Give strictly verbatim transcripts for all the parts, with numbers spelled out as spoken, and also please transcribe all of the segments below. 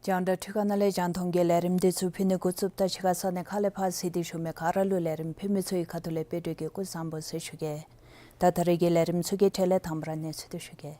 རྒྱང་བསྒྲགས་འཕྲུལ་ཁང་ནང་ལས་རྒྱང་མཐོང་གི་ལས་རིམ་འདི་ཚུ་ཕུལ་ནི་འགོ་བཙུགསཔ་ད་ཕྱི་ཁ་ས་གནས་ཁག་ལས་ཕར་གཟིགས་ཏེ་བཞུགས་མི་ག་ར་ལུ་ལས་རིམ་ཕུལ་མི་ཚུ་གི་ཁ་ཐུག་ལས་དཔལ་སྒྲོན་གྱིས་སྐུ་གཟུགས་བཟང་པོ་ཟེར་ཞུ་གེ། ད་ད་རེས་ཀྱི་ལས་རིམ་ཚུ་གི་གྲས་ལས་དང་པ་ར་གནས་ཚུལ་འདི་ཞུ་གེ།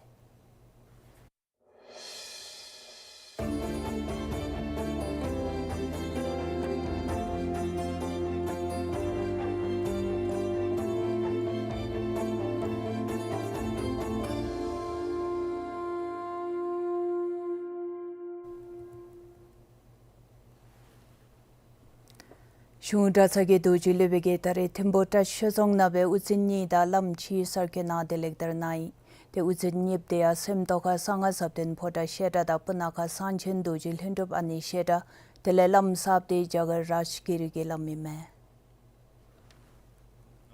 གཞུང་གྲྭ་ཚང་གི་རྡོ་རྗེ་སློབ་དཔོན་གྱིས་ད་རེས་ཐིམ་ཕུ་བཀྲ་ཤིས་ཆོས་རྫོང་ནང་སྦེ་དབུ་འཛིན་གཉིས་དང་བླམ་གཅིག་གསར་བསྐོ་གནང་སྟེ་ལེགས་དར་གནང་ཡི། ཏེ་དབུ་འཛིན་གཉིས་པོ་དེ་ཡང་སེམས་རྟོགས་ཁ་གསང་སྔགས་ཟབ་དོན་ཕོ་བྲང་བཤད་གྲྭ་དང་སྤུ་ན་ཁ་གསང་ཆེན་རྡོ་རྗེ་ལྷུན་གྲུབ་ཨ་ནེ་བཤད་གྲྭ་དེ་ལས་བླམ་གསརཔ་དེ་རྒྱ་གར་རཱཇ་གིར་གྱི་བླམ་ཨིན་མས།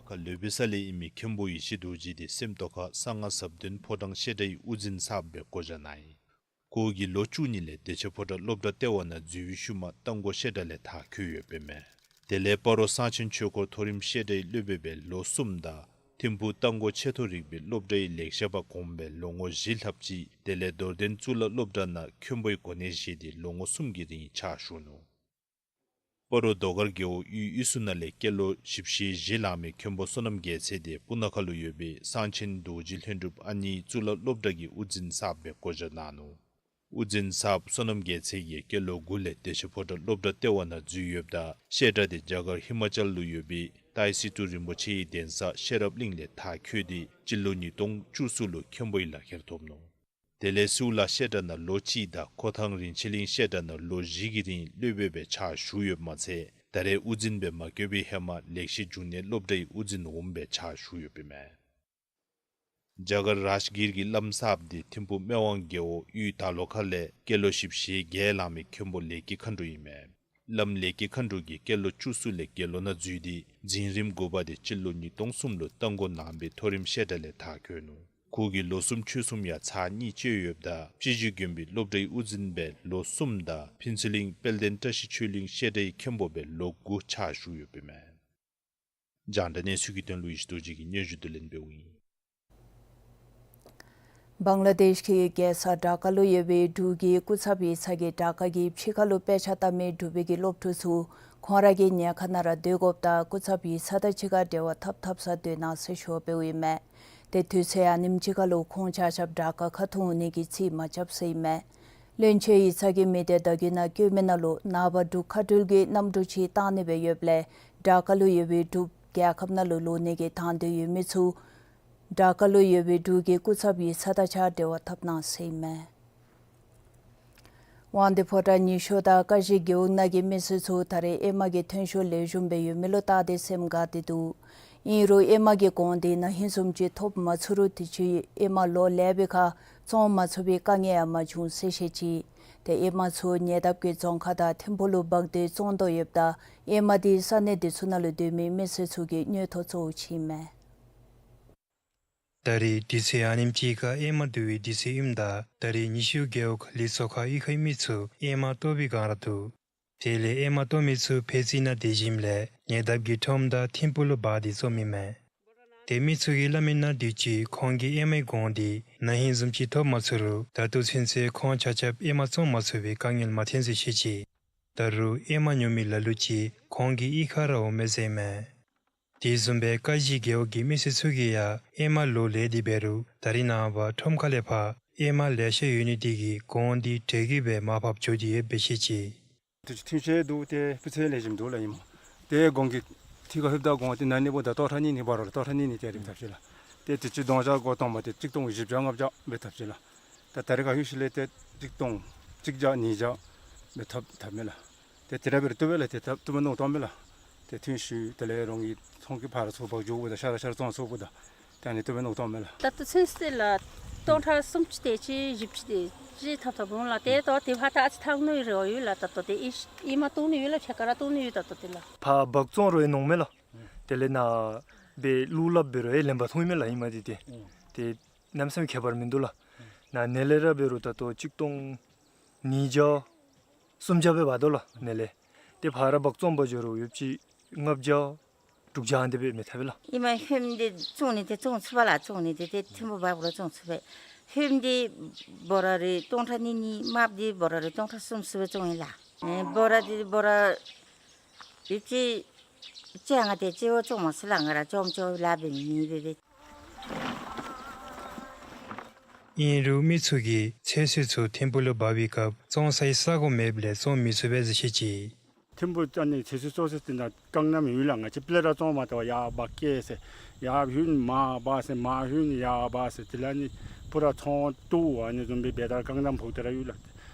ཁ་ལུ་སྦེ་ས་ལས་ཨིན་མི་མཁན་པོ་ཡེ་ཤེས་རྡོ་རྗེ་དེ་སེམས་རྟོགས་ཁ་གསང་སྔགས་ཟབ་དོན་ཕོ་བྲང་བཤད་གྲྭའི་དབུ་འཛིན་གསརཔ་སྦེ་བསྐོ་བཞག་གནང་ཡི། ཁོ་གིས་ལོ་བཅུ་གཉིས་ལས་བདེ་ཆེན་ཕོ་བྲང་སློབ་གྲྭ་ལྟེ་བ་ནང་འཛུལ་བའི་ཤུལ་མ་རྟ་མགོ་བཤད་གྲྭ་ལས་མཐར་འཁྱོལ་ཡོདཔ་ཨིན་མས། དེ་ལས་སྤ་རོ་གསང་ཆེན་ཆོས་འཁོར་མཐོ་རིམ་བཤད་གྲྭའི་སློབ་དཔོན་སྦེ་ལོ་གསུམ་དང་ཐིམ་ཕུ་རྟ་མགོ་ཆེ་མཐོ་རིག་པའི་སློབ་གྲྭའི་ལེགས་བཤད་པ་གོངམ་སྦེ་ལོ་ངོ་བཞི་ལྷགཔ་ཅིག་དེ་ལས་རྡོར་གདན་གཙུག་ལག་སློབ་གྲྭ་ནང་མཁན་པོའི་གོ་གནས་བཞེས་ཏེ་ལོ་ངོ་གསུམ་གྱི་རིང་ཕྱག་ཞུ་ནུག། སྤ་རོ་རྡོ་དཀར་རྒེད་འོག་གཡུས་གཡུས་ཚན་ནང་ལས་སྐྱེས་ལོ་བཞི་བཅུ་ཞེ་བཞི་ལང་མི་མཁན་པོ་བསོད་ནམས་རྒྱལ་མཚན་དེ་སྤུ་ན་ཁ་ལུ་ཡོད་པའི་གསང་ཆེན་རྡོ་རྗེ་ལྷུན་གྲུབ་ཨ་ནེ་གཙུག་ལག་སློབ་གྲྭ་གི་དབུ་འཛིན་གསརཔ་སྦེ་བསྐོ་བཞག་གནང་ནུག། དབུ་འཛིན་གསརཔ་བསོད་ནམས་རྒྱལ་མཚན་གྱིས་སྐྱེས་ལོ་དགུ་ལས་བདེ་ཆེན་ཕོ་བྲང་སློབ་གྲྭ་ལྟེ་བ་ནང་འཛུལ་ཡོདཔ་ད་བཤད་གྲྭ་དེ་རྒྱ་གར་ཧི་མ་ཅལ་ལུ་ཡོད་པའི་ཏཱའི་སི་ཏུ་རིན་པོ་ཆེའི་གདན་ས་ཤེས་རབ་གླིང་ལས་མཐར་འཁྱོལ་ཏེ་སྤྱི་ལོ་ཉིས་སྟོང་བཅུ་གསུམ་ལུ་མཁན་པོའི་ལག་ཁྱེར་ཐོབ་ནུག། དེ་ལས་སིའུ་ལ་བཤད་གྲྭ་ནང་ལོ་གཅིག་དང་ཁོ་ཐང་རིན་ཆེན་གླིང་བཤད་གྲྭ་ནང་ལོ་བཞི་གི་རིང་སློབ་དཔོན་སྦེ་ཕྱག་ཞུ་ཡོདཔ་མ་ཚད་ད་རེས་དབུ་འཛིན་སྦེ་མ་བསྐོས་པའི་ཧེ་མ་ལེགས་བཤད་འབྱུང་གནས་སློབ་གྲྭའི་དབུ་འཛིན་འོགམ་སྦེ་ཕྱག་ཞུ་ཡོདཔ་ཨིན་མས། རྒྱ་གར་རཱཇ་གིར་གྱི་བླམ་གསརཔ་དེ་ཐིམ་ཕུ་སྨད་དབང་རྒེད་འོག་གཡུས་དར་ལོ་ཁ་ལས་སྐྱེས་ལོ་བཞི་བཅུ་ཞེ་བརྒྱད་ལང་མི་མཁན་པོ་ལེགས་སྐྱིད་མཁའ་འགྲོ་ཨིན་མས། བླམ་ལེགས་སྐྱིད་མཁའ་འགྲོ་གིས་སྐྱེས་ལོ་བཅུ་གསུམ་ལས་དགེ་སློང་ནང་འཛུལ་ཏེ་འཛིན་རིམ་དགུ་པ་དེ་སྤྱི་ལོ་ཉིས་སྟོང་གསུམ་ལུ་རྟ་མགོ་ནང་པའི་མཐོ་རིམ་བཤད་གྲྭ་ལས་མཐར་འཁྱོལ་ནུག། ཁོ་གིས་ལོ་གསུམ་ཕྱོགས་གསུམ་ཡང་ཚར་གཉིས་བཅད་ཡོདཔ་ད་སྤྱི་སྤྱོད་དགོན་པའི་སློབ་གྲྭའི་དབུ་འཛིན་སྦེ་ལོ་གསུམ་དང་ཕུན་ཚོགས་གླིང་དཔལ་ལྡན་བཀྲ་ཤིས་ཆོས་གླིང་བཤད་གྲྭའི་མཁན་པོ་སྦེ་ལོ་དགུ་ཕྱག་ཞུ་ཡོདཔ་ཨིན་མས། རྒྱང་བསྒྲགས་གནས་ཚུལ་གྱི་དོན་ལུ་ཡེ་ཤེས་རྡོ་རྗེ་གིས་སྙན་ཞུ་དུ་ལེན་འབདཝ་ཨིན། བང་ལ་དེཤ་གི་རྒྱལ་ས་ཌ་ཀ་ལུ་ཡོད་པའི་འབྲུག་གི་སྐུ་ཚབ་ཡིག་ཚང་གིས་ཌ་ཀ་གི་ཕྱི་ཁ་ལུ་དཔེ་ཆ་ལྟ་མི་འབྲུག་པའི་གི་སློབ་ཕྲུག་ཚུ་ཁོང་ར་གི་ཉེན་ཁ་ནང་ར་སྡོད་དགོཔ་དང་སྐུ་ཚབ་ཡིག་ཚང་དང་གཅིག་ཁར་འབྲེལ་བ་འཐབ་འཐབ་ས་སྡོད་གནང་ཟེར་ཞུ་བ་འབདཝ་ཨིན་མས། ཏེ་དུས་ཚོད་ཨ་ནེམ་ཅིག་ཁ་ལུ་ཁོང་ཆ་ཁྱབ་ཌ་ཀ་ཁ་ཐུག་འོང་ནི་གི་རྩིས་མ་རྐྱབ་ཟེར་ཨིན་མས། བློན་ཆེན་ཡིག་ཚང་གི་མི་སྡེ་བརྡ་བརྒྱུད་ནང་བཀོད་མི་ནང་ལུ་ནངས་པ་འབྲུག་མཁའ་འགྲུལ་གྱི་གནམ་གྲུ་ཅིག་བཏང་ནི་སྦེ་ཡོདཔ་ལས་ཌ་ཀ་ལུ་ཡོད་པའི་འབྲུག་རྒྱལ་ཁབ་ནང་ལུ་ལོག་ནི་གི་དང་འདོད་ཡོད་མི་ཚུ་ཌ་ཀ་ལུ་ཡོད་པའི་འབྲུག་གི་སྐུ་ཚབ་ཡིག་ཚང་དང་གཅིག་ཁར་འབྲེལ་བ་འཐབ་གནང་ཟེར་ཨིན་མས། དབང་འདུས་ཕོ་བྲང་ཉི་ཤོ་དང་ཀ་བཞི་རྒེད་འོག་ནང་གི་མི་སེར་ཚུ་ད་རེས་ཨེ་མ་གི་ཐོན་ཤུགས་ལེགས་ཤོམ་སྦེ་ཡོད་མི་ལུ་བལྟ་སྟེ་སེམས་དགའ་སྟེ་འདུག། ཨིན་རུང་ཨེ་མ་གི་གོང་འདི་ནང་ཧིང་བཟུམ་ཅིག་ཐོབ་མ་ཚུགས་རུང་དུས་ཅི་ཨེ་མ་ལོ་ལེགས་པའི་ཁར་བཙོང་མ་ཚུགས་པའི་དཀའ་ངལ་ཡང་མ་བྱུང་ཟེར་བཤད་ཅི། ཏེ་ཨེ་མ་ཚུ་ཉེ་འདབས་ཀྱི་རྫོང་ཁག་དང་ཐིམ་ཕུ་ལུ་འབག་སྟེ་བཙོང་དོ་ཡོདཔ་ད་ཨེ་མ་འདི་ས་གནས་འདི་ཚུ་ནང་ལུ་སྡོད་མི་མི་སེར་ཚུ་གི་དངུལ་ཐོག་གཙོ་བོ་ཅིག་ཨིན་མས། ད་རེས་དུས་ཚོད་ཨ་ནེམ་ཅིག་ཁར་ཨེ་མ་བསྡུ་བའི་དུས་ཚོད་ཨིནམ་ད་ད་རེས་ཉི་ཤོ་རྒེད་འོག་ལི་ཚོ་ཁ་གཡུས་ཁའི་མི་ཚུ་ཨེ་མ་བཏོག་པའི་སྒང་ར་འདུག། དེ་ལས་ཨེ་མ་བཏོག་མི་ཚུ་ཕད་ཙི་ནང་སྡོད་ཞིནམ་ལས་ཉེ་འདབས་ཀྱི་ཁྲོམ་དང་ཐིམ་ཕུ་ལུ་འབག་སྟེ་བཙོང་མི་མས། ཏེ་མི་ཚུ་གིས་སླབ་མི་ནང་དུས་ཅི་ཁོང་གིས་ཨེ་མའི་གོང་འདི་ན་ཧིང་བཟུམ་ཅིག་ཐོབ་མ་ཚུགས་རུང་ད་ལྟོ་ཚུན་ཚོད་ཁོང་ཆ་ཁྱབ་ཨེ་མ་བཙོང་མ་ཚུགས་པའི་དཀའ་ངལ་མ་ཐོན་ཟེར་བཤད་ཅི། ད་རུང་ཨེ་མ་ཉོ་མི་ལ་ལུ་ཅིག་ཁོང་གི་གཡུས་ཁར་ར་འོང་མས་ཟེར་མས། དེ་བཟུམ་སྦེ་ཀ་གཞི་རྒེད་འོག་གི་མི་སེར་ཚུ་གིས་ཡང་ཨེ་མ་ལོ་ལས་ཏེ་འབད་རུང་ད་རིས་ནངས་པ་ཁྲོམ་ཁ་ལས་ཕར་ཨེ་མ་ལེ་ཤ་ཡོད་ནི་དེ་གིས་གོང་འདི་གྲལ་གྱི་སྦེ་མར་ཕབ་འགྱོ་སྟེ་ཡོདཔ་སྦེ་བཤད་ཅི། དུས་ཅི་ཐོན་ཤེས་འདུག། ཏེ་སྤུས་ཚད་ལེགས་ཤོམ་འདུག་ལགས་ཨིན་མས། ཏེ་གོང་གི་ཐད་ཁར་ལྷོདཔ་ད་གོང་འདི་ན་ནི་འབདཝ་ད་སྟོང་ཕྲག་གཉིས་གཉིས་འབད་རུང་སྟོང་ཕྲག་གཉིས་གཉིས་ཏེ་རེ་ཐོབ་ཅི་ལགས། ཏེ་དུས་ཅི་དོང་ཇ་གོ་སྟོང་མ་ཏེ་གཅིག་སྟོང་བཞི་བརྒྱ་ལྔ་བརྒྱ་སྦེ་ཐོབ་ཅི་ལགས། ད་ད་རིས་ཁར་ལྷོད་ཞིནམ་ལས་ཏེ་གཅིག་སྟོང་གཅིག་བརྒྱ་ཉིས་བརྒྱ་སྦེ་ཐོབ་ཐོབ་མས་ལགས། ཏེ་དེ་ར་འབད་རུང་བཏུབ་པས་ལགས། ཏེ་ད་བཏུབ་མས་མནོ་བཏང་མས་ལགས། ཏེ་ཐོན་ཤུལ་དེ་ལས་རོང་གི་ཚོང་གི་ཕར་ཚུར་འབག་འགྱོཝ་ད་ཤ་ར་ཤ་ར་བཙོང་ཚུགསཔ་ད་ད་ནི་བཏུབ་མས་མནོ་བཏང་མས་ལགས། ད་ལྟོ་ཚུན་ཚོད་ལགས་སྟོང་ཕྲག་སུམ་ཅུ་དེ་ཅིག་བཞི་བཅུ་དེ་ཅིག་ཐོབ་ཐོབ་འོང་ལགས། ཏེ་ད་དེ་ཕར་ད་ཨ་ཙི་འཐག་ནི་རེ་བ་ཡོད་ལགས། ད་ལྟོ་ཏེ་ཨི་ཨེ་མ་བཏོན་ནི་ཡོད་ལགས། ཕྱེད་ཀ་ར་བཏོན་ནི་ཡོད། ད་ལྟོ་ཏེ་ལགས་ཕར་འབག་བཙོང་རུང་ཡང་ནོར་མས་ལགས། དེ་ལས་ནཱ་སྦེ་བླུགས་སླབ་འབད་རུང་ཡང་ལེན་པར་འཐོན་མས་ལགས་ཨེ་མ་འདི་ཏེ། ཨུམ། ཏེ་གནམ་མེད་ས་མེད་ཁྱད་པར་མིན་འདུག་ལགས། ཨུམ། ནཱ་ནེ་ལས་ར་འབད་རུང་ད་ལྟོ་གཅིག་སྟོང་ཉིས་བརྒྱ་སུམ་བརྒྱ་སྦེ་འབག་དོ་ལགས་ནེ་ལས། ཏེ་ཕར་ར་འབག་བཙོང་པར་འགྱོ་རུང་ཡོདཔ་ཅིག་ལྔ་བརྒྱ་དྲུག་བརྒྱ་ཨ་ནི་དེ་སྦེ་མི་ཐབས་ལགས། ཨེ་མ་ལྷོདམ་འདི་བཙོང་ནི་འདི་བཙོང་ཚུགས་པས་ལགས། བཙོང་ནི་འདི་ཏེ་ཐིམ་ཕུག་འབག་རུང་བཙོང་ཚུགས་པས། ལྷོདམ་འདི་འབོ་ར་རེ་སྟོང་ཕྲག་གཉིས་གཉིས། མརཔ་འདི་འབོ་ར་རེ་སྟོང་ཕྲག་གསུམ་གསུམ་སྦེ་བཙོང་ཡི་ལགས། ཨེ་འབོ་ར་འདི་འབོ་ར་ཡོདཔ་ཅིག་ཅིག་ཡང་ཏེ་ཅིག་བཙོང་མ་ཚུགས་ལགས། ང་ར་ཅོམ་ཅོག་ལཱ་འབད་མི་མེད་པས། ཨིན་རུང་མི་ཚུ་གིས་ཚོད་བསྲེ་ཚུ་ཐིམ་ཕུག་ལུ་འབག་པའི་སྐབས་བཙོང་སའི་ས་གོ་མེདཔ་ལས་བཙོང་མི་ཚུགས་པས་ཟེར་བཤད་ཅི། ཐིམ་ཕུག་ཨ་ནི་ཚོད་བསྲེ་བཙོང་ས་དེ་ནང་རྐང་སྣམ་ཡོད་ལགས། ང་བཅས་པེ་ལེ་ར་བཙོང་མ་བཏུབ་པར་ཡར་འབག་སྐྱེལ་ཟེར། ཡར་ལྷོད་མར་འབག་ཟེར། མར་ལྷོད་ཡར་འབག་ཟེར། དེ་ལས་ཨ་ནི་ཕུ་ར་ཚོང་བཏུབ་ཨ་ནི་བཟུམ་སྦེ་འབད་ད་རྐང་སྣམ་ཕོག་སྟེ་ར་ཡོད་ལགས།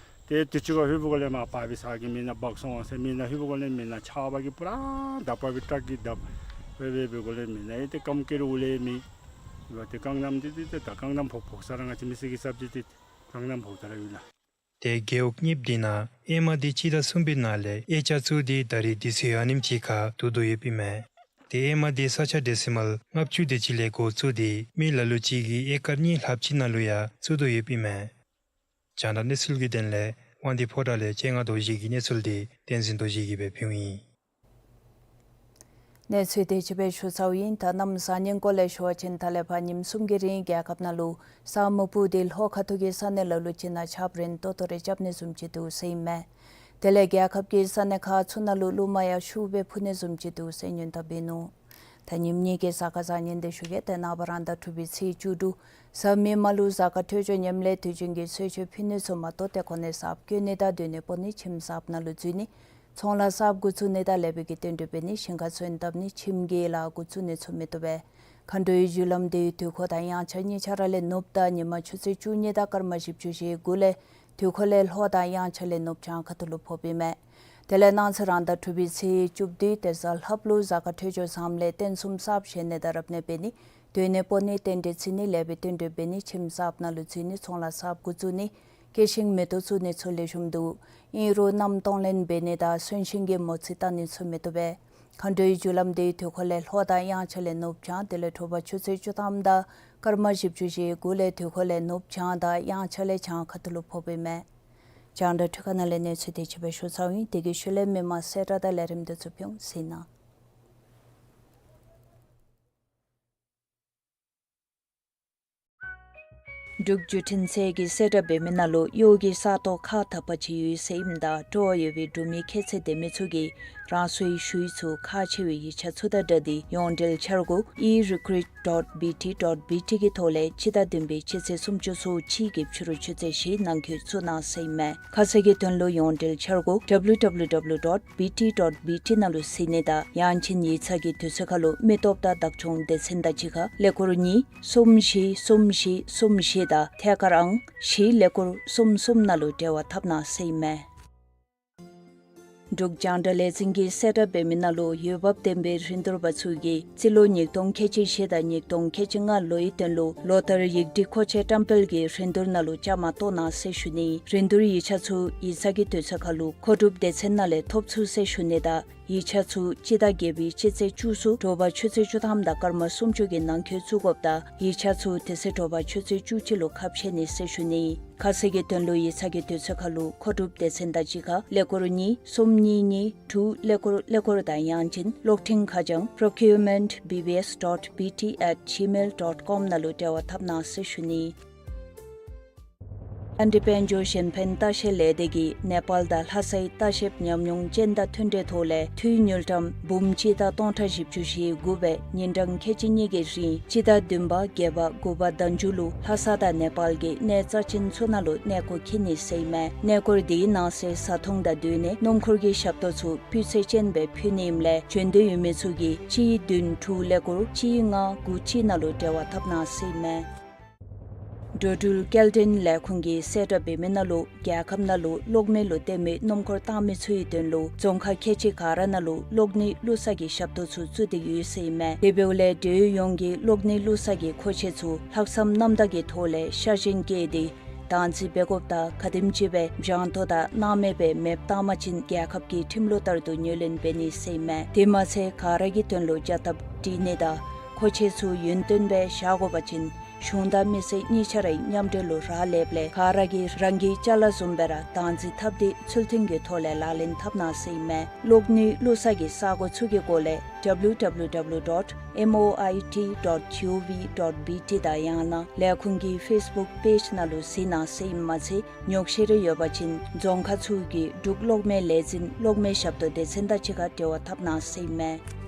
ཏེ་དུས་ཅི་ཁར་ལྷོདཔ་གོ་ལས་མར་འབག་པའི་ས་གི་མི་ནང་འབག་སོང་ཟེར། མི་ནང་ལྷོདཔ་གོ་ལས་མི་ནང་ཆརཔ་གིས་ཕུ་ར་བརྡབ་པ་སྦེ་ཊག་གིས་བརྡབ་སྦེ་འབད་འབདཝ་གོ་ལས་མི་ནང་ཡང་ཏེ་རྐངམ་སྐྱེལ་རུང་ལས་མེད། ཏེ་རྐང་སྣམ་འདི་ཏེ་ད་རྐང་སྣམ་ཕོག་ཕོག་ས་ར་ང་བཅས་མི་སེར་གྱི་ས་ཆ་འདི་ཏེ་རྐང་སྣམ་ཕོག་སྟེ་ར་ཡོད་ལགས། ཏེ་རྒེད་འོག་གཉིས་འདི་ནང་ཨེ་མ་འདི་སྤྱི་ཟླ་གསུམ་པའི་ནང་ལས་དབྱེ་ཆ་བཙུགས་ཏེ་ད་རིས་དུས་ཚོད་ཨ་ནེམ་ཅིག་ཁར་བསྡུ་དོ་ཡོདཔ་ཨིན་མས། ཏེ་ཨེ་མ་འདི་ས་ཆ་ཌེ་སི་མཱལ་ལྔ་བཅུ་དེ་ཅིག་ལས་འགོ་བཙུགས་ཏེ་མི་ལ་ལུ་ཅིག་གིས་ཨེ་ཀར་གཉིས་ལྷགཔ་ཅིག་ནང་ལུ་ཡང་བཙུགས་དོ་ཡོདཔ་ཨིན་མས། རྒྱང་བསྒྲགས་གནས་ཚུལ་གྱི་དོན་ལས་དབང་འདུས་ཕོ་བྲང་ལས་སྤྱན་སྔ་རྡོ་རྗེ་གི་གནས་ཚུལ་འདི་བསྟན་འཛིན་རྡོ་རྗེ་གིས་སྦེ་ཕུལཝ་ཨིན། གནས་ཚུལ་དེ་ཅིག་སྦེ་ཞུ་ཚརཝ་ཨིན། ད་གནམ་བཟང་ངན་སྐོར་ལས་ཞུ་བ་ཅིན་ད་ལས་ཕར་ཉིནམ་གསུམ་གྱི་རིང་རྒྱལ་ཁབ་ནང་ལུ་ས་སྨུག་སྤུབས་ཏེ་ལྷོ་ཁ་ཐུག་གི་ས་གནས་ལ་ལུ་ཅིག་ནང་ཆརཔ་རན་ཏོག་ཏོ་རེ་རྐྱབ་ནི་བཟུམ་ཅིག་འདུག་ཟེར་ཨིན་མས། དེ་ལས་རྒྱལ་ཁབ་ཀྱི་ས་གནས་ཁག་ཚུ་ནང་ལུ་རླུང་མ་ཡང་ཤུགས་སྦེ་འཕུ་ནི་བཟུམ་ཅིག་འདུག་ཟེར་སྙན་ཐོ་འབད་ནུག། ད་ཉིནམ་གཉིས་ཀྱི་གཟའ་སྐར་བཟང་ངན་དེ་ཞུ་གེ། ཏེ་ནངས་པ་རང་ཟླ་དྲུག་པའི་ཚེས་བཅུ་དྲུག་གཟའ་མིག་དམར་ལུ་གཟའ་སྐར་འཕྲོད་སྦྱོར་ཉམས་ལེན་དུས་རྒྱུན་གྱི་གསོལ་མཆོད་ཕུལ་ནི་ཚུ་མ་གཏོགས་ཏེ་གོ་གནས་གསརཔ་བསྐོ་ནི་དང་སྡོད་གནས་སྤོ་ནི་ཁྱིམ་གསརཔ་ནང་ལུ་འཛུལ་ནི་ཚོང་ལཱ་གསརཔ་འགོ་བཙུགས་ནི་དང་ལེགས་པའི་གི་རྟེན་འབྲེལ་འབད་ནི་ཞིང་ཁ་ཚོད་བཏབ་ནི་ཁྱིམ་གྱི་ལཱ་འགོ་བཙུགས་ནི་ཚུ་མི་བཏུབ་པས། མཁའ་འགྲོའི་རྒྱུ་ལམ་དེ་དུས་འཁོར་དང་དབྱངས་འཆར་གཉིས་ཆ་ར་ལས་ནུབ་དང་ཉིན་མ་ཆུ་ཚོད་བཅུ་གཉིས་དང་སྐར་མ་བཞི་བཅུ་ཞེ་དགུ་ལས་དུས་འཁོར་ལས་ལྷོ་དང་དབྱངས་འཆར་ལས་ནུབ་བྱང་ཁ་ཐུག་ལུ་ཕོགཔ་ཨིན་མས། དེ་ལས་གནངས་ཚེ་རང་ཟླ་དྲུག་པའི་ཚེས་བཅུ་བདུན་ཏེ་གཟའ་ལྷགཔ་ལུ་གཟའ་སྐར་འཕྲོད་སྦྱོར་བཟངམ་ལས་རྟེན་གསུམ་གསརཔ་བཞེངས་ནི་དང་རབ་གནས་འབད་ནི་སྡོད་གནས་སྤོ་ནི་རྟེན་འབྲེལ་བརྩི་ནི་ལེགས་པའི་རྟེན་འབྲེལ་འབད་ནི་ཁྱིམ་གསརཔ་ནང་ལུ་འཛུལ་ནི་ཚོང་ལཱ་གསརཔ་འགོ་བཙུགས་ནི་སྐྱེད་ཤིང་མེ་ཏོག་བཙུགས་ནི་ཚུ་ལེགས་ཤོམ་འདུག། ཨིན་རུང་གནམ་གཏོང་ལེན་འབད་ནི་དང་གསོན་ཤིང་གི་མོ་རྩིས་བཏང་ནི་ཚུ་མི་བཏུབ་པས། མཁའ་འགྲོའི་རྒྱུ་ལམ་དེ་དུས་འཁོར་ལས་ལྷོ་དང་དབྱངས་འཆར་ལས་ནུབ་བྱང་དེ་ལས་དྲོ་པ་ཆུ་ཚོད་བཅུ་ཐམ་དང་སྐར་མ་བཞི་བཅུ་ཞེ་དགུ་ལས་དུས་འཁོར་ལས་ནུབ་བྱང་དང་དབྱངས་འཆར་ལས་བྱང་ཁ་ཐུག་ལུ་ཕོགཔ་ཨིན་མས། རྒྱང་བསྒྲགས་འཕྲུལ་ཁང་ནང་ལས་གནས་ཚུལ་དེ་ཅིག་སྦེ་ཞུ་ཚརཝ་ཨིན། དེ་གི་ཤུལ་ལས་མི་མང་གསལ་བསྒྲགས་དང་ལས་རིམ་དེ་ཚུ་ཕུལ་འོང་ཟེར་ཨིན། འབྲུག་བརྒྱུད་འཕྲིན་ཚད་ཀྱི་གསལ་བསྒྲགས་འབད་མི་ནང་ལུ་གཡོག་གི་ས་སྟོང་ཁག་དག་པ་ཅིག་ཡོད་ཟེར་ཨིནམ་ད་སྤྲོ་བ་ཡོད་པའི་འབྲུག་མི་ཁྱད་ཚད་ལྡན་མི་ཚུ་གིས་རང་སོའི་ཞུ་ཡིག་ཚུ་ཁག་ཆེ་བའི་ཡིག་ཆ་ཚུ་དང་སྦྲགས་ཏེ་ཡོངས་འབྲེལ་འཆར་སྒོ་ཨི་རི་ཀུ་རུཊ་ཌོཊ་བི་ཊི་ཌོཊ་བི་ཊི་གི་ཐོག་ལས་སྤྱི་ཟླ་བདུན་པའི་སྤྱི་ཚེས་སུམ་ཅུ་སོ་གཅིག་གི་ཕྱི་རུ་ཆུ་ཚོད་བཞི་ནང་འཁོད་བཙུགས་གནང་ཟེར་ཨིན་མས། ཁ་གསལ་གྱི་དོན་ལུ་ཡོངས་འབྲེལ་འཆར་སྒོ་ཌབ་ལུ་ཌབ་ལུ་ཌབ་ལུ་ཌོཊ་བི་ཊི་ཌོཊ་བི་ཊི་ནང་ལུ་གཟིགས་ནི་དང་ཡང་ཅིན་ཡིག་ཚང་གི་དུས་ཚོད་ཁར་ལུ་མི་སྟོབས་དང་བདག་སྐྱོང་སྡེ་ཚན་དང་གཅིག་ཁར་ཀླད་ཀོར་གཉིས་གསུམ་བཞི་གསུམ་བཞི་གསུམ་བཞི་དང་ཐད་ཀར་ཨང་བཞི་ཀླད་ཀོར་གསུམ་གསུམ་ནང་ལུ་འབྲེལ་བ་འཐབ་གནང་ཟེར་ཨིན་མས། འབྲུག་རྒྱང་བསྒྲགས་ལས་འཛིན་གྱིས་གསལ་བསྒྲགས་འབད་མི་ནང་ལུ་འོས་འབབ་ལྡན་པའི་རིན་བསྡུར་པ་ཚུ་གིས་རྩིས་ལོ་ཉིས་སྟོང་ཁལ་གཅིག་བཞི་དང་ཉིས་སྟོང་ཁལ་གཅིག་ལྔ་ལོའི་དོན་ལུ་ལོ་ལྟར་ཡིག་སྒྲིག་མཁོ་ཆས་བཀྲམ་སྤེལ་གྱི་རིན་བསྡུར་ནང་ལུ་བཅའ་མར་གཏོགས་གནང་ཟེར་ཞུ་ནི། རིན་བསྡུར་ཡིག་ཆ་ཚུ་ཡིག་ཚང་གི་དུས་ཚོད་ཁར་ལུ་མཁོ་སྒྲུབ་སྡེ་ཚན་ནང་ལས་ཐོབ་ཚུགས་ཟེར་ཞུ་ནི་དང་ཡིག་ཆ་ཚུ་སྤྱི་ཟླ་བརྒྱད་པའི་སྤྱི་ཚེས་བཅུ་གསུམ་དྲོ་པ་ཆུ་ཚོད་བཅུ་ཐམ་དང་སྐར་མ་སུམ་ཅུ་གི་ནང་འཁོད་བཙུགས་དགོཔ་དང་ཡིག་ཆ་ཚུ་དེ་ཚེ་དྲོ་པ་ཆུ་ཚོད་བཅུ་གཅིག་ལུ་ཁ་ཕྱེ་ནི་ཟེར་ཞུ་ནི། ཁ་གསལ་གྱི་དོན་ལུ་ཡིག་ཚང་གི་དུས་ཚོད་ཁར་ལུ་མཁོ་སྒྲུབ་སྡེ་ཚན་དང་གཅིག་ཁར་ཀླད་ཀོར་གཉིས་གསུམ་གཉིས་གཉིས་དྲུག་ཀླད་ཀོར་ཀླད་ཀོར་དང་ཡང་ཅིན་གློག་འཕྲིན་ཁ་བྱང་procurement B B S dot B T at gmail dot com ནང་ལུ་འབྲེལ་བ་འཐབ་གནང་ཟེར་ཞུ་ནི། ཨན་ཏི་དཔལ་འབྱོར་གཞན་ཕན་ལྟ་བཤལ་ལས་སྡེ་གིས་ནེ་པཱལ་དང་ལྷ་སའི་ལྟ་བཤལ་ཉམས་མྱོང་སྤྱན་ལྟ་མཐུན་འབྲེལ་ཐོག་ལས་འཐུས་དངུལ་ཀྲམ་འབུམ་གཅིག་དང་སྟོང་ཕྲག་བཞི་བཅུ་ཞེ་དགུ་སྦེ་ཉིན་གྲངས་ཁལ་གཅིག་གཉིས་ཀྱི་རིང་སྤྱི་ཟླ་བདུན་པ་བརྒྱད་པ་དགུ་པ་ཟླ་མཇུག་ལུ་ལྷ་ས་དང་ནེ་པཱལ་གྱི་གནས་རྩ་ཅན་ཚུ་ནང་ལུ་གནས་སྐོར་འཁྱིད་ནི་ཟེར་ཨིན་མས། གནས་སྐོར་དེའི་ནང་གསེས་བཟའ་འཐུང་དང་བསྟུན་ནས་སྣུམ་འཁོར་གྱི་ཞབས་ཏོག་ཚུ་སྤུས་ཚད་ཅན་སྦེ་ཕུལ་ནི་ཨིནམ་ལས་བྱོན་འདོད་ཡོད་མི་ཚུ་གིས་གཅིག་བདུན་དྲུག་ཀླད་ཀོར་གཅིག་ལྔ་དགུ་གཅིག་ནང་ལུ་འབྲེལ་བ་འཐབ་གནང་ཟེར་ཨིན་མས། འགྲོ་འགྲུལ་སྐྱེལ་འདྲེན་ལས་ཁུངས་ཀྱིས་གསལ་བསྒྲགས་འབད་མི་ནང་ལུ་རྒྱལ་ཁབ་ནང་ལུ་གློག་མེ་ལུ་བརྟེན་མི་སྣུམ་འཁོར་བཏང་མི་ཚུ་གི་དོན་ལུ་རྫོང་ཁག་ཁལ་གཅིག་ག་ར་ནང་ལུ་གློག་ནི་བླུག་ས་གི་ཞབས་ཏོག་ཚུ་བཙུགས་ཏེ་ཡོད་ཟེར་ཨིན་མས། དེ་འབདཝ་ལས་འབྲེལ་ཡོད་ཡོངས་ཀྱིས་གློག་ནི་བླུག་ས་གི་མཁོ་ཆས་ཚུ་ལྷག་བསམ་རྣམ་དག་གི་ཐོག་ལས་ཤ་ཞེན་བསྐྱེད་དེ་བདག་འཛིན་འབད་དགོཔ་དང་ག་དེམ་ཅིག་སྦེ་འཇང་ཐོ་དང་སྣང་མེད་སྦེ་མེདཔ་བཏང་མ་ཅིན་རྒྱལ་ཁབ་ཀྱི་ཁྲིམས་ལུགས་ལྟར་དུ་ངོས་ལེན་འབད་ནི་ཟེར་ཨིན་མས། དེ་མ་ཚད་ག་ར་གི་དོན་ལུ་བྱ་ཐབས་སྒྲིག་ནི་དང་མཁོ་ཆས་ཚུ་ཡུན་བརྟན་སྦེ་བཞག་དགོ་པ་ཅིན་གཞུང་དང་མི་སེར་གཉིས་ཆ་ར་མཉམ་འབྲེལ་ལུ་རག་ལསཔ་ལས་ག་ར་གིས་རང་གི་ཅ་ལ་བཟུམ་སྦེ་ར་བདག་འཛིན་འཐབ་སྟེ་ཚུལ་མཐུན་གྱི་ཐོག་ལས་ལག་ལེན་འཐབ་གནང་ཟེར་ཨིན་མས། གློག་ནི་བླུག་ས་གི་ས་སྒོ་ཚུ་གི་སྐོར་ལས་W W W dot M O I T dot G O V dot B T དང་ཡང་ན་ལས་ཁུངས་ཀྱི་ཕེསི་བུཀ་པེཇ་ནང་ལུ་གཟིགས་གནང་ཟེར་ཨིནམ་མ་ཚད་ཉོགས་བཤད་རེ་ཡོད་པ་ཅིན་རྫོང་ཁག་ཚུ་གི་འབྲུག་གློག་མེ་ལས་འཛིན་གློག་མེ་ཞབས་ཏོག་སྡེ་ཚན་དང་གཅིག་ཁར་འབྲེལ་བ་འཐབ་གནང་ཟེར་ཨིན་མས།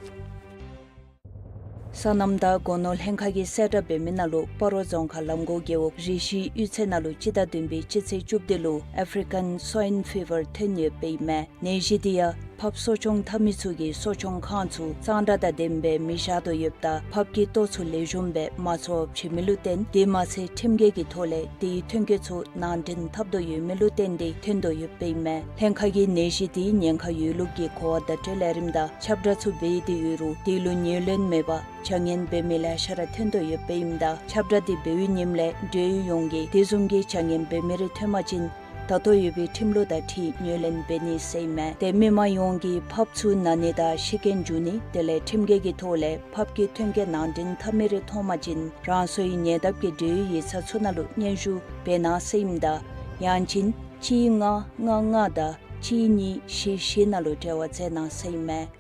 སོ་ནམ་དང་སྒོ་ནོར་ལྷན་ཁག་གིས་གསལ་བསྒྲགས་འབད་མི་ནང་ལུ་སྤ་རོ་རྫོང་ཁག་ལམ་གོང་རྒེད་འོག་རི་ཤི་གཡུས་ཚན་ནང་ལུ་སྤྱི་ཟླ་བདུན་པའི་སྤྱི་ཚེས་བཅུ་བདུན་ལུ་African Swine Fever ཐོན་ཡོདཔ་ཨིན་མས། ནད་གཞི་འདི་ཡང་ཕགཔ་གསོ་སྐྱོང་འཐབ་མི་ཚུ་གིས་གསོ་སྐྱོང་ཁང་ཚུ་གཙང་སྦྲ་དང་ལྡནམ་སྦེ་མི་བཞག་དོ་ཡོདཔ་ད་ཕགཔ་གི་ལྟོ་ཚུ་ལེགས་ཤོམ་སྦེ་མ་འཚོཝ་བྱིན་མི་ལུ་བརྟེན་དེ་མ་ཚད་ཁྲིམས་འགལ་གྱི་ཐོག་ལས་དེའི་ཐོན་སྐྱེད་ཚུ་ནང་འདྲེན་འཐབ་དོ་ཡོད་མི་ལུ་བརྟེན་ཏེ་ཐོན་དོ་ཡོདཔ་ཨིན་མས། ལྷན་ཁག་གིས་ནད་གཞི་དེའི་ཉེན་ཁ་ཡོད་ལུགས་ཀྱི་གོ་བ་བརྡ་སྤྲོད་ལས་རིམ་དང་ཁྱབ་བསྒྲགས་ཚུ་འབད་དེ་ཡོད་རུང་དེ་ལུ་ཉེར་ལེན་མེད་པར་བྱ་ངན་འབད་མི་ལེ་ཤ་ར་ཐོན་དོ་ཡོདཔ་ཨིནམ་ད་ཁྱབ་བསྒྲགས་དེ་འབད་བའི་ཉིནམ་ལས་འབྲེལ་ཡོད་ཡོངས་ཀྱིས་དེ་བཟུམ་གྱི་བྱ་ངན་འབད་མི་རེ་ཐོན་པ་ཅིན་ད་ལྟོ་ཡོད་པའི་ཁྲིམས་ལུགས་དང་འཁྲིལ་ངོས་ལེན་འབད་ནི་ཟེར་ཨིན་མས། ཏེ་མི་མང་ཡོངས་ཀྱིས་ཕགཔ་ཚུ་ན་ནི་དང་ཤི་རྐྱེན་འབྱུང་ནི་དེ་ལས་ཁྲིམས་འགལ་གྱི་ཐོག་ལས་ཕགཔ་གི་ཐོན་སྐྱེད་ནང་འདྲེན་འཐབ་མི་རེ་མཐོང་པ་ཅིན་རང་སོའི་ཉེ་འདབས་ཀྱི་འབྲེལ་ཡོད་ཡིག་ཚང་ཚུ་ནང་ལུ་སྙན་ཞུ་འབད་གནང་ཟེར་ཨིནམ་ད་ཡང་ཅིན་གཅིག་ལྔ་ལྔ་ལྔ་དང་གཅིག་གཉིས་བཞི་བཞི་ནང་ལུ་འབྲེལ་བ་མཛད་གནང་ཟེར་ཨིན་མས།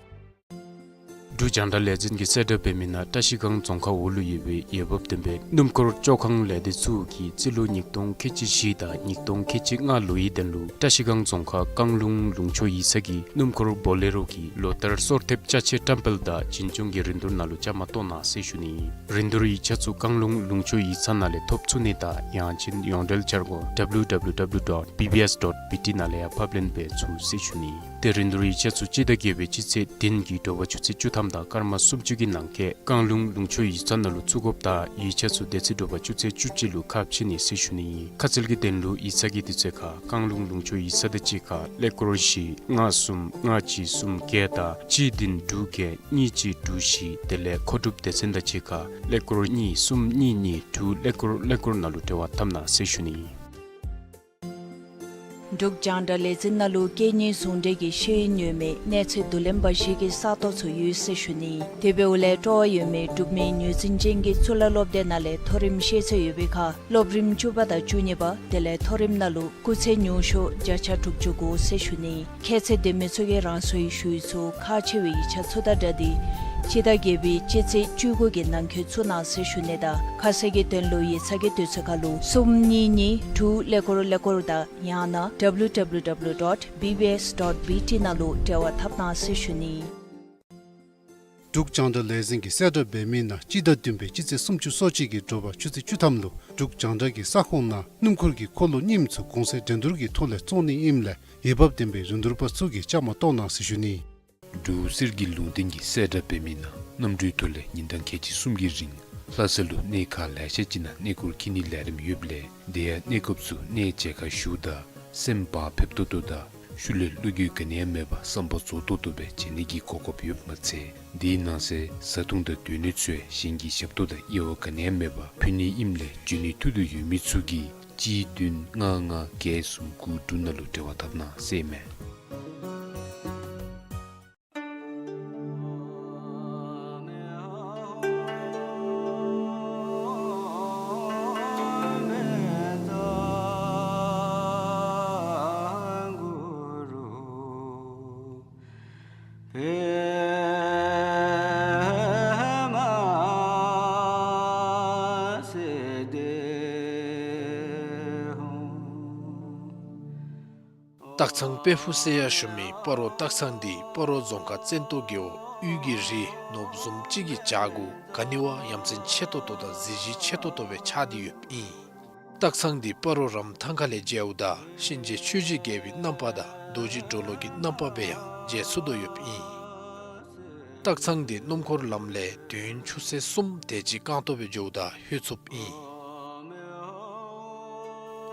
འབྲུག་རྒྱང་བསྒྲགས་ལས་འཛིན་གྱིས་གསལ་བསྒྲགས་འབད་མི་ནང་བཀྲ་ཤིས་སྒང་རྫོང་ཁག་འོག་ལུ་ཡོད་པའི་འོས་འབབ་ལྡན་པའི་སྣུམ་འཁོར་བཅོ་ཁང་ལས་སྡེ་ཚུ་གིས་རྩིས་ལོ་ཉིས་སྟོང་ཁལ་གཅིག་བཞི་དང་ཉིས་སྟོང་ཁལ་གཅིག་ལྔ་ལོའི་དོན་ལུ་བཀྲ་ཤིས་སྒང་རྫོང་ཁག་བཀང་ལུང་ལུང་ཕྱོགས་ཡིག་ཚང་གི་སྣུམ་འཁོར་བོ་ལེ་རོ་གི་ལོ་ལྟར་སོར་ཐེབས་ཅ་ཆས་བཀྲམ་སྤེལ་དང་བྱིན་སྐྱོང་གི་རིན་བསྡུར་ནང་ལུ་བཅའ་མར་གཏོགས་གནང་ཟེར་ཞུ་ནི། རིན་བསྡུར་ཡིག་ཆ་ཚུ་བཀང་ལུང་ལུང་ཕྱོགས་ཡིག་ཚང་ནང་ལས་ཐོབ་ཚུགས་ནི་དང་ཡང་ཅིན་ཡོངས་འབྲེལ་འཆར་སྒོ་W W W dot B B S dot B T ནང་ལས་ཡང་ཕབ་ལེན་འབད་ཚུགས་ཟེར་ཞུ་ནི། ཏེ་རིན་བསྡུར་ཡིག་ཆ་ཚུ་སྤྱི་ཟླ་བརྒྱད་པའི་སྤྱི་ཚེས་བདུན་གྱི་དྲོ་པ་ཆུ་ཚོད་བཅུ་ཐམ་དང་སྐར་མ་སུམ་ཅུ་གི་ནང་འཁོད་བཀང་ལུང་ལུང་ཕྱོགས་ཡིག་ཚང་ནང་ལུ་བཙུགས་དགོཔ་དང་ཡིག་ཆ་ཚུ་དེ་ཚེ་དྲོ་པ་ཆུ་ཚོད་བཅུ་གཅིག་ལུ་ཁ་ཕྱེ་ནི་ཟེར་ཞུ་ནི་ཨིན། ཁ་གསལ་གྱི་དོན་ལུ་ཡིག་ཚང་གི་དུས་ཚོད་ཁར་བཀང་ལུང་ལུང་ཕྱོགས་ཡིག་ཚང་དང་གཅིག་ཁར་ཀླད་ཀོར་བཞི་ལྔ་གསུམ་ལྔ་གཅིག་གསུམ་བརྒྱད་དང་གཅིག་བདུན་དྲུག་བརྒྱད་གཉིས་གཅིག་དྲུག་བཞི་དེ་ལས་མཁོ་སྒྲུབ་སྡེ་ཚན་དང་གཅིག་ཁར་ཀླད་ཀོར་གཉིས་གསུམ་གཉིས་གཉིས་དྲུག་ཀླད་ཀོར་ཀླད་ཀོར་ནང་ལུ་འབྲེལ་བ་འཐབ་གནང་ཟེར་ཞུ་ནི་ཨིན། འབྲུག་རྒྱང་བསྒྲགས་ལས་འཛིན་ནང་ལུ་སྐད་གཉིས་ཟུང་འབྲེལ་གྱི་ཤེས་ཡོན་ཉུལ་མི་གནས་ཚད་བསྡུ་ལེན་པ་ཞིག་གི་ས་སྟོང་ཚུ་ཡོད་ཟེར་ཞུ་ནི། དེ་འབདཝ་ལས་སྤྲོ་བ་ཡོད་མི་འབྲུག་མི་ངོས་འཛིན་ཅན་གྱི་གཙུག་ལག་སློབ་སྡེ་ནང་ལས་མཐོ་རིམ་ཤེས་ཚད་ཡོད་པའི་ཁར་སློབ་རིམ་བཅུ་པ་དང་བཅུ་གཉིས་པ་དེ་ལས་མཐོ་རིམ་ནང་ལུ་སྐུགས་ཚད་ཉུང་ཤོས་བརྒྱ་ཆ་དྲུག་ཅུ་དགོ་ཟེར་ཞུ་ནི། ཁྱད་ཚད་ལྡན་མི་ཚུ་གིས་རང་སོའི་ཞུ་ཡིག་ཚུ་ཁག་ཆེ་བའི་ཡིག་ཆ་ཚུ་དང་སྦྲགས་ཏེ་སྤྱི་ཟླ་བརྒྱད་པའི་སྤྱི་ཚེས་བཅུ་དགུ་གི་ནང་འཁོད་བཙུགས་གནང་ཟེར་ཞུ་ནི་དང་ཁ་གསལ་གྱི་དོན་ལུ་ཡིག་ཚང་གི་དུས་ཚོད་ཁར་ལུ་གསུམ་གཉིས་གཉིས་དྲུག་ཀླད་ཀོར་ཀླད་ཀོར་དང་ཡང་ན་W W W dot B B S dot B T ནང་ལུ་འབྲེལ་བ་འཐབ་གནང་ཟེར་ཞུ་ནི། འབྲུག་རྒྱང་བསྒྲགས་ལས་འཛིན་གྱིས་གསལ་བསྒྲགས་འབད་མི་ནང་སྤྱི་ཟླ་བདུན་པའི་སྤྱི་ཚེས་སུམ་ཅུ་སོ་གཅིག་གི་དྲོ་པ་ཆུ་ཚོད་བཅུ་ཐམ་ལུ་འབྲུག་རྒྱང་བསྒྲགས་ཀྱི་ས་ཁོངས་ནང་སྣུམ་འཁོར་གྱི་འཁོར་ལོ་རྙིངམ་ཚུ་གོང་ཚད་འགྲན་བསྡུར་གྱི་ཐོག་ལས་བཙོང་ནི་ཨིནམ་ལས་འོས་འབབ་ལྡན་པའི་རིན་བསྡུར་པ་ཚུ་གིས་བཅའ་མར་གཏོགས་གནང་ཟེར་ཞུ་ནི། འབྲུག་གསེར་གྱི་ལུང་བསྟན་གྱིས་གསལ་བསྒྲགས་འབད་མི་ནང་གནམ་གྲུའི་ཐོག་ལས་ཉིན་གྲངས་ཁལ་གཅིག་གསུམ་གྱི་རིང་ལྷ་ས་ལུ་གནས་ཁག་ལེ་ཤ་ཅིག་ནང་གནས་སྐོར་འཁྱིད་ནིའི་ལས་རིམ་ཡོདཔ་ལས་དེ་ཡང་གནས་སྐབས་སུ་གནས་མཇལ་ཁ་ཞུཝ་ད་སེམས་བག་ཕེབས་ཏོག་ཏོ་དང་ཤུལ་ལས་བློ་འགྱོད་ག་ནི་ཡང་མེད་པར་བསམ་པ་རྫོགས་ཏོག་ཏོ་སྦེ་མཇལ་ནི་གི་གོ་སྐབས་ཡོདཔ་མ་ཚད་དེའི་ནང་གསེས་བཟའ་འཐུང་དང་སྡོད་གནས་ཚུ་གཞན་གྱི་ཞབས་ཏོག་དང་དབྱེ་བ་ག་ནི་ཡང་མེད་པར་ཕུལ་ནི་ཨིནམ་ལས་འབྱོན་ནིའི་ཐུགས་འདོད་ཡོད་མི་ཚུ་གིས་གཅིག་བདུན་ལྔ་ལྔ་བརྒྱད་གསུམ་དགུ་དྲུག་ནང་ལུ་འབྲེལ་བ་འཐབ་གནང་ཟེར་ཨིན་མས། སྟག་ཚང་དཔལ་ཕུག་ཟེར་ཡང་ཞུ་མི་སྤ་རོ་སྟག་ཚང་འདི་སྤ་རོ་རྫོང་ཁག་བཙན་ཏོ་རྒེད་འོག་དབུས་ཀྱི་རི་ནོར་བུ་བཟུམ་ཅིག་གི་བྱག་གུ་ག་ནི་བ་ཡ་མཚན་ཆེ་ཏོག་ཏོ་དང་གཟི་བརྗིད་ཆེ་ཏོག་ཏོ་སྦེ་ཆགས་ཏེ་ཡོདཔ་ཨིན། སྟག་ཚང་འདི་སྤ་རོ་རམ་ཐང་ཁ་ལས་མཇལཝ་ད་གཤིན་རྗེ་ཆོས་རྗེ་རྒྱལ་པོའི་རྣམ་པ་དང་རྡོ་རྗེ་གྲོ་ལོད་ཀྱི་རྣམ་པ་སྦེ་ཡང་མཇལ་ཚུགས་དོ་ཡོདཔ་ཨིན། སྟག་ཚང་འདི་སྣུམ་འཁོར་ལམ་ལས་དུས་ཡུན་ཆུ་ཚོད་གསུམ་དེ་ཅིག་རྐང་སྟོང་སྦེ་འགྱོཝ་ད་ལྷོད་ཚུགསཔ་ཨིན།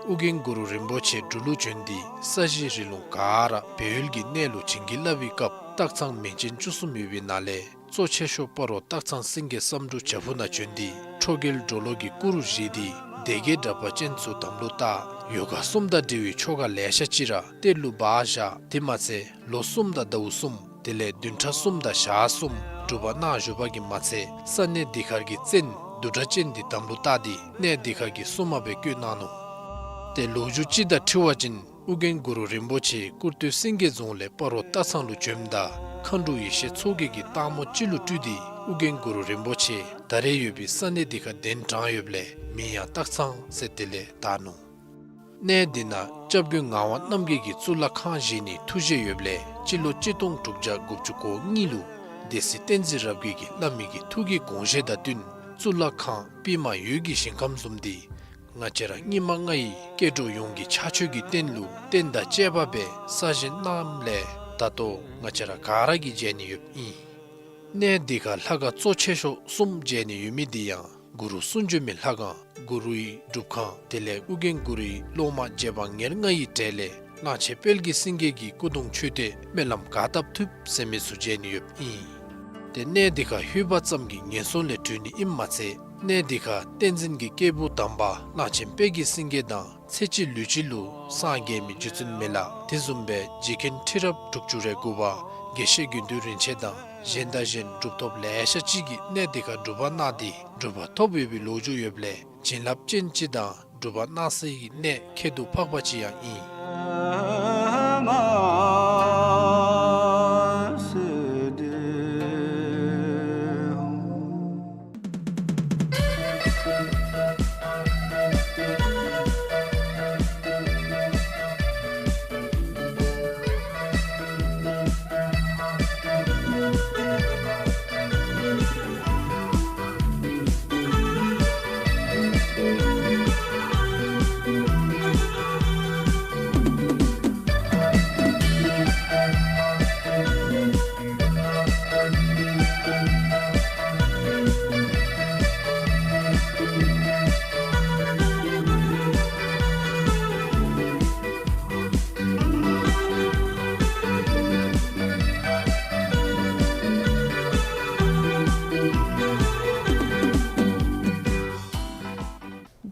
ཨོ་རྒྱན་གུ་རུ་རིན་པོ་ཆེ་འབྲུག་ལུ་བྱོན་ཏེ་ས་གཞི་རི་ལུང་ག་ར་སྦས་ཡུལ་གྱི་གནས་ལུ་བྱིན་གྱིས་བརླབས་པའི་སྐབས་སྟག་ཚང་མིང་ཅན་བཅུ་གསུམ་ཡོད་པའི་ནང་ལས་གཙོ་ཆེ་ཤོས་སྤ་རོ་སྟག་ཚང་སེང་གེ་བསམ་འགྲུབ་བྱག་ཕུག་ནང་བྱོན་ཏེ་ཁྲོ་རྒྱལ་གྲོ་ལོད་ཀྱི་སྐུ་རུ་བཞེངས་ཏེ་སྡེ་བརྒྱད་དྲེགས་པ་ཅན་ཚུ་དམ་ལུ་བཏགས། ཡོ་ག་གསུམ་དང་འབྲེལ་བའི་ཆོ་ག་ལེ་ཤ་ཅིག་ར་གཏེར་ལུ་སྦ་བཞག། དེ་མ་ཚད་ལོ་གསུམ་དང་ཟླཝ་གསུམ་དེ་ལས་བདུན་ཕྲག་གསུམ་དང་ཞག་གསུམ་སྒྲུབ་པ་གནང་བཞུགས་པ་གིས་མ་ཚད་ས་གནས་འདི་ཁར་གྱི་བཙན་བདུད་དྲེགས་ཅན་འདི་དམ་ལུ་བཏགས་ཏེ་གནས་འདི་ཁར་གྱི་སྲུང་མ་སྦེ་བསྐོས་གནང་ནུག། ཏེ་ལོ་རྒྱུས་ཅིག་དང་འཁྲིལ་བ་ཅིན་ཨོ་རྒྱན་གུ་རུ་རིན་པོ་ཆེ་ཀུར་སྟོད་སེང་གེ་རྫོང་ལས་སྤ་རོ་སྟག་ཚང་ལུ་བྱོནམ་ད་མཁའ་འགྲོ་ཡེ་ཤེས་མཚོ་རྒྱལ་གྱིས་སྟག་མོ་ཅིག་ལུ་སྤྲུལ་ཏེ་ཨོ་རྒྱན་གུ་རུ་རིན་པོ་ཆེ་ད་རེས་ཡོད་པའི་ས་གནས་འདི་ཁར་གདན་དྲངས་ཡོདཔ་ལས་མིང་ཡང་སྟག་ཚང་ཟེར་དེ་ལས་བཏགས་ནུག། གནས་འདི་ནང་སྐྱབས་མགོན་ངག་དབང་རྣམ་རྒྱལ་གྱིས་གཙུག་ལག་ཁང་བཞེངས་ནིའི་ཐུགས་བཞེད་ཡོདཔ་ལས་སྤྱི་ལོ་གཅིག་སྟོང་དྲུག་བརྒྱ་དགུ་བཅུ་གོ་གཉིས་ལུ་སྡེ་སྲིད་བསྟན་འཛིན་རབ་རྒྱས་ཀྱིས་བླ་མའི་གི་ཐུགས་ཀྱི་དགོངས་བཞེད་དང་བསྟུན་གཙུག་ལག་ཁང་པདྨ་འོད་ཀྱི་ཞིང་ཁམས་བཟུམ་འདི་ང་བཅས་ར་སྙིགས་མ་ལྔ་ཡི་སྐྱེ་འགྲོ་ཡོངས་ཀྱི་ཕྱག་མཆོད་ཀྱི་རྟེན་ལུ་རྟེན་དང་བཅས་པ་སྦེ་གསར་བཞེངས་གནངམ་ལས་ད་ལྟོ་ང་བཅས་ར་ག་ར་གིས་མཇལ་ནི་ཡོདཔ་ཨིན། གནས་འདི་ཁར་ལྷ་ཁང་གཙོ་ཆེ་ཤོས་གསུམ་མཇལ་ནི་ཡོད་མི་འདི་ཡང་གུ་རུ་གསུང་བྱོན་མའི་ལྷ་ཁང་གུ་རུའི་སྒྲུབ་ཁང་དེ་ལས་ཨོ་རྒྱན་གུ་རུའི་སློབ་མ་རྗེ་འབངས་ཉེར་ལྔ་ཡི་གྲས་ལས་གླང་ཆེན་དཔལ་གྱི་སེང་གེ་གི་སྐུ་གདུང་མཆོད་རྟེན་སྨོན་ལམ་ག་བཏབ་ཐུབ་ཟེར་མི་ཚུ་མཇལ་ནི་ཡོདཔ་ཨིན། ཏེ་གནས་འདི་ཁར་ལྷོད་པ་ཙམ་གྱིས་ངན་སོང་ལས་གྲོལ་ནི་ཨིནམ་མ་ཚད་གནས་འདི་ཁར་བསྟན་འཛིན་གྱི་སྐྱེས་བུ་དམ་པ་གླང་ཆེན་དཔལ་གྱི་སེང་གེ་དང་ཚེ་གཅིག་ལུས་གཅིག་ལུ་སངས་རྒྱས་མི་རྗེ་བཙུན་མི་ལ་དེ་བཟུམ་སྦེ་རྗེ་མཁན་ཁྲི་རབས་དྲུག་ཅུ་རེ་དགུ་པ་དགེ་བཤེས་དགེ་འདུན་རིན་ཆེན་དང་གཞན་དང་གཞན་གྲུབ་ཐོབ་ལེ་ཤ་ཅིག་གིས་གནས་འདི་ཁར་སྒྲུབ་པ་གནང་སྟེ་གྲུབ་པ་ཐོབ་ཡོད་པའི་ལོ་རྒྱུས་ཡོདཔ་ལས་བྱིན་རླབས་ཅན་ཅིག་དང་སྒྲུབ་པ་གནང་སའི་གནས་ཁྱད་དུ་འཕགས་པ་ཅིག་ཡང་ཨིན།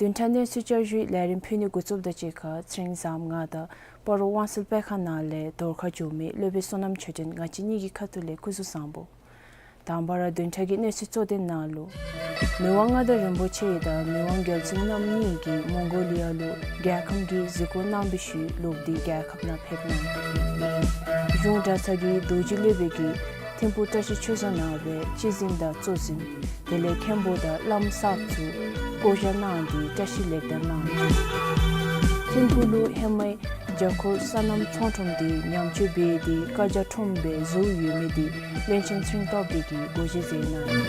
བདུན་ཕྲག་གནས་ཚུལ་བསྐྱར་ཞུའི་ལས་རིམ་ཕུལ་ནི་འགོ་བཙུགསཔ་དང་གཅིག་ཁར་ཚེ་རིང་བཟངམོ་ང་དང་སྤ་རོ་དབང་གསལ་དཔེ་ཁང་ནང་ལས་འདོར་ཁ་བྱོན་མི་སློབ་དཔོན་བསོད་ནམས་ཆོས་སྒྲོན་ང་བཅས་གཉིས་ཀྱི་ཁ་ཐུག་ལས་སྐུ་གཟུགས་བཟང་པོ། དང་པ་ར་བདུན་ཕྲག་གི་གནས་ཚུལ་གཙོ་དོན་ནང་ལུ། མི་དབང་མངའ་བདག་རིན་པོ་ཆེ་དང་མི་དབང་རྒྱལ་བཙུན་རྣམ་གཉིས་ཀྱིས་མོང་གོ་ལི་ཡ་ལུ་རྒྱལ་ཁམས་ཀྱི་གཟིགས་སྐོར་གནང་བའི་ཤུལ་ལོག་སྟེ་རྒྱལ་ཁབ་ནང་ཕེབས་གནང་། གཞུང་གྲྭ་ཚང་གི་རྡོ་རྗེ་སློབ་དཔོན་གྱིས་ཐིམ་ཕུག་བཀྲ་ཤིས་ཆོས་བཟང་ནང་སྦེ་སྤྱི་འཛིན་དང་གཙོ་འཛིན་དེ་ལས་མཁན་པོ་དང་བླམ་གསརཔ་ཚུ་བསྐོ་བཞག་གནང་སྟེ་བཀྲ་ཤིས་ལེགས་དར་གནང་། ཐིམ་ཕུག་ལུ་ཧེ་མའི་རྒྱ་སྐོར་སོ་ནམ་ཚོང་ཁྲོམ་འདི་ཉམས་བཅོས་འབད་དེ་བཀའ་རྒྱ་ཁྲོམ་སྦེ་བཟོ་ཡོད་མི་འདི་བློན་ཆེན་ཚེ་རིང་སྟོབས་རྒྱས་ཀྱིས་སྒོ་འབྱེད་མཛད་གནང་།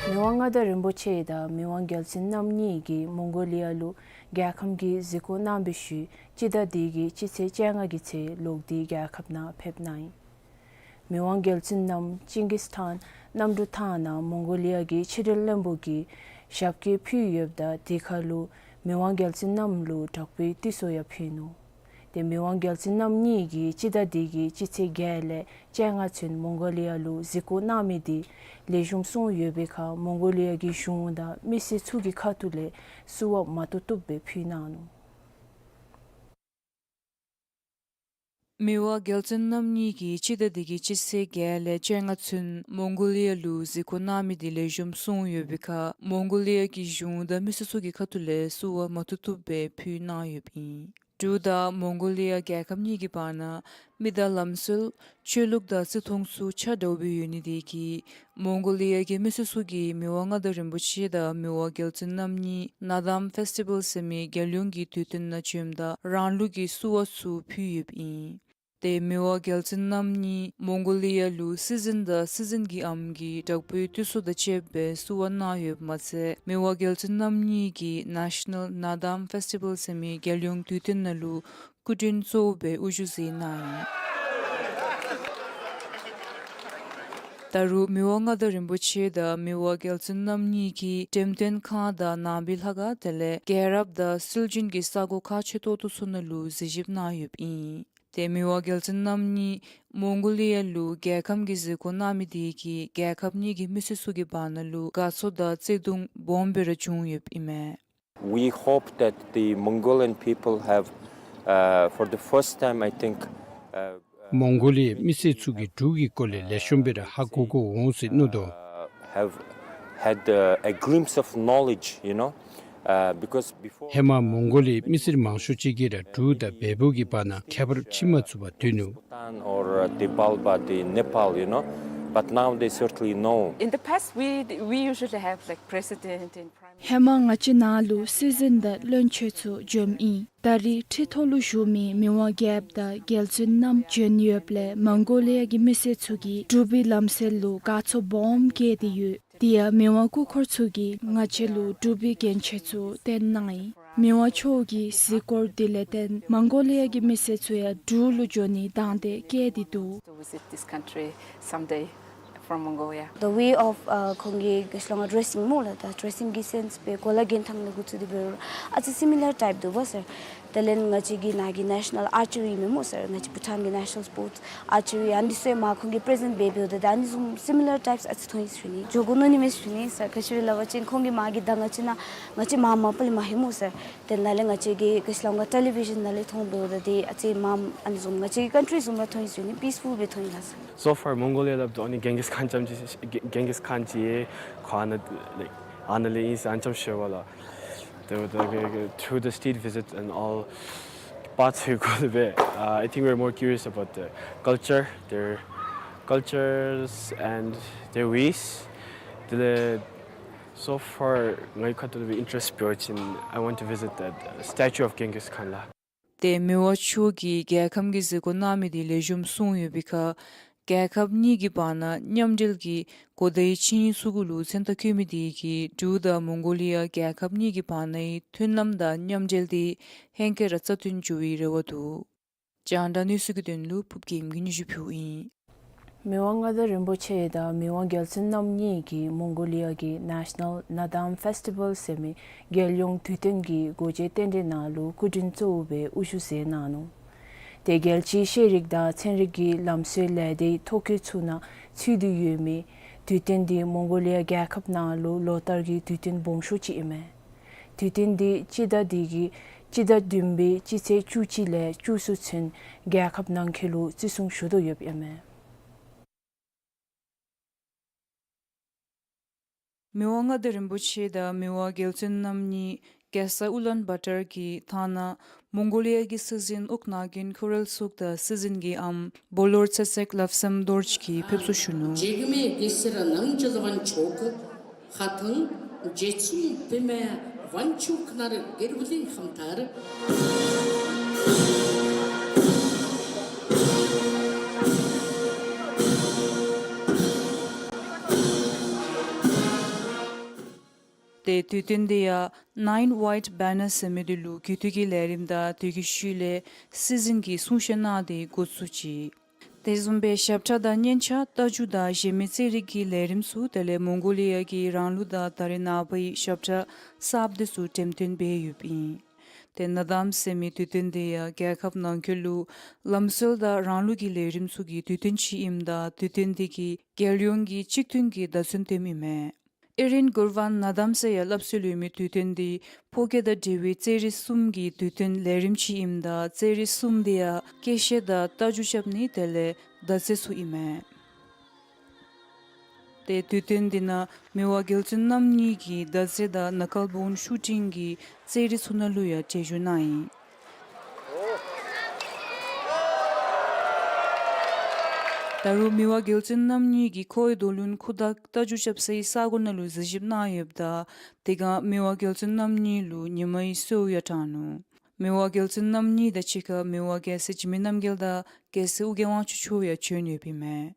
མི་དབང་མངའ་བདག་རིན་པོ་ཆེ་དང་མི་དབང་རྒྱལ་བཙུན་རྣམ་གཉིས་ཀྱིས་མོང་གོ་ལི་ཡ་ལུ་རྒྱལ་ཁམས་ཀྱི་གཟིགས་སྐོར་གནང་བའི་ཤུལ་སྤྱི་ཟླ་འདི་གི་སྤྱི་ཚེས་བཅོ་ལྔ་གི་ཚེ་ལོག་སྟེ་རྒྱལ་ཁབ་ནང་ཕེབས་གནང་ཡི། མི་དབང་རྒྱལ་བཙུན་རྣམ་ཅིང་གིས་ཐཱན་གནམ་གྲུ་ཐང་ནང་མོང་གོ་ལི་ཡ་གི་ཕྱི་འབྲེལ་བློན་པོ་གིས་ཞབས་སྐྱེལ་ཕུལ་ཡོདཔ་ད་དེ་ཁར་ལུ་མི་དབང་རྒྱལ་བཙུན་རྣམ་ལུ་དྲག་པོའི་དུས་ཚོད་ཡང་ཕུལ་ནུག། ཏེ་མི་དབང་རྒྱལ་བཙུན་རྣམ་གཉིས་ཀྱིས་སྤྱི་ཟླ་འདི་གི་སྤྱི་ཚེས་བརྒྱད་ལས་བཅོ་ལྔ་ཚུན་མོང་གོ་ལི་ཡ་ལུ་གཟིགས་སྐོར་གནང་མི་འདི་ལེགས་ཤོམ་སོང་ཡོད་པའི་ཁར་མོང་གོ་ལི་ཡ་གི་གཞུང་དང་མི་སེར་ཚུ་གི་ཁ་ཐུག་ལས་བསུ་བ་མ་བཏུབ་བཏུབ་སྦེ་ཕུལ་གནང་ནུག། མི་དབང་རྒྱལ་བཙུན་རྣམ་གཉིས་ཀྱིས་སྤྱི་ཟླ་འདི་གི་སྤྱི་ཚེས་བརྒྱད་ལས་བཅོ་ལྔ་ཚུན་མོང་གོ་ལི་ཡ་ལུ་གཟིགས་སྐོར་གནང་མི་འདི་ལེགས་ཤོམ་སོང་ཡོད་པའི་ཁར་མོང་གོ་ལི་ཡ་གི་གཞུང་དང་མི་སེར་ཚུ་གི་ཁ་ཐུག་ལས་བསུ་བ་མ་བཏུབ་བཏུབ་སྦེ་ཕུལ་གནང་ཡོདཔ་ཨིན། འབྲུག་དང་མོང་གོ་ལི་ཡ་རྒྱལ་ཁབ་གཉིས་ཀྱི་བར་ན་མི་དང་ལམ་སྲོལ་ཆོས་ལུགས་དང་བརྩི་མཐོང་ཚུ་ཆ་འདྲཝ་སྦེ་ཡོད་ནི་དེ་གིས་མོང་གོ་ལི་ཡ་གི་མི་སེར་ཚུ་གིས་མི་དབང་མངའ་བདག་རིན་པོ་ཆེ་དང་མི་དབང་རྒྱལ་བཙུན་རྣམ་གཉིས་ནཱ་དཱམ་ཕེསི་ཊི་བཱལ་ཟེར་མི་རྒྱལ་ཡོངས་ཀྱི་དུས་སྟོན་ནང་བྱོནམ་ད་རང་ལུགས་ཀྱི་བསུ་བ་ཚུ་ཕུལ་ཡོདཔ་ཨིན། ཏེ་མི་དབང་རྒྱལ་བཙུན་རྣམ་གཉིས་མོང་གོ་ལི་ཡ་ལུ་སྲིད་འཛིན་དང་སྲིད་འཛིན་གྱི་ཨམ་གྱི་དྲག་པོའི་དུས་ཚོད་དང་བཅསཔ་སྦེ་བསུ་བ་གནང་ཡོདཔ་མ་ཚད་མི་དབང་རྒྱལ་བཙུན་རྣམ་གཉིས་ཀྱིས་ནེ་ཤ་ནཱལ་ནཱ་དཱམ་ཕེསི་ཊི་བཱལ་ཟེར་མི་རྒྱལ་ཡོངས་དུས་སྟོན་ནང་ལུ་སྐུ་མགྲོན་གཙོ་བོ་སྦེ་དབུ་བཞུགས་མཛད་གནང་ཡི། ད་རུང་མི་དབང་མངའ་བདག་རིན་པོ་ཆེ་དང་མི་དབང་རྒྱལ་བཙུན་རྣམ་གཉིས་ཀྱིས་འགྲེམས་སྟོན་ཁང་དང་ནང་པའི་ལྷ་ཁང་དེ་ལས་རྒྱལ་རབས་དང་སྲོལ་རྒྱུན་གྱི་ས་གོ་ཁག་ཆེ་ཏོག་ཏོ་ཚུ་ནང་ལུ་གཟིགས་ཞིབ་གནང་ཡོདཔ་ཨིན། ཏེ་མི་དབང་རྒྱལ་བཙུན་རྣམ་གཉིས་མོང་གོ་ལི་ཡ་ལུ་རྒྱལ་ཁམས་ཀྱི་གཟིགས་སྐོར་གནང་མི་དེ་གིས་རྒྱལ་ཁབ་གཉིས་ཀྱི་མི་སེར་ཚུ་གི་བར་ན་ལུ་དགའ་ཚོར་དང་བརྩེ་གདུང་སྦོམ་སྦེ་ར་བྱུང་ཡོདཔ་ཨིན་མས། We hope that the Mongolian people have, uh, for the first time, I think, uh, མོང་གོ་ལི་ཡའི་མི་སེར་ཚུ་གིས་འབྲུག་གི་སྐོར་ལས་ལེགས་ཤོམ་སྦེ་ར་ཧ་གོ་གོ་འོང་ཟེར་མནོ་དོ། uh, have had, uh, a glimpse of knowledge, you know, uh, because before, ཧེ་མ་མོང་གོ་ལི་ཡའི་མི་སེར་མང་ཤོས་ཅིག་གིས་ར་འབྲུག་དང་བལ་པོ་གི་བར་ན་ཁྱད་པར་ཕྱེ་མ་ཚུགས་པར་སྡོད་ནུག། Bhutan or, uh, the Balba, the Nepal, you know, but now they certainly know. In the past, we, we usually have, like, president and prime minister. ཧེ་མ་ང་བཅས་ནང་ལུ་སྲིད་འཛིན་དང་བློན་ཆེན་ཚུ་འབྱོནམ་ཨིན། ད་རེས་ཁྲི་ཐོག་ལུ་བཞུགས་མི་མི་དབང་རྒྱལཔོ་དང་རྒྱལ་བཙུན་རྣམ་བྱོན་ཡོདཔ་ལས་མོང་གོ་ལི་ཡ་གི་མི་སེར་ཚུ་གིས་འབྲུག་པའི་ལམ་སྲོལ་ལུ་དགའ་ཚོར་སྦོམ་བསྐྱེད་དེ་ཡོད། དེ་ཡང་མི་དབང་སྐུ་འཁོར་ཚུ་གིས་ང་བཅས་ལུ་འབྲུག་པའི་རྒྱན་ཆ་ཚུ་སྟོན་གནང་ཡི། མི་དབང་མཆོག་གི་གཟིགས་སྐོར་དེ་ལས་བརྟེན་མོང་གོ་ལི་ཡ་གི་མི་སེར་ཚུ་ཡང་འབྲུག་ལུ་འགྱོ་ནིའི་དང་འདོད་བསྐྱེད་དེ་འདུག། To visit this country someday from Mongolia. The way of, uh, ཁོང་གི་ག་ཅི་ལོ་ང་ཌེ་རེ་སིང་སྨོ་ལགས། ད་ཌེ་རེ་སིང་གི་སེནསི་སྦེ་གོ་ལ་རྒྱན་ཐངས་ལས་འགོ་བཙུགས་ཏེ་འབད་རུང་ཨ་ཙི་སི་མི་ལར་ཊའིཔ་འདུག་པ་སར། དེ་ལས་ང་བཅས་ཀྱི་ནཱ་གི་ནེ་ཤ་ནཱལ་ཨར་ཅི་རི་ཨིན་མས་སྨོ་སར། ང་བཅས་བྷུ་ཊཱན་གྱི་ནེ་ཤ་ནཱལ་སི་པོརཊསི་ཨར་ཅི་རི། ཨ་ནི་ཚུ་ཡང་མར་ཁོང་གིས་པི་རི་ཛེནཊ་འབད་འབདཝ་ད་ད་ཨ་ནི་བཟུམ་སི་མི་ལར་ཊའིཔསི་ཨ་ཙི་མཐོང་ཡི་ཟེར་ཞུ་ནི། འགྱོ་དགོ་མནོ་ནི་མས་ཟེར་ཞུ་ནི་སར། ག་ཅི་སྦེ་སླབ་པ་ཅིན་ཁོང་གིས་མར་གྱི་ད་ང་བཅས་ནཱ་ང་བཅས་མར་མ་པ་ལས་མ་ལྷོད་སྨོ་སར། དེ་ནང་ལས་ང་བཅས་ཀྱིས་ག་ཅི་ལོ་ང་ཊེ་ལི་བི་ཞཱན་ནང་ལས་མཐོང་འབདཝ་ད་ཏེ་ཨ་ཙི་མར་ཨ་ནི་བཟུམ་ང་བཅས་ཀྱི་ཀཱན་ཊི་རི་བཟུམ་ར་མཐོང་ཡི་ཟེར་ཞུ་ནི། པིསི་ཕུལ་སྦེ་མཐོང་ཡི་ལགས་སར། So far, Mongolia སླབ་ད་ཨ་ནི་གྷེང་གིས་ཁཱན་ཙམ་ཅིག་གྷེང་གིས་ཁཱན་ཅིག་ཡང་ཁོ་ཨ་ནཱ་ལས་like ཨ་ནཱ་ལས་ཨིན་ཟེར་ཨ་ནི་ཙམ་ཤེས་པས་ལགས། དེ་འབདཝ་ད་གི་གི་through the state visit and all, པར་ཚུ་གུ་སྦེ་uh, I think we're more curious about the culture, their cultures and their ways. དེ་ལས་so far ངེའི་ཁ་ཐུག་ལས་སྦེ་ཨིན་ཊེ་རེསཊ་འབད་བ་ཅིན་I want to visit the statue of Genghis Khan ལགས། ཏེ་མི་དབང་མཆོག་གིས་རྒྱལ་ཁམས་ཀྱི་གཟིགས་སྐོར་གནང་མི་དེ་ལེགས་ཤོམ་སོང་ཡོད་པའི་ཁར་རྒྱལ་ཁབ་གཉིས་ཀྱི་བར་ན་མཉམ་འབྲེལ་གྱི་གོ་བརྡའི་ཆིངས་ཡིག་ཚུ་གུ་ལུ་མཚན་རྟགས་བཀོད་མི་དེ་གིས་འབྲུག་དང་མོང་གོ་ལི་ཡ་རྒྱལ་ཁབ་གཉིས་ཀྱི་བར་ནའི་མཐུན་ལམ་དང་མཉམ་འབྲེལ་དེ་ཧེང་སྐལ་ར་རྩ་བརྟན་འགྱོ་བའི་རེ་བ་འདུག། རྒྱང་བསྒྲགས་གནས་ཚུལ་གྱི་དོན་ལུ་ཕུརབ་རྒྱལམོ་གིས་སྙན་ཞུ་ཕུལཝ་ཨིན། མི་དབང་མངའ་བདག་རིན་པོ་ཆེ་དང་མི་དབང་རྒྱལ་བཙུན་རྣམ་གཉིས་ཀྱིས་མོང་གོ་ལི་ཡ་གི་ནེ་ཤ་ནཱལ་ནཱ་དཱམ་ཕེསི་ཊི་བཱལ་ཟེར་མི་རྒྱལ་ཡོངས་དུས་སྟོན་གྱི་སྒོ་འབྱེད་རྟེན་འབྲེལ་ནང་ལུ་སྐུ་མགྲོན་གཙོ་བོ་སྦེ་དབུ་བཞུགས་མཛད་གནང་ནུག། ཏེ་རྒྱལ་སྤྱིའི་ཤེས་རིག་དང་ཚན་རིག་གི་ལམ་སྲོལ་ལས་སྡེའི་ཐོ་བཀོད་ཚུ་ནང་ཚུད་དེ་ཡོད་མི་དུས་སྟོན་འདི་མོང་གོ་ལི་ཡ་རྒྱལ་ཁབ་ནང་ལུ་ལོ་ལྟར་གྱི་དུས་སྟོན་སྦོམ་ཤོས་ཅིག་ཨིན་མས། དུས་སྟོན་འདི་སྤྱི་ཟླ་འདི་གི་སྤྱི་ཟླ་བདུན་པའི་སྤྱི་ཚེས་བཅུ་གཅིག་ལས་བཅུ་གསུམ་ཚུན་རྒྱལ་ཁབ་ནང་འཁོད་ལུ་བརྩི་སྲུང་ཞུ་དོ་ཡོདཔ་ཨིན་མས། མི་དབང་མངའ་བདག་རིན་པོ་ཆེ་དང་མི་དབང་རྒྱལ་བཙུན་རྣམ་གཉིས་རྒྱལ་ས་ཨུ་ལཱན་བཱ་ཏར་གྱི་ཐང་ནང་མོང་གོ་ལི་ཡ་གི་སྲིད་འཛིན་ཨོག་ནཱ་གིན་ཁུ་རལ་སུག་དང་སྲིད་འཛིན་གྱི་ཨམ་བོ་ལོར་ཚེ་སྲེག་ལབ་སམ་དོར་ཅིག་གིས་ཕེབས་བསུ་ཞུ་ནུག། འཇིགས་མེད་གེ་སར་ནང་བཅུད་དབང་ཕྱུག་ཁ་ཐང་བརྗིད་ཆེན་བི་མ་དབང་ཕྱུག་ནཱ་རྒྱལ་པོ་ལས་ཧམ་ཐར། ཏེ་དུས་སྟོན་དེ་ཡང་Nine White Banners ཟེར་མི་དེ་ལུ་གུས་བཏུད་ཀྱི་ལས་རིམ་དང་དེ་གི་ཤུལ་ལས་སྲིད་འཛིན་གྱིས་གསུང་བཤད་གནང་སྟེ་འགོ་བཙུགས་ཅི། དེ་བཟུམ་སྦེ་ཞབས་ཁྲ་དང་སྙན་ཆ་རྟ་རྒྱུག་དང་གཞན་མི་རྩེད་རིགས་ཀྱི་ལས་རིམ་ཚུ་དེ་ལས་མོང་གོ་ལི་ཡ་གི་རང་ལུགས་དང་ད་རེས་ནངས་པའི་ཞབས་ཁྲ་གསརཔ་དེ་ཚུ་འགྲེམས་སྟོན་འབད་ཡོདཔ་ཨིན། ཏེ་ནཱ་དཱམ་ཟེར་མི་དུས་སྟོན་དེ་ཡང་རྒྱལ་ཁབ་ནང་འཁོད་ལུ་ལམ་སྲོལ་དང་རང་ལུགས་ཀྱི་ལས་རིམ་ཚུ་གི་དུས་སྟོན་ཅིག་ཨིནམ་ད་དུས་སྟོན་དེ་གིས་རྒྱལ་ཡོངས་ཀྱི་གཅིག་མཐུན་གྱི་བརྡ་མཚོན་སྟོནམ་ཨིན་མས། ཨེ་རིན་གུར་ཝཱན་ནཱ་དཱམ་ཟེར་ཡང་སླབ་སྲོལ་ཡོད་མི་དུས་སྟོན་འདི་ཕོ་སྐྱེས་དང་འབྲེལ་བའི་རྩེད་རིགས་གསུམ་གྱི་དུས་སྟོན་ལས་རིམ་ཅིག་ཨིནམ་ད་རྩེད་རིགས་གསུམ་དེ་ཡང་སྐད་བཤད་དང་རྟ་རྒྱུག་རྐྱབ་ནི་དེ་ལས་མདའ་རྩེད་ཚུ་ཨིན་མས། ཏེ་དུས་སྟོན་འདི་ནང་མི་དབང་རྒྱལ་བཙུན་རྣམ་གཉིས་ཀྱིས་མདའ་རྩེད་དང་ནཱ་ཀལ་བོན་ཤུ་ཊིང་གི་རྩེད་རིགས་ཚུ་ནང་ལུ་ཡང་གྲལ་བཞུགས་གནང་ཡི། ད་རུང་མི་དབང་རྒྱལ་བཙུན་རྣམ་གཉིས་ཀྱིས་ཁོའི་རྡོ་ལུང་ཁུ་དྭགས་རྟ་རྒྱུག་རྐྱབ་སའི་ས་གོ་ནང་ལུ་གཟིགས་ཞིབ་གནང་ཡོདཔ་ད་དེ་སྒང་མི་དབང་རྒྱལ་བཙུན་རྣམ་གཉིས་ལུ་ཉི་མའི་གསོལཝ་ཡང་དྲངས་ནུག། མི་དབང་རྒྱལ་བཙུན་རྣམ་གཉིས་དང་གཅིག་ཁར་མི་དབང་རྒྱལ་སྲས་འཇིགས་མེད་རྣམ་རྒྱལ་དང་རྒྱལ་སྲས་ཨོ་རྒྱན་དབང་ཕྱུག་མཆོག་ཡང་བྱོན་ཡོདཔ་ཨིན་མས།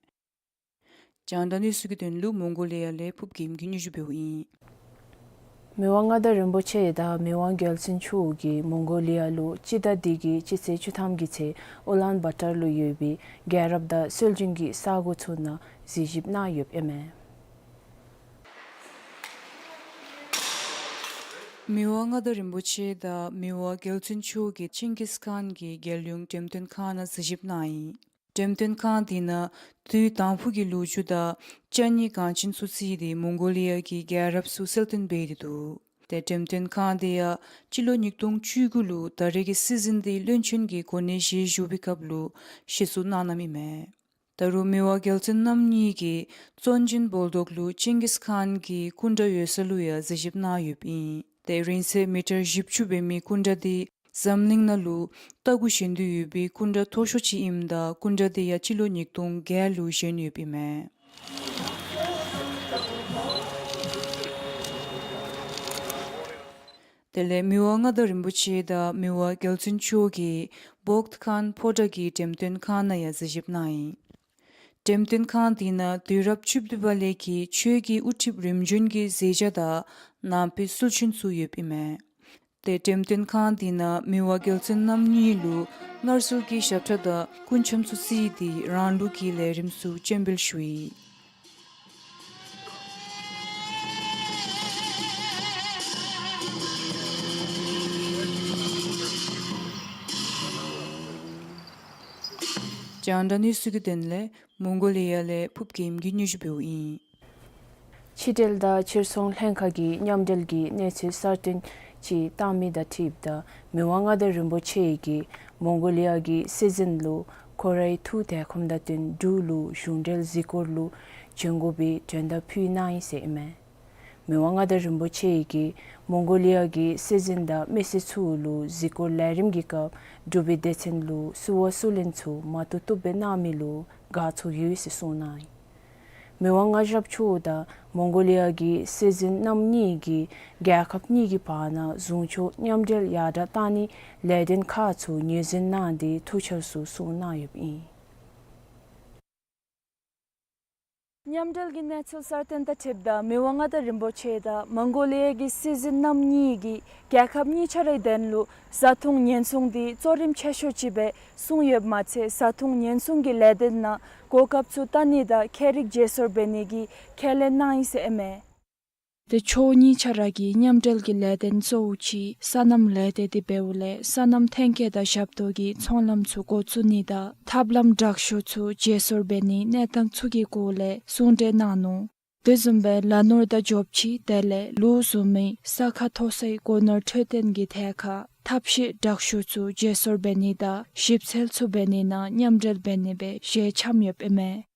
རྒྱང་བསྒྲགས་གནས་ཚུལ་གྱི་དོན་ལུ་མོང་གོ་ལི་ཡ་ལས་ཕུརབ་རྒྱལམ་གྱིས་སྙན་ཞུ་འབདཝ་ཨིན། མི་དབང་མངའ་བདག་རིན་པོ་ཆེ་དང་མི་དབང་རྒྱལ་བཙུན་མཆོག་གིས་མོང་གོ་ལི་ཡ་ལུ་སྤྱི་ཟླ་འདི་གི་སྤྱི་ཚེས་བཅུ་ཐམ་གྱི་ཚེ་ཨུ་ལཱན་བཱ་ཏར་ལུ་ཡོད་པའི་རྒྱལ་རབས་དང་སྲོལ་རྒྱུན་གྱི་ས་གོ་ཚུ་ནང་གཟིགས་ཞིབ་གནང་ཡོདཔ་ཨིན་མས། མི་དབང་མངའ་བདག་རིན་པོ་ཆེ་དང་མི་དབང་རྒྱལ་བཙུན་མཆོག་གིས་ཅིང་གིས་ཁཱན་གྱི་རྒྱལ་ཡོངས་འགྲེམས་སྟོན་ཁང་ནང་གཟིགས་ཞིབ་གནང་ཡི། འགྲེམས་སྟོན་ཁང་དེ་ནང་དུས་དང་ཕུ་གི་ལོ་རྒྱུས་དང་ཅ་རྙིང་གངས་ཅན་ཚུ་རྩིས་ཏེ་མོང་གོ་ལི་ཡ་གི་རྒྱལ་རབས་ཚུ་གསལ་སྟོན་འབད་དེ་འདུག། ཏེ་འགྲེམས་སྟོན་ཁང་དེ་ཡང་སྤྱི་ལོ་ཉིས་སྟོང་བཅུ་དགུ་ལུ་ད་རེས་ཀྱི་སི་ཛིན་དེ་བློན་ཆེན་གྱི་གོ་གནས་བཞེས་བཞུགས་པའི་སྐབས་ལུ་གཞི་བཙུགས་གནང་གནངམ་ཨིན་མས། ད་རུང་མི་དབང་རྒྱལ་བཙུན་རྣམ་གཉིས་ཀྱིས་བཙན་བྱོལ་སྦོལ་ཏོག་ལུ་ཅིང་གིས་ཁཱན་གྱི་སྐུ་འདྲ་ཡོད་ས་ལུ་ཡང་གཟིགས་ཞིབ་གནང་ཡོདཔ་ཨིན། ཏེ་རིང་ཚད་མི་ཊར་བཞི་བཅུ་འབད་མི་སྐུ་འདྲ་དེ་འཛམ་གླིང་ནང་ལུ་རྟ་གུ་བཞེངས་ཏེ་ཡོད་པའི་སྐུ་འདྲ་མཐོ་ཤོས་ཅིག་ཨིནམ་ད་སྐུ་འདྲ་དེ་ཡང་སྤྱི་ལོ་ཉིས་སྟོང་བརྒྱད་ལུ་བཞེངས་ཡོདཔ་ཨིན་མས། དེ་ལས་མི་དབང་མངའ་བདག་རིན་པོ་ཆེ་དང་མི་དབང་རྒྱལ་བཙུན་མཆོག་གིས་བོག་ཁཱན་ཕོ་བྲང་གི་འགྲེམས་སྟོན་ཁང་ནང་ཡང་གཟིགས་ཞིབ་གནང་ཡི། འགྲེམས་སྟོན་ཁང་དེ་ནང་དུས་རབས་བཅུ་བདུན་པ་ལས་ཀྱི་ཆོས་ཀྱི་དབུ་ཁྲིད་རིམ་བྱོན་གྱི་མཛད་བྱ་དང་ནང་པའི་སྲོལ་རྒྱུན་ཚུ་ཡོདཔ་ཨིན་མས། ཏེ་འགྲེམས་སྟོན་ཁང་དེ་ནང་མི་དབང་རྒྱལ་བཙུན་རྣམ་གཉིས་ལུ་སྔར་སྲོལ་གྱི་ཞབས་ཁྲ་དང་སྐུ་འཆམ་ཚུ་རྩིས་ཏེ་རང་ལུགས་ཀྱི་ལས་རིམ་ཚུ་སྤྱན་འབུལ་ཞུ་ཡི། རྒྱང་བསྒྲགས་གནས་ཚུལ་གྱི་དོན་ལས་མོང་གོ་ལི་ཡ་ལས་ཕུརབ་རྒྱལམ་གྱིས་སྙན་ཞུ་འབདཝ་ཨིན། ཕྱི་འབྲེལ་དང་ཕྱིར་ཚོང་ལྷན་ཁག་གིས་མཉམ་འབྲེལ་གྱི་གནས་ཚུལ་གསར་བཏོན་ཅིག་བཏང་མི་དང་འཁྲིལཝ་ད་མི་དབང་མངའ་བདག་རིན་པོ་ཆེ་གིས་མོང་གོ་ལི་ཡ་གི་སྲིད་འཛིན་ལུ་ཁོ་རའི་ཐུགས་དད་ཁོམ་དང་བསྟུན་འབྲུག་ལུ་གཞུང་འབྲེལ་གཟིགས་སྐོར་ལུ་བྱོན་དགོ་པའི་མགྲོན་བརྡ་ཕུལ་གནང་ཡི་ཟེར་ཨིན་མས། མི་དབང་མངའ་བདག་རིན་པོ་ཆེ་གིས་མོང་གོ་ལི་ཡ་གི་སྲིད་འཛིན་དང་མི་སེར་ཚུ་ལུ་གཟིགས་སྐོར་ལས་རིམ་གྱི་སྐབས་འབྲུག་པའི་སྡེ་ཚན་ལུ་བསུ་བ་བསུ་ལེན་ཚུ་མ་བཏུབ་བཏུབ་སྦེ་གནང་མི་ལུ་དགའ་ཚོར་ཡོད་ཟེར་གསུངས་གནང་ཡི། མི་དབང་མངའ་ཞབས་མཆོག་དང་མོང་གོ་ལི་ཡ་གི་སྲིད་འཛིན་རྣམ་གཉིས་ཀྱིས་རྒྱལ་ཁབ་གཉིས་ཀྱི་བར་ན་ཟུང་ཕྱོགས་མཉམ་འབྲེལ་ཡར་དྲག་གཏང་ནིའི་ལས་དོན་ཁག་ཚུ་ངོས་འཛིན་གནང་སྟེ་ཐུགས་འཆར་ཚུ་གསུངས་གནང་ཡོདཔ་ཨིན། མཉམ་འབྲེལ་གྱི་གནས་ཚུལ་གསར་བཏོན་དང་འཁྲིལཝ་ད་མི་དབང་མངའ་བདག་རིན་པོ་ཆེ་དང་མོང་གོ་ལི་ཡ་གི་སྲིད་འཛིན་རྣམ་གཉིས་ཀྱིས་རྒྱལ་ཁབ་གཉིས་ཆ་རའི་དོན་ལུ་བཟའ་འཐུང་ཉེན་སྲུང་དེ་གཙོ་རིམ་ཆེ་ཤོས་ཅིག་སྦེ་གསུངས་ཡོདཔ་མ་ཚད་བཟའ་འཐུང་ཉེན་སྲུང་གི་ལས་དོན་ནང་གོ་སྐབས་ཚུ་བལྟ་ནི་དང་ཁྱད་རིག་བརྗེ་སོར་འབད་ནི་གི་ཁས་ལེན་གནང་ཡི་ཟེར་ཨིན་མས། ཏེ་ཕྱོགས་གཉིས་ཆ་ར་གི་མཉམ་འབྲེལ་གྱི་ལས་དོན་གཙོ་བོ་ཅིག་སོ་ནམ་ལས་སྡེ་དེ་འབདཝ་ལས་སོ་ནམ་ཐོན་སྐྱེད་དང་ཞབས་ཏོག་གི་ཚོང་ལམ་ཚུ་འགོ་བཙུགས་ནི་དང་ཐབས་ལམ་དྲག་ཤོས་ཚུ་བརྗེ་སོར་འབད་ནིའི་གནས་སྟངས་ཚུ་གི་སྐོར་ལས་གསུང་གྲོས་གནང་ནུག། དེ་བཟུམ་སྦེ་ལ་ནོར་དང་འབྲོག་ཕྱི་དེ་ལས་ལུག་བཟུང་མི་ས་ཁ་མཐོ་སའི་སྒོ་ནོར་འཕྲོད་བསྟེན་གྱི་ཐད་ཁར་ཐབས་ཤེས་དྲག་ཤོས་ཚུ་བརྗེ་སོར་འབད་ནི་དང་ཞིབ་འཚོལ་ཚུ་འབད་ནི་ནང་མཉམ་འབྲེལ་འབད་ནི་སྦེ་ཞལ་འཆམ་ཡོདཔ་ཨིན་མས།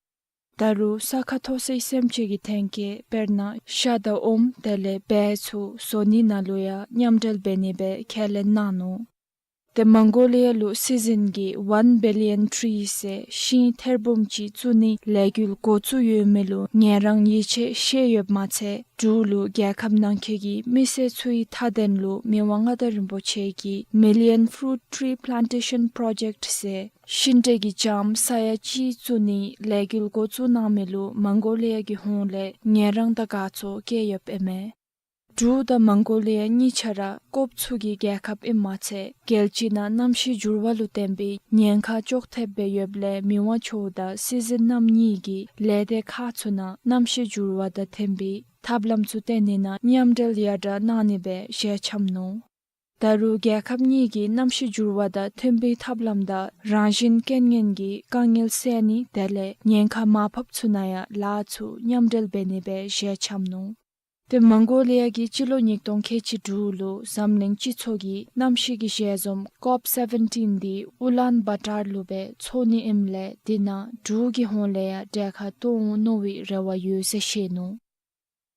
ད་རུང་ས་ཁ་མཐོ་སའི་སེམས་ཅན་གྱི་ཐོན་སྐྱེད་དཔེར་ན་ཤ་དང་ཨོམ་དེ་ལས་བལ་ཚུ་བཟོ་ནི་ནང་ལུ་ཡང་མཉམ་འབྲེལ་འབད་ནི་སྦེ་ཁས་ལེན་གནང་ནུག། ཏེ་མོང་གོ་ལི་ཡ་ལུ་སྲིད་འཛིན་གྱིས་One Billion Trees ཟེར་ཤིང་ཐེར་འབུམ་ཅིག་བཙུགས་ནིའི་ལས་འགུལ་འགོ་བཙུགས་ཡོད་མི་ལུ་ངལ་རངས་ཡིད་ཆེས་བཤད་ཡོདཔ་མ་ཚད་འབྲུག་ལུ་རྒྱལ་ཁབ་ནང་འཁོད་ཀྱི་མི་སེར་ཚུའི་མཐའ་དོན་ལུ་མི་དབང་མངའ་བདག་རིན་པོ་ཆེ་གིས་Million Fruit Tree Plantation Project ཟེར་ཤིང་འབྲས་ཀྱི་ལྕངམ་ས་ཡ་གཅིག་བཙུགས་ནིའི་ལས་འགུལ་འགོ་བཙུགས་གནང་མི་ལུ་མོང་གོ་ལི་ཡ་གི་ཧོངས་ལས་ངལ་རངས་དང་དགའ་ཚོར་བསྐྱེད་ཡོདཔ་ཨིན་མས། འབྲུག་དང་མོང་གོ་ལི་ཡ་གཉིས་ཆ་ར་ཀོབ་ཚུ་གི་རྒྱལ་ཁབ་ཨིནམ་མ་ཚད་རྒྱལ་སྤྱི་ནང་གནམ་གཤིས་འགྱུར་བ་ལུ་བརྟེན་པའི་ཉེན་ཁ་ཅོག་འཐདཔ་སྦེ་ཡོདཔ་ལས་མི་དབང་མཆོག་དང་སྲིད་འཛིན་རྣམ་གཉིས་ཀྱིས་ལས་སྡེ་ཁག་ཚུ་ནང་གནམ་གཤིས་འགྱུར་བ་དང་མཐུན་པའི་ཐབས་ལམ་ཚུ་བཏོན་ནི་ནང་མཉམ་འབྲེལ་ཡར་དྲག་གནང་ནི་སྦེ་ཞལ་འཆམ་ནུག། ད་རུང་རྒྱལ་ཁབ་གཉིས་ཀྱིས་གནམ་གཤིས་འགྱུར་བ་དང་མཐུན་པའི་ཐབས་ལམ་དང་རང་བཞིན་རྐྱེན་ངན་གྱི་དཀའ་ངལ་སེལ་ནི་དེ་ལས་ཉེན་ཁ་མར་ཕབ་ཚུགས་ནིའི་ལཱ་ཚུ་མཉམ་འབྲེལ་འབད་ནི་སྦེ་ཞལ་འཆམ་ནུག། ཏེ་མོང་གོ་ལི་ཡ་གིས་སྤྱི་ལོ་ཉིས་སྟོང་ཁལ་གཅིག་དྲུག་ལུ་འཛམ་གླིང་སྤྱི་ཚོགས་ཀྱི་གནམ་གཤིས་ཀྱི་ཞལ་འཛོམས་ཀོབ་སེ་བེན་ཊིན་དེ་ཨུ་ལཱན་བཱ་ཏར་ལུ་སྦེ་འཚོགས་ནི་ཨིནམ་ལས་དེ་ནང་འབྲུག་གི་ཧོངས་ལས་ཡང་གྲལ་ཁར་གཏོགས་འོང་མནོ་བའི་རེ་བ་ཡོད་ཟེར་བཤད་ནུག།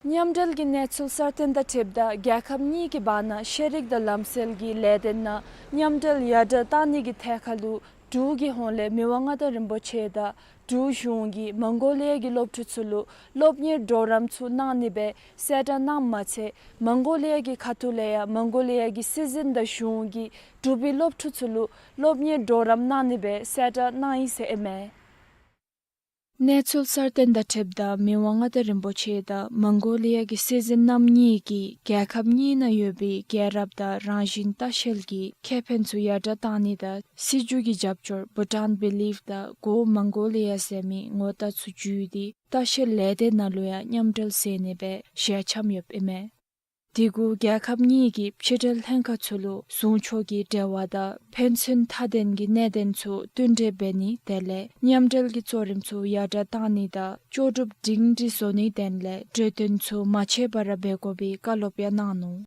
མཉམ་འབྲེལ་གྱི་གནས་ཚུལ་གསར་བཏོན་དང་འཁྲིལཝ་ད་རྒྱལ་ཁབ་གཉིས་ཀྱི་བར་ན་ཤེས་རིག་དང་ལམ་སྲོལ་གྱི་ལས་དོན་ནང་མཉམ་འབྲེལ་ཡར་དྲག་གཏང་ནི་གི་ཐད་ཁར་ལུ་ འབྲུག་གི་ཧོངས་ལས་མི་དབང་མངའ་བདག་རིན་པོ་ཆེ་དང་འབྲུག་གཞུང་གིས་མོང་གོ་ལི་ཡ་གི་སློབ་ཕྲུག་ཚུ་ལུ་སློབ་གཉེར་གྲོགས་རམ་ཚུ་གནང་ནི་སྦེ་གསལ་བསྒྲགས་གནངམ་མ་ཚད་མོང་གོ་ལི་ཡ་གི་ཁ་ཐུག་ལས་ཡང་མོང་གོ་ལི་ཡ་གི་སྲིད་འཛིན་དང་གཞུང་གིས་འབྲུག་པའི་སློབ་ཕྲུག་ཚུ་ལུ་སློབ་གཉེར་གྲོགས་རམ་གནང་ནི་སྦེ་གསལ་བསྒྲགས་གནང་ཡི་ཟེར་ཨིན་མས། གནས་ཚུལ་གསར་བཏོན་དང་འཁྲིལཝ་ད་མི་དབང་མངའ་བདག་རིན་པོ་ཆེ་དང་མོང་གོ་ལི་ཡ་གི་སྲིད་འཛིན་རྣམ་གཉིས་ཀྱིས་རྒྱལ་ཁབ་གཉིས་ནང་ཡོད་པའི་རྒྱལ་རབས་དང་རང་བཞིན་ལྟ་བཤལ་གྱི་ཁེ་ཕན་ཚུ་ཡར་དྲགས་གཏང་ནི་དང་སྲིད་བྱུས་ཀྱི་རྒྱབ་སྐྱོར་Bhutan Belief དང་Go Mongolia ཟེར་མི་ངོ་རྟགས་ཚུ་བརྒྱུད་དེ་ལྟ་བཤལ་ལས་སྡེ་ནང་ལུ་ཡང་མཉམ་འབྲེལ་མཛད་ནི་སྦེ་ཞལ་འཆམ་ཡོདཔ་ཨིན་མས། དེ་གུ་རྒྱལ་ཁབ་གཉིས་ཀྱི་ཕྱི་འབྲེལ་ལྷན་ཁག་ཚུ་ལུ་ཟུང་ཕྱོགས་ཀྱི་འབྲེལ་བ་དང་ཕན་ཚུན་མཐའ་དོན་གྱི་གནད་དོན་ཚུ་བསྟུན་གྲོས་འབད་ནི་དེ་ལས་མཉམ་འབྲེལ་གྱི་གཙོ་རིམ་ཚུ་ཡར་དྲགས་གཏང་ནི་དང་ལྕོགས་གྲུབ་སྒྲིང་སྒྲིང་བཟོ་ནིའི་དོན་ལས་གྲོས་བསྟུན་ཚུ་མ་ཆད་པར་འབད་དགོ་པའི་བཀའ་སློབ་ཡང་གནང་ནུག།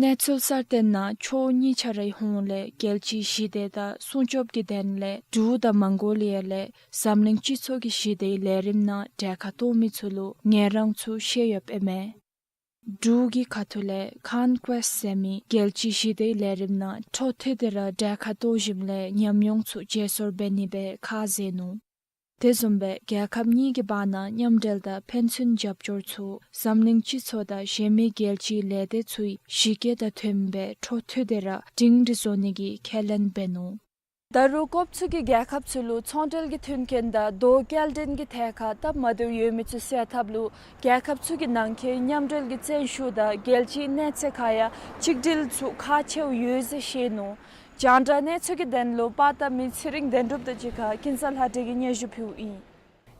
གནས་ཚུལ་གསར་བཏོན་ནང་ཕྱོགས་གཉིས་ཆ་རའི་ཧོངས་ལས་རྒྱལ་སྤྱིའི་ཞི་བདེ་དང་སྲུང་སྐྱོབ་ཀྱི་དོན་ལས་འབྲུག་དང་མོང་གོ་ལི་ཡ་ལས་འཛམ་གླིང་སྤྱི་ཚོགས་ཀྱི་ཞི་བདེའི་ལས་རིམ་ནང་གྲལ་ཁར་གཏོགས་མི་ཚུ་ལུ་ངལ་རངས་ཚུ་བཞེས་ཡོདཔ་ཨིན་མས། འབྲུག་གི་ཁ་ཐུག་ལས་Conquest ཟེར་མི་རྒྱལ་སྤྱིའི་ཞི་བདེའི་ལས་རིམ་ནང་འཕྲོ་མཐུད་དེ་ར་གྲལ་ཁར་གཏོགས་ཞིནམ་ལས་ཉམས་མྱོང་ཚུ་བརྗེ་སོར་འབད་ནི་སྦེ་ཁས་བླངས་ནུག། དེ་བཟུམ་སྦེ་རྒྱལ་ཁབ་གཉིས་ཀྱི་བར་ན་མཉམ་འབྲེལ་དང་ཕན་ཚུན་རྒྱབ་སྐྱོར་ཚུ་འཛམ་གླིང་སྤྱི་ཚོགས་དང་གཞན་མི་རྒྱལ་སྤྱིའི་ལས་སྡེ་ཚུའི་གཞི་བཀོད་དང་མཐུནམ་སྦེ་འཕྲོ་མཐུད་དེ་ར་སྒྲིང་སྒྲིང་བཟོ་ནི་གི་ཁས་ལེན་འབད་ནུག། ད་རུང་སྐོབ་ཚུ་གིས་རྒྱལ་ཁབ་ཚུ་ལུ་ཚོང་འབྲེལ་གྱི་མཐུན་རྐྱེན་དང་རྡོ་སྐྱེལ་འདྲེན་གྱི་ཐད་ཁར་སྟབས་མ་བདེཝ་ཡོད་མི་ཚུ་སེལ་ཐབས་ལུ་རྒྱལ་ཁབ་ཚུ་གི་ནང་འཁོད་མཉམ་འབྲེལ་གྱི་བརྩོན་ཤུགས་དང་རྒྱལ་སྤྱིའི་གནས་ཚད་ཁར་ཡང་གཅིག་སྒྲིལ་ཚུ་ཁག་ཆེཝ་ཡོད་ཟེར་བཤད་ནུག། རྒྱང་བསྒྲགས་གནས་ཚུལ་གྱི་དོན་ལུ་པར་བཏབ་མི་ཚེ་རིང་དོན་གྲུབ་དང་གཅིག་ཁར་ཀུན་བཟང་ལྷ་སྒྲོན་གྱིས་སྙན་ཞུ་ཕུལཝ་ཨིན།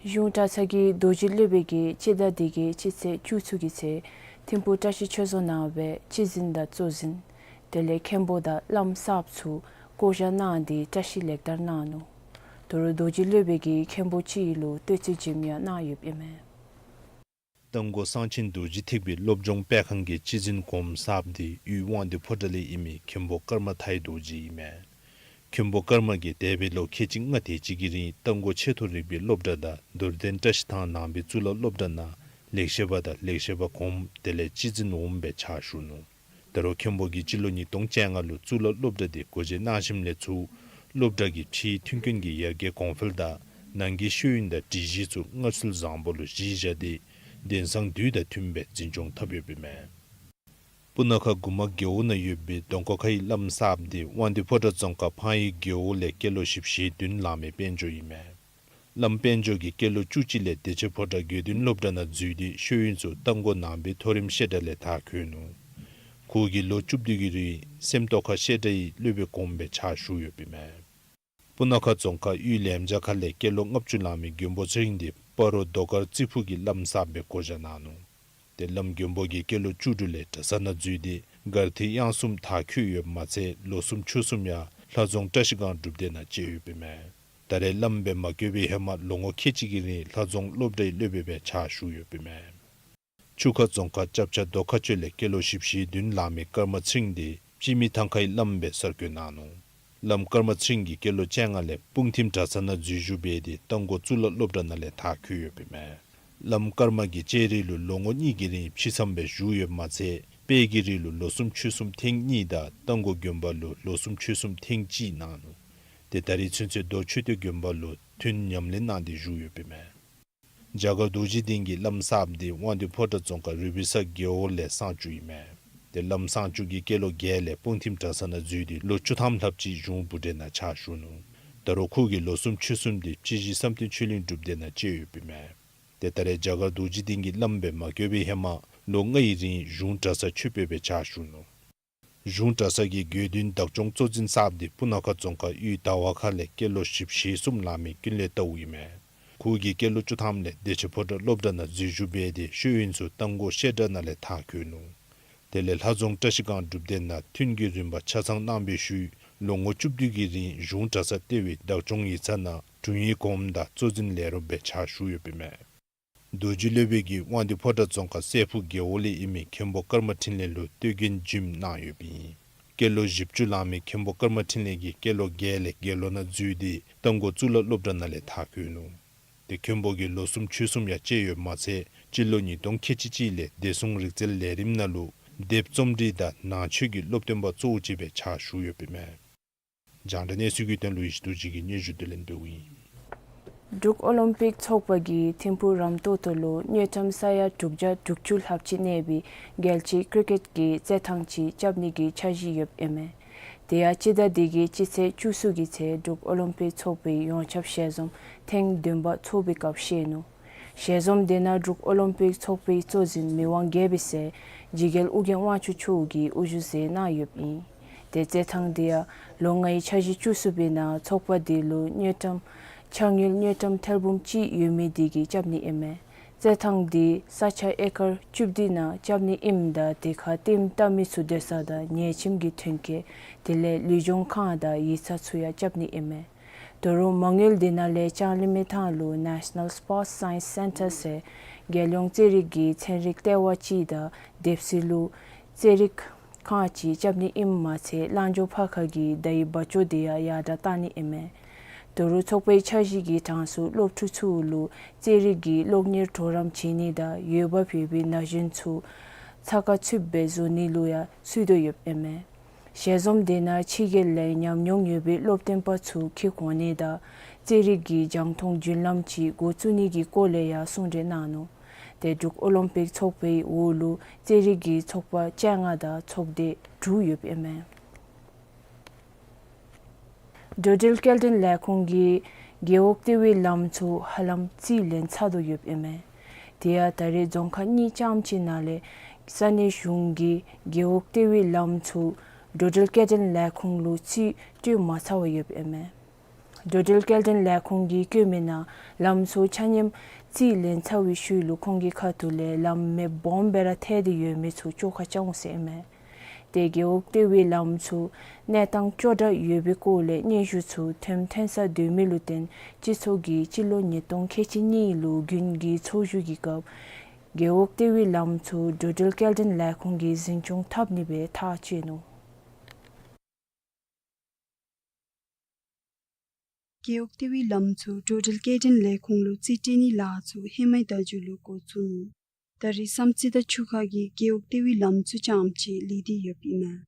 གཞུང་གྲྭ་ཚང་གི་རྡོ་རྗེ་སློབ་དཔོན་གྱིས་སྤྱི་ཟླ་འདི་གི་སྤྱི་ཚེས་བཅུ་གཅིག་གི་ཚེ་ཐིམ་ཕུག་བཀྲ་ཤིས་ཆོས་རྫོང་ནང་སྦེ་སྤྱི་འཛིན་དང་གཙོ་འཛིན་དེ་ལས་མཁན་པོ་དང་བླམ་གསརཔ་ཚུ་བསྐོ་བཞག་གནང་སྟེ་བཀྲ་ཤིས་ལེགས་དར་གནང་ནུག། ད་རུང་རྡོ་རྗེ་སློབ་དཔོན་གྱིས་མཁན་པོ་སྤྱི་ཡི་ལུ་བསྟོད་ཚིག་བྱིནམ་ཡང་གནང་ཡོདཔ་ཨིན་མས། རྟ་མགོ་གསང་ཆེན་རྡོ་རྗེ་ཐེག་པའི་སློབ་སྦྱོང་སྤེལ་ཁང་གི་སྤྱི་འཛིན་གོངམ་གསརཔ་འདི་དབུས་དབང་འདུས་ཕོ་བྲང་ལས་ཨིན་མི་མཁན་པོ་ཀརྨ་མཐའི་རྡོ་རྗེ་ཨིན་མས། མཁན་པོ་ཀརྨ་གིས་འདས་པའི་ལོ་ཁལ་གཅིག་ལྔ་དེ་ཅིག་གི་རིང་རྟ་མགོ་ཆེ་མཐོ་རིག་པའི་སློབ་གྲྭ་དང་རྡོར་གདན་བཀྲ་ཤིས་ཐང་ནང་པའི་གཙུག་ལག་སློབ་གྲྭ་ནང་ལེགས་བཤད་པ་དང་ལེགས་བཤད་པ་གོངམ་དེ་ལས་སྤྱི་འཛིན་འོགམ་སྦེ་ཕྱག་ཞུ་ནུག། ད་རུང་མཁན་པོ་གིས་སྤྱི་ལོ་ཉིས་སྟོང་བཅོ་ལྔ་ལུ་གཙུག་ལག་སློབ་གྲྭ་དེ་སྒོ་འབྱེད་གནང་ཞིནམ་ལས་ཚུར་སློབ་གྲྭ་གི་ཕྱིའི་མཐུན་རྐྱེན་གྱི་ཡར་རྒྱས་གོང་འཕེལ་དང་ནང་གི་ཤེས་ཡོན་དང་སྒྲིག་གཞི་ཚུ་སྔར་ཚུལ་བཟང་པོ་ལུ་གཞི་བཞག་སྟེ་དེང་སང་དུས་དང་མཐུནམ་སྦེ་འཛིན་སྐྱོང་འཐབ་ཡོདཔ་ཨིན་མས། སྤུ་ན་ཁ་གུ་མ་རྒེད་འོག་ནང་ཡོད་པའི་གདོང་ཁ་ཁའི་བླམ་གསརཔ་འདི་དབང་འདུས་ཕོ་བྲང་རྫོང་ཁག་ཕང་ཡུལ་རྒེད་འོག་ལས་སྐྱེས་ལོ་བཞི་བཅུ་ཞེ་བདུན་ལང་མི་དཔལ་འབྱོར་ཨིན་མས། བླམ་དཔལ་འབྱོར་གྱིས་སྐྱེས་ལོ་བཅུ་གཅིག་ལས་བདེ་ཆེན་ཕོ་བྲང་དགེ་འདུན་སློབ་གྲྭ་ནང་འཛུལ་ཏེ་ཤེས་ཡོན་ཚུ་རྟ་མགོ་ནང་པའི་མཐོ་རིམ་བཤད་གྲྭ་ལས་མཐར་འཁྱོལ་ནུག། ཁོ་གིས་ལོ་བཅུ་བདུན་གྱི་རིང་སེམས་རྟོགས་ཁ་བཤད་གྲྭའི་སློབ་དཔོན་གོངམ་སྦེ་ཕྱག་ཞུ་ཡོདཔ་ཨིན་མས། སྤུ་ན་ཁ་རྫོང་ཁག་དབུས་ལེམ་བྱ་ཁ་ལས་སྐྱེས་ལོ་ལྔ་བཅུ་ལང་མི་མགོན་པོ་ཚེ་རིང་འདི་སྤ་རོ་རྡོ་དཀར་རྩི་ཕུག་གི་བླམ་གསརཔ་སྦེ་བསྐོ་བཞག་གནང་ནུག། ཏེ་བླམ་མགོན་པོ་གིས་སྐྱེས་ལོ་བཅུ་དྲུག་ལས་གྲྭ་ཚང་ནང་འཛུལ་ཏེ་མགར་ཐིག་དབྱངས་གསུམ་མཐར་འཁྱོལ་ཡོདཔ་མ་ཚད་ལོ་གསུམ་ཕྱོགས་གསུམ་ཡང་ལྷ་རྫོང་བཀྲ་ཤིས་སྒང་སྒྲུབ་སྡེ་ནང་བཅད་ཡོདཔ་ཨིན་མས། ད་རེས་བླམ་སྦེ་མ་བསྐོ་བའི་ཧེ་མ་ལོ་ངོ་ཁལ་གཅིག་གི་རིང་ལྷ་རྫོང་སློབ་གྲྭའི་སློབ་དཔོན་སྦེ་ཕྱག་ཞུ་ཡོདཔ་ཨིན་མས། ཆུ་ཁ་རྫོང་ཁག་ལྕབ་བྱ་རྡོ་ཁ་ཆོད་ལས་སྐྱེས་ལོ་བཞི་བཅུ་ཞེ་བདུན་ལང་མི་ཀརྨ་ཚེ་རིང་འདི་སྤྱི་མི་ཐང་ཁའི་བླམ་སྦེ་གསར་བསྐོ་གནང་ནུག། བླམ་ཀརྨ་ཚེ་རིང་གིས་སྐྱེས་ལོ་བཅོ་ལྔ་ལས་སྤུངས་ཐིམ་གྲྭ་ཚང་ནང་འཛུལ་ཞུགས་འབད་དེ་རྟ་མགོ་གཙུག་ལག་སློབ་གྲྭ་ནང་ལས་མཐར་འཁྱོལ་ཡོདཔ་ཨིན་མས། བླམ་ཀརྨ་གིས་སྤྱན་རས་གཟིགས་ལུ་ལོ་ངོ་གཉིས་ཀྱི་རིང་ཕྱི་མཚམས་སྦེ་བཞུགས་ཡོདཔ་མ་ཚད་དཔལ་གྱི་རི་ལུ་ལོ་གསུམ་ཕྱོགས་གསུམ་ཐེངས་གཉིས་དང་རྟ་མགོ་དགོན་པ་ལུ་ལོ་གསུམ་ཕྱོགས་གསུམ་ཐེངས་གཅིག་གནང་ནུག། ཏེ་ད་རེས་ཚུན་ཚོད་རྡོ་མཆོད་རྟེན་དགོན་པ་ལུ་ཐུན་ཉམས་ལེན་གནང་སྟེ་བཞུགས་ཡོདཔ་ཨིན་མས། རྒྱ་གར་རྡོ་རྗེ་གདན་གྱི་བླམ་གསརཔ་འདི་དབང་འདུས་ཕོ་བྲང་རྫོང་ཁག་རུ་སྦིས་ས་རྒེད་འོག་ལས་གསང་སྤྱོད་ཨིན་མས། ཏེ་བླམ་གསང་སྤྱོད་ཀྱིས་སྐྱེས་ལོ་བརྒྱད་ལས་སྤུངས་ཐིམ་གྲྭ་ཚང་ནང་འཛུལ་ཏེ་ལོ་བཅུ་ཐམ་ལྷགཔ་ཅིག་གཞུང་བུ་གྲལ་ནང་ཕྱག་ཞུ་ནུག། ད་རུང་ཁོ་གིས་ལོ་གསུམ་ཕྱོགས་གསུམ་འདི་སྤྱི་གཞི་བསམ་གཏན་ཆོས་གླིང་སྒྲུབ་སྡེ་ནང་བཅད་ཡོདཔ་ཨིན་མས། ཏེ་ད་རེས་རྒྱ་གར་རྡོ་རྗེ་གདན་གྱི་བླམ་སྦེ་མ་བསྐོ་བའི་ཧེ་མ་ལོ་ལྔའི་རིང་གཞུང་གྲྭ་ཚང་ཆོས་དཔོན་སྦེ་ཕྱག་ཞུ་ནུག། གཞུང་གྲྭ་ཚང་གི་དགེ་འདུན་བདག་སྐྱོང་གཙོ་འཛིན་གསརཔ་འདི་སྤུ་ན་ཁ་རྫོང་ཁག་དབུས་དར་བ་ཁ་ལས་སྐྱེས་ལོ་བཞི་བཅུ་ཞེ་གསུམ་ལང་མི་ཀུན་ལེགས་རྟའུ་ཨིན་མས། ཁོ་གིས་སྐྱེས་ལོ་བཅུ་ཐམ་ལས་བདེ་ཆེན་ཕོ་བྲང་སློབ་གྲྭ་ནང་འཛུལ་ཞུགས་འབད་དེ་ཤེས་ཡོན་ཚུ་རྟ་མགོ་བཤད་གྲྭ་ནང་ལས་མཐར་འཁྱོལ་ནུག། དེ་ལས་ལྷ་རྫོང་བཀྲ་ཤིས་སྒང་སྒྲུབ་སྡེ་ནང་ཐུན་གྱི་རིམ་པ་ཆ་ཚང་གནང་བའི་ཤུལ་ལོ་ངོ་བཅུ་བདུན་གྱི་རིང་གཞུང་གྲྭ་ཚང་ལྟེ་བའི་བདག་སྐྱོང་ཡིག་ཚང་ནང་དྲུང་ཡིག་གོངམ་དང་གཙོ་འཛིན་ལས་རོགསཔ་སྦེ་ཕྱག་ཞུ་ཡོདཔ་ཨིན་མས། རྡོ་རྗེ་སློབ་དཔོན་གྱིས་དབང་འདུས་ཕོ་བྲང་རྫོང་ཁག་སྲས་ཕུག་རྒེད་འོག་ལས་ཨིན་མི་མཁན་པོ་ཀརྨ་འཕྲིན་ལས་ལུ་བསྟོད་རྒྱན་བྱིནམ་གནང་ཡོདཔ་ཨིན། སྐྱེས་ལོ་བཞི་བཅུ་ལང་མི་མཁན་པོ་ཀརྨ་འཕྲིན་ལས་ཀྱིས་སྐྱེས་ལོ་བརྒྱད་ལས་དགེ་སློང་ནང་འཛུལ་ཏེ་རྟ་མགོ་གཙུག་ལག་སློབ་གྲྭ་ནང་ལས་མཐར་འཁྱོལ་ནུག། ཏེ་མཁན་པོ་གིས་ལོ་གསུམ་ཕྱོགས་གསུམ་ཡང་བཅད་ཡོདཔ་མ་ཚད་སྤྱི་ལོ་ཉིས་སྟོང་ཁལ་གཅིག་གཅིག་ལས་བདེ་སྲུང་རིག་རྩལ་ལས་རིམ་ནང་ལུ་དེབ་རྩོམ་སྒྲིག་དང་ནང་ཆོས་ཀྱི་སློབ་སྟོན་པ་གཙོ་བོ་ཅིག་སྦེ་ཕྱག་ཞུ་ཡོདཔ་ཨིན་མས། རྒྱང་བསྒྲགས་གནས་ཚུལ་གྱི་དོན་ལུ་ཡེ་ཤེས་རྡོ་རྗེ་གིས་སྙན་ཞུ་དེ་ལེན་འབདཝ་ཨིན། འབྲུག་ཨོ་ལིམ་པིག་ཚོགས་པ་གིས་ཐིམ་ཕུག་རམ་ཏོག་ཏོ་ལུ་དངུལ་ཀྲམ་ས་ཡ་དྲུག་བརྒྱ་དྲུག་ཅུ་ལྷགཔ་ཅིག་གནས་པའི་རྒྱལ་སྤྱིའི་ཀྲི་ཀེཊ་ཀྱི་རྩེད་ཐང་ཅིག་རྐྱབ་ནི་གི་འཆར་གཞི་ཡོདཔ་ཨིན་མས། དེ་ཡང་སྤྱི་ཟླ་འདི་གི་སྤྱི་ཚེས་བཅུ་གསུམ་གྱི་ཚེ་འབྲུག་ཨོ་ལིམ་པིག་ཚོགས་པའི་ཡོངས་ཁྱབ་ཞལ་འཛོམས་ཐེངས་བདུན་པ་ཚོགས་པའི་སྐབས་བཤད་ནུག། ཞལ་འཛོམས་དེ་ནང་འབྲུག་ཨོ་ལིམ་པིག་ཚོགས་པའི་གཙོ་འཛིན་མི་དབང་རྒྱལ་པོའི་སྲས་འཇིགས་རྒྱལ་ཨོ་རྒྱན་དབང་ཕྱུག་མཆོག་གིས་དབུ་བཞུགས་མཛད་གནང་ཡོདཔ་ཨིན། དེ་རྩེད་ཐང་དེ་ཡང་ལོ་ལྔའི་འཆར་གཞི་བཅུ་གསུམ་པའི་ནང་ཚོགས་པ་དེ་ལུ་དངུལ་ཀྲམ་ཕྱགས་དངུལ་དངུལ་ཀྲམ་ཐེར་འབུམ་གཅིག་ཡོད་མི་དེ་གིས་རྐྱབ་ནི་ཨིན་མས། རྩེད་ཐང་དེ་ས་ཆ་ཨེ་ཀར་བཅུ་བདུན་ནང་རྐྱབ་ནི་ཨིནམ་ད་དེ་ཁར་ལྟདམོ་བལྟ་མི་ཚུ་སྡོད་ས་དང་ཉལ་ཁྱིམ་གྱི་ཐོན་སྐྱེད་དེ་ལས་ལུས་སྦྱོང་ཁང་དང་ཡིག་ཚང་ཚུ་ཡང་རྐྱབ་ནི་ཨིན་མས། དོ་རུང་མ་དངུལ་དེ་ནང་ལས་ལྕང་གླིང་མི་ཐང་ལུ་National Sports Science Centre ཟེར་རྒྱལ་ཡོངས་རྩེད་རིགས་ཀྱི་ཚན་རིག་ལྟེ་བ་ཅིག་དང་དེབ་སི་ལུ་རྩེད་རིགས་ཁང་ཅིག་རྐྱབ་ནི་ཨིནམ་མ་ཚད་གླང་ཇོ་ཕར་ཁ་གི་མདའི་འབའ་ཅོག་དེ་ཡང་ཡར་དྲག་གཏང་ནི་ཨིན་མས། དོ་རུང་ཚོགས་པའི་འཆར་གཞི་གི་གྲངས་སུ་སློབ་ཕྲུག་ཚུ་ལུ་རྩེད་རིགས་ཀྱི་སློབ་གཉེར་གྲོགས་རམ་བྱིན་ནི་དང་ཡོདཔ་ཕོད་པའི་ན་གཞོན་ཚུ་ཚ་ཁ་ཚུདཔ་སྦེ་བཟོ་ནི་ལུ་ཡང་ཚུད་དོ་ཡོདཔ་ཨིན་མས། ཞལ་འཛོམས་དེ་ནང་ཕྱི་རྒྱལ་ལས་ཉམས་མྱོང་ཡོད་པའི་སློབ་སྟོན་པ་ཚུ་འཁྱིད་འོང་ནི་དང་རྩེད་རིགས་ཀྱི་རྒྱང་མཐོང་རྒྱུན་ལམ་ཅིག་འགོ་བཙུགས་ནི་གི་སྐོར་ལས་ཡང་གསུང་གྲོས་གནང་ནུག། དེ་འབྲུག་ཨོ་ལིམ་པིག་ཚོགས་པའི་འོག་ལུ་རྩེད་རིགས་ཀྱི་ཚོགས་པ་བཅོ་ལྔ་དང་ཚོགས་སྡེ་དྲུག་ཡོདཔ་ཨིན་མས། འགྲོ་འགྲུལ་སྐྱེལ་འདྲེན་ལས་ཁུངས་ཀྱིས་རྒེད་འོག་ལྟེ་བའི་ལམ་ཚུ་ཧ་ལམ་རྩིས་ལེན་ཚར་དོ་ཡོདཔ་ཨིན་མས། དེ་ཡང་ད་རེས་རྫོང་ཁག་གཉིས་ཙམ་ཅིག་ནང་ལས་ས་གནས་གཞུང་གིས་རྒེད་འོག་ལྟེ་བའི་ལམ་ཚུ་འགྲོ་འགྲུལ་སྐྱེལ་འདྲེན་ལས་ཁུངས་ལུ་རྩིས་སྤྲོད་མ་ཚར་བ་ཡོདཔ་ཨིན་མས། འགྲོ་འགྲུལ་སྐྱེལ་འདྲེན་ལས་ཁུངས་ཀྱིས་བཀོད་མི་ནང་ལམ་ཚུ་ཆ་མཉམ་རྩིས་ལེན་ཚར་བའི་ཤུལ་ལུ་ཁོང་གི་ཁ་ཐུག་ལས་ལམ་མེདཔ་སྦོམ་སྦེ་ར་ཐལ་ཏེ་ཡོད་མི་ཚུ་བཅོ་ཁ་རྐྱབ་འོང་ཟེར་ཨིན་མས། དེ་རྒེད་འོག་ལྟེ་བའི་ལམ་ཚུ་གནས་སྟངས་སྐྱོ་དྲགས་ཡོད་པའི་སྐོར་ལས་སྙན་ཞུ་ཚུ་ཐོནམ་ཐོན་ས་སྡོད་མི་ལུ་བརྟེན་སྤྱི་ཚོགས་ཀྱིས་སྤྱི་ལོ་ཉིས་སྟོང་ཁལ་གཅིག་གཉིས་ལུ་དགུན་གྱི་ཚོགས་བཞུགས་ཀྱི་སྐབས་རྒེད་འོག་ལྟེ་བའི་ལམ་ཚུ་འགྲོ་འགྲུལ་སྐྱེལ་འདྲེན་ལས་ཁུངས་ཀྱིས་འཛིན་སྐྱོང་འཐབ་ནི་སྦེ་ཐག་བཅད་ནུག། རྒེད་འོག་ལྟེ་བའི་ལམ་ཚུ་འགྲོ་འགྲུལ་སྐྱེལ་འདྲེན་ལས་ཁུངས་ལུ་རྩིས་སྤྲོད་ནིའི་ལཱ་ཚུ་ཧེ་མའི་ཟླཝ་མཇུག་ལུ་འགོ་བཙུགས་ནུག། ད་རེས་བསམ་རྩེ་དང་ཆུ་ཁ་གི་རྒེད་འོག་ལྟེ་བའི་ལམ་ཚུ་ཙམ་ཅིག་ལུས་ཏེ་ཡོདཔ་ཨིན་མས།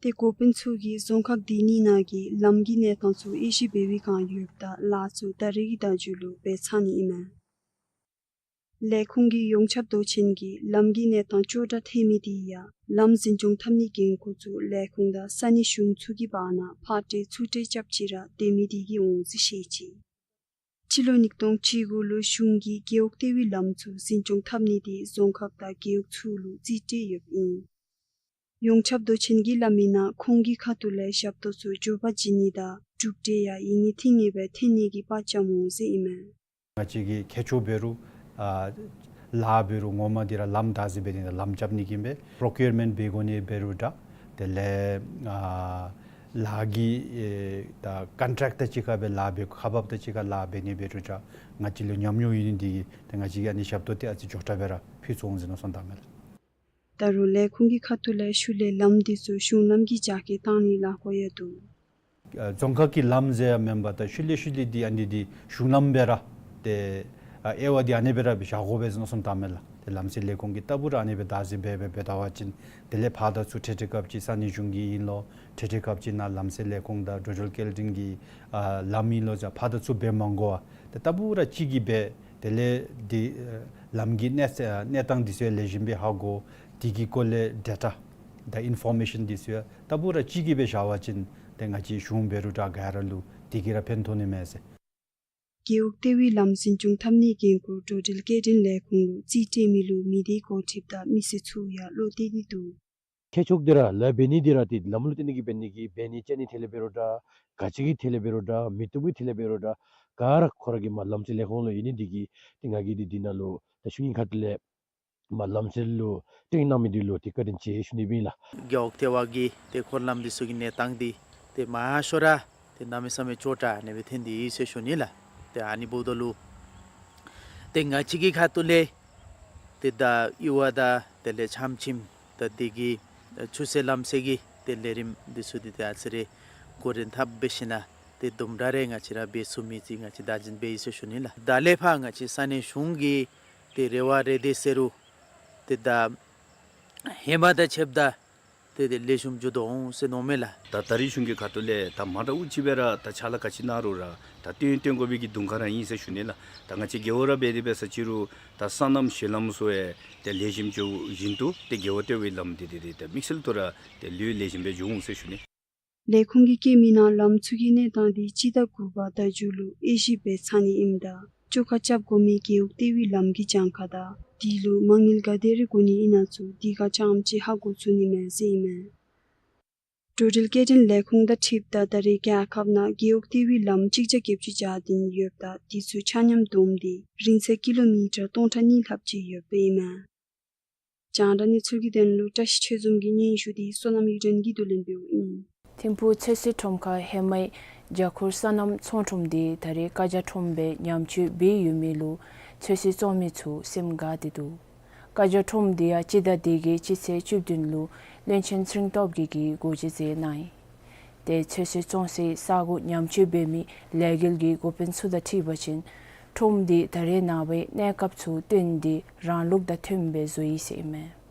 དེ་འགོ་དཔོན་ཚུ་གིས་རྫོང་ཁག་དེ་གཉིས་ནང་གི་ལམ་གྱི་གནས་སྟངས་ཚུ་དབྱེ་ཞིབ་འབད་བའི་བསྒང་ཡོདཔ་ད་ལཱ་ཚུ་ད་རེས་ཀྱི་ཟླཝ་མཇུག་ལུ་འབད་ཚར་ནི་ཨིན་མས། ལས་ཁུངས་ཀྱི་ཡོངས་ཁྱབ་མདོ་ཆེན་གྱིས་ལམ་གྱི་གནས་སྟངས་སྐྱོ་དྲགས་ཐལ་མི་དེ་ཡང་ལམ་འཛིན་སྐྱོང་འཐབ་ནིའི་འགན་ཁུར་ཚུ་ལས་ཁུངས་དང་ས་གནས་གཞུང་ཚུ་གི་བར་ན་ཕར་སྤྲོད་ཚུར་སྤྲོད་རྐྱབ་ཅི་ར་སྡོད་མི་དེ་གིས་འོང་ཟེར་བཤད་ཅི། སྤྱི་ལོ་ཉིས་སྟོང་བཅུ་དགུ་ལུ་གཞུང་གིས་རྒེད་འོག་ལྟེ་བའི་ལམ་ཚུ་འཛིན་སྐྱོང་འཐབ་ནི་དེ་རྫོང་ཁག་དང་རྒེད་འོག་ཚུ་ལུ་རྩིས་སྤྲོད་ཡོདཔ་ཨིན། ཡོངས་ཁྱབ་མདོ་ཆེན་གྱིས་སླབ་མི་ནང་ཁོང་གི་ཁ་ཐུག་ལས་ཞབས་ཏོག་ཚུ་མགྱོགས་པ་བྱིན་ནི་དང་གྲུབ་འབྲས་ཡང་ཡིད་གཉིས་ཐིང་ངེ་སྦེ་ཐོན་ནི་གི་དཔའ་བཅམ་འོང་ཟེར་ཨིན་མས། ང་བཅས་ཀྱིས་ཁྱད་ཆོས་འབད་རུང་ཨ་ལཱ་འབད་རུང་ངོ་མ་འདི་ར་ལམ་བདག་འཛིན་འབད་ནི་དང་ལམ་རྐྱབ་ནི་གི་ཨིན་པས། པྲོ་ཀིའུར་མེནཊ་འབད་དགོ་ནི་འབད་རུང་འདྲ། དེ་ལས་ཨ་ལཱ་གི་ཨེ་ད་ཀོན་ཊེཀ་ཊར་གཅིག་ཁར་སྦེ་ལཱ་འབད་ཁག་འབགཔ་དང་གཅིག་ཁར་ལཱ་འབད་ནི་འབད་རུང་འདྲ། ང་བཅས་ལུ་ཉམས་མྱོང་ཡོད་ནི་འདི་གིས་ཏེ་ང་བཅས་ཀྱིས་ཨ་ནི་ཞབས་ཏོག་འདི་ཨ་ཙི་མགྱོགས་དྲགས་སྦེ་ར་ཕུལ་ཚུགས་འོང་ཟེར་མནོ་བསམ་བཏངམ་མས་ལགས། ད་རུང་ལས་ཁུངས་ཀྱི་ཁ་ཐུག་ལས་ཤུལ་ལས་ལམ་འདི་ཚུ་གཞུང་ལམ་གྱི་རྒྱ་སྐྱེད་བཏང་ནིའི་ལས་འགུལ་ཡང་འདུག། ཨ་རྫོང་ཁག་གི་ལམ་ཟེར་ཡང་མེན་པར་ད་ཤུལ་ལས་ཤུལ་ལས་འདི་ཨ་ནི་འདི་གཞུང་ལམ་སྦེ་ར་ཏེ་ཨ་དབྱེ་བ་འདི་ཨ་ནི་སྦེ་ར་སྦེ་བཞག་དགོ་པས་ཟེར་མནོ་བསམ་བཏངམ་མས་ལགས། ཏེ་ལམ་སེལ་ལས་ཁུངས་ཀྱིས་ལྟ་བུ་ར་ཨ་ནི་སྦེ་བདག་འཛིན་འབད་འབད་འབད་ད་བ་ཅིན་དེ་ལས་ཕར་དང་ཚུར་འཕྲལ་འཕྲལ་སྐབས་ཅིག་ས་གནས་གཞུང་གི་ཨིན་ལོ་འཕྲལ་འཕྲལ་སྐབས་ཅིག་ནཱ་ལམ་སེལ་ལས་ཁུངས་དང་འགྲོ་འགྲུལ་སྐྱེལ་འདྲེན་གྱི་ཨ་ལམ་ཨིན་ལོ་ཟེར་ཕར་དང་ཚུར་འབད་མ་དགོ་པར་ཏེ་ལྟ་བུ་ར་གཅིག་གིས་འབད་དེ་ལས་འདི་ཨ་ལམ་གྱི་གནས་ས་གནས་སྟངས་འདི་ཚུ་ལེགས་ཤོམ་སྦེ་ཧ་གོ། དེ་གི་སྐོར་ལས་ཌེ་ཊ་དང་ཨིན་ཕོར་མེ་ཤཱན་འདི་ཚུ་ཡང་ལྟ་བུ་ར་གཅིག་གིས་སྦེ་བཞག་པ་ཅིན་ཏེ་ང་བཅས་གཞུང་འབད་རུང་འདྲ་ག་ར་ལུ་དེ་གིས་ར་ཕན་ཐོགས་ནི་མས་ཟེར། རྒེད་འོག་ལྟེ་བའི་ལམ་འཛིན་སྐྱོང་འཐབ་ནིའི་འགན་ཁུར་འགྲོ་འགྲུལ་སྐྱེལ་འདྲེན་ལས་ཁུངས་ལུ་རྩིས་སྤྲོད་མི་ལུ་མི་སྡེའི་འགོ་ཁྲིདཔ་དང་མི་སེར་ཚུ་ཡང་བློ་གཏད་དེ་འདུག། ཁྱད་ཆོས་འདི་ར་ལཱ་འབད་ནི་འདི་ར་ཏེ་ལམ་ལུ་བརྟེན་ནི་གིས་འབད་ནི་གི་འབད་ནི་ཅ་ནི་ཐད་ལས་འབད་རུང་འདྲ་ག་ཅི་གི་ཐད་ལས་འབད་རུང་འདྲ་མི་བཏུབ་ཀྱི་ཐད་ལས་འབད་རུང་འདྲ་ག་ར་ཁོ་ར་གི་མ་ལམ་སེལ་ལས་ཁུངས་ལུ་ཨིན་ནི་འདི་གིས་ཏེ་ང་གིས་འདི་འདི་ནང་ལུ་ད་ཤུལ་ཉིནམ་ཁ་ཐུག་ལས་མ་ལམ་སེལ་ལུ་སྟོན་གནང་མི་འདི་ལུ་ཏེ་བཀའ་དྲིན་ཆེ་ཞུ་ནི་ཨིན་ལགས། རྒེད་འོག་ལྟེ་བ་གི་ཏེ་འཁོར་ལམ་འདི་ཚུ་གི་གནས་སྟངས་འདི་ཏེ་མང་ཤོས་ར་ཏེ་གནམ་མེད་ས་མེད་སྐྱོ་དྲགས་ཨ་ནི་སྦེ་ཐོན་ཏེ་ཡོད་ཟེར་ཞུ་ནི་ལགས། ཏེ་ཨ་ནི་འབདཝ་ད་ལུ་ཏེ་ང་བཅས་ཀྱི་ཁ་ཐུག་ལས་ཏེ་ད་ཡུར་བ་དང་དེ་ལས་ཆམ་ཆིམ་དང་དེ་གི་ཆུ་སེལ་ལམ་སེལ་གྱི་ཏེ་ལས་རིམ་འདི་ཚུ་འདི་ཏེ་ཨ་ཙི་རེ་འགོ་འདྲེན་འཐབ་འབད་ཞིནམ་ཏེ་དུམ་གྲ་རེ་ང་བཅས་ར་འབད་ཚུགས་མི་ཅིག་ང་བཅས་བདག་འཛིན་འབད་ཡི་ཟེར་ཞུ་ནི་ལགས། ད་ལས་ཕར་ང་བཅས་ས་གནས་གཞུང་གི་ཏེ་རེ་བ་རེ་འདོད་ཟེར་རུང་ཏེ་ད་ ཧེ་མ་དང་ཕྱདཔ་ད་ཏེ་ཏེ་ལེགས་ཤོམ་འགྱོ་དོ་འོང་ཟེར་མནོཝ་མས་ལགས། ད་ད་རིས་གཞུང་གི་ཁ་ཐུག་ལས་ད་མ་འདྲཝ་ཅིག་སྦེ་ར་ད་ཕྱག་ལཱ་ག་ཅི་གནང་རུང་ར་ད་སྟོན་སྟོན་དགོ་པའི་གི་དུང་ཁ་ར་ཨིན་ཟེར་ཞུ་ནི་ལགས། ད་ང་བཅས་རྒེད་འོག་ར་འབད་དེ་འབད་ས་ཅིག་རུང་ད་སོ་ནམ་གཞི་ལམ་ཚུ་ཡང་ཏེ་ལེགས་ཤོམ་འགྱོཝ་བཞིན་དུ་ཏེ་རྒེད་འོག་ལྟེ་བའི་ལམ་འདི་ཏེ་ཏེ་ད་དམིགས་བསལ་དུ་ར་ཏེ་ལེགས་ལེགས་ཤོམ་སྦེ་འགྱོ་འོང་ཟེར་ཞུ་ནི། ལས་ཁུངས་ཀྱིས་བཀོད་མི་ནང་ལམ་ཚུ་གི་གནས་སྟངས་འདི་སྤྱི་ཟླ་དགུ་པ་ཟླ་མཇུག་ལུ་དབྱེ་ཞིབ་འབད་ཚར་ནི་ཨིནམ་ད་བཅོ་ཁ་རྐྱབ་དགོ་མི་རྒེད་འོག་ལྟེ་བའི་ལམ་གྱི་གྱངས་ཁ་དང་དེ་ལུ་མ་དངུལ་ག་དེ་རེ་དགོ་ནི་ཨིན་ན་ཚུ་དེ་ཁར་རྐྱངམ་ཅིག་ཧ་གོ་ཚུགས་ནི་མས་ཟེར་ཨིན་མས། འགྲོ་འགྲུལ་སྐྱེལ་འདྲེན་ལས་ཁུངས་དང་འཁྲིལཝ་ད་ད་རེས་རྒྱལ་ཁབ་ནང་རྒེད་འོག་ལྟེ་བའི་ལམ་གཅིག་བརྒྱ་བརྒྱད་ཅུ་གྱ་བདུན་ཡོདཔ་ད་དེ་ཚུ་ཆ་མཉམ་བསྡོམས་ཏེ་རིང་ཚད་ཀི་ལོ་མི་ཊར་སྟོང་ཕྲག་གཉིས་ལྷགཔ་ཅིག་ཡོདཔ་ཨིན་མས། རྒྱང་བསྒྲགས་གནས་ཚུལ་གྱི་དོན་ལུ་བཀྲ་ཤིས་ཆོས་འཛོམས་ཀྱི་སྙན་ཞུ་འདི་བསོད་ནམས་གཡུ་སྒྲོན་གྱིས་བསྡུ་ལེན་འབདཝ་ཨིན། ཐིམ་ཕུག་ཚོད་བསྲེ་ཁྲོམ་ཁར་ཧེ་མའི་རྒྱ་ཁུར་སོ་ནམ་ཚོང་ཁྲོམ་འདི་ད་རེས་ཀ་རྒྱ་ཁྲོམ་སྦེ་ཉམས་བཅོས་འབད་ཡོད་མི་ལུ་ཚོད་བསྲེ་བཙོང་མི་ཚུ་སེམས་དགའ་སྟེ་འདུག། ཀ་རྒྱ་ཁྲོམ་འདི་ཡང་སྤྱི་ཟླ་འདི་གི་སྤྱི་ཚེས་བཅུ་བདུན་ལུ་བློན་ཆེན་ཚེ་རིང་སྟོབས་རྒྱས་ཀྱིས་སྒོ་འབྱེད་མཛད་གནང་ཡི། ཏེ་ཚོད་བསྲེ་བཙོང་སའི་ས་གོ་ཉམས་བཅོས་འབད་མི་ལས་འགུལ་གྱི་འགོ་དཔོན་ཚུ་དང་འཁྲིལ་བ་ཅིན་ཁྲོམ་འདི་ད་རེས་ནངས་པའི་གནས་སྐབས་ཚུ་བསྟུན་ཏེ་རང་ལུགས་དང་མཐུནམ་སྦེ་བཟོ་ཡི་ཟེར་ཨིན་མས།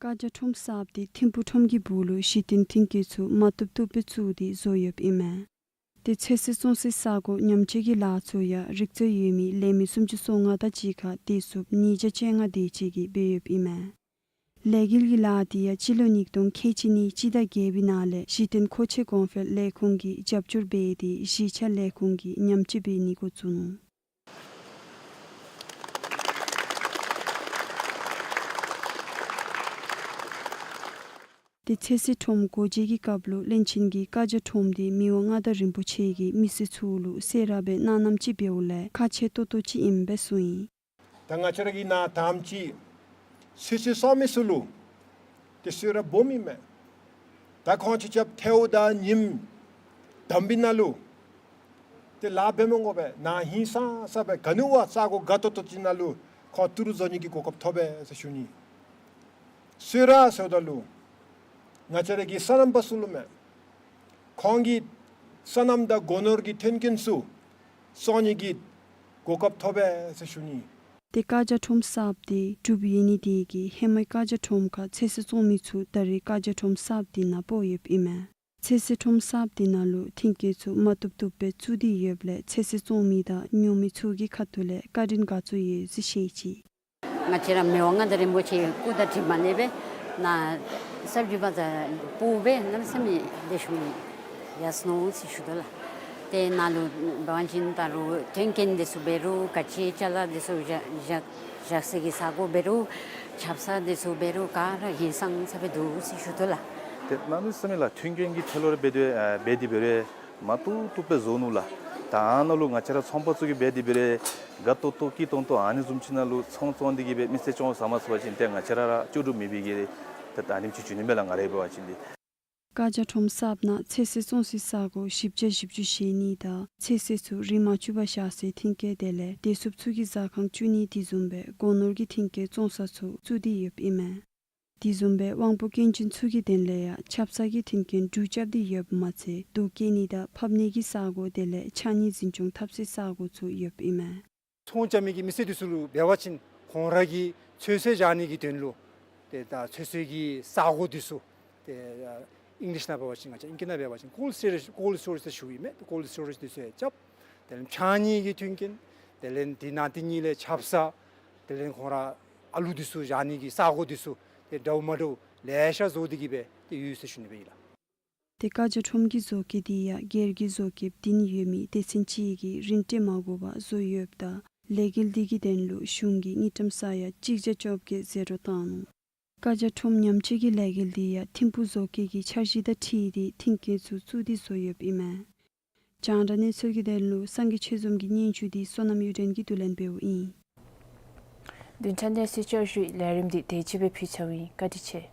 ཀ་རྒྱ་ཁྲོམ་གསརཔ་འདི་ཐིམ་ཕུག་ཁྲོམ་གྱི་སྦུག་ལུ་གཞི་རྟེན་མཐུན་རྐྱེན་ཚུ་མ་བཏུབ་བཏུབ་སྦེ་བཙུགས་ཏེ་བཟོ་ཡོདཔ་ཨིན་མས། ཏེ་ཚོད་བསྲེ་བཙོང་སའི་ས་གོ་ཉམས་བཅོས་ཀྱི་ལཱ་ཚུ་ཡང་རིག་རྩལ་ཡོད་མི་ལས་མི་སུམ་ཅུ་སོ་ལྔ་དང་གཅིག་ཁར་བདེ་སྲུངཔ་ཉིས་བརྒྱ་བཅོ་ལྔ་དེ་ཅིག་གིས་འབད་ཡོདཔ་ཨིན་མས། ལས་འགུལ་གྱི་ལཱ་འདི་ཡང་སྤྱི་ལོ་ཉིས་སྟོང་ཁལ་གཅིག་གཉིས་སྤྱི་ཟླ་བརྒྱད་པའི་ནང་ལས་གཞི་རྟེན་མཁོ་ཆས་གོང་འཕེལ་ལས་ཁུངས་ཀྱིས་རྒྱབ་སྐྱོར་འབད་དེ་གཞིས་ཆགས་ལས་ཁུངས་ཀྱིས་ཉམས་བཅོས་འབད་ནི་འགོ་བཙུགས་ནུག། ཏེ་ཚོད་བསྲེ་ཁྲོམ་སྒོ་འབྱེད་ཀྱི་སྐབས་ལུ་བློན་ཆེན་གྱིས་ཀ་རྒྱ་ཁྲོམ་འདི་མི་དབང་མངའ་བདག་རིན་པོ་ཆེ་གིས་མི་སེར་ཚུ་ལུ་གསོལ་རས་སྦེ་གནང་གནངམ་ཅིག་འབདཝ་ལས་ཁག་ཆེ་ཏོག་ཏོ་ཅིག་ཨིནམ་སྦེ་གསུངས་ཡི། ད་ང་བཅས་ར་གི་ནང་དང་པ་ཅིག་ཚོད་བསྲེ་བཙོང་མི་ཚུ་ལུ་ཏེ་གསོལ་རས་སྦོམ་ཨིན་མས། ད་ཁོང་ཆ་ཁྱབ་ཐལཝ་དང་ཉིམ་དམ་པའི་ནང་ལུ་ཏེ་ལཱ་འབད་མི་དགོ་པས། ནཱ་ཧིང་སངས་ས་སྦེ་ག་ནི་བ་ས་གོ་དགའ་ཏོག་ཏོ་ཅིག་ནང་ལུ་ཁོང་ཏི་རུ་བཟོ་ནི་གི་གོ་སྐབས་ཐོབ་པས་ཟེར་ཞུ་ནི། གསོལ་རས་ཟེརཝ་ད་ལུ་ང་བཅས་ར་གི་སོ་ནམ་པ་ཚུ་ལུ་མས། ཁོང་གི་སོ་ནམ་དང་སྒོ་ནོར་གྱི་མཐུན་རྐྱེན་ཚུ་བཙོང་ནི་གི་གོ་སྐབས་ཐོབ་པས་ཟེར་ཞུ་ནི། ཏེ་ཀ་རྒྱ་ཁྲོམ་གསརཔ་འདི་གྲུབ་ཡོད་ནི་དེ་གིས་ཧེ་མའི་ཀ་རྒྱ་ཁྲོམ་ཁར་ཚོད་བསྲེ་བཙོང་མི་ཚུ་ད་རེས་ཀ་རྒྱ་ཁྲོམ་གསརཔ་འདི་ནང་སྤོ་ཡོདཔ་ཨིན་མས། ཚོད་བསྲེ་ཁྲོམ་གསརཔ་འདི་ནང་ལུ་མཐུན་རྐྱེན་ཚུ་མ་བཏུབ་བཏུབ་སྦེ་བཙུགས་ཏེ་ཡོདཔ་ལས་ཚོད་བསྲེ་བཙོང་མི་དང་ཉོ་མི་ཚུ་གི་ཁ་ཐུག་ལས་བཀའ་དྲིན་དགའ་ཚོར་ཡོད་ཟེར་བཤད་ཅི། ང་བཅས་ར་མི་དབང་མངའ་བདག་རིན་པོ་ཆེ་སྐུ་དང་འགྲིག་མ་ནི་སྦེ་ནཱ་ས་བརྒྱུད་པ་ཚུ་སྤོ་སྦེ་གནམ་མེད་ས་མེད་ལེགས་ཤོམ་ཡར་སོ་ནུག་ཟེར་ཞུ་དོ་ལགས། ཏེ་ནཱ་ལུ་འབད་བ་ཅིན་ད་རུང་མཐུན་རྐྱེན་འདི་ཚུ་འབད་རུང་ག་ཅི་ཅ་ལ་འདི་ཚུ་བཞག་བཞག་བཞག་ས་གི་ས་གོ་འབད་རུང་ཆབ་གསང་འདི་ཚུ་འབད་རུང་ག་ར་ཧིང་སངས་ས་སྦེ་འདུག་ཟེར་ཞུ་དོ་ལགས། ཏེ་གནམ་མེད་ས་མེད་ལགས་མཐུན་རྐྱེན་གྱི་ཐད་ལུ་ར་འབད་དེ་ཨ་འབད་དེ་འབད་རུང་མ་བཏུབ་བཏུབ་སྦེ་བཟོ་ནུག་ལགས། ད་ཨ་ནཱ་ལུ་ང་བཅས་ར་ཚོང་པ་ཚུ་གིས་འབད་དེ་འབད་རུང་དགའ་ཏོག་ཏོ་སྐྱིད་ཏོང་ཏོ་ཨ་ནི་བཟུམ་ཅིག་ནང་ལུ་ཚོང་བཙོང་སྟེ་གིས་སྦེ་མི་སེར་སྐྱོང་ཟ་མ་ཚུགས་པ་ཅིན་ཏེ་ང་བཅས་ར་ར་ལྕོགས་གྲུབ་མེད་པའི་གི་ཏེ་ད་ཨ་ནེམ་ཅིག་འགྱོ་ནི་མས་ལགས། ང་རའི་འབད་བ་ཅིན་ཏེ། ཀ་རྒྱ་ཁྲོམ་གསརཔ་ནང་ཚོད་བསྲེ་བཙོང་སའི་ས་གོ་བཞི་བརྒྱ་བཞི་བཅུ་ཞེ་གཉིས་དང་ཚོད་བསྲེ་ཚུ་རིན་མ་བཅུག་པར་བཞག་སའི་མཐུན་རྐྱེན་དེ་ལས་བདེ་སྲུངཔ་ཚུ་གི་ཟ་ཁང་བཙུགས་ནི་དེ་བཟུམ་སྦེ་སྒོ་ནོར་གྱི་མཐུན་རྐྱེན་བཙོང་ས་ཚུ་བཙུགས་ཏེ་ཡོདཔ་ཨིན་མས། དེ་བཟུམ་སྦེ་དབང་པོ་སྐྱོན་ཅན་ཚུ་གི་དོན་ལས་ཡང་ཆབ་གསང་གི་མཐུན་རྐྱེན་སྒྲུབ་རྐྱབ་སྟེ་ཡོདཔ་མ་ཚད་དུག་བཀལ་ནི་དང་ཕབ་ནི་གི་ས་གོ་དེ་ལས་ཕྱགས་སྙིགས་འཛིན་སྐྱོང་འཐབ་སའི་ས་གོ་ཚུ་ཡོདཔ་ཨིན་མས། ཚོང་རྐྱབ་མི་གི་མི་སེར་འདི་ཚུ་ལུ་འབད་བ་ཅིན་ཁོང་ར་གི་ཚོད་བསྲེ་བཞག་ནི་གི་དོན་ལུ་ཏེ་ད་ཚོད་བསྲེ་གི་ས་གོ་འདི་ཚུ་ཏེ་ཨིང་ལིཤ་ནང་འབད་བ་ཅིན་ང་བཅས་ཨིང་སྐད་ནང་འབད་བ་ཅིན་ཀོལཌ་སི་ཊོ་རེཇ་ཀོལཌ་སི་ཊོ་རེཇ་ཟེར་ཞུཝ་ཨིན་མས། ཀོལཌ་སི་ཊོ་རེཇ་འདི་ཚུ་ཡང་རྐྱབ། དེ་ལས་ཕྱགས་སྙིགས་ཀྱི་མཐུན་རྐྱེན་དེ་ལས་དེ་ནང་དེ་གཉིས་ལས་ཆབ་གསང་དེ་ལས་ཁོང་ར་ཨ་ལུ་འདི་ཚུ་བཞག་ནི་གི་ས་གོ་འདི་ཚུ་ཏེ་འདྲཝ་མ་འདྲཝ་ལེ་ཤ་བཟོ་སྟེ་གིས་སྦེ་ཏེ་ཡོད་ཟེར་ཞུ་ནི་སྦེ་ཨིན་ལགས། ཏེ་ཀ་རྒྱ་ཁྲོམ་གྱི་བཟོ་བཀོད་འདི་ཡང་སྒེར་གྱི་བཟོ་བཀོདཔ་བདུན་ཡོད་མི་སྡེ་ཚན་གཅིག་གིས་རིན་སྤྲོད་མ་དགོ་པར་བཟོ་ཡོདཔ་ད་ལས་འགུལ་འདི་གི་དོན་ལུ་གཞུང་གིས་དངུལ་ཀྲམ་ས་ཡ་གཅིག་བརྒྱ་བཅོ་བརྒྱད་ཟད་འགྲོ་བཏང་ནུག། ཀ་རྒྱ་ཁྲོམ་ཉམས་བཅོས་ཀྱི་ལས་འགུལ་འདི་ཡང་ཐིམ་ཕུག་བཟོ་བཀོད་ཀྱི་འཆར་གཞི་དང་འཁྲིལ་ཏེ་མཐུན་རྐྱེན་ཚུ་བཙུགས་ཏེ་བཟོ་ཡོདཔ་ཨིན་མས། རྒྱང་བསྒྲགས་གནས་ཚུལ་གྱི་དོན་ལུ་སངས་རྒྱས་ཆོས་འཛོམས་ཀྱི་སྙན་ཞུ་འདི་བསོད་ནམས་གཡུ་སྒྲོན་གྱིས་བསྡུ་ལེན་འབདཝ་ཨིན། བདུན་ཕྲག་གནས་ཚུལ་བསྐྱར་ཞུའི་ལས་རིམ་འདི་དེ་ཅིག་སྦེ་ཕུལ་ཚརཝ་ཨིན། བཀའ་དྲིན་ཆེ།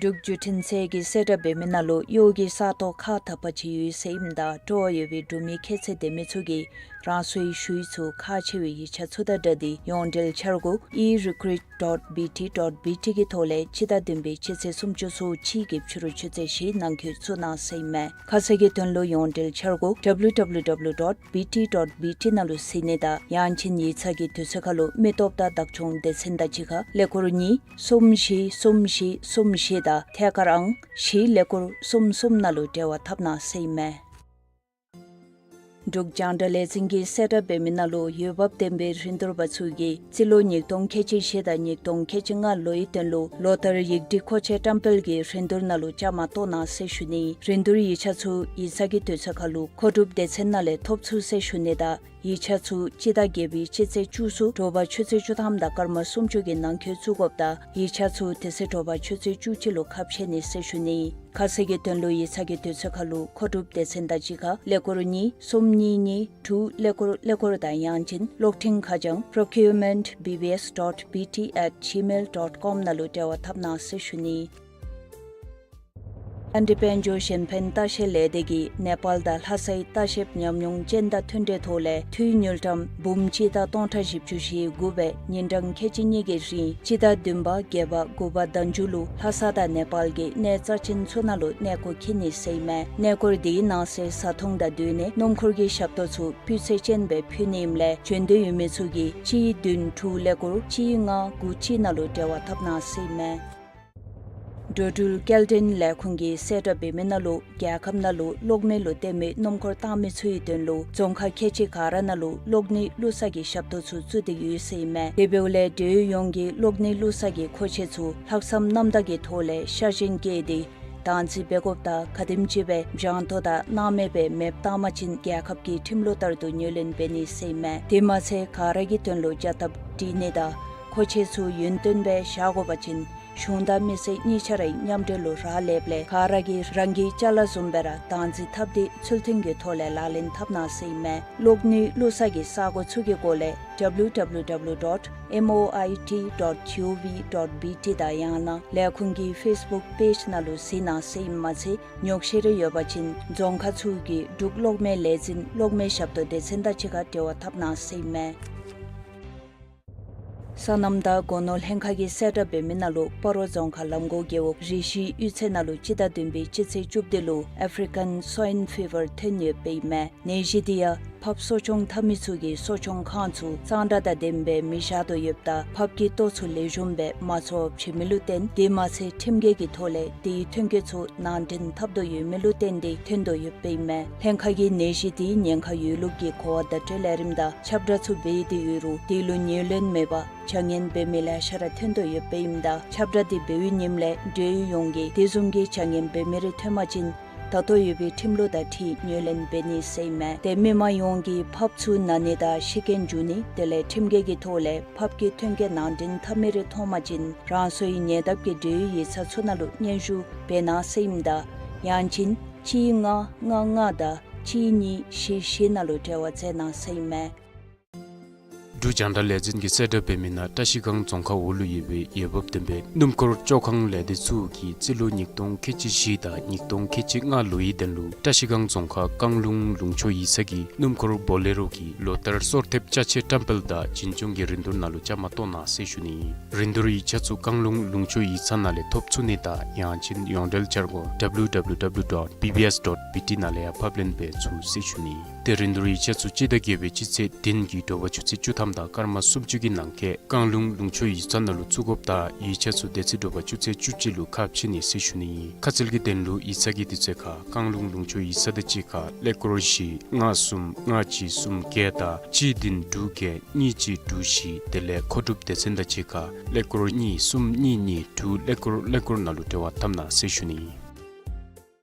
འབྲུག་བརྒྱུད་འཕྲིན་ཚད་ཀྱིས་གསལ་བསྒྲགས་འབད་མི་ནང་ལུ་གཡོག་གི་ས་སྟོང་ཁག་དག་པ་ཅིག་ཡོད་ཟེར་ཨིནམ་ད་སྤྲོ་བ་ཡོད་པའི་འབྲུག་མི་ཁྱད་ཚད་ལྡན་མི་ཚུ་གིས་རང་སོའི་ཞུ་ཡིག་ཚུ་ཁག་ཆེ་བའི་ཡིག་ཆ་ཚུ་དང་སྦྲགས་ཏེ་ཡོངས་འབྲེལ་འཆར་སྒོ་ཨི་རི་ཀུ་རུཊ་ཌོཊ་བི་ཊི་ཌོཊ་བི་ཊི་གི་ཐོག་ལས་སྤྱི་ཟླ་བདུན་པའི་སྤྱི་ཚེས་སུམ་ཅུ་སོ་གཅིག་གི་ཕྱི་རུ་ཆུ་ཚོད་བཞི་ནང་འཁོད་བཙུགས་གནང་ཟེར་ཨིན་མས། ཁ་གསལ་གྱི་དོན་ལུ་ཡོངས་འབྲེལ་འཆར་སྒོ་ཌབ་ལིའུ་ཌབ་ལིའུ་ཌབ་ལིའུ་ཌོཊ་བི་ཊི་ཌོཊ་བི་ཊི་ནང་ལུ་གཟིགས་ནི་དང་ཡང་ཅིན་ཡིག་ཚང་གི་དུས་ཚོད་ཁར་ལུ་མི་སྟོབས་དང་བདག་སྐྱོང་སྡེ་ཚན་དང་གཅིག་ཁར་ཀླད་ཀོར་གཉིས་གསུམ་བཞི་གསུམ་བཞི་གསུམ་བཞི་དང་ཐད་ཀར་ཨང་བཞི་ཀླད་ཀོར་གསུམ་གསུམ་ནང་ལུ་འབྲེལ་བ་འཐབ་གནང་ཟེར་ཨིན་མས། འབྲུག་རྒྱང་བསྒྲགས་ལས་འཛིན་གྱིས་གསལ་བསྒྲགས་འབད་མི་ནང་ལུ་འོས་འབབ་ལྡན་པའི་རིན་བསྡུར་པ་ཚུ་གིས་རྩིས་ལོ་ཉིས་སྟོང་ཁལ་གཅིག་བཞི་དང་ཉིས་སྟོང་ཁལ་གཅིག་ལྔ་ལོའི་དོན་ལུ་ལོ་ལྟར་ཡིག་བྲིས་མཁོ་ཆས་བཀྲམ་སྤེལ་གྱི་རིན་བསྡུར་ནང་ལུ་བཅའ་མར་གཏོགས་གནང་ཟེར་ཞུ་ནི། རིན་བསྡུར་ཡིག་ཆ་ཚུ་ཡིག་ཚང་གི་དུས་ཚོད་ཁར་ལུ་མཁོ་སྒྲུབ་སྡེ་ཚན་ནང་ལས་ཐོབ་ཚུགས་ཟེར་ཞུ་ནི་དང་ཡིག་ཆ་ཚུ་སྤྱི་ཟླ་བརྒྱད་པའི་སྤྱི་ཚེས་བཅུ་ཚུ་དྲོ་པ་ཆུ་ཚོད་བཅུ་ཐམ་དང་སྐར་མ་སུམ་ཅུ་གི་ནང་འཁོད་བཙུགས་དགོཔ་དང་ཡིག་ཆ་ཚུ་དེ་ཚེ་དྲོ་པ་ཆུ་ཚོད་བཅུ་གཅིག་ལུ་ཁ་ཕྱེ་ནི་ཟེར་ཞུ་ནི། ཁ་གསལ་གྱི་དོན་ལུ་ཡིག་ཚང་གི་དུས་ཚོད་ཁར་ལུ་མཁོ་སྒྲུབ་སྡེ་ཚན་དང་གཅིག་ཁར་ཀླད་ཀོར་གཉིས་གསུམ་གཉིས་གཉིས་དྲུག་ཀླད་ཀོར་ཀླད་ཀོར་དང་ཡང་ཅིན་གློག་འཕྲིན་ཁ་བྱང་procurement B B S dot B T at gmail dot com ནང་ལུ་འབྲེལ་བ་འཐབ་གནང་ཟེར་ཞུ་ནི། ཨ་རིའི་དཔལ་འབྱོར་གཞན་ཕན་ལྟ་བཤལ་ལས་སྡེ་གིས་ནེ་པཱལ་དང་ལྷ་སའི་ལྟ་བཤལ་ཉམས་མྱོང་ཅན་དང་མཐུན་འབྲེལ་ཐོག་ལས་འཐུས་དངུལ་ཀྲམ་འབུམ་གཅིག་དང་སྟོང་ཕྲག་བཞི་བཅུ་ཞེ་དགུ་སྦེ་ཉིན་གྲངས་ཁལ་གཅིག་གཉིས་ཀྱི་རིང་སྤྱི་ཟླ་བདུན་པ་བརྒྱད་པ་དགུ་པ་ཟླ་མཇུག་ལུ་ལྷ་ས་དང་ནེ་པཱལ་གྱི་གནས་རྩ་ཅན་ཚུ་ནང་ལུ་གནས་སྐོར་འཁྱིད་ནི་ཟེར་ཨིན་མས། གནས་སྐོར་དེའི་ནང་གསེས་བཟའ་འཐུང་དང་སྡོད་གནས་སྣུམ་འཁོར་གྱི་ཞབས་ཏོག་ཚུ་སྤུས་ཚད་ཅན་སྦེ་ཕུལ་ནི་ཨིནམ་ལས་བྱོན་འདོད་ཡོད་མི་ཚུ་གིས་གཅིག་བདུན་དྲུག་ཀླད་ཀོར་གཅིག་ལྔ་དགུ་གཅིག་ནང་ལུ་འབྲེལ་བ་འཐབ་གནང་ཟེར་ཨིན་མས། འགྲོ་འགྲུལ་སྐྱེལ་འདྲེན་ལས་ཁུངས་ཀྱིས་གསལ་བསྒྲགས་འབད་མི་ནང་ལུ་རྒྱལ་ཁབ་ནང་ལུ་གློག་མེ་ལུ་བརྟེན་མི་སྣུམ་འཁོར་བཏང་མི་ཚུའི་དོན་ལུ་རྫོང་ཁག་ཁལ་གཅིག་ག་ར་ནང་ལུ་གློག་ནུས་བླུག་ས་གི་ཞབས་ཏོག་ཚུ་བཙུགས་ཏེ་ཡོད་ཟེར་ཨིན་མས། དེ་འབདཝ་ལས་འབྲེལ་ཡོད་ཡོངས་ཀྱིས་གློག་ནུས་བླུག་ས་གི་མཁོ་ཆས་ཚུ་ལྷག་བསམ་རྣམ་དག་གི་ཐོག་ལས་ཤ་ཞེན་བསྐྱེད་དེ་བདག་འཛིན་འབད་དགོཔ་དང་ག་དེམ་ཅིག་སྦེ་འཇང་ཐོ་དང་སྣང་མེད་སྦེ་མེདཔ་བཏང་མ་ཅིན་རྒྱལ་ཁབ་ཀྱི་ཁྲིམས་ལུགས་ལྟར་དུ་ངོས་ལེན་འབད་ནི་ཟེར་ཨིན་མས། དེ་མ་ཚད་ག་ར་གི་དོན་ལུ་བྱ་ཐབས་སྒྲིག་ནི་དང་མཁོ་ཆས་ཚུ་ཡུན་བརྟན་སྦེ་བཞག་དགོ་པ་ཅིན་གཞུང་དང་མི་སེར་གཉིས་ཆ་རའི་མཉམ་འབྲེལ་ལུ་རག་ལསཔ་ལས་ག་ར་གིས་རང་གི་ཅ་ལ་བཟུམ་སྦེ་ར་བདག་འཛིན་འཐབ་སྟེ་ཚུལ་མཐུན་གྱི་ཐོག་ལས་ལག་ལེན་འཐབ་གནང་ཟེར་ཨིན་མས། གློག་ནུས་བླུག་ས་གི་ས་གོ་ཚུ་གི་སྐོར་ལས་W W W dot M O I T dot G O V dot B T དང་ཡང་ན་ལས་ཁུངས་ཀྱི་ཕེསི་བུཀ་པེཇ་ནང་ལུ་གཟིགས་གནང་ཟེར་ཨིནམ་མ་ཚད་ཉོགས་བཤད་རེ་ཡོད་པ་ཅིན་རྫོང་ཁག་ཚུ་གི་འབྲུག་གློག་མེ་ལས་འཛིན་གློག་མེ་ཞབས་ཏོག་སྡེ་ཚན་དང་གཅིག་ཁར་འབྲེལ་བ་འཐབ་གནང་ཟེར་ཨིན་མས། སོ་ནམ་དང་སྒོ་ནོར་ལྷན་ཁག་གིས་གསལ་བསྒྲགས་འབད་མི་ནང་ལུ་སྤ་རོ་རྫོང་ཁག་ལམ་གོང་རྒེད་འོག་རི་ཤི་གཡུས་ཚན་ནང་ལུ་སྤྱི་ཟླ་བདུན་པའི་སྤྱི་ཚེས་བཅུ་བདུན་ལུ་ཨེཕ་རི་ཀན་སོའིན་ཕི་ཝར་ཐོན་ཡོདཔ་ཨིན་མས། ནད་གཞི་དེ་ཡང་ཕགཔ་གསོ་སྐྱོང་འཐབ་མི་ཚུ་གིས་གསོ་སྐྱོང་ཁང་ཚུ་གཙང་སྦྲ་དང་ལྡནམ་སྦེ་མི་བཞག་དོ་ཡོདཔ་ད་ཕགཔ་གི་ལྟོ་ཚུ་ལེགས་ཤོམ་སྦེ་མ་འཚོཝ་བྱིན་མི་ལུ་བརྟེན་དེ་མ་ཚད་ཁྲིམས་འགལ་གྱི་ཐོག་ལས་དེའི་ཐོན་སྐྱེད་ཚུ་ནང་འདྲེན་འཐབ་དོ་ཡོད་མི་ལུ་བརྟེན་ཏེ་ཐོན་དོ་ཡོདཔ་ཨིན་མས། ལྷན་ཁག་གིས་ནད་གཞི་དེའི་ཉེན་ཁ་ཡོད་ལུགས་ཀྱི་གོ་བ་བརྡ་སྤྲོད་ལས་རིམ་དང་ཁྱབ་བསྒྲགས་ཚུ་འབད་དེ་ཡོད་རུང་དེ་ལུ་ཉེར་ལེན་མེད་པར་བྱ་ངན་འབད་མི་ལེ་ཤ་ར་ཐོན་དོ་ཡོདཔ་ཨིནམ་ད་ཁྱབ་བསྒྲགས་དེ་འབད་བའི་ཉིནམ་ལས་འབྲེལ་ཡོད་ཡོངས་ཀྱིས་དེ་བཟུམ་གྱི་བྱ་ངན་འབད་མི་རེ་ཐོན་པ་ཅིན་ད་ལྟོ་ཡོད་པའི་ཁྲིམས་ལུགས་དང་འཁྲིལ་ངོས་ལེན་འབད་ནི་ཟེར་ཨིན་མས། དེ་མི་མང་ཡོངས་ཀྱིས་ཕགཔ་ཚུ་ན་ནི་དང་ཤི་རྐྱེན་འབྱུང་ནི་དེ་ལས་ཁྲིམས་འགལ་གྱི་ཐོག་ལས་ཕགཔ་གི་ཐོན་སྐྱེད་ནང་འདྲེན་འཐབ་མི་རེ་མཐོང་པ་ཅིན་རང་སོའི་ཉེ་འདབས་ཀྱི་འབྲེལ་ཡོད་ཡིག་ཚང་ཚུ་ནང་ལུ་སྙན་ཞུ་འབད་གནང་ཟེར་ཨིནམ་ད་ཡང་ཅིན་གཅིག་ལྔ་ལྔ་ལྔ་དང་གཅིག་གཉིས་བཞི་བཞི་ནང་ལུ་འབྲེལ་བ་མཛད་གནང་ཟེར་ཨིན་མས། འབྲུག་རྒྱང་བསྒྲགས་ལས་འཛིན་གྱིས་གསལ་བསྒྲགས་འབད་མི་ནང་བཀྲ་ཤིས་སྒང་རྫོང་ཁག་འོག་ལུ་ཡོད་པའི་འོས་འབབ་ལྡན་པའི་སྣུམ་འཁོར་བཅོ་ཁང་ལས་སྡེ་ཚུ་གིས་རྩིས་ལོ་ཉིས་སྟོང་ཁལ་གཅིག་བཞི་དང་ཉིས་སྟོང་ཁལ་གཅིག་ལྔ་ལོའི་དོན་ལུ་བཀྲ་ཤིས་སྒང་རྫོང་ཁག་བཀང་ལུང་ལུང་ཕྱོགས་ཡིག་ཚང་གི་སྣུམ་འཁོར་བོ་ལེ་རོ་གི་ལོ་ལྟར་གསོལ་འདེབས་ཅ་ཆས་བཀྲམ་སྤེལ་དང་བྱིན་སྐྱོང་གི་རིན་བསྡུར་ནང་ལུ་བཅའ་མར་གཏོགས་གནང་ཟེར་ཞུ་ནི། རིན་བསྡུར་ཡིག་ཆ་ཚུ་བཀང་ལུང་ལུང་ཕྱོགས་ཡིག་ཚང་ནང་ལས་ཐོབ་ཚུགས་ནི་དང་ཡང་ཅིན་ཡོངས་འབྲེལ་འཆར་སྒོ་W W W dot B B S dot B T ནང་ལས་ཡང་ཕབ་ལེན་འབད་ཚུགས་ཟེར་ཞུ་ནི། ཏེ་རིན་བསྡུར་ཡིག་ཆ་ཚུ་སྤྱི་ཟླ་བརྒྱད་པའི་སྤྱི་ཚེས་བདུན་གྱི་དྲོ་པ་ཆུ་ཚོད་བཅུ་ཐམ་དང་སྐར་མ་སུམ་ཅུ་གི་ནང་འཁོད་བཀང་ལུང་ལུང་ཕྱོགས་ཡིག་ཚང་ནང་ལུ་བཙུགས་དགོཔ་དང་ཡིག་ཆ་ཚུ་དེ་ཚེ་དྲོ་པ་ཆུ་ཚོད་བཅུ་གཅིག་ལུ་ཁ་ཕྱེ་ནི་ཟེར་ཞུ་ནི། ཁ་གསལ་གྱི་དོན་ལུ་ཡིག་ཚང་གི་དུས་ཚོད་ཁར་བཀང་ལུང་ལུང་ཕྱོགས་ཡིག་ཚང་དང་གཅིག་ཁར་ཀླད་ཀོར་བཞི་ལྔ་གསུམ་ལྔ་གཅིག་གསུམ་བརྒྱད་དང་གཅིག་བདུན་དྲུག་བརྒྱད་གཉིས་གཅིག་དྲུག་བཞི་དེ་ལས་མཁོ་སྒྲུབ་སྡེ་ཚན་དང་གཅིག་ཁར་ཀླད་ཀོར་གཉིས་གསུམ་གཉིས་གཉིས་དྲུག་ཀླད་ཀོར་ཀླད་ཀོར་ནང་ལུ་འབྲེལ་བ་འཐབ་གནང་ཟེར་ཞུ་ནི།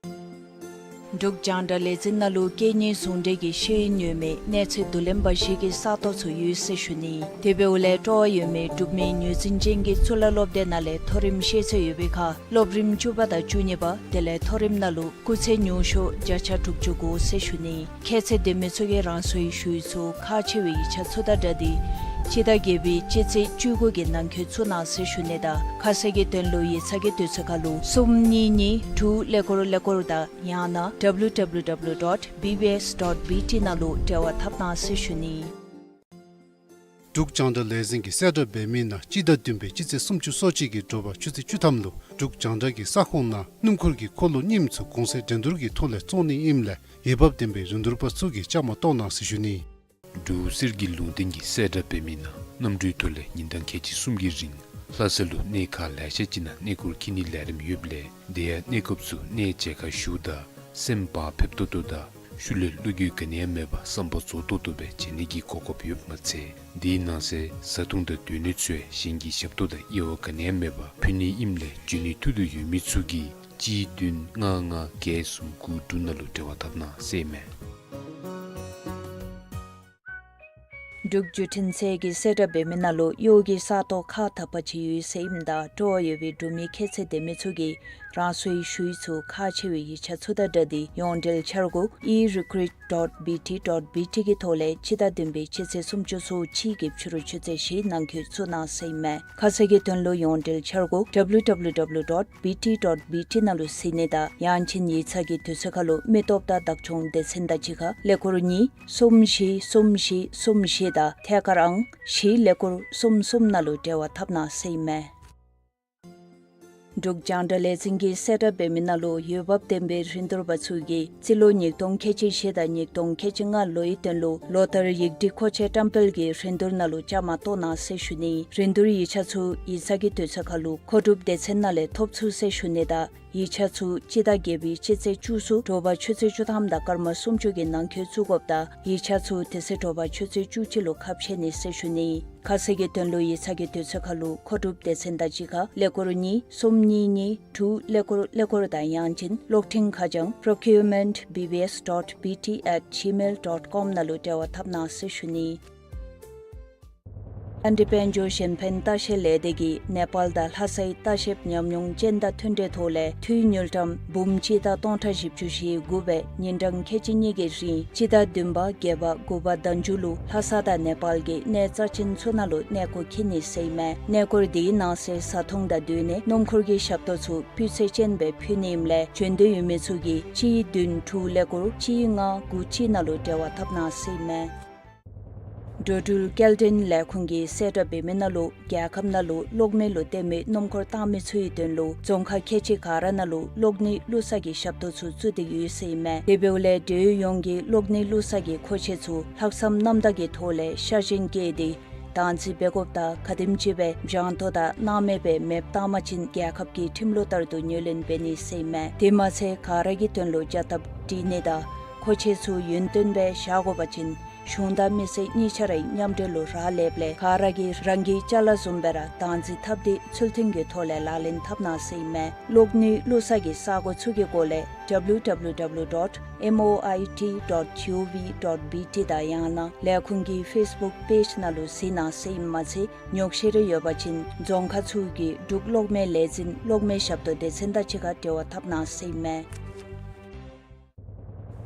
འབྲུག་རྒྱང་བསྒྲགས་ལས་འཛིན་ནང་ལུ་སྐད་གཉིས་ཟུང་འབྲེལ་གྱི་ཤེས་ཡོན་ཡོད་མི་གནས་ཚད་དུས་ལེན་པ་ཞིག་གི་ས་སྟོང་ཚུ་ཡོད་ཟེར་ཞུ་ནི། དེ་འབདཝ་ལས་སྤྲོ་བ་ཡོད་མི་འབྲུག་མི་ངོས་འཛིན་ཅན་གྱི་གཙུག་ལག་སློབ་སྡེ་ནང་ལས་མཐོ་རིམ་ཤེས་ཚད་ཡོད་པའི་ཁར་སློབ་རིམ་བཅུ་པ་དང་བཅུ་གཉིས་པ་དེ་ལས་མཐོ་རིམ་ནང་ལུ་སྐུགས་ཚད་ཉུང་ཤོས་བརྒྱ་ཆ་དྲུག་ཅུ་དགོ་ཟེར་ཞུ་ནི། ཁྱད་ཚད་ལྡན་མི་ཚུ་གིས་རང་སོའི་ཞུ་ཡིག་ཚུ་ཁག་ཆེ་བའི་ཡིག་ཆ་ཚུ་དང་སྦྲགས་ཏེ་ སྤྱི་ཟླ་བརྒྱད་པའི་སྤྱི་ཚེས་བཅུ་དགུ་གི་ནང་འཁོད་ཚུ་གནང་ཟེར་ཞུ་ནི་དང་ཁ་གསལ་གྱི་དོན་ལུ་ཡིག་ཚང་གི་དུས་ཚོད་ཁར་ལུ་གསུམ་གཉིས་གཉིས་དྲུག་ཀླད་ཀོར་ཀླད་ཀོར་དང་ཡང་ན་www dot bbs dot bt ནང་ལུ་འབྲེལ་བ་འཐབ་གནང་ཟེར་ཞུ་ནི། འབྲུག་རྒྱང་བསྒྲགས་ལས་འཛིན་གྱིས་གསལ་བསྒྲགས་འབད་མི་ནང་སྤྱི་ཟླ་བདུན་པའི་སྤྱི་ཚེས་སུམ་ཅུ་སོ་གཅིག་གི་དྲོ་པ་ཆུ་ཚོད་བཅུ་ཐམ་ལུ་འབྲུག་རྒྱང་བསྒྲགས་ཀྱི་ས་ཁོངས་ནང་སྣུམ་འཁོར་གྱི་འཁོར་ལོ་རྙིངམ་ཚུ་གོང་ཚད་འགྲན་བསྡུར་གྱི་ཐོག་ལས་བཙོང་ནི་ཨིནམ་ལས་འོས་འབབ་ལྡན་པའི་རིན་བསྡུར་པ་ཚུ་གིས་བཅའ་མར་གཏོགས་གནང་ཟེར་ཞུ་ནི། འབྲུག་གསེར་གྱི་ལུང་བསྟན་གྱིས་གསལ་བསྒྲགས་འབད་མི་ནང་གནམ་གྲུའི་ཐོག་ལས་ཉིན་གྲངས་ཁལ་གཅིག་གསུམ་གྱི་རིང་ལྷ་ས་ལུ་གནས་ཁག་ལེ་ཤ་ཅིག་ནང་གནས་སྐོར་འཁྱིད་ནིའི་ལས་རིམ་ཡོདཔ་ལས་དེ་ཡང་གནས་སྐབས་སུ་གནས་མཇལ་ཁ་ཞུཝ་ད་སེམས་བག་ཕེབས་ཏོག་ཏོ་དང་ཤུལ་ལས་བློ་འགྱོད་ག་ནི་ཡང་མེད་པར་བསམ་པ་རྫོགས་ཏོག་ཏོ་སྦེ་མཇལ་ནི་གི་གོ་སྐབས་ཡོདཔ་མ་ཚད་དེའི་ནང་གསེས་བཟའ་འཐུང་དང་སྡོད་གནས་ཚུ་ཡང་གཞན་གྱི་ཞབས་ཏོག་དང་དབྱེ་བ་ག་ནི་ཡང་མེད་པར་ཕུལ་ནི་ཨིནམ་ལས་འབྱོན་ནི་ཐུགས་འདོད་ཡོད་མི་ཚུ་གིས་གཅིག་བདུན་ལྔ་ལྔ་བརྒྱད་གསུམ་དགུ་དྲུག་ནང་ལུ་འབྲེལ་བ་འཐབ་གནང་ཟེར་ཨིན་མས། འབྲུག་བརྒྱུད་འཕྲིན་ཚད་ཀྱིས་གསལ་བསྒྲགས་འབད་མི་ནང་ལུ་གཡོག་གི་ས་སྟོང་ཁག་དག་པ་ཅིག་ཡོད་ཟེར་ཨིནམ་ད་སྤྲོ་བ་ཡོད་པའི་འབྲུག་མི་ཁྱད་ཚད་ལྡན་མི་ཚུ་གིས་རང་སོའི་ཞུ་ཡིག་ཚུ་ཁག་ཆེ་བའི་ཡིག་ཆ་ཚུ་དང་སྦྲགས་ཏེ་ཡོངས་འབྲེལ་འཆར་སྒོ e recruit dot bt dot bt གི་ཐོག་ལས་སྤྱི་ཟླ་བདུན་པའི་སྤྱི་ཚེས་སུམ་ཅུ་སོ་གཅིག་གི་ཕྱི་རུ་ཆུ་ཚོད་བཞི་ནང་འཁོད་ཚུ་གནང་ཟེར་ཨིན་མས། ཁ་གསལ་གྱི་དོན་ལུ་ཡོངས་འབྲེལ་འཆར་སྒོ་www dot bt dot bt ནང་ལུ་གཟིགས་ནི་དང་ཡང་ཅིན་ཡིག་ཚང་གི་དུས་ཚོད་ཁར་ལུ་མི་སྟོབས་དང་བདག་སྐྱོང་སྡེ་ཚན་དང་གཅིག་ཁར་ཀླད་ཀོར་གཉིས་གསུམ་བཞི་གསུམ་བཞི་གསུམ་བཞི་དང་ཐད་ཀར་ཨང་བཞི་ཀླད་ཀོར་གསུམ་གསུམ་ནང་ལུ་འབྲེལ་བ་འཐབ་གནང་ཟེར་ཨིན་མས། འབྲུག་རྒྱང་བསྒྲགས་ལས་འཛིན་གྱིས་གསལ་བསྒྲགས་འབད་མི་ནང་ལུ་འོས་འབབ་ལྡན་པའི་རིན་བསྡུར་པ་ཚུ་གིས་རྩིས་ལོ་ཉིས་སྟོང་ཁལ་གཅིག་བཞི་དང་ཉིས་སྟོང་ཁལ་གཅིག་ལྔ་ལོའི་དོན་ལུ་ལོ་ལྟར་ཡིག་སྒྲིག་མཁོ་ཆས་བཀྲམ་སྤེལ་གྱི་རིན་བསྡུར་ནང་ལུ་བཅའ་མར་གཏོགས་གནང་ཟེར་ཞུ་ནི། རིན་བསྡུར་ཡིག་ཆ་ཚུ་ཡིག་ཚང་གི་དུས་ཚོད་ཁར་ལུ་མཁོ་སྒྲུབ་སྡེ་ཚན་ནང་ལས་ཐོབ་ཚུགས་ཟེར་ཞུ་ནི་དང་ཡིག་ཆ་ཚུ་སྤྱི་ཟླ་བརྒྱད་པའི་སྤྱི་ཚེས་བཅུ་གསུམ་དྲོ་པ་ཆུ་ཚོད་བཅུ་ཐམ་དང་སྐར་མ་སུམ་ཅུ་གི་ནང་འཁོད་བཙུགས་དགོཔ་ད་ཡིག་ཆ་ཚུ་དེ་ཚེ་དྲོ་པ་ཆུ་ཚོད་བཅུ་གཅིག་ལུ་ཁ་ཕྱེ་ནི་ཟེར་ཞུ་ནི། ཁ་གསལ་གྱི་དོན་ལུ་ཡིག་ཚང་གི་དུས་ཚོད་ཁར་ལུ་མཁོ་སྒྲུབ་སྡེ་ཚན་དང་གཅིག་ཁར་ཀླད་ཀོར་གཉིས་གསུམ་གཉིས་གཉིས་དྲུག་ཀླད་ཀོར་ཀླད་ཀོར་དང་ཡང་ཅིན་གློག་འཕྲིན་ཁ་བྱང་procurement B B S dot B T at gmail dot com ནང་ལུ་འབྲེལ་བ་འཐབ་གནང་ཟེར་ཞུ་ནི། ཨན་ཏི་དཔལ་འབྱོར་གཞན་ཕན་ལྟ་བཤལ་ལས་སྡེ་གིས་ནེ་པཱལ་དང་ལྷ་སའི་ལྟ་བཤལཔ་ཉམས་མྱོང་ཅན་དང་མཐུན་འབྲེལ་ཐོག་ལས་འཐུས་དངུལ་ཀྲམ་འབུམ་གཅིག་དང་སྟོང་ཕྲག་བཞི་བཅུ་ཞེ་དགུ་སྦེ་ཉིན་གྲངས་ཁལ་གཅིག་གཉིས་ཀྱི་རིང་སྤྱི་ཟླ་བདུན་པ་བརྒྱད་པ་དགུ་པ་ཟླ་མཇུག་ལུ་ལྷ་ས་དང་ནེ་པཱལ་གྱི་གནས་རྩ་ཅན་ཚུ་ནང་ལུ་གནས་སྐོར་འཁྱིད་ནི་ཟེར་ཨིན་མས། གནས་སྐོར་དེའི་ནང་གསེས་བཟའ་འཐུང་དང་སྡོད་གནས་སྣུམ་འཁོར་གྱི་ཞབས་ཏོག་ཚུ་སྤུས་ཚད་ཅན་སྦེ་ཕུལ་ནི་ཨིནམ་ལས་བྱོན་འདོད་ཡོད་མི་ཚུ་གིས་གཅིག་བདུན་དྲུག་ཀླད་ཀོར་གཅིག་ལྔ་དགུ་གཅིག་ནང་ལུ་འབྲེལ་བ་འཐབ་གནང་ཟེར་ཨིན་མས། འགྲོ་འགྲུལ་སྐྱེལ་འདྲེན་ལས་ཁུངས་ཀྱིས་གསལ་བསྒྲགས་འབད་མི་ནང་ལུ་རྒྱལ་ཁབ་ནང་ལུ་གློག་མེ་ལུ་བརྟེན་མི་སྣུམ་འཁོར་བཏང་མི་ཚུ་གི་དོན་ལུ་རྫོང་ཁག་ཁལ་གཅིག་ག་ར་ནང་ལུ་གློག་ནུས་བླུག་ས་གི་ཞབས་ཏོག་ཚུ་བཙུགས་ཏེ་ཡོད་ཟེར་ཨིན་མས། དེ་འབདཝ་ལས་འབྲེལ་ཡོད་ཡོངས་ཀྱིས་གློག་ནུས་བླུག་ས་གི་མཁོ་ཆས་ཚུ་ལྷག་བསམ་རྣམ་དག་གི་ཐོག་ལས་ཤ་ཞེན་བསྐྱེད་དེ་བདག་འཛིན་འབད་དགོཔ་དང་ག་དེམ་ཅིག་སྦེ་འཇང་ཐོ་དང་སྣང་མེད་སྦེ་མེདཔ་བཏང་མ་ཅིན་རྒྱལ་ཁབ་ཀྱི་ཁྲིམས་ལུགས་ལྟར་དུ་ངོས་ལེན་འབད་ནི་ཟེར་ཨིན་མས། དེ་མ་ཚད་ག་ར་གི་དོན་ལུ་བྱ་སྟབས་སྒྲིག་ནི་དང་མཁོ་ཆས་ཚུ་ཡུན་བརྟན་སྦེ་བཞག་དགོ་པ་ཅིན་གཞུང་དང་མི་སེར་གཉིས་ཆ་ར་མཉམ་འབྲེལ་ལུ་རག་ལསཔ་ལས་ག་ར་གིས་རང་གི་ཅ་ལ་བཟུམ་སྦེ་ར་བདག་འཛིན་འཐབ་སྟེ་ཚུལ་མཐུན་གྱི་ཐོག་ལས་ལག་ལེན་འཐབ་གནང་ཟེར་ཨིན་མས། གློག་ནུས་བླུག་ས་གི་ས་སྒོ་ཚུ་གི་སྐོར་ལས་W W W dot M O I T dot G O V dot B T དང་ཡང་ན་ལས་ཁུངས་ཀྱི་ཕེསི་བུཀ་པེཇ་ནང་ལུ་གཟིགས་གནང་ཟེར་ཨིནམ་མ་ཚད་ཉོགས་བཤད་རེ་ཡོད་པ་ཅིན་རྫོང་ཁག་ཚུ་གི་འབྲུག་གློག་མེ་ལས་འཛིན་གློག་མེ་ཞབས་ཏོག་སྡེ་ཚན་དང་གཅིག་ཁར་འབྲེལ་བ་འཐབ་གནང་ཟེར་ཨིན་མས།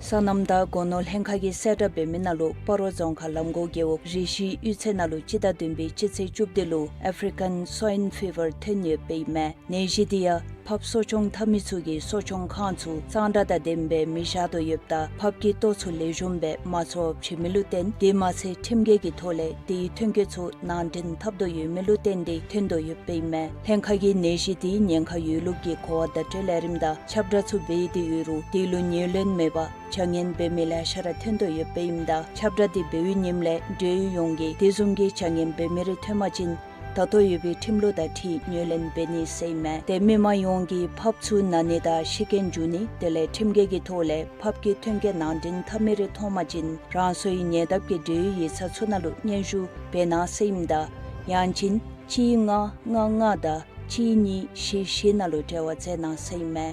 སོ་ནམ་དང་སྒོ་ནོར་ལྷན་ཁག་གིས་གསལ་བསྒྲགས་འབད་མི་ནང་ལུ་སྤ་རོ་རྫོང་ཁག་ལམ་གོང་རྒེད་འོག་རི་ཤི་གཡུས་ཚན་ནང་ལུ་སྤྱི་ཟླ་བདུན་པའི་སྤྱི་ཚེས་བཅུ་བདུན་ལུ་African Swine Fever ཐོན་ཡོདཔ་ཨིན་མས། ནད་གཞི་འདི་ཡང་ཕགཔ་གསོ་སྐྱོང་འཐབ་མི་ཚུ་གིས་གསོ་སྐྱོང་ཁང་ཚུ་གཙང་སྦྲ་དང་ལྡནམ་སྦེ་མི་བཞག་དོ་ཡོདཔ་ད་ཕགཔ་གི་ལྟོ་ཚུ་ལེགས་ཤོམ་སྦེ་མ་འཚོཝ་བྱིན་མི་ལུ་བརྟེན་དེ་མ་ཚད་ཁྲིམས་འགལ་གྱི་ཐོག་ལས་དེའི་ཐོན་སྐྱེད་ཚུ་ནང་འདྲེན་འཐབ་དོ་ཡོད་མི་ལུ་བརྟེན་ཏེ་ཐོན་དོ་ཡོདཔ་ཨིན་མས། ལྷན་ཁག་གིས་ནད་གཞི་དེའི་ཉེན་ཁ་ཡོད་ལུགས་ཀྱི་གོ་བ་བརྡ་སྤྲོད་ལས་རིམ་དང་ཁྱབ་བསྒྲགས་ཚུ་འབད་དེ་ཡོད་རུང་དེ་ལུ་ཉེར་ལེན་མེད་པར་བྱ་ངན་འབད་མི་ལེ་ཤ་ར་ཐོན་དོ་ཡོདཔ་ཨིནམ་ད་ཁྱབ་བསྒྲགས་དེ་འབད་བའི་ཉིནམ་ལས་འབྲེལ་ཡོད་ཡོངས་ཀྱིས་དེ་བཟུམ་གྱི་བྱ་ངན་འབད་མི་རེ་ཐོན་པ་ཅིན་ད་ལྟོ་ཡོད་པའི་ཁྲིམས་ལུགས་དང་འཁྲིལ་ངོས་ལེན་འབད་ནི་ཟེར་ཨིན་མས། ཏེ་མི་མང་ཡོངས་ཀྱིས་ཕགཔ་ཚུ་ན་ནི་དང་ཤི་རྐྱེན་འབྱུང་ནི་དེ་ལས་ཁྲིམས་འགལ་གྱི་ཐོག་ལས་ཕགཔ་གི་ཐོན་སྐྱེད་ནང་འདྲེན་འཐབ་མི་རེ་མཐོང་པ་ཅིན་རང་སོའི་ཉེ་འདབས་ཀྱི་འབྲེལ་ཡོད་ཡིག་ཚང་ཚུ་ནང་ལུ་སྙན་ཞུ་འབད་གནང་ཟེར་ཨིནམ་ད་ཡང་ཅིན་གཅིག་ལྔ་ལྔ་ལྔ་དང་གཅིག་གཉིས་བཞི་བཞི་ནང་ལུ་འབྲེལ་བ་མཛད་གནང་ཟེར་ཨིན་མས།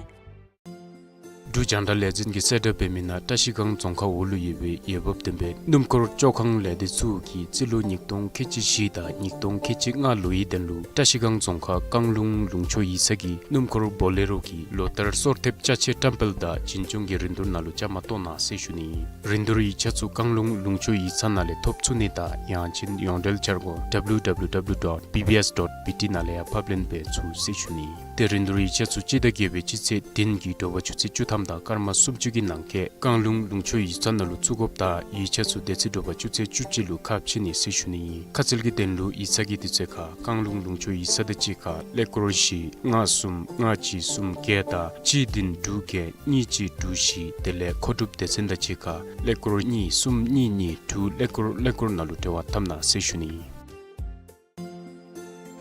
འབྲུག་རྒྱང་བསྒྲགས་ལས་འཛིན་གྱིས་གསལ་བསྒྲགས་འབད་མི་ནང་བཀྲ་ཤིས་སྒང་རྫོང་ཁག་འོག་ལུ་ཡོད་པའི་འོས་འབབ་ལྡན་པའི་སྣུམ་འཁོར་བཅོ་ཁང་ལས་སྡེ་ཚུ་གིས་རྩིས་ལོ་ཉིས་སྟོང་ཁལ་གཅིག་བཞི་དང་ཉིས་སྟོང་ཁལ་གཅིག་ལྔ་ལོའི་དོན་ལུ་བཀྲ་ཤིས་སྒང་རྫོང་ཁག་རྐང་ལུང་ལུང་ཕྱོགས་ཡིག་ཚང་གི་སྣུམ་འཁོར་བོ་ལེ་རོ་གི་ལོ་ལྟར་གསོལ་ཐེབས་ཅ་ཆས་བཀྲམ་སྤེལ་དང་བྱིན་སྐྱོང་གི་རིན་བསྡུར་ནང་ལུ་བཅའ་མར་གཏོགས་གནང་ཟེར་ཞུ་ནི། རིན་བསྡུར་ཡིག་ཆ་ཚུ་རྐང་ལུང་ལུང་ཕྱོགས་ཡིག་ཚང་ནང་ལས་ཐོབ་ཚུགས་ནི་དང་ཡང་ཅིན་ཡོངས་འབྲེལ་འཆར་སྒོ་W W W dot B B S dot B T ནང་ལས་ཡང་ཕབ་ལེན་འབད་ཚུགས་ཟེར་ཞུ་ནི། ཏེ་རིན་བསྡུར་ཡིག་ཆ་ཚུ་སྤྱི་ཟླ་བརྒྱད་པའི་སྤྱི་ཚེས་བདུན་གྱི་དྲོ་པ་ཆུ་ཚོད་བཅུ་ཐམ་དང་སྐར་མ་སུམ་ཅུ་གི་ནང་འཁོད་རྐང་ལུང་ལུང་ཕྱོགས་ཡིག་ཚང་ནང་ལུ་བཙུགས་དགོཔ་དང་ཡིག་ཆ་ཚུ་དེ་ཚེ་དྲོ་པ་ཆུ་ཚོད་བཅུ་གཅིག་ལུ་ཁ་ཕྱེ་ནི་ཟེར་ཞུ་ནི་ཨིན། ཁ་གསལ་གྱི་དོན་ལུ་ཡིག་ཚང་གི་དུས་ཚོད་ཁར་རྐང་ལུང་ལུང་ཕྱོགས་ཡིག་ཚང་དང་གཅིག་ཁར་ཀླད་ཀོར་བཞི་ལྔ་གསུམ་ལྔ་གཅིག་གསུམ་བརྒྱད་དང་གཅིག་བདུན་དྲུག་བརྒྱད་གཉིས་གཅིག་དྲུག་བཞི་དེ་ལས་མཁོ་སྒྲུབ་སྡེ་ཚན་དང་གཅིག་ཁར་ཀླད་ཀོར་གཉིས་གསུམ་གཉིས་གཉིས་དྲུག་ཀླད་ཀོར་ཀླད་ཀོར་ནང་ལུ་འབྲེལ་བ་འཐབ་གནང་ཟེར་ཞུ་ནི་ཨིན།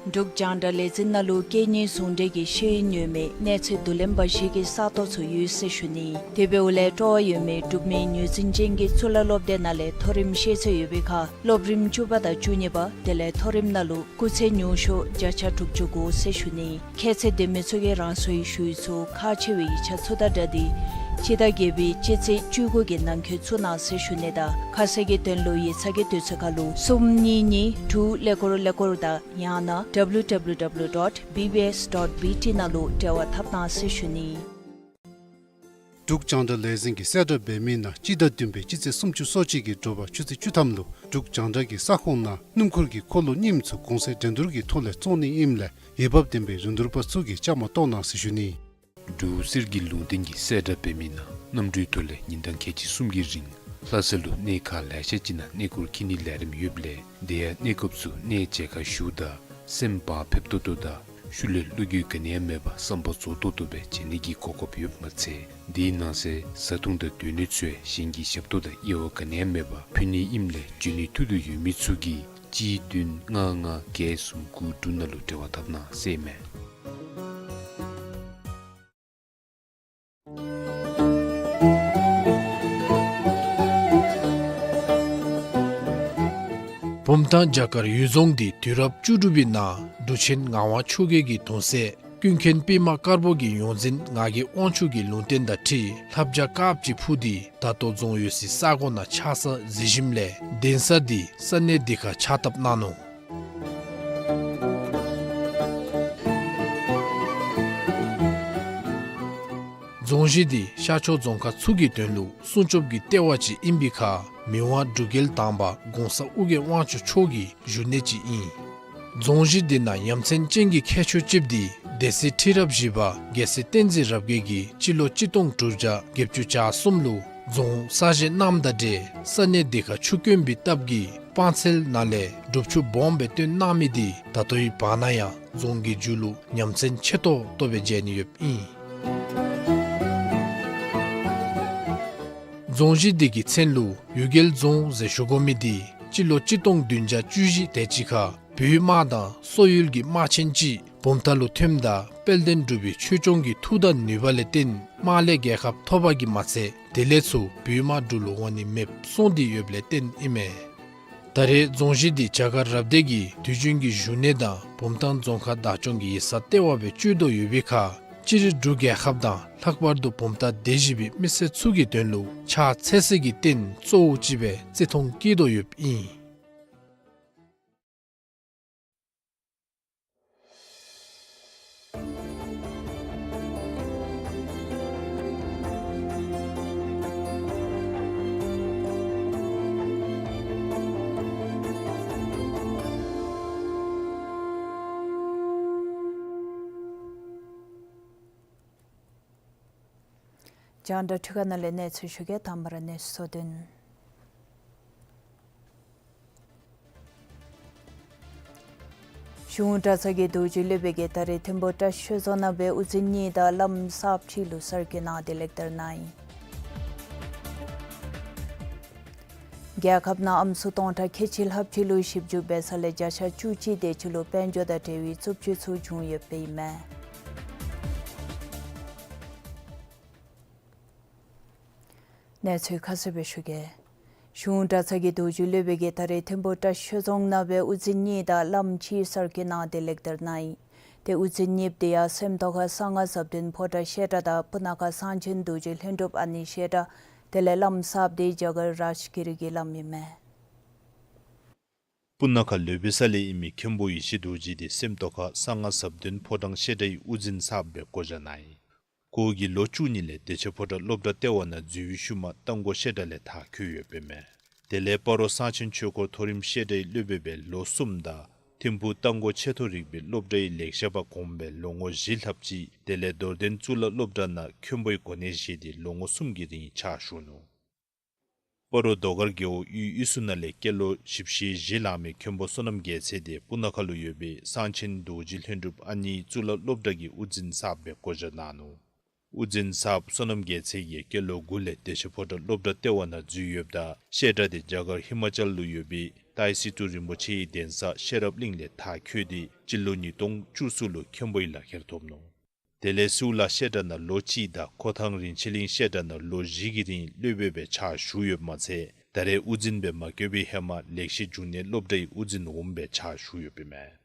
འབྲུག་རྒྱང་བསྒྲགས་ལས་འཛིན་ནང་ལུ་སྐད་གཉིས་ཟུང་འབྲེལ་གྱི་ཤེས་ཡོན་ཡོད་མི་གནས་ཚད་མདོ་ལེན་པ་ཞིག་གི་ས་སྟོང་ཚུ་ཡོད་ཟེར་ཞུ་ནི། དེ་འབདཝ་ལས་སྤྲོ་བ་ཡོད་མི་འབྲུག་མི་ངོས་འཛིན་ཅན་གྱི་གཙུག་ལག་སློབ་སྡེ་ནང་ལས་མཐོ་རིམ་ཤེས་ཚད་ཡོད་པའི་ཁར་སློབ་རིམ་བཅུ་པ་དང་བཅུ་གཉིས་པ་དེ་ལས་མཐོ་རིམ་ནང་ལུ་སྐུགས་ཚད་ཉུང་ཤོས་བརྒྱ་ཆ་དྲུག་ཅུ་དགུ་ཟེར་ཞུ་ནི། ཁྱད་ཚད་ལྡན་མི་ཚུ་གིས་རང་སོའི་ཞུ་ཡིག་ཚུ་ཁག་ཆེ་བའི་ཡིག་ཆ་ཚུ་དང་སྦྲགས་ཏེ་སྤྱི་ཟླ་བརྒྱད་པའི་སྤྱི་ཚེས་བཅུ་དགུ་གི་ནང་འཁོད་བཙུགས་གནང་ཟེར་ཞུ་ནི་དང་ཁ་གསལ་གྱི་དོན་ལུ་ཡིག་ཚང་གི་དུས་ཚོད་ཁར་ལུ་གསུམ་གཉིས་གཉིས་དྲུག་ཀླད་ཀོར་ཀླད་ཀོར་དང་ཡང་ན་W W W dot B B S dot B T ནང་ལུ་འབྲེལ་བ་འཐབ་གནང་ཟེར་ཞུ་ནི། འབྲུག་རྒྱང་བསྒྲགས་ལས་འཛིན་གྱིས་གསལ་བསྒྲགས་འབད་མི་ནང་སྤྱི་ཟླ་བདུན་པའི་སྤྱི་ཚེས་སུམ་ཅུ་སོ་གཅིག་གི་དྲོ་པ་ཆུ་ཚོད་བཅུ་ཐམ་ལུ་འབྲུག་རྒྱང་བསྒྲགས་ཀྱི་ས་ཁོངས་ནང་སྣུམ་འཁོར་གྱི་འཁོར་ལོ་རྙིངམ་ཚུ་གོང་ཚད་འགྲན་བསྡུར་གྱི་ཐོག་ལས་བཙོང་ནི་ཨིནམ་ལས་འོས་འབབ་ལྡན་པའི་རིན་བསྡུར་པ་ཚུ་གིས་བཅའ་མར་གཏོགས་གནང་ཟེར་ཞུ་ནི། འབྲུག་གསེར་གྱི་ལུང་བསྟན་གྱིས་གསལ་བསྒྲགས་འབད་མི་ནང་གནམ་གྲུའི་ཐོག་ལས་ཉིན་གྲངས་ཁལ་གཅིག་གསུམ་གྱི་རིང་ལྷ་ས་ལུ་གནས་ཁག་ལེ་ཤ་ཅིག་ནང་གནས་སྐོར་འཁྱིད་ནིའི་ལས་རིམ་ཡོདཔ་ལས་དེ་ཡང་གནས་སྐབས་སུ་གནས་མཇལ་ཁ་ཞུཝ་ད་སེམས་བག་ཕེབས་ཏོག་ཏོ་དང་ཤུལ་ལས་བློ་འགྱོད་ག་ནི་ཡང་མེད་པར་བསམ་པ་རྫོགས་ཏོག་ཏོ་སྦེ་མཇལ་ནི་གི་གོ་སྐབས་ཡོདཔ་མ་ཚད་དེའི་ནང་གསེས་བཟའ་འཐུང་དང་སྡོད་གནས་ཚུ་ཡང་གཞན་གྱི་ཞབས་ཏོག་དང་དབྱེ་བ་ག་ནི་ཡང་མེད་པར་ཕུལ་ནི་ཨིནམ་ལས་འབྱོན་ནིའི་ཐུགས་འདོད་ཡོད་མི་ཚུ་གིས་གཅིག་བདུན་ལྔ་ལྔ་བརྒྱད་གསུམ་དགུ་དྲུག་ནང་ལུ་འབྲེལ་བ་འཐབ་གནང་ཟེར་ཨིན་མས། བུམ་ཐང་བྱ་དཀར་གཡུལ་རྫོང་འདི་དུས་རབས་བཅུ་དྲུག་པའི་ནང་འབྲུག་ཆེན་ངག་དབང་ཆོས་རྒྱལ་གྱི་གདུང་སྲས་ཀུན་མཁྱེན་པདྨ་དཀར་པོ་གི་ཡོངས་འཛིན་ངག་གི་དབང་ཕྱུག་གི་ལུང་བསྟན་དང་འཁྲིལ་ལྷ་བྱ་དཀརཔོ་ཅིག་འཕུར་ཏེ་ད་ལྟོ་རྫོང་ཡོད་སའི་ས་གོ་ནང་ཆགས་ས་གཟིགས་ཞིནམ་ལས་གདན་ས་འདི་ས་གནས་འདི་ཁར་ཕྱག་བཏབ་གནང་ནུག། རྫོང་གཞི་འདི་ཤར་ཕྱོགས་རྫོང་ཁག་ཚུ་གི་དོན་ལུ་སྲུང་སྐྱོབ་ཀྱི་ལྟེ་བ་ཅིག་ཨིན་པའི་ཁར་མི་དབང་འབྲུག་རྒྱལ་དང་པ་གོང་ས་ཨོ་རྒྱན་དབང་ཕྱུག་མཆོག་གི་བཞུགས་གནས་ཅིག་ཨིན། རྫོང་གཞི་འདི་ནང་ཡ་མཚན་ཅན་གྱི་ཁྱད་ཆོས་ཅིག་འདི་སྡེ་སྲིད་ཁྲི་རབས་བཞི་པ་རྒྱལ་སྲས་བསྟན་འཛིན་རབ་རྒྱས་ཀྱིས་སྤྱི་ལོ་གཅིག་སྟོང་དྲུག་བརྒྱ་བརྒྱད་ཅུ་གྱ་གསུམ་ལུ་རྫོང་གསར་བཞེངས་གནངམ་དང་འབྲེལ་ས་གནས་འདི་ཁར་ཆུ་དཀོན་པའི་སྟབས་ཀྱིས་སྤང་ཚལ་ནང་ལས་སྒྲུབ་ཆུ་སྦོམ་སྦེ་བཏོན་གནང་མི་འདི་ད་ལྟོའི་བར་ན་ཡང་རྫོང་གི་མཇུག་ལུ་ཡ་མཚན་ཆེ་ཏོག་ཏོ་སྦེ་མཇལ་ནི་ཡོདཔ་ཨིན། རྫོང་གཞི་འདི་གི་མཚན་ལུ་གཡུལ་རྒྱལ་རྫོང་ཟེར་ཞུ་དགོ་མི་འདི་སྤྱི་ལོ་གཅིག་སྟོང་བདུན་བརྒྱ་བཅུ་བཞི་དེ་ཅིག་ཁར་བོད་དམག་དང་སོག་ཡུལ་གྱི་དམག་ཆེན་ཅིག་བུམ་ཐང་ལུ་ཐོནམ་ད་དཔལ་ལྡན་འབྲུག་པའི་ཆོས་སྐྱོང་གི་མཐུ་དང་ནུས་པ་ལས་བརྟེན་དམག་ལས་རྒྱལ་ཁ་ཐོབ་པ་གིས་མ་ཚད་དེ་ལས་ཚུར་བོད་དམག་འབྲུག་ལུ་འོང་ནི་མེདཔ་སོང་སྟེ་ཡོདཔ་ལས་བརྟེན་ཨིན་མས། ད་རེས་རྫོང་གཞི་འདི་བྱ་དཀར་རབ་སྡེ་གི་དུས་རྒྱུན་གྱི་བཞུགས་གནས་དང་བུམ་ཐང་རྫོང་ཁག་བདག་སྐྱོང་གི་ཡིག་ཚང་ལྟེ་བ་སྦེ་སྤྱོད་དོ་ཡོད་པའི་ཁར་སྤྱིར་འབྲུག་རྒྱལ་ཁབ་དང་ལྷག་པར་དུ་བུམ་ཐང་སྡེ་བཞི་པའི་མི་སེར་ཚུ་གི་དོན་ལུ་ཕྱག་འཚལ་སའི་རྟེན་གཙོ་བོ་ཅིག་སྦེ་བརྩི་མཐོང་བསྐྱེད་དོ་ཡོདཔ་ཨིན། རྒྱང་བསྒྲགས་འཕྲུལ་ཁང་ནང་ལས་གནས་ཚུལ་ཞུ་གེ། དང་པ་ར་གནས་ཚུལ་གཙོ་དོན། གཞུང་གྲྭ་ཚང་གི་རྡོ་རྗེ་སློབ་དཔོན་གྱིས་ད་རེས་ཐིམ་ཕུག་བཀྲ་ཤིས་ཆོས་རྫོང་ནང་སྦེ་དབུ་འཛིན་གཉིས་དང་བླམ་གསརཔ་ཅིག་ལུ་གསར་བསྐོ་གནང་སྟེ་ལེགས་དར་གནང་ཡི། རྒྱལ་ཁབ་ནང་ཨམ་སྲུ་སྟོང་ཕྲག་ཁལ་གཅིག་ལྷགཔ་ཅིག་ལུ་ཞིབ་འཇུག་འབད་ས་ལས་བརྒྱ་ཆ་བཅུ་གཅིག་དེ་ཅིག་ལུ་དཔལ་འབྱོར་དང་འབྲེལ་བའི་རྩུབ་སྤྱོད་ཚུ་བྱུང་ཡོདཔ་ཨིན་མས། གནས་ཚུལ་ཁ་གསལ་སྦེ་ཞུ་གེ། གཞུང་གྲྭ་ཚང་གི་རྡོ་རྗེ་སློབ་དཔོན་གྱིས་ད་རེས་ཐིམ་ཕུག་བཀྲ་ཤིས་ཆོས་རྫོང་ནང་སྦེ་དབུ་འཛིན་གཉིས་དང་བླམ་གཅིག་གསར་བསྐོ་གནང་སྟེ་ལེགས་དར་གནང་ཡི། ཏེ་དབུ་འཛིན་གཉིས་པོ་དེ་ཡང་སེམས་རྟོགས་ཁ་གསང་སྔགས་ཟབ་དོན་ཕོ་བྲང་བཤད་གྲྭ་དང་སྤུ་ན་ཁ་གསང་ཆེན་རྡོ་རྗེ་ལྷུན་གྲུབ་ཨ་ནེ་བཤད་གྲྭ། དེ་ལས་བླམ་གསརཔ་དེ་རྒྱ་གར་རཱཇ་གིར་གྱི་བླམ་ཨིན་མས། སྤུ་ན་ཁ་ལུ་འབད་ས་ལས་ཨིན་མི་མཁན་པོ་ཡེ་ཤེས་རྡོ་རྗེ་དེ་སེམས་རྟོགས་ཁ་གསང་སྔགས་ཟབ་དོན་ཕོ་བྲང་བཤད་གྲྭའི་དབུ་འཛིན་གསརཔ་སྦེ་བསྐོ་བཞག་གནང་ཡི། ཁོ་གིས་ལོ་བཅུ་གཉིས་ལས་བདེ་ཆེན་ཕོ་བྲང་སློབ་གྲྭ་ལྟེ་བ་ནང་འཛུལ་བའི་ཤུལ་མ་རྟ་མགོ་བཤད་གྲྭ་ལས་མཐར་འཁྱོལ་ཡོདཔ་ཨིན་མས། དེ་ལས་སྤ་རོ་གསང་ཆེན་ཆོས་འཁོར་མཐོ་རིམ་བཤད་གྲྭའི་སློབ་དཔོན་སྦེ་ལོ་གསུམ་དང་ཐིམ་ཕུག་རྟ་མགོ་ཆེ་མཐོ་རིག་པའི་སློབ་གྲྭའི་ལེགས་བཤད་པ་གོངམ་སྦེ་ལོ་ངོ་བཞི་ལྷགཔ་ཅིག། དེ་ལས་རྡོར་གདན་གཙུག་ལག་སློབ་གྲྭ་ནང་མཁན་པོའི་གོ་གནས་བཞེས་ཏེ་ལོ་ངོ་གསུམ་གྱི་རིང་ཕྱག་ཞུ་ནུག། སྤ་རོ་རྡོ་དཀར་རྒེད་འོག་གཡུས་གཡུས་ཚུ་ནང་ལས་སྐྱེས་ལོ་བཞི་བཅུ་ཞེ་བཞི་ལང་མི་མཁན་པོ་བསོད་ནམས་རྒྱལ་མཚན་དེ་སྤུ་ན་ཁ་ལུ་ཡོད་པའི་གསང་ཆེན་རྡོ་རྗེ་ལྷུན་གྲུབ་ཨ་ནེའི་གཙུག་ལག་སློབ་གྲྭ་གི་དབུ་འཛིན་གསརཔ་སྦེ་བསྐོ་བཞག་གནང་ནུག། དབུ་འཛིན་གསརཔ་བསོད་ནམས་རྒྱལ་མཚན་གྱིས་སྐྱེས་ལོ་དགུ་ལས་བདེ་ཆེན་ཕོ་བྲང་སློབ་གྲྭ་ལྟེ་བ་ནང་འཛུལ་ཡོདཔ་ད་བཤད་གྲྭ་དེ་རྒྱ་གར་ཧི་མ་ཅལ་ལུ་ཡོད་པའི་ཏཱའི་སི་ཏུ་རིན་པོ་ཆེའི་གདན་ས་ཤེས་རབ་གླིང་ལས་མཐར་འཁྱོལ་ཏེ་སྤྱི་ལོ་ཉིས་སྟོང་བཅུ་གསུམ་ལུ་མཁན་པོའི་ལག་ཁྱེར་ཐོབ་ནུག། དེ་ལས་སིའུ་ལ་བཤད་གྲྭ་ནང་ལོ་གཅིག་དང་ཁོ་ཐང་རིན་ཆེན་གླིང་བཤད་གྲྭ་ནང་ལོ་བཞི་གི་རིང་སློབ་དཔོན་སྦེ་ཕྱག་ཞུ་ཡོདཔ་མ་ཚད་ད་རེས་དབུ་འཛིན་སྦེ་མ་བསྐོས་པའི་ཧེ་མ་ལེགས་བཤད་འབྱུང་གནས་སློབ་གྲྭའི་དབུ་འཛིན་འོགམ་སྦེ་ཕྱག་ཞུ་ཡོདཔ་ཨིན་མས།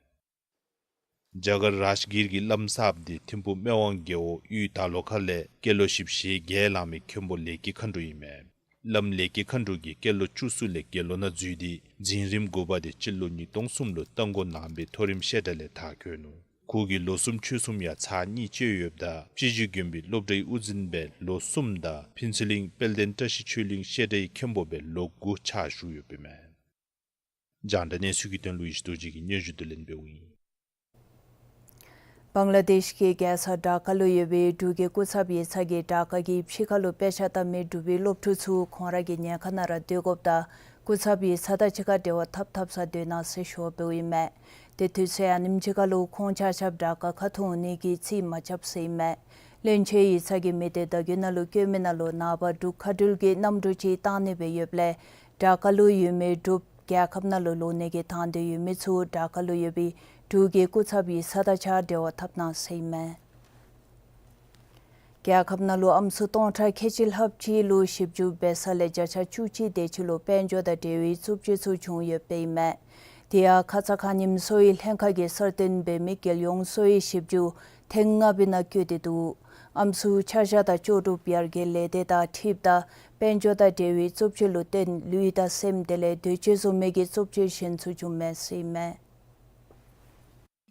རྒྱ་གར་རཱཇ་གིར་གྱི་བླམ་གསརཔ་དེ་ཐིམ་ཕུག་སྨད་ཝང་རྒེད་འོག་གཡུས་དར་ལོ་ཁ་ལས་སྐྱེས་ལོ་བཞི་བཅུ་ཞེ་བརྒྱད་ལང་མི་མཁན་པོ་ལེགས་སྐྱེས་མཁའ་འགྲོ་ཨིན་མས། བླམ་ལེགས་སྐྱེས་མཁའ་འགྲོ་གིས་སྐྱེས་ལོ་བཅུ་གསུམ་ལས་དགེ་སློང་ནང་འཛུལ་ཏེ་འཛིན་རིམ་དགུ་པ་དེ་སྤྱི་ལོ་ཉིས་སྟོང་གསུམ་ལུ་རྟ་མགོ་ནང་པའི་མཐོ་རིམ་བཤད་གྲྭ་ལས་མཐར་འཁྱོལ་ནུག། ཁོ་གིས་ལོ་གསུམ་ཕྱོགས་གསུམ་ཡང་ཚར་གཉིས་བཅད་ཡོདཔ་ད་སྤྱི་ཞིང་དགོན་པའི་སློབ་གྲྭའི་དབུ་འཛིན་སྦེ་ལོ་གསུམ་དང་ཕུན་ཚོགས་གླིང་དཔལ་ལྡན་བཀྲ་ཤིས་ཆོས་གླིང་བཤད་གྲྭའི་མཁན་པོ་སྦེ་ལོ་དགུ་ཕྱག་ཞུ་ཡོདཔ་ཨིན་མས། རྒྱང་བསྒྲགས་གནས་ཚུལ་གྱི་དོན་ལུ་ཡེ་ཤེས་རྡོ་རྗེ་གིས་སྙན་ཞུ་དུ་ལེན་འབདཝ་ཨིན། བང་ལ་དེཤ་གི་རྒྱལ་ས་ཌ་ཀ་ལུ་ཡོད་པའི་འབྲུག་གི་སྐུ་ཚབ་ཡིག་ཚང་གིས་ཌ་ཀ་གི་ཕྱི་ཁ་ལུ་དཔེ་ཆ་ལྟ་མི་འབྲུག་པའི་སློབ་ཕྲུག་ཚུ་ཁོང་ར་གི་ཉེན་ཁ་ནང་ར་སྡོད་དགོཔ་དང་སྐུ་ཚབ་ཡིག་ཚང་དང་གཅིག་ཁར་འབྲེལ་བ་འཐབ་འཐབ་སར་སྡོད་གནང་ཟེར་ཞུ་བ་འབདཝ་ཨིན་མས། ཏེ་དུས་ཚོད་ཨ་ནེམ་ཅིག་ཁར་ལུ་ཁོང་ཆ་ཁྱབ་ཌ་ཀ་ཁ་ཐུག་ནི་གི་རྩིས་མ་རྐྱབ་ཟེར་ཨིན་མས། བློན་ཆེན་ཡིག་ཚང་གིས་མི་སྡེ་བརྡ་བརྒྱུད་ནང་ལུ་བཀོད་མི་ནང་ལུ་ནངས་པ་འབྲུག་མཁའ་འགྲུལ་གྱི་གནམ་གྲུ་ཅིག་བཏང་ནི་སྦེ་ཡོདཔ་ལས་ཌ་ཀ་ལུ་ཡོད་མི་འབྲུག་རྒྱལ་ཁབ་ནང་ལུ་ལོག་ནི་གི་དང་འདོད་ཡོད་མི་ཚུ་ཌ་ཀ་ལུ་ཡོད་པའི་འབྲུག་གི་སྐུ་ཚབ་ཡིག་ཚང་དང་གཅིག་ཁར་འབྲེལ་བ་འཐབ་གནང་ཟེར་ཨིན་མས། རྒྱལ་ཁབ་ནང་ལུ་ཨམ་སྲུ་སྟོང་ཕྲག་ཁལ་གཅིག་ལྷགཔ་ཅིག་ལུ་ཞིབ་འཇུག་འབད་ས་ལས་བརྒྱ་ཆ་བཅུ་གཅིག་དེ་ཅིག་ལུ་དཔལ་འབྱོར་དང་འབྲེལ་བའི་རྩུབ་སྤྱོད་ཚུ་བྱུང་ཡོདཔ་ཨིན་མས། དེ་ཡང་ཁ་ཙ་ཁ་ཉིནམ་གསོ་བའི་ལྷན་ཁག་གིས་གསར་བཏོན་འབད་མི་རྒྱལ་ཡོངས་གསོ་བའི་ཞིབ་འཇུག་ཐེངས་ལྔ་པའི་ནང་བཀོད་དེ་འདུག། ཨམ་སྲུ་ཆ་བཞག་དང་ལྕོགས་གྲུབ་ཡར་རྒྱས་ལས་སྡེ་དང་འཁྲིལཝ་ད་དཔལ་འབྱོར་དང་འབྲེལ་བའི་རྩུབ་སྤྱོད་ལུ་བརྟེན་ལུས་དང་སེམས་དེ་ལས་འདོད་སྤྱོད་བཟུང་མི་གི་རྩུབ་སྤྱོད་གཞན་ཚུ་བྱུངམ་མས་ཟེར་ཨིན་མས།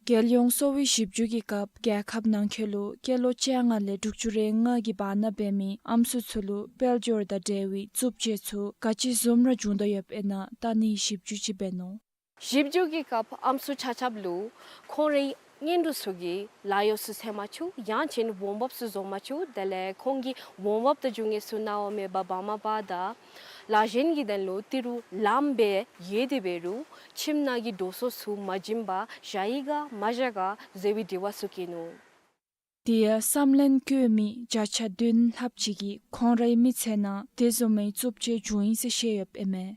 རྒྱལ་ཡོངས་གསོ་བའི་ཞིབ་འཇུག་གི་སྐབས་རྒྱལ་ཁབ་ནང་འཁོད་ལུ་སྐྱེས་ལོ་བཅོ་ལྔ་ལས་དྲུག་ཅུ་རེ་ལྔ་གི་བར་ན་འབད་མི་ཨམ་སྲུ་ཚུ་ལུ་དཔལ་འབྱོར་དང་འབྲེལ་བའི་རྩུབ་སྤྱོད་ཚུ་ག་ཅི་བཟུམ་ར་བྱུང་དོ་ཡོདཔ་ཨིན་ན་བལྟ་ནིའི་ཞིབ་འཇུག་ཅིག་འབད་ནུག། ཞིབ་འཇུག་གི་སྐབས་ཨམ་སྲུ་ཆ་ཁྱབ་ལུ་ཁོང་རའི་གཉེན་གྲོགས་ཚུ་གིས་ལཱ་གཡོག་ཚུ་འཚོལ་མ་བཅུག། ཡང་ཅིན་འོང་འབབ་ཚུ་བཟོ་མ་བཅུག། དེ་ལས་ཁོང་གི་འོང་འབབ་དང་རྒྱུ་དངོས་ཚུ་གནང་བ་མེད་པར་འབག་མ་པ་དང་ལཱ་གཞན་གྱི་དོན་ལུ་ཏི་རུ་ལངམ་སྦེ་ཡོད་དེ་འབད་རུང་ཁྱིམ་ནང་གི་འགྲོ་སོང་ཚུ་མ་བྱིན་པར་བཞག་ཡི་ག་མ་བཞག་ག་ཟེར་བའི་དྲི་བ་ཚུ་བཀོད་ནུག། དེ་ཡང་བསམ་ལན་བཀོད་མི་བརྒྱ་ཆ་བདུན་ལྷགཔ་ཅིག་གིས་ཁོང་རའི་མི་ཚེ་ནང་དེ་བཟུམ་མའི་རྩུབ་སྤྱོད་བྱུང་ཡི་ཟེར་བཤད་ཡོདཔ་ཨིན་མས།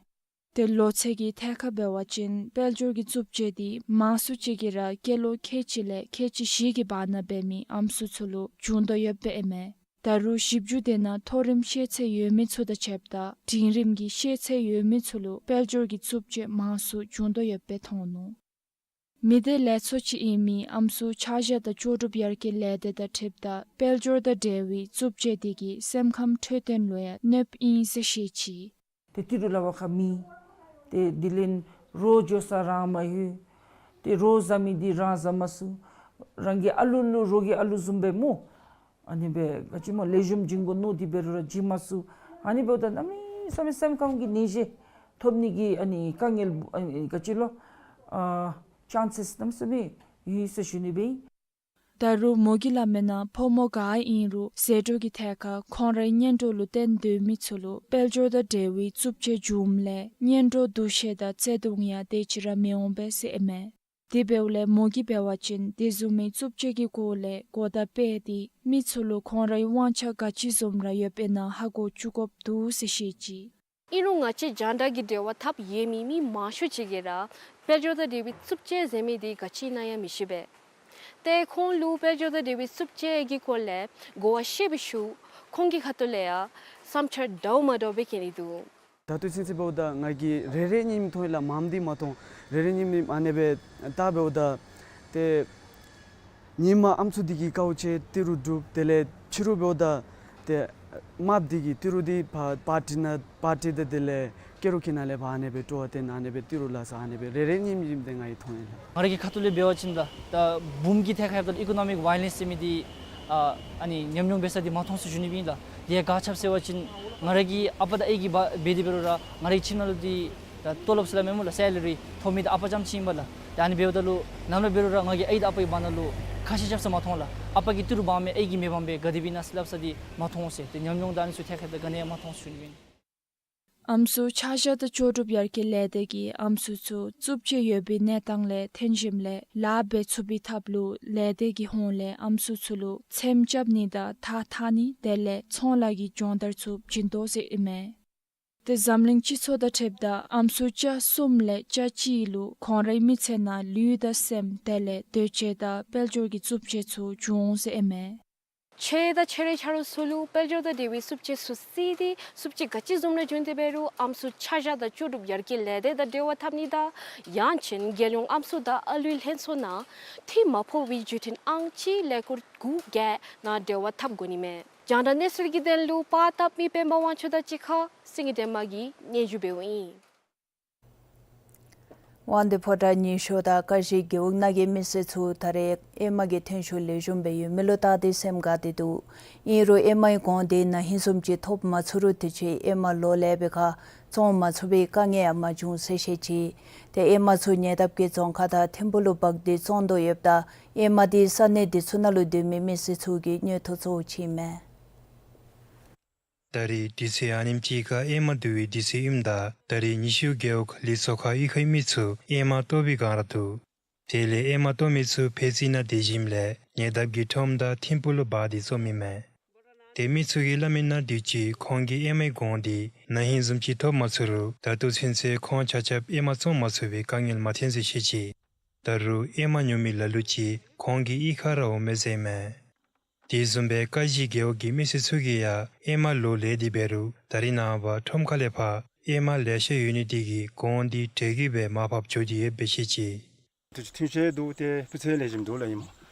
ཏེ་ལོ་ཚད་ཀྱི་ཐད་ཁར་འབད་བ་ཅིན་དཔལ་འབྱོར་གྱི་རྩུབ་སྤྱོད་དེ་མང་སུ་ཅིག་གིས་ར་སྐྱེས་ལོ་ཁལ་གཅིག་ལས་ཁལ་གཅིག་བཞི་གི་བར་ན་འབད་མི་ཨམ་སྲུ་ཚུ་ལུ་བྱུང་དོ་ཡོདཔ་ཨིན་མས། ད་རུང་ཞིབ་འཇུག་དེ་ནང་མཐོ་རིམ་ཤེས་ཚད་ཡོད་མི་ཚུ་དང་ཕྱདཔ་ད་འབྲིང་རིམ་གྱི་ཤེས་ཚད་ཡོད་མི་ཚུ་ལུ་དཔལ་འབྱོར་གྱི་རྩུབ་སྤྱོད་མང་སུ་བྱུང་དོ་ཡོདཔ་སྦེ་མཐོང་ནུག། མི་སྡེ་ལས་ཚོགས་ཅིག་ཨིན་མི་ཨམ་སྲུ་ཆ་བཞག་དང་ལྕོགས་གྲུབ་ཡར་རྒྱས་ལས་སྡེ་དང་འཁྲིལཝ་ད་དཔལ་འབྱོར་དང་འབྲེལ་བའི་རྩུབ་སྤྱོད་དེ་གིས་སེམས་ཁམས་འཕྲོད་བསྟེན་ལུ་ཡང་གནོདཔ་ཨིན་ཟེར་བཤད་ཅི། ཏེ་ཏི་རུ་ལ་བ་ཁར་མེད། ཏེ་དེ་ལས་རོགས་འགྱོ་ས་རང་མ་ཡོད། ཏེ་རོགས་བཟའ་མི་འདི་རང་བཟའ་མ་ཚུགས། རང་གི་ཨ་ལུ་ལུ་རོགས་ཀྱི་ཨ་ལུ་བཟུམ་སྦེ་སྨོ། ཨ་ནི་སྦེ་ག་ཅི་སྨོ་ལེགས་ཤོམ་བྱིན་དགོ་མནོ་སྟེ་འབད་རུང་ར་བྱིན་མ་ཚུགས། ཨ་ནི་འབདཝ་ད་གནམ་མེད་ས་མེད་སེམས་ཁམས་ཀྱི་ནད་གཞི་ཐོབ་ནི་གི་ཨ་ནི་དཀའ་ངལ་ཨ་ནི་ག་ཅི་ལོ་ཨ་ཅཱནསི་གནམ་མེད་ས་མེད་ཡོད་ཟེར་ཞུ་ནི་སྦེ། ད་རུང་མོ་གིས་སླབ་མིའི་ནང་ཕོ་མོ་ག་ཨིན་རུང་ཟད་འགྲོ་གི་ཐད་ཁར་ཁོང་རའི་གཉེན་གྲོགས་ལུ་བརྟེན་སྡོད་མི་ཚུ་ལུ་དཔལ་འབྱོར་དང་འབྲེལ་བའི་རྩུབ་སྤྱོད་བྱུངམ་ལས་གཉེན་གྲོགས་འདུ་ཤེས་དང་བརྩེ་གདུང་ཡང་དེ་ཅིག་ར་མི་འོང་པས་ཟེར་ཨིན་མས། དེ་འབདཝ་ལས་མོ་གིས་འབད་བ་ཅིན་དེ་བཟུམ་མའི་རྩུབ་སྤྱོད་ཀྱི་སྐོར་ལས་གོ་བརྡ་སྤེལ་ཏེ་མི་ཚུ་ལུ་ཁོང་རའི་དབང་ཆ་ག་ཅི་བཟུམ་ར་ཡོདཔ་ཨིན་ན་ཧ་གོ་བཅུག་དགོཔ་འདུག་ཟེར་བཤད་ཅི། ཨིན་རུང་ང་བཅས་རྒྱང་བསྒྲགས་ཀྱི་འབྲེལ་བ་འཐབ་ཡོད་མི་མི་མང་ཤོས་ཅིག་གིས་ར་དཔལ་འབྱོར་དང་འབྲེལ་བའི་རྩུབ་སྤྱོད་ཟེར་མི་འདི་ག་ཅི་ཨིན་ན་ཡང་མི་ཤེས་པས། ཏེ་ཁོང་ལུ་དཔལ་འབྱོར་དང་འབྲེལ་བའི་རྩུབ་སྤྱོད་ཀྱི་སྐོར་ལས་གོ་བ་བཤད་པའི་ཤུལ་ཁོང་གི་ཁ་ཐུག་ལས་ཡང་བསམ་འཆར་འདྲཝ་མ་འདྲཝ་སྦེ་བཀོད་ནི་འདུག། ད་ལྟོ་ཚུན་ཚོད་འབདཝ་ད་ང་གིས་རེ་རེ་གཉིས་མཐོང་ཡི་ལགས། མངམ་འདི་མ་མཐོང་། རེ་རེ་གཉིས་མི་ཨ་ནི་སྦེ་བལྟ་འབདཝ་ད་ཏེ་ ཉིནམ་ཨམ་སྲུ་འདི་གིས་དཀའཝ་སྤྱད་ཏི་རུ་སྒྲུབ། དེ་ལས་ཕྱི་རུ་འབདཝ་ད་ཏེ་རྨགཔ་འདི་གིས་ཏི་རུ་འདི་ཕར་པར་ཊི་ནང་པར་ཊི་དང་དེ་ལས་ཀེ་རོ་ཁེ་ནང་ལས་ཕར་ཨ་ནེ་སྦེ་སྤྲོ་བ་བསྟེན་ཨ་ནེ་སྦེ་ཏི་རུ་ལགས་ཨ་ནེ་སྦེ་རེ་རེ་གཉིས་གཉིས་ཏེ་ང་གིས་མཐོང་ཡི་ལགས། ང་ར་གི་ཁ་ཐུག་ལས་འབད་བ་ཅིན་ལགས་ད་བུམོ་གི་ཐད་ཁར་ཡོདཔ་ད་ལུ་ཨི་ཀོ་ནོ་མིག་ཝའི་ལེནསི་ཟེར་མི་འདི་ཨ་ཨ་ནི་ཉམས་མྱོང་འབད་ས་འདི་མ་མཐོང་ཟེར་ཞུ་ནི་སྦེ་ཨིན་ལགས། དེ་ཡང་ག་ཅི་སྦེ་ཟེར་བ་ཅིན་ང་ར་གི་ཨ་པ་དང་ཨའི་གི་འབད་འབད་དེ་འབད་རུང་ར་ང་ར་གི་ཁྱིམ་ནང་ལུ་འདི་ད་ཏོ་ལོབ་ཟེར་སླབ་མས་སྨོ་ལགས། སེ་ལ་རི་ཐོབ་མི་འདི་ཨ་པ་རྐྱངམ་ཅིག་ཨིན་པས་ལགས། ད་ཨ་ནི་འབདཝ་ད་ལུ་ནམ་ར་འབད་རུང་ར་ང་གིས་ཨའི་དང་ཨ་པ་གི་བར་ན་ལུ་ཁ་བཤད་རྐྱབ་ས་མ་མཐོང་ལགས། ཨ་པ་གིས་ཏི་རུ་འབག་མི་ཨའི་གིས་མེ་འབག་མི་སྦེ་ག་དེ་སྦེ་ཨིན་ན་ཟེར་སླབ་ས་འདི་མ་མཐོང་ཟེར། ཏེ་ཉམས་མྱོང་དང་ཨ་ནི་ཚུ་ཐད་ཁར་ད་ག་ནི་ཡང་མ་མཐོང་ཟེར་ཞུ་ནི་སྦེ་ཨིན། ཨམ་སྲུ་ཆ་བཞག་དང་ལྕོགས་གྲུབ་ཡར་རྒྱས་ལས་སྡེ་གིས་ཨམ་སྲུ་ཚུ་རྩུབ་སྤྱོད་ཡོད་པའི་གནས་སྟངས་ལས་ཐོན་ཞིནམ་ལས་ལཱ་འབད་ཚུགས་པའི་ཐབས་ལུ་ལས་སྡེ་གི་ཧོངས་ལས་ཨམ་སྲུ་ཚུ་ལུ་ཚེམ་རྐྱབ་ནི་དང་ཐགས་འཐག་ནི་དེ་ལས་ཚོང་ལཱ་གི་སྦྱོང་བརྡར་ཚུ་བྱིན་དོ་ཟེར་ཨིན་མས། ཏེ་འཛམ་གླིང་སྤྱི་ཚོགས་དང་འཁྲིལཝ་ད་ཨམ་སྲུ་ཆ་གསུམ་ལས་ཆ་གཅིག་ལུ་ཁོང་རའི་མི་ཚེ་ནང་ལུས་དང་སེམས་དེ་ལས་འདོད་སྤྱོད་དང་དཔལ་འབྱོར་གྱི་རྩུབ་སྤྱོད་ཚུ་འབྱུང་འོང་ཟེར་ཨིན་མས། ཆེ་དང་ཆེ་རིང་ཆ་རོགས་ཚུ་ལུ་དཔལ་འབྱོར་དང་འབྲེལ་བའི་རྩུབ་སྤྱོད་ཚུ་བརྩིས་ཏེ་རྩུབ་སྤྱོད་ག་ཅི་བཟུམ་ར་བྱུང་སྟེ་འབད་རུང་ཨམ་སྲུ་ཆ་བཞག་དང་ལྕོགས་གྲུབ་ཡར་རྒྱས་ལས་སྡེ་དང་འབྲེལ་བ་འཐབ་ནི་དང་ཡང་ཅིན་རྒྱལ་ཡོངས་ཨམ་སྲུ་དང་ཨ་ལུའི་ལྷན་ཚོགས་ནང་འཐུས་མ་ཕོག་པའི་བརྒྱུད་འཕྲིན་ཨང་གཅིག་ཀླད་ཀོར་དགུ་བརྒྱད་ནང་འབྲེལ་བ་འཐབ་དགོ་ནི་མས། རྒྱང་བསྒྲགས་གནས་ཚུལ་གྱི་དོན་ལུ་པར་བཏབ་མི་སྤེན་པ་དབང་ཕྱུག་དང་གཅིག་ཁར་སེང་གེ་སྒྲོལ་མ་གིས་སྙན་ཞུ་འབདཝ་ཨིན། དབང་འདུས་ཕོ་བྲང་ཉི་ཤོར་དང་ཀ་གཞི་རྒེད་འོག་ནང་གི་མི་སེར་ཚུ་ད་རེས་ཨེ་མ་གི་ཐོན་ཤུགས་ལེགས་ཤོམ་སྦེ་ཡོད་མི་ལུ་བལྟ་སྟེ་སེམས་དགའ་སྟེ་འདུག། ཨིན་རུང་ཨེ་མའི་གོང་འདི་ན་ཧིང་བཟུམ་ཅིག་ཐོབ་མ་ཚུགས་རུང་དུས་ཅི་ཨེ་མ་ལོ་ལེགས་པའི་ཁར་བཙོང་མ་ཚུགས་པའི་དཀའ་ངལ་ཡང་མ་བྱུང་ཟེར་བཤད་ཅི། ཏེ་ཨེ་མ་ཚུ་ཉེ་འདབས་ཀྱི་རྫོང་ཁག་དང་ཐིམ་ཕུག་ལུ་འབག་སྟེ་བཙོང་དོ་ཡོདཔ་ད་ཨེ་མ་འདི་ས་གནས་འདི་ཚུ་ནང་ལུ་སྡོད་མི་མི་སེར་ཚུ་གིས་ཉོ་ཐུབ་ཚུགས་ཅི་མས། ད་རེས་དུས་ཚོད་ཨ་ནེམ་ཅིག་ཁར་ཨེ་མ་བསྡུ་བའི་དུས་ཚོད་ཨིནམ་ད་ད་རེས་ཉི་ཤོར་རྒེད་འོག་ལི་ཚོ་ཁ་གཡུས་ཁའི་མི་ཚུ་ཨེ་མ་བཏོག་པའི་སྒང་ར་འདུག། དེ་ལས་ཨེ་མ་བཏོག་མི་ཚུ་ཕད་ཙི་ནང་སྡོད་ཞིནམ་ལས་ཉེ་འདབས་ཀྱི་ཁྲོམ་དང་ཐིམ་ཕུག་ལུ་འབག་སྟེ་བཙོང་མི་མས། ཏེ་མི་ཚུ་གིས་སླབ་མི་ནང་དུས་ཅི་ཁོང་གིས་ཨེ་མའི་གོང་འདི་ན་ཧིང་བཟུམ་ཅིག་ཐོབ་མ་ཚུགས་རུང་ད་ལྟོ་ཚུན་ཚོད་ཁོང་ཆ་ཁྱབ་ཨེ་མ་བཙོང་མ་ཚུགས་པའི་དཀའ་ངལ་མ་ཐོན་ཟེར་བཤད་ཅི། ད་རུང་ཨེ་མ་ཉོ་མི་ལ་ལུ་ཅིག་ཁོང་གི་གཡུས་ཁར་ར་འོང་མས་ཟེར་མས། དེ་བཟུམ་སྦེ་ཀ་གཞི་རྒེད་འོག་གི་མི་སེར་ཚུ་གིས་ཡང་ཨེ་མ་ལོ་ལེགས་ཏེ་འབད་རུང་ད་རེས་ནངས་པ་ཁྲོམ་ཁ་ལས་ཕར་ཨེ་མ་ལེ་ཤ་ཡོད་ནི་དེ་གིས་གོང་འདི་དེ་གིས་སྦེ་མར་ཕབ་འགྱོ་སྟེ་ཡོདཔ་སྦེ་བཤད་ཅི། དུས་ཅི་ཐོན་ཤེས་འདུག། ཏེ་སྤུས་ཚད་ལེགས་ཤོམ་འདུག་ལགས། ཨེ་མ་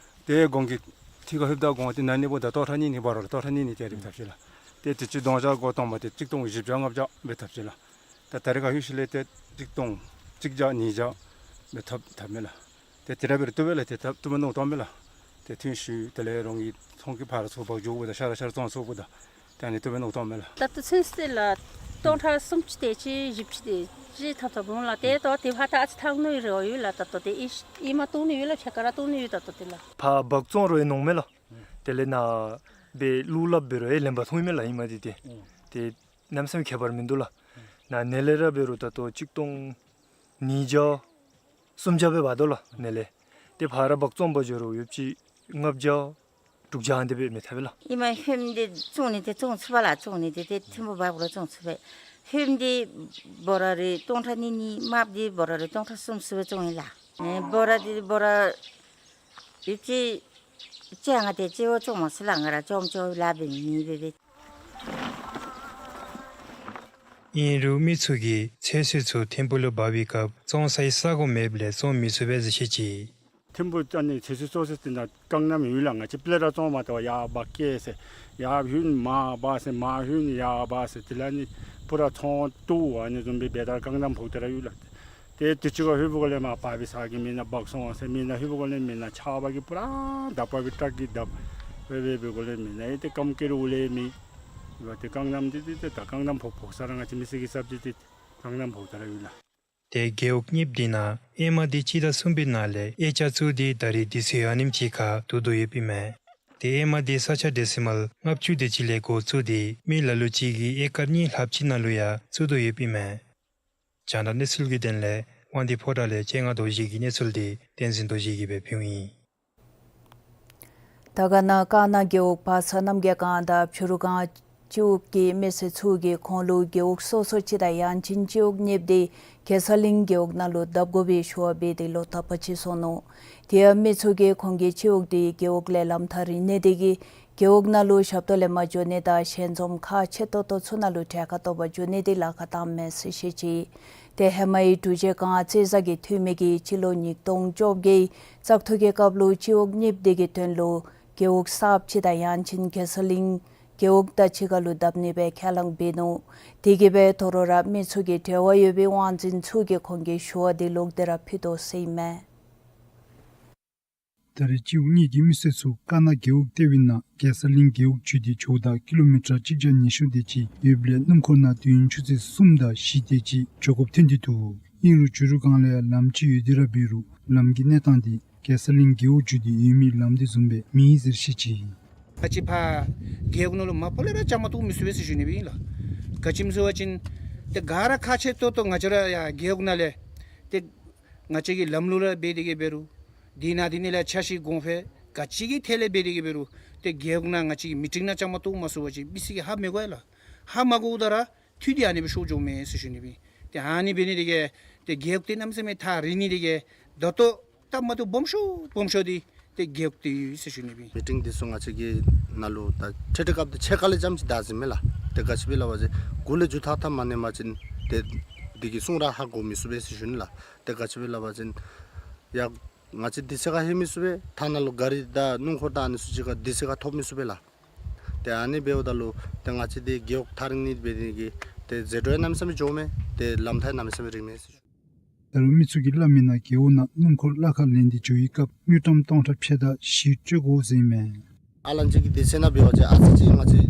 ཏེ་གོང་གི་ཐད་ཁར་ལྷོདཔ་ད་གོང་འདི་ན་ཧིང་འབདཝ་ད་སྟོང་ཕྲག་གཉིས་གཉིས་འབད་རུང་སྟོང་ཕྲག་གཉིས་གཉིས་དེ་རེ་འཐབ་ཅི་ལགས། ཏེ་དུས་ཅི་སྟོང་ཕྲག་དགུ་སྟོང་མ་ཏེ་གཅིག་སྟོང་བཞི་བརྒྱ་ལྔ་བརྒྱ་སྦེ་འཐབ་ཅི་ལགས། ད་ད་རེས་ཁར་ལྷོད་ཞིནམ་ལས་ཏེ་གཅིག་སྟོང་གཅིག་བརྒྱ་ཉིས་བརྒྱ་སྦེ་འཐབ་འཐབ་མས་ལགས། ཏེ་དེ་ར་འབད་རུང་བཏུབ་པས་ལགས། ཏེ་ད་བཏུབ་པས་མནོ་བཏངམ་མས་ལགས། ཏེ་ཐོན་ཤུགས་དེ་ལས་རོང་གི་ཚོང་གི་ཕར་ཚུར་འབག་འགྱོཝ་ད་ཤ་ར་ཤ་ར་བཙོང་ཚུགསཔ་ད་ཏེ་ཨ་ནི་བཏུབ་པས་མནོ་བཏངམ་མས་ལགས། ད་ལྟོ་ཚུན་ཚོད་ལགས་སྟོང་ཕྲག་སུམ་ཅུ་དེ་ཅིག་བཞི་བཅུ་དེ་ཅིག་འཐབ་འཐབ་འོང་ལགས། ཏེ་ད་དེ་ཕར་ད་ཨ་ཙི་ཐང་ནུ་རེ་བ་ཡོད་ལགས། ད་ལྟོ་ཏེ་ཨི་ཨེ་མ་བཏོག་ནི་ཡོད་ལགས། ཕྱེད་ཀ་ར་བཏོག་ནི་ཡོད། ད་ལྟོ་ཏེ་ལགས་ཕར་འབག་བཙོང་རུང་ཨེ་ནོར་མས་ལགས། དེ་ལས་ནཱ་སྦེ་ལུ་ལགཔ་འབད་རུང་ཨེ་ལེན་པར་འཐོན་མས་ལགས། ཨེ་མ་འདི་ཏེ་ཏེ་གནམ་མེད་ས་མེད་ཁྱད་པར་མིན་འདུག་ལགས། ནཱ་ནེ་ལེ་ར་འབད་རུང་ད་ལྟོ་གཅིག་སྟོང་ཉིས་བརྒྱ་སུམ་བརྒྱ་སྦེ་འབག་དོ་ལགས་ནེ་ལེ། ཏེ་ཕར་འབག་བཙོང་པར་འགྱོ་རུང་ཡོདཔ་ཅིག་ལྔ་བརྒྱ་དྲུག་བརྒྱ་ཨ་ནི་སྦེ་མི་ཐབས་པས་ལགས། ཨེ་མ་ཧོནམ་འདི་བཙོང་ནི་འདི་བཙོང་ཚུགས་པས་ལགས། བཙོང་ནི་འདི་ཏེ་ཐིམ་ཕུག་འབག་རུང་བཙོང་ཚུགས་པས། ཧོནམ་འདི་བོ་ར་རེ་སྟོང་ཕྲག་གཉིས་གཉིས། མརཔ་འདི་བོ་ར་རེ་སྟོང་ཕྲག་གསུམ་གསུམ་སྦེ་བཙོང་ཡི་ལགས། ཨེ་བོ་ར་འདི་བོ་ར་ཡོདཔ་ཅིག་ཅ་ང་ཏེ་ཅིག་བཙོང་མ་ཚུགས་ལགས། ང་ར་ཅོམ་ཅོམ་ལཱ་འབད་མི་འབད་འབད། ཨིན་རུང་མི་ཚུ་གིས་ཚོད་བསྲེ་ཚུ་ཐིམ་ཕུག་ལུ་འབག་པའི་སྐབས་བཙོང་སའི་ས་གོ་མེདཔ་ལས་བཙོང་མི་ཚུགས་པས་ཟེར་བཤད་ཅི། ཐིམ་ཕུག་ཨ་ནི་ཚོད་བསྲེ་བཙོང་སའི་དེ་ནང་རྐང་སྣམ་ཡོད་ལགས། ང་བཅས་པེ་ལས་ར་བཙོང་མ་བཏུབ་པར་ཡར་འབག་སྐྱེལ་ཟེར་ཡར་ཧོན་མར་འབག་ཟེར་མར་ཧོན་ཡར་འབག་ཟེར་དེ་ལས་ཨ་ནི་པུ་ར་ཚོང་བཏུབ་ཨ་ནི་བཟུམ་སྦེ་འབད་དེ་ར་རྐང་སྣམ་ཕོག་སྟེ་ར་ཡོད་ལགས། ཏེ་དུས་ཅི་ཁར་ལྷོདཔ་གུ་ལས་མར་པར་བའི་ས་གི་མི་ནང་འབག་སོང་ཟེར་མི་ནང་ལྷོདཔ་གུ་ལས་མི་ནང་ཆརཔ་གིས་པུ་ར་དག་པ་སྦེ་ཊག་གིས་དགཔ་སྦེ་འབད་འབདཝ་གུ་ལས་མི་ནང་ཨེ་ཏེ་རྐངམ་ཀེ་རུ་ལས་མེད། ཏེ་རྐང་སྣམ་འདི་ཏེ་ཏེ་ད་རྐང་སྣམ་ཕོག་ཕོག་ས་ར་ང་བཅས་མི་སེར་གྱི་ས་ཅིག་ཏེ་རྐང་སྣམ་ཕོག་སྟེ་ར་ཡོད་ལགས། ཏེ་རྒེད་འོག་གཉིས་པོ་འདི་ནང་ཨེ་མ་འདི་སྤྱི་ཟླ་གསུམ་པའི་ནང་ལས་དབྱེ་ཆ་བཙུགས་ཏེ་ད་རེས་དུས་ཚོད་ཨ་ནེམ་ཅིག་ཁར་བསྡུ་དོ་ཡོདཔ་ཨིན་མས། ཏེ་ཨེ་མ་འདི་ས་ཆ་ཌེ་སི་མཱལ་ལྔ་བཅུ་དེ་ཅིག་ལས་འགོ་བཙུགས་ཏེ་མི་ལ་ལུ་ཅིག་གིས་ཨེ་ཀར་གཉིས་ལྷགཔ་ཅིག་ནང་ལུ་ཡང་བཙུགས་དོ་ཡོདཔ་ཨིན་མས། རྒྱང་བསྒྲགས་གནས་ཚུལ་གྱི་དོན་ལས་དབང་འདུས་ཕོ་བྲང་ལས་སྤྱན་སྔ་རྡོ་རྗེ་གི་གནས་ཚུལ་འདི་བསྟན་འཛིན་རྡོ་རྗེ་གིས་སྦེ་ཕུལཝ་ཨིན། དར་དཀར་ན་དཀར་ན་རྒེད་འོག་བར་ཚ་རྣམ་རྒྱལ་སྒང་དང་ཕྱི་རུ་སྒང་སྤྱི་འོག་གི་མི་སེར་ཚུ་གིས་ཁོང་ལུ་རྒེད་འོག་སོ་སོ་ཅིག་དང་ཡང་ཅིན་སྤྱི་འོག་གཉིས་པོ་འདི་གེ་སར་གླིང་རྒེད་འོག་ནང་ལུ་བཏབ་དགོ་པའི་ཞུ་བ་འབད་དེ་ལོ་རྟག་པ་ཅིག་སོང་ནུག། དེ་ཡང་མི་ཚུ་གིས་ཁོང་གི་སྤྱི་འོག་འདི་རྒེད་འོག་ལས་ལམ་ཐག་རིང་ནི་དེ་གིས་རྒེད་འོག་ནང་ལུ་ཞབས་ཏོག་ལེན་པར་འགྱོ་ནི་དང་ཞལ་འཛོམས་ཁག་ཆེ་ཏོག་ཏོ་ཚུ་ནང་ལུ་གྲལ་ཁར་གཏོགས་པར་འགྱོ་ནི་དེ་ལཱ་ཁག་བཏངམ་མས་ཟེར་བཤད་ཅི། ཏེ་ཧེ་མའི་དྲུག་ཅུ་གྱ་གཅིག་ཚེས་བཟའ་གི་འཐུས་མི་གིས་སྤྱི་ལོ་ཉིས་སྟོང་བཅོ་བརྒྱད་བཙག་འཐུ་གི་སྐབས་ལུ་སྤྱི་འོག་གཉིས་འདི་གི་དོན་ལུ་རྒེད་འོག་གསརཔ་ཅིག་དང་ཡང་ཅིན་རྒྱལ་ས་གླིང་རྒེད་འོག་དང་གཅིག་ཁར་ལུ་བསྡབ་ནི་སྦེ་ཁས་བླངས་འབད་ནུག། དེ་གིས་སྦེ་དོ་རུང་ར་མི་ཚུ་གིས་འབྲེལ་བ་ཡོད་པའི་དབང་འཛིན་ཚུ་གིས་ཁོང་གི་ཞུ་བ་འདི་ལོག་སྟེ་ར་ཕུལ་དོ་ཟེར་ཨིན་མས། ད་རེས་སྤྱི་འོག་གཉིས་ཀྱི་མི་སེར་ཚུ་དཀར་ནག་རྒེད་འོག་ལྟེ་བའི་ནང་རྒྱལ་ས་གླིང་རྒེད་འོག་བརྒྱུད་དེ་འགྱོཝ་ད་ཀི་ལོ་མི་ཊར་གཅིག་བརྒྱ་ཉི་ཤུ་དེ་ཅིག་ཡོདཔ་ལས་སྣུམ་འཁོར་ནང་དུས་ཡུན་ཆུ་ཚོད་གསུམ་དང་བཞི་དེ་ཅིག་འགྱོ་དགོཔ་ཐོན་ཏེ་འདུག། ཨིན་རུང་ཇོ་རུ་སྒང་ལས་ཡང་ལམ་ཅིག་ཡོད་དེ་ར་འབད་རུང་ལམ་གྱི་གནས་སྟངས་འདི་རྒྱལ་ས་གླིང་རྒེད་འོག་བརྒྱུད་དེ་ཡོད་མི་ལམ་དེ་བཟུམ་སྦེ་མེད་ཟེར་བཤད་ཅི། ང་བཅས་ཕར་རྒེད་འོག་ནང་ལུ་མ་པ་ལས་ར་བཅའ་མར་གཏོགས་མི་ཚུགས་པས་ཟེར་ཞུ་ནི་སྦེ་ཨིན་ལགས། ག་ཅི་སྨོ་ཟེར་བ་ཅིན་ཏེ་ག་ར་ཁག་ཆེ་ཏོག་ཏོ་ང་བཅས་ར་ཡར་རྒེད་འོག་ནང་ལས་ཏེ་ང་བཅས་ཀྱི་ལམ་ལུགས་ར་འབད་དེ་གི་འབད་རུང་དེ་ནང་དེ་ནང་ལས་འཆར་གཞི་གོང་འཕེལ་ག་ཅི་གི་ཐད་ལས་འབད་དེ་གི་འབད་རུང་ཏེ་རྒེད་འོག་ནང་ང་བཅས་ཀྱི་མི་ཊིང་ནང་བཅའ་མར་གཏོགས་མ་ཚུགས་པ་ཅིན་མི་སེར་གྱིས་ཧ་མི་གོ་ཡ་ལགས། ཧ་མ་གོཝ་ད་ར་འཐུས་འདི་ཨ་ནི་སྦེ་ཤོར་འགྱོཝ་མས་ཟེར་ཞུ་ནི་སྦེ་ཨིན། ཏེ་ཨ་ནི་འབད་ནི་དེ་གིས་ཏེ་རྒེད་འོག་འདི་གནམ་མེད་ས་མེད་ཐག་རིང་ནི་དེ་གིས་ད་ལྟོ་སྟབས་མ་བདེཝ་སྦོམ་ཤོས་སྦོམ་ཤོས་འདི་ཏེ་རྒེད་འོག་འདི་ཨིན་ཟེར་ཞུ་ནི་སྦེ་ཨིན། མི་ཊིང་འདི་ཚུ་ང་བཅས་ཀྱི་ནང་ལུ་ད་འཕྲལ་འཕྲལ་སྐབས་འདི་ཕྱེད་ཀ་ལས་རྐྱངམ་ཅིག་བདའ་ཟེར་མས་ལགས། ཏེ་ག་ཅི་སྦེ་སླབ་པ་ཅིན་གུ་ལས་མཇུག་མཐའ་མཐའ་མ་གནས་པ་ཅིན་ཏེ་འདི་གི་གསུང་ར་ཧ་གོ་མི་ཚུགས་པས་ཟེར་ཞུ་ནི་ལགས། ཏེ་ག་ཅི་སྦེ་སླབ་པ་ཅིན་ཡ་ང་བཅས་འདི་ཚེ་ཁར་ལྷོད་མི་ཚུགས་པས། ཐ་ན་ལུ་ག་རི་དང་སྣུམ་འཁོར་དང་ཨ་ནི་ཚུ་ཅིག་ཁར་འདི་ཚེ་ཁར་ཐོབ་མི་ཚུགས་པས་ལགས། ཏེ་ཨ་ནི་འབདཝ་ད་ལུ་ཏེ་ང་བཅས་འདི་རྒེད་འོག་ཐག་རིང་ནི་འབད་ནི་དེ་གིས་ཏེ་ཟད་འགྲོ་ཡང་གནམ་མེད་ས་མེད་འགྱོཝ་མས། ཏེ་ལམ་ཐག་ཡང་གནམ་མེད་ས་མེད་རིང་མས་ཟེར་ཞུ། ད་རུང་མི་ཚུ་གིས་སླབ་མིའི་ནང་རྒེད་འོག་ནང་སྣུམ་འཁོར་གླ་ཁར་ལེན་ཏེ་འགྱོ་བའི་སྐབས་དངུལ་ཀྲམ་སྟོང་ཕྲག་ཕྱེད་དང་བཞི་སྤྲོད་དགོ་ཟེར་ཨིན་མས། ཨ་ལན་ཅིག་གི་དུས་ཚོད་ནང་འབད་བ་ཅིན་ཨ་ཙི་ཅིག་ང་བཅས་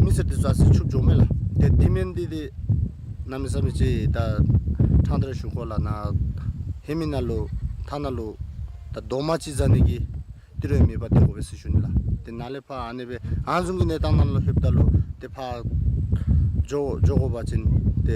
མི་སེར་འདི་ཚུ་ཨ་ཙི་ཕྱུགཔོ་འགྱོཝ་མས་ལགས། ཏེ་དེ་མེན་འདི་ཏེ་གནམ་མེད་ས་མེད་ཅིག་ད་ཕྲང་སྟེ་ར་ཞུ་དགོ་ལགས། ནཱ་ཧེ་མའི་ནང་ལུ་ཐ་ན་ལུ་ད་རྡོག་མ་ཅིག་བཟའ་ནི་གི་ཏི་རུ་མེད་པར་སྡོད་དགོ་པས་ཟེར་ཞུ་ནི་ལགས། ཏེ་ནཱ་ལས་ཕར་ཨ་ནི་སྦེ་ཨ་ནི་བཟུམ་གྱི་གནས་སྟངས་ནང་ལུ་ལྷོདཔ་ད་ལུ་ཏེ་ཕར་འགྱོ་འགྱོ་དགོ་པ་ཅིན་ཏེ་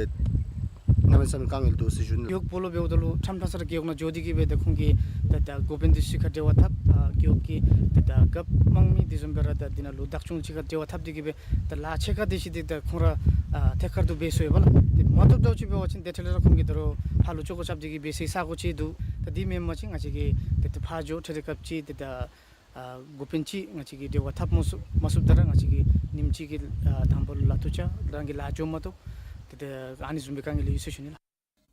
གནམ་མེད་ས་མེད་དཀའ་ངལ་འདུག་ཟེར་ཞུ་ནི་ལགས། རྒེད་འོག་སྦོ་ལོགས་འབདཝ་ད་ལུ་ཕྲང་ཕྲང་ས་ར་རྒེད་འོག་ནང་འགྱོ་སྟེ་གི་སྦེ་ཏེ་ཁོང་གི་ཏེ་ད་འགོ་དཔོན་འདི་ཚུ་གཅིག་ཁར་འབྲེལ་བ་འཐབ། ཨ་རྒེད་འོག་གི་ཏེ་ད་རྒཔོ་དམངས་མི་དེ་བཟུམ་སྦེ་ར་ད་འདི་ནང་ལུ་བདག་སྐྱོང་གཅིག་ཁར་འབྲེལ་བ་འཐབ་སྟེ་གི་སྦེ་ད་ལཱ་ཕྱེད་ཀ་དེ་ཅིག་འདི་ད་ཁོང་ར་ཨ་ཐད་ཀར་དུ་འབད་སོང་ཡོདཔ་ལགས། ཏེ་མ་བཏུབ་ད་ཅིག་འབད་བ་ཅིན་དེ་འཕྲལ་ལས་ར་ཁོང་གིས་ད་རུང་ཕར་ལུ་ཅོག་ཀོ་རྐྱབ་སྟེ་གི་སྦེ་སའི་ས་གོ་ཅིག་འདུག། ད་དེ་མེན་པ་ཅིན་ང་བཅས་ཀྱིས་ཏེ་ད་ཕར་འགྱོ་འཕྲལ་འཕྲལ་སྐབས་ཅིག་ཏེ་ད་ཨ་འགོ་དཔོན་ཅིག་ང་བཅས་ཀྱིས་འབྲེལ་བ་འཐབ་མ་ཚུགས་མ་ཚུགསཔ་ད་ར་ང་བཅས་ཀྱིས་ཉིནམ་གཅིག་གི་ཨ་དང་པ་ལུ་ལཱ་ཐུག་བཅར་རང་གི་ལཱ་འགྱོཝ་མ་གཏོགས་ཏེ་ད་ཨ་ནི་བཟུམ་སྦེ་དཀའ་ངལ་ཡོད་ཟེར་ཞུ་ནི་ལགས།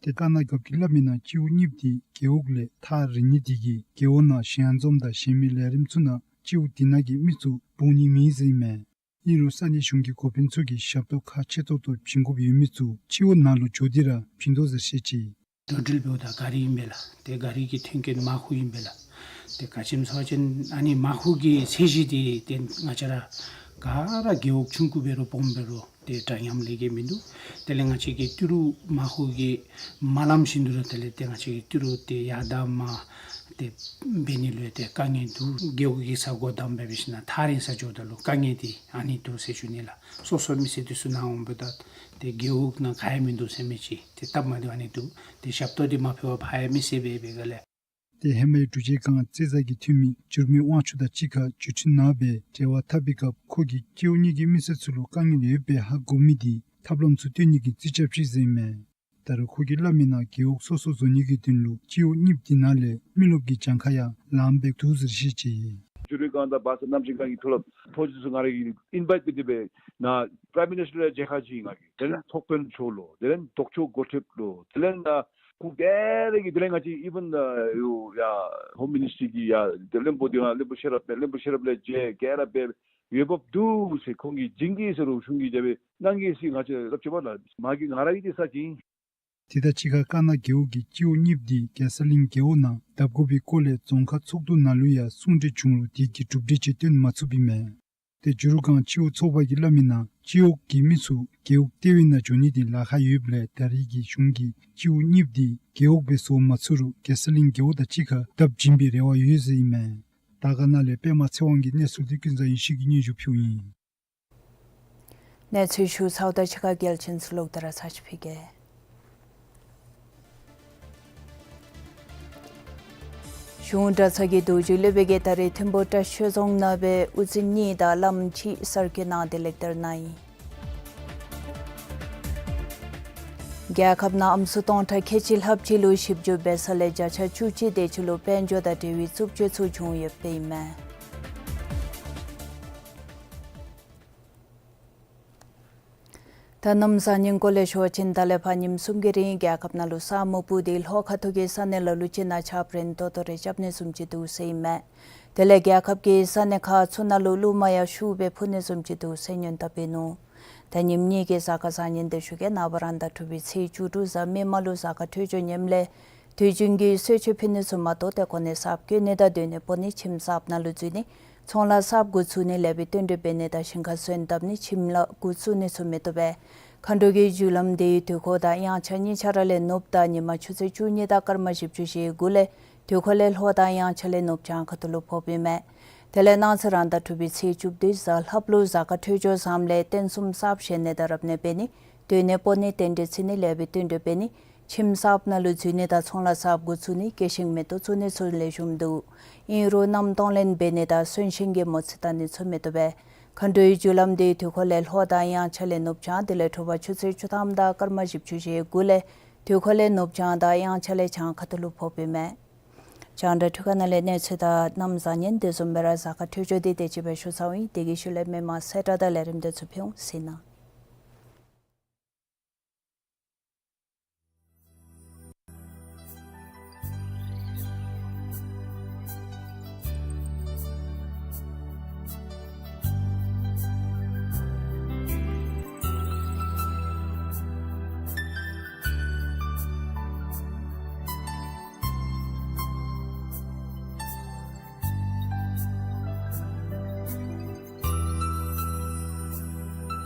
ཏེ་དཀར་ནག་རྒཔོ་གིས་སླབ་མིའི་ནང་སྤྱི་འོག་གཉིས་འདི་རྒེད་འོག་ལས་ཐག་རིང་ནི་དེ་གིས་རྒེད་འོག་ནང་གཞལ་འཛོམས་དང་གཞན་མི་ལས་རིམ་ཚུ་ནང་སྤྱི་འོག་དེ་ནང་གི་མི་ཚུ་འབོ་ནི་མེད་ཟེར་ཨིན་མས། ཨིན་རུང་ས་གནས་གཞུང་གི་འགོ་དཔོན་ཚུ་གིས་ཞབས་ཏོག་ཁག་ཆེ་ཏོག་ཏོ་བྱིན་དགོཔ་ཡོད་མི་ཚུ་སྤྱི་འོག་ནང་ལུ་འགྱོ་སྟེ་ར་བྱིན་དོ་ཟེར་བཤད་ཅི། འགྲོ་འགྲུལ་འབདཝ་ད་ག་རི་ཨིན་པས་ལགས། ཏེ་ག་རི་གི་མཐུན་རྐྱེན་མ་ཧུ་ཨིན་པས་ལགས། ཏེ་ག་ཅི་སྨོ་ཟེར་བ་ཅིན་ཨ་ནི་མ་ཧུ་གི་ཚད་གཞི་འདི་ཏེ་ང་བཅས་ར་ག་ར་རྒེད་འོག་ཆུང་ཀུ་འབད་རུང་སྦོམ་འབད་རུང་ཏེ་འདྲ་མཉམ་ལས་ཀྱི་མིན་འདུག། དེ་ལས་ང་བཅས་ཀྱི་ཏི་རུ་མ་ཧུ་གི་མ་ལམ་བཞིན་དུ་ར་དེ་ལས་ཏེ་ང་བཅས་ཀྱི་ཏི་རུ་ཏེ་ཡར་དང་མར་ཏེ་འབད་ནི་ལུ་ཏེ་དཀའ་ངལ་འདུག། རྒེད་འོག་གི་ས་གོ་དང་འབད་བ་ཅིན་ཐག་རིང་ས་འགྱོཝ་ད་ལུ་དཀའ་ངལ་འདི་ཨ་ནི་འདུག་ཟེར་ཞུ་ནི་ལགས། སོ་སོ་མི་སེར་འདི་ཚུ་ནཱ་འོངམ་ད་ཏེ་རྒེད་འོག་ནང་ག་ཡང་མིན་འདུག་ཟེར་མི་ཅིག་ཏེ་སྟབས་མ་བདེཝ་ཨ་ནི་འདུག། ཏེ་ཞབས་ཏོག་འདི་མ་ཕུལ་བར་ཕར་ཡང་མི་སེར་འབད་འབད་ག་ལས། ཏེ་ཧེ་མའི་དྲུག་ཅུ་གྱ་གཅིག་ཚེས་བཟའ་གི་འཐུས་མི་འགྱུར་མེད་དབང་ཕྱུག་དང་གཅིག་ཁར་བརྒྱུད་འཕྲིན་ནང་སྦེ་འབྲེལ་བ་འཐབ་པའི་སྐབས་ཁོ་གིས་སྤྱི་འོག་གཉིས་ཀྱི་མི་སེར་ཚུ་ལུ་དཀའ་ངལ་ཡོདཔ་སྦེ་ཧ་གོ་མི་འདི་ཐབས་ལམ་ཚུ་སྟོན་ནི་གི་རྩིས་རྐྱབ་ཅི་ཟེར་ཨིན་མས། ད་རུང་ཁོ་གིས་སླབ་མིའི་ནང་རྒེད་འོག་སོ་སོ་བཟོ་ནི་གི་དོན་ལུ་སྤྱི་འོག་གཉིས་འདི་ནང་ལས་མི་རློབས་ཀྱི་གྱངས་ཁ་ཡང་ལངམ་སྦེ་འདུག་ཟེར་བཤད་ཅི། འགྱུར་བའི་སྒང་དང་བ་ས་གནམ་གཤིས་སྒང་གི་ཐོག་ལུ་ཕོ་རྒྱས་ཚུ་ང་ར་གིས་ཨིན་བའིཊ་འབད་དེ་སྦེ་ནཱ་པ་རའིམ་མི་ནིས་ཊར་ལུ་མཇལ་ཁ་ཅིག་ང་གིས་དེ་ལས་ཚོགས་དཔོན་མཆོག་ལུ་དེ་ལས་ལྡོག་ཕྱོགས་འགོ་ཁྲིདཔ་ལུ་དེ་ལས་ནཱ་ཁོང་ག་ར་གིས་དེ་ལས་ང་བཅས་ཨི་བཱན་ཡ་ཧོམ་མི་ནིས་ཊར་གི་ཡ་དེ་བློན་པོ་འདི་ང་བློན་པོ་ཤེས་རབ་སྦེ་བློན་པོ་ཤེས་རབ་ལས་མཇལ་ག་ར་སྦེ་འོས་འབབ་འདུག་ཟེར་ཁོང་གིས་བྱིན་གེ་ཟེར་རུང་གཞུང་གིས་རྒྱབ་སྦེ་གནང་གེ་ཟེར་ང་བཅས་སླབ་ཅི་པ་ལགས། མ་གི་ང་ར་གིས་དེ་ས་ཅིག་ཨིན། དེ་དང་གཅིག་ཁར་དཀར་ནག་རྒེད་འོག་གིས་སྤྱི་འོག་གཉིས་འདི་རྒྱལ་ས་གླིང་རྒེད་འོག་ནང་བརྡབ་དགོ་པའི་སྐོར་ལས་རྫོང་ཁག་ཚོགས་འདུ་ནང་ལུ་ཡང་གསུང་གྲོས་བྱུང་རུང་དེ་གི་གྲུབ་འབྲས་ཅིག་སྟོན་མ་ཚུགསཔ་ཨིན་མས། ཏེ་ཇུ་རུ་སྒང་སྤྱི་འོག་ཚོགས་པ་གིས་སླབ་མིའི་ནང་སྤྱི་འོག་གི་མི་ཚུ་རྒེད་འོག་ལྟེ་བའི་ནང་འགྱོ་ནི་འདི་ལཱ་ཁག་ཡོདཔ་ལས་ད་རེས་ཀྱི་གཞུང་གིས་སྤྱི་འོག་གཉིས་འདི་རྒེད་འོག་སྦེ་བཟོ་མ་ཚུགས་རུང་རྒྱལ་ས་གླིང་རྒེད་འོག་དང་གཅིག་ཁར་བརྡབ་བྱིན་པའི་རེ་བ་ཡོད་ཟེར་ཨིན་མས། དར་དཀར་ན་ལས་པདྨ་ཚེ་དབང་གི་གནས་ཚུལ་འདི་ཀུན་བཟང་ཡེ་ཤེས་ཀྱིས་སྙན་ཞུ་ཕུལཝ་ཨིན། གནས་ཚུལ་ཞུ་ཚརཝ་དང་གཅིག་ཁར་གལ་ཆེན་ཚུ་ལོག་སྟེ་ར་ཚར་ཅིག་ཕུལ་གེ། གཞུང་གྲྭ་ཚང་གི་རྡོ་རྗེ་སློབ་དཔོན་གྱིས་ད་རེས་ཐིམ་ཕུ་བཀྲ་ཤིས་རྫོང་ནང་སྦེ་དབུ་འཛིན་གཉིས་དང་བླམ་གཅིག་གསར་བསྐོ་གནང་སྟེ་ལེགས་གྲུབ་གནང་ཡི། རྒྱལ་ཁབ་ནང་ཨམ་སྲུ་སྟོང་ཕྲག་ཁལ་གཅིག་ལྷགཔ་ཅིག་ལུ་ཞིབ་འཇུག་འབད་ས་ལས་བརྒྱ་ཆ་བཅུ་གཅིག་དེ་ཅིག་ལུ་དཔལ་འབྱོར་དང་འབྲེལ་བའི་རྩུབ་སྤྱོད་ཚུ་བྱུང་ཡོདཔ་ཨིན་མས། ད་ ད་གནམ་བཟང་ངན་སྐོར་ལས་ཞུ་བ་ཅིན་ད་ལས་ཕར་ཉིནམ་གསུམ་གྱི་རིང་རྒྱལ་ཁབ་ནང་ལུ་ས་སྨུག་སྤུབས་ཏེ་ལྷོ་ཁ་ཐུག་གི་ས་གནས་ལ་ལུ་ཅིག་ནང་ཆརཔ་རན་ཏོག་ཏོ་རེ་རྐྱབ་ནི་བཟུམ་ཅིག་འདུག་ཟེར་ཨིན་མས། དེ་ལས་རྒྱལ་ཁབ་ཀྱི་ས་གནས་ཁག་ཚུ་ནང་ལུ་རླུང་མ་ཡང་ཤུགས་སྦེ་འཕུ་ནི་བཟུམ་ཅིག་འདུག་ཟེར་སྙན་དུ་འབད་ནུག། ད་ཉིནམ་གཉིས་ཀྱི་གཟའ་སྐར་བཟང་ངན་དེ་ཞུ་གེ། ནངས་པ་རང་ཟླ་དྲུག་པའི་ཚེས་བཅུ་དྲུག་གཟའ་མིག་དམར་ལུ་གཟའ་སྐར་འཕྲོད་སྦྱོར་ངནམ་ལས་དུས་རྒྱུན་གྱི་གསོལ་མཆོད་ཕུལ་ནི་ཚུ་མ་གཏོགས་ཏེ་གོ་གནས་གསརཔ་བསྐོ་ནི་དང་སྡོད་གནས་སྤོ་ནི་ཁྱིམ་གསརཔ་ནང་ལུ་འཛུལ་ནི་ཚོང་ལཱ་གསརཔ་འགོ་བཙུགས་ནི་ལེགས་པའི་རྟེན་འབྲེལ་འབད་ནི་དང་ཞིང་ཁ་སོན་བཏབ་ནི་ཁྱིམ་ལཱ་འགོ་བཙུགས་ནི་ཚུ་མི་བཏུབ་པས། མཁའ་འགྲོ་གི་རྒྱུ་ལམ་དེ་དུས་འཁོར་དང་དབྱངས་འཆར་གཉིས་ཆ་ར་ལས་ནུབ་དང་ཉི་མ་ཆུ་ཚོད་བཅུ་གཉིས་དང་སྐར་མ་བཞི་བཅུ་ཞེ་དགུ་ལས་དུས་འཁོར་ལས་ལྷོ་དང་དབྱངས་འཆར་ལས་ནུབ་བྱང་ཁ་ཐུག་ལུ་ཕོགཔ་ཨིན་མས། དེ་ལས་གནངས་ཚེ་རང་ཟླ་དྲུག་པའི་ཚེས་བཅུ་བདུན་གཟའ་ལྷགཔ་ལུ་གཟའ་སྐར་འཕྲོད་སྦྱོར་བཟངམ་ལས་རྟེན་གསུམ་གསརཔ་བཞེངས་ནི་དང་རབ་གནས་འབད་ནི་སྡོད་གནས་སྤོ་ནི་རྟེན་འབྲེལ་བརྩི་ནི་ལེགས་པའི་རྟེན་འབྲེལ་འབད་ནི་ཁྱིམ་གསརཔ་ནང་ལུ་འཛུལ་ནི་དང་ཚོང་ལཱ་གསརཔ་འགོ་བཙུགས་ནི་སྐྱེད་ཤིང་མེ་ཏོག་བཙུགས་ནི་ཚུ་ལེགས་ཤོམ་འདུག། ཨིན་རུང་མནའམ་གཏོང་ལེན་འབད་ནི་དང་གསོན་གཤིན་གྱི་མོ་རྩིས་བལྟ་ནི་ཚུ་མི་བཏུབ་པས། མཁའ་འགྲོའི་རྒྱུ་ལམ་དེ་དུས་འཁོར་ལས་ལྷོ་དང་དབྱངས་འཆར་ལས་ནུབ་བྱང་དེ་ལས་དྲོ་པ་ཆུ་ཚོད་བཅུ་ཐམ་དང་སྐར་མ་བཞི་བཅུ་ཞེ་དགུ་ལས་དུས་འཁོར་ལས་ནུབ་བྱང་དང་དབྱངས་འཆར་ལས་བྱང་ཁ་ཐུག་ལུ་ཕོགཔ་ཨིན་མས། རྒྱང་བསྒྲགས་འཕྲུལ་ཁང་ནང་ལས་གནས་ཚུལ་དང་གནམ་བཟང་ངན་དེ་བཟུམ་སྦེ་ར་གཟའ་སྐར་འཕྲོད་སྦྱོར་དེ་དེ་ཅིག་སྦེ་ཞུ་ཚརཝ་ཨིན། དེ་གི་ཤུལ་ལས་མི་མང་གསལ་བསྒྲགས་དང་ལས་རིམ་དེ་ཚུ་ཕུལ་འོང་ཟེར་ཨིན།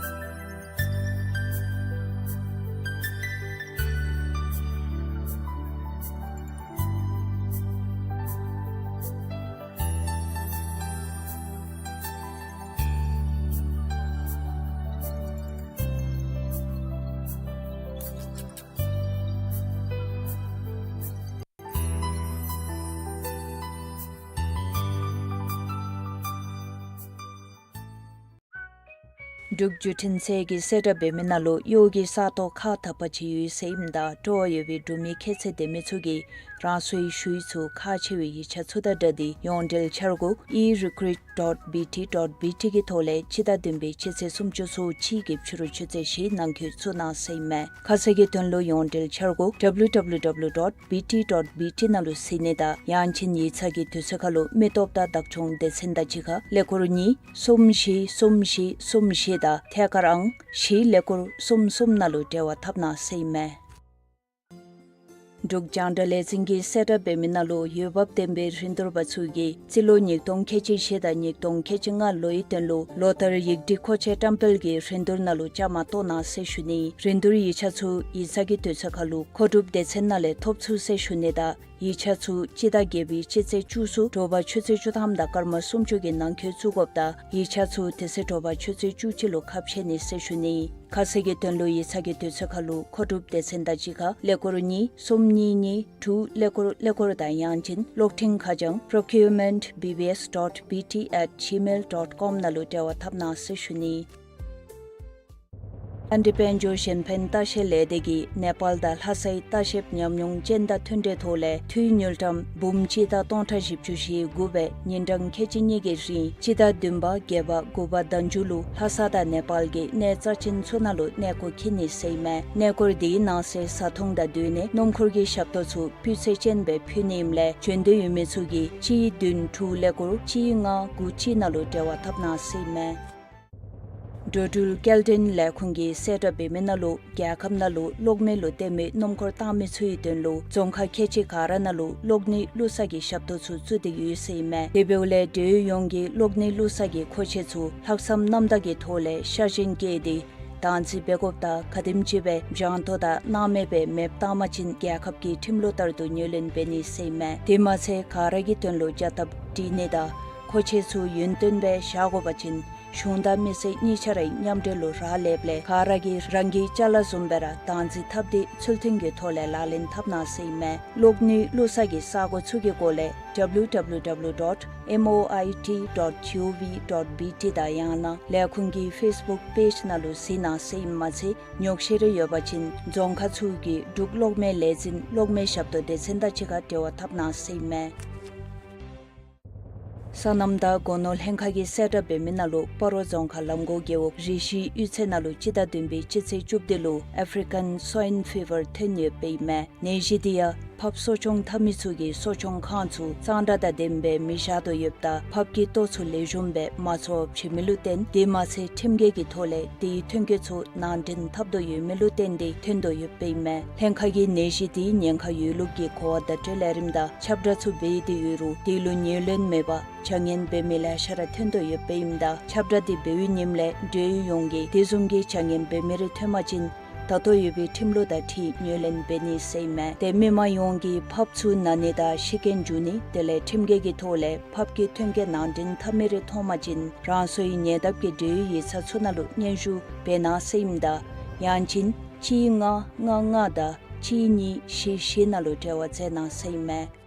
འབྲུག་བརྒྱུད་འཕྲིན་ཚད་ཀྱིས་གསལ་བསྒྲགས་འབད་མི་ནང་ལུ་གཡོག་གི་ས་སྟོང་ཁག་དག་པ་ཅིག་ཡོད་ཟེར་ཨིནམ་ད་སྤྲོ་བ་ཡོད་པའི་འབྲུག་མི་ཁྱད་ཚད་ལྡན་མི་ཚུ་གིས་རང་སོའི་ཞུ་ཡིག་ཚུ་ཁག་ཆེ་བའི་ཡིག་ཆ་ཚུ་དང་སྦྲགས་ཏེ་ཡོངས་འབྲེལ་འཆར་སྒོ་ཨི་རི་ཀུ་རུཊ་ཌོཊ་བི་ཊི་ཌོཊ་བི་ཊི་གི་ཐོག་ལས་སྤྱི་ཟླ་བདུན་པའི་སྤྱི་ཚེས་སུམ་ཅུ་སོ་གཅིག་གི་ཕྱི་རུ་ཆུ་ཚོད་བཞིའི་ནང་འཁོད་བཙུགས་གནང་ཟེར་ཨིན་མས། ཁ་གསལ་གྱི་དོན་ལུ་ཡོངས་འབྲེལ་འཆར་སྒོ་ཌབ་ལུ་ཌབ་ལུ་ཌབ་ལུ་ཌོཊ་བི་ཊི་ཌོཊ་བི་ཊི་ནང་ལུ་གཟིགས་ནི་དང་ཡང་ཅིན་ཡིག་ཚང་གི་དུས་ཚོད་ཁར་ལུ་མི་སྟོབས་དང་བདག་སྐྱོང་སྡེ་ཚན་དང་གཅིག་ཁར་ཀླད་ཀོར་གཉིས་གསུམ་བཞི་གསུམ་བཞི་གསུམ་བཞི་དང་ཐད་ཀར་ཨང་བཞི་ཀླད་ཀོར་གསུམ་གསུམ་ནང་ལུ་འབྲེལ་བ་འཐབ་གནང་ཟེར་ཨིན་མས། འབྲུག་རྒྱང་བསྒྲགས་ལས་འཛིན་གྱིས་གསལ་བསྒྲགས་འབད་མི་ནང་ལུ་འོས་འབབ་ལྡན་པའི་རིན་བསྡུར་པ་ཚུ་གིས་རྩིས་ལོ་ཉིས་སྟོང་ཁལ་གཅིག་བཞི་དང་ཉིས་སྟོང་ཁལ་གཅིག་ལྔ་ལོའི་དོན་ལུ་ལོ་ལྟར་ཡིག་སྒྲིག་མཁོ་ཆས་བཀྲམ་སྤེལ་གྱི་རིན་བསྡུར་ནང་ལུ་བཅའ་མར་གཏོགས་གནང་ཟེར་ཞུ་ནི། རིན་བསྡུར་ཡིག་ཆ་ཚུ་ཡིག་ཚང་གི་དུས་ཚོད་ཁར་ལུ་མཁོ་སྒྲུབ་སྡེ་ཚན་ནང་ལས་ཐོབ་ཚུགས་ཟེར་ཞུ་ནི་དང་ཡིག་ཆ་ཚུ་སྤྱི་ཟླ་བརྒྱད་པའི་སྤྱི་ཚེས་བཅུ་གསུམ་དྲོ་པ་ཆུ་ཚོད་བཅུ་ཐམ་དང་སྐར་མ་སུམ་ཅུ་གི་ནང་འཁོད་བཙུགས་དགོཔ་དང་ཡིག་ཆ་ཚུ་དེ་ཚེ་དྲོ་པ་ཆུ་ཚོད་བཅུ་གཅིག་ལུ་ཁ་ཕྱེ་ནི་ཟེར་ཞུ་ནི། ཁ་གསལ་གྱི་དོན་ལུ་ཡིག་ཚང་གི་དུས་ཚོད་ཁར་ལུ་མཁོ་སྒྲུབ་སྡེ་ཚན་དང་གཅིག་ཁར་ཀླད་ཀོར་གཉིས་གསུམ་གཉིས་གཉིས་དྲུག་ཀླད་ཀོར་ཀླད་ཀོར་དང་ཡང་ཅིན་གློག་འཕྲིན་ཁ་བྱང་procurement B B S dot B T at gmail dot com ནང་ལུ་འབྲེལ་བ་འཐབ་གནང་ཟེར་ཞུ་ནི། ཨ་རིའི་དཔལ་འབྱོར་གཞན་ཕན་ལྟ་བཤལ་ལས་སྡེ་གིས་ནེ་པཱལ་དང་ལྷ་སའི་ལྟ་བཤལ་ཉམས་མྱོང་ཅན་དང་མཐུན་འབྲེལ་ཐོག་ལས་འཐུས་དངུལ་ཀྲམ་འབུམ་གཅིག་དང་སྟོང་ཕྲག་བཞི་བཅུ་ཞེ་དགུ་སྦེ་ཉིན་གྲངས་ཁལ་གཅིག་གཉིས་ཀྱི་རིང་སྤྱི་ཟླ་བདུན་པ་བརྒྱད་པ་དགུ་པ་ཟླ་མཇུག་ལུ་ལྷ་ས་དང་ནེ་པཱལ་གྱི་གནས་རྩ་ཅན་ཚུ་ནང་ལུ་གནས་སྐོར་འཁྱིད་ནི་ཟེར་ཨིན་མས། གནས་སྐོར་དེའི་ནང་གསེས་བཟའ་འཐུང་དང་སྡོད་གནས་སྣུམ་འཁོར་གྱི་ཞབས་ཏོག་ཚུ་སྤུས་ཚད་ཅན་སྦེ་ཕུལ་ནི་ཨིནམ་ལས་བྱོན་འདོད་ཡོད་མི་ཚུ་གིས་གཅིག་བདུན་དྲུག་ཀླད་ཀོར་གཅིག་ལྔ་དགུ་གཅིག་ནང་ལུ་འབྲེལ་བ་འཐབ་གནང་ཟེར་ཨིན་མས། འགྲོ་འགྲུལ་སྐྱེལ་འདྲེན་ལས་ཁུངས་ཀྱིས་གསལ་བསྒྲགས་འབད་མི་ནང་ལུ་རྒྱལ་ཁབ་ནང་ལུ་གློག་མེ་ལུ་བརྟེན་མི་སྣུམ་འཁོར་བཏང་མི་ཚུ་གི་དོན་ལུ་རྫོང་ཁག་ཁལ་གཅིག་ག་ར་ནང་ལུ་གློག་ནུས་བླུག་ས་གི་ཞབས་ཏོག་ཚུ་བཙུགས་ཏེ་ཡོད་ཟེར་ཨིན་མས། དེ་འབདཝ་ལས་འབྲེལ་ཡོད་ཡོངས་ཀྱིས་གློག་ནུས་བླུག་ས་གི་མཁོ་ཆས་ཚུ་ལྷག་བསམ་རྣམ་དག་གི་ཐོག་ལས་ཤ་ཞེན་བསྐྱེད་དེ་བདག་འཛིན་འབད་དགོཔ་དང་ག་དེམ་ཅིག་སྦེ་འཇང་ཐོ་དང་སྣང་མེད་སྦེ་མེདཔ་བཏང་པ་ཅིན་རྒྱལ་ཁབ་ཀྱི་ཁྲིམས་ལུགས་ལྟར་དུ་ངོས་ལེན་འབད་ནི་ཟེར་ཨིན་མས། དེ་མ་ཚད་ག་ར་གི་དོན་ལུ་བྱ་ཐབས་སྒྲིག་ནི་དང་མཁོ་ཆས་ཚུ་ཡུན་བརྟན་སྦེ་བཞག་དགོ་པ་ཅིན་གཞུང་དང་མི་སེར་གཉིས་ཆ་ར་མཉམ་འབྲེལ་ལུ་རག་ལསཔ་ལས་ག་ར་གིས་རང་གི་ཅ་ལ་བཟུམ་སྦེ་ར་བདག་འཛིན་འཐབ་སྟེ་ཚུལ་མཐུན་གྱི་ཐོག་ལས་ལག་ལེན་འཐབ་གནང་ཟེར་ཨིན་མས། གློག་ནུས་བླུག་ས་གི་ས་སྒོ་ཚུ་གི་སྐོར་ལས་W W W dot M O I T dot G O V dot B T དང་ཡང་ན་ལས་ཁུངས་ཀྱི་ཕེསི་བུཀ་པེཇ་ནང་ལུ་གཟིགས་གནང་ཟེར་ཨིན། མ་ཚད་ཉོགས་བཤད་རེ་ཡོད་པ་ཅིན་རྫོང་ཁག་ཚུ་གི་འབྲུག་གློག་མེ་ལས་འཛིན་གློག་མེ་ཞབས་ཏོག་སྡེ་ཚན་དང་གཅིག་ཁར་འབྲེལ་བ་འཐབ་གནང་ཟེར་ཨིན་མས། སོ་ནམ་དང་སྒོ་ནོར་ལྷན་ཁག་གིས་གསལ་བསྒྲགས་འབད་མི་ནང་ལུ་སྤ་རོ་རྫོང་ཁག་ལམ་གོང་རྒེད་འོག་རི་ཤི་གཡུས་ཚན་ནང་ལུ་སྤྱི་ཟླ་བདུན་པའི་སྤྱི་ཚེས་བཅུ་བདུན་ལུ་ཨེཕ་རི་ཀན་སོའིན་ཕི་བར་ཐོན་ཡོདཔ་ཨིན་མས། ནད་གཞི་འདི་ཡང་ཕགཔ་གསོ་སྐྱོང་འཐབ་མི་ཚུ་གིས་གསོ་སྐྱོང་ཁང་ཚུ་གཙང་སྦྲ་དང་ལྡནམ་སྦེ་མི་བཞག་དོ་ཡོདཔ་ད་ཕགཔ་གི་ལྟོ་ཚུ་ལེགས་ཤོམ་སྦེ་མ་འཚོཝ་བྱིན་མི་ལུ་བརྟེན་དེ་མ་ཚད་ཁྲིམས་འགལ་གྱི་ཐོག་ལས་དེའི་ཐོན་སྐྱེད་ཚུ་ནང་འདྲེན་འཐབ་དོ་ཡོད་མི་ལུ་བརྟེན་ཏེ་ཐོན་དོ་ཡོདཔ་ཨིན་མས། ལྷན་ཁག་གིས་ནད་གཞི་དེའི་ཉེན་ཁ་ཡོད་ལུགས་ཀྱི་གོ་བ་བརྡ་སྤྲོད་ལས་རིམ་དང་ཁྱབ་བསྒྲགས་ཚུ་འབད་དེ་ཡོད་རུང་དེ་ལུ་ངོས་ལེན་མེད་པར་བྱ་ངན་འབད་མི་ལེ་ཤ་ར་ཐོན་དོ་ཡོདཔ་ཨིནམ་ད་ཁྱབ་བསྒྲགས་དེ་འབད་བའི་ཉིནམ་ལས་འབྲེལ་ཡོད་ཡོངས་ཀྱིས་དེ་བཟུམ་གྱི་བྱ་ངན་འབད་མི་རེ་ཐོན་པ་ཅིན་ད་ལྟོ་ཡོད་པའི་ཁྲིམས་ལུགས་དང་འཁྲིལ་ངོས་ལེན་འབད་ནི་ཟེར་ཨིན་མས། ཏེ་མི་མང་ཡོངས་ཀྱིས་ཕགཔ་ཚུ་ན་ནི་དང་ཤི་རྐྱེན་འབྱུང་ནི་དེ་ལས་ཁྲིམས་འགལ་གྱི་ཐོག་ལས་ཕགཔ་གི་ཐོན་སྐྱེད་ནང་འདྲེན་འཐབ་མི་རེ་མཐོང་པ་ཅིན་རང་སོའི་ཉེ་འདབས་ཀྱི་འབྲེལ་ཡོད་ཡིག་ཚང་ཚུ་ནང་ལུ་སྙན་ཞུ་འབད་གནང་ཟེར་ཨིནམ་ད་ཡང་ཅིན་གཅིག་ལྔ་ལྔ་ལྔ་དང་གཅིག་གཉིས་བཞི་བཞི་ནང་ལུ་འབྲེལ་བ་མཛད་གནང་ཟེར་ཨིན་མས།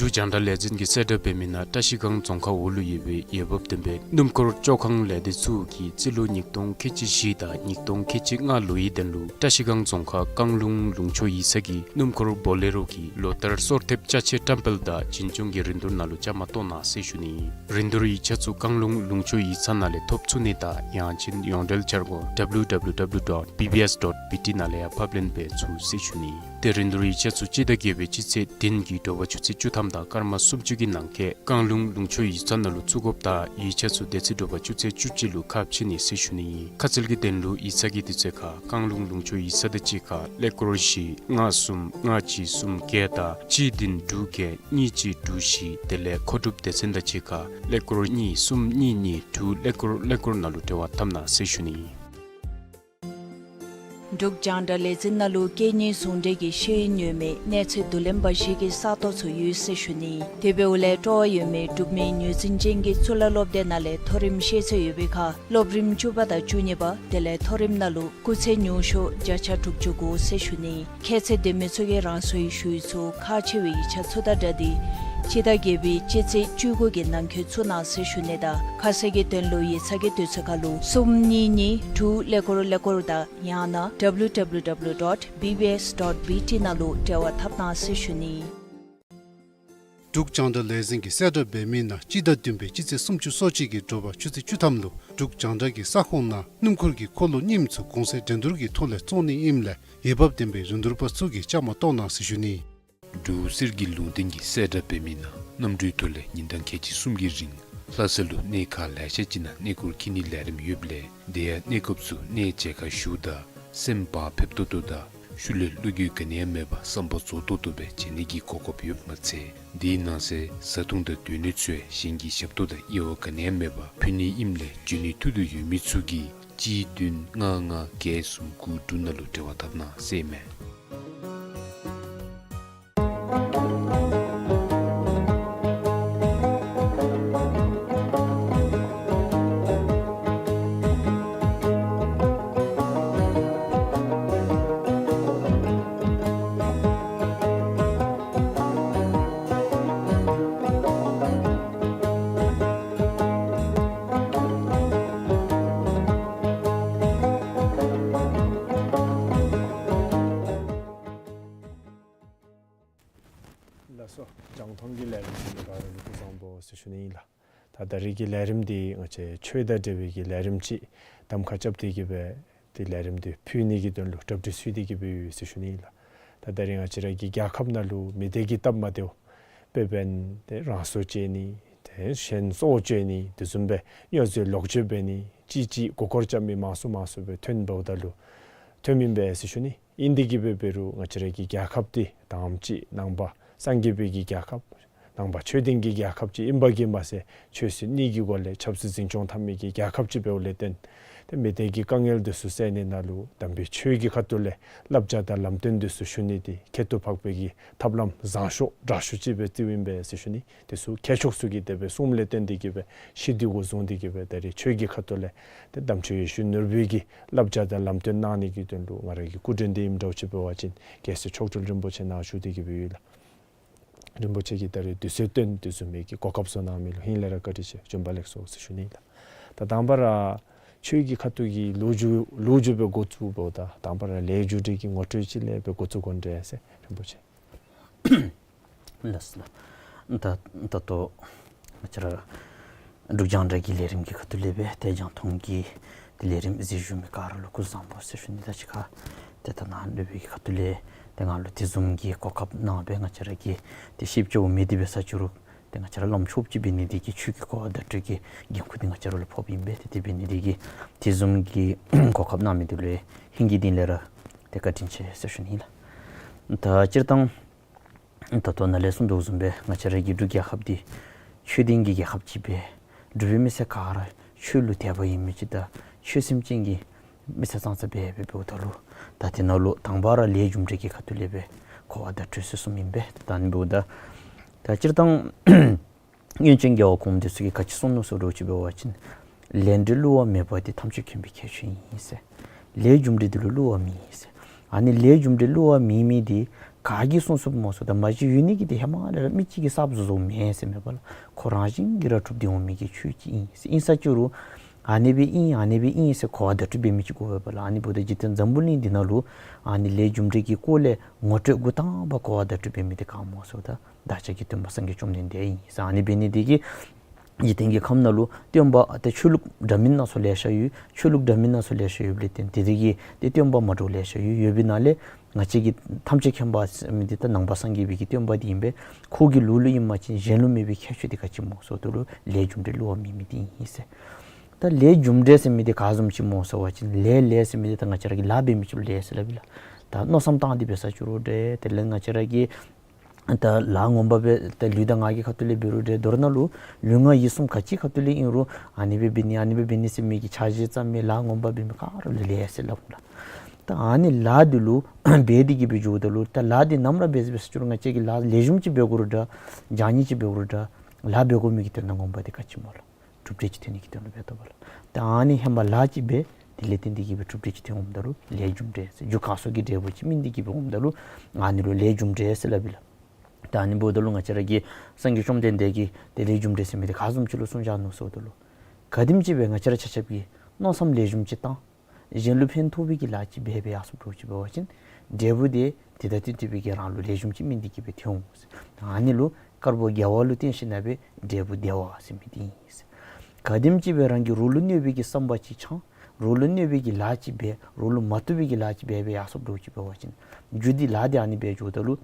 འབྲུག་རྒྱང་བསྒྲགས་ལས་འཛིན་གྱིས་གསལ་བསྒྲགས་འབད་མི་ནང་བཀྲ་ཤིས་སྒང་རྫོང་ཁག་འོག་ལུ་ཡོད་པའི་འོས་འབབ་ལྡན་པའི་སྣུམ་འཁོར་བཅོ་ཁང་ལས་སྡེ་ཚུ་གིས་རྩིས་ལོ་ཉིས་སྟོང་ཁལ་གཅིག་བཞི་དང་ཉིས་སྟོང་ཁལ་གཅིག་ལྔ་ལོའི་དོན་ལུ་བཀྲ་ཤིས་སྒང་རྫོང་ཁག་བཀང་ལུང་ལུང་ཕྱོགས་ཡིག་ཚང་གི་སྣུམ་འཁོར་བོ་ལེ་རོ་གི་ལོ་ལྟར་སོར་ཐེབས་ཅ་ཆས་བཀྲམ་སྤེལ་དང་བྱིན་ཆུང་གི་རིན་བསྡུར་ནང་ལུ་བཅའ་མར་གཏོགས་གནང་ཟེར་ཞུ་ནི། རིན་བསྡུར་ཡིག་ཆ་ཚུ་བཀང་ལུང་ལུང་ཕྱོགས་ཡིག་ཚང་ནང་ལས་ཐོབ་ཚུགས་ནི་དང་ཡང་ཅིན་ཡོངས་འབྲེལ་འཆར་སྒོ་W W W dot B B S dot B T ནང་ལས་ཡང་ཕབ་ལེན་འབད་ཚུགས་ཟེར་ཞུ་ནི། ཏེ་རིན་བསྡུར་ཡིག་ཆ་ཚུ་སྤྱི་ཟླ་བརྒྱད་པའི་སྤྱི་ཚེས་བདུན་གྱི་དྲོ་པ་ཆུ་ཚོད་བཅུ་ཐམ་དང་སྐར་མ་སུམ་ཅུ་གི་ནང་འཁོད་བཀང་ལུང་ལུང་ཕྱོགས་ཡིག་ཚང་ནང་ལུ་བཙུགས་དགོཔ་དང་ཡིག་ཆ་ཚུ་དེ་ཚེ་དྲོ་པ་ཆུ་ཚོད་བཅུ་གཅིག་ལུ་ཁ་ཕྱེ་ནི་ཟེར་ཞུ་ནི་ཨིན། ཁ་གསལ་གྱི་དོན་ལུ་ཡིག་ཚང་གི་དུས་ཚོད་ཁར་བཀང་ལུང་ལུང་ཕྱོགས་ཡིག་ཚང་དང་གཅིག་ཁར་ཀླད་ཀོར་བཞི་ལྔ་གསུམ་ལྔ་གཅིག་གསུམ་བརྒྱད་དང་གཅིག་བདུན་དྲུག་བརྒྱད་གཉིས་གཅིག་དྲུག་བཞི་དེ་ལས་མཁོ་སྒྲུབ་སྡེ་ཚན་དང་གཅིག་ཁར་ཀླད་ཀོར་གཉིས་གསུམ་གཉིས་གཉིས་དྲུག་ཀླད་ཀོར་ཀླད་ཀོར་ནང་ལུ་འབྲེལ་བ་འཐབ་གནང་ཟེར་ཞུ་ནི་ཨིན། འབྲུག་རྒྱང་བསྒྲགས་ལས་འཛིན་ནང་ལུ་སྐད་གཉིས་ཟུང་འབྲེལ་གྱི་ཤེས་ཡོན་ཡོད་མི་གནས་ཚད་བསྡུ་ལེན་པ་བཞི་གི་ས་སྟོང་ཚུ་ཡོད་ཟེར་ཞུ་ནི། དེ་འབདཝ་ལས་སྤྲོ་བ་ཡོད་མི་འབྲུག་མི་ངོས་འཛིན་ཅན་གྱི་གཙུག་ལག་སློབ་སྡེ་ནང་ལས་མཐོ་རིམ་ཤེས་ཚད་ཡོད་པའི་ཁར་སློབ་རིམ་བཅུ་པ་དང་བཅུ་གཉིས་པ་དེ་ལས་མཐོ་རིམ་ནང་ལུ་སྐུགས་ཚད་ཉུང་ཤོས་བརྒྱ་ཆ་དྲུག་ཅུ་དགུ་ཟེར་ཞུ་ནི། ཁྱད་ཚད་ལྡན་མི་ཚུ་གིས་རང་སོའི་ཞུ་ཡིག་ཚུ་ཁག་ཆེ་བའི་ཡིག་ཆ་ཚུ་དང་སྦྲགས་ཏེ་སྤྱི་ཟླ་བརྒྱད་པའི་སྤྱི་ཚེས་བཅུ་དགུ་གི་ནང་འཁོད་བཙུགས་གནང་ཟེར་ཞུ་ནི་དང་ཁ་གསལ་གྱི་དོན་ལུ་ཡིག་ཚང་གི་དུས་ཚོད་ཁར་ལུ་གསུམ་གཉིས་གཉིས་དྲུག་ཀླད་ཀོར་ཀླད་ཀོར་དང་ཡང་ན་W W W dot B B S dot B T ནང་ལུ་འབྲེལ་བ་འཐབ་གནང་ཟེར་ཞུ་ནི། འབྲུག་རྒྱང་བསྒྲགས་ལས་འཛིན་གྱིས་གསལ་བསྒྲགས་འབད་མི་ནང་སྤྱི་ཟླ་བདུན་པའི་སྤྱི་ཚེས་སུམ་ཅུ་སོ་གཅིག་གི་དྲོ་པ་ཆུ་ཚོད་བཅུ་ཐམ་ལུ་འབྲུག་རྒྱང་བསྒྲགས་ཀྱི་ས་ཁོངས་ནང་སྣུམ་འཁོར་གྱི་འཁོར་ལོ་རྙིངམ་ཚུ་གོང་ཚད་འགྲན་བསྡུར་གྱི་ཐོག་ལས་བཙོང་ནི་ཨིནམ་ལས་འོས་འབབ་ལྡན་པའི་རིན་བསྡུར་པ་ཚུ་གིས་བཅའ་མར་གཏོགས་གནང་ཟེར་ཞུ་ནི། འབྲུག་གསེར་གྱི་ལུང་བསྟན་གྱིས་གསལ་བསྒྲགས་འབད་མི་ནང་གནམ་གྲུའི་ཐོག་ལས་ཉིན་གྲངས་ཁལ་གཅིག་གསུམ་གྱི་རིང་ལྷ་ས་ལུ་གནས་ཁག་ལེ་ཤ་ཅིག་ནང་གནས་སྐོར་འཁྱིད་ནིའི་ལས་རིམ་ཡོདཔ་ལས་དེ་ཡང་གནས་སྐབས་སུ་གནས་མཇལ་ཁ་ཞུཝ་ད་སེམས་བག་ཕེབས་ཏོག་ཏོ་དང་ཤུལ་ལས་བློ་འགྱོད་ག་ནི་ཡང་མེད་པར་བསམ་པ་རྫོགས་ཏོག་ཏོ་སྦེ་མཇལ་ནི་གི་གོ་སྐབས་ཡོདཔ་མ་ཚད་དེའི་ནང་གསེས་བཟའ་འཐུང་དང་སྡོད་གནས་ཚུ་ཡང་གཞན་གྱི་ཞབས་ཏོག་དང་དབྱེ་བ་ག་ནི་ཡང་མེད་པར་ཕུལ་ནི་ཨིནམ་ལས་འབྱོན་ནི་ཐུགས་འདོད་ཡོད་མི་ཚུ་གིས་གཅིག་བདུན་ལྔ་ལྔ་བརྒྱད་གསུམ་དགུ་དྲུག་ནང་ལུ་འབྲེལ་བ་འཐབ་གནང་ཟེར་ཨིན་མས། ལགས་སོ། རྒྱང་མཐོང་གི་ལས་རིམ་གཟིགས་མི་ག་ར་ལུ་སྐུ་གཟུགས་བཟང་པོ་ཟེར་ཞུ་ནི་ཨིན་ལགས། ད་ད་རིས་ཀྱི་ལས་རིམ་འདི་ང་བཅས་ཆོས་དང་འབྲེལ་བའི་གི་ལས་རིམ་ཅིག་གདམ་ཁ་རྐྱབ་སྟེ་གི་སྦེ་ཏེ་ལས་རིམ་འདི་ཕུལ་ནི་གི་དོན་ལུ་གྲ་སྒྲིག་ཚུད་དེ་གི་སྦེ་ཡོད་ཟེར་ཞུ་ནི་ཨིན་ལགས། ད་ད་རིས་ང་བཅས་ར་གི་རྒྱལ་ཁབ་ནང་ལུ་མི་སྡེ་གི་སྟབས་མ་བདེཝ་དཔེ་འབད་ན་ཏེ་རང་སྲོག་བཅད་ནི་ཏེ་གཞན་སྲོག་བཅད་ནི་དེ་བཟུམ་སྦེ་སྨྱོ་རྫས་ལོག་སྤྱོད་འབད་ནི་ཅིག་ཅིག་མགུ་སྐོར་རྐྱབ་མི་མང་སུ་མང་སུ་སྦེ་ཐོན་འབདཝ་ད་ལུ་ཐོནམ་ཨིན་པས་ཟེར་ཞུ་ནི། ཨིན་དེ་གི་སྦེ་འབད་རུང་ང་བཅས་ར་གི་རྒྱལ་ཁབ་འདི་དང་པ་ཅིག་ནང་པ་སངས་རྒྱས་པའི་གི་རྒྱལ་ཁབ་ནང་པ་ཆོས་ལྡན་གྱི་རྒྱལ་ཁབ་ཅིག་ཨིན་པ་གིས་མ་ཚད་ཆོས་སྲིད་གཉིས་ཀྱི་སྒོ་ལས་ཆབ་སྲིད་འཛིན་སྐྱོང་འཐབ་མི་གི་རྒྱལ་ཁབ་ཅིག་འབདཝ་ལས་བརྟེན་ཏེ་མི་སྡེ་གི་དཀའ་ངལ་འདི་ཚུ་སེལ་ནི་ནང་ལུ་དམ་པའི་ཆོས་ཀྱི་ཁ་ཐུག་ལས་བསླབ་བྱ་དང་ལམ་སྟོན་འདི་ཚུ་ཞུ་ནི་འདི་ཁྱད་དུ་འཕགས་པའི་གི་ཐབས་ལམ་བཟང་ཤོས་དྲག་ཤོས་ཅིག་སྦེ་བརྩིཝ་ཨིན་པས་ཟེར་ཞུ་ནི། དེ་ཚུ་མཁས་མཆོག་ཚུ་གིས་དེ་སྦེ་གསུངམ་ལས་བརྟེན་ཏེ་གི་སྦེ་ཤེས་འདི་གུ་བཟུང་སྟེ་གི་སྦེ་ད་རིས་ཆོས་ཀྱི་ཁ་ཐུག་ལས་ཏེ་དམ་ཆོས་ཡེ་ཤེས་ནོར་བུའི་གི་བསླབ་བྱ་དང་ལམ་སྟོན་གནང་ནི་གི་དོན་ལུ་ང་ར་གི་སྐུ་མགྲོན་འདི་ཨིནམ་འདྲཝ་ཅིག་འབད་བ་ཅིན་རྒྱལ་སྲས་མཆོག་སྤྲུལ་རིན་པོ་ཆེ་ནཱ་བཞུགས་ཏེ་གི་སྦེ་ཡོད་ལགས། རིན་པོ་ཆེ་གིས་ད་རིས་དུས་ཚོད་བཏོན་དེ་བཟུམ་མའི་གི་གོ་སྐབས་བཟོ་གནང་མི་ལུ་ཧིང་ལས་ར་བཀའ་དྲིན་ཆེ། བྱོན་པ་ལེགས་སོ་ཟེར་ཞུ་ནི་ལགས། ད་དང་པ་ར་ཆོས་ཀྱི་ཁ་ཐུག་གི་ལོ་རྒྱུས་ལོ་རྒྱུས་སྦེ་འགོ་བཙུགསཔ་ད་དང་པ་ར་ལས་རྒྱུ་འབྲས་ཀྱི་ངོ་སྤྲོད་ཅིག་ལས་སྦེ་འགོ་བཙུགས་དགོ་འདྲས་ཟེར་རིན་པོ་ཆེ། ལགས་སོ་ལགས། ད་ད་ལྟོ་ ང་བཅས་ར་འབྲུག་རྒྱང་བསྒྲགས་ཀྱི་ལས་རིམ་གྱི་ཁ་ཐུག་ལས་སྦེ་ཏེ་རྒྱང་མཐོང་གི་ཏེ་ལས་རིམ་གཟིགས་བཞུགས་མི་ག་ར་ལུ་སྐུ་གཟུགས་བཟང་པོ་ཟེར་ཞུ་ནི། ད་ཅི་ཁ་ཏེ་ད་ནཱ་སྡོད་པའི་གི་ཁ་ཐུག་ལས་ཏེ་ང་ལུ་དེ་བཟུམ་གྱི་གོ་སྐབས་གནང་སྦེ་ང་བཅས་ར་གི་ཏེ་ཤེས་བྱ་འོང་མི་འདི་འབད་ས་ཅིག་རུང་ཏེ་ང་བཅས་ར་བླམ་ཆོསཔ་ཅིག་འབད་ནི་འདི་གིས་ཆོས་ཀྱི་གོ་བ་བརྡ་སྤྲོད་ཀྱི་འགན་ཁུར་འདི་ང་བཅས་ར་ལུ་ཕོགཔ་ཨིན་པས། ཏེ་དེ་འབད་ནི་འདི་གིས་དེ་བཟུམ་གྱི་གོ་སྐབས་གནང་མི་འདི་ལུ་ཧིང་གི་གཏིང་ལས་ར་ཏེ་བཀའ་དྲིན་ཆེ་ཟེར་ཞུ་ནི་ཨིན་ལགས། ད་སྤྱིར་བཏང་ད་ལྟོ་ནཱ་ལས་གསུངས་དོ་བཟུམ་སྦེ་ང་བཅས་ར་གི་འབྲུག་རྒྱལ་ཁབ་འདི་ཆོས་ལྡན་གྱི་རྒྱལ་ཁབ་ཅིག་སྦེ་འབྲུག་པའི་མི་སེར་ག་ར་ཆོས་ལུ་དད་པ་ཡོད་མི་ཅིག་དང་ཆོས་སེམས་ཅན་གྱི་མི་སེར་ཙང་ཙ་སྦེ་འབདཝ་ད་ལུ་ད་དེ་ནང་ལུ་དང་པ་ར་ལས་རྒྱུ་འབྲས་ཀྱི་ཁ་ཐུག་ལས་སྦེ་གོ་བ་བརྡ་སྤྲོད་ཟེར་གསུངམ་ཨིན་པས། ད་ཨ་ནི་འབདཝ་ད་ད་སྤྱིར་བཏང་སྔོན་བྱོན་རྒྱལ་བ་གོངམ་འདི་ཚུ་གིས་ག་ཅི་གསུངས་ནུག་ཟེར་འདྲཝ་ཅིག་འབད་བ་ཅིན་ལས་འབྲས་བསླུ་བ་མེད་པ་འདི་ཐམས་ཅད་མཁྱེན་པའི་ཁྱད་ཆོས་ཨིན་ཟེར། ལས་རྒྱུ་འབྲས་འདི་ལུ་བསླུ་བ་མེད་ཟེར། ཨ་ནི་ལས་རྒྱུ་འབྲས་བསླུ་བ་མེད་མི་འདི་ག་གིས་གསུང་ཚུགསཔ་སྨོ་ཟེརཝ་ད་མ་གཞི་ཡོད་ནི་གི་འདི་ཧེ་མ་ལས་ར་མི་གཅིག་གིས་གསརཔ་བཟོ་བཟོཝ་མེན་ཟེར་མེན་པ་ལགས། ཁོ་རང་བཞིན་གྱིས་ར་གྲུབ་སྟེ་འོང་མི་གི་ཆོས་ཅིག་ཨིན་ཟེར། ཨིན་ས་ཅིག་རུང་ཨ་ནི་སྦེ་ཨིན་ཨ་ནི་སྦེ་ཨིན་ཟེར་གོ་བ་བརྡ་སྤྲོད་འབད་མི་ཅིག་དགོ་པས་ལགས། ཨ་ནི་འབདཝ་ད་འཇིག་རྟེན་འཛམ་བུ་གླིང་འདི་ནང་ལུ་ཨ་ནི་ལས་རྒྱུ་འབྲས་ཀྱི་སྐོར་ལས་ངོ་སྤྲོད་འགོ་དང་པ་གོ་བ་བརྡ་སྤྲོད་འབད་མི་འདི་ག་སྨོ་ཟེརཝ་ད་བདག་ཅག་གི་སྟོན་པ་སངས་རྒྱས་བཅོམ་ལྡན་འདས་ཨིན་ཟེར། ཨ་ནི་འབད་ནི་འདི་གིས་འཇིག་རྟེན་གྱི་ཁམས་ནང་ལུ་སྟོན་པ་ཏེ་ཆོས་ལུགས་འདྲ་མིན་སྣ་ཚོགས་ལེ་ཤ་ཡོད། ཆོས་ལུགས་འདྲ་མིན་སྣ་ཚོགས་ལེ་ཤ་ཡོདཔ་ལས་བརྟེན་ཏེ་དེ་གི་ཏེ་སྟོན་པ་མ་འདྲཝ་ལེ་ཤ་ཡོད། ཡོད་པའི་ནང་ལས་ང་བཅས་ཀྱི་ཐམས་ཅད་མཁྱེན་པ་ཟེར་མི་འདི་ད་ནང་པ་སངས་རྒྱས་པའི་གི་སྟོན་པ་འདི་ཨིན་པས། ཁོ་གི་ལུགས་ལུ་ཨིན་པ་ཅིན་གཞན་ལུ་མེད་པའི་ཁྱད་ཆོས་འདི་ག་ཅི་སྨོ་ཟེརཝ་ད་ལུ་ལས་རྒྱུ་འབྲས་བསླུ་བ་མེད་མི་འདི་ཨིན་ཟེར། ད་ལས་རྒྱུ་འབྲས་ཟེར་མི་འདི་ག་བཟུམ་ཅིག་སྨོ་ཟེར་བ་ཅིན་ལས་ལས་ཟེར་མི་འདི་ད་ང་བཅས་ར་གིས་ལཱ་འབད་མི་ཅིག་ལུ་ལས་ཟེར་སླབ་ཨིན་ལགས། ད་མནོ་བསམ་བཏང་སྟེ་འབད་ས་ཅིག་རུང་འདྲ་དེ་ལས་ང་བཅས་ར་གིས་ད་ལཱ་ངོ་མ་སྦེ་ད་ལུས་དང་ངག་གི་ཁ་ཐུག་ལས་འབད་རུང་འདྲ་མདོར་ན་ལུ་ལུས་ངག་ཡིད་གསུམ་ག་ཅི་ཁ་ཐུག་ལས་ཨིན་རུང་ཨ་ནི་སྦེ་འབད་ནི་ཨ་ནི་སྦེ་འབད་ནི་ཟེར་མི་གི་འཆར་གཞི་བརྩམ་མི་ལཱ་ངོ་མ་འབད་མི་ག་ར་ལུ་ལས་ཟེར་སླབ་ལགས། ད་ཨ་ནི་ལཱ་འདི་ལུ་འབད་དེ་གི་སྦེ་འགྱོཝ་ད་ལུ་ད་ལཱ་འདི་ནམ་ར་འབད་འབད་ས་ཅིག་རུང་ང་བཅས་ཀྱིས་ལཱ་ལེགས་ཤོམ་ཅིག་འབད་དགོ་རུང་འདྲ་བྱང་ཉེས་ཅིག་འབད་དགོ་རུང་འདྲ་ལཱ་འབད་དགོ་མི་གི་དོན་དག་ངོ་མ་འདི་ག་ཅི་སྨོ་ལགས། གྲུབ་འབྲས་ཅིག་ཐོན་ནི་གི་དོན་ལུ་འབད་དོ་བ་ལགས། ད་ཨ་ནི་ཧེ་མ་ལཱ་ཅིག་འབད་དེ་ལས་བརྟེན་ཏེ་གི་སྦེ་གྲུབ་འབྲས་ཅིག་ཐོན་འོངམ་ད་ལུ་ལས་རྒྱུ་འབྲས་ཟེར། རྒྱུ་གང་སོགས་ཀྱི་འབྲས་བུ་ཅིག་སྨིན་ཏེ་གི་སྦེ་འོངམ་ད་ལུ་ཨ་ནི་ལུ་ལས་རྒྱུ་འབྲས་ཟེར་སླབ་ཨིན་ལགས། ད་ཨ་ནི་འབདཝ་ད་ལུ་ང་བཅས་ར་གི་སངས་རྒྱས་བཅོམ་ལྡན་འདས་ཀྱིས་ཏེ་ལས་རྒྱུ་འབྲས་ཟེར་མི་འདི་ག་བཟུམ་ཅིག་ལུ་གསུངས་བཞག་ནུག་ཟེརཝ་ད་ལུ་ག་དེམ་ཅིག་སྦེ་ང་བཅས་ར་ཆ་ཁྱབ་ཀྱིས་མནོ་བསམ་ལེགས་ཤོམ་ཅིག་བཏང་གཞན་ལུ་ཕན་ཐོགས་པའི་གི་ལཱ་ཅིག་འབད་འབད་ཡར་སོཔ་འདྲཝ་ཅིག་འབད་བ་ཅིན་འབྲས་བུ་དེ་དེ་དང་བསྟུན་ཏེ་སྦེ་གི་རང་ལུ་ལེགས་ཤོམ་ཅིག་སྨིན་ཏེ་གི་སྦེ་ཐོན་འོང་ཟེར། ཨ་ནི་ལུ་དཀར་པོ་དགེ་བ་ལུ་བརྟེན་ཞིནམ་ལས་འབྲས་བུ་བདེ་བ་ཟེར་མི་འདི་ཨིན་ཟེར། ག་དེམ་ཅིག་སྦེ་རང་གི་རོགས་ལུ་གནོད་པའི་གི་བསམ་པ་ཅིག་འཆང་རོགས་ལུ་གནོད་པའི་གི་ལཱ་ཅིག་འབད་རོགས་ལུ་མ་བཏུབ་པའི་གི་ལཱ་ཅིག་འབད་འབད་ཡར་སོཔ་འདྲཝ་ཅིག་འབད་བ་ཅིན་རྒྱུ་འདི་ལཱ་འདི་ཨ་ནི་སྦེ་འགྱོཝ་ད་ལུ་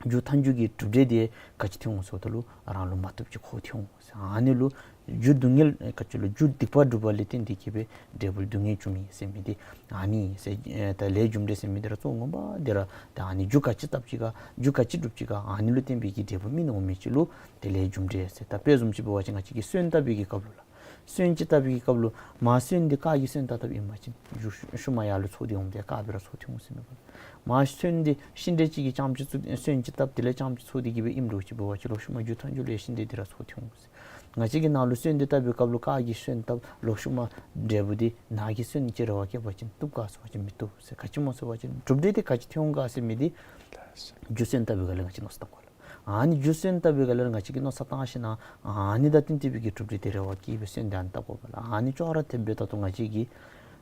རྒྱུ་མཐའ་མཇུག་གི་གྲུབ་འབྲས་དེ་ག་ཅི་ཐོན་འོང་ཟེརཝ་ད་ལུ་རང་ལུ་མ་བཏུབ་ཅིག་ཁོ་ཐོན་འོང་ཟེར། ཨ་ནི་ལུ་རྒྱུ་སྡུག་བསྔལ་ག་ཅི་ལོ་རྒྱུ་སྡིག་པ་སྒྲུབ་པ་ལས་བརྟེན་ཏེ་གི་སྦེ་འབྲས་བུ་སྡུག་བསྔལ་འབྱུང་མི་ཟེར་མི་འདི་ཨ་ནི་ཟེར། ཨེ་ད་ལས་རྒྱུ་འབྲས་ཟེར་མི་འདི་ར་གཙོ་བོ་ངོ་མ་འདི་ར་ད་ཨ་ནི་རྒྱུ་ག་ཅི་བཏབ་ཅི་ག་རྒྱུ་ག་ཅི་སྒྲུབ་ཅི་ག་ཨ་ནི་ལུ་བརྟེན་པའི་གི་འབྲས་བུ་སྨིན་འོང་མི་ཅིག་ལུ་ཏེ་ལས་རྒྱུ་འབྲས་ཟེར། ད་དཔེ་བཟུམ་ཅིག་འབད་བ་ཅིན་ང་བཅས་ཀྱིས་སོན་བཏབ་པའི་གི་སྐབས་ལུ་ལགས། སོན་ཅིག་བཏབ་པའི་གི་སྐབས་ལུ་མར་སོན་འདི་རྐ་གི་སོན་བཏབ་བཏབཔ་ཨིན་པ་ཅིན་རྒྱུ་ཤུལ་མ་ཡར་ལུ་ཚོགས་ཏེ་འོངམ་དེ་རྐ་སྦེ་ར་ཚོགས་ཏེ་འོང་ཟེར་མེན་པ། མར་སོན་འདི་ཤིང་འབྲས་ཅིག་གི་རྐྱངམ་ཅིག་ཚོགས་སོན་ཅིག་བཏབ་དེ་ལས་རྐྱངམ་ཅིག་ཚོགས་ཏེ་གི་སྦེ་ཨིནམ་འདྲཝ་ཅིག་འབད་བ་ཅིན་ལོག་ཤུལ་མ་རྒྱུ་མཐའ་མཇུག་ལུ་ཡང་ཤིང་འབྲས་འདི་ར་ཚོགས་ཏེ་འོང་ཟེར། ང་བཅས་ཀྱིས་ནཱ་ལུ་སོན་འདི་བཏབ་པའི་སྐབས་ལུ་རྐ་གི་སོན་བཏབ་ལོག་ཤུལ་མ་འབྲས་བུ་འདི་ནཱ་གི་སོན་ཅིག་རེ་བ་བསྐྱེད་པ་ཅིན་བཏུབ་ག་ཟེར་བ་ཅིན་མི་བཏུབ་ཟེར། ག་ཅི་སྨོ་ཟེར་བ་ཅིན་གྲུབ་འབྲས་འདི་ག་ཅི་ཐོན་འོང་ག་ཟེར་མི་འདི་རྒྱུ་སོན་བཏབ་པའི་སྒང་ལས་ང་བཅས་མནོ་བསམ་བཏང་དགོ་ལགས། ཨ་ནི་རྒྱུ་སོན་བཏབ་པའི་སྒང་ལས་ང་བཅས་ཀྱིས་མནོ་བསམ་བཏང་ཞིནམ་ལས་ཨ་ནི་དང་བསྟུན་ཏེ་སྦེ་གི་གྲུབ་འབྲས་དེ་རེ་བ་བསྐྱེད་སྦེ་སོན་དེ་ཨ་ནི་བཏབ་དགོ་པས་ལགས། ཨ་ནི་ཅོག་ར་འཐདཔ་སྦེ་ད་ལྟོ་ང་བཅས་ཀྱིས་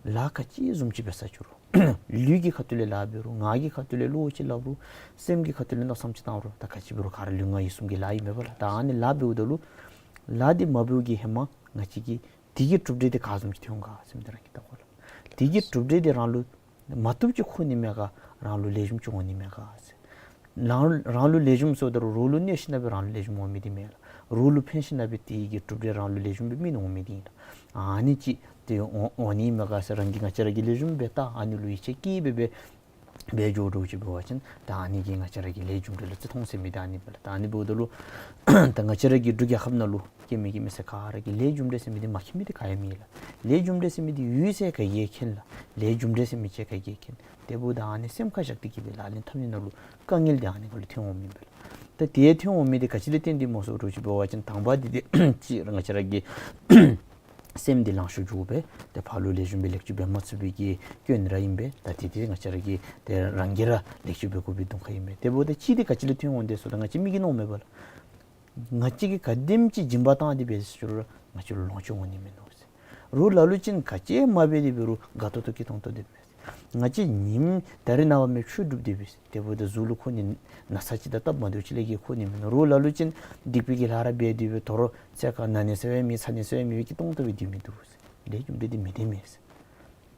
ལཱ་ག་ཅི་བཟུམ་ཅིག་འབད་ས་ཅིག་རུང་ལུས་ཀྱི་ཁ་ཐུག་ལས་ལཱ་འབད་རུང་ངག་གི་ཁ་ཐུག་ལས་བློ་ཅིག་སླབ་རུང་སེམས་ཀྱི་ཁ་ཐུག་ལས་མནོ་བསམ་ཅིག་བཏང་རུང་ད་ག་ཅི་འབད་རུང་ག་ར་ལུས་ངག་ཡིད་གསུམ་གྱི་ལཱ་ཨིན་མས་པ་ལགས། ད་ཨ་ནི་ལཱ་འབདཝ་ད་ལུ་ལཱ་འདི་མ་འབདཝ་གི་ཧེ་མ་ང་བཅས་ཀྱིས་དེ་གི་གྲུབ་འབྲས་དེ་ག་བཟུམ་ཅིག་ཐོན་འོང་ག་ཟེར་མི་འདི་རང་གིས་བལྟ་དགོ་ལགས། དེ་གི་གྲུབ་འབྲས་དེ་རང་ལུ་མ་བཏུབ་ཅིག་ཁུག་ནི་མས་ག་རང་ལུ་ལེགས་ཤོམ་ཅིག་འོང་ནི་མས་ག་ཟེར། རང་རང་ལུ་ལེགས་ཤོམ་ཟེརཝ་ད་རུང་རོགས་ལུ་གནོད་ཞིནམ་ལས་རང་ལུ་ལེགས་ཤོམ་འོང་མི་འདི་མེན་ལགས། རོགས་ལུ་ཕན་ཞིནམ་ལས་དེ་གི་གྲུབ་འབྲས་རང་ལུ་ལེགས་ཤོམ་སྦེ་སྨིན་འོང་མི་འདི་ཨིན་ལགས། ཨ་ནི་ཅིག་དེ་འོང་འོང་ནི་མས་ག་ཟེར་རང་གིས་ང་བཅས་ར་གིས་ལེགས་ཤོམ་སྦེ་བལྟ་ཨ་ནི་ལུ་ཡིད་ཆེས་བསྐྱེད་སྦེ་འབད་འབད་འགྱོ་འགྱོཝ་ཅིག་འབད་བ་ཅིན་ད་ཨ་ནི་གིས་ང་བཅས་ར་གི་ལས་རྒྱུ་འབྲས་ལུ་བརྩི་མཐོང་ཟེར་མི་འདི་ཨ་ནི་མས་ལགས། ད་ཨ་ནི་འབདཝ་ད་ལུ་ད་ང་བཅས་ར་གི་འབྲུག་རྒྱལ་ཁབ་ནང་ལུ་སྐྱེ་མི་གི་མི་སེར་ག་ར་གིས་ལས་རྒྱུ་འབྲས་ཟེར་མི་འདི་མ་མཁྱེན་མི་འདི་ག་ཡང་མེད་ལགས། ལས་རྒྱུ་འབྲས་ཟེར་མི་འདི་ཡོད་ཟེར་ག་གིས་མཁྱེན་ལགས། ལས་རྒྱུ་འབྲས་ཟེར་མི་ཅིག་ག་གིས་མཁྱེན། དེ་འབདཝ་ད་ཨ་ནི་སེམས་ཁར་བཞག་སྟེ་གི་སྦེ་ལག་ལེན་འཐབ་ནི་ནང་ལུ་དཀའ་ངལ་འདི་ཨ་ནི་ཁར་ལུ་ཐོན་འོང་མི་མས་ལགས། ད་དེ་ཐོན་འོང་མི་འདི་ག་ཅི་ལས་བརྟེན་ཏེ་སྨོ་ཟེར་འདྲཝ་ཅིག་འབད་བ་ཅིན་དང་པ་འདི་འདི་ཅིག་ར་ང་བཅས་ར་གི་སེམས་འདི་ལང་ཤོར་འགྱོ་སྦེ་ཏེ་ཕར་ལུ་ལེགས་ཤོམ་སྦེ་ལེགས་བཅོས་འབད་མ་ཚུགས་པའི་གི་སྐྱོན་ར་ཨིན་པས། ད་དེ་འདི་ང་བཅས་ར་གིས་ཏེ་རང་གིས་ར་ལེགས་བཅོས་འབད་དགོ་པའི་གདོང་ཁ་ཨིན་པས། དེ་འབདཝ་ད་གཅིག་འདི་ག་ཅི་ལས་ཐོན་འོང་དེ་ཟེརཝ་ད་ང་བཅས་མི་གིས་མནོཝ་མས་པ་ལགས། ང་བཅས་ཀྱིས་ག་དེམ་ཅིག་སྦྱིན་པ་བཏང་སྟེ་འབད་ཟེར་རུང་ང་བཅས་ལུ་ལོངས་སྤྱོད་འོང་ནི་མིན་འདུག་ཟེར། རོགས་ལ་ལུ་ཅིག་ག་ཅི་མ་འབད་དེ་འབད་རུང་དགའ་ཏོག་ཏོ་སྐྱིད་ཏོང་ཏོ་སྦེ་འབད་ཟེར། ང་བཅས་ཉིནམ་ད་རིས་ནངས་པ་མེན་ཆོས་སྒྲུབ་སྡོད་པས། དེ་འབདཝ་ད་གཟུགས་ལུ་ཁོ་ནི་ན་ཚ་ཅིག་དང་སྟབས་མ་བདེཝ་ཅིག་ལས་བརྒལ་ཁོ་ནི་མེན། རོགས་ལ་ལུ་ཅིག་སྡིག་པའི་གི་ལཱ་ར་འབད་སྡོད་པའི་དོ་རུང་ཚེ་ག་ན་ནི་ཟེར་བའི་མེད་ཚ་ནི་ཟེར་བའི་མེད་པའི་གི་སྟོང་ལྟ་བུ་སྡོད་མི་འདུག། ལས་རྒྱུ་འབྲས་འདི་མི་བདེན་མས།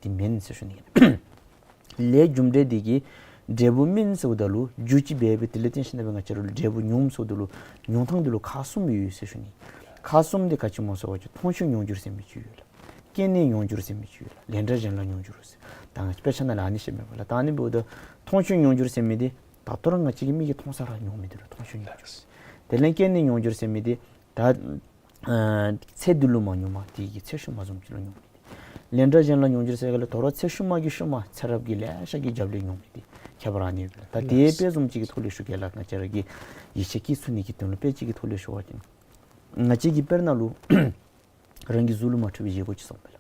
འདི་མེན་ཟེར་ཞུ་ནི། ལས་རྒྱུ་འབྲས་འདི་གི་འབྲས་བུ་སྨིན་ཟེརཝ་ད་ལུ་རྒྱུ་ཅིག་འབད་སྦེ་དེ་ལས་བརྟེན་ཞིནམ་ལས་ང་བཅས་ར་ལུ་འབྲས་བུ་མྱོངམ་ཟེརཝ་ད་ལུ་མྱོང་ཐངས་འདི་ལུ་ཁག་གསུམ་ཡོད་ཟེར་ཞུ་ནི། ཁག་གསུམ་འདི་ག་ཅི་སྨོ་ཟེར་བ་ཅིན་མཐོང་ཆོས་མྱོང་འགྱུར་ཟེར་མི་ཅིག་ཡོད་ལགས། སྐྱེས་ནས་མྱོང་འགྱུར་ཟེར་མི་ཅིག་ཡོད་ལགས། ལན་གྲངས་གཞན་ལ་མྱོང་འགྱུར་ཟེར། ད་ང་བཅས་དཔེ་ཆ་ནང་ལུ་ཨ་ནི་བཤད་མི་འབདཝ་ལགས། ད་ཨ་ནི་འབདཝ་ད་མཐོང་ཆོས་མྱོང་འགྱུར་ཟེར་མི་འདི་ད་ལྟོ་ར་ང་བཅས་ཀྱི་མིག་གིས་མཐོང་ས་ར་མྱོང་མི་འདི་ལུ་མཐོང་ཆོས་མྱོང་འགྱུར་ཟེར། དེ་ལས་སྐྱེས་ནས་མྱོང་འགྱུར་ཟེར་མི་འདི་ད་ཨ་ཚེ་འདི་ལུ་མ་མྱོང་མ་དེ་གི་ཚེ་ཤུལ་མ་བཟུམ་ཅིག་ལུ་མྱོང་མི་འདི། ལན་གྲངས་གཞན་ལ་མྱོང་འགྱུར་ཟེར་ག་ལས་དོ་རུང་ཚེ་ཤུལ་མ་གི་ཤུལ་མ་ཚེ་རབས་ཀྱི་ལེ་ཤ་གི་རྒྱབ་ལས་མྱོང་མི་འདི་ཁྱད་པར་ཨ་ནི་ཡོད་པས་ལགས། ད་དེ་དཔེ་བཟུམ་ཅིག་གི་ཐོག་ལས་ཞུ་གེ་ལགས། ང་བཅས་ར་གི་ཡིད་ཆེས་བསྐྱེད་ཚུགས་ནི་གི་དོན་ལུ་དཔེ་ཅིག་གི་ཐོག་ལས་ཞུ་བ་ཅིན་ང་བཅས་ཀྱིས་དཔེར་ན་ལུ་རང་གི་གཟུགས་ལུ་མ་འཕྲོད་པའི་བཞེས་སྒོ་ཅིག་བཟོཝ་མས་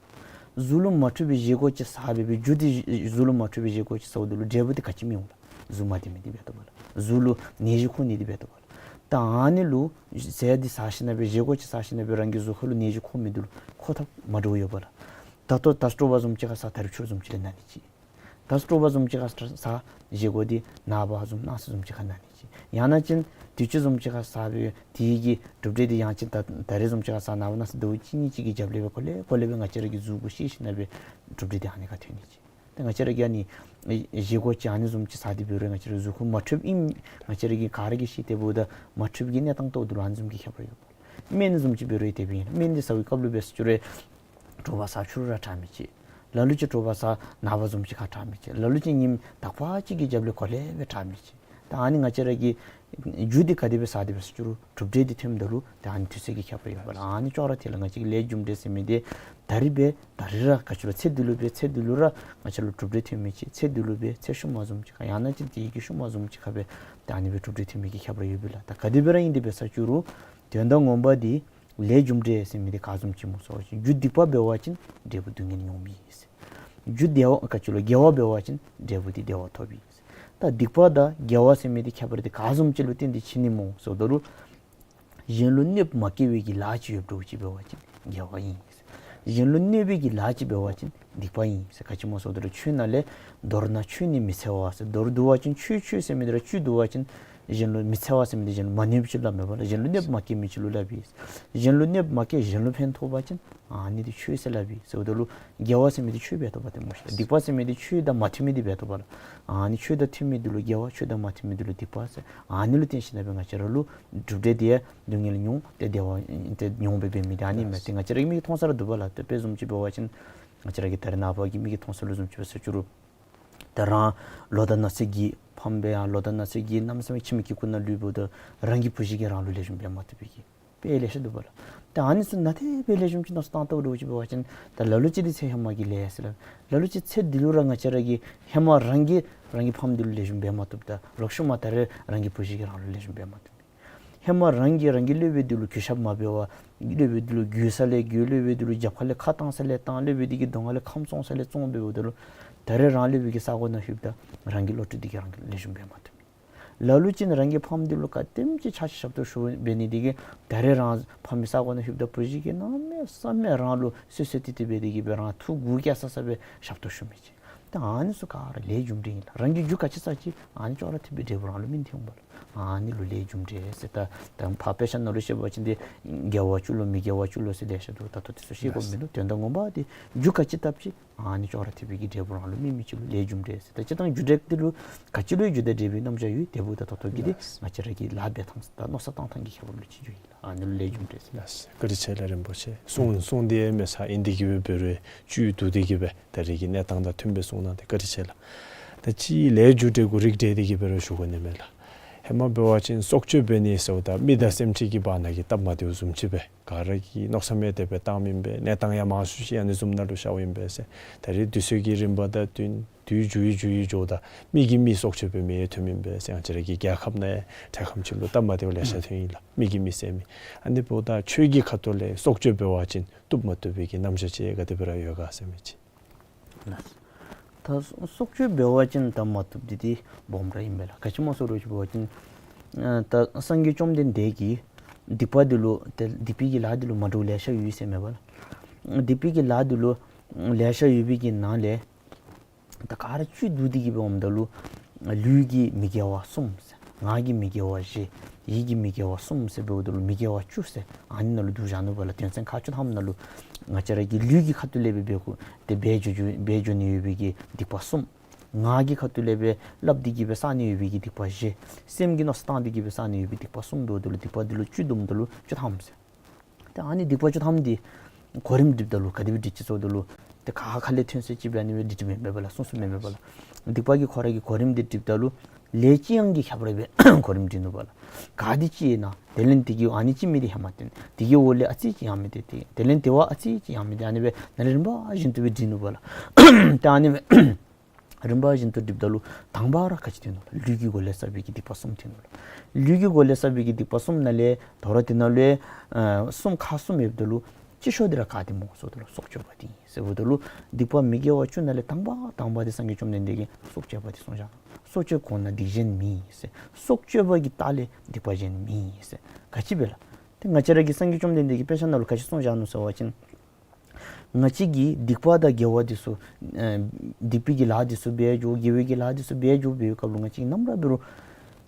ལགས། གཟུགས་ལུ་མ་འཕྲོད་པའི་བཞེས་སྒོ་ཅིག་བཟོ་བའི་རྒྱུ་འདི་གཟུགས་ལུ་མ་འཕྲོད་པའི་བཞེས་སྒོ་ཅིག་བཟོཝ་ད་ལུ་འབྲས་བུ་འདི་ག་ཅི་སྨིན་འོང་ལགས། གཟུགས་མ་བདེ་མི་འདི་འབད་དོ་བ་ལགས། གཟུགས་ལུ་ནད་གཞི་འཁོར་ནི་འདི་འབད་དོ་བ་ལགས། ད་ཨ་ནི་ལུ་ཟས་འདི་ཟ་ཞིནམ་ལས་བཞེས་སྒོ་ཅིག་ཟ་ཞིནམ་ལས་རང་གི་གཟུགས་ཁ་ལུ་ནད་གཞི་འཁོར་མི་འདི་ལུ་འཁོར་ཐབས་མ་འདྲཝ་ཡོད་པ་ལགས། ད་ལྟོ་ད་སྤྲོ་བ་བཟུམ་ཅིག་ཁར་ཟ་ད་རིས་ཆུ་བཟུམ་ཅིག་ལས་ན་ནི་ཅིག། ད་སྤྲོ་བ་བཟུམ་ཅིག་ཁར་ཟ་བཞེས་སྒོ་འདི་ན་བ་བཟུམ་ན་ས་བཟུམ་ཅིག་ཁར་ན་ནི་ཅིག། ཡང་ན་ཅིན་དུས་ཅི་བཟུམ་ཅིག་ཁར་ཟ་སྦེ་དེ་གི་གྲུབ་འབྲས་འདི་ཡང་ཅིན་ད་ད་རིས་བཟུམ་ཅིག་ཁར་ཟ་ན་བ་ན་ས་ཟླཝ་གཅིག་གཉིས་ཅིག་གི་རྒྱབ་ལས་སྦེ་གོ་ལེ་གོ་ལེ་སྦེ་ང་བཅས་ར་གི་གཟུགས་པོ་ཤེས་ཞིནམ་ལས་གྲུབ་འབྲས་འདི་ཨ་ནི་ཁར་ཐོན་ནི་ཅིག། ཏེ་ང་བཅས་ར་གིས་ཨ་ནི་བཞེས་སྒོ་ཅིག་ཨ་ནི་བཟུམ་ཅིག་ཟ་སྟེ་འབད་རུང་ང་བཅས་ར་གཟུགས་ཁར་མ་འཕྲོདཔ་ཨིནམ་ང་བཅས་ར་གིས་ག་ར་གིས་ཤེས། དེ་འབདཝ་ད་མ་འཕྲོད་པའི་གནས་སྟངས་ཐོག་ཏུ་ལུ་ཨ་ནི་བཟུམ་གྱི་ཁྱད་པར་ཡོད་པ། སྨན་བཟུམ་ཅིག་འབད་རུང་དེ་སྦེ་ཨིན། སྨན་འདི་ཟ་བའི་སྐབས་ལུ་འབད་ཟེར་ཅི་རུང་དྲོ་པ་ཟ་ཕྱི་རུ་ར་དྲག་མི་ཅིག། ལ་ལུ་ཅིག་དྲོ་པ་ཟ་ན་བ་བཟུམ་ཅིག་ཁར་དྲག་མི་ཅིག། ལ་ལུ་ཅིག་ཉིནམ་དག་པ་ཅིག་གི་རྒྱབ་ལས་གོ་ལེ་སྦེ་དྲག་མི་ཅིག། ད་ཨ་ནི་ང་བཅས་ར་གིས་རྒྱུ་འདི་ག་དེ་སྦེ་ཟ་སྟེ་འབད་ཟེར་ཅི་རུང་གྲུབ་འབྲས་འདི་ཐོནམ་ད་ལུ་ད་ཨ་ནི་དུས་ཚོད་ཀྱི་ཁྱད་པར་ཡོད་པ་ལགས། ཨ་ནི་ཅོག་ར་འཐད་ལགས། ང་བཅས་ཀྱི་ལས་རྒྱུ་འབྲས་ཟེར་མི་འདི་ད་རིས་འབད་ད་རིས་ར་ག་ཅི་ལོ་ཚེ་འདི་ལུ་འབད་ཚེ་འདི་ལུ་ར་ང་བཅས་ལུ་གྲུབ་འབྲས་ཐོན་མི་ཅིག། ཚེ་འདི་ལུ་འབད་ཚེ་ཤུལ་མ་བཟུམ་ཅིག་ཁར་ཡང་ན་ཅིན་དེ་གི་ཤུལ་མ་བཟུམ་ཅིག་ཁར་འབད་ད་ཨ་ནི་སྦེ་གྲུབ་འབྲས་ཐོན་མི་གི་ཁྱད་པར་ཡོད་པས་ལགས། ད་ག་དེ་སྦེ་ར་ཨིན་ཏེ་འབད་ཟེར་ཅི་རུང་དོན་དག་ངོ་མ་འདི་ལས་རྒྱུ་འབྲས་ཟེར་མི་འདི་ག་བཟུམ་ཅིག་སྨོ་ཟེར་བ་ཅིན་རྒྱུ་སྡིག་པ་འབད་བ་ཅིན་འབྲས་བུ་སྡུག་བསྔལ་མྱོང་མི་ཨིན། རྒྱུ་བདེ་བ་ག་ཅི་ལོ་དགེ་བ་འབད་བ་ཅིན་འབྲས་བུ་འདི་བདེ་བ་ཐོབ་ཨིན། ད་སྡིག་པ་དང་དགེ་བ་ཟེར་མི་འདི་ཁྱད་པར་འདི་ག་བཟུམ་ཅིག་ལུ་བརྟེན་ཏེ་བྱིན་ནི་སྨོ་ཟེརཝ་ད་ལུ་གཞན་ལུ་གནོདཔ་མ་བཀལ་བའི་གི་ལཱ་ཅིག་ཡོདཔ་འདྲཝ་ཅིག་འབད་བ་ཅིན་དགེ་བ་ཨིན། གཞན་ལུ་གནོད་པའི་གི་ལཱ་ཅིག་འབད་བ་ཅིན་སྡིག་པ་ཨིན་ཟེར། ག་ཅི་སྨོ་ཟེརཝ་ད་ལུ་ཆོས་ནང་ལས་མདོར་ན་ཆོས་ནི་མི་འཚེ་བ་ཟེར། མདོར་བསྡུ་བ་ཅིན་ཆོས་ཆོས་ཟེར་མི་འདི་ར་བཅུད་བསྡུ་བ་ཅིན་གཞན་ལུ་མི་འཚེ་བ་ཟེར་མི་འདི་གཞན་ལུ་མ་གནོད་པ་ཅིག་ལུ་སླབ་མས་པ་ལགས། གཞན་ལུ་གནོདཔ་མ་བཀལ་མི་ཅིག་ལུ་སླབ་ཨིན། གཞན་ལུ་གནོདཔ་མ་བཀལ་གཞན་ལུ་ཕན་ཐོགས་པ་ཅིན་ཨ་ནི་འདི་ཆོས་ཟེར་སླབ་ཨིན་ཟེརཝ་ད་ལུ་དགེ་བ་ཟེར་མི་འདི་ཆོས་འབད་དོ་བ་ཏེ་སྨོ་ཤིག་ལགས། སྡིག་པ་ཟེར་མི་འདི་ཆོས་དང་མ་མཐུན་མི་འདི་འབད་དོ་བ་ལགས། ཨ་ནི་ཆོས་དང་མཐུན་མི་འདི་ལུ་དགེ་བ་ཆོས་དང་མ་མཐུན་མི་འདི་ལུ་སྡིག་པ་ཟེར། ཨ་ནི་ལུ་བརྟེན་ཞིནམ་ལས་ང་བཅས་ར་ལུ་གྲུབ་འབྲས་འདི་ཡང་སྡུག་བསྔལ་མྱོང་སྟེ་བདེ་བ་ཏེ་མྱོང་སྦེ་འབད་མི་འདི་ཨ་ནི་མས། ཏེ་ང་བཅས་ར་གི་མིག་གིས་མཐོང་ས་ར་འདུག་པ་ལགས། ཏེ་དཔེ་བཟུམ་ཅིག་འབད་བ་ཅིན་ང་བཅས་ར་གི་ད་རིས་ནངས་པ་གི་མིག་གིས་མཐོང་ས་ལུ་བཟུམ་ཅིག་འབད་ཟེར་ཅི་རུང་ད་རང་ལོ་དང་ན་ཚོད་ཀྱིས་ཕམ་སྦེ་ཡང་ལོ་དང་ན་ཚོད་ཀྱིས་གནམ་མེད་ས་མེད་ཁྱིམ་གྱི་སྐུ་ན་ལུས་འབདཝ་ད་རང་གི་བུ་གཞི་གིས་རང་ལུ་ལེགས་ཤོམ་འབད་མ་བཏུབ་པའི་གི་དཔེ་ལེ་ཤ་འདུག་པ་ལགས། ཏེ་ཨ་ནི་ཚུ་ནང་དེ་སྦེ་ལེགས་ཤོམ་ཅིག་མནོ་བསམ་བཏང་བལྟཝ་འདྲཝ་ཅིག་འབད་བ་ཅིན་ད་ལ་ལུ་ཅིག་འདི་ཚེ་ཧེ་མ་གི་ལས་ཟེར་ལགས། ལ་ལུ་ཅིག་ཚེ་འདི་ལུ་ར་ང་བཅས་ར་གིས་ཧེ་མ་རང་གིས་རང་གི་ཕམ་འདི་ལུ་ལེགས་ཤོམ་འབད་མ་བཏུབ་ད་རོགས་ཤུལ་མ་ད་རེས་རང་གི་བུ་གཞི་གིས་རང་ལུ་ལེགས་ཤོམ་འབད་མ་བཏུབ། ཧེ་མ་རང་གིས་རང་གི་སློབ་དཔོན་འདི་ལུ་གུས་ཞབས་མ་འབད་བར་སློབ་དཔོན་འདི་ལུ་གུས་ས་ལས་གུས། སློབ་དཔོན་འདི་ལུ་རྒྱབ་ཁ་ལས་ཁ་བཏང་ས་ལས་བཏང་། སློབ་དཔོན་འདི་གི་གདོང་ཁ་ལས་ཁམས་བཙོང་ས་ལས་བཙོང་འབདཝ་ད་ལུ་ད་རེས་རང་སློབ་དཔོན་གྱི་ས་གོ་ནང་ལྷོདཔ་ད་རང་གི་བློ་གྲོས་འདི་གིས་རང་གིས་ལེགས་ཤོམ་འབད་མ་བཏུབ། ལ་ལུ་ཅིག་རང་གི་ཕམ་འདི་ལུ་ག་དེམ་ཅིག་ཆ་ཤས་ཞབས་ཏོག་ཞུ་འབད་ནི་འདི་གིས་ད་རེས་རང་ཕམ་གྱི་ས་གོ་ནང་ལྷོདཔ་ད་བུ་གཞི་གིས་གནམ་མེད་ས་མེད་རང་ལུ་བསོད་བསོད་ཏི་ཏི་འབད་དེ་གིས་སྦེ་རང་ཐུགས་མགུ་སྐྱེ་ས་ས་སྦེ་ཞབས་ཏོག་ཞུ་མི་ཅིག། ད་ཨ་ནི་ཚུ་ག་ར་ལས་རྒྱུ་འབྲས་ཨིན་ལགས། རང་གིས་རྒྱུ་ག་ཅི་བསགས་ཅི་ཨ་ནི་ཅོག་ར་འཐདཔ་སྦེ་འབྲས་བུ་རང་ལུ་སྨིན་ཏེ་འོང་པ་ལགས། ཨ་ནི་ལུ་ལས་རྒྱུ་འབྲས་ཟེར། ད་ད་ཕར་དཔེ་ཆ་ནང་ལུ་བཤད་པ་ཅིན་ཏེ་དགེ་བ་བཅུ་ལོ་མི་དགེ་བ་བཅུ་ལོ་ཟེར་ལེ་ཤ་འདུག། ད་ལྟོ་དེ་ཚུ་བཤད་དགོཔ་མིན་ནུག། དོན་དག་ངོ་མ་འདི་རྒྱུ་ག་ཅི་བཏབ་ཅི་ཨ་ནི་ཅོག་ར་འཐདཔ་གི་འབྲས་བུ་རང་ལུ་སྨིན་མི་ཅིག་ལུ་ལས་རྒྱུ་འབྲས་ཟེར། ད་སྤྱིར་བཏང་རྒྱུ་འབྲས་འདི་ལུ་ག་ཅི་ལུ་ཡང་རྒྱུ་དང་འབྲས་བུའི་རྣམ་གཞག་ཡོད། དེ་འབདཝ་ད་ད་ལྟོ་གི་འདི་ང་བཅས་ར་གི་ལཱ་འབད་ཐངས་དང་མནོ་བསམ་བཏང་ཐངས་ཀྱི་ཁྱད་པར་ལུ་ཅིག་འགྱོཝ་ཨིན་ལགས། ཨ་ནི་ལུ་ལས་རྒྱུ་འབྲས་ཟེར། ལགས་སོ། བཀའ་དྲིན་ཆེ་ལགས་རིན་པོ་ཆེ། གསུང་གསུང་སྟེ་མེད་ས་ཨིན་ཏེ་གིས་སྦེ་འབད་རུང་བཅུད་བསྡུ་སྟེ་གིས་སྦེ་ད་རེས་ཀྱི་གནས་སྟངས་དང་མཐུན་པའི་གསུང་གནང་སྟེ་བཀའ་དྲིན་ཆེ་ལགས། ད་ཅི་ལས་རྒྱུ་འབྲས་ཀྱི་རིགས་འགྲེ་སྟེ་གིས་འབད་རུང་ཞུ་དགོ་ནི་མས་ལགས། ཧེ་མ་འབད་བ་ཅིན་སྲོག་གཅོད་འབད་ནི་ཟེརཝ་ད་མི་དང་སེམས་ཅན་གྱི་བར་ན་གི་སྟབས་མ་བདེཝ་བཟུམ་ཅིག་སྦེ་ག་ར་གིས་མནོ་བསམ་མེད་དེ་སྦེ་བཏངམ་ཨིན་པས། གནས་སྟངས་ཡང་མང་ཤོས་ཅིག་ཨ་ནི་བཟུམ་ནང་ལུ་ཤརཝ་ཨིན་པས་ཟེར། ད་རེས་དུས་ཚོད་ཀྱི་རིམ་པ་དང་བསྟུན་དུས་འགྱུར་ཡི་འགྱུར་ཡི་འགྱོཝ་ད་མི་གིས་མི་སྲོག་གཅོད་པའི་མི་ཡང་ཐོནམ་ཨིན་པས་ཟེར། ང་བཅས་ར་གི་རྒྱལ་ཁབ་ནང་ཡང་འཕྲལ་ཁམས་ཅིག་ལུ་སྟབས་མ་བདེཝ་ལེ་ཤ་ཐོན་ཡི་ལགས། མི་གིས་མི་བསད་མི། ཨ་ནི་འབདཝ་ད་ཆོས་ཀྱི་ཁ་ཐུག་ལས་སྲོག་གཅོད་འབད་བ་ཅིན་བཏུབ་མ་བཏུབ་པའི་གི་རྣམ་གཞག་ཅིག་ག་དེ་སྦེ་ར་ཡོད་ག་ཟེར་མི་ཅིག། ལགས། ད་སྲོག་གཅོད་འབད་བ་ཅིན་ད་མ་བཏུབ་འདི་འདི་སྦོམ་ར་ཨིན་པས་ལགས། ག་ཅི་སྨོ་ཟེར་བ་ཅིན་ཨ་ད་སངས་རྒྱས་བཅོམ་ལྡན་འདས་ཀྱིས་སྡིག་པ་འདི་ལུ་ཏེ་སྡིག་པའི་གི་ལཱ་འདི་ལུ་མ་འདྲཝ་ལེ་ཤ་ཡོད་ཟེར་མས་པ་ལགས། སྡིག་པའི་གི་ལཱ་འདི་ལུ་ལེ་ཤ་ཡོད་པའི་གི་ནང་ལས་ ད་ག་ར་བཅུད་བསྡུ་སྟེ་གི་འབདཝ་ད་ལུ་ལུས་ཀྱི་མི་དགེ་བ་གསུམ་ཟེར། ངག་གི་མི་དགེ་བ་བཞི། ཡིད་ཀྱི་མི་དགེ་བ་གསུམ་ཟེར་འབདཝ་ད་ལུ་མི་དགེ་བ་བཅུ་ཟེར་ཨ་ནི་ནང་ལུ་བསྡུ་བཞག་ནུག་པ་ལགས། དོན་ཚན་ཁག་བཅུ་ཐམ་ནང་ལུ་ང་བཅས་ར་གི་ལུས་ཀྱི་ཁ་ཐུག་ལས་སྦེ་འབད་དགོ་ཏེ་འབད་འགྱོ་འགྱོ་འབད་འགྱོ་ནི་ཡོད་པའི་གི་སྡིག་པ་གསུམ། ངག་གི་ཁ་ཐུག་ལས་སྦེ་སླབ་སྟེ་གི་སྦེ་བསག་ནི་ཡོད་པའི་གི་སྡིག་པ་བཞི། སེམས་ཀྱི་མནོ་བསམ་བཏང་སྟེ་གི་སྦེ་བསག་ནི་ཡོད་པའི་སྡིག་པ་གསུམ་འབདཝ་ད་ལུ་སྡིག་པ་འདི་ལུ་བཅུད་བསྡོམས་ད་ལུ་བཅུ་ཐམ་ཟེར། ཏེ་ཨ་ནི་སྡིག་པ་བཅུ་ཐམ་འདི་གོ་རིམ་སྒྲིགཔ་ད་ལུ་ག་དེ་སྦེ་སྒྲིག་ཅི་ཟེརཝ་ད་ལུ་ཏེ་ཁ་ཁ་ལས་ཐོན་ས་ཅིག་སྦེ་ཨ་ནི་སྦེ་སྒྲིག་སྟེ་མེན་པས་ལགས། སོ་སོ་མེན་པས་ལགས། སྡིག་པ་གི་ཁོ་ར་གི་གོ་རིམ་འདི་སྒྲིགཔ་ད་ལུ་ལས་ཅི་ཡང་གི་ཁྱད་པར་སྦེ་གོ་རིམ་སྒྲིག་ནུག་པ་ལགས། ག་འདི་ཅིག་ཨིན་ན་དེ་ལས་དེ་གི་ཨ་ནི་ཅིག་མི་འདི་ཧེ་མ་བཏོན། དེ་གི་འོག་ལས་ཨ་ཙི་ཅིག་ཡང་མི་འདི་དེ་དེ་ལས་དེ་བ་ཨ་ཙི་ཅིག་ཡང་མི་འདི་ཨ་ནི་སྦེ་ནཱ་ལས་རིམ་པ་བཞིན་དུ་སྦེ་སྒྲིག་ནུག་པ་ལགས། ཏེ་ཨ་ནི་སྦེ་རིམ་པ་བཞིན་དུ་སྒྲིགཔ་ད་ལུ་དང་པ་ར་ག་ཅི་ཐོན་ནུག་ལགས། ལུས་ཀྱི་སྒོ་ལས་བསགས་པའི་གི་སྡིག་པ་གསུམ་ཐོན་ནུག་ལགས། ལུས་ཀྱི་སྒོ་ལས་བསགས་པའི་གི་སྡིག་པ་གསུམ་ནང་ལས་དོ་རུང་དེ་ནང་ལས་ཨ་གསུམ་ཁག་གསུམ་ཡོདཔ་ད་ལུ་སྤྱི་ཤོག་འདི་ར་ག་འདི་སྨོ་ཟེརཝ་ད་ལུ་སྲོག་གཅོད་པ་འདི་ཨིན་ཟེརཝ་ད་ལུ་སྡིག་པ་མི་དགེ་བ་བཅུ་ནང་ལས་དང་པ་དང་པ་འདི་སངས་རྒྱས་བཅོམ་ལྡན་འདས་ཀྱིས་སྲོག་གཅོད་པ་འདི་གསུངས་བཞག། སྲོག་གཅོད་གོང་ན་སྡིག་གཞན་མེད་ཟེར། སྲོག་གཅོད་པ་གི་ལྟག་ལས་སྡིག་པ་གཞན་མེད་ཟེར། ག་ཅི་སྦེ་ལགས། ཏེ་ང་བཅས་ར་གི་སངས་རྒྱས་བཅོམ་ལྡན་འདས་ཀྱིས་དཔེ་ཆ་ནང་ལུ་ག་ཅི་གསུངས་བཞག་ནུག་ཟེར་བ་ཅིན་ང་བཅས་ཀྱིས་སྡིག་པ་དང་དགེ་བ་འདི་ཚུ་ཨེ་སྡིག་པའི་གི་ལཱ་འདི་ཚུ་འབད་འགྱོ་དགེ་བའི་གི་ལཱ་འདི་ཚུ་འབད་འགྱོ་འབད་བའི་སྐབས་ལུ་ང་བཅས་ཀྱིས་ནམ་ར་འབད་རུང་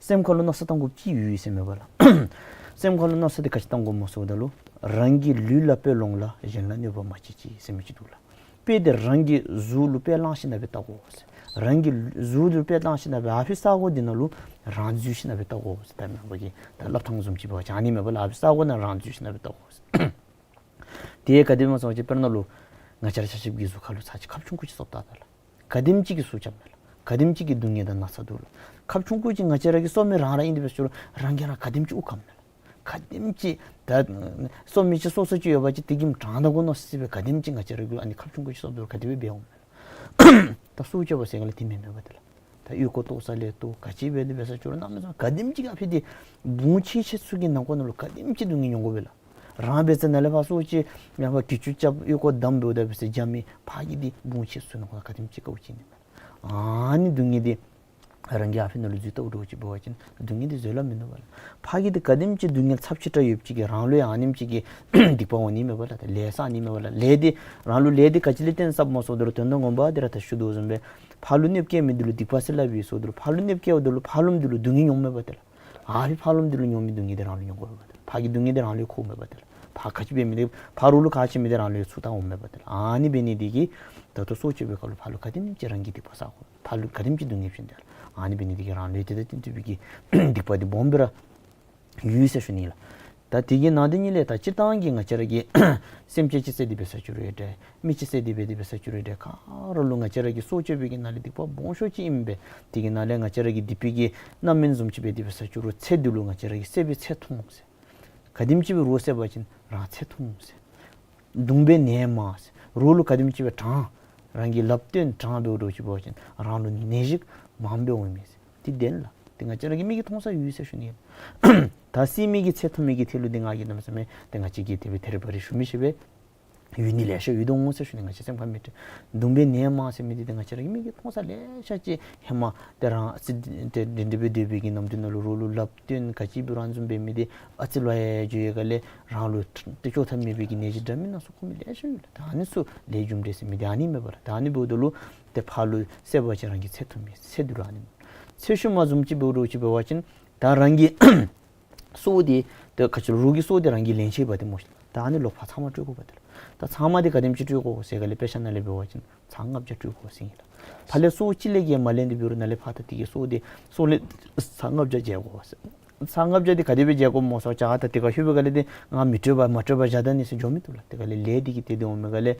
སེམས་ཁ་ལུ་མནོ་བསམ་བཏང་དགོཔ་ཅིག་ཡོད་ཟེར་མས་པ་ལགས། སེམས་ཁ་ལུ་མནོ་བསམ་འདི་ག་ཅི་བཏང་དགོཔ་སྨོ་ཟེརཝ་ད་ལུ་རང་གི་ལུས་ལ་དཔེ་ལོངས་ལ་གཞན་ལ་གནོད་པ་མ་བྱེད་ཅིག་ཟེར་མི་ཅིག་འདུག་ལགས། དཔེ་འདི་རང་གི་གཟུགས་ལུ་དཔེ་བླངས་ཞིནམ་སྦེ་བལྟ་དགོ་ཟེར། རང་གི་གཟུགས་ལུ་དཔེ་བླངས་ཞིནམ་སྦེ་ཨ་ཕི་ས་གོ་འདི་ནང་ལུ་རང་འཛུལ་ཞིནམ་སྦེ་བལྟ་དགོ་ཟེར། ད་མེན་པ་གི་ད་སླབ་ཐངས་བཟུམ་ཅིག་འབད་བ་ཅིན་ཨ་ནི་མས་པ་ལགས། ཨ་ཕི་ས་གོ་ནང་རང་འཛུལ་ཞིནམ་སྦེ་བལྟ་དགོ་ཟེར། དེ་ག་དེ་སྦེ་སྨོ་ཟེར་བ་ཅིན་དཔེར་ན་ལུ་ང་བཅས་ར་ཆ་ཁྱབ་ཀྱི་གཟུགས་ཁ་ལུ་ཚར་གཅིག་ཁབ་ཆུང་ཀུ་ཅིག་གསོབ་བལྟ་ད་ལགས། ག་དེམ་ཅིག་གིས་གསོབ་རྐྱབ་མས་ལགས། ག་དེམ་ཅིག་གི་སྡུག་བསྔལ་དང་ན་ཚ་འདུག་ལགས། ཁབ་ཆུང་ཀུ་ཅིག་ང་བཅས་ར་གིས་གསོབ་མི་རང་ར་ཨིན་དེ་འབད་ཟེར་རུང་རང་གིས་ར་ག་དེམ་ཅིག་དབུགས་ཁམ་མས་ལགས། ག་དེམ་ཅིག་ད་གསོབ་མི་ཅིག་སོ་སོ་ཅིག་ཡོད་པ་ཅིན་དེ་གིས་དྲང་ད་དགོ་མནོ་སི་སི་སྦེ་ག་དེམ་ཅིག་ང་བཅས་ར་གིས་ཨ་ནི་ཁབ་ཆུང་ཀུ་ཅིག་གསོབ་ད་རུང་ག་དེ་སྦེ་འབད་འོང་མས་ལགས། ད་སྲོག་གཅོད་པ་ཟེར་ག་ལས་དེ་མེན་མས་པ་ཏེ་ལགས། ད་ཨོལ་ཀོ་བཏོག་ས་ལས་བཏོག་ག་ཅི་འབད་དེ་འབད་ཟེར་ཅོག་ར་གནམ་མེད་ས་མེད་ག་དེམ་ཅིག་ཨ་ཕི་འདི་བུང་ཆེ་ཆེ་ཚུ་གི་ནང་འཁོད་ནང་ལུ་ག་དེམ་ཅིག་སྡུག་བསྔལ་མྱོང་དགོ་པས་ལགས། རང་འབད་ས་ནཱ་ལས་ཕར་སྲོག་གཅོད་ཡང་ཕར་གྱི་ཅུ་རྐྱབ་ཨོལ་ཀོ་བསྡམ་འབདཝ་ད་འབད་ཟེར་རྒྱ་མི་ཕར་གི་འདི་བུང་ཆེ་ཚུ་ནང་འཁོད་ག་དེམ་ཅིག་དཀའཝ་སྤྱད་ནི་མས། ཨ་ནི་སྡུག་བསྔལ་འདི་རང་གིས་ཨ་ཕི་ནང་ལུ་འཛུལ་བལྟཝ་འདྲཝ་ཅིག་འབད་བ་ཅིན་སྡུག་བསྔལ་འདི་བཟོད་གླགས་མིན་འདུག་པ་ལགས། ཕར་གི་འདི་ག་དེམ་ཅིག་སྡུག་བསྔལ་ཚབས་ཆེ་དྲགས་ཡོདཔ་ཅིག་གིས་རང་ལུ་ཡང་ཨ་ནེམ་ཅིག་གི་སྡིག་པ་འོང་ནི་མས་པ་ལགས། ལས་བསགས་ནི་མས་པ་ལགས། ལས་འདི་རང་ལུ་ལས་འདི་ག་ཅི་ལས་བརྟེན་བསགསཔ་སྨོ་ཟེརཝ་ད་ལུ་དོན་དག་ངོ་མ་འདི་ར་ད་ཞུ་དོ་བཟུམ་སྦེ་ཕར་ལུ་གནོདཔ་བཀལ་མི་འདི་ལུ་སྡིག་པ་ཟེར་སླབ་ཨིན་ཟེརཝ་ད་ལུ་ཕར་ལུ་གནོདཔ་བཀལཝ་ད་ལུ་ཕར་ལུ་འདི་ལུ་སྡུག་བསྔལ་མྱོང་མས་པ་ཏེ་ལགས། ཨ་ཕི་ཕར་ལུ་འདི་ལུ་མྱོང་མི་སྡུག་བསྔལ་འདི་རང་ལུ་མྱོང་དགོ་པས་པ་ཏེ་ལགས། ཕར་གི་སྡུག་བསྔལ་འདི་རང་ལུ་འཁོརཝ་མས་པ་ཏེ་ལགས། ཕར་ག་ཅི་འབད་མི་འདི་ཕར་རོགས་ལུ་ག་ཅི་མི་འདི་རང་ལུ་ཚུར་ལྟ་འོང་མས་པ་ཏེ་ལགས། ཨ་ནི་འབད་ནི་འདི་གིས་ད་ལྟོ་སྲོག་གཅོད་པའི་སྐབས་ལུ་ཕར་ལུ་ག་དེམ་ཅིག་རང་གིས་སྡིག་པ་བསག་དགོ། ཕར་ལུ་ག་དེམ་ཅིག་སྡུག་བསྔལ་བྱིན་ཏེ་ལགས། ཨ་ནི་འབད་ནི་འདི་གིས་རང་ལུ་དེ་དང་དེ་བསྟུན་པའི་གི་སྡིག་པ་འདི་སྦོམ་སྦེ་ར་ཡོད་ཟེར་ཞུ་ནི་ལགས། ད་དེ་གི་ནང་དེ་ཉིད་ལས་ད་སྤྱིར་བཏང་གི་ང་བཅས་ར་གི་སེམས་ཅན་ཅིག་བསད་དེ་འབད་ཟེར་ཅོག་ར་འདྲ། མི་ཅིག་བསད་དེ་འབད་དེ་འབད་ཟེར་ཅོག་ར་འདྲ། ག་ར་ལུ་ང་བཅས་ར་གིས་སྲོག་གཅོད་པའི་གི་ནང་ལས་སྡིག་པ་སྦོམ་ཤོས་ཅིག་ཨིན་པས། དེ་གི་ནང་ལས་ང་བཅས་ར་གི་སྡིག་པའི་གི་རྣམ་སྨིན་བཟུམ་ཅིག་འབད་དེ་འབད་ཟེར་ཅོག་ར་ཚེ་འདི་ལུ་ང་བཅས་ར་གིས་བསད་པའི་ཚེ་ཐུང་ཟེར། ག་དེམ་ཅིག་སྦེ་རོགས་བསད་པ་ཅིན་རང་ཚེ་ཐུང་ཟེར། གདུང་བས་ནད་མང་ཟེར། རོགས་ལུ་ག་དེམ་ཅིག་སྦེ་དྲང་། རང་གིས་ལགཔ་བཏོན་དྲང་འབདཝ་འདྲཝ་ཅིག་འབད་བ་ཅིན་རང་ལུ་ནད་གཞི་མངམ་སྦེ་འོང་མས་ཟེར། དེ་བདེན་ལགས། དེ་ང་བཅས་ར་གི་མིག་གིས་མཐོང་ས་ཡོད་ཟེར་ཞུ་ནི། ད་བསད་མི་གི་ཚེ་ཐུང་མི་གི་ཐད་ལུ་འདི་ང་གིས་གནམ་མེད་ས་མེད་དེ་ང་བཅས་ཀྱིས་དེ་སྦེ་ཐེ་རེ་བ་རེ་ཞུ་མི་ཤེས་པས། ཡོད་ནི་ལེ་ཤ་ཡོད་དོ་འོང་ཟེར་ཞུ་ནི། ང་བཅས་སེམས་ཁར་མི་སྤྲོ། གདུང་བས་ནད་མང་ཟེར་མི་འདི་ཏེ་ང་བཅས་ར་གི་མིག་གིས་མཐོང་ས་ལེ་ཤ་ཅིག་ཧེ་མ་ཏེ་རང་ཨ་ཙི་ཏེ་འདྲན་འདྲ་སྦེ་སྡོད་པའི་གི་ནམ་དུས་ནང་ལུ་རོགས་ལུ་ལགཔ་བཏོན་ག་ཅི་འབད་རུང་ཨ་ནི་བཟུམ་འབད་མི་འདི་ཨ་ཙི་ལོ་ཡར་འགྱོ་བའི་སྒང་ལས་རང་ལུ་ཏེ་བཅོས་ཐབས་མེད་པའི་གི་ནད་གཞི་འདྲ་མིན་སྣ་ཚོགས་ཁོ་མི་ལེ་ཤ་ཡོད་ལགས། ད་ཨ་ནི་ཚུ་ལས་རྒྱུ་འབྲས་ཟེར་མི་འདི་ཨ་ནི་མས་པ་ལགས། ད་ཨ་ནི་འབདཝ་ད་ལུ་ཏེ་ཕར་ལུ་བསད་པ་ཅིན་རང་གི་ཚེ་ཐུང་མི་ཚེ་འདི་ལུ་ཨ་ནི་མས། ཚེ་ཤུལ་མ་བཟུམ་ཅིག་འབདཝ་འདྲཝ་ཅིག་འབད་བ་ཅིན་ད་རང་གི་སྲོག་འདི་ཏེ་ག་ཅི་ལོ་རོགས་ཀྱི་སྲོག་འདི་རང་གིས་ལེན་ཆི་འབད་དེ་སྨོ་ཤིག། ད་ཨ་ནི་ལོག་ཕར་ཚབ་མ་སྤྲོད་དགོ་པ་ཏེ་ལགས། ད་ཚབ་མ་འདི་ག་དེམ་ཅིག་སྤྲོད་དགོ་ཟེར་སྒང་ལས་དཔེ་ཆ་ནང་ལས་འབད་བ་ཅིན་ཚར་ལྔ་བརྒྱ་སྤྲོད་དགོ་ཟེར་ཨིན་ལགས། ཕར་ལས་སྲོག་གཅིག་ལས་ཀྱི་མ་ལེན་ཏེ་འབད་རུང་ནཱ་ལས་ཕར་ད་དེ་གི་སྲོག་འདི་སྲོག་ལེན་ཚར་ལྔ་བརྒྱ་འཇལ་དགོ་ཟེར། ཚར་ལྔ་བརྒྱ་འདི་ག་དེ་སྦེ་འཇལ་དགོཔ་སྨོ་ཟེར་བ་ཅིན་ད་དེ་ཁར་ལྷོད་པའི་སྒང་ལས་འདི་ང་མི་སྤྲོད་པར་མ་སྤྲོད་པར་བཞག་ད་ནི་ཟེར་འགྱོ་མི་བཏུབ་ལགས། དེ་སྒང་ལས་ལས་འདི་གིས་ཏེ་དེ་འོང་མི་སྒང་ལས་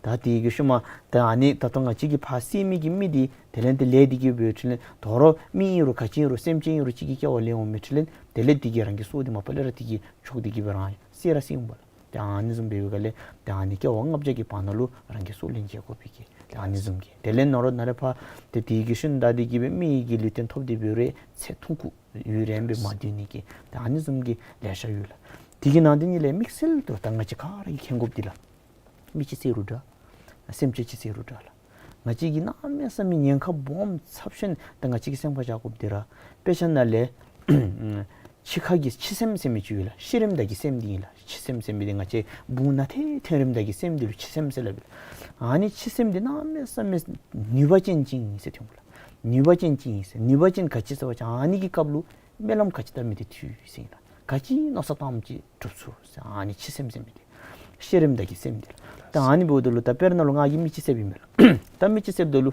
ད་དེ་གི་ཤུལ་མ་ད་ཨ་ནི་ད་ལྟོ་ང་བཅས་ཀྱིས་ཕར་བསད་མི་གི་མི་འདི་དེ་ལས་ཏེ་ལས་འདི་གིས་འབད་འཕྲོ་ལས་དོ་རུང་མི་ཨིན་རུང་ག་ཅི་ཨིན་རུང་སེམས་ཅན་ཨིན་རུང་གཅིག་གི་སྐྱེ་བ་ལེན་འོང་མི་འཕྲོ་ལས་དེ་ལས་དེ་གིས་རང་གི་སྲོག་འདི་མ་པ་ལས་ར་དེ་གིས་ཆོག་འདི་གིས་སྦེ་རང་བསད་ར་བསད་འོང་པ་ལགས། ཏེ་ཨ་ནི་བཟུམ་འབད་བའི་སྒང་ལས་ཏེ་ཨ་ནི་སྐྱེ་བ་ལྔ་བརྒྱ་གི་བར་ན་ལུ་རང་གི་སྲོག་ལེན་འཇལ་དགོ་པའི་གི་ཏེ་ཨ་ནི་བཟུམ་གྱི་དེ་ལས་ནོར་ནཱ་ལས་ཕར་ཏེ་དེ་གི་ཤུལ་ད་འདི་གིས་སྦེ་མི་གི་ལུས་རྟེན་ཐོབ་སྟེ་འབད་རུང་ཚེ་ཐུང་ཀུ་ཡུན་རིངམོ་སྦེ་མ་སྡོད་ནི་གི་ཏེ་ཨ་ནི་བཟུམ་གྱི་ལེ་ཤ་ཡོད་ལགས། དེ་གི་ནང་དེ་ཉིད་ལས་དམིགས་བསལ་དུ་ད་ང་བཅས་ག་ར་གིས་མཁྱེན་དགོཔ་འདི་ལགས། མི་ཅིག་བསད་རུང་འདྲ། སེམས་ཅན་ཅིག་བསད་རུང་འདྲ་ལགས། ང་བཅས་ཀྱིས་གནམ་མེད་ས་མེད་ཉེན་ཁ་སྦོམ་ཚབས་ཆེན་ད་ང་བཅས་ཀྱིས་སེམས་ཁར་བཞག་དགོཔ་འདི་ར་དཔེ་ཆ་ནང་ལས་ འཆི་ཁ་གི་འཆི་སེམས་ཟེར་མི་ཅིག་ཡོད་ལགས། ཤི་རནམ་ད་གི་སེམས་འདི་ཨིན་ལགས། འཆི་སེམས་ཟེར་མི་འདི་ང་བཅས་བུང་ནང་ཐོན་ཐོན་རནམ་ད་གི་སེམས་འདི་ལུ་འཆི་སེམས་ཟེར་སླབ་ཨིན་ལགས། ཨ་ནི་འཆི་སེམས་འདི་གནམ་མེད་ས་མེད་ནུས་པ་ཅན་ཅིག་ཨིན་ཟེར་ཐོན་གོ་ལགས། ནུས་པ་ཅན་ཅིག་ཨིན་ཟེར། ནུས་པ་ཅན་ག་ཅི་ཟེར་བ་ཅིན་ཨ་ནི་གི་སྐབས་ལུ་སྨོན་ལམ་ག་ཅི་བཏབ་མི་འདི་འགྲུབ་ཚུགས་ཟེར་ཨིན་ལགས། ག་ཅི་མནོ་བསམ་བཏངམ་ཅིག་འགྲུབ་ཚུགས་ཟེར། ཨ་ནི་འཆི་སེམས་ཟེར་མི་འདི་ཤི་རནམ་ད་གི་སེམས་འདི་ལགས། ད་ཨ་ནི་འབདཝ་ད་ལུ་ད་དཔེར་ན་ལུ་ང་གིས་མི་ཅིག་བསདཔ་ཨིན་མས་ལགས། ད་མི་ཅིག་བསདཔ་ད་ལུ་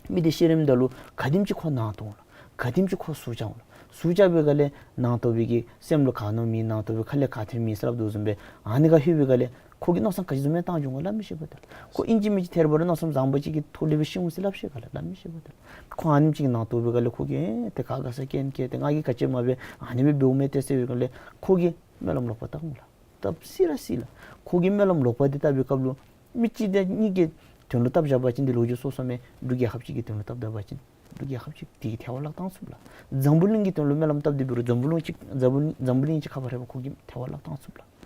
མི་འདི་ཤི་རནམ་ད་ལུ་ག་དེམ་ཅིག་ཁོ་ནང་དོག་འོང་ལགས། ག་དེམ་ཅིག་ཁོ་ཟུག་བཅག་འོང་ལགས། ཟུག་བཅག་པའི་སྒང་ལས་ནང་དོག་པའི་གི་སེམས་ལུ་ག་མནོ་མི་ནང་དོག་པའི་ཁ་ལས་ག་ཐོན་མི་ཟེར་སླབ་དོ་བཟུམ་སྦེ་ཨ་ནི་ཁར་ལྷོད་པའི་སྒང་ལས་ཁོ་གིས་མནོ་བསམ་ག་ཅི་བཟུམ་མའི་བཏང་འགྱོ་འོང་ག་སླབ་མི་ཤེས་པས་ད་ལགས། ཁོ་ཨིན་ཅི་མིན་ཅི་ཐད་རི་བ་རི་མནོ་བསམ་བཟང་པོ་ཅིག་གི་ཐོག་ལས་སྦེ་ཤི་འོང་ཟེར་སླབ་ཤེས་ག་ལགས། སླབ་མི་ཤེས་པས་ད་ལགས། ཁོ་ཨ་ནེམ་ཅིག་གི་ནང་དོག་པའི་སྒང་ལས་ཁོ་གིས་ཨེ་ཏེ་ག་དགའ་ས་རྐྱེན་བཀལ་ཏེ་ང་གིས་ག་ཅི་མ་འབད་ཨ་ནི་སྦེ་འབདཝ་མས་ཏེ་ཟེར་བའི་སྒང་ལས་ཁོ་གིས་སྨོན་ལམ་ལོག་པ་བཏབ་འོང་ལགས། བཏབ་སྲིད་ར་སྲིད་ལགས། ཁོ་གིས་སྨོན་ལམ་ལོག་པ་འདི་བཏབ་པའི་སྐབས་ལུ་མི་གཅིག་དང་གཉིས་ཀྱི་དོན་ལུ་བཏབ་བཞག་པ་ཅིན་འདི་ལོ་རྒྱུས་སོ་སོ་མས། འབྲུག་རྒྱལ་ཁབ་ཅིག་གི་དོན་ལུ་བཏབ་ད་པ་ཅིན་འབྲུག་རྒྱལ་ཁབ་ཅིག་འདི་གིས་ཐལ་བ་བརླག་བཏང་ཚུགས་ལགས། འཛམ་བུ་གླིང་གི་དོན་ལུ་སྨོན་ལམ་བཏབ་སྟེ་འབད་རུང་འཛམ་བུ་གླིང་ཅིག་འཛམ་བུ་འཛམ་བུ་གླིང་ཅིག་ཁ་ཕར་རེ་བ་ཁོ་གིས་ཐལ་བ་བརླག་བཏང་ཚུགས་ལགས།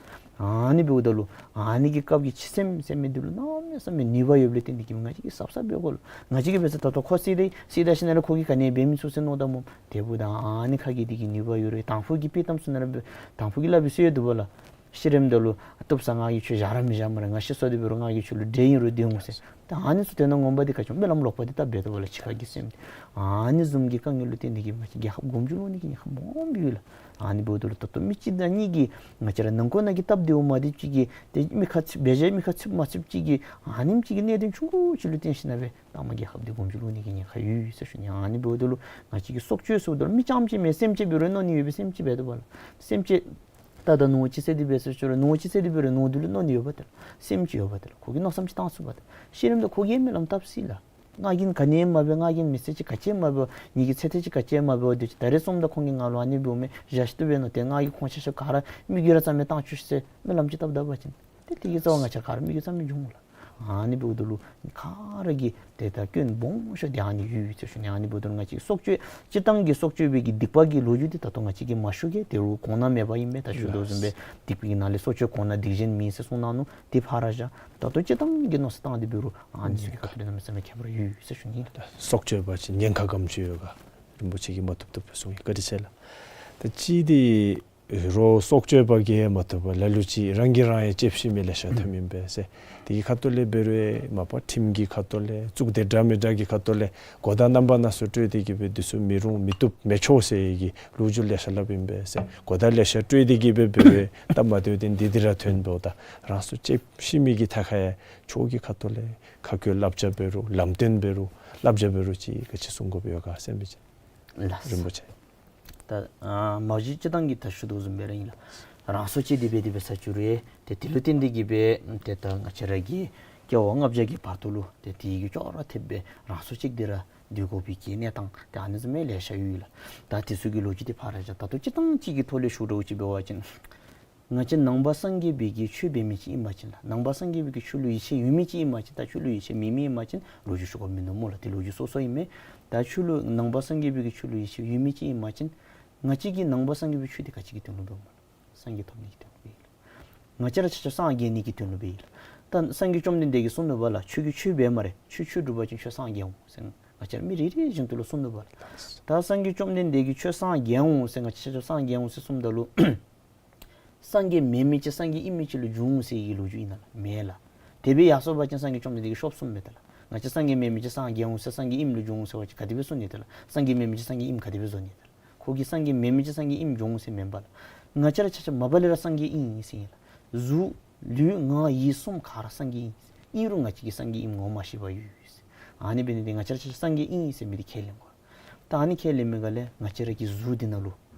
ཨ་ནི་འབདཝ་ད་ལུ་ཨ་ནི་གི་སྐབས་ཀྱི་འཆི་སེམས་ཟེར་མི་འདི་ལུ་གནམ་མེད་ས་མེད་ནུས་པ་ཡོདཔ་ལས་བརྟེན་ཏེ་གིས་ང་བཅས་ཀྱིས་གཟབ་གཟབ་འབད་དགོ་ལགས། ང་བཅས་ཀྱིས་འབད་ས་ད་ལྟོ་ཁོ་སྲིད་ད་སྲིད་ད་ཞིནམ་ལས་ཁོ་གིས་ག་ནི་འབད་མི་ཚུགས་ཟེར་མནོ་ད་སྨོ། དེ་འབདཝ་ད་ཨ་ནི་ཁ་གི་འདི་གིས་ནུས་པ་ཡོད་རུང་དང་ཕུ་གིས་དཔེ་གཏམ་ཚུ་ནང་ལུ་དང་ཕུ་གིས་སླབ་པའི་སྲོལ་ཡོད་འདུག་པ་ལགས། ཤི་རནམ་ད་ལུ་བཏུབ་ས་ང་གིས་ཁྱོད་བཞག་ར་མི་བཞག་སྨ་རེ། ང་ཤི་སོ་སྟེ་འབད་རུང་ང་གིས་ཁྱོད་ལུ་འདྲེ་ཨིན་རུང་འདྲེ་འོང་ཟེར། ད་ཨ་ནི་ཚུ་དོན་ངོ་མ་འདི་ག་ཅི་སྨོ། སྨོན་ལམ་ལོག་པ་འདི་བཏབ་འབད་དོ་བ་ལགས། འཆི་ཁ་གི་སེམས་འདི། ཨ་ནི་བཟུམ་གྱི་དཀའ་ངལ་ལུ་བརྟེན་ཏེ་གིས་ང་བཅས་རྒྱལ་ཁབ་མགོ་མཇུག་ལོག་ནི་གི་ཉེན་ཁ་སྦོམ་ཡོད་ལགས། ཨ་ནི་འབདཝ་ད་ལུ་ད་ལྟོ་མི་གཅིག་དང་གཉིས་ཀྱིས་ང་བཅས་ར་ནང་འཁོད་ནང་གི་སྟབས་བདེཝ་མ་བདེཝ་ཅིག་གིས་ཏེ་མི་ཁ་ཚིག་འབད་བཞག་མི་ཁ་ཚིག་མ་ཚིག་ཅིག་གིས་ཨ་ནེམ་ཅིག་གི་གནད་དོན་ཆུང་ཀུ་ཅིག་ལུ་བརྟེན་ཞིནམ་ལས་ད་མ་རྒྱལ་ཁབ་འདི་མགོ་མཇུག་ལོག་ནི་གི་ཉེན་ཁ་ཡོད་ཟེར་ཞུ་ནི། ཨ་ནི་འབདཝ་ད་ལུ་ང་བཅས་ཀྱིས་སྲོག་གཅོད་ཟེརཝ་ད་ལུ་མི་རྐྱངམ་ཅིག་མེན། སེམས་ཅན་འབད་རུང་མནོ་ནི་ཡོད་པས། སེམས་ཅན་འབད་དོ་བ་ལགས། སེམས་ཅན་ད་ད་ནོར་ཅིག་བསད་དེ་འབད་ཟེར་ཞུ་རུང་ནོར་ཅིག་བསད་དེ་འབད་རུང་ནོར་འདི་ལུ་མནོ་ནི་ཡོད་པ་ད་ལགས། སེམས་ཅིག་ཡོད་པ་ད་ལགས། ཁོ་གིས་མནོ་བསམ་ཅིག་བཏང་ཚུགས་པ་ད་ལགས། ཤི་རནམ་ད་ཁོ་གིས་སྨོན་ལམ་བཏབ་སྲིད་ལགས། ང་གིས་ག་ནི་མ་འབད། ང་གིས་མི་ཚེ་ཅིག་ག་ཅི་མ་འབད། ངེ་གི་ཚེ་ཐེངས་ཅིག་ག་ཅི་མ་འབད་དེ་ཅིག་ད་རེས་སོངམ་ད་ཁོང་གིས་ང་ལུ་ཨ་ནི་འབདཝ་མས། བཞག་ཤིག་ཏུ་འབད་མནོ་སྟེ་ང་གིས་ཁོང་ཆ་ཁྱབ་ག་ར་མི་རྒྱུད་ར་རྩ་མེད་བཏང་བཅུག་ཟེར་སྨོན་ལམ་ཅིག་བཏབ་ད་པ་ཅིན་ཏེ་དེ་གི་རྩ་བ་ང་བཅས་ག་ར་མི་རྒྱུད་རྩ་མེད་འགྱོ་འོང་ལགས། ཨ་ནི་འབདཝ་ད་ལུ་ག་ར་གིས་ཏེ་ད་སྐྱོན་སྦོམ་ཤོས་འདི་ཨ་ནི་ཡོད་ཟེར་ཞུ་ནི། ཨ་ནི་འབདཝ་ད་ལུ་ང་བཅས་སྲོག་གཅོད་སྤྱིར་བཏང་གི་སྲོག་གཅོད་པའི་གི་སྡིག་པ་གི་ལོ་རྒྱུས་འདི་ད་ལྟོ་ང་བཅས་ཀྱིས་མ་ཞུ་གེ། དེ་རུང་གོང་ན་མེད་པ་ཨིན་པས། ད་ཞུ་དོ་བཟུམ་སྦེ་སྡིག་པའི་གི་ནང་ལས་སྲོག་གཅོད་གོང་ན་སྡིག་གཞན་མེད་ཟེར་གསུངས་གནང་ནུག། དེ་ཕར་བཞག་ད་ལྟོ་སྤྱིར་བཏང་གི་མནོ་བསམ་བཏང་སྟེ་འབད་རུང་ཨ་ནི་ཚུ་གི་ཁ་ཐུག་ལས་གནམ་མེད་ས་མེད་ཁྱད་པར་ཡོད་ཟེར་ཞུ་ནི་ལགས། སྲོག་གཅོད་པ་ཅིན་ཉེན་ཁ་ག་དེམ་ཅིག་ཡོད་ག་རིན་པོ་ཆེ་གིས་མ་ཐུབ་ཐུབ་སྦེ་གསུངས་ཡི། བཀའ་དྲིན་ཆེ་ལགས། ད་ཅི་འདི་རོགས་སྲོག་གཅོད་པ་གིས་མ་ཐུབ་པར་ལ་ལུ་ཅིག་རང་གིས་རང་ཡང་བཅད་ཤི་མི་ལེ་ཤ་ཐོནམ་ཨིན་པས་ཟེར། དེ་གི་ཁ་ཐུག་ལས་འབད་རུང་མ་པ་ཁྲིམས་ཀྱི་ཁ་ཐུག་ལས་གཙུག་སྡེ་འདྲ་མི་འདྲ་གི་ཁ་ཐུག་ལས་གོ་བརྡ་རྣམ་པ་སྣ་ཚོགས་སྤྲོད་དེ་གིས་སྦེ་འདི་ཚུ་མི་རུང་མི་བཏུབ་མི་ཆོག་ཟེར་བའི་གི་ལོ་རྒྱུས་ལེ་ཤ་སླབ་ཨིན་པས་ཟེར། གོ་བརྡ་ལེ་ཤ་སྤྲོད་དེ་གིས་སྦེ་འབད་རུང་སྟབས་མ་བདེཝ་འདི་འདི་ར་ཐོན་འབདཝ་ད་རང་སྲོག་བཅད་ཤི་མི་གི་ཐད་ཁར་ཡང་ཆོས་ཀྱི་ཁ་ཐུག་ལས་ཁ་བཀོད་བསླབ་བྱ་འབད་རུང་ལམ་སྟོན་འབད་རུང་བསླབ་བྱ་འབད་རུང་ཅིག་ག་ཅི་གསུང་དགོཔ་ཡོད་ག་ཟེར་མི་ཅིག་ལགས། རིན་པོ་ཆེ། ད་ཨ་མ་གཞི་སྤྱིར་བཏང་གི་ད་ཞུ་དོ་བཟུམ་སྦེ་ར་ཨིན་ལགས། རང་སྲོག་བཅད་དེ་འབད་དེ་འབད་ས་ཅིག་རུང་ཏེ་དེ་ལུ་བརྟེན་ཏེ་གིས་སྦེ་ཏེ་ད་ང་བཅས་ར་གི་སྐྱེ་བ་ལྔ་བརྒྱ་གི་བར་དུ་ལུ་ཏེ་དེ་གི་ཅོག་ར་འཐདཔ་སྦེ་རང་སྲོག་བཅད་དེ་ར་སྡོད་དགོ་པའི་གི་གནས་སྟངས་ཏེ་ཨ་ནི་བཟུམ་མའི་ལེ་ཤ་ཡོད་ལགས། ད་དེ་ཚུ་གི་ལོ་རྒྱུས་འདི་ཕར་བཞག། ད་ལྟོ་སྤྱིར་བཏང་ཅིག་གི་ཐོག་ལས་ཞུ་འདྲཝ་ཅིག་འབད་བ་ཅིན་ང་བཅས་ནང་པ་སངས་རྒྱས་པའི་གི་ཆོས་འབད་མི་ཅིག་ཨིན་པ་ཅིན་ལགས། ནང་པ་སངས་རྒྱས་པའི་གི་ཆོས་ལུ་ཡིད་ཆེས་ཡོད་མི་ཅིག་ཨིན་པ་ཅིན་ད་ཆོས་ལུ་ཡིད་ཆེས་མེད་མི་ཨིན་པ་ཅིན་ལོ་རྒྱུས་ཞུ་དགོཔ་མིན་འདུག་སྨོ་ལགས། དེ་ལོ་རྒྱུས་སོ་སོ་ཨིན་མས། ད་ཆོས་ལུ་ནང་པ་སངས་རྒྱས་པའི་གི་ཆོས་ལུ་ཡིད་ཆེས་ཡོད་མི་ཅིག་ཨིན་པ་ཅིན་ང་བཅས་ཀྱིས་ནང་པ་སངས་རྒྱས་པའི་ཆོས་འདི་ག་ཅི་གི་དོན་ལུ་འབདཝ་སྨོ་ལགས། སངས་རྒྱས་ཐོབ་ནི་གི་དོན་ལུ་འབདཝ་ཨིན་ལགས། ང་བཅས་ར་ཆ་ཁྱབ་སངས་རྒྱས་ནི་གི་དོན་ལུ་འབདཝ་ཨིན་ལགས། ད་སངས་རྒྱས་བཅོམ་ལྡན་འདས་ཀྱིས་གསུངས་ནུག་པ་ལགས། ཁྱོད་ཀྱིས་ཆོས་འབད་སྨ་རེ། ཁྱོད་ཆོས་སྒྲུབ་པ་ཅིན་ཁྱོད་སངས་རྒྱས་འོང་ཟེར། ང་བཅས་ར་མི་རེ་རེ་བཞིན་དུ་ལུ་གསུངས་ནུག་པ་ལགས། ད་སངས་རྒྱས་བཅོམ་ལྡན་འདས་ཀྱིས་ཁྱོད་སངས་རྒྱས་འོང་ཟེར་ང་བཅས་ཆ་ཁྱབ་སངས་རྒྱས་འོང་ཟེར་གསུངམ་ད་ལུ་སངས་རྒྱས་མེན་མི་ཅིག་སངས་རྒྱས་ཨིན་མི་ཅིག་ལུ་འགྱུར་འོང་ཟེར་བའི་ལོ་རྒྱུས་ཨིན་ན་ལགས། མེན་ལགས། དེ་སྦེ་ཡར་སོང་པ་ཅིན་སངས་རྒྱས་བཅོམ་ལྡན་འདས་ཀྱིས་ཤོབ་གསུངམ་མས་ད་ལགས། ང་བཅས་སངས་རྒྱས་མེན་མི་ཅིག་སངས་རྒྱས་འོང་ཟེར་སངས་རྒྱས་ཨིནམ་ལུ་འགྱུར་འོང་ཟེར་བ་ཅིན་ག་དེ་སྦེ་གསུང་ནི་ད་ལགས། སངས་རྒྱས་མེན་མི་ཅིག་སངས་རྒྱས་ཨིནམ་ག་དེ་སྦེ་བཟོ་ནི་ད་ལགས། ཁོ་གིས་སངས་རྒྱས་མེན་མི་ཅིག་སངས་རྒྱས་ཨིནམ་འགྱུར་འོང་ཟེར་མེན་པ་ལགས། ང་བཅས་ར་ཆ་ཁྱབ་མ་པ་ལས་ར་སངས་རྒྱས་ཨིན་ཟེར་ཨིན་ལགས། གཟུགས་ལུས་ངག་ཡིད་གསུམ་ག་ར་སངས་རྒྱས་ཨིན། ཨིན་རུང་ང་བཅས་ཀྱིས་སངས་རྒྱས་ཨིནམ་ངོ་མ་ཤེས་པར་ཡོད་ཟེར། ཨ་ནི་འབད་ནི་འདི་ང་བཅས་ར་ཆ་ཁྱབ་སངས་རྒྱས་ཨིན་ཟེར་མི་འདི་ཁས་ལེན་དགོ། ད་ཨ་ནི་ཁས་ལེན་མི་ག་ལས་ང་བཅས་ར་གི་གཟུགས་འདི་ནང་ལུ་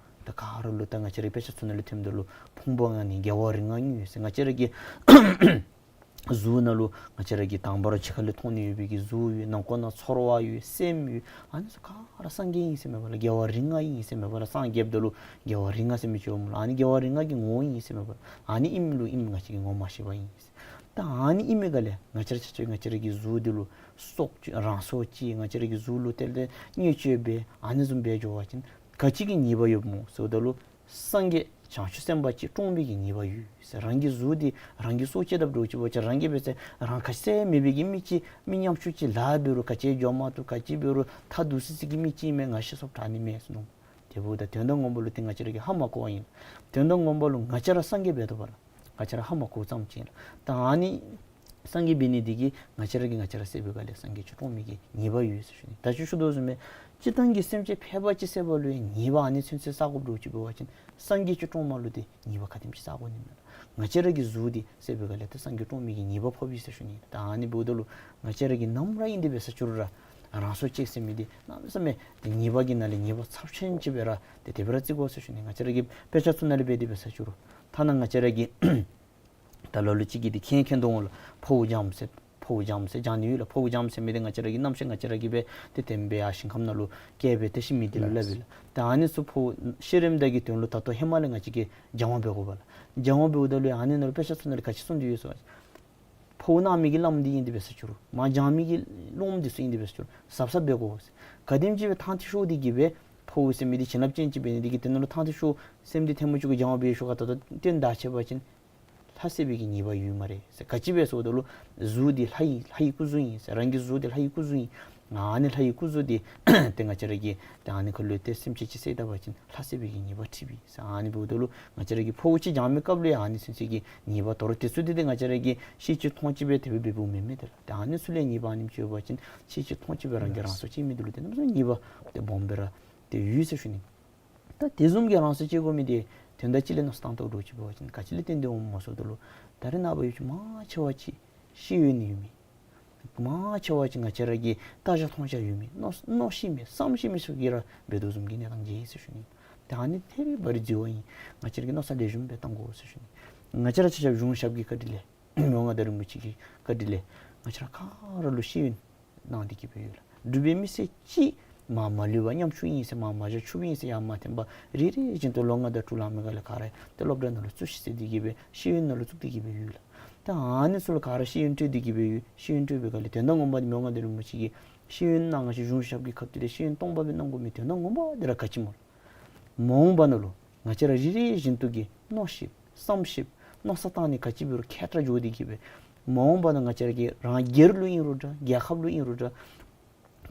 ད་ག་ར་ལུ་ད་ང་བཅས་ར་དཔེ་ཆ་ཚུ་ནང་ལུ་ཐོནམ་ད་ལུ་ཕུང་པོ་ལྔ་ནི་རྒྱལ་བ་རིགས་ལྔ་དངོས་ཟེར། ང་བཅས་ར་གི་གཟུགས་ནང་ལུ་ང་བཅས་ར་གི་དང་པ་ར་ཕྱི་ཁ་ལས་མཐོང་ནི་ཡོད་པའི་གི་གཟུགས་ཡོད། ནང་ཁོག་ནང་ཚོར་བ་ཡོད། སེམས་ཡོད། ཨ་ནི་ཚུ་ག་ར་སངས་རྒྱས་ཨིན་ཟེར་མེན་པ་ལགས། རྒྱལ་བ་རིགས་ལྔ་ཨིན་ཟེར་མེན་པ་ལགས། སངས་རྒྱསཔ་ད་ལུ་རྒྱལ་བ་རིགས་ལྔ་ཟེར་མི་ཅིག་ཡོདཔ་སྨོ་ལགས། ཨ་ནི་རྒྱལ་བ་རིགས་ལྔ་གི་ངོ་བོ་ཨིན་ཟེར་མེན་པ་ལགས། ཨ་ནི་ཨིནམ་ལུ་ཨིནམ་ང་བཅས་ཀྱིས་ངོ་མ་ཤེས་པར་ཨིན་ཟེར། ད་ཨ་ནི་ཨིན་མི་ག་ལས་ང་བཅས་ར་ཆ་ཁྱབ་ང་བཅས་ར་གི་གཟུགས་འདི་ལུ་སྲོག་གཅོད་རང་སྲོག་གཅོད། ང་བཅས་ར་གི་གཟུགས་ལུ་ཏེ་ལས་བརྙས་བཅོས་འབད་ཨ་ནི་བཟུམ་འབད་འགྱོ་བ་ཅིན་ག་ཅི་གི་ཉེས་པ་ཡོདཔ་སྨོ་ཟེརཝ་ད་ལུ་སངས་རྒྱས་བྱང་ཆུབ་སེམས་དཔའ་ཅིག་བཀྲོངས་པའི་གི་ཉེས་པ་ཡོད་ཟེར། རང་གི་གཟུགས་འདི་རང་གིས་སྲོག་བཅད་དཔ་འདྲཝ་ཅིག་འབད་བ་ཅིན་རང་གིས་འབད་ཟེར་རང་ཁ་གསལ་མེད་པའི་གི་མི་ཅིག་མི་ཉམ་ཆུང་ཅིག་ལཱ་འབད་རུང་ག་ཅི་འགྱོ་མ་བཏུབ་ག་ཅི་འབད་རུང་ཐ་དུ་སི་སི་གི་མི་ཅིག་མས། ང་ཤི་སོཔ་དྲག་ནི་མས་ཟེར་མནོ། དེ་འབདཝ་ད་དོན་དག་ངོ་མ་ལུ་ཏེ་ང་བཅས་ར་གིས་ཧ་མ་གོཝ་ཨིན། དོན་དག་ངོ་མ་ལུ་ང་བཅས་ར་སངས་རྒྱས་འབད་དོ་བ་ལགས། ང་བཅས་ར་ཧ་མ་གོཝ་ཙམ་ཅིག་ཨིན་ལགས། ད་ཨ་ནི་སངས་རྒྱས་འབད་ནི་འདི་གིས་ང་བཅས་ར་གིས་ང་བཅས་ར་བསད་པའི་སྒང་ལས་སངས་རྒྱས་ཅིག་བཀྲོངས་མི་གི་ཉེས་པ་ཡོད་ཟེར་ཞུ་ནི། ད་ཅི་ཞུ་དོ་བཟུམ་སྦེ་སྤྱིར་བཏང་གི་སེམས་ཅན་ཕལ་པ་ཅིག་བསད་པ་ལུ་ཡང་ཉེས་པ་ཨ་ནི་ཚུན་ཚོད་བསག་དགོཔ་འདྲཝ་ཅིག་འབད་བ་ཅིན་སངས་རྒྱས་ཅིག་བཀྲོངས་མི་ལུ་ཏེ་ཉེས་པ་ག་དེམ་ཅིག་བསག་དགོ་ནི་མས་ལགས། ང་བཅས་ར་གི་གཟུགས་འདི་བསད་པའི་སྒང་ལས་ཏེ་སངས་རྒྱས་བཀྲོངས་མི་གི་ཉེས་པ་ཕོགཔ་ཨིན་ཟེར་ཞུ་ནི། ད་ཨ་ནི་འབདཝ་ད་ལུ་ང་བཅས་ར་གིས་ནམ་ར་ཨིན་ཏེ་འབད་ས་ཅིག་རུང་ར་རང་སྲོག་བཅད་ཟེར་མི་འདི་གནམ་མེད་ས་མེད་ཏེ་ཉེས་པ་གི་ནང་ལས་ཉེས་པ་ཚབས་ཆེན་ཅིག་སྦེ་ར་ཏེ་དེ་སྦེ་ར་བརྩི་དགོ་ཟེར་ཞུ་ནི། ང་བཅས་ར་གི་དཔེ་ཆ་ཚུ་ནང་ལས་འབད་དེ་འབད་ས་ཅིག་རུང་ཐ་ན་ང་བཅས་ར་གི་ད་ལ་ལུ་ཅིག་གིས་འདི་མཁྱེན་མཁྱེན་དོ་འོང་ལགས། ཕོཝ་འཇམ་ཟེར་ཕོཝ་འཇམ་ཟེར་སྦྱང་ནི་ཡོད་ལགས། ཕོཝ་འཇམ་ཟེར་མི་འདི་ང་བཅས་ར་གི་རྣམ་ཤེས་ང་བཅས་ར་གིས་འབད་དེ་དེམ་སྦེ་ཡར་ཞིང་ཁམས་ནང་ལུ་བསྐྱལ་སྦེ་ཏེ་ཤི་མི་འདི་ལུ་སླབ་ཨིན་ལགས། ད་ཨ་ནི་ཚུ་ཕོཝ་ཤི་རནམ་ད་གི་དོན་ལུ་ད་ལྟོ་ཧེ་མ་ལས་ང་བཅས་ཀྱིས་སྦྱང་བ་འབད་དགོ་པ་ལགས། སྦྱང་བ་འབདཝ་ད་ལུ་ཨ་ནི་ནང་ལུ་དཔེ་ཆ་ཚུ་ནང་ལས་ག་ཅི་གསུངས་ཏེ་ཡོད་ཟེར་བ་ཅིན་ཕོཝ་གནང་མི་གི་བླམ་འདི་ཨིན་ཏེ་འབད་ས་ཅིག་རུང་མར་སྦྱང་མི་གི་སློབ་མ་འདི་ཚུ་ཨིན་ཏེ་འབད་ས་ཅིག་རུང་གཟབ་གཟབ་འབད་དགོ་ཟེར། ག་དེམ་ཅིག་སྦེ་ཐང་ཐིག་ཤོར་ཏེ་གི་སྦེ་ཕོཝ་ཟེར་མི་འདི་བྱིན་རླབས་ཅན་ཅིག་འབད་ནི་འདི་གིས་དེ་ནང་ལུ་ཐང་ཐིག་ཤོར་སེམས་འདི་ཐལ་མོ་སྦྱར་གྱི་སྦྱང་བ་འབད་ཞིནམ་ད་ལྟོ་རྟེན་དག་ཆད་པ་ཅིན་ལྷ་བསད་པའི་གི་ཉེས་པ་ཡོད་སྨ་རེ་ཟེར། ག་ཅི་སྦེ་ཟེརཝ་ད་ལུ་གཟུགས་འདི་ལྷ་ཡི་ལྷ་ཡི་སྐུ་གཟུགས་ཨིན་ཟེར། རང་གི་གཟུགས་འདི་ལྷ་ཡི་སྐུ་གཟུགས་ཨིན། ཨ་ནི་ལྷ་ཡི་སྐུ་གཟུགས་འདི་ཏེ་ང་བཅས་ར་གིས་ཏེ་ཨ་ནི་ཁར་ལུ་ཏེ་སེམས་ཅན་ཅིག་བསད་ད་པ་ཅིན་ལྷ་བསད་པའི་གི་ཉེས་པ་འཁྲི་བས་ཟེར། ཨ་ནི་འབདཝ་ད་ལུ་ང་བཅས་ར་གིས་ཕོཝ་ཅིག་སྦྱང་མི་སྐབས་ལུ་ཡང་ཨ་ནི་ཚུན་ཚོད་ཀྱི་ཉེས་པ་དོ་རུང་དེ་ཚུ་འདི་ཏེ་ང་བཅས་ར་གིས་ཤེས་ཅིག་མཐོང་ཅིག་སྦེ་དེ་སྦེ་འབདཝ་མེན་མས་ཏེ་ལགས། ཏེ་ཨ་ནི་ཚུ་ལས་ཉེས་པ་ཨ་ནེམ་ཅིག་ཡོད་པ་ཅིན་ཤེས་ཅིག་མཐོང་ཅིག་སྦེ་རང་གིས་རང་སྲོག་བཅད་མི་འདི་ལུ་ཏེ་གནམ་མེད་ས་མེད་ཉེས་པ་ཏེ་སྦོམ་སྦེ་ར་ཏེ་ཡོད་ཟེར་ཞུ་ནི། ད་དེ་བཟུམ་གྱི་རང་སྲོག་བཅད་དགོ་མི་འདི་དོན་དག་ཅིག་ལས་མནོ་བསམ་བཏང་དོ་འདྲཝ་ཅིག་འབད་བ་ཅིན་ག་ཅི་ལས་བརྟེན་ཏེ་འོངམ་སྨོ་ཟེརཝ་ད་ལུ་ད་རེས་ནངས་པ་ཡུལ་ལྗོངས་མང་ཆེ་བ་ཅིག་ཤེས་ཡོན་ཡོད་མི་མང་ཆེ་བ་ཅིག་ང་བཅས་ར་གི་ལྟ་རྒྱ་མཐོང་རྒྱ་ཡོད་མི་མནོ་མནོ་ཤེས་མི་བསམ་ཤེས་མི་ཚུ་གིས་ར་འབད་དོ་བཟུམ་གྱི་གནས་སྟངས་ཅིག་ཨིན་ཟེར་ཞུ་ནི། ད་ཨ་ནི་ཐད་རི་བ་རི་འཛོལ་བ་ཨིན། ང་བཅས་ར་གིས་མནོ་བསམ་ལེགས་ཤོམ་སྦེ་བཏང་དགོ་ཟེར་ཞུ་ནི། ང་བཅས་ར་ཆ་ཁྱབ་གཞུང་ཞབས་ཀྱི་བཀའ་དྲིན་ལས་མི་དབང་མངའ་བདག་རིན་པོ་ཆེ་གི་བཀའ་དྲིན་ལས་ང་བཅས་ར་ག་ར་ལུ་ཤེས་ཡོན་གནང་སྟེ་གི་སྦེ་ཡོད་ལགས། འབྲུག་པའི་མི་སེར་ཅིག་མར་མ་ལུས་པར་ཉམ་ཆུང་ཨིན་ཟེར་མར་མ་བཞག་ཆུང་བ་ཨིན་ཟེར་ཡར་མ་འཐོན་པར་རེ་རེ་བཞིན་དུ་ལོ་ལྔ་དང་དྲུག་ལང་མི་སྒང་ལས་ག་ར་ཏེ་སློབ་གྲྭ་ནང་ལུ་བཙུགས་ཤིག་ཟེར་ཏེ་གི་སྦེ་ཤེས་ཡོན་ནང་ལུ་བཙུགས་ཏེ་གི་སྦེ་ཡོད་ལགས། ད་ཨ་ནི་ཚུ་ལུ་ག་ར་ཤེས་ཡོན་སྤྲོད་དེ་གི་སྦེ་ཡོད། ཤེས་ཡོན་སྤྲོད་པའི་སྒང་ལས་དོན་དག་ངོ་མ་འདི་མི་དབང་མངའ་བདག་རིན་པོ་ཆེ་གིས་ཤེས་ཡོན་གནང་ང་བཅས་གཞུང་ཞབས་ཀྱི་ཁ་ཐུག་ལས་ཤེས་ཡོན་སྟོང་པ་སྦེ་གནང་དགོ་མི་དོན་དག་ངོ་མ་འདི་ར་ག་ཅི་སྨོ་ལགས། མ་འོངས་པ་ནང་ལུ་ང་བཅས་ར་རེ་རེ་བཞིན་དུ་གིས་མནོ་ཤེསཔ་བསམ་ཤེསཔ་མནོ་བསམ་བཏང་ནི་ག་ཅི་འབད་རུང་མཁས་དྲགས་འགྱོ་སྟེ་གི་སྦེ་མ་འོངས་པ་ནང་ང་བཅས་ར་གིས་རང་སྒེར་ལུ་ཨིན་རུང་འདྲ་རྒྱལ་ཁབ་ལུ་ཨིན་རུང་འདྲ་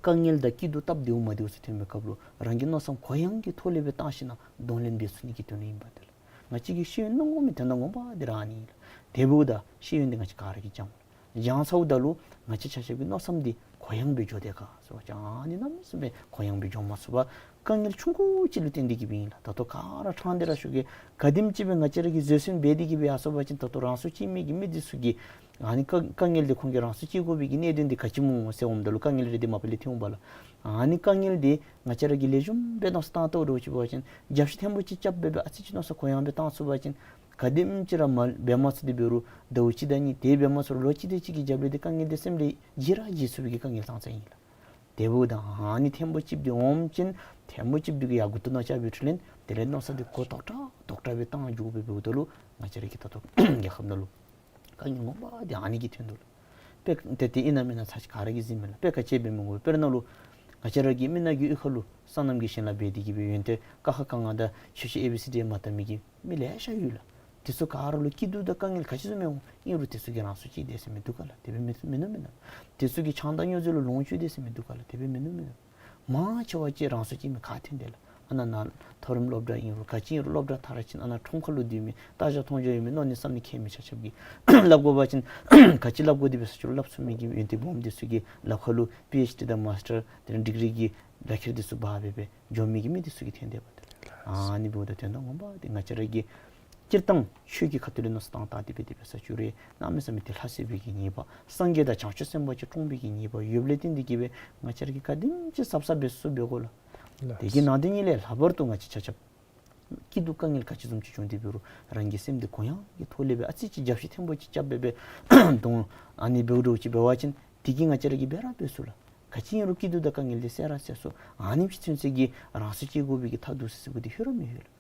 དཀའ་ངལ་དང་སྐྱིད་སྡུག་སྟབས་བདེཝ་མ་བདེཝ་ཚུ་ཐོན་པའི་སྐབས་ལུ་རང་གི་མནོ་བསམ་གུ་ཡངས་ཀྱི་ཐོག་ལས་སྦེ་བཏང་ཞིནམ་གདོང་ལེན་འབད་ཚུགས་ནི་གི་དོན་ལུ་ཨིན་པས་ཏེ་ལགས། ང་བཅས་ཀྱིས་ཤེས་ཡོན་གནང་དགོ་མི་དོན་དག་ངོ་མ་འདི་ར་ཨ་ནི་ཨིན་ལགས། དེ་འབདཝ་ད་ཤེས་ཡོན་འདི་ང་བཅས་ག་ར་གིས་སྦྱང་དགོ། སྦྱང་ཚརཝ་ད་ལུ་ང་བཅས་ཆ་ཁྱབ་ཀྱི་མནོ་བསམ་འདི་གུ་ཡངས་སྦེ་འགྱོ་དེས་ག་ཟེར་བ་ཅིན་ཨ་ནི་གནམ་མེད་ས་མེད་གུ་ཡངས་སྦེ་འགྱོ་མ་ཚུགས་པར་དཀའ་ངལ་ཆུང་ཀུ་ཅིག་ལུ་བརྟེན་ཏེ་གི་སྦེ་ཨིན་ལགས། ད་ལྟོ་ག་ར་ཕྲང་སྟེ་ར་ཞུ་གེ། ག་དེམ་ཅིག་སྦེ་ང་བཅས་ར་གིས་བཟོད་བསྲན་འབད་དེ་གི་སྦེ་ཡར་སོང་པ་ཅིན་ད་ལྟོ་རང་སྲོག་བཅད་མི་གི་མི་འདི་ཚུ་གིས་ཨ་ནི་དཀའ་དཀའ་ངལ་འདི་ཁོང་གིས་རང་སྲོག་བཅད་དགོ་པའི་གི་གནད་དོན་འདི་ག་ཅི་སྨོ་ཟེར་འོངམ་ད་ལུ་དཀའ་ངལ་རེ་འདི་མ་པ་ལས་ཐོན་འོང་པ་ལགས། ཨ་ནི་དཀའ་ངལ་འདི་ང་བཅས་ར་གིས་ལེགས་ཤོམ་སྦེ་མནོ་བསམ་བཏང་ལྟ་འོང་འདྲཝ་ཅིག་འབད་བ་ཅིན་རྒྱབ་བཤུད་ཐེངས་པོ་ཅིག་རྐྱབ་སྦེ་སྦེ་ཨ་ཙི་ཅིག་མནོ་བསམ་གུ་ཡངས་སྦེ་བཏང་ཚུགས་པ་ཅིན་ག་དེམ་ཅིག་ར་མ་འབད་མ་ཚུགས་ཏེ་འབད་རུང་ཟླཝ་གཅིག་དང་གཉིས་དེ་འབད་མ་ཚུགས་རུང་ལོ་གཅིག་དེ་ཅིག་གི་རྒྱབ་ལས་འདི་དཀའ་ངལ་འདི་སེམས་ལས་བརྗེད་ར་བརྗེད་ཚུགས་པའི་གི་དཀའ་ངལ་ཙང་ཙང་ཨིན་ལགས། དེ་འབདཝ་ད་ཨ་ནི་ཐེངས་པོ་གཅིག་འདི་འོངམ་ཅིན་ཐེངས་པོ་གཅིག་འདི་གིས་ཡར་མགུ་ཏོ་ནང་རྐྱབ་པའི་འཕྲོ་ལས་དེ་ལས་མནོ་བསམ་འདི་གུ་དོག་དྲགས་དོག་དྲགས་སྦེ་བཏང་འགྱོ་སྦེ་འབདཝ་ད་ལུ་ང་བཅས་ར་གི་ད་ལྟོ་རྒྱལ་ཁབ་ནང་ལུ་དཀའ་ངལ་ངོ་མ་འདི་ཨ་ནི་གིས་ཐོན་དོ་ལགས། དཔེ་ཏེ་ཏེ་ཨིན་ན་མེན་ན་ཚར་ཅིག་ག་ར་གིས་གཟིགས་མས་ལགས། དཔེ་ག་ཅི་འབད་མི་དགོ། དཔེར་ན་ལུ་ང་བཅས་ར་གི་མི་ནག་གི་གཡུས་ཁ་ལུ་སོ་ནམ་གྱི་ཞིང་ལཱ་འབད་དེ་གི་སྦེ་ཡོན་ཏན་ཀ་ཁ་ག་ང་དང་ཆོས་ཆོས་ཨེ་བི་སི་ཌི་མ་དག་མི་གི་མི་ལེ་ཤ་ཡོད་ལགས། དེ་ཚུ་ག་ར་ལུ་སྐྱིད་སྡུག་དང་དཀའ་ངལ་ག་ཅི་བཟུམ་ཡོད་རུང་ཨིན་རུང་དེ་ཚུ་གིས་རང་སྲོག་བཅད་དེས་ཟེར་མི་འདུག་ག་ལགས། དེ་སྦེ་མིན་མིན་ནུག་མེན་ན། དེ་ཚུ་གིས་ཆང་དང་སྨྱོ་རྫས་ལུ་ལོངས་སྤྱོད་དེས་ཟེར་མི་འདུག་ག་ལགས། དེ་སྦེ་མིན་ནུག་མེན་ན། མང་ཆེ་བ་ཅིག་རང་སྲོག་བཅད་མི་ག་ཐོན་དེས་ལགས། ཨ་ནཱ་ནཱ་མཐོ་རིམ་སློབ་གྲྭ་ཨིན་རུང་ག་ཅི་ཨིན་རུང་སློབ་གྲྭ་མཐར་ཕྱིན་ཨ་ནཱ་ཁྲོམ་ཁ་ལུ་སྡོད་མི་ལྟ་རྒྱ་མཐོང་རྒྱ་ཡོད་མི་མནོ་ནི་བསམ་ནི་མཁས་མི་ཆ་ཁྱབ་ཀྱིས་སླབ་དགོ་པ་ཅིན་ག་ཅི་སླབ་དགོ་དེ་འབད་ས་ཅིག་རུང་སླབ་ཚུགས་མི་གི་ཡོན་ཏན་སྦོམ་དེ་ཚུ་གི་ལག་ཁ་ལུ་པི་ཨེཆ་ཌི་དང་མཱས་ཊར་དེ་ལས་ཌིག་རི་གི་ལག་ཁྱེར་དེ་ཚུ་འབག་སྦེ་སྦེ་འགྱོ་མི་གི་མི་དེ་ཚུ་གིས་ཐོན་དེས་པ་ཏེ་ལགས། ཨ་ནི་འབདཝ་ད་དོན་དག་ངོ་མ་འདི་ང་བཅས་ར་གིས་སྤྱིར་བཏང་ཆོས་ཀྱི་ཁ་ཐུག་ལས་མནོ་བསམ་བཏང་སྟེ་འབད་དེ་འབད་ས་ཅིག་རུང་གནམ་མེད་ས་མེད་ཏེ་ལྷ་བསད་པའི་གི་ཉེས་པ་སངས་རྒྱས་དང་བྱང་ཆུབ་སེམས་དཔའ་ཅིག་བཀྲོངས་པའི་གི་ཉེས་པ་ཡོདཔ་ལས་བརྟེན་ཏེ་གི་སྦེ་ང་བཅས་ར་གིས་ག་དེམ་ཅིག་གཟབ་གཟབ་འབད་ཚུགས་འབད་དགོ་ལགས། དེ་གི་ནང་དོན་ཉིད་ལས་ལྷག་པར་དུ་ང་བཅས་ཆ་ཁྱབ་སྐྱིད་སྡུག་དཀའ་ངལ་ག་ཅི་བཟུམ་ཅིག་བྱུང་སྟེ་འབད་རུང་རང་གི་སེམས་འདི་གུ་ཡངས་ཀྱི་ཐོག་ལས་སྦེ་ཨ་ཙི་ཅིག་རྒྱབ་བཤུད་ཐེངས་པོ་ཅིག་རྐྱབ་སྦེ་སྦེ་གདོང་ཨ་ནི་འབདཝ་འདྲཝ་ཅིག་འབད་བ་ཅིན་དེ་གིས་ང་བཅས་ར་གིས་འབད་ར་འབད་ཚུགས་ལགས། ག་ཅི་ཨིན་རུང་སྐྱིད་སྡུག་དང་དཀའ་ངལ་འདི་བསལ་ར་བསལ་ཚུགས། ཨ་ནེམ་ཅིག་ཚུན་ཚོད་ཀྱི་རང་སྲོག་བཅད་དགོ་པའི་གི་ཐབས་སྡུག་སེ་སེ་གུ་འདི་ལྷོད་ར་མི་ལྷོད་ལགས།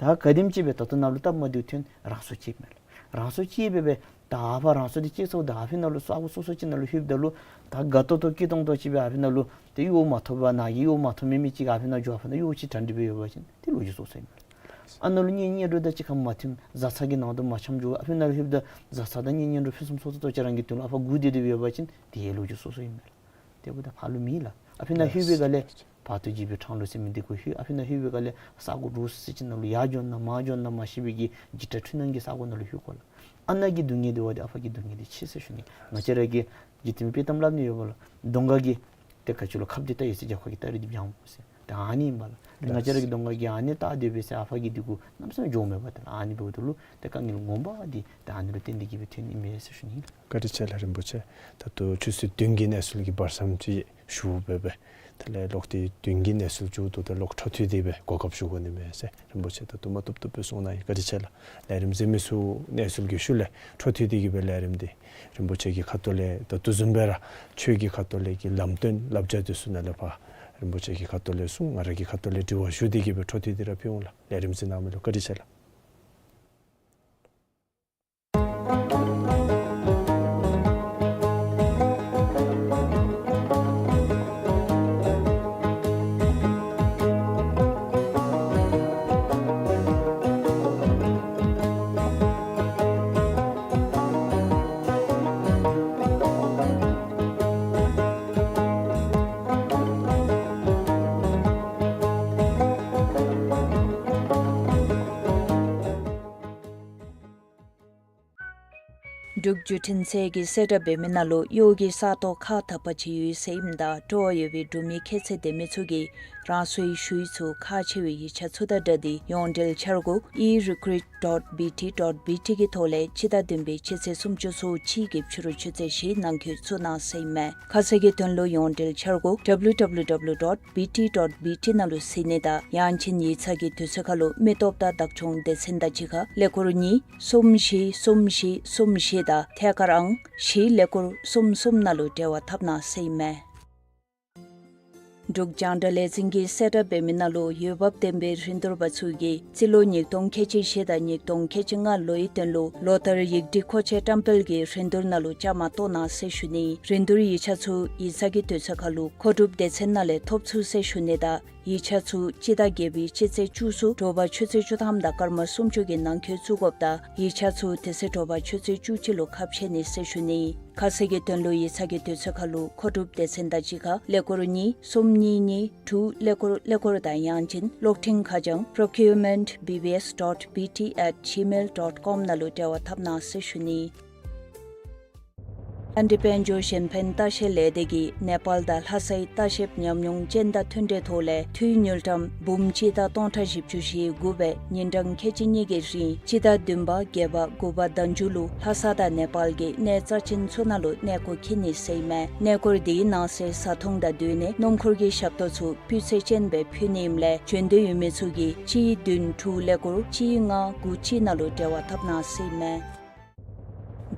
ད་ག་དེམ་ཅིག་སྦེ་ད་ལྟོ་ནཱ་ལུ་སྟབས་མ་བདེཝ་ཐོན་རང་སྲོག་བཅད་མས་ལགས། རང་སྲོག་བཅད་སྦེ་སྦེ་ད་ཨ་ཕར་རང་སྲོག་འདི་བཅད་ཚརཝ་ད་ཨ་ཕི་ནང་ལུ་ས་གོ་སོ་སོ་ཅིག་ནང་ལུ་ལྷོདཔ་ད་ལུ་ད་དགའ་ཏོག་ཏོ་སྐྱིད་ཏོང་ཏོ་ཅིག་སྦེ་ཨ་ཕི་ནང་ལུ་ཏེ་གཡོག་མ་ཐོབ་པར་ནཱ་གི་གཡོག་མ་ཐོབ་མི་མི་ཅིག་ཨ་ཕི་ནང་འགྱོ་ཨ་ཕི་ནང་གཡོག་ཅིག་གྲ་སྒྲིག་འབད་ཡོད་པ་ཅིན་ཏེ་ལོ་རྒྱུས་སོ་སོ་ཨིན་མས། ཨ་ནཱ་ལུ་གཉེན་གཉེན་གྲོགས་དང་གཅིག་ཁར་མ་མཐུན་བཟའ་ཚང་གི་ནང་དུ་མ་འཆམ་འགྱོ་ཨ་ཕི་ནང་ལྷོདཔ་ད་བཟའ་ཚང་དང་གཉེན་གཉེན་གྲོགས་ཕུན་སུམ་ཚོགས་ཏོག་ཏོ་ཅིག་རང་གི་དོན་ལུ་ཨ་ཕར་སྒུག་སྡོད་སྡོདཔ་ཡོད་པ་ཅིན་ཏེ་ལོ་རྒྱུས་སོ་སོ་ཨིན་མས་ལགས། དེ་འབདཝ་ད་ཕར་ལུ་མེད་ལགས། ཨ་ཕི་ནང་ལྷོད་པའི་སྒང་ལས་ བར་དོ་འཇིགས་པའི་འཕྲང་ལུ་ཟེར་མི་འདི་གུ་ལྷོད། ཨ་ཕི་ནང་ལྷོད་པའི་སྒང་ལས་ས་གོ་རུ་སི་ཅིག་ནང་ལུ་ཡར་འགྱོ་ན་མར་འགྱོ་ན་མ་ཤེས་པའི་གི་འཇིགས་སྐྲག་འཁྲུལ་སྣང་གི་ས་གོ་ནང་ལུ་ལྷོད་དགོ་ལགས། ཨ་ནཱ་གི་སྡུག་བསྔལ་འདི་བ་འདི་ཨ་ཕ་གི་སྡུག་བསྔལ་འདི་ཆེ་ཟེར་ཞུ་ནི། ང་བཅས་ར་གིས་འཇིག་རྟེན་དཔྱེ་གཏམ་སླབ་ནི་ཡོད་པ་ལགས། གདོང་ཁ་གི་ཏེ་ག་ཅི་ལོ་ཁབ་འདི་ལྟ་ཡི་ཟེར་རྒྱབ་ཁ་གི་སྟ་རེ་འདི་འབྱང་འོང་ཟེར། ཏེ་ཨ་ནི་ཨིན་པ་ལགས། ཏེ་ང་བཅས་ར་གི་གདོང་ཁ་གི་ཨ་ནི་ལྟ་སྡོད་པས་ཟེར་ཨ་ཕ་གི་འདི་གུ་གནམ་མེད་ས་མེད་འགྱོ་མེད་པ། ཏེ་ཨ་ནི་འབདཝ་ད་ལུ་ཏེ་དཀའ་ངལ་ངོ་མ་འདི་ཏེ་ཨ་ནི་ལུ་བརྟེན་ཏེ་གིས་སྦེ་ཐོན་ནི་མས་ཟེར་ཞུ་ནི་ལགས། བཀའ་དྲིན་ཆེ་ལགས་རིན་པོ་ཆེ། ད་ལྟོ་ཆུ་ཚོད་བདུན་གྱི་གནས་ཚུལ་གྱི་བར་མཚམས་ཅིག་ཞུ་སྦེ་སྦེ་དེ་ལས་ལོག་སྟེ་བདུན་གྱི་གནས་ཚུལ་མཇུག་བསྡུ་སྟེ་ལོག་འཕྲོ་མཐུད་དེ་སྦེ་གོ་སྐབས་ཞུ་དགོ་ནི་མས་ཟེར་རིན་པོ་ཆེ་ད་ལྟོ་མ་བཏུབ་བཏུབ་སྦེ་གསུང་གནང་ཡི། བཀའ་དྲིན་ཆེ་ལགས། ལས་རིམ་གཟིགས་མི་ཚུ་གནས་ཚུལ་གྱི་ཤུལ་ལས་འཕྲོ་མཐུད་དེ་གིས་སྦེ་ལས་རིམ་འདི་རིན་པོ་ཆེ་གི་ཁ་ཐུག་ལས་ད་ལྟོ་བཟུམ་སྦེ་ར་ཆོས་ཀྱི་ཁ་ཐུག་ལས་ཀྱི་ལམ་སྟོན་བསླབ་བྱ་འདི་ཚུ་ནཱ་ལས་ཕར་རིན་པོ་ཆེ་གི་ཁ་ཐུག་ལས་གསུང་ང་ར་གི་ཁ་ཐུག་ལས་དྲི་བ་ཞུ་སྟེ་གིས་སྦེ་འཕྲོ་མཐུད་དེ་ར་ཕུལ་འོང་ལགས། ལས་རིམ་གཟིགས་གནང་མི་ལུ་བཀའ་དྲིན་ཆེ་ལགས། འབྲུག་བརྒྱུད་འཕྲིན་ཚད་ཀྱིས་གསལ་བསྒྲགས་འབད་མི་ནང་ལུ་གཡོག་གི་ས་སྟོང་ཁག་དག་པ་ཅིག་ཡོད་ཟེར་ཨིནམ་ད་སྤྲོ་བ་ཡོད་པའི་འབྲུག་མི་ཁྱད་ཚད་ལྡན་མི་ཚུ་གིས་རང་སོའི་ཞུ་ཡིག་ཚུ་ཁག་ཆེ་བའི་ཡིག་ཆ་ཚུ་དང་སྦྲགས་ཏེ་ཡོངས་འབྲེལ་འཆར་སྒོ་ཨི་རི་ཀུ་རུཊ་ཌོཊ་བི་ཊི་ཌོཊ་བི་ཊི་གི་ཐོག་ལས་སྤྱི་ཟླ་བདུན་པའི་སྤྱི་ཚེས་སུམ་ཅུ་སོ་གཅིག་གི་ཕྱི་རུ་ཆུ་ཚོད་བཞི་ནང་འཁོད་བཙུགས་གནང་ཟེར་ཨིན་མས། ཁ་གསལ་གྱི་དོན་ལུ་ཡོངས་འབྲེལ་འཆར་སྒོ་ཌབ་ལིའུ་ཌབ་ལིའུ་ཌབ་ལིའུ་ཌོཊ་བི་ཊི་ཌོཊ་བི་ཊི་ནང་ལུ་གཟིགས་ནི་དང་ཡང་ཅིན་ཡིག་ཚང་གི་དུས་ཚོད་ཁར་ལུ་མི་སྟོབས་དང་བདག་སྐྱོང་སྡེ་ཚན་དང་གཅིག་ཁར་ཀླད་ཀོར་གཉིས་གསུམ་བཞི་གསུམ་བཞི་གསུམ་བཞི་དང་ཐད་ཀར་ཨང་བཞི་ཀླད་ཀོར་གསུམ་གསུམ་ནང་ལུ་འབྲེལ་བ་འཐབ་གནང་ཟེར་ཨིན་མས། འབྲུག་རྒྱང་བསྒྲགས་ལས་འཛིན་གྱིས་གསལ་བསྒྲགས་འབད་མི་ནང་ལུ་འོས་འབབ་ལྡན་པའི་རིན་བསྡུར་པ་ཚུ་གིས་རྩིས་ལོ་ཉིས་སྟོང་ཁལ་གཅིག་བཞི་དང་ཉིས་སྟོང་ཁལ་གཅིག་ལྔ་ལོའི་དོན་ལུ་ལོ་ལྟར་ཡིག་སྒྲིག་མཁོ་ཆས་བཀྲམ་སྤེལ་གྱི་རིན་བསྡུར་ནང་ལུ་བཅའ་མར་གཏོགས་གནང་ཟེར་ཞུ་ནི། རིན་བསྡུར་ཡིག་ཆ་ཚུ་ཡིག་ཚང་གི་དུས་ཚོད་ཁར་ལུ་མཁོ་སྒྲུབ་སྡེ་ཚན་ནང་ལས་ཐོབ་ཚུགས་ཟེར་ཞུ་ནི་དང་ཡིག་ཆ་ཚུ་སྤྱི་ཟླ་བརྒྱད་པའི་སྤྱི་ཚེས་བཅུ་གསུམ་དྲོ་པ་ཆུ་ཚོད་བཅུ་ཐམ་དང་སྐར་མ་སུམ་ཅུ་གི་ནང་འཁོད་བཙུགས་དགོཔ་དང་ཡིག་ཆ་ཚུ་དེ་ཚེ་དྲོ་པ་ཆུ་ཚོད་བཅུ་གཅིག་ལུ་ཁ་ཕྱེ་ནི་ཟེར་ཞུ་ནི། ཁ་གསལ་གྱི་དོན་ལུ་ཡིག་ཚང་གི་དུས་ཚོད་ཁར་ལུ་མཁོ་སྒྲུབ་སྡེ་ཚན་དང་གཅིག་ཁར་ཀླད་ཀོར་གཉིས་གསུམ་གཉིས་གཉིས་དྲུག་ཀླད་ཀོར་ཀླད་ཀོར་དང་ཡང་ཅིན་གློག་འཕྲིན་ཁ་བྱང་procurement B B S dot B T at gmail dot com ནང་ལུ་འབྲེལ་བ་འཐབ་གནང་ཟེར་ཞུ་ནི། ཨན་ཏི་དཔལ་འབྱོར་གཞན་ཕན་ལྟ་བཤལ་ལས་སྡེ་གིས་ནེ་པཱལ་དང་ལྷ་སའི་ལྟ་བཤལ་ཉམས་མྱོང་ཅན་དང་མཐུན་འབྲེལ་ཐོག་ལས་འཐུས་དངུལ་ཀྲམ་འབུམ་གཅིག་དང་སྟོང་ཕྲག་བཞི་བཅུ་ཞེ་དགུ་སྦེ་ཉིན་གྲངས་ཁལ་གཅིག་གཉིས་ཀྱི་རིང་སྤྱི་ཟླ་བདུན་པ་བརྒྱད་པ་དགུ་པ་ཟླ་མཇུག་ལུ་ལྷ་ས་དང་ནེ་པཱལ་གྱི་གནས་རྩ་ཆེན་ཚུ་ནང་ལུ་གནས་སྐོར་འཁྱིད་ནི་ཟེར་ཨིན་མས། གནས་སྐོར་འདིའི་ནང་གསེས་བཟའ་འཐུང་དང་སྡོད་གནས་སྣུམ་འཁོར་གྱི་ཞབས་ཏོག་ཚུ་སྤུས་ཚད་ཅན་སྦེ་ཕུལ་ནི་ཨིནམ་ལས་བྱོན་འདོད་ཡོད་མི་ཚུ་གིས་གཅིག་བདུན་དྲུག་ཀླད་ཀོར་གཅིག་ལྔ་དགུ་གཅིག་ནང་ལུ་འབྲེལ་བ་འཐབ་གནང་ཟེར་ཨིན་མས།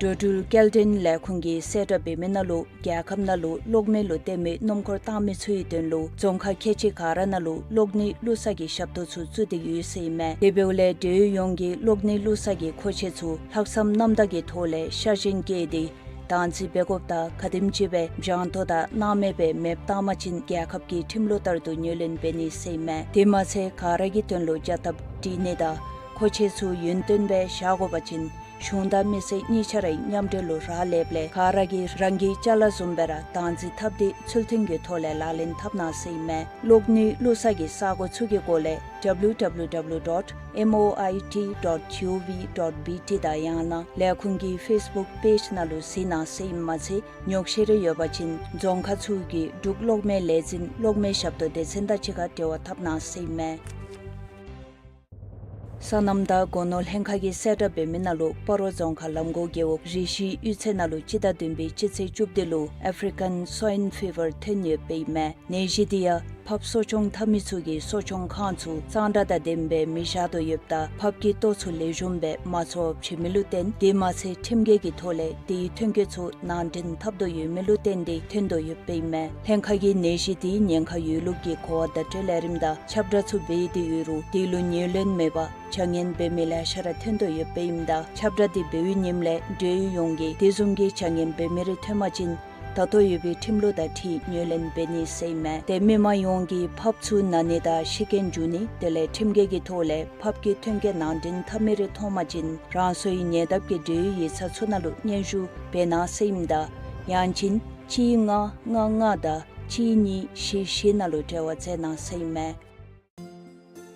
འགྲོ་འགྲུལ་སྐྱེལ་འདྲེན་ལས་ཁུངས་ཀྱིས་གསལ་བསྒྲགས་འབད་མི་ནང་ལུ་རྒྱལ་ཁབ་ནང་ལུ་གློག་མེ་ལུ་བརྟེན་མི་སྣུམ་འཁོར་བཏང་མི་ཚུའི་དོན་ལུ་རྫོང་ཁག་ཁལ་གཅིག་ག་ར་ནང་ལུ་གློག་ནུས་བླུག་ས་གི་ཞབས་ཏོག་ཚུ་བཙུགས་ཏེ་ཡོད་ཟེར་ཨིན་མས། དེ་འབདཝ་ལས་འབྲེལ་ཡོད་ཡོངས་ཀྱིས་གློག་ནུས་བླུག་ས་གི་མཁོ་ཆས་ཚུ་ལྷག་བསམ་རྣམ་དག་གི་ཐོག་ལས་ཤ་ཞེན་བསྐྱེད་དེ་བདག་འཛིན་འབད་དགོཔ་དང་ག་དེམ་ཅིག་སྦེ་འཇང་ཐོ་དང་སྣང་མེད་སྦེ་མེདཔ་བཏང་པ་ཅིན་རྒྱལ་ཁབ་ཀྱི་ཁྲིམས་ལུགས་ལྟར་དུ་ངོས་ལེན་འབད་ནི་ཟེར་ཨིན་མས། དེ་མ་ཚད་ག་ར་གི་དོན་ལུ་བྱ་ཐབས་སྒྲིག་ནི་དང་མཁོ་ཆས་ཚུ་ཡུན་བརྟན་སྦེ་བཞག་དགོ་པ་ཅིན་གཞུང་དང་མི་སེར་གཉིས་ཆ་ར་མཉམ་འབྲེལ་ལུ་རག་ལསཔ་ལས་ག་ར་གིས་རང་གི་ཅ་ལ་བཟུམ་སྦེ་ར་བདག་འཛིན་འཐབ་སྟེ་ཚུལ་མཐུན་གྱི་ཐོག་ལས་ལག་ལེན་འཐབ་གནང་ཟེར་ཨིན་མས། གློག་ནུས་བླུག་ས་གི་ས་གོ་ཚུ་གི་སྐོར་ལས་W W W dot M O I T dot G O V dot B T དང་ཡང་ན་ལས་ཁུངས་ཀྱི་ཕེསི་བུཀ་པེཇ་ནང་ལུ་གཟིགས་གནང་ཟེར་ཨིནམ་མ་ཚད་ཉོགས་བཤད་རེ་ཡོད་པ་ཅིན་རྫོང་ཁག་ཚུ་གི་འབྲུག་གློག་མེ་ལས་འཛིན་གློག་མེ་ཞབས་ཏོག་སྡེ་ཚན་དང་གཅིག་ཁར་འབྲེལ་བ་འཐབ་གནང་ཟེར་ཨིན་མས། སོ་ནམ་དང་སྒོ་ནོར་ལྷན་ཁག་གིས་གསལ་བསྒྲགས་འབད་མི་ནང་ལུ་སྤ་རོ་རྫོང་ཁག་ལམ་གོང་རྒེད་འོག་རི་བཞི་གཡུས་ཚན་ནང་ལུ་སྤྱི་ཟླ་བདུན་པའི་སྤྱི་ཚེས་བཅུ་བདུན་ལུ་ཨེཕ་རི་ཀན་སོའིན་ཕི་བར་ཐོན་ཡོདཔ་ཨིན་མས། ནད་གཞི་འདི་ཡང་ཕགཔ་གསོ་སྐྱོང་འཐབ་མི་ཚུ་གིས་གསོ་སྐྱོང་ཁང་ཚུ་གཙང་སྦྲ་དང་ལྡནམ་སྦེ་མི་བཞག་དོ་ཡོདཔ་ད་ཕགཔ་ཀྱི་ལྟོ་ཚུ་ལེགས་ཤོམ་སྦེ་མ་འཚོ་བར་བྱིན་མི་ལུ་བརྟེན་དེ་མ་ཚད་ཁྲིམས་འགལ་གྱི་ཐོག་ལས་དེའི་ཐོན་སྐྱེད་ཚུ་ནང་འདྲེན་འཐབ་དོ་ཡོད་མི་ལུ་བརྟེན་ཏེ་ཐོན་དོ་ཡོདཔ་ཨིན་མས། ལྷན་ཁག་གིས་ནད་གཞི་འདིའི་ཉེན་ཁ་ཡོད་ལུགས་ཀྱི་གོ་བ་བརྡ་སྤྲོད་ལས་རིམ་དང་ཁྱབ་བསྒྲགས་ཚུ་འབད་དེ་ཡོད་རུང་དེ་ལུ་ངོས་ལེན་མེད་པར་བྱ་ངན་འབད་མི་ལེ་ཤ་ར་ཐོན་དོ་ཡོདཔ་ཨིནམ་ད་ཁྱབ་བསྒྲགས་འདི་འབད་བའི་ཉིནམ་ལས་འབྲེལ་ཡོད་ཡོངས་ཀྱིས་དེ་བཟུམ་གྱི་བྱ་ངན་འབད་མི་རེ་ཐོན་པ་ཅིན་ད་ལྟོ་ཡོད་པའི་ཁྲིམས་ལུགས་དང་འཁྲིལ་ངོས་ལེན་འབད་ནི་ཟེར་ཨིན་མས། ཏེ་མི་མང་ཡོངས་ཀྱིས་ཕགཔ་ཚུ་ན་ནི་དང་ཤི་རྐྱེན་འབྱུང་ནི་དེ་ལས་ཁྲིམས་འགལ་གྱི་ཐོག་ལས་ཕགཔ་ཀྱི་ཐོན་སྐྱེད་ནང་འདྲེན་འཐབ་མི་རེ་མཐོང་པ་ཅིན་རང་སོའི་ཉེ་འདབས་ཀྱི་འབྲེལ་ཡོད་ཡིག་ཚང་ཚུ་ནང་ལུ་སྙན་ཞུ་འབད་གནང་ཟེར་ཨིནམ་ད་ཡང་ཅིན་གཅིག་ལྔ་ལྔ་ལྔ་དང་ གཅིག་གཉིས་བཞི་བཞི་ནང་ལུ་འབྲེལ་བ་མཛད་གནང་ཟེར་ཨིན་མས།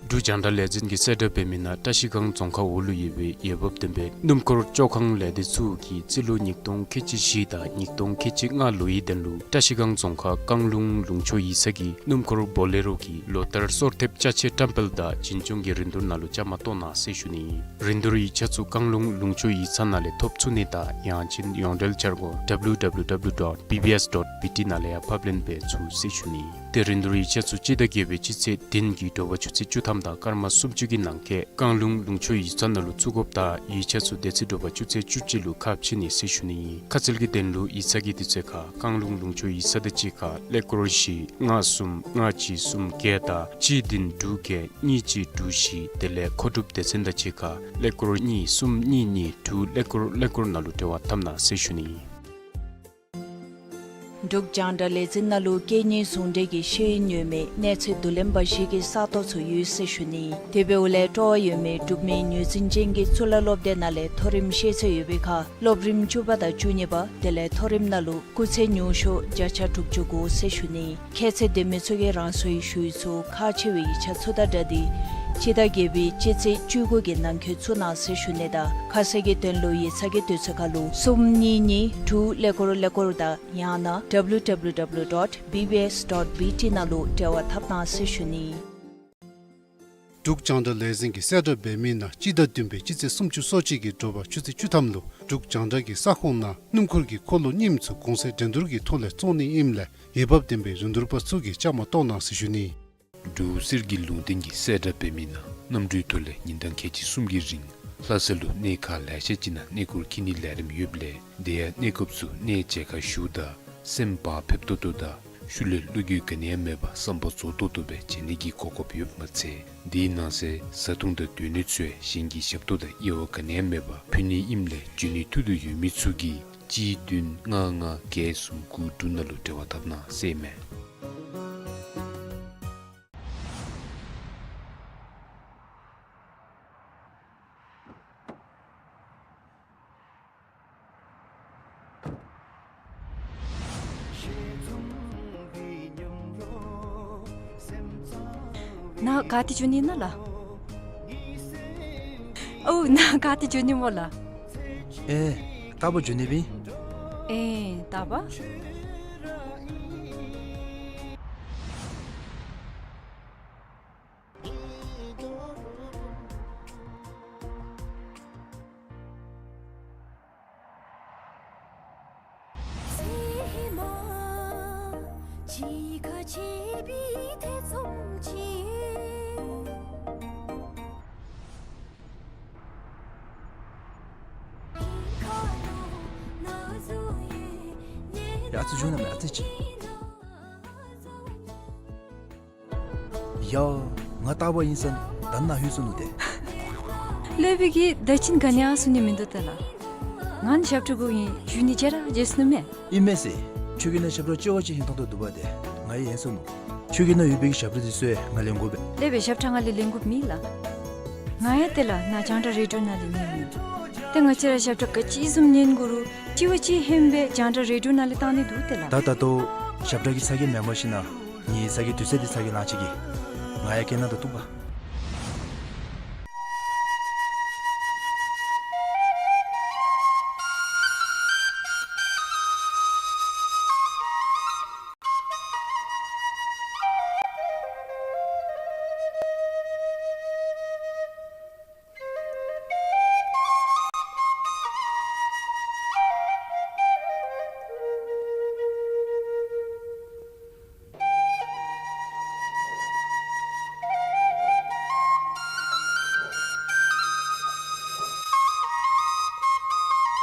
འབྲུག་རྒྱང་བསྒྲགས་ལས་འཛིན་གྱིས་གསལ་བསྒྲགས་འབད་མི་ནང་བཀྲ་ཤིས་སྒང་རྫོང་ཁག་འོག་ལུ་ཡོད་པའི་འོས་འབབ་ལྡན་པའི་སྣུམ་འཁོར་བཅོ་ཁང་ལས་སྡེ་ཚུ་གིས་རྩིས་ལོ་ཉིས་སྟོང་ཁལ་གཅིག་བཞི་དང་ཉིས་སྟོང་ཁལ་གཅིག་ལྔ་ལོའི་དོན་ལུ་བཀྲ་ཤིས་སྒང་རྫོང་ཁག་བཀང་ལུང་ལུང་ཕྱོགས་ཡིག་ཚང་གི་སྣུམ་འཁོར་བོ་ལེ་རོ་གི་ལོ་ལྟར་སོར་ཐེབས་ཅ་ཆས་བཀྲམ་སྤེལ་དང་བྱིན་ཆུང་གི་རིན་བསྡུར་ནང་ལུ་བཅའ་མར་གཏོགས་གནང་ཟེར་ཞུ་ནི། རིན་བསྡུར་ཡིག་ཆ་ཚུ་བཀང་ལུང་ལུང་ཕྱོགས་ཡིག་ཚང་ནང་ལས་ཐོབ་ཚུགས་ནི་དང་ཡང་ཅིན་ཡོངས་འབྲེལ་འཆར་སྒོ་W W W dot B B S dot B T ནང་ལས་ཡང་ཕབ་ལེན་འབད་ཚུགས་ཟེར་ཞུ་ནི། ཏེ་རིན་བསྡུར་ཡིག་ཆ་ཚུ་སྤྱི་ཟླ་བརྒྱད་པའི་སྤྱི་ཚེས་བདུན་གྱི་དྲོ་པ་ཆུ་ཚོད་བཅུ་ཐམ་དང་སྐར་མ་སུམ་ཅུ་གི་ནང་འཁོད་བཀང་ལུང་ལུང་ཕྱོགས་ཡིག་ཚང་ནང་ལུ་བཙུགས་དགོཔ་དང་ཡིག་ཆ་ཚུ་དེ་ཚེ་དྲོ་པ་ཆུ་ཚོད་བཅུ་གཅིག་ལུ་ཁ་ཕྱེ་ནི་ཟེར་ཞུ་ནི། ཁ་གསལ་གྱི་དོན་ལུ་ཡིག་ཚང་གི་དུས་ཚོད་ཁར་བཀང་ལུང་ལུང་ཕྱོགས་ཡིག་ཚང་དང་གཅིག་ཁར་ཀླད་ཀོར་བཞི་ལྔ་གསུམ་ལྔ་གཅིག་གསུམ་བརྒྱད་དང་གཅིག་བདུན་དྲུག་བརྒྱད་གཉིས་གཅིག་དྲུག་བཞི་དེ་ལས་མཁོ་སྒྲུབ་སྡེ་ཚན་དང་གཅིག་ཁར་ཀླད་ཀོར་གཉིས་གསུམ་གཉིས་གཉིས་དྲུག་ཀླད་ཀོར་ཀླད་ཀོར་ནང་ལུ་འབྲེལ་བ་འཐབ་གནང་ཟེར་ཞུ་ནི། འབྲུག་རྒྱང་བསྒྲགས་ལས་འཛིན་ནང་ལུ་སྐད་གཉིས་ཟུང་འབྲེལ་གྱི་ཤེས་ཡོན་ཡོད་མི་གནས་ཚད་མདོ་ལྷན་པ་ཞིག་གི་ས་སྟོང་ཚུ་ཡོད་ཟེར་ཞུ་ནི། དེ་འབདཝ་ལས་སྤྲོ་བ་ཡོད་མི་འབྲུག་མི་ངོས་འཛིན་ཅན་གྱི་གཙུག་ལག་སློབ་སྡེ་ནང་ལས་མཐོ་རིམ་ཤེས་ཚད་ཡོད་པའི་ཁར་སློབ་རིམ་བཅུ་པ་དང་བཅུ་གཉིས་པ་དེ་ལས་མཐོ་རིམ་ནང་ལུ་སྐུགས་ཚད་ཉུང་ཤོས་བརྒྱ་ཆ་དྲུག་ཅུ་དགུ་ཟེར་ཞུ་ནི། ཁྱད་ཚད་ལྡན་མི་ཚུ་གིས་རང་སོའི་ཞུ་ཡིག་ཚུ་ཁག་ཆེ་བའི་ཡིག་ཆ་ཚུ་དང་སྦྲགས་ཏེ་སྤྱི་ཟླ་བརྒྱད་པའི་སྤྱི་ཚེས་བཅུ་དགུ་གི་ནང་འཁོད་བཙུགས་གནང་ཟེར་ཞུ་ནི་དང་ཁ་གསལ་གྱི་དོན་ལུ་ཡིག་ཚང་གི་དུས་ཚོད་ཁར་ལུ་གསུམ་གཉིས་གཉིས་དྲུག་ཀླད་ཀོར་ཀླད་ཀོར་དང་ཡང་ན W W W dot B B S dot B T ནང་ལུ་འབྲེལ་བ་འཐབ་གནང་ཟེར་ཞུ་ནི། འབྲུག་རྒྱང་བསྒྲགས་ལས་འཛིན་གྱིས་གསལ་བསྒྲགས་འབད་མི་ནང་སྤྱི་ཟླ་བདུན་པའི་སྤྱི་ཚེས་སུམ་ཅུ་སོ་གཅིག་གི་དྲོ་པ་ཆུ་ཚོད་བཅུ་ཐམ་ལུ་འབྲུག་རྒྱང་བསྒྲགས་ཀྱི་ས་ཁོངས་ནང་སྣུམ་འཁོར་གྱི་འཁོར་ལོ་རྙིངམ་ཚུ་གོང་ཚད་འགྲན་བསྡུར་གྱི་ཐོག་ལས་བཙོང་ནི་ཨིནམ་ལས་འོས་འབབ་ལྡན་པའི་རིན་བསྡུར་པ་ཚུ་གིས་བཅའ་མར་གཏོགས་གནང་ཟེར་ཞུ་ནི། འབྲུག་གསེར་གྱི་ལུང་བསྟན་གྱིས་གསལ་བསྒྲགས་འབད་མི་ནང་གནམ་གྲུའི་ཐོག་ལས་ཉིན་གྲངས་ཁལ་གཅིག་གསུམ་གྱི་རིང་ལྷ་ས་ལུ་གནས་ཁག་ལེ་ཤ་ཅིག་ནང་གནས་སྐོར་འཁྱིད་ནིའི་ལས་རིམ་ཡོདཔ་ལས་དེ་ཡང་གནས་སྐབས་སུ་གནས་མཇལ་ཁ་ཞུཝ་ད་སེམས་བག་ཕེབས་ཏོག་ཏོ་དང་ཤུལ་ལས་བློ་འགྱོད་ག་ནི་ཡང་མེད་པར་བསམ་པ་རྫོགས་ཏོག་ཏོ་སྦེ་མཇལ་ནི་གི་གོ་སྐབས་ཡོདཔ་མ་ཚད་དེའི་ནང་གསེས་བཟའ་འཐུང་དང་སྡོད་གནས་ཚུ་ཡང་གཞན་གྱི་ཞབས་ཏོག་དང་དབྱེ་བ་ག་ནི་ཡང་མེད་པར་ཕུལ་ནི་ཨིནམ་ལས་འབྱོན་ནིའི་ཐུགས་འདོད་ཡོད་མི་ཚུ་གིས་གཅིག་བདུན་ལྔ་ལྔ་བརྒྱད་གསུམ་དགུ་དྲུག་ནང་ལུ་འབྲེལ་བ་འཐབ་གནང་ཟེར་ཨིན་མས། ནཱ་ག་ཏེ་འགྱོ་ནི་ཨིན་ན་ལགས། ཨོ་ནཱ་ག་ཏེ་འགྱོ་ནི་སྨོ་ལགས། ཨེ་རྟག་པར་འགྱོ་ནི་སྦེ་ཨིན། ཨེ་རྟག་པར། ཡ་ཨ་ཙི་བྱུང་ན་མེད་ཨ་ཙི་ཅིག། ཡ། ང་རྟག་པར་ཨིན་ས་ད་ནཱ་ལྷོད་སོ་ནུག་ཏེ། སློབ་དཔོན་གྱིས་ད་ཅི་ག་ནི་ཡང་གསུང་ནི་མིན་འདུག་ཏེ་ལགས། ང་ནི་ཞབས་ཁྲ་དགོ་ཨིན་ཞུ་ནི་བརྗེད་ར་བརྗེད་སོ་ནུག་མས། ཨིན་མས་ཟེར། ཁྱོད་ཀྱིས་ནཱ་ཞབས་ཁྲ་ལྕི་བ་ཅིག་ཧིང་ཐང་དོ་འདུག་པ་ཏེ། ང་ཡང་ཡེངས་སོ་ནུག། ཁྱོད་ཀྱིས་ནཱ་ཡོད་པའི་གི་ཞབས་ཁྲ་འདི་ཚུ་ཡང་ང་ལེན་དགོ་པས། སློབ་དཔོན་ཞབས་ཁྲ་ང་ལས་ལེན་དགོཔ་མེད་ལགས། ང་ཡང་ཏེ་ལགས་ནཱ་རྒྱང་བསྒྲགས་རེ་ཌི་ཡོ་ནང་ལས་ཉན་མི། ཏེ་ང་བཅས་ར་ཞབས་ཁྲ་ག་ཅི་བཟུམ་ཉན་དགོ་རུང་ལྕི་བ་ཅིག་ཧན་སྦེ་རྒྱང་བསྒྲགས་རེ་ཌི་ཡོ་ནང་ལས་བཏང་ནི་འདུག་ཏེ་ལགས། ད་ད་ལྟོ་ཞབས་ཁྲ་གི་ཚ་གྱང་མེན་པར་ཞིན་ན་ངེའི་ཚ་གྱང་དུས་ཚོད་འདི་ཚ་གྱང་ལང་ཅི་གི། ང་ཡང་སྐད་ནང་དུ་གཏུགས་པ།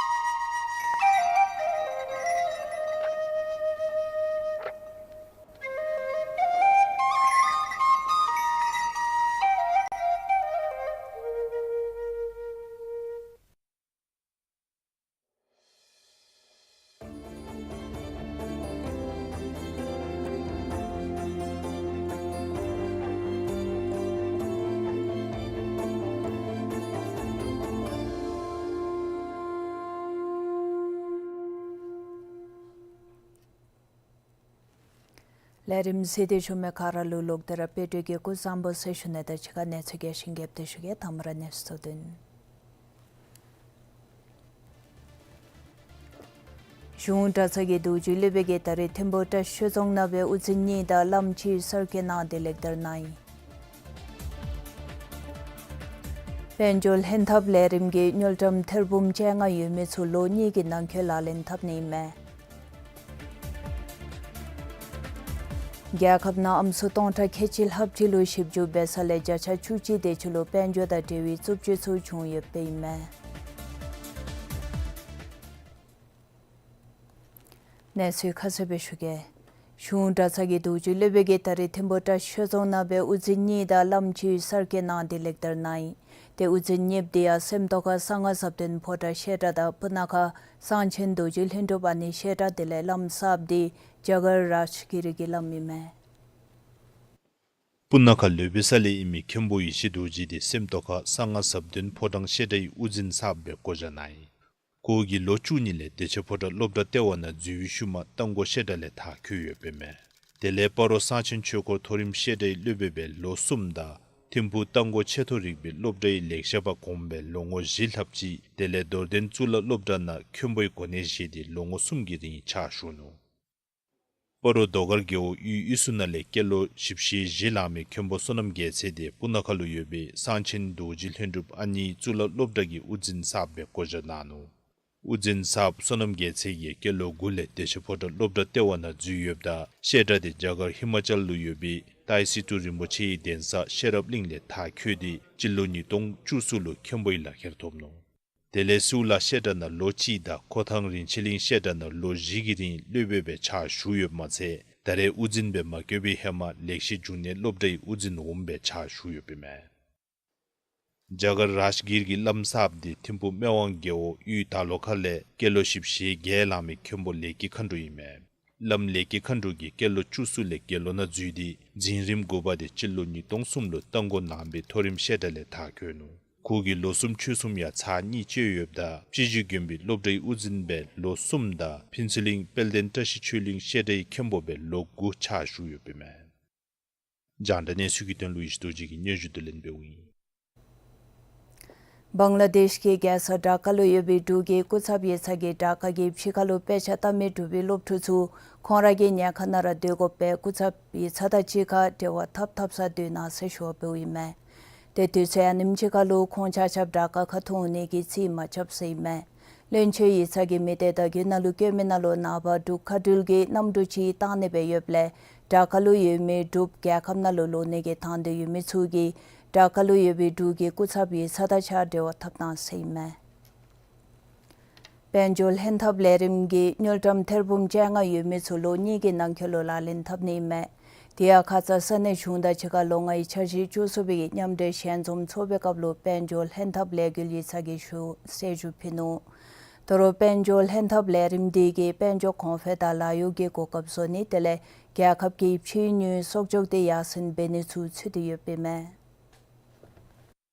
ལས་རིམ་གཟིགས་ཏེ་བཞུགས་མི་ག་ར་ལུ་ལོག་སྟེ་ར་དཔལ་སྒྲོན་གྱིས་སྐུ་གཟུགས་བཟང་པོ་ཟེར་ཞུ་ནི་དང་གཅིག་ཁར་གནས་ཚུལ་རྒྱས་ཤིང་རྒྱསཔ་སྦེ་ཞུ་གེ། དང་པ་ར་གནས་ཚུལ་བསྡུ་ནི། གཞུང་གྲྭ་ཚང་གི་རྡོ་རྗེ་སློབ་དཔོན་གྱིས་ད་རིས་ཐིམ་ཕུག་བཀྲིས་ཆོས་རྫོང་ནང་སྦེ་དབུ་འཛིན་གཉིས་དང་བླམ་གཅིག་གསར་བསྐོ་གནང་སྟེ་ལེགས་དར་གནང་ཡི། དཔལ་འབྱོར་ལྷན་ཐབས་ལས་རིམ་གྱིས་དངུལ་ཀྲམ་ཐེར་འབུམ་བཅོ་ལྔ་ཡོད་མི་ཚུ་ལོ་གཉིས་ཀྱི་ནང་འཁོད་ལག་ལེན་འཐབ་ནི་ཨིན་མས། རྒྱལ་ཁབ་ནང་ཨམ་སྲུ་སྟོང་ཕྲག་ཁལ་གཅིག་ལྷགཔ་ཅིག་ལུ་ཞིབ་འཇུག་འབད་ས་ལས་བརྒྱ་ཆ་བཅུ་གཅིག་དེ་ཅིག་ལུ་དཔལ་འབྱོར་དང་འབྲེལ་བའི་རྩུབ་སྤྱོད་ཚུ་བྱུང་ཡོདཔ་ཨིན་མས། གནས་ཚུལ་ཁ་གསལ་སྦེ་ཞུ་གེ། གཞུང་གྲྭ་ཚང་གི་རྡོ་རྗེ་སློབ་དཔོན་གྱིས་ད་རིས་ཐིམ་ཕུག་བཀྲིས་ཆོས་རྫོང་ནང་སྦེ་དབུ་འཛིན་གཉིས་དང་བླམ་གཅིག་གསར་བསྐོ་གནང་སྟེ་ལེགས་དར་གནང་ཡི། ཏེ་དབུ་འཛིན་གཉིསཔོ་དེ་ཡང་སེམས་རྟོགས་ཁ་གསང་སྔགས་ཟབ་དོན་ཕོ་བྲང་བཤད་གྲྭ་དང་སྤུ་ན་ཁ་གསང་ཆེན་རྡོ་རྗེ་ལྷུན་གྲུབ་ཨ་ནི་བཤད་གྲྭ་དེ་ལས་བླམ་གསརཔ་དེ་རྒྱ་གར་རཱཇ་གིར་གྱི་བླམ་ཨིན་མས། སྤུ་ན་ཁ་ལོ་པེ་ས་ལས་ཨིན་མི་མཁན་པོ་ཡེ་ཤེས་རྡོ་རྗེ་དེ་སེམས་རྟོགས་ཁ་གསང་སྔགས་ཟབ་དོན་ཕོ་བྲང་བཤད་གྲྭའི་དབུ་འཛིན་གསརཔ་སྦེ་བསྐོ་བཞག་གནང་ཡི། ཁོ་གིས་ལོ་བཅུ་གཉིས་ལས་བདེ་ཆེན་ཕོ་བྲང་སློབ་གྲྭ་ལྟེ་བ་ནང་འཛུལ་བའི་ཤུལ་མ་རྟ་མགོ་བཤད་གྲྭ་ལས་མཐར་འཁྱོལ་ཡོདཔ་ཨིན་མས། དེ་ལས་སྤ་རོ་གསང་ཆེན་ཆོས་འཁོར་མཐོ་རིམ་བཤད་གྲྭའི་སློབ་དཔོན་སྦེ་ལོ་གསུམ་དང་ཐིམ་ཕུག་རྟ་མགོ་ཆེ་མཐོ་རིག་པའི་སློབ་གྲྭའི་ལེགས་བཤད་པ་གོངམ་སྦེ་ལོ་ངོ་བཞི་ལྷགཔ་ཅིག་དེ་ལས་རྡོར་གདན་གཙུག་ལག་སློབ་གྲྭ་ནང་མཁན་པོའི་གོ་གནས་བཞེས་ཏེ་ལོ་ངོ་གསུམ་གྱི་རིང་ཕྱག་ཞུ་ནུག། སྤ་རོ་རྡོ་དཀར་རྒེད་འོག་དབུས་དབུས་སུ་ནང་ལས་སྐྱེས་ལོ་བཞི་བཅུ་ཞེ་བཞི་ལང་མི་མཁན་པོ་བསོད་ནམས་རྒྱལ་མཚན་དེ་སྤུ་ན་ཁ་ལུ་ཡོད་པའི་གསང་ཆེན་རྡོ་རྗེ་ལྷུན་གྲུབ་ཨ་ནིའི་གཙུག་ལག་སློབ་གྲྭ་གི་དབུ་འཛིན་གསརཔ་སྦེ་བསྐོ་བཞག་གནང་ནུག། དབུ་འཛིན་གསརཔ་བསོད་ནམས་རྒྱལ་མཚན་གྱིས་སྐྱེས་ལོ་དགུ་ལས་བདེ་ཆེན་ཕོ་བྲང་སློབ་གྲྭ་ལྟེ་བ་ནང་འཛུལ་ཡོདཔ་ད་བཤད་གྲྭ་དེ་རྒྱ་གར་ཧི་མ་ཅལ་ལུ་ཡོད་པའི་ཏཱའི་སི་ཏུ་རིན་པོ་ཆེའི་གདན་ས་ཤེས་རབ་གླིང་ལས་མཐར་འཁྱོལ་ཏེ་སྤྱི་ལོ་ཉིས་སྟོང་བཅུ་གསུམ་ལུ་མཁན་པོའི་ལག་ཁྱེར་ཐོབ་ནུག། དེ་ལས་སིའུ་ལ་བཤད་གྲྭ་ནང་ལོ་གཅིག་དང་ཁོ་ཐང་རིན་ཆེན་གླིང་བཤད་གྲྭ་ནང་ལོ་བཞི་གི་རིང་སློབ་དཔོན་སྦེ་ཕྱག་ཞུ་ཡོདཔ་མ་ཚད་ད་རེས་དབུ་འཛིན་སྦེ་མ་བསྐོས་པའི་ཧེ་མ་ལེགས་བཤད་འབྱུང་གནས་སློབ་གྲྭའི་དབུ་འཛིན་འོགམ་སྦེ་ཕྱག་ཞུ་ཡོདཔ་ཨིན་མས། རྒྱ་གར་རཱཇ་གིར་གྱི་བླམ་གསརཔ་དེ་ཐིམ་ཕུག་སྨད་དབང་རྒེད་འོག་དབུས་དར་ལོ་ཁ་ལས་སྐྱེས་ལོ་བཞི་བཅུ་ཞེ་བརྒྱད་ལང་མི་མཁན་པོ་ལེགས་སྐྱིད་མཁའ་འགྲོ་ཨིན་མས། བླམ་ལེགས་སྐྱིད་མཁའ་འགྲོ་གིས་སྐྱེས་ལོ་བཅུ་གསུམ་ལས་དགེ་སློང་ནང་འཛུལ་ཏེ་འཛིན་རིམ་དགུ་པ་དེ་སྤྱི་ལོ་ཉིས་སྟོང་གསུམ་ལུ་རྟ་མགོ་ནང་པའི་མཐོ་རིམ་བཤད་གྲྭ་ལས་མཐར་འཁྱོལ་ནུག། ཁོ་གིས་ལོ་གསུམ་ཕྱོགས་གསུམ་ཡང་ཚར་གཉིས་བཅད་ཡོདཔ་ད་སྤྱི་ཇུས་དགོན་པའི་སློབ་གྲྭའི་དབུ་འཛིན་སྦེ་ལོ་གསུམ་དང་ཕུན་ཚོགས་གླིང་དཔལ་ལྡན་བཀྲ་ཤིས་ཆོས་གླིང་བཤད་གྲྭའི་མཁན་པོ་སྦེ་ལོ་དགུ་ཕྱག་ཞུ་ཡོདཔ་ཨིན་མས། རྒྱང་བསྒྲགས་གནས་ཚུལ་གྱི་དོན་ལུ་ཡེ་ཤེས་རྡོ་རྗེ་གིས་སྙན་ཞུ་བསྡུ་ལེན་འབདཝ་ཨིན། བང་ལ་དེཤ་གི་རྒྱལ་ས་ཌ་ཀ་ལུ་ཡོད་པའི་འབྲུག་གི་སྐུ་ཚབ་ཡིག་ཚང་གིས་ཌ་ཀ་གི་ཕྱི་ཁ་ལུ་དཔེ་ཆ་ལྟ་མི་འབྲུག་པའི་སློབ་ཕྲུག་ཚུ་ཁོང་ར་གི་ཉེན་ཁ་ནང་ར་སྡོད་དགོ་པའི་སྐུ་ཚབ་ཡིག་ཚང་དང་གཅིག་ཁར་འབྲེལ་བ་འཐབ་འཐབ་སར་སྡོད་གནང་ཟེར་ཞུ་བ་འབདཝ་ཨིན་མས། ཏེ་དུས་ཚོད་ཨ་ནེམ་ཅིག་ཁར་ལུ་ཁོང་ཆ་ཁྱབ་ཌ་ཀ་ཁར་ཐོན་ནི་གི་རྩིས་མ་རྐྱབ་ཟེར་ཨིན་མས། བློན་ཆེན་ཡིག་ཚང་གིས་མི་སྡེ་བརྡ་བརྒྱུད་ནང་ལུ་བཀོད་མི་ནང་ལུ་ནངས་པ་འབྲུག་མཁའ་འགྲུལ་གྱིས་གནམ་གྲུ་ཅིག་བཏང་ནི་སྦེ་ཡོདཔ་ལས་ཌ་ཀ་ལུ་ཡོད་མི་འབྲུག་རྒྱལ་ཁབ་ནང་ལུ་ལོག་ནི་གི་དང་འདོད་ཡོད་མི་ཚུ་གིས་ཌ་ཀ་ལུ་ཡོད་པའི་འབྲུག་གི་སྐུ་ཚབ་ཡིག་ཚང་དང་གཅིག་ཁར་འབྲེལ་བ་འཐབ་གནང་ཟེར་ཨིན་མས། དཔལ་འབྱོར་ལྷན་ཐབས་ལས་རིམ་གྱིས་དངུལ་ཀྲམ་ཐེར་འབུམ་བཅོ་ལྔ་ཡོད་མི་ཚུ་ལོ་གཉིས་ཀྱི་ནང་འཁོད་ལུ་ལག་ལེན་འཐབ་ནི་ཨིན་མས། དེ་ཡང་ཁ་ཙ་ས་གནས་གཞུང་དང་གཅིག་ཁར་ལོ་ལྔའི་འཆར་གཞི་བཅུ་གསུམ་པའི་མཉམ་འབྲེལ་ཞལ་འཛོམས་ཚོགས་པའི་སྐབས་ལུ་དཔལ་འབྱོར་ལྷན་ཐབས་ལས་འགུལ་ཡིག་ཚང་གིས་ཞུ་གསལ་ཞུ་ཕུལ་ནུག། ད་རུང་དཔལ་འབྱོར་ལྷན་ཐབས་ལས་རིམ་དེ་གིས་དཔལ་འབྱོར་གོང་འཕེལ་དང་ལཱ་གཡོག་གི་གོ་སྐབས་བཟོ་ནི་དེ་ལས་རྒྱལ་ཁབ་ཀྱི་ཕྱིའི་དངུལ་གསོག་འཇོག་དེ་ཡར་སེང་འབད་ནི་ཚུ་ཚུད་དེ་ཡོདཔ་ཨིན་མས།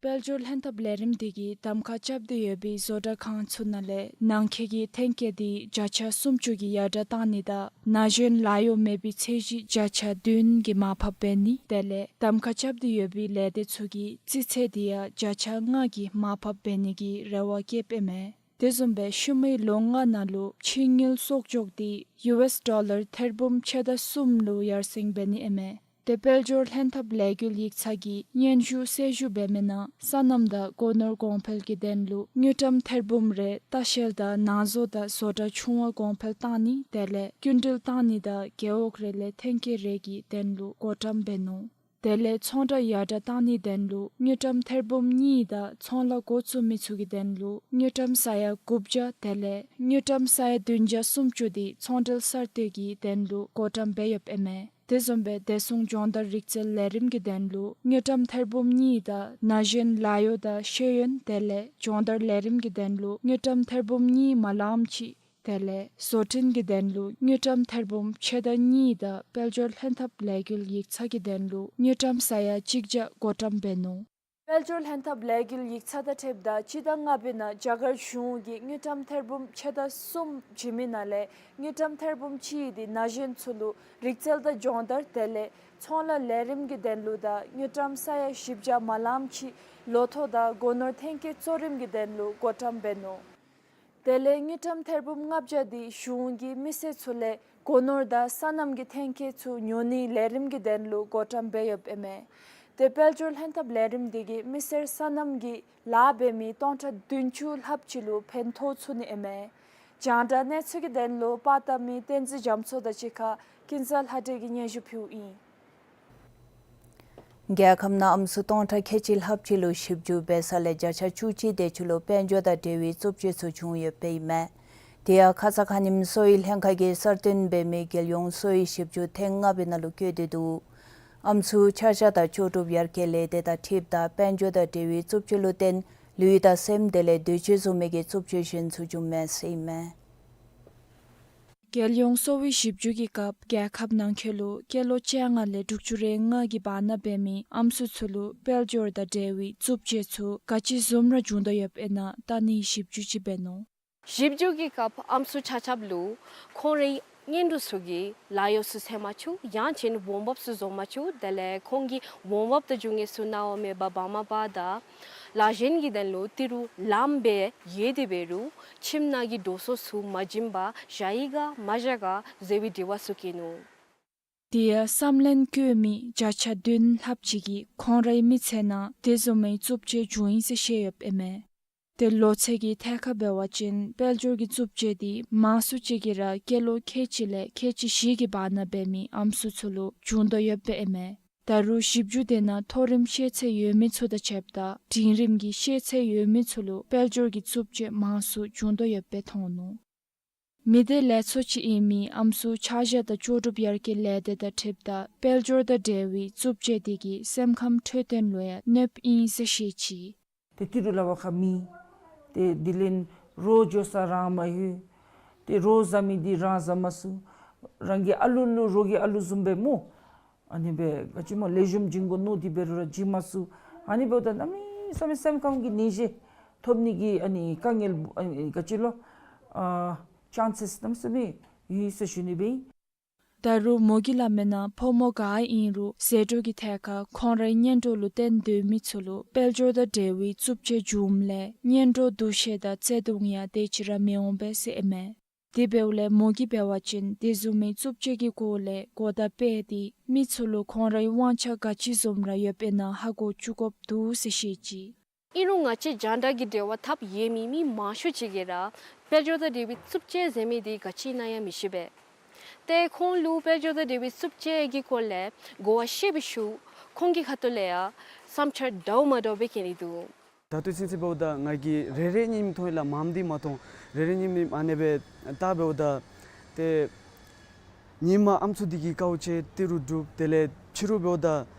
དཔལ་འབྱོར་ལྷན་ཐབས་ལས་རིམ་དེ་གིས་གདམ་ཁ་རྐྱབ་སྟེ་ཡོད་པའི་བཟོ་གྲྭ་ཁང་ཚུ་ནང་ལས་ནང་འཁོད་ཀྱི་ཐོན་སྐྱེད་དེ་བརྒྱ་ཆ་སུམ་ཅུ་གི་ཡར་དྲགས་བཏང་ནི་དང་ན་གཞོན་ལཱ་གཡོག་མེད་པའི་ཚད་གཞི་བརྒྱ་ཆ་བདུན་གྱིས་མར་ཕབ་འབད་ནི་དེ་ལས་གདམ་ཁ་རྐྱབ་སྟེ་ཡོད་པའི་ལས་སྡེ་ཚུ་གི་རྩིས་ཚད་དེ་ཡང་བརྒྱ་ཆ་ལྔ་གིས་མར་ཕབ་འབད་ནི་གི་རེ་བ་བསྐྱེདཔ་ཨིན་མས། དེ་བཟུམ་སྦེ་ཤུལ་མའི་ལོ་ལྔ་ནང་ལུ་ཕྱིའི་དངུལ་གསོག་འཇོག་དེ་ཡུ་ཨེསི་ཌོ་ལར་ཐེར་འབུམ་ཕྱེད་དང་གསུམ་ལུ་ཡར་སེང་འབད་ནི་ཨིན་མས། ཏེ་དཔལ་འབྱོར་ལྷན་ཐབས་ལས་འགུལ་ཡིག་ཚང་གིས་སྙན་ཞུ་གསལ་ཞུ་འབད་མི་ནང་སོ་ནམ་དང་སྒོ་ནོར་གོང་འཕེལ་གྱི་དོན་ལུ་དངུལ་ཀྲམ་ཐེར་འབུམ་རེ་ལྟ་བཤལ་དང་ནང་བཟོ་དང་བཟོ་གྲྭ་ཆུང་བ་གོང་འཕེལ་བཏང་ནི་དེ་ལས་སྐྱིན་འགྲུལ་བཏང་ནི་དང་རྒེད་འོག་རེ་ལས་ཐོན་སྐྱེད་རེ་གི་དོན་ལུ་བགོ་བཀྲམ་འབད་ནུག། དེ་ལས་ཚོང་གྲྭ་ཡར་དྲགས་བཏང་ནིའི་དོན་ལུ་དངུལ་ཀྲམ་ཐེར་འབུམ་གཉིས་དང་ཚོང་ལཱ་འགོ་བཙུགས་མི་ཚུ་གི་དོན་ལུ་དངུལ་ཀྲམ་ས་ཡ་དགུ་བརྒྱ་དེ་ལས་དངུལ་ཀྲམ་ས་ཡ་བདུན་བརྒྱ་སུམ་ཅུ་དེ་ཚོང་འབྲེལ་གསར་གཏོད་ཀྱི་དོན་ལུ་བགོ་བཀྲམ་འབད་ཡོདཔ་ཨིན་མས། དེ་བཟུམ་སྦེ་བདེ་སྲུང་སྦྱོང་བརྡར་རིག་རྩལ་ལས་རིམ་གྱི་དོན་ལུ་དངུལ་ཀྲམ་ཐེར་འབུམ་གཉིས་དང་ན་གཞོན་ལཱ་གཡོག་དང་ཤེས་ཡོན་དེ་ལས་སྦྱོང་བརྡར་ལས་རིམ་གྱི་དོན་ལུ་དངུལ་ཀྲམ་ཐེར་འབུམ་གཉིས་མ་ལངམ་ཅིག། དེ་ལས་བཟོ་སྐྲུན་གྱི་དོན་ལུ་དངུལ་ཀྲམ་ཐེར་འབུམ་ཕྱེད་དང་གཉིས་དང་དཔལ་འབྱོར་ལྷན་ཐབས་ལས་འགུལ་ཡིག་ཚང་གི་དོན་ལུ་དངུལ་ཀྲམ་ས་ཡ་གཅིག་བརྒྱ་བགོ་བཀྲམ་འབད་ནུག། དཔལ་འབྱོར་ལྷན་ཐབས་ལས་འགུལ་ཡིག་ཚང་དང་འཁྲིལཝ་ད་སྤྱི་ཟླ་ལྔ་པའི་ནང་རྒྱ་གར་གཞུང་གིས་དངུལ་ཀྲམ་ཐེར་འབུམ་ཕྱེད་དང་གསུམ་བྱིན་མི་ནང་ལས་དངུལ་ཀྲམ་ཐེར་འབུམ་གཅིག་དེ་ན་གཞོན་ཚུ་ལུ་རིག་རྩལ་དང་སྦྱོང་བརྡར་དེ་ལས་ཚོང་ལཱ་ལས་རིམ་གྱི་དོན་ལུ་དང་དངུལ་ཀྲམ་ས་ཡ་བཞི་བརྒྱ་མ་ལངམ་ཅིག་ལོ་ཐོག་དང་སྒོ་ནོར་ཐོན་སྐྱེད་གཙོ་རིམ་གྱི་དོན་ལུ་བགོ་བཀྲམ་འབད་ནུག། དེ་ལས་དངུལ་ཀྲམ་ཐེར་འབུམ་ལྔ་བརྒྱ་དེ་གཞུང་གིས་མི་སེར་ཚུ་ལས་སྒོ་ནོར་དང་སོ་ནམ་གྱི་ཐོན་སྐྱེད་ཚུ་ཉོ་ནིའི་ལས་རིམ་གྱི་དོན་ལུ་བགོ་བཀྲམ་འབད་ཡོདཔ་ཨིན་མས། དེ་དཔལ་འབྱོར་ལྷན་ཐབས་ལས་རིམ་དེ་གིས་མི་སེར་སོ་ནམ་གྱི་ལཱ་འབད་མི་སྟོང་ཕྲག་བདུན་ཅུ་ལྷགཔ་ཅིག་ལུ་ཕན་ཐོགས་ཚུགས་ནི་ཨིན་མས། རྒྱང་བསྒྲགས་གནས་ཚུལ་གྱི་དོན་ལུ་པར་བཏབ་མི་བསྟན་འཛིན་རྒྱ་མཚོ་དང་གཅིག་ཁར་ཀུན་བཟང་ལྷ་སྒྲོན་གྱིས་སྙན་ཞུ་ཕུལཝ་ཨིན། རྒྱལ་ཁབ་ནང་ཨམ་སྲུ་སྟོང་ཕྲག་ཁལ་གཅིག་ལྷགཔ་ཅིག་ལུ་ཞིབ་འཇུག་འབད་ས་ལས་བརྒྱ་ཆ་བཅུ་གཅིག་དེ་ཅིག་ལུ་དཔལ་འབྱོར་དང་འབྲེལ་བའི་རྩུབ་སྤྱོད་ཚུ་བྱུང་ཡོདཔ་ཨིན་མས། དེ་ཡང་ཁ་ཙ་ཁ་ཉིནམ་གསོ་བའི་ལྷན་ཁག་གིས་གསར་བཏོན་འབད་མི་རྒྱལ་ཡོངས་གསོ་བའི་ཞིབ་འཇུག་ཐེངས་ལྔ་པའི་ནང་ལུ་བཀོད་དེ་འདུག། ཨམ་སྲུ་ཆ་བཞག་དང་ལྕོགས་གྲུབ་ཡར་རྒྱས་ལས་སྡེ་དང་འཁྲིལཝ་ད་དཔལ་འབྱོར་དང་འབྲེལ་བའི་རྩུབ་སྤྱོད་ལུ་བརྟེན་ལུས་དང་སེམས་དེ་ལས་འདོད་སྤྱོད་བཟུམ་མའི་གི་རྩུབ་སྤྱོད་གཞན་ཚུ་བྱུངམ་མས་ཟེར་ཨིན་མས། རྒྱལ་ཡོངས་གསོ་བའི་ཞིབ་འཇུག་གི་སྐབས་རྒྱལ་ཁབ་ནང་འཁོད་ལུ་སྐྱེས་ལོ་བཅོ་ལྔ་ལས་དྲུག་ཅུ་རེ་ལྔ་གི་བར་ན་འབད་མི་ཨམ་སྲུ་ཚུ་ལུ་དཔལ་འབྱོར་དང་འབྲེལ་བའི་རྩུབ་སྤྱོད་ཚུ་ག་ཅི་བཟུམ་ར་བྱུང་དོ་ཡོདཔ་ཨིན་ན་བལྟ་ནིའི་ཞིབ་འཇུག་ཅིག་འབད་ནུག། ཞིབ་འཇུག་གི་སྐབས་ཨམ་སྲུ་ཆ་ཁྱབ་ལུ་ཁོང་རའི་གཉེན་གྲོགས་ཚུ་གིས་ལཱ་གཡོག་ཚུ་འཚོལ་མ་ཚུགས། ཡང་ཅིན་འོང་འབབ་ཚུ་བཟོ་མ་ཚུགས། དེ་ལས་ཁོང་གི་འོང་འབབ་དང་རྒྱུ་དངོས་ཚུ་གནང་བ་མེད་པར་འབག་མ་འབག་དང་ལཱ་གཞན་གྱི་དོན་ལུ་ཏི་རུ་ལངམ་སྦེ་ཡོད་དེ་འབད་རུང་ཁྱིམ་ནང་གི་འགྲོ་སོང་ཚུ་མ་བྱིན་པར་བཞག་ཡི་ག་མ་བཞག་ག་ཟེར་བའི་དྲི་བ་ཚུ་བཀོད་ནུག། དེ་ཡང་བསམ་ལན་བཀོད་མི་བརྒྱ་ཆ་བདུན་ལྷགཔ་ཅིག་གིས་ཁོང་རའི་མི་ཚེ་ནང་དེ་བཟུམ་མའི་རྩུབ་སྤྱོད་བྱུང་ཡི་ཟེར་བཤད་ཡོདཔ་ཨིན་མས། དེ་ལོ་ཚད་ཀྱི་ཐད་ཁར་འབད་བ་ཅིན་དཔལ་འབྱོར་གྱི་རྩུབ་སྤྱོད་དེ་མང་སུ་ཅིག་གིས་ར་སྐྱེས་ལོ་ཁལ་གཅིག་ལས་ཁལ་གཅིག་བཞི་གི་བར་ན་འབད་མི་ཨམ་སྲུ་ཚུ་ལུ་བྱུང་དོ་ཡོདཔ་ཨིན་མས། ད་རུང་ཞིབ་འཇུག་དེ་ནང་མཐོ་རིམ་ཤེས་ཚད་ཡོད་མི་ཚུ་དང་ཕྱདཔ་ད་འབྲིང་རིམ་གྱི་ཤེས་ཚད་ཡོད་མི་ཚུ་ལུ་དཔལ་འབྱོར་གྱི་རྩུབ་སྤྱོད་མང་སུ་བྱུང་དོ་ཡོདཔ་སྦེ་མཐོང་ནུག། མི་སྡེ་ལས་ཚོགས་ཅིག་ཨིན་མི་ཨམ་སྲུ་ཆ་བཞག་དང་ལྕོགས་གྲུབ་ཡར་རྒྱས་ལས་སྡེ་དང་འཁྲིལཝ་ད་དཔལ་འབྱོར་དང་འབྲེལ་བའི་རྩུབ་སྤྱོད་དེ་གིས་སེམས་ཁམས་འཕྲོད་བསྟེན་ལུ་ཡང་གནོདཔ་ཨིན་ཟེར་བཤད་ཅི། ཏེ་ཏི་རུ་ལ་བ་ཁ་མེད། ཏེ་དེ་ལས་རོགས་འགྱོ་ས་རང་མ་ཡོད། ཏེ་རོགས་བཟའ་མི་འདི་རང་བཟའ་མ་ཚུགས། རང་གི་ཨ་ལུ་ལུ་རོགས་ཀྱི་ཨ་ལུ་བཟུམ་སྦེ་སྨོ། ཨ་ནི་སྦེ་ག་ཅི་སྨོ་ལེགས་ཤོམ་བྱིན་དགོ་མནོ་སྟེ་འབད་རུང་ར་བྱིན་མ་ཚུགས། ཨ་ནི་འབདཝ་ད་གནམ་མེད་ས་མེད་སེམས་ཁམས་ཀྱི་ནད་གཞི་ཐོབ་ནི་གི་ཨ་ནི་དཀའ་ངལ་ཨ་ནི་ག་ཅི་ལོ་ཨ་ཅཱནསེས་གནམ་མེད་ས་མེད་ཡོད་ཟེར་ཞུ་ནི་སྦེ་ཨིན། ད་རུང་མོ་གིས་སླབ་མིའི་ནང་ཕོ་མོ་ག་ཨིན་རུང་ཟད་འགྲོ་གི་ཐད་ཁར་ཁོང་རའི་གཉེན་གྲོགས་ལུ་བརྟེན་སྡོད་མི་ཚུ་ལུ་དཔལ་འབྱོར་དང་འབྲེལ་བའི་རྩུབ་སྤྱོད་བྱུངམ་ལས་གཉེན་གྲོགས་འདུ་ཤེས་དང་བརྩེ་གདུང་ཡང་དེ་ཅིག་ར་མི་འོང་པས་ཟེར་ཨིན་མས། དེ་འབདཝ་ལས་མོ་གིས་འབད་བ་ཅིན་དེ་བཟུམ་མའི་རྩུབ་སྤྱོད་ཀྱི་སྐོར་ལས་གོ་བརྡ་སྤེལ་ཏེ་མི་ཚུ་ལུ་ཁོང་རའི་དབང་ཆ་ག་ཅི་བཟུམ་ར་ཡོདཔ་ཨིན་ན་ཧ་གོ་བཅུག་དགོཔ་འདུག་ཟེར་བཤད་ཅི། ཨིན་རུང་ང་བཅས་རྒྱང་བསྒྲགས་ཀྱི་འབྲེལ་བ་འཐབ་ཡོད་མི་མི་མང་ཤོས་ཅིག་གིས་ར་དཔལ་འབྱོར་དང་འབྲེལ་བའི་རྩུབ་སྤྱོད་ཟེར་མི་འདི་ག་ཅི་ཨིན་ན་ཡང་མི་ཤེས་པས། ཏེ་ཁོང་ལུ་དཔལ་འབྱོར་དང་འབྲེལ་བའི་རྩུབ་སྤྱོད་ཀྱི་སྐོར་ལས་གོ་བ་ཤེས་པའི་ཤུལ་ཁོང་གི་ཁ་ཐུག་ལས་ཡང་བསམ་འཆར་འདྲཝ་མ་འདྲཝ་སྦེ་བཀོད་ནི་འདུག། ད་ལྟོ་ཚུན་ཚོད་འབདཝ་ད་ང་གིས་རེ་རེ་གཉིས་གཉིས་མཐོང་ཡི་ལགས། མངམ་འདི་མ་མཐོང་། རེ་རེ་གཉིས་གཉིས་ཨ་ནི་སྦེ་ད་འབདཝ་ད་ཏེ་ཉིནམ་ཨམ་སྲུ་འདི་གིས་དཀའཝ་སྤྱད་ཏི་རུ་སྒྲུབ། དེ་ལས་ཕྱི་རུ་འབདཝ་ད་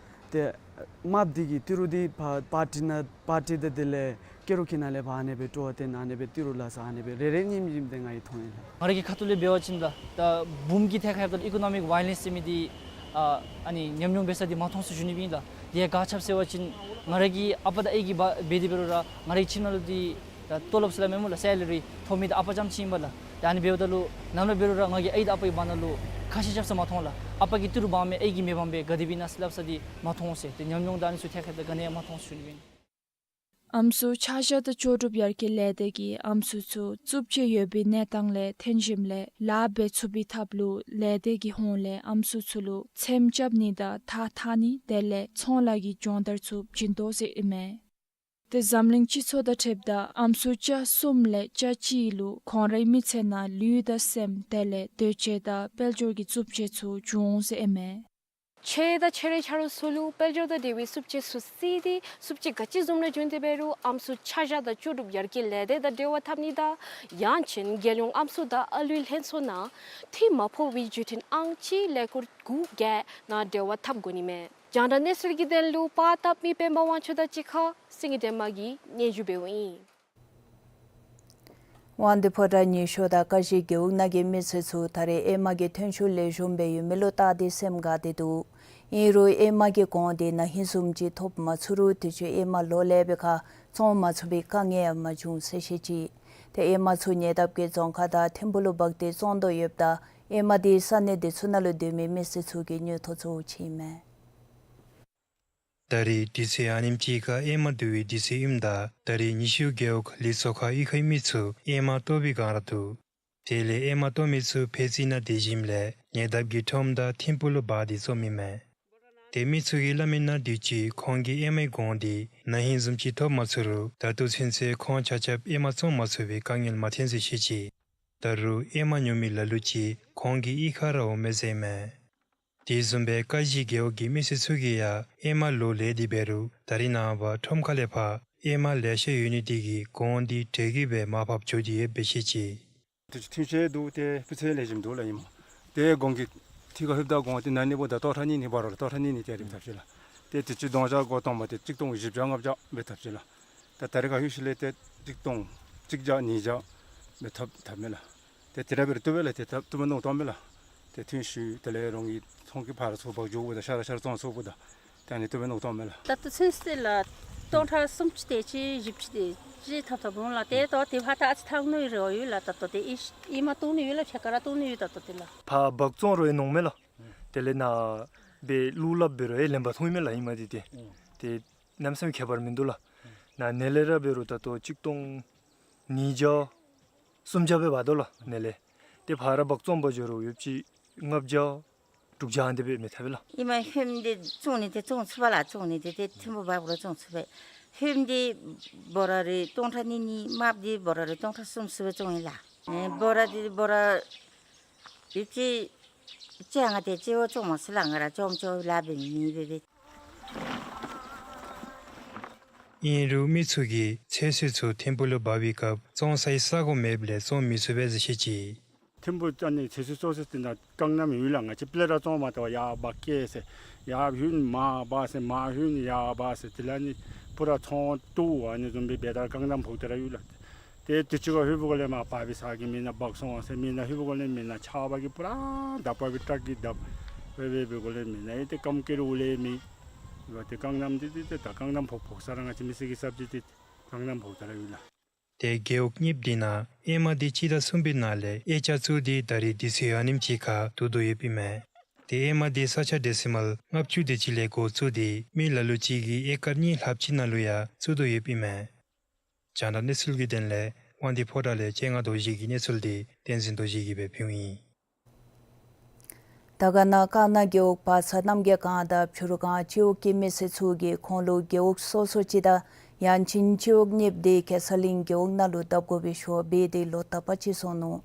ཏེ་རྨགཔ་འདི་གིས་ཏི་རུ་འདི་ཕར་པར་ཊི་ནང་པར་ཊི་དང་དེ་ལས་ཀེ་རོ་ཁྱི་ནང་ལས་ཕར་ཨ་ནི་སྦེ་སྤྲོ་བ་བཏོན་ཨ་ནི་སྦེ་ཏི་རུ་ལ་ས་ཨ་ནི་སྦེ་རེ་རེ་གཉིས་གཉིས་ཏེ་ང་གིས་མཐོང་ཡི་ལགས། ང་ར་གི་ཁ་ཐུག་ལས་འབད་བ་ཅིན་ལགས་ད་བུམོ་གི་ཐད་ཁར་ཡོདཔ་ད་ལུ་ཨི་ཀོ་ནོ་མིཀ་ཝའི་ལེནསི་ཟེར་མི་འདི་ཨ་ཨ་ནི་ཉམས་མྱོང་འབད་ས་འདི་མ་མཐོང་ཟེར་ཞུ་ནི་སྦེ་ཨིན་ལགས། དེ་ཡང་ག་ཅི་སྦེ་ཟེར་བ་ཅིན་ང་ར་གི་ཨ་པ་དང་ཨའི་གིས་འབད་འབད་དེ་འབད་རུང་ར་ང་ར་གི་ཁྱིམ་ནང་ལུ་འདི་ད་ཏོ་ལོབ་ཟེར་སླབ་མས་སྨོ་ལགས། སེ་ལ་རི་ཐོབ་མི་འདི་ཨ་པ་རྐྱངམ་ཅིག་ཨིན་པས་ལགས། ཏེ་ཨ་ནི་འབདཝ་ད་ལུ་ནམ་ར་འབད་རུང་ར་ང་གིས་ཨའི་དང་ཨ་པ་གི་བར་ན་ལུ་ཁ་བཤད་རྐྱབ་ས་མ་མཐོང་ལགས། ཨ་པ་གིས་ཏི་རུ་འབག་མི་ཨའི་གིས་མེ་འབརམ་སྦེ་ག་དེ་སྦེ་ཨིན་ན་ཟེར་སླབ་ས་འདི་མ་མཐོང་ཟེར། ཏེ་ཉམས་མྱོང་དང་ཨ་ནི་ཚུ་ཐད་ཁར་ད་ག་ནི་ཡང་མ་མཐོང་ཟེར་ཞུ་ནི་སྦེ་ཨིན། ཨམ་སྲུ་ཆ་བཞག་དང་ལྕོགས་གྲུབ་ཡར་རྒྱས་ལས་སྡེ་གིས་ཨམ་སྲུ་ཚུ་རྩུབ་སྤྱོད་ཡོད་པའི་གནས་སྟངས་ལས་འཐོན་ཞིནམ་ལས་ལཱ་འབད་ཚུགས་པའི་ཐབས་ལུ་ལས་སྡེ་གི་ཧོངས་ལས་ཨམ་སྲུ་ཚུ་ལུ་ཚེམ་རྐྱབ་ནི་དང་ཐགས་འཐག་ནི་དེ་ལས་ཚོང་ལཱ་གི་སྦྱོང་བརྡར་ཚུ་བྱིན་དོ་ཟེར་ཨིན་མས། ཏེ་འཛམ་གླིང་སྤྱི་ཚོགས་དང་འཁྲིལཝ་ད་ཨམ་སྲུ་བརྒྱ་གསུམ་ལས་བརྒྱ་གཅིག་ལུ་ཁོང་རའི་མི་ཚེ་ནང་ལུས་དང་སེམས་དེ་ལས་འདོད་སྤྱོད་དང་དཔལ་འབྱོར་གྱི་རྩུབ་སྤྱོད་ཚུ་བྱུང་འོང་ཟེར་ཨིན་མས། ཆོས་དང་ཆོས་རའི་ཆ་རོགས་ཚུ་ལུ་དཔལ་འབྱོར་དང་འབྲེལ་བའི་རྩུབ་སྤྱོད་ཚུ་བརྩིས་ཏེ་རྩུབ་སྤྱོད་ག་ཅི་བཟུམ་ར་བྱུང་སྟེ་འབད་རུང་ཨམ་སྲུ་ཆ་བཞག་དང་ལྕོགས་གྲུབ་ཡར་རྒྱས་ལས་སྡེ་དང་འབྲེལ་བ་འཐབ་ནི་དང་ཡང་ཅིན་རྒྱལ་ཡོངས་ཨམ་སྲུ་དང་ཨ་ལུའི་ལྷན་ཚོགས་ནང་འཐུས་མ་ཕོག་པའི་བརྒྱུད་འཕྲིན་ཨང་གཅིག་ཀླད་ཀོར་དགུ་བརྒྱད་ནང་འབྲེལ་བ་འཐབ་དགོ་ནི་མས། རྒྱང་བསྒྲགས་གནས་ཚུལ་གྱི་དོན་ལུ་པར་བཏབ་མི་སྤེན་པ་དབང་ཕྱུག་དང་གཅིག་ཁར་སེང་གེ་སྒྲོལ་མ་གིས་སྙན་ཞུ་འབདཝ་ཨིན། དབང་འདུས་ཕོ་བྲང་ཉི་ཤོར་དང་ཀ་གཞི་རྒེད་འོག་ནང་གི་མི་སེར་ཚུ་ད་རེས་ཨེ་མ་གི་ཐོན་ཤུགས་ལེགས་ཤོམ་སྦེ་ཡོད་མི་ལུ་བལྟ་སྟེ་སེམས་དགའ་སྟེ་འདུག། ཨིན་རུང་ཨེ་མ་གི་གོང་འདི་ན་ཧིང་བཟུམ་ཅིག་ཐོབ་མ་ཚུགས་རུང་དུས་ཅི་ཨེ་མ་ལོ་ལེགས་པའི་ཁར་བཙོང་མ་ཚུགས་པའི་དཀའ་ངལ་ཡང་མ་བྱུང་ཟེར་བཤད་ཅི། ཏེ་ཨེ་མ་ཚུ་ཉེ་འདབས་ཀྱི་རྫོང་ཁག་དང་ཐིམ་ཕུག་ལུ་འབག་སྟེ་བཙོང་དོ་ཡོདཔ་ད་ཨེ་མ་འདི་ས་གནས་འདི་ཚུ་ནང་ལུ་སྡོད་མི་མི་སེར་ཚུ་གིས་ཉོ་ཐོག་ཚུ་བྱིནམ་མས། ད་རེས་དུས་ཚོད་ཨ་ནེམ་ཅིག་ཁར་ཨེ་མ་བསྡུ་བའི་དུས་ཚོད་ཨིནམ་ད་ད་རེས་ཉི་ཤུ་རྒེད་འོག་ལི་ཚོ་ཁ་གཡུས་ཁའི་མི་ཚུ་ཨེ་མ་བཏོག་པའི་སྒང་ར་འདུག། དེ་ལས་ཨེ་མ་བཏོག་མི་ཚུ་ཕད་ཙི་ནང་སྡོད་ཞིནམ་ལས་ཉེ་འདབས་ཀྱི་ཁྲོམ་དང་ཐིམ་ཕུག་ལུ་འབག་སྟེ་བཙོང་མི་མས། ཏེ་མི་ཚུ་གིས་སླབ་མི་ནང་དུས་ཅི་ཁོང་གིས་ཨེ་མའི་གོང་འདི་ན་ཧིང་བཟུམ་ཅིག་ཐོབ་མ་ཚུགས་རུང་ད་ལྟོ་ཚུན་ཚོད་ཁོང་ཆ་ཁྱབ་ཨེ་མ་བཙོང་མ་ཚུགས་པའི་དཀའ་ངལ་མ་ཐོན་ཟེར་བཤད་ཅི། ད་རུང་ཨེ་མ་ཉོ་མི་ལ་ལུ་ཅིག་ཁོང་གི་གཡུས་ཁར་ར་འོང་མས་ཟེར་མས། དེ་བཟུམ་སྦེ་ཀ་གཞི་རྒེད་འོག་གི་མི་སེར་ཚུ་གིས་ཡང་ཨེ་མ་ལོ་ལེགས་ཏེ་འབད་རུང་ད་རེས་ནངས་པ་ཁྲོམ་ཁ་ལས་ཕར་ཨེ་མ་ལེ་ཤ་ཡོད་ནི་དེ་གིས་གོང་འདི་དྲོད་ཀྱིས་སྦེ་མར་ཕབ་འགྱོ་སྟེ་ཡོདཔ་སྦེ་བཤད་ཅི། དུས་ཅི་ཐོན་ཤེས་འདུག། ཏེ་སྤུས་ཚད་ལེགས་ཤོམ་འདུག་ལགས། ཨིན་མས། ཏེ་གོང་གི་ཐད་ཁར་ལྷོདཔ་ད་གོང་འདི་ན་ཧིང་བུ་དང་སྟོང་ཕྲག་གཉིས་གཉིས་འབད་རུང་ལགས། སྟོང་ཕྲག་གཉིས་གཉིས་ཏེ་རེ་ཐབས་ཤེས་ལགས། ཏེ་དུས་ཅི་སྟོང་བརྒྱ་གོ་སྟོང་མ་ཏེ་གཅིག་སྟོང་བཞི་བརྒྱ་ལྔ་བརྒྱ་སྦེ་ཐབས་ཤེས་ལགས། ད་ད་རེས་ཁར་ལྷོད་ཞིནམ་ལས་ཏེ་གཅིག་སྟོང་གཅིག་བརྒྱ་ཉིས་བརྒྱ་སྦེ་ཐོབ་ཐབས་མས་ལགས། ཏེ་དེ་ར་འབད་རུང་བཏུབ་པས་ལགས། ཏེ་ད་བཏུབ་མནོ་བཏངམ་མས་ལགས། ཏེ་ཐོན་ཤུལ་དེ་ལས་རོང་གི་ཚོང་གི་ཕར་ཚུར་འབག་འགྱོཝ་ད་ཤ་ར་ཤ་ར་བཙོང་ཚུགསཔ་ད་ཏེ་ཨ་ནི་བཏུབ་མནོ་བཏངམ་མས་ལགས། ད་ལྟོ་ཚུན་ཚོད་ལགས་སྟོང་ཕྲག་སུམ་ཅུ་དེ་ཅིག་བཞི་བཅུ་དེ་ཅིག་ཐོབ་ཐོབ་འོང་ལགས། ཏེ་ད་ཏེ་ཕར་ད་ཨ་ཙི་འཐག་ནི་རེ་བ་ཡོད་ལགས། ད་ལྟོ་ཏེ་ཨེ་ཨེ་མ་བཏོག་ནི་ཡོད་ལགས། ཕྱེད་ཀ་ར་བཏོག་ནི་ཡོད། ད་ལྟོ་ཏེ་ལགས། ཕར་འབག་བཙོང་རུང་ཡང་ནོར་མས་ལགས། དེ་ལས་ནཱ་སྦེ་བླུག་སླབ་འབད་རུང་ཡང་ལེན་པར་འཐོན་མས་ལགས། ཨེ་མ་འདི་ཏེ། ཨུམ། ཏེ་གནམ་མེད་ས་མེད་ཁྱད་པར་མིན་འདུག་ལགས། ཨུམ། ནཱ་ནས་ལས་ར་འབད་རུང་ད་ལྟོ་གཅིག་སྟོང་ཉིས་བརྒྱ་སུམ་བརྒྱ་སྦེ་འབག་དོ་ལགས། ནས་ལས་ཏེ་ཕར་ར་འབག་བཙོང་པར་འགྱོ་རུང་ཡོདཔ་ཅིག་ལྔ་བརྒྱ་དྲུག་བརྒྱ་ཨ་ནི་དེ་སྦེ་མི་ཐོབ་པས་ལགས། ཨེ་མ་ཧོནམ་འདི་བཙོང་ནི་འདི་བཙོང་ཚུགས་པས་ལགས། བཙོང་ནི་འདི་ཏེ་ཐིམ་ཕུག་འབག་རུང་བཙོང་ཚུགས་པས། ཧོནམ་འདི་འབོ་ར་རེ་སྟོང་ཕྲག་གཉིས་གཉིས། མརཔ་འདི་འབོ་ར་རེ་སྟོང་ཕྲག་གསུམ་གསུམ་སྦེ་བཙོང་ཡི་ལགས། ཨེ་འབོ་ར་འདི་འབོ་ར་ཡོདཔ་ཅིག་ཅིག་ང་ཏེ་ཅིག་བཙོང་མ་ཚུགས་ལགས། ང་ར་ཅོམ་ཅོག་ལཱ་འབད་མི་འབད་འབད། ཨིན་རུང་མི་ཚུ་གིས་ཚོད་བསྲེ་ཚུ་ཐིམ་ཕུག་ལུ་འབག་པའི་སྐབས་བཙོང་སའི་ས་གོ་མེདཔ་ལས་བཙོང་མི་ཚུགས་པས་ཟེར་བཤད་ཅི། ཐིམ་ཕུག་ཨ་ནི་ཚོད་བསྲེ་བཙོང་སའི་དེ་ནང་རྐང་སྣམ་ཡོད་ལགས། ང་བཅས་པེ་ལེཊ་ར་བཙོང་མ་བཏུབ་པར་ཡར་འབག་སྐྱེལ་ཟེར། ཡར་ཧོན་མར་འབག་ཟེར། མར་ཧོན་ཡར་འབག་ཟེར། དེ་ལས་ཨ་ནི་པུ་ར་ཚོང་བཏུབ་ཨ་ནི་བཟུམ་སྦེ་འབད་དེ་ར་རྐང་སྣམ་ཕོག་སྟེ་ར་ཡོད་ལགས། ཏེ་དུས་ཅི་ཁར་ལྷོདཔ་གོ་ལས་མར་པར་བི་ས་གི་མི་ནང་འབག་སོང་ཟེར། མི་ནང་ལྷོདཔ་གོ་ལས་མི་ནང་ཆརཔ་གིས་པུ་ར་བརྡབ་པ་སྦེ་ཊག་གིས་བརྡབ་སྦེ་འབད་གོ་ལས་མི་ནང་ཡང་ཏེ་རྐངམ་བཀལ་རུང་ལས་མེད། ཏེ་རྐང་སྣམ་འདི་ཏེ་ཏེ་ད་རྐང་སྣམ་ཕོག་ཕོག་ས་ར་ང་བཅས་མི་སེར་གྱི་ས་ཅིག་ཏེ་རྐང་སྣམ་ཕོག་སྟེ་ར་ཡོད་ལགས། ཏེ་རྒེད་འོག་གཉིསཔ་འདི་ནང་ཨེ་མ་འདི་སྤྱི་ཟླ་གསུམ་པའི་ནང་ལས་དབྱེ་ཆ་བཙུགས་ཏེ་ད་རེས་དུས་ཚོད་ཨ་ནེམ་ཅིག་ཁར་བསྡུ་དོ་ཡོདཔ་ཨིན་མས། ཏེ་ཨེ་མ་འདི་ས་ཆ་ཌེ་སི་མཱལ་ལྔ་བཅུ་དེ་ཅིག་ལས་འགོ་བཙུགས་ཏེ་མི་ལ་ལུ་ཅིག་གིས་ཨེ་ཀར་གཉིས་ལྷགཔ་ཅིག་ནང་ལུ་ཡང་བཙུགས་དོ་ཡོདཔ་ཨིན་མས། རྒྱང་བསྒྲགས་གནས་ཚུལ་གྱི་དོན་ལས་དབང་འདུས་ཕོ་བྲང་ལས་སྤྱན་སྔ་རྡོ་རྗེ་གི་གནས་ཚུལ་འདི་བསྟན་འཛིན་རྡོ་རྗེ་གིས་སྦེ་ཕུལཝ་ཨིན། དར་དཀར་ན་དཀར་ན་རྒེད་འོག་བར་ཚ་རྣམ་རྒྱལ་སྒང་དང་ཕྱི་རུ་སྒང་སྤྱི་འོག་གི་མི་སེར་ཚུ་གིས་ཁོང་ལུ་རྒེད་འོག་སོ་སོ་ཅིག་དང་ཡང་ཅིན་སྤྱི་འོག་གཉིསཔ་འདི་གེ་སར་གླིང་རྒེད་འོག་ནང་ལུ་བཏབ་དགོ་པའི་ཞུ་བ་འབད་དེ་ལོ་དག་པ་ཅིག་སོང་ནུག།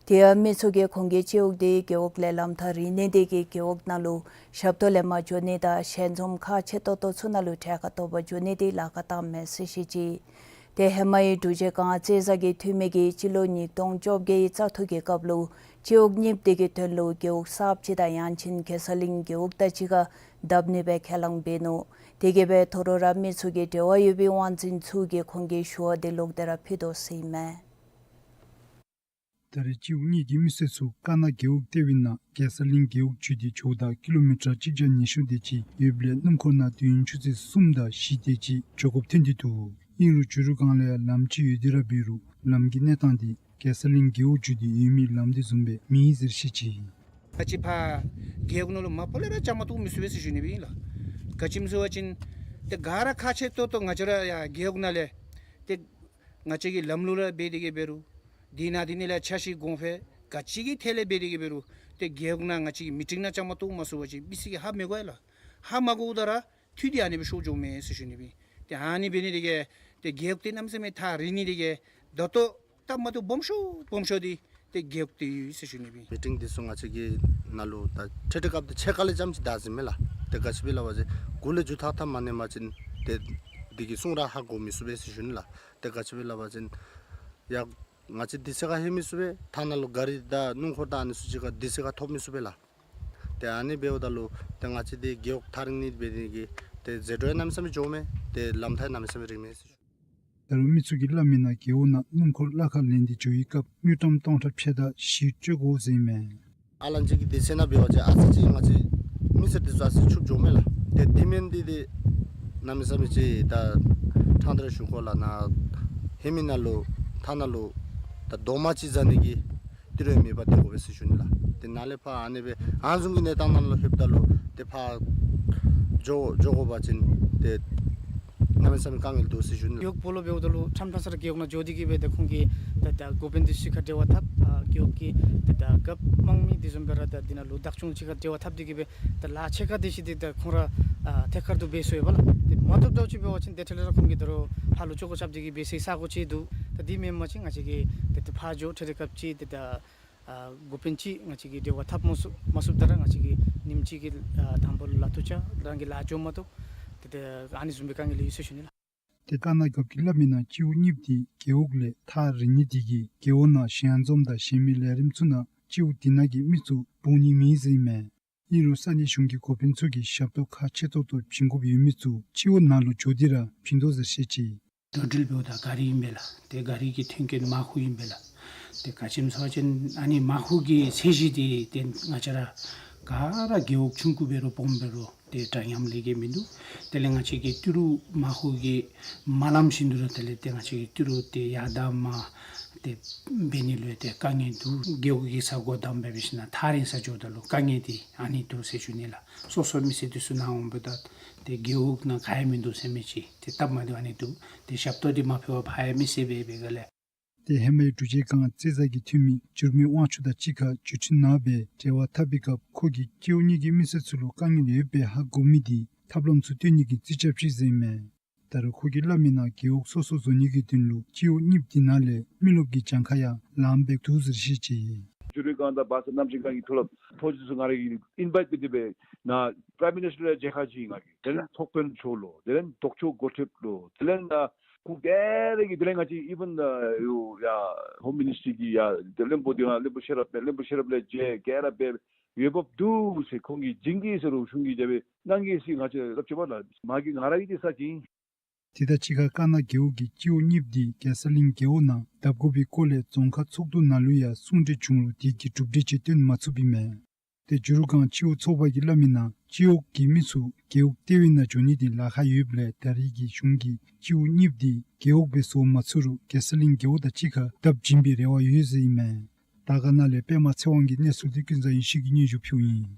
དེ་ཡང་མི་ཚུ་གིས་ཁོང་གི་སྤྱི་འོག་འདི་རྒེད་འོག་ལས་ལམ་ཐག་རིང་ནི་དེ་གིས་རྒེད་འོག་ནང་ལུ་ཞབས་ཏོག་ལེན་པར་འགྱོ་ནི་དང་ཞལ་འཛོམས་ཁག་ཆེ་ཏོག་ཏོ་ཚུ་ནང་ལུ་གྲལ་ཁར་གཏོགས་པར་འགྱོ་ནི་འདི་ལཱ་ཁག་བཏངམ་མས་ཟེར་བཤད་ཅི། ཏེ་ཧེ་མའི་འབྲུག་རྗེས་སྒང་རྩེ་བཟའ་གི་འཐུས་མི་གིས་སྤྱི་ལོ་ཉིས་སྟོང་བཅོ་བརྒྱད་ཀྱི་བཙག་འཐུ་གི་སྐབས་ལུ་སྤྱི་འོག་གཉིསཔ་དེ་གི་དོན་ལུ་རྒེད་འོག་གསརཔ་ཅིག་དང་ཡང་ཅིན་གེ་སར་གླིང་རྒེད་འོག་དང་གཅིག་ཁར་བཏབ་ནི་སྦེ་ཁས་བླངས་འབད་ནུག། དེ་གིས་སྦེ་དོ་རུང་ར་མི་ཚུ་གིས་འབྲེལ་བ་ཡོད་པའི་དབང་འཛིན་ཚུ་གིས་ཁོང་གི་ཞུ་བ་དེ་ལོག་སྟེ་ར་ཕུལ་དོ་ཟེར་ཨིན་མས། ད་རེས་སྤྱི་འོག་གཉིས་ཀྱི་མི་སེར་ཚུ་དཀར་ན་རྒེད་འོག་ལྟེ་བའི་ནང་གེ་སར་གླིང་རྒེད་འོག་བརྒྱུད་དེ་འགྱོཝ་ད་ཀི་ལོ་མི་ཊར་གཅིག་བརྒྱ་ཉི་ཤུ་དེ་ཅིག་ཡོདཔ་ལས་སྣུམ་འཁོར་ནང་དུས་ཡུན་ཆུ་ཚོད་གསུམ་དང་བཞི་དེ་ཅིག་འགྱོ་དགོཔ་ཐོན་ཏེ་འདུག། ཨིན་རུང་ཕྱི་རུ་སྒང་ལས་ཡང་ལམ་ཅིག་ཡོད་དེ་ར་འབད་རུང་ལམ་གྱི་གནས་སྟངས་འདི་གེ་སར་གླིང་རྒེད་འོག་བརྒྱུད་དེ་ཡོད་མི་ལམ་དེ་བཟུམ་སྦེ་མེད་ཟེར་བཤད་ཅི། ང་བཅས་ཕར་རྒེད་འོག་ནང་ལུ་མ་པ་ལས་ར་བཅའ་མར་གཏོགས་མི་ཚུགས་པས་ཟེར་ཞུ་ནི་སྦེ་ཨིན་ལགས། ག་ཅི་སྨོ་ཟེར་བ་ཅིན་ཏེ་ག་ར་ཁག་ཆེ་ཏོག་ཏོ་ང་བཅས་ར་ཡར་རྒེད་འོག་ནང་ལས་ཏེ་ང་བཅས་ཀྱི་ལམ་ལུགས་ར་འབད་དེ་གི་འབད་རུང་དེ་ནང་དེ་ནང་ལས་ཆ་ཤས་གོང་འཕེལ་ག་ཅི་གི་ཐད་ལས་འབད་དེ་གི་འབད་རུང་ཏེ་རྒེད་འོག་ནང་ང་བཅས་ཀྱི་མི་ཊིང་ནང་བཅའ་མར་གཏོགས་མ་ཚུགས་པ་ཅིན་མི་སེར་གྱིས་ཧ་མི་གོ་ཡ་ལགས། ཧ་མ་གོཝ་ད་ར་འཐུས་འདི་ཨ་ནི་སྦེ་ཤོར་འགྱོཝ་མས་ཟེར་ཞུ་ནི་སྦེ་ཨིན། ཏེ་ཨ་ནི་འབད་ནི་དེ་གིས་ཏེ་རྒེད་འོག་འདི་གནམ་མེད་ས་མེད་ཐག་རིང་ནི་དེ་གིས་ད་ལྟོ་སྟབས་མ་བདེཝ་སྦོམ་ཤོས་སྦོམ་ཤོས་འདི་ཏེ་རྒེད་འོག་འདི་ཡོད་ཟེར་ཞུ་ནི་སྦེ་ཨིན། མི་ཊིང་འདི་ཚུ་ང་བཅས་ཀྱི་ནང་ལུ་ད་འཕྲལ་འཕྲལ་སྐབས་འདི་ཕྱེད་ཀ་ལས་འཇམ་ཅིག་བདའ་ཟེར་མས་ལགས། ཏེ་ག་ཅི་སྦེ་སླབ་པ་ཅིན་གུ་ལས་མཇུག་མཐའ་མཐའ་མ་གནས་པ་ཅིན་ཏེ་འདི་གི་གསུང་ར་ཧ་གོ་མི་ཚུགས་པས་ཟེར་ཞུ་ནི་ལགས། ཏེ་ག་ཅི་སྦེ་སླབ་པ་ཅིན་ཡ་ང་བཅས་འདི་ཚེ་ཁར་ལྷོད་མི་ཚུགས་པས། ཐ་ན་ལུ་ག་རི་དང་སྣུམ་འཁོར་དང་ཨ་ནི་ཚུ་ཅིག་ཁར་འདི་ཚེ་ཁར་ཐོབ་མི་ཚུགས་པས་ལགས། ཏེ་ཨ་ནི་འབདཝ་ད་ལུ་ཏེ་ང་བཅས་འདི་རྒེད་འོག་ཐག་རིང་ནི་འབད་ནི་དེ་གིས་ཏེ་ཟད་འགྲོ་ཡང་གནམ་མེད་ས་མེད་འགྱོཝ་མས། ཏེ་ལམ་ཐག་ཡང་གནམ་མེད་ས་མེད་རིངམ་མས་ཟེར་ཞུ། ད་རུང་མི་ཚུ་གིས་སླབ་མིའི་ནང་རྒེད་འོག་ནང་སྣུམ་འཁོར་གླ་ཁར་ལེན་ཏེ་འགྱོ་བའི་སྐབས་དངུལ་ཀྲམ་སྟོང་ཕྲག་ཕྱེད་དང་བཞི་སྤྲོད་དགོ་ཟེར་ཨིན་མས། ཨ་ལན་ཅིག་གི་འདི་ཚེ་ནང་འབད་བ་ཅིན་ཨ་ཙི་ཅིག་ང་བཅས་སྣུམ་ མི་སེར་འདི་ཚུ་ཨ་ཙི་ཕྱུགཔོ་འགྱོཝ་མས་ལགས། ཏེ་དེ་མེན་འདི་འདི་གནམ་མེད་ས་མེད་ཅིག་ད་ཕྲང་སྟེ་ར་ཞུ་དགོ་ལགས། ནཱ་ཧེ་མའི་ནང་ལུ་ཐ་ན་ལུ་ད་རྡོག་མ་ཅིག་ཟ་ནི་གི་ཏི་རུ་མེད་པར་སྡོད་དགོ་པས་ཟེར་ཞུ་ནི་ལགས། ཏེ་ནཱ་ལས་ཕར་ཨ་ནི་སྦེ་ཨ་ནི་བཟུམ་གྱི་གནས་སྟངས་ནང་ལུ་ལྷོདཔ་ད་ལུ་ཏེ་ཕར་འགྱོ་འགྱོ་དགོ་པ་ཅིན་ཏེ་གནམ་མེད་ས་མེད་དཀའ་ངལ་འདུག་ཟེར་ཞུ་ནི་ལགས། རྒེད་འོག་སྦོ་ལོགས་འབདཝ་ད་ལུ་ཕྲང་ཕྲང་ས་ར་རྒེད་འོག་ནང་འགྱོ་སྟེ་གིས་སྦེ་ད་ཁོང་གིས་ད་ད་འགོ་དཔོན་འདི་ཚུ་ཁར་འབྲེལ་བ་འཐབ། ཨ་རྒེད་འོག་གི་ད་ད་རྒཔོ་དམངས་མི་འདི་བཟུམ་སྦེ་ར་ད་འདི་ནང་ལུ་བདག་སྐྱོང་ཅིག་ཁར་འབྲེལ་བ་འཐབ་སྟེ་གིས་སྦེ་ད་ལཱ་ཕྱེད་ཀ་དེ་ཅིག་འདི་ད་ཁོང་ར་ཨ་ཐད་ཀར་དུ་འབད་སོང་ཡོདཔ་ལགས། ཏེ་མ་བཏུབ་ད་ཅིག་འབད་བ་ཅིན་དེ་འཕྲལ་ལས་ར་ཁོང་གིས་ད་རུང་ཕར་ལུ་བཅོ་ཁ་རྐྱབ་སྟེ་གིས་འབད་སའི་ས་གོ་ཅིག་འདུག། ད་དེ་མེན་པ་ཅིན་ང་བཅས་ཀྱིས་ཏེ་ཏེ་ཕར་འགྱོ་ཁྲིད་དེ་སྐབས་ཅིག་ཏེ་ད་ཨ་འགོ་དཔོན་ཅིག་ང་བཅས་ཀྱིས་འབྲེལ་བ་འཐབ་མ་ཚུགས་མ་ཚུགསཔ་ད་ར་ང་བཅས་ཀྱིས་ཉིནམ་གཅིག་གི་ཨ་དང་པ་ལུ་ལཱ་ཐུག་བཅར་རང་གི་ལཱ་འགྱོ་མ་བཏུབ། ཏེ་ཏེ་ཨ་ནི་བཟུམ་སྦེ་དཀའ་ངལ་ཡོད་ཟེར་ཞུ་ནི་ལགས། ཏེ་དཀར་ནག་རྒཔོ་གིས་སླབ་མིའི་ནང་སྤྱི་འོག་གཉིསཔོ་དེ་རྒེད་འོག་ལས་ཐག་རིང་ནི་དེ་གིས་རྒེད་འོག་ནང་གཞལ་ཡང་འཛོམས་དང་གཞན་མི་ལས་རིམ་ཚུ་ནང་སྤྱི་འོག་དེ་ནང་གི་མི་ཚུ་འབོ་ནི་མེད་ཟེར་ཨིན་མས། ཨིན་རུང་ས་གནས་གཞུང་གི་འགོ་དཔོན་ཚུ་གིས་ཞབས་ཏོག་ཁག་ཆེ་ཏོག་ཏོ་བྱིན་དགོཔ་ཡོད་མི་ཚུ་སྤྱི་འོག་ནང་ལུ་འགྱོ་སྟེ་ར་བྱིན་དོ་ཟེར་བཤད་ཅི། འགྲོ་འགྲུལ་འབདཝ་ད་གཱ་རི་ཨིན་པས་ལགས། ཏེ་གཱ་རི་གི་ཐོན་སྐྱེད་མར་ཁུ་ཨིན་པས་ལགས། ཏེ་ག་ཅི་སྨོ་ཟེར་བ་ཅིན་ཨ་ནི་མར་ཁུ་གི་ཚད་གཞི་འདི་ཏེ་ང་བཅས་ར་ག་ར་རྒེད་འོག་ཆུང་ཀུ་འབད་རུང་སྦོམ་འབད་རུང་ཏེ་འདྲ་མཉམ་ལས་ཀྱི་མིན་འདུག། དེ་ལས་ང་བཅས་ཀྱི་ཏི་རུ་མར་ཁུ་གི་མ་ལངམ་བཞིན་དུ་ར་དེ་ལས་ཏེ་ང་བཅས་ཀྱི་ཏི་རུ་ཏེ་ཡར་དང་མར་ཏེ་འབད་ནི་ལུ་ཏེ་དཀའ་ངལ་འདུག། རྒེད་འོག་གི་ས་གོ་དང་འབད་བ་ཅིན་ཐག་རིང་ས་འགྱོཝ་ད་ལུ་དཀའ་ངལ་འདི་ཨ་ནི་འདུག་ཟེར་ཞུ་ནི་ལགས། སོ་སོ་མི་སེར་འདི་ཚུ་ནཱ་འོངམ་ད་ཏེ་རྒེད་འོག་ནང་ག་ཡང་མིན་འདུག་ཟེར་མི་ཅིག་ཏེ་སྟབས་མ་བདེཝ་ཨ་ནི་འདུག། ཏེ་ཞབས་ཏོག་འདི་མ་ཕུལ་བར་ཕར་ཡང་མི་སེར་འབད་འབད་ག་ལས། ཏེ་ཧེ་མའི་འབྲུག་རྒྱལ་ཁབ་རྩེད་གྲ་གི་འཐུས་མི་འགྱུར་མེད་དབང་ཕྱུག་དང་གཅིག་ཁར་འགྲུལ་འཕྲིན་ནང་སྦེ་འབྲེལ་བ་འཐབ་པའི་སྐབས་ཁོ་གིས་སྤྱི་འོག་གཉིས་ཀྱི་མི་སེར་ཚུ་ལུ་དཀའ་ངལ་ཡོདཔ་སྦེ་ཧ་གོ་མི་འདི་ཐབས་ལམ་ཚུ་སྟོན་ནི་གི་རྩིས་རྐྱབ་ཅི་ཟེར་ཨིན་མས། ད་རུང་ཁོ་གིས་སླབ་མིའི་ནང་རྒེད་འོག་སོ་སོ་བཟོ་ནི་གི་དོན་ལུ་སྤྱི་འོག་གཉིསཔོ་དེ་ནང་ལས་མི་རློབས་ཀྱི་གྱངས་ཁ་ཡང་ལངམ་སྦེ་འདུག་ཟེར་བཤད་ཅི། འགྱུར་བའི་སྒང་དང་བ་ས་གནམ་གཤིས་སྒང་གི་ཐོག་ལས་ཕོ་རྒྱས་ཚུ་ང་ར་གིས་ཨིན་ཝའིཊ་འབད་དེ་སྦེ་ནཱ་པྲའིམ་མི་ནིསི་ཊར་ལུ་མཇལ་ཁ་བྱིན་ཡི། ང་གིས་དེ་ལས་ཚོགས་དཔོན་མཆོག་ལུ་དེ་ལས་ལྡོག་ཕྱོགས་འགོ་ཁྲིདཔ་ལུ་དེ་ལས་ནཱ་ཁོང་ག་ར་གིས་དེ་ལས་ང་བཅས་ཨི་ཝན་ཡ་ཧོམ་མི་ནིསི་ཊར་གི་ཡ་དེ་བློན་པོ་འདི་ང་བློན་པོ་ཤེས་རབ་སྦེ་བློན་པོ་ཤེས་རབ་ལས་མཇལ། ག་ར་སྦེ་འོས་འབབ་འདུག་ཟེར་ཁོང་གིས་བྱིན་གེ་ཟེར་རུང་གཞུང་གིས་རྒྱབ་སྦེ་གནང་གེ་ཟེར་ང་བཅས་སླབ་ཅི་པ་ལགས། མ་གི་ང་ར་གིས་འདི་ས་ཅིན། དེ་དང་གཅིག་ཁར་དཀར་ནག་རྒེད་འོག་གིས་སྤྱི་འོག་གཉིསཔོ་དེ་རྒྱལ་ས་གླིང་རྒེད་འོག་ནང་བརྡབ་དགོ་པའི་སྐོར་ལས་རྫོང་ཁག་ཚོགས་འདུ་ནང་ལུ་ཡང་གསུང་གྲོས་བྱུང་རུང་དེ་གི་གྲུབ་འབྲས་ཅིག་སྟོན་མ་ཚུགསཔ་ཨིན་མས། ཏེ་འགྱུར་བའི་སྒང་སྤྱི་འོག་ཚོགས་པ་གིས་སླབ་མིའི་ནང་སྤྱི་འོག་གི་མི་ཚུ་རྒེད་འོག་ལྟེ་བའི་ནང་འགྱོ་ནི་འདི་ལཱ་ཁག་ཡོདཔ་ལས་ད་རེས་ཀྱི་གཞུང་གིས་སྤྱི་འོག་གཉིསཔོ་དེ་རྒེད་འོག་སྦེ་བཟོ་མ་ཚུགས་རུང་རྒྱལ་ས་གླིང་རྒེད་འོག་དང་གཅིག་ཁར་བརྡབ་བྱིན་པའི་རེ་བ་ཡོད་ཟེར་ཨིན་མས། དར་དཀར་ན་ལས་པདྨ་ཚེ་དབང་གི་གནས་ཚུལ་འདི་ཀུན་བཟང་ཡེ་ཤེས་ཀྱིས་སྙན་ཞུ་ཕུལཝ་ཨིན།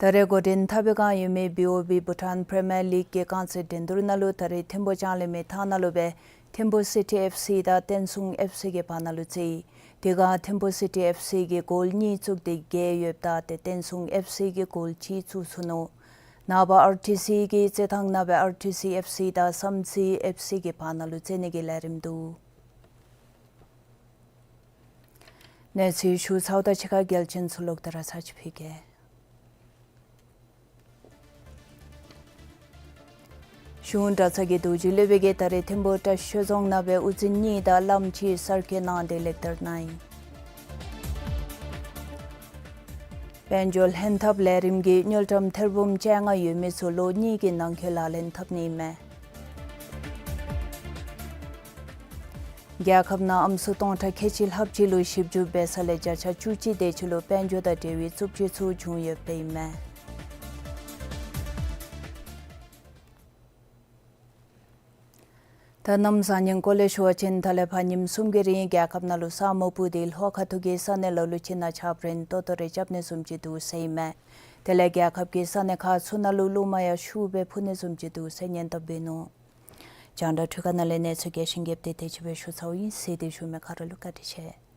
ད་རེས་འགོ་འདྲེན་འཐབ་པའི་བསྒང་ཡོད་མི་བི་ཨོ་བི་བྷུ་ཊཱན་པི་རི་མི་ཡར་ལིག་གི་རྐང་རྩེད་འགྲན་བསྡུར་ནང་ལུ་ད་རེས་ཐིམ་ཕུ་ལྕང་གླིང་མི་ཐང་ནང་ལུ་སྦེ་ཐིམ་ཕུ་སི་ཊི་ཨེཕ་སི་དང་བསྟན་སྲུང་ཨེཕ་སི་གི་བར་ན་ལུ་རྩེདཔ་ཨིན། དེ་སྒང་ཐིམ་ཕུ་སི་ཊི་ཨེཕ་སི་གིས་གོལ་གཉིས་བཙུགས་ཏེ་བརྒྱལ་ཡོདཔ་ད་ཏེ་བསྟན་སྲུང་ཨེཕ་སི་གིས་གོལ་གཅིག་བཙུགས་ཚུགས་ནུག། ནངས་པ་ཨར་ཊི་སི་གི་རྩེད་ཐང་ནང་སྦེ་ཨར་ཊི་སི་ཨེཕ་སི་དང་བསམ་རྩེ་ཨེཕ་སི་གི་བར་ན་ལུ་རྩེད་ནི་གི་ལས་རིམ་འདུག། གནས་ཚུལ་ཞུ་ཚརཝ་དང་གཅིག་ཁར་གལ་ཆེན་ཚུ་ལོག་སྟེ་ར་ཚར་ཅིག་ཕུལ་གེ། གཞུང་གྲྭ་ཚང་གི་རྡོ་རྗེ་སློབ་དཔོན་གྱིས་ད་རེས་ཐིམ་ཕུ་ཀྲ་ཤེད་རྫོང་ནང་སྦེ་དབུ་འཛིན་གཉིས་དང་བླམ་གཅིག་གསར་བསྐོ་གནང་སྟེ་ལེགས་བསྟར་གནང་ཡི། དཔལ་འབྱོར་ལྷན་ཐབས་ལས་རིམ་གྱིས་དངུལ་ཀྲམ་ཐེར་འབུམ་བཅོ་ལྔ་ཡོད་མི་ཚུ་ལོ་གཉིས་ཀྱི་ནང་འཁོད་ལག་ལེན་འཐབ་ནི་ཨིན་མས། རྒྱལ་ཁབ་ནང་ཨམ་སྲུ་སྟོང་ཕྲག་ཁལ་གཅིག་ལྷགཔ་ཅིག་ལུ་ཞིབ་འཇུག་འབད་ས་ལས་བརྒྱ་ཆ་བཅུ་གཅིག་དེ་ཅིག་ལུ་དཔལ་འབྱོར་དང་འབྲེལ་བའི་རྩུབ་སྤྱོད་ཚུ་བྱུང་ཡོདཔ་ཨིན་མས། ད་གནམ་བཟང་ངན་སྐོར་ལས་ཞུ་བ་ཅིན་ད་ལས་ཕར་ཉིནམ་གསུམ་གྱི་རིང་རྒྱལ་ཁབ་ནང་ལུ་ས་སྨུག་སྤུབས་ཏེ་ལྷོ་ཁ་ཐུག་གི་ས་གནས་ལ་ལུ་ཅིག་ནང་ཆརཔ་རན་ཏོག་ཏོ་རེ་རྐྱབ་ནི་བཟུམ་ཅིག་འདུག་ཟེར་ཨིན་མས། དེ་ལས་རྒྱལ་ཁབ་ཀྱི་ས་གནས་ཁག་ཚུ་ནང་ལུ་རླུང་མ་ཡང་ཤུགས་སྦེ་འཕུ་ནི་བཟུམ་ཅིག་འདུག་ཟེར་སྙན་ཐོ་འབད་ནུག། རྒྱང་བསྒྲགས་འཕྲུལ་ཁང་ནང་ལས་གནས་ཚུལ་རྒྱས་ཤིང་རྒྱསཔ་དེ་དེ་ཅིག་སྦེ་ཞུ་ཚརཝ་ཨིན། གཟིགས་ཏེ་བཞུགས་མི་ག་ར་ལུ་བཀའ་དྲིན་ཆེ།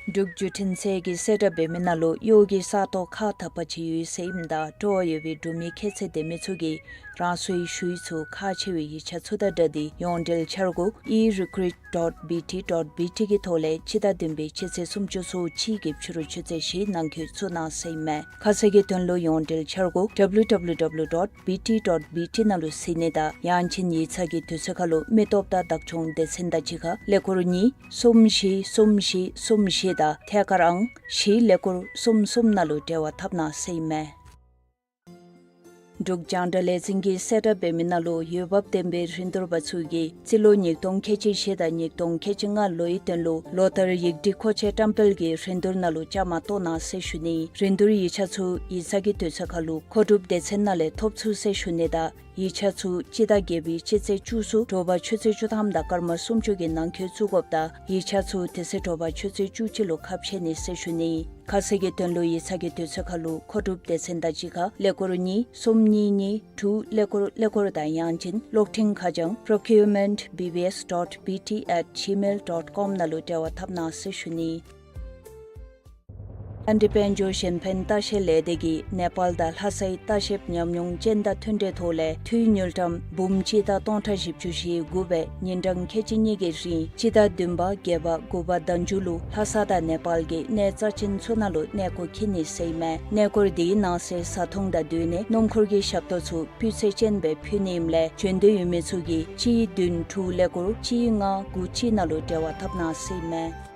འབྲུག་བརྒྱུད་འཕྲིན་ཚད་ཀྱིས་གསལ་བསྒྲགས་འབད་མི་ནང་ལུ་གཡོག་གི་ས་སྟོང་ཁག་དག་པ་ཅིག་ཡོད་ཟེར་ཨིནམ་ད་སྤྲོ་བ་ཡོད་པའི་འབྲུག་མི་ཁྱད་ཚད་ལྡན་མི་ཚུ་གིས་རང་སོའི་ཞུ་ཡིག་ཚུ་ཁག་ཆེ་བའི་ཡིག་ཆ་ཚུ་དང་སྦྲགས་ཏེ་ཡོངས་འབྲེལ་འཆར་སྒོ་e recruit dot B T dot B T གི་ཐོག་ལས་སྤྱི་ཟླ་བདུན་པའི་སྤྱི་ཚེས་སུམ་ཅུ་སོ་གཅིག་གི་ཕྱི་རུ་ཆུ་ཚོད་བཞི་ནང་འཁོད་བཙུགས་གནང་ཟེར་ཨིན་མས། ཁ་གསལ་གྱི་དོན་ལུ་ཡོངས་འབྲེལ་འཆར་སྒོ་W W W dot B T dot B T ནང་ལུ་གཟིགས་ནི་དང་ཡང་ཅིན་ཡིག་ཚང་གི་དུས་ཚོད་ཁར་ལུ་མི་སྟོབས་དང་བདག་སྐྱོང་སྡེ་ཚན་དང་གཅིག་ཁར་ཀླད་ཀོར་གཉིས་གསུམ་བཞི་གསུམ་བཞི་གསུམ་བཞི་དང་ཐད་ཀར་ཨང་བཞི་ཀླད་ཀོར་གསུམ་གསུམ་ནང་ལུ་འབྲེལ་བ་འཐབ་གནང་ཟེར་ཨིན་མས། འབྲུག་རྒྱང་བསྒྲགས་ལས་འཛིན་གྱིས་གསལ་བསྒྲགས་འབད་མི་ནང་ལུ་འོས་འབབ་ལྡན་པའི་རིན་བསྡུར་པ་ཚུ་གིས་རྩིས་ལོ་ཉིས་སྟོང་ཁལ་གཅིག་བཞི་དང་ཉིས་སྟོང་ཁལ་གཅིག་ལྔ་ལོའི་དོན་ལུ་ལོ་ལྟར་ཡིག་སྒྲིག་མཁོ་ཆས་བཀྲམ་སྤེལ་གྱི་རིན་བསྡུར་ནང་ལུ་བཅའ་མར་གཏོགས་གནང་ཟེར་ཞུ་ནི། རིན་བསྡུར་ཡིག་ཆ་ཚུ་ཡིག་ཚང་གི་དུས་ཚོད་ཁར་ལུ་མཁོ་སྒྲུབ་སྡེ་ཚན་ནང་ལས་ཐོབ་ཚུགས་ཟེར་ཞུ་ནི་དང་ཡིག་ཆ་ཚུ་སྤྱི་ཟླ་བརྒྱད་པའི་སྤྱི་ཚེས་བཅུ་ཚུ་དྲོ་པ་ཆུ་ཚོད་བཅུ་ཐམ་དང་སྐར་མ་སུམ་ཅུ་གི་ནང་འཁོད་བཙུགས་དགོཔ་དང་ཡིག་ཆ་ཚུ་དེ་ཚེ་དྲོ་པ་ཆུ་ཚོད་བཅུ་གཅིག་ལུ་ཁ་ཕྱེ་ནི་ཟེར་ཞུ་ནི། ཁ་གསལ་གྱི་དོན་ལུ་ཡིག་ཚང་གི་དུས་ཚོད་ཁར་ལུ་མཁོ་སྒྲུབ་སྡེ་ཚན་དང་གཅིག་ཁར་ཀླད་ཀོར་གཉིས་གསུམ་གཉིས་གཉིས་དྲུག་ཀླད་ཀོར་ཀླད་ཀོར་དང་ཡང་ཅིན་གློག་འཕྲིན་ཁ་བྱང་procurement B B S dot B T at gmail dot com ནང་ལུ་འབྲེལ་བ་འཐབ་གནང་ཟེར་ཞུ་ནི། ཨན་ཏི་དཔལ་འབྱོར་གཞན་ཕན་ལྟ་བཤལ་ལས་སྡེ་གིས་ནེ་པཱལ་དང་ལྷ་སའི་ལྟ་བཤལཔ་ཉམས་མྱོང་ཅན་དང་མཐུན་འབྲེལ་ཐོག་ལས་འཐུས་དངུལ་ཀྲམ་འབུམ་གཅིག་དང་སྟོང་ཕྲག་བཞི་བཅུ་ཞེ་དགུ་སྦེ་ཉིན་གྲངས་ཁལ་གཅིག་གཉིས་ཀྱི་རིང་སྤྱི་ཟླ་བདུན་པ་བརྒྱད་པ་དགུ་པ་ཟླ་མཇུག་ལུ་ལྷ་ས་དང་ནེ་པཱལ་གྱི་གནས་རྩ་ཆེན་ཚུ་ནང་ལུ་གནས་སྐོར་འཁྱིད་ནི་ཟེར་ཨིན་མས། གནས་སྐོར་དེའི་ནང་གསེས་བཟའ་འཐུང་དང་སྡོད་གནས་སྣུམ་འཁོར་གྱི་ཞབས་ཏོག་ཚུ་སྤུས་ཚད་ཅན་སྦེ་ཕུལ་ནི་ཨིནམ་ལས་བྱོན་འདོད་ཡོད་མི་ཚུ་གིས་གཅིག་བདུན་དྲུག་ཀླད་ཀོར་གཅིག་ལྔ་དགུ་གཅིག་ནང་ལུ་འབྲེལ་བ་འཐབ་གནང་ཟེར་ཨིན་མས།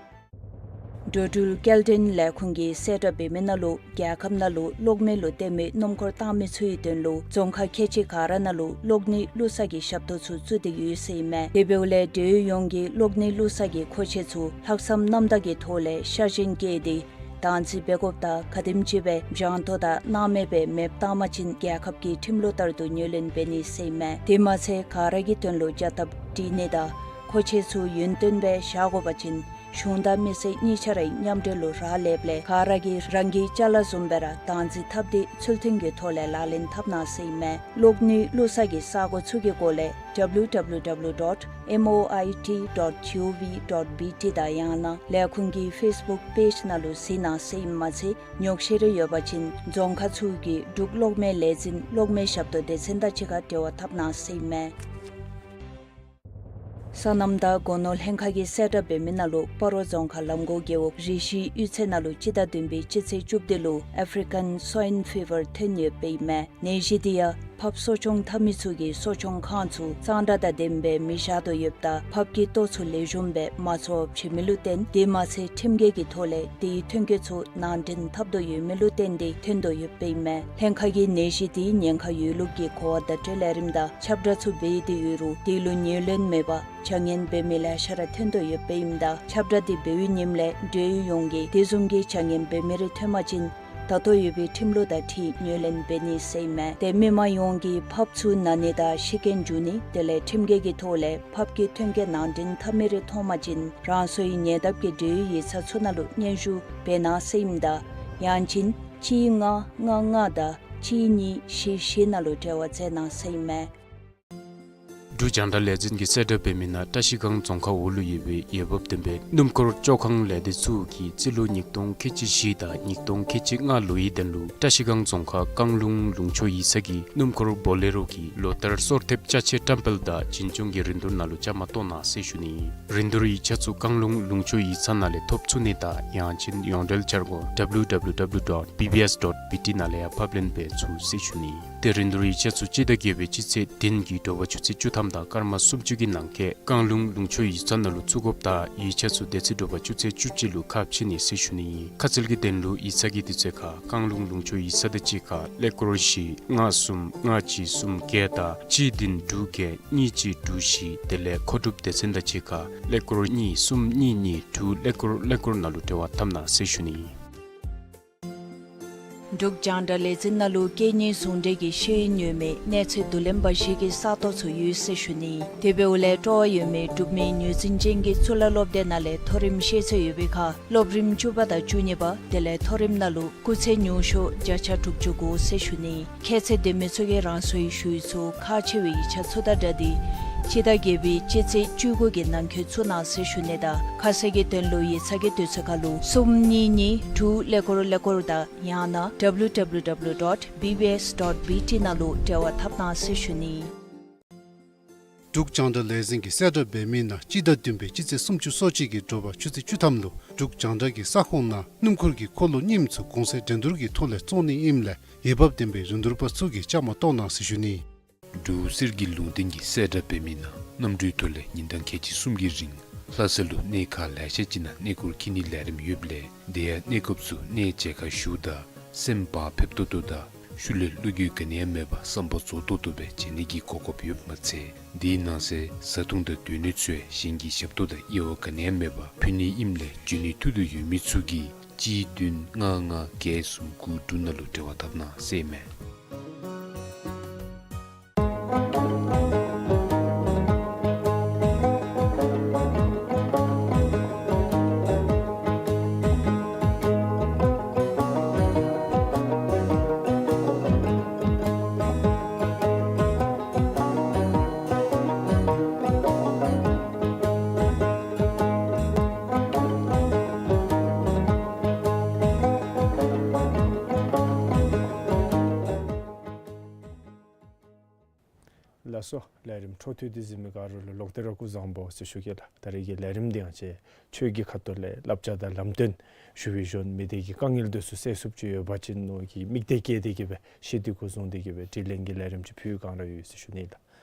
འགྲོ་འགྲུལ་སྐྱེལ་འདྲེན་ལས་ཁུངས་ཀྱིས་གསལ་བསྒྲགས་འབད་མི་ནང་ལུ་རྒྱལ་ཁབ་ནང་ལུ་གློག་མེ་ལུ་བརྟེན་མི་སྣུམ་འཁོར་བཏང་མི་ཚུའི་དོན་ལུ་རྫོང་ཁག་ཁལ་གཅིག་ག་ར་ནང་ལུ་གློག་ནུས་བླུག་ས་གི་ཞབས་ཏོག་ཚུ་བཙུགས་ཏེ་ཡོད་ཟེར་ཨིན་མས། དེ་འབདཝ་ལས་འབྲེལ་ཡོད་ཡོངས་ཀྱིས་གློག་ནུས་བླུག་ས་གི་མཁོ་ཆས་ཚུ་ལྷག་བསམ་རྣམ་དག་གི་ཐོག་ལས་ཤ་ཞེན་བསྐྱེད་དེ་བདག་འཛིན་འབད་དགོཔ་དང་ག་དེམ་ཅིག་སྦེ་འཇང་ཐོ་དང་སྣང་མེད་སྦེ་མེདཔ་བཏང་པ་ཅིན་རྒྱལ་ཁབ་ཀྱི་ཁྲིམས་ལུགས་ལྟར་དུ་ངོས་ལེན་འབད་ནི་ཟེར་ཨིན་མས། དེ་མ་ཚད་ག་ར་གི་དོན་ལུ་བྱ་ཐབས་སྒྲིག་ནི་དང་མཁོ་ཆས་ཚུ་ཡུན་བརྟན་སྦེ་བཞག་དགོ་པ་ཅིན་གཞུང་དང་མི་སེར་གཉིས་ཆ་ར་མཉམ་འབྲེལ་ལུ་རག་ལསཔ་ལས་ག་ར་གིས་རང་གི་ཅ་ལ་བཟུམ་སྦེ་ར་བདག་འཛིན་འཐབ་སྟེ་ཚུལ་མཐུན་གྱི་ཐོག་ལས་ལག་ལེན་འཐབ་གནང་ཟེར་ཨིན་མས། གློག་ནུས་བླུག་ས་གི་ས་སྒོ་ཚུ་གི་སྐོར་ལས་W W W dot M O I T dot G O V dot B T དང་ཡང་ན་ལས་ཁུངས་ཀྱི་ཕེསི་བུཀ་པེཇ་ནང་ལུ་གཟིགས་གནང་ཟེར་ཨིནམ་མ་ཚད་ཉོགས་བཤད་རེ་ཡོད་པ་ཅིན་རྫོང་ཁག་ཚུ་གི་འབྲུག་གློག་མེ་ལས་འཛིན་གློག་མེ་ཞབས་ཏོག་སྡེ་ཚན་དང་གཅིག་ཁར་འབྲེལ་བ་འཐབ་གནང་ཟེར་ཨིན་མས། སོ་ནམ་དང་སྒོ་ནོར་ལྷན་ཁག་གིས་གསལ་བསྒྲགས་འབད་མི་ནང་ལུ་སྤ་རོ་རྫོང་ཁག་ལམ་གོང་རྒེད་འོག་རི་ཤི་གཡུས་ཚན་ནང་ལུ་སྤྱི་ཟླ་བདུན་པའི་སྤྱི་ཚེས་བཅུ་བདུན་ལུ་ཨེཕ་རི་ཀན་སོའིན་ཕི་བར་ཐོན་ཡོདཔ་ཨིན་མས། ནད་གཞི་དེ་ཡང་ཕགཔ་གསོ་སྐྱོང་འཐབ་མི་ཚུ་གིས་གསོ་སྐྱོང་ཁང་ཚུ་གཙང་སྦྲ་དང་ལྡནམ་སྦེ་མི་བཞག་དོ་ཡོདཔ་ད་ཕགཔ་གི་ལྟོ་ཚུ་ལེགས་ཤོམ་སྦེ་མ་འཚོཝ་བྱིན་མི་ལུ་བརྟེན་དེ་མ་ཚད་ཁྲིམས་འགལ་གྱི་ཐོག་ལས་དེའི་ཐོན་སྐྱེད་ཚུ་ནང་འདྲེན་འཐབ་དོ་ཡོད་མི་ལུ་བརྟེན་ཏེ་ཐོན་དོ་ཡོདཔ་ཨིན་མས། ལྷན་ཁག་གིས་ནད་གཞི་དེའི་ཉེན་ཁ་ཡོད་ལུགས་ཀྱི་གོ་བ་བརྡ་སྤྲོད་ལས་རིམ་དང་ཁྱབ་བསྒྲགས་ཚུ་འབད་དེ་ཡོད་རུང་དེ་ལུ་ངོས་ལེན་མེད་པར་བྱ་ངན་འབད་མི་ལེ་ཤ་ར་ཐོན་དོ་ཡོདཔ་ཨིནམ་ད་ཁྱབ་བསྒྲགས་དེ་འབད་བའི་ཉིནམ་ལས་འབྲེལ་ཡོད་ཡོངས་ཀྱིས་དེ་བཟུམ་གྱི་བྱ་ངན་འབད་མི་རེ་ཐོན་པ་ཅིན་ད་ལྟོ་ཡོད་པའི་ཁྲིམས་ལུགས་དང་འཁྲིལ་ངོས་ལེན་འབད་ནི་ཟེར་ཨིན་མས། ཏེ་མི་མང་ཡོངས་ཀྱིས་ཕགཔ་ཚུ་ན་ནི་དང་ཤི་རྐྱེན་འབྱུང་ནི་དེ་ལས་ཁྲིམས་འགལ་གྱི་ཐོག་ལས་ཕགཔ་གི་ཐོན་སྐྱེད་ནང་འདྲེན་འཐབ་མི་རེ་མཐོང་པ་ཅིན་རང་སོའི་ཉེ་འདབས་ཀྱི་འབྲེལ་ཡོད་ཡིག་ཚང་ཚུ་ནང་ལུ་སྙན་ཞུ་འབད་གནང་ཟེར་ཨིནམ་ད་ཡང་ཅིན་གཅིག་ལྔ་ལྔ་ལྔ་དང་གཅིག་གཉིས་བཞི་བཞི་ནང་ལུ་འབྲེལ་བ་མཛད་གནང་ཟེར་ཨིན་མས། འབྲུག་རྒྱང་བསྒྲགས་ལས་འཛིན་གྱིས་གསལ་བསྒྲགས་འབད་མི་ནང་བཀྲ་ཤིས་སྒང་རྫོང་ཁག་འོག་ལུ་ཡོད་པའི་འོས་འབབ་ལྡན་པའི་སྣུམ་འཁོར་བཅོ་ཁང་ལས་སྡེ་ཚུ་གིས་རྩིས་ལོ་ཉིས་སྟོང་ཁལ་གཅིག་བཞི་དང་ཉིས་སྟོང་ཁལ་གཅིག་ལྔ་ལོའི་དོན་ལུ་བཀྲ་ཤིས་སྒང་རྫོང་ཁག་རྐང་ལུང་ལུང་ཕྱོགས་ཡིག་ཚང་གི་སྣུམ་འཁོར་བོ་ལེ་རོ་གི་ལོ་ལྟར་སོར་ཐེབས་ཅ་ཆས་བཀྲམ་སྤེལ་དང་བྱིན་སྐྱོང་གི་རིན་བསྡུར་ནང་ལུ་བཅའ་མར་གཏོགས་གནང་ཟེར་ཞུ་ནི། རིན་བསྡུར་ཡིག་ཆ་ཚུ་རྐང་ལུང་ལུང་ཕྱོགས་ཡིག་ཚང་ནང་ལས་ཐོབ་ཚུགས་ནི་དང་ཡང་ཅིན་ཡོངས་འབྲེལ་འཆར་སྒོ་W W W dot B B S dot B T ནང་ལས་ཡང་ཕབ་ལེན་འབད་ཚུགས་ཟེར་ཞུ་ནི། ཏེ་རིན་བསྡུར་ཡིག་ཆ་ཚུ་སྤྱི་ཟླ་བརྒྱད་པའི་སྤྱི་ཚེས་བདུན་གྱི་དྲོ་པ་ཆུ་ཚོད་བཅུ་ཐམ་དང་སྐར་མ་སུམ་ཅུ་གི་ནང་འཁོད་རྐང་ལུང་ལུང་ཕྱོགས་ཡིག་ཚང་ནང་ལུ་བཙུགས་དགོཔ་དང་ཡིག་ཆ་ཚུ་དེ་ཚེ་དྲོ་པ་ཆུ་ཚོད་བཅུ་གཅིག་ལུ་ཁ་ཕྱེ་ནི་ཟེར་ཞུ་ནི། ཁ་གསལ་གྱི་དོན་ལུ་ཡིག་ཚང་གི་དུས་ཚོད་ཁར་རྐང་ལུང་ལུང་ཕྱོགས་ཡིག་ཚང་དང་གཅིག་ཁར་ཀླད་ཀོར་བཞི་ལྔ་གསུམ་ལྔ་གཅིག་གསུམ་བརྒྱད་དང་གཅིག་བདུན་དྲུག་བརྒྱད་གཉིས་གཅིག་དྲུག་བཞི་དེ་ལས་མཁོ་སྒྲུབ་སྡེ་ཚན་དང་གཅིག་ཁར་ཀླད་ཀོར་གཉིས་གསུམ་གཉིས་གཉིས་དྲུག་ཀླད་ཀོར་ཀླད་ཀོར་ནང་ལུ་འབྲེལ་བ་འཐབ་གནང་ཟེར་ཞུ་ནི། འབྲུག་རྒྱང་བསྒྲགས་ལས་འཛིན་ནང་ལུ་སྐད་གཉིས་ཟུང་འབྲེལ་གྱི་ཤེས་ཡོན་ཡོད་མི་གནས་ཚད་བསྡུ་ལེན་པ་ཞིག་གི་ས་སྟོང་ཚུ་ཡོད་ཟེར་ཞུ་ནི། དེ་འབདཝ་ལས་སྤྲོ་བ་ཡོད་མི་འབྲུག་མི་ངོས་འཛིན་ཅན་གྱི་གཙུག་ལག་སློབ་སྡེ་ནང་ལས་མཐོ་རིམ་ཤེས་ཚད་ཡོད་པའི་ཁར་སློབ་རིམ་བཅུ་པ་དང་བཅུ་གཉིས་པ་དེ་ལས་མཐོ་རིམ་ནང་ལུ་སྐུགས་ཚད་ཉུང་ཤོས་བརྒྱ་ཆ་དྲུག་ཅུ་དགོ་ཟེར་ཞུ་ནི། ཁྱད་ཚད་ལྡན་མི་ཚུ་གིས་རང་སོའི་ཞུ་ཡིག་ཚུ་ཁག་ཆེ་བའི་ཡིག་ཆ་ཚུ་དང་སྦྲགས་ཏེ་ སྤྱི་ཟླ་བརྒྱད་པའི་སྤྱི་ཚེས་བཅུ་དགུ་གི་ནང་འཁོད་ཚུར་གནང་ཟེར་ཞུ་ནི་དང་ཁ་གསལ་གྱི་དོན་ལུ་ཡིག་ཚང་གི་དུས་ཚོད་ཁར་ལུ་གསུམ་གཉིས་གཉིས་དྲུག་ཀླད་ཀོར་ཀླད་ཀོར་དང་ཡང་ན་W W W dot B B S dot B T ནང་ལུ་འབྲེལ་བ་འཐབ་གནང་ཟེར་ཞུ་ནི། འབྲུག་རྒྱང་བསྒྲགས་ལས་འཛིན་གྱིས་གསལ་བསྒྲགས་འབད་མི་ནང་སྤྱི་ཟླ་བདུན་པའི་སྤྱི་ཚེས་སུམ་ཅུ་སོ་གཅིག་གི་དྲོ་པ་ཆུ་ཚོད་བཅུ་ཐམ་ལུ་འབྲུག་རྒྱང་བསྒྲགས་ཀྱི་ས་ཁོངས་ནང་སྣུམ་འཁོར་གྱི་འཁོར་ལོ་རྙིངམ་ཚུ་གོང་ཚད་འགྲན་བསྡུར་གྱི་ཐོག་ལས་བཙོང་ནི་ཨིནམ་ལས་འོས་འབབ་ལྡན་པའི་རིན་བསྡུར་པ་ཚུ་གིས་བཅའ་མར་གཏོགས་གནང་ཟེར་ཞུ་ནི། འབྲུག་གསེར་གྱི་ལུང་བསྟན་གྱིས་གསལ་བསྒྲགས་འབད་མི་ནང་གནམ་གྲུའི་ཐོག་ལས་ཉིན་གྲངས་ཁལ་གཅིག་གསུམ་གྱི་རིང་ལྷ་ས་ལུ་གནས་ཁག་ལེ་ཤ་ཅིག་ནང་གནས་སྐོར་འཁྱིད་ནིའི་ལས་རིམ་ཡོདཔ་ལས་དེ་ཡང་གནས་སྐབས་སུ་གནས་མཇལ་ཁ་ཞུཝ་ད་སེམས་བག་ཕེབས་ཏོག་ཏོ་དང་ཤུལ་ལས་བློ་འགྱོད་ག་ནི་ཡང་མེད་པར་བསམ་པ་རྫོགས་ཏོག་ཏོ་སྦེ་མཇལ་ནི་གི་གོ་སྐབས་ཡོདཔ་མ་ཚད་དེའི་ནང་གསེས་བཟའ་འཐུང་དང་སྡོད་གནས་ཚུ་ཡང་གཞན་གྱི་ཞབས་ཏོག་དང་དབྱེ་བ་ག་ནི་ཡང་མེད་པར་ཕུལ་ནི་ཨིནམ་ལས་འབྱོན་ནིའི་ཐུགས་འདོད་ཡོད་མི་ཚུ་གིས་གཅིག་བདུན་ལྔ་ལྔ་བརྒྱད་གསུམ་དགུ་དྲུག་ནང་ལུ་འབྲེལ་བ་འཐབ་གནང་ཟེར་ཨིན་མས། ལགས་སོ། ལས་རིམ་འཕྲོ་མཐུད་དེ་གཟིགས་མི་ག་ར་ལུ་ལོག་སྟེ་ར་སྐུ་གཟུགས་བཟང་པོ་ཟེར་ཞུ་གེ་ལགས། ད་རེས་ཀྱི་ལས་རིམ་འདི་ཡང་ཅིག་ཆོས་ཀྱི་ཁ་ཐུག་ལས་བསླབ་བྱ་དང་ལམ་སྟོན་ཞུ་བའི་ཞོར་མི་སྡེ་གི་དཀའ་ངལ་འདི་ཚུ་སེལ་ཚུགསཔ་ཅིག་ཡོད་པ་ཅིན་མནོ་གི་དམིགས་གཏད་བསྐྱེད་དེ་གི་སྦེ་ཤེས་འདོད་གུ་བཟུང་སྟེ་གི་སྦེ་དྲི་ལན་གྱི་ལས་རིམ་ཅིག་ཕུལ་གང་ར་ཡོད་ཟེར་ཞུ་ནི་ལགས།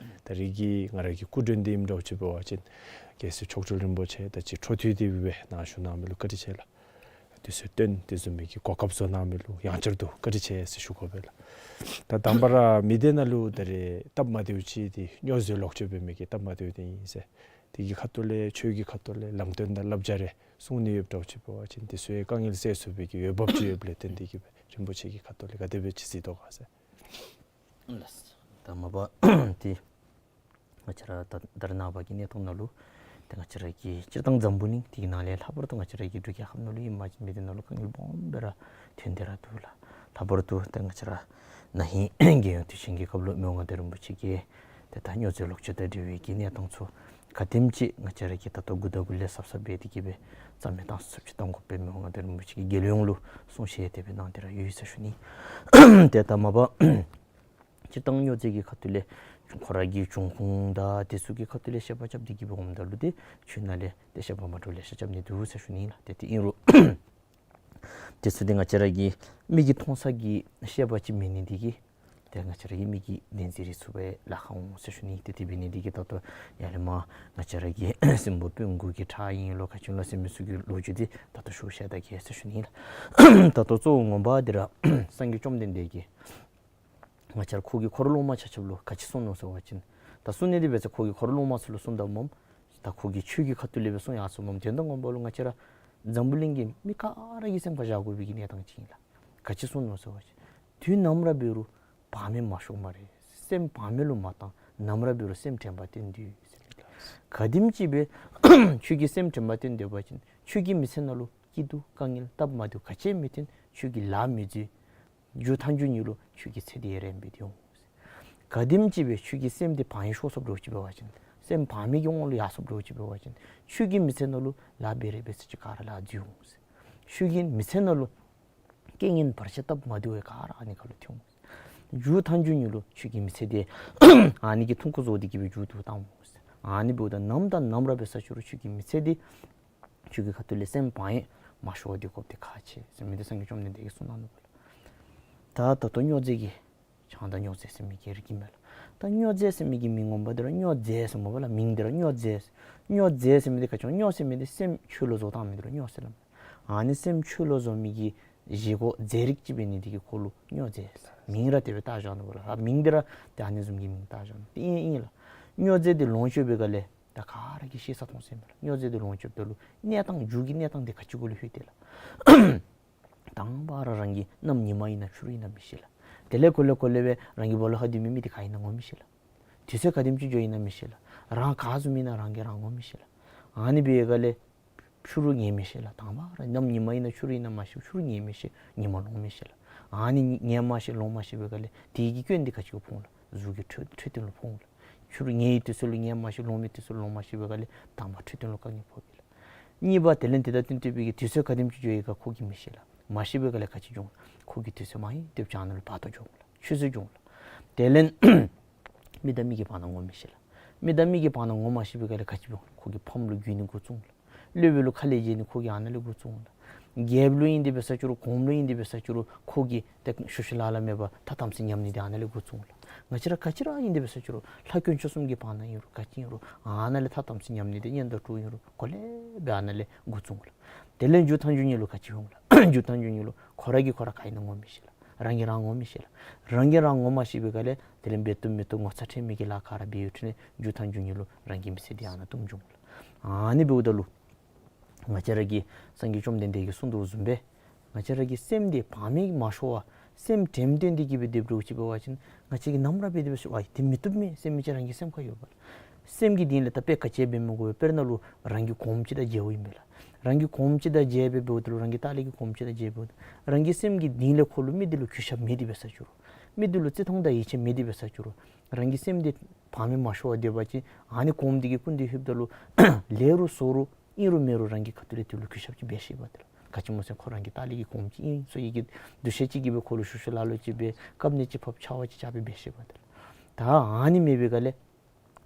ད་རེས་ཀྱི་ང་ར་གི་སྐུ་མགྲོན་འདི་ཨིནམ་འདྲཝ་ཅིག་འབད་བ་ཅིན་རྒྱལ་སྲས་མཆོག་སྤྲུལ་རིན་པོ་ཆེ་ད་ཅི་འཕྲོ་མཐུད་དེ་སྦེ་ནཱ་བཞུགས་གནང་མི་ལུ་བཀའ་དྲིན་ཆེ་ལགས། དུས་ཚོད་བཏོན་དེ་བཟུམ་མའི་གི་གོ་སྐབས་བཟོ་གནང་མི་ལུ་ཡང་བསྐྱར་དུ་བཀའ་དྲིན་ཆེ་ཟེར་ཞུ་དགོ་པས་ལགས། ད་དང་པ་ར་མི་སྡེ་ནང་ལུ་ད་རེས་སྟབས་མ་བདེཝ་ཅིག་འདི་སྨྱོ་རྫས་ལོག་སྤྱོད་འབད་མི་གི་སྟབས་མ་བདེཝ་འདི་ཨིན་ཟེར། དེ་གི་ཁ་ཐུག་ལས་ཆོས་ཀྱི་ཁ་ཐུག་ལས་ལམ་སྟོན་དང་བསླབ་བྱ་རེ་གསུང་ནི་ཡོདཔ་འདྲཝ་ཅིག་འབད་བ་ཅིན་དེ་ཚུ་ཡང་དཀའ་ངལ་སེལ་ཚུགས་པའི་གི་འོས་འབབ་ཅིག་ཡོདཔ་ལས་བརྟེན་ཏེ་གི་སྦེ་རིན་པོ་ཆེ་གི་ཁ་ཐུག་ལས་ག་དེ་སྦེ་ཅིག་གཟིགས་དོ་ག་ཟེར། ལགས། ད་མ་པ་ཏེ་ང་བཅས་ར་ད་ད་རེས་ནངས་པ་གི་གནས་སྟངས་ནང་ལུ་ཏེ་ང་བཅས་ར་གི་སྤྱིར་བཏང་འཛམ་བུ་གླིང་འདི་གི་ནང་ལས་ལྷག་པར་དུ་ང་བཅས་ར་གི་འབྲུག་རྒྱལ་ཁབ་ནང་ལུ་ཨིན་མ་ཅིན་མི་སྡེ་ནང་ལུ་དཀའ་ངལ་སྦོམ་སྦེ་ར་ཐོན་ཏེ་ར་འདུག་ལགས། ལྷག་པར་དུ་ཏེ་ང་བཅས་ར་ན་ཧིང་རྒྱལ་ཡོངས་དུས་ཆེན་གྱི་སྐབས་ལུ་མི་དབང་མངའ་བདག་རིན་པོ་ཆེ་གིས་ཏེ་ད་སྨྱོ་རྫས་ལོག་སྤྱོད་དང་འབྲེལ་བའི་གི་གནས་སྟངས་ཚུ་ག་དེམ་ཅིག་ང་བཅས་ར་གིས་ད་ལྟོ་འགོ་དང་འགོ་ལས་གཟབ་གཟབ་འབད་དེ་གི་སྦེ་རྩ་མེད་བཏང་ཚུགསཔ་ཅིག་བཏང་དགོ་པའི་མི་དབང་མངའ་བདག་རིན་པོ་ཆེ་གིས་རྒྱལ་ཡོངས་ལུ་གསུང་བཤད་དེ་སྦེ་གནང་སྟེ་ར་ཡོད་ཟེར་ཞུ་ནི། ཏེ་ད་མ་པ་སྤྱིར་བཏང་སྨྱོ་རྫས་ཀྱི་ཁ་ཐུག་ལས་ཁོ་ར་གི་འབྱུང་ཁུངས་དང་དེ་ཚུ་གི་ཁ་ཐུག་ལས་བཤད་པ་རྐྱབ་སྟེ་གི་སྦེ་འོངམ་ད་ལུ་ཏེ་ཆོས་ནང་ལས་ཏེ་བཤད་པ་མ་འདྲཝ་ལེ་ཤ་རྐྱབ་ནི་འདུག་ཟེར་ཞུ་ནི་ལགས། ཏེ་དེ་ཨིན་རུང་དེ་ཚུ་ཏེ་ང་བཅས་ར་གི་མིག་གིས་མཐོང་ས་གི་བཤད་པ་ཅིག་མེད་ནི་འདི་གིས་ཏེ་ང་བཅས་ར་གི་མིག་གིས་བདེན་འཛིན་རེ་ཚུགས་པའི་ལཱ་ཁག་འོང་ཟེར་ཞུ་ནི། ཏེ་དེ་འབད་ནི་འདི་གིས་ད་ལྟོ་ཡར་ལས་མར་ང་བཅས་ར་གི་སྲིན་པོ་སྤུན་དགུ་གི་ཁྲག་ཨིན་ལོ་ག་ཅི་ལོ་ཟེར་མི་ཚུ་གི་ལོ་རྒྱུས་འདི་ད་ལྟོ་ཞུ་བཤད་ད་གེ་ཟེར་ཞུ་ནི་ལགས། ད་ལྟོ་གཙོ་བོ་ངོ་མ་འདི་ར་སངས་རྒྱས་བཅོམ་ལྡན་འདས་ཀྱིས་ང་བཅས་ར་ཁོ་གི་འཁོར་སློབ་མ་ཆ་ཁྱབ་ལུ་ག་ཅི་གསུངས་ནུག་ཟེར་བ་ཅིན་ད་གསུང་ནི་འདི་འབད་ཚེ་ཁོ་གི་འཁོར་སློབ་མ་ཚུ་ལུ་གསུངམ་ད་སྨོ། ད་ཁོ་གིས་ཆོས་ཀྱི་ཁ་ཐུག་ལས་སྦེ་གསུང་ཡར་སོ་སྨོ། དོན་དག་ངོ་མ་ལུ་ང་བཅས་ར་འཛམ་བུ་གླིང་གི་མི་ག་ར་གི་སེམས་ཁར་བཞག་དགོ་པའི་གི་གནས་སྟངས་ཅིག་ཨིན་ལགས། ག་ཅི་གསུངས་ནུག་ཟེར་བ་ཅིན་དུས་ནམ་ར་འབད་རུང་བག་མེད་མ་ཤོར་སྨ་རེ། སེམས་བག་མེད་ལུ་མ་བཏང་། ནམ་ར་འབད་རུང་སེམས་དྲན་པ་བསྟེན་སྡོད་ཟེར། ག་དེམ་ཅིག་སྦེ་ཁྱོད་ཀྱིས་སེམས་དྲན་པ་བསྟེན་སྡོད་པ་ཅིན་ཁྱོད་ཀྱི་མི་ཚེ་ནང་ལུ་སྐྱིད་སྡུག་དཀའ་ངལ་སྟབས་མ་བདེཝ་ག་ཅི་མི་ཐོན། ཁྱོད་ཀྱིས་ལཱ་མི་འཛོལ། མཇུག་མཐའ་མཇུག་ཉིད་ལུ་ཁྱོད་ཀྱི་ཚེ་འདི་ཡང་རིངམོ་སྦེ་འདི་འོང་། ག་དེམ་ཅིག་སྦེ་ཁྱོད་ཀྱི་སེམས་འདི་བག་ཡངས་ཤོར་སོཔ་འདྲཝ་ཅིག་འབད་བ་ཅིན་སེམས་བག་མེད་ཀྱི་དབང་ལུ་ཡར་སོཔ་འདྲཝ་ཅིག་འབད་བ་ཅིན་ཁྱོད་ཀྱི་མི་ཚེ་ནང་ལུ་ལཱ་འབད་རེ་འབད་ས་ཅིག་ག་ར་ལཱ་འཛོལ་འོང་། ཁྱོད་ཀྱི་མི་ཚེ་ནང་ལུ་རྐྱེན་ངན་བར་ཆད་སྟབས་མ་བདེཝ་ག་ར་ཨ་ནི་ཁར་ལུ་ཐོན་འོང་། མཇུག་མཐའ་མཇུག་ཉིད་ལུ་ཁྱོད་ཀྱི་མི་ཚེ་འདི་ཨ་ནི་གིས་ཐུང་ཀུ་བཟོ་སྟེ་གི་སྦེ་མཇུག་བསྡུ་བཏང་འོང་། ཨ་ནི་འབདཝ་ད་ནམ་དང་ནམ་ར་འབད་ས་ཅིག་རུང་ཁྱོད་ཀྱི་མི་ཚེ་འདི་ཁྱོད་ཀྱི་ཁ་ཐུག་ལས་སེམས་བག་ཡངས་མ་ཤོར་བར་སྡོད་དགོཔ་འདི་ཁག་ཆེ་ཟེར་མི་འདི་སངས་རྒྱས་བཅོམ་ལྡན་འདས་ཀྱིས་གསུངས་གནང་ནུག་པ་ལགས། ད་ད་ལྟོ་སྨྱོ་རྫས་ཀྱི་ཆང་དང་སྨྱོ་རྫས་ཟེར་མི་གི་རིགས་ཨིན་མས་ལགས། ད་སྨྱོ་རྫས་ཟེར་མི་གི་མིང་ངོ་མ་འདི་ར་སྨྱོ་རྫས་ཟེར་སྨོ་པ་ལགས། མིང་འདི་ར་སྨྱོ་རྫས། སྨྱོ་རྫས་ཟེར་མི་འདི་ག་ཅི་སྨྱོ་ཟེར་མི་འདི་སེམས་འཆོལ་ལོ་བཟོ་བཏང་མི་འདི་ར་སྨྱོ་ཟེར་སླབ་མས། ཨ་ནི་སེམས་འཆོལ་ལོ་བཟོ་མི་གི་བཞེས་སྒོ་རྫས་རིགས་ཅིག་འབད་ནི་འདི་གིས་ཁོ་ལུ་སྨྱོ་རྫས་ཟེར་མིང་ར་དེ་སྦེ་བཏགས་བཞག་ནུག་པ་ལགས། ཨ་མིང་འདི་ར་ཏེ་ཨ་ནི་བཟུམ་གྱི་མིང་བཏགས་བཞག་ནུག། ཏེ་ཨིན་ཨིན་ལགས། སྨྱོ་རྫས་འདི་ལོངས་སྤྱོད་པའི་སྒང་ལས་ད་ག་ར་གིས་ཤེས་ས་མཐོང་ས་ཨིན་པ་ལགས། སྨྱོ་རྫས་འདི་ལོངས་སྤྱོདཔ་ད་ལུ་གནས་སྟངས་མཇུག་གི་གནས་སྟངས་འདི་ག་ཅི་གུ་ལུ་ལྷོད་དེ་ལགས། དང་པ་ར་རང་གི་གནམ་ཉི་མ་ཨིན་ན་ཆུ་རུད་ཨིན་ན་མི་ཤེས་ལགས། དེ་ལས་གོ་ལེ་གོ་ལེ་སྦེ་རང་གི་སྦོ་ལོགས་ཁར་སྡོད་མི་མི་འདི་ག་ཨིན་ན་ངོ་མི་ཤེས་ལགས། དུས་ཚོད་ག་དེམ་ཅིག་འགྱོ་ཨིན་ན་མི་ཤེས་ལགས། རང་ག་བཟུམ་ཨིན་ན་རང་གིས་རང་ངོ་མི་ཤེས་ལགས། ཨ་ནི་འབད་བའི་སྒང་ལས་ཕྱི་རུ་ངལ་མི་ཤེས་ལགས། དང་པ་ར་གནམ་ཉི་མ་ཨིན་ན་ཆུ་རུད་ཨིན་ན་མ་ཤེས། ཕྱི་རུ་ངལ་མི་ཤེས། ཉི་མ་ལོང་མི་ཤེས་ལགས། ཨ་ནི་ངལ་མ་ཤེས་ལོང་མ་ཤེས་པའི་སྒང་ལས་དེ་གི་སྐྱོན་འདི་ག་ཅི་གུ་ཕོག་འོང་ལགས། གཟུགས་ཀྱི་འཕྲོད་འཕྲོད་བསྟེན་ལུ་ཕོག་འོང་ལགས། ཕྱི་རུ་ཉལ་བའི་དུས་ཚོད་ལུ་ཉལ་མ་ཤེས། ལོང་བའི་དུས་ཚོད་ལུ་ལོང་མ་ཤེས་པའི་སྒང་ལས་དང་པ་འཕྲོད་བསྟེན་ལུ་དཀའ་ངལ་ཕོགཔ་ཨིན་ལགས། གཉིས་པ་དེ་ལས་དེ་དང་བསྟུན་ཏེ་སྦེ་གི་དུས་ཚོད་ག་དེམ་ཅིག་འགྱོ་ཡི་ག་ཁོ་གིས་མི་ཤེས་ལགས། མ་ཤེས་པའི་སྒང་ལས་ག་ཅི་འབྱུང་ལགས། ཁོ་གི་དུས་ཚོད་མ་ཡིན་དེ་ཅིག་ཨ་ནཱ་ལུ་བར་སྟོང་འགྱོཝ་ལགས། ཆུད་ཟོས་འགྱོཝ་ལགས། དེ་ལས་མི་དང་མི་གི་བར་ན་ངོ་མི་ཤེས་ལགས། མི་དང་མི་གི་བར་ན་ངོ་མ་ཤེས་པའི་སྒང་ལས་ག་ཅི་འབྱུང་ལགས། ཁོ་གི་ཕམ་ལུ་རྒུད་ནི་འགོ་བཙུགས་ལགས། སློབ་དཔོན་ལུ་ཁ་ལས་བརྗེད་ནི་ཁོ་གིས་ཨ་ནཱ་ལས་འགོ་བཙུགས་ལགས། རྒྱལཔོ་ལུ་ཨིན་དེ་འབད་ས་ཅི་རུང་གོངམ་ལུ་ཨིན་དེ་འབད་ས་ཅི་རུང་ཁོ་གིས་ཏེ་ཤུལ་ཤུལ་ལ་ལ་མེད་པར་ཐ་དམ་ཚིག་ཉམས་ནི་འདི་ཨ་ནཱ་ལས་འགོ་བཙུགས་ལགས། ང་བཅས་ར་ག་ཅི་ར་ཨིན་དེ་འབད་ས་ཅི་རུང་ལྷ་དཀོན་མཆོག་གསུམ་གྱི་བར་ན་ཨིན་རུང་ག་ཅི་ཨིན་རུང་ཨ་ནཱ་ལས་ཐ་དམ་ཚིག་ཉམས་ནི་འདི་གཉེན་དང་གྲོགས་ཨིན་རུང་གོ་ལེ་སྦེ་ཨ་ནཱ་ལས་འགོ་བཙུགས་ལགས། དེ་ལས་རྒྱུ་མཐའ་མཇུག་ཉིད་ལུ་ག་ཅི་འོང་ལགས། རྒྱུ་མཐའ་མཇུག་ཉིད་ལུ་ཁོ་ར་གིས་ཁོ་ར་ག་ཨིན་ན་ངོ་མི་ཤེས་ལགས། རང་གིས་རང་ངོ་མི་ཤེས་ལགས། རང་གིས་རང་ངོ་མ་ཤེས་པའི་སྒང་ལས་དེ་ལས་འབད་བཏུབ་མི་བཏུབ་ངོ་ཚ་ཁྲེལ་མེད་ཀྱི་ལཱ་ག་ར་འབད་ཡོད་དེ་ལས་རྒྱུ་མཐའ་མཇུག་ཉིད་ལུ་རང་གི་མི་ཚེ་འདི་ཨ་ནཱ་སྟོངམ་འབྱུང་ལགས། ཨ་ནི་འབདཝ་ད་ལུ་ང་བཅས་ར་གི་སངས་རྒྱས་བཅོམ་ལྡན་འདས་ཀྱིས་གསུངས་དོ་བཟུམ་སྦེ་ང་བཅས་ར་གི་སེམས་འདི་བག་མེད་མ་ཤོར་བར་སེམས་དྲནམ་བཏོན་ཏེ་གི་སྦེ་སྡོདཔ་འདྲཝ་ཅིག་འབད་བ་ཅིན་ང་བཅས་ཀྱིས་ནམ་ར་འབད་དེ་འབད་ས་ཅི་རུང་ཨ་དེ་མི་བཏུབ་མས་ཟེར་མི་ཅིག་རང་གི་སེམས་ཁར་ཡོད་པས་ལགས། སེམས་ཀྱི་གཏིང་ལས་ད་དཔེ་ག་ཅི་འབད་མི་དགོ་པས། དཔེར་ན་ལུ་རང་གི་གོངམ་ཅིག་དང་མཇལཝ་ཨིན་པས་ལགས། རང་གི་གོངམ་ཅིག་དང་མཇལ་སྦེ་འབདཝ་ད་ལུ་རང་གི་ལྟག་ལས་ཀྱི་གོངམ་ཅིག་དང་མཇལ་འབདཝ་ད་རང་གི་སེམས་ཀྱི་གཏིང་ལས་ཁོ་ལུ་མི་འདི་ལུ་གུས་ཞབས་མེད་དེ་འབད་ས་ཅི་རུང་མི་འདི་ལུ་བརྩི་མཐོང་དང་ཡིད་ཆེས་མེད་དེ་འབད་ས་ཅི་རུང་རང་གི་སེམས་འདི་བག་མེད་མ་ཤོར་བར་སྡོད་པ་ཅིན་ཨ་ནི་གོངམ་འདི་གི་སྐུ་མདུན་ལྷོདཔ་ད་ལུ་ལེགས་རུང་བཙོག་རུང་ཨིན་རུང་མེན་རུང་རང་གི་ཁ་ཐུག་ལས་དེ་ལུ་གུས་ཞབས་ཅིག་འབད་ཤེས་པས་ཏེ་ལགས། ག་ཅི་སྨོ་ཟེར་ཁོ་རང་གི་ལྟག་ལས་ཀྱི་གོངམ་ཅིག་ཨིན་ཟེར་བའི་གི་འདུ་ཤེས་ཅིག་གིས་སྦེ་ཁོ་ལུ་ཤུལ་ཤུལ་ལ་ལུ་ཅིག་སྦེ་བཀབ་ནི་ཅིག་ཕབ་ཕྱག་དབང་ཅིག་རྐྱབ་སྦེ་འབད་ཤེས་པས་ཏེ་ལགས། ད་ཨ་ནི་མེད་པའི་སྒང་ལས་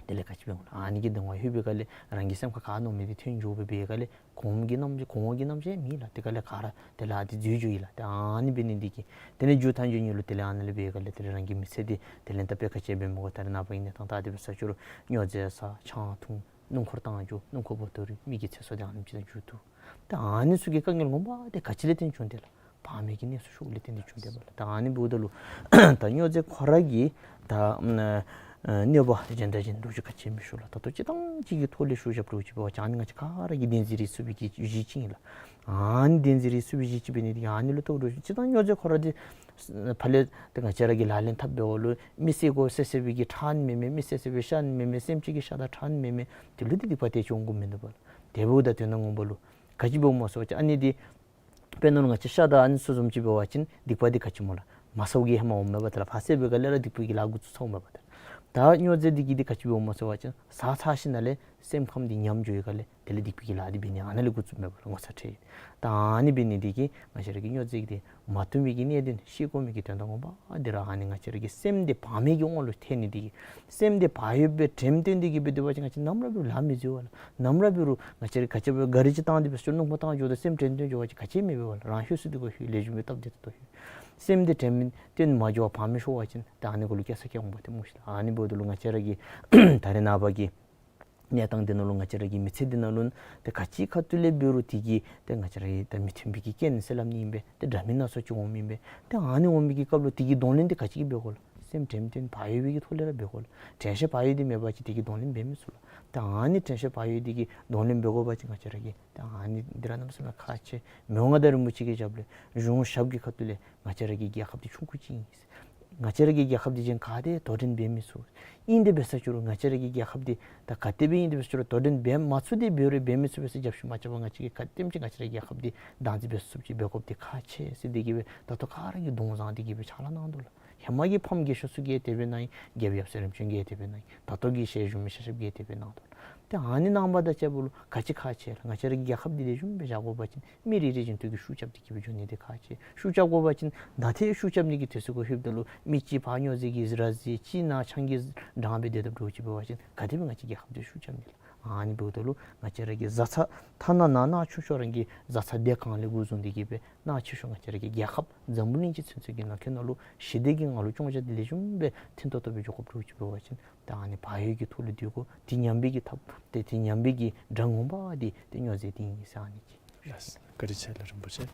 དེ་ལས་ག་ཅི་འབད་འོང་ལགས། ཨ་ནི་གི་གདོང་ཁར་ལྷོད་པའི་སྒང་ལས་རང་གི་སེམས་ཁར་ག་མནོ་མི་འདི་ཐོན་འགྱོ་སྦེ་འབད་བའི་སྒང་ལས་གོངམ་གི་རྣམ་གོངམ་གི་རྣམ་གཞག་མེད་ལགས། དེ་སྒང་ལས་ག་ར་དེ་ལས་ཨ་དེ་འཛོལ་འགྱོ་ཡི་ལགས། ཏེ་ཨ་ནི་འབད་ནི་འདི་གིས་དེ་ལས་རྒྱུ་མཐའ་མཇུག་ཉིད་ལུ་དེ་ལས་ཨ་ནཱ་ལས་འབད་བའི་སྒང་ལས་དེ་ལས་རང་གི་མི་ཚེ་འདི་དེ་ལས་ད་དཔེ་ག་ཅི་འབད་མི་དགོ། ད་རེས་ནངས་པ་གི་གནས་སྟངས་ད་དེ་འབད་ས་ཅི་རུང་སྨྱོ་རྫས་ཟ་ཆང་འཐུང་སྣུམ་འཁོར་བཏང་འགྱོ་སྣུམ་འཁོར་བོ་ཏོ་རེ་མི་གི་ཚེ་སྲོག་འདི་ཨ་ནེམ་ཅིག་ནང་འགྱོ་དོ། ད་ཨ་ནི་ཚུ་གི་དཀའ་ངལ་ངོ་མ་འདི་ག་ཅི་ལས་བརྟེན་བྱུང་དེ་ལགས། བག་མེད་ཀྱི་གནས་སུ་ཞུགསཔ་ལས་བརྟེན་ཏེ་བྱུང་དེ་པ་ལགས། ད་ཨ་ནི་འབདཝ་ད་ལུ་ད་སྨྱོ་རྫས་ཁོ་ར་གིས་ད་ཨ་གནོད་པ་གཞན་དང་གཞན་ལུ་ཅིག་ག་ཅི་མི་ཞུ་ལགས། ད་ལྟོ་སྤྱིར་བཏང་ཅིག་གི་ཐོག་ལས་ཞུ་བཞགཔ་འདྲཝ་ཅིག་འབད་བ་ཅིན་ཨ་ནི་ང་བཅས་ག་ར་གིས་བདེན་འཛིན་རེ་ཚུགས་པའི་གི་གཞི་ཅིག་ཨིན་ལགས། ཨ་ནི་བདེན་འཛིན་རེ་ཚུགས་པའི་གཞི་ཅིག་འབད་ནི་འདི་གིས་ཨ་ནི་ལུ་ལྟོ་རུ་སྤྱིར་བཏང་སྨྱོ་རྫས་ཁོ་ར་འདི་ཕར་ལས་ཏེ་ང་བཅས་ར་གིས་ལག་ལེན་འཐབ་འབདཝ་ལུ་མི་བསད་དགོ་ཟེར་ཟེར་བའི་གི་ཁྲག་ནི་མེན་མས། མི་བསད་ཟེར་བའི་ཤ་ནི་མེན་མས། སེམས་ཅན་གྱི་ཤ་དང་ཁྲག་ནི་མེན་མས། དེ་ལུ་འདི་སྡིག་པ་དེ་ཅིག་འོང་དགོཔ་མིན་འདུག་པ་ལགས། དེ་འབདཝ་ད་དོན་དག་ངོ་མ་ལུ་ག་ཅི་འབདཝ་སྨོ་ཟེར་བ་ཅིན་ཨ་ནི་འདི་དཔེར་ན་ལུ་ང་བཅས་ཤ་དང་ཨ་ནི་ཚུ་བཟུམ་ཅིག་འབད་བ་ཅིན་སྡིག་པ་འདི་ག་ཅི་སྨོ་ལགས། མ་ཟཝ་གི་ཧེ་མ་འོངམ་མས་པ་ཏེ་ལགས། ཕར་བསད་པའི་སྒང་ལས་ར་སྡིག་པའི་གི་ལཱ་འགོ་བཙུགས་ཚརཝ་མས་པ་ཏེ་ལགས། ད་སྨྱོ་རྫས་འདི་གིས་འདི་ག་ཅི་འབདཝ་སྨོ་ཟེར་བ་ཅིན་ཟ་ཚར་ཞིནམ་ལས་སེམས་ཁམས་འདི་ཉམས་འགྱོ་བའི་སྒང་ལས་དེ་ལས་སྡིག་པའི་གི་ལཱ་འདི་འབད་ནི་ཨ་ནཱ་ལས་འགོ་བཙུགསཔ་མས་པ་ལགས། ངོ་ཚ་ཁྲེལ། ད་ཨ་ནི་འབད་ནི་འདི་གིས་ང་བཅས་ར་གིས་སྨྱོ་རྫས་འདི་མ་འཐུང་བའི་གི་གནད་དོན་ཤེས་དགོ་མི་གི་དོན་དག་ངོ་མ་འདི་ར་ཨ་ནི་ང་བཅས་ར་གི་སེམས་འདི་བག་མེད་ཀྱི་དབང་ལུ་ཐལ་ནི་འདི་གིས་སེམས་འདི་བག་ཡོད་པའི་དྲནམ་བཏོན་ཏེ་གི་སྦེ་སྡོད་པ་ཅིན་ང་བཅས་ནམ་ར་འབད་རུང་ལཱ་མི་འཛོལ་བ་ལགས། ནམ་ར་འབད་རུང་ང་བཅས་ར་ག་ཅི་འབད་ག་རི་ཅིག་བཏང་སྟེ་འབད་ས་ཅི་རུང་སྣུམ་འཁོར་བཏང་འགྱོཝ་ད་སེམས་དྲན་དྲན་འགྱོ་བ་ཅིན་ག་ཅི་མི་འབད་བ་ལགས། རང་ཤུགས་སུ་སྡིག་པ་ལྷོད་ལེགས་ཤོམ་སྦེ་སྟབས་བདེ་ཏོག་ཏོ་ལྷོད། སེམས་འདི་དྲནམ་བཏོན་མ་འགྱོ་བར་བག་མེད་ཤོར་བ་ཅིན་ད་ཨ་ནི་གུ་ལུ་སྐྱེ་ས་སྐྱེ་འོང་པ་ཏེ་སྨོ་ཤི་ལགས། ཨ་ནི་འབདཝ་ད་ལུ་ང་བཅས་ར་གི་ད་རེས་ནངས་པ་གི་གནས་སྟངས་འདི་ནང་ལུ་ང་བཅས་ར་གི་མི་ཚེ་འདི་ནང་ལུ་ཏེ་ག་ཅི་ཁ་ཐུག་ལས་འབད་རུང་དེ་གིས་ཏེ་ང་བཅས་ར་གི་ད་མི་མཐུན་པའི་གི་རྐྱེན་ཟེར་སླབ་ནི་ཨིན་པས། ཏེ་འདྲ་མིན་སྣ་ཚོགས་ཅིག་འོངམ་ཨིན་པས། ཏེ་ཨ་ནི་འོང་མི་གི་སྐབས་ལུ་དེ་གི་གདོང་ལེན་འདི་ག་ཅི་གིས་འབད་དགོ་ལགས། སེམས་དྲནམ་བཏོན་བག་ཡོད་པའི་གི་ཐོག་ལས་ར་འབད་དགོ་ལགས། དྲན་ཤེས་བག་ཡོད་འདི་མེད་པ་ཅིན་དེ་གི་གདོང་ལེན་འབད་མི་ཚུགས་ལགས། ཏེ་ཨ་ནི་དྲན་ཤེས་བག་ཡོད་འདི་གི་གདོང་ལེན་འབད་དགོ་པ་ཅིན་ང་བཅས་ར་གིས་ཏེ་ཨ་ནི་འདི་ར་གནམ་མེད་ས་མེད་ཁག་ཆེ། མི་དབང་མངའ་བདག་རིན་པོ་ཆེ་གི་ཞབས་ལས་གཞུང་ཞབས་ཀྱི་ཁ་ཐུག་ལས་ང་བཅས་ར་གི་རྒྱལ་ཁབ་འདི་ཆུང་ཀུ་ཅིག་ཨིན། ང་བཅས་ར་གི་རྒྱལ་ཁབ་འདི་གཞན་ག་ཏེ་དོ་འགྲན་འབད་མི་ཚུགས། ཨིན་དེ་འབད་ས་ཅི་རུང་ང་བཅས་ར་གི་རྒྱལ་ཁབ་འདི་ད་ག་དེ་སྦེ་ཨིན་དེ་འབད་ས་ཅི་རུང་དོ་འགྲན་འབད་མ་ཚུགས་ཏེ་འབད་རུང་འབད་མི་ཚུགས་པས་ཟེར་རྒྱབ་བཤུད་མ་རྐྱབ་པར་ང་བཅས་ཀྱིས་ག་དེམ་ཅིག་ང་བཅས་ར་གི་རྒྱལ་ཁབ་འདི་བདག་འཛིན་འབད་ཚུགསཔ་ཅིག་འབད་དགོཔ་འདི་ཁག་ཆེ་ཟེར་འདི་གིས་སྦེ་ད་ལྟོ་ག་ར་གིས་གདོང་བཟང་འདི་གིས་སྦེ་ཕྱག་ལཱ་གནང་དོ་ལགས། ཧེ་མ་གི་ཕམ་རྒས་ཤོས་ཚུ་གིས་དེ་སྦེ་གནང་ཡི། རྒྱལཔོ་ཡབ་སྲས་རིམ་བྱོན་གྱིས་དེ་སྦེ་གནང་ཡི། ད་ལྟོ་གི་ཞལ་བཞུགས་མི་ཤ་ཤབ་ཀྱིས་དེ་སྦེ་གནང་དོ། ཏེ་ཨ་ནི་གནང་བ་དང་བཅསཔ་ལུ་ག་ཅི་ཁག་ཆེ་ལགས། ང་བཅས་ར་གི་རྒྱལ་ཁབ་འདི་ལེགས་ཤོམ་སྦེ་བཞག་དགོ་པ་ཅིན་མི་རེ་རེ་བཞིན་དུ་གིས་ཤུགས་རྐྱབ་སྟེ་གི་སྦེ་འགྱོ་ནི་འདི་ཁག་ཆེ། ཤུགས་རྐྱབ་དགོ་པ་ཅིན་ད་ཏེ་ཤུགས་རྐྱབ་ནི་གི་དུས་ཚོད་གུ་ལྷོདཔ་ད་ལུ་མི་གཅིག་ཕར་སྨྱོ་རྫས་ཀྱི་ར་བཟི་གཅིག་ནཱ་ཆང་གི་འགྲངས་སྦེ་སྡོད་དོ་འདྲཝ་ཅིག་འབད་བ་ཅིན་ག་དེ་སྦེ་ང་བཅས་རྒྱལ་ཁབ་འདི་ཤུགས་རྐྱབ་ནི་ལགས། ཨ་ནི་འབདཝ་ད་ལུ་ང་བཅས་ར་གི་བཟའ་ཚང་ཐ་ན་ནཱ་ནཱ་ཆུང་ཤོས་རང་གི་བཟའ་ཚང་སྡེ་གང་ལས་འགོ་བཟུང་སྟེ་གི་སྦེ་ནཱ་ཆེ་ཤོས་ང་བཅས་ར་གི་རྒྱལ་ཁབ་འཛམ་བུ་གླིང་སྤྱི་ཚུན་ཚོད་ཀྱི་ནང་འཁོད་ནང་ལུ་ཞི་བདེ་གི་ངང་ལུ་སྐྱོང་བྱ་འདི་ལེགས་ཤོམ་སྦེ་མཐུན་ཏོག་ཏོ་སྦེ་འགྱོ་དགོཔ་འདྲཝ་ཅིག་འབད་བ་ཅིན་ད་ཨ་ནི་བག་ཡོད་ཀྱི་ཐོག་ལུ་སྡོད་དགོ། དེ་ཉམས་པའི་གི་ཐབས་ཏེ་དེ་ཉམས་པའི་གི་དགྲ་ངོ་མ་འདི་ཏེ་སྨྱོ་རྫས་འདི་ཨིན་ཟེར་ཨ་ནི་ཅིག། ལགས། བཀའ་དྲིན་ཆེ་ལགས་རིན་པོ་ཆེ།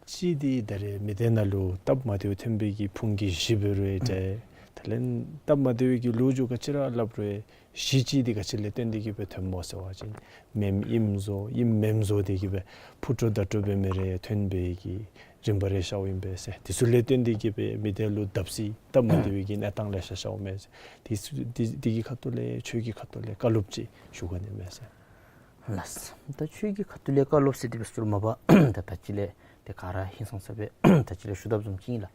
གཅིག་འདི་ད་རེས་མི་སྡེ་ནང་ལུ་སྟབས་མ་བདེཝ་ཐོན་པའི་གི་ཕུང་གི་གཞི་འབད་རུང་ཨེ་འདྲ། དེ་ལས་སྟབས་མ་བདེ་བའི་གི་ལོ་རྒྱུས་ག་ཅི་ར་སླབ་རུང་གཞི་གཅིག་འདི་ག་ཅི་ལས་བརྟེན་ཏེ་གི་སྦེ་ཐོནམ་སྨོ་ཟེར་བ་ཅིན་མེནམ་ཨིནམ་བཟོ་ཨིནམ་མེནམ་བཟོ་སྟེ་གི་སྦེ་ཕུ་དཀྲོག་མདའ་དཀྲོག་འབད་མི་རེ་ཐོན་པའི་གི་རིམ་པ་རེ་ཤརཝ་ཨིན་པས་ཟེར། དེ་ཚུ་ལས་བརྟེན་ཏེ་གི་སྦེ་མི་སྡེ་ལུ་བརྡབ་གསིག་སྟབས་མ་བདེ་བའི་གི་གནས་སྟངས་ལེ་ཤ་ཤརཝ་མས་ཟེར། དེ་ཚུ་དེ་དེ་གི་ཁ་ཐུག་ལས་ཆོས་ཀྱི་ཁ་ཐུག་ལས་བཀའ་སློབ་ཅིག་ཞུ་ག་ནི་མས་ཟེར། ལགས། ད་ཆོས་ཀྱི་ཁ་ཐུག་ལས་བཀའ་སློབ་ཟེར་དེ་འབད་ས་ཅི་རུང་མ་པ་ད་ད་ཅི་ལས་ཏེ་ག་ར་ཧིང་སངས་ས་སྦེ་ད་ཅི་ལས་ཞུ་དོ་བཟུམ་ཅིག་ཨིན་ལགས།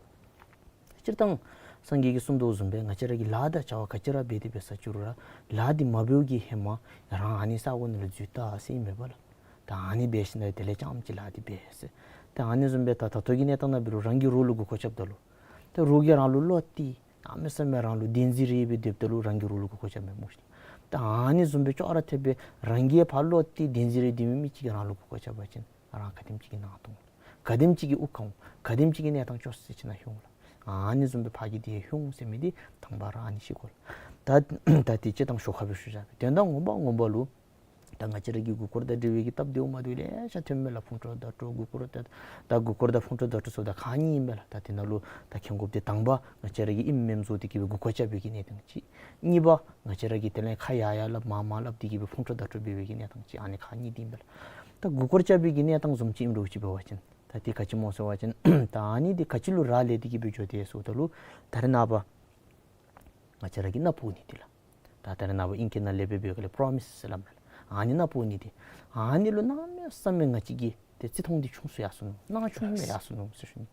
སྤྱིར་བཏང་ སངས་རྒྱས་ཀྱིས་གསུངས་དོ་བཟུམ་སྦེ་ང་བཅས་ར་གིས་ལཱ་དང་བྱ་བ་ག་ཅི་ར་འབད་དེ་འབད་ས་ཅིག་རུང་ར་ལཱ་འདི་མ་འབདཝ་གི་ཧེ་མ་རང་ཨ་ནི་ས་གོ་ནང་ལུ་འཛུལ་ད་ཟེར་ཨིན་མས་པ་ལགས། ད་ཨ་ནི་འབད་ཞིནམ་ལས་དེ་ལས་རྐྱངམ་ཅིག་ལཱ་འདི་འབད་ཟེར། ད་ཨ་ནི་བཟུམ་སྦེ་ད་ད་ལྟོ་གི་གནས་སྟངས་ནང་འབད་རུང་རང་གི་རོགས་ལུ་མགུ་སྐོར་རྐྱབ་ད་ལུ་ད་རོགས་ཀྱིས་རང་ལུ་བློ་གཏད་གནམ་མེད་ས་མེད་རང་ལུ་བདེན་འཛིན་རེ་སྦེ་སྡོདཔ་ད་ལུ་རང་གི་རོགས་ལུ་མགུ་སྐོར་རྐྱབ་མས་སྨོ་ཤིག་ལགས། ད་ཨ་ནི་བཟུམ་སྦེ་ཅོག་ར་འཐདཔ་སྦེ་རང་གིས་ཕར་བློ་གཏད་བདེན་འཛིན་རེ་སྡོད་མི་མི་ཅིག་གིས་རང་ལུ་མགུ་སྐོར་རྐྱབ་པ་ཅིན་རང་ག་དེམ་ཅིག་གི་ནང་ཐོང་། ག་དེམ་ཅིག་གི་དབུགས་གང་། ག་དེམ་ཅིག་གི་གནས་སྟངས་སྐྱོ་སུ་ཅིག་ནང་ལྷོད་འོང་ལགས། ཨ་ནི་བཟུམ་སྦེ་ཕར་གྱི་དེ་ལྷོད་འོང་ཟེར་མི་འདི་དང་པ་ར་ཨ་ནི་ཤེས་དགོ་ལགས། ད་ད་དེ་སྤྱིར་བཏང་ཞོར་ཁ་སྦེ་ཞུ་བཞག་པས། དོན་དག་ངོ་མ་ངོ་མ་ལུ་ད་ང་བཅས་ར་གི་མགུ་སྐོར་དང་འབྲེལ་བའི་གི་སྟབས་བདེཝ་མ་བདེཝ་ལེ་ཤ་ཐོནམ་མས་ལགས། ཕུང་དཀྲོག་བརྡ་དཀྲོག་མགུ་སྐོར་ད་ད་མགུ་སྐོར་དང་ཕུང་དཀྲོག་བརྡ་དཀྲོག་ཟེརཝ་ད་ཁག་གཉིས་ཨིན་པས་ལགས། ད་དེ་ནང་ལུ་ད་མཁྱེན་དགོཔ་འདི་དང་པ་ང་བཅས་ར་གིས་ཨིནམ་མེནམ་བཟོ་སྟེ་གི་སྦེ་མགུ་སྐོར་རྐྱབ་པའི་གི་གནས་སྟངས་ཅིག། གཉིས་པ་ང་བཅས་ར་གིས་དེ་ལས་ཁ་ཡར་ཡར་སླབ་མར་མར་སླབ་སྟེ་གི་སྦེ་ཕུང་དཀྲོག་བརྡ་དཀྲོག་འབད་བའི་གི་གནས་སྟངས་ཅིག། ཨ་ནི་ཁག་གཉིས་འདི་ཨིན་པས་ལགས། ད་མགུ་སྐོར་རྐྱབ་པའི་གི་གནས་སྟངས་བཟུམ་ཅིག་ཨིནམ་འདྲཝ་ཅིག་འབད་བ་ཅིན་ད་དེ་ག་ཅི་སྨོ་ཟེར་བ་ཅིན་ད་ཨ་ནི་འདི་ག་ཅི་ལུ་རག་ལས་ཏེ་གི་སྦེ་འགྱོ་དེས་ཟེརཝ་ད་ལུ་ད་རེས་ནངས་པ་ང་བཅས་ར་གིས་མནའ་བོར་ནི་འདི་ལགས། ད་ད་རེས་ནངས་པ་ཨིང་སྐད་ནང་ལས་འབད་བའི་སྒང་ལས་པྲོ་མིསི་ཟེར་སླབ་མས་ལགས། ཨ་ནི་མནའ་བོར་ནི་འདི་ཨ་ནི་ལུ་གནམ་མེད་ས་མེད་ང་བཅས་ཀྱིས་ཏེ་བརྩི་མཐོང་འདི་ཆུང་སུ་ཡར་སོ་ནུག། སྣང་ཆུང་སྦེ་ཡར་སོ་ནུག་ཟེར་ཞུ་ནི།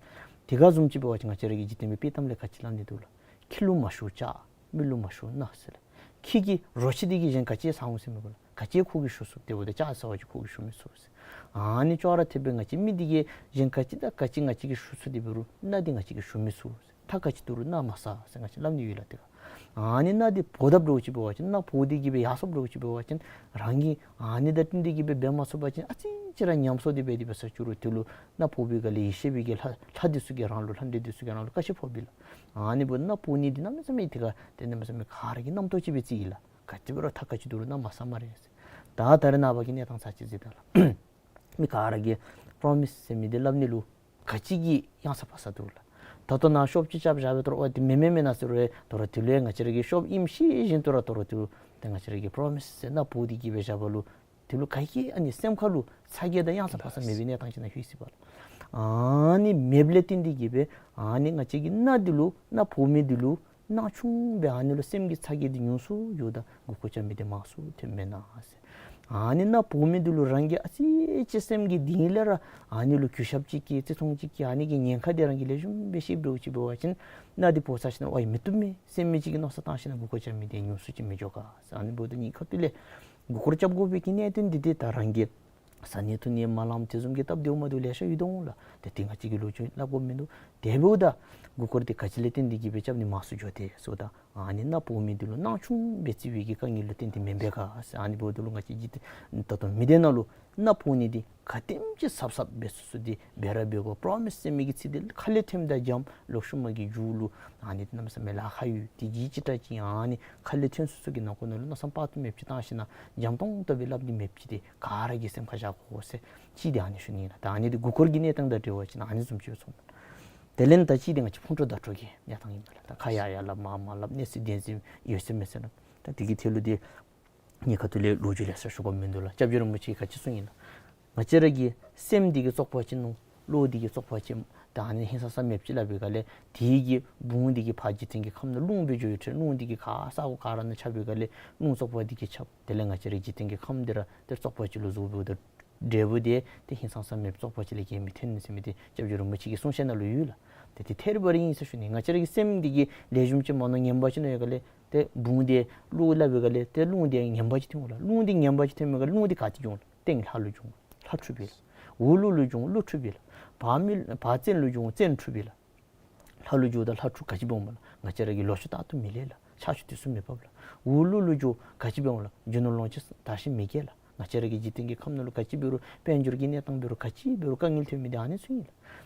དེ་ག་བཟུམ་ཅིག་འབད་བ་ཅིན་ང་བཅས་ར་གི་འཇིག་རྟེན་པའི་དཔྱེ་གཏམ་ལས་ག་ཅི་སླབ་ནི་འདུག་ལགས། ཁྱི་ལུ་མ་ཞུ་ལྕགས། མི་ལུ་མ་ཞུ་མནའ་ཟེར་ལགས། ཁྱི་གིས་རོ་ཁྱི་འདི་གིས་གཞན་ག་ཅི་ཟ་འོང་ཟེར་མི་དགོ་ལགས། ག་ཅི་ཁོ་གིས་ཞུ་ཚུགས། དེ་འབདཝ་ད་ལྕགས་ཟེར་བ་ཅིན་ཁོ་གིས་ཞུ་མི་ཚུགས་ཟེར། ཨ་ནི་ཅོག་ར་འཐདཔ་སྦེ་ང་བཅས་མི་འདི་གིས་གཞན་ག་ཅི་དང་ག་ཅི་ང་བཅས་ཀྱིས་ཞུ་ཚུགས་དེ་འབད་རུང་མནའ་འདི་ང་བཅས་ཀྱིས་ཞུ་མི་ཚུགས་ཟེར། ཐག་ག་ཅི་བསྡུ་རུང་མནའ་མ་ཟ་ཟེར་ང་བཅས་སླབ་ནི་ཡོད་ལགས། དེ་ག་ཨ་ནི་མནའ་འདི་བོར་དཔ་འདྲཝ་ཅིག་འབད་བ་ཅིན་མནའ་བོར་ཏེ་གི་སྦེ་ཡར་སོཔ་འདྲཝ་ཅིག་འབད་བ་ཅིན་རང་གིས་ཨ་ནི་དང་བསྟུན་ཏེ་གི་སྦེ་འབད་མ་ཚུགས་པ་ཅིན་ཨ་ཙི་ཅིག་ར་ཉམས་གསོ་འདི་འབད་དེ་འབད་ས་ཅིག་རུང་དེ་ལུ་མནའ་བོར་བའི་སྒང་ལས་ཡེ་ཤེས་པའི་གི་ལྷ་ལྷ་འདི་ཚུ་གིས་རང་ལུ་ལྷ་འདྲེ་འདི་ཚུ་གིས་རང་ལུ་བཀའ་ཆད་ཕོག་པས་ལགས། ཨ་ནི་འབདཝ་ད་མནའ་བོར་ནི་འདི་གནམ་མེད་ས་མེད་དེ་ག་དེ་གནམ་མེད་ས་མེད་ག་ར་གི་རྣམ་རྟོག་ཅིག་སྦེ་བརྩི་ཡི་ལགས། ག་དེ་འབད་རུང་ཐག་ག་ཅི་བསྡུ་རུང་མནའ་མ་ཟ་སྨ་རེ་ཟེར། ད་ད་རེས་ནངས་པ་གི་གནས་སྟངས་ཚར་ཅིག་གཟིགས་དང་ལགས། མི་ག་ར་གིས་པྲོ་མིསི་ཟེར་མི་འདི་སླབ་ནི་ལུ་ག་ཅི་གི་ཡང་ས་ཕར་ས་འདུག་ལགས། ད་ལྟོ་ནཱ་ཤོབ་ཅིག་རྐྱབ་བཞག་པའི་ཐོག་ལུ་ཨོ་དེ་མེན་མེན་མེན་ན་ཟེར་རུང་ད་རུང་དེ་ལུ་ཡང་ང་བཅས་ར་གི་ཤོབ་ཨིནམ་ཤེས་བཞིན་དུ་ར་ད་རུང་དེ་ལུ་ཏེ་ང་བཅས་ར་གིས་པྲོ་མིསི་ཟེར་མནའ་བོར་ཏེ་གི་སྦེ་བཞག་པ་ལུ་དེ་ལུ་ག་གིས་ཨ་ནི་སེམས་ཁ་ལུ་ཚ་གྱང་དང་ཡང་ས་ཕར་ས་མེད་པའི་གནས་སྟངས་ཅིག་ནང་ལྷོད་ཅི་པ་ལགས། ཨ་ནི་མེདཔ་ལས་བརྟེན་ཏེ་གི་སྦེ་ཨ་ནི་ང་བཅས་ཀྱི་མནའ་འདི་ལུ་མནའ་བོར་མི་འདི་ལུ་སྣང་ཆུང་སྦེ་ཨ་ནི་ལུ་སེམས་ཀྱི་ཚ་གྱང་འདི་ཉུང་སུ་འགྱོཝ་ད་མགུ་སྐོར་རྐྱབ་མི་འདི་མང་སུ་ཐོནམ་མེན་ན་ཟེར། ཨ་ནི་མནའ་བོར་མི་འདི་ལུ་རང་གིས་ཨ་ཙི་ཅིག་སེམས་ཀྱི་གཏིང་ལས་ར་ཨ་ནི་ལུ་གུས་ཞབས་ཅིག་བསྐྱེད་བརྩི་མཐོང་ཅིག་བསྐྱེད་ཨ་ནི་གི་ཉེན་ཁ་འདི་རང་གིས་ལེགས་ཤོམ་སྦེ་ཤེསཔ་འདྲཝ་ཅིག་འབད་བ་ཅིན་མནའ་འདི་བོར་ཚར་ཞིནམ་ལས་ཨའི་མི་བཏུབ་མས་ཟེར་མི་ཅིག་གི་མནོ་བསམ་བཏང་ཞིནམ་ལས་མགུ་སྐོར་རྐྱབ་མི་འདི་ཉུང་སུ་ཅིག་མི་འགྱོ་ག་ཟེར། ཨ་ནི་འབདཝ་ད་གཉིས་ཁ་ཐུག་ལས་མགུ་སྐོར་རྐྱབ་དགོ་པའི་གི་གནད་དོན་འདི་ཏེ་ད་རང་གིས་ཟ་ནི་འཐུང་ནི་མ་ལངམ་དེ་བཟུམ་གྱི་སྟབས་བདེཝ་མ་བདེཝ་ལེ་ཤ་ཡོད་དོ་འོང་ལགས། ཏེ་དེ་ང་བཅས་ཀྱིས་ལོ་རྒྱུས་སླབ་དགོཔ་མིན་འདུག། དེ་འབདཝ་ད་མགུ་སྐོར་འདི་ག་ཅི་ལས་བརྟེན་ཏེ་གི་སྦེ་རྐྱབ་ནི་མང་སུ་འགྱོ་དེས་ཟེརཝ་ད་ཨ་ནི་མནའ་བོར་མི་འདི་ལུ་སྣང་ཆུང་སྦེ་བརྩི་བའི་གི་དཀའ་ངལ་ལུ་བརྟེན་ཏེ་མེན་པས་ག་ཟེར། ཨ་ནི་འབདཝ་ད་ལུ་ང་བཅས་འཇིག་རྟེན་ད་ལྟོ་མི་སྡེ་ནང་ལུ་མནའ་བོར་ནི་འདི་ག་དེམ་ཅིག་གཟབ་གཟབ་འབད་ཚུགས་ཚུགས་འདི་འབད་ར་འབད་དགོ། པྲོ་མིསི་ཟེར་མི་གི་ཚིག་འདི་ཁ་ལས་ཐོནམ་དང་འཇམ། ལོག་ཤུལ་མ་གི་མཇུག་ལུ་ཨ་ནི་འདི་གནམ་མེད་ས་མེད་ལཱ་ཁག་ཡོད། དེ་གིས་ཅིག་ཏ་ཅིག་ཨ་ནི་ཁ་ལས་ཐོན་སོ་སོ་གི་ནང་ཁོག་ནང་ལུ་མནོ་བསམ་དཔག་ཏུ་མེདཔ་ཅིག་བཏང་ཞིནམ་ལས་འཇམ་ཏོང་ཏོ་སྦེ་སླབ་ནི་མེདཔ་ཅིག་འདི་ག་ར་གིས་སེམས་ཁར་བཞག་དགོ་ཟེར་ཅིག་འདི་ཨ་ནི་ཞུ་ནི་ཨིན་ལགས། ད་ཨ་ནི་འདི་མགུ་སྐོར་གྱི་གནས་སྟངས་དང་འབྲེལ་བ་ཅིན་ཨ་ནི་བཟུམ་ཅིག་སྦེ་ཚོར། དེ་ལས་ད་ཅིག་འདི་ང་བཅས་ཕུང་དཀྲོག་བརྡ་དཀྲོག་གི་གནས་སྟངས་ཨིན་ལགས། ད་ཁ་ཡར་ཡར་སླབ་མར་མར་སླབ་གནས་ཚུལ་བདེན་འཛིན་ཡོད་ཚད་མེད་ཚད་ལགས། ད་དེ་གི་ཐད་ལུ་འདི་གཉིས་ཁ་ཐུག་ལས་ལོ་རྒྱུས་ལེ་ཤ་ཞུ་དགོཔ་མིན་འདུག་ལགས། སྐྱབས་རྗེ་རིན་པོ་ཆེ་གིས་ག་ཅི་གསུངས་ཡི་ལགས། ང་བཅས་ར་གི་སེམས་འདི་གི་བཙོག་པ་ཅིག་ནོར། བློ་འདི་གི་བཙོག་པ་ཅིག་ད་ཨ་ནི་ཧིང་སངས་ས་མེདཔ་ཅིག་སླབ་པའི་སྒང་ལས་དེ་གི་བུང་འདི་གིས་ཕར་འཇིག་རྟེན་གྱི་ཁམས་ནང་རླུང་སྦེ་འགྱོ་ཡི་ཏེ་རླུང་འདི་གིས་ག་ས་གོ་ག་ར་ནང་ཁྱབ་པའི་སྒང་ལས་རླུང་བཙོག་པ་འདི་གིས་ཁྱབ། དེ་ལས་ང་བཅས་ར་འཇིག་རྟེན་གྱི་ཁམས་འདི་ར་ཏེ་བཙོག་པ་ཅིག་ལུ་བཟོ་བའི་ད་འབྲས་བུ་འདི་ཏེ་ཧིང་སངས་ས་མེདཔ་བཙོག་པ་ཅིག་ལས་གཞན་མི་ཐོན་ཟེར་མི་འདི་སྐྱབས་རྗེ་རིན་པོ་ཆེ་གི་གསུང་བཤད་ནང་ལུ་ཡོད་ལགས། ཏེ་དེ་ཐད་རི་བ་རི་ཨིན་ཟེར་ཞུ་ནི། ང་བཅས་ར་གི་སེམས་འདི་གིས་ལེགས་ཤོམ་ཅིག་མ་ནོར་ངན་པ་ཅིག་ནོར་བའི་སྒང་ལས་ཏེ་བུང་འདི་གླུ་སླབ་པའི་སྒང་ལས་ཏེ་རླུང་འདི་ངན་པ་ཅིག་ཐོན་འོང་ལགས། རླུང་འདི་ངན་པ་ཅིག་ཐོན་པའི་སྒང་ལས་རླུང་འདི་ག་ཏེ་འགྱོ་འོང་ལགས། སྟེང་ལྷ་ལུ་འགྱོ་འོང་། ལྷ་འཁྲུགས་པས་ལགས། འོག་ཀླུ་ལུ་འགྱོ་འོང་། ཀླུ་འཁྲུགས་པས་ལགས། བར་མི་བར་བཙན་ལུ་འགྱོ་འོང་། བཙན་འཁྲུགས་པས་ལགས། ལྷ་ལུ་འགྱོཝ་ད་ལྷ་འཁྲུགས། ག་ཅི་འབད་འོངམ་ལགས། ང་བཅས་ར་གི་ལོ་ཕྱུགས་རྟག་ཏུ་མི་ལེགས་ལགས། ཆར་ཆུ་དུས་སུ་མི་འབབ་ལགས། འོག་ཀླུ་ལུ་འགྱོ་ག་ཅི་འབད་འོང་ལགས། རྒྱུ་ནོར་ལོངས་སྤྱོད་དར་ཞིང་མི་རྒྱས་ལགས། ང་བཅས་ར་གི་འཇིག་རྟེན་གྱི་ཁམས་ནང་ལུ་ག་ཅི་འབད་རུང་དཔལ་འབྱོར་གྱི་གནས་སྟངས་འབད་རུང་ག་ཅི་འབད་རུང་དཀའ་ངལ་ཐོན་མི་འདི་ཨ་ནི་ཚུ་ཨིན་ལགས།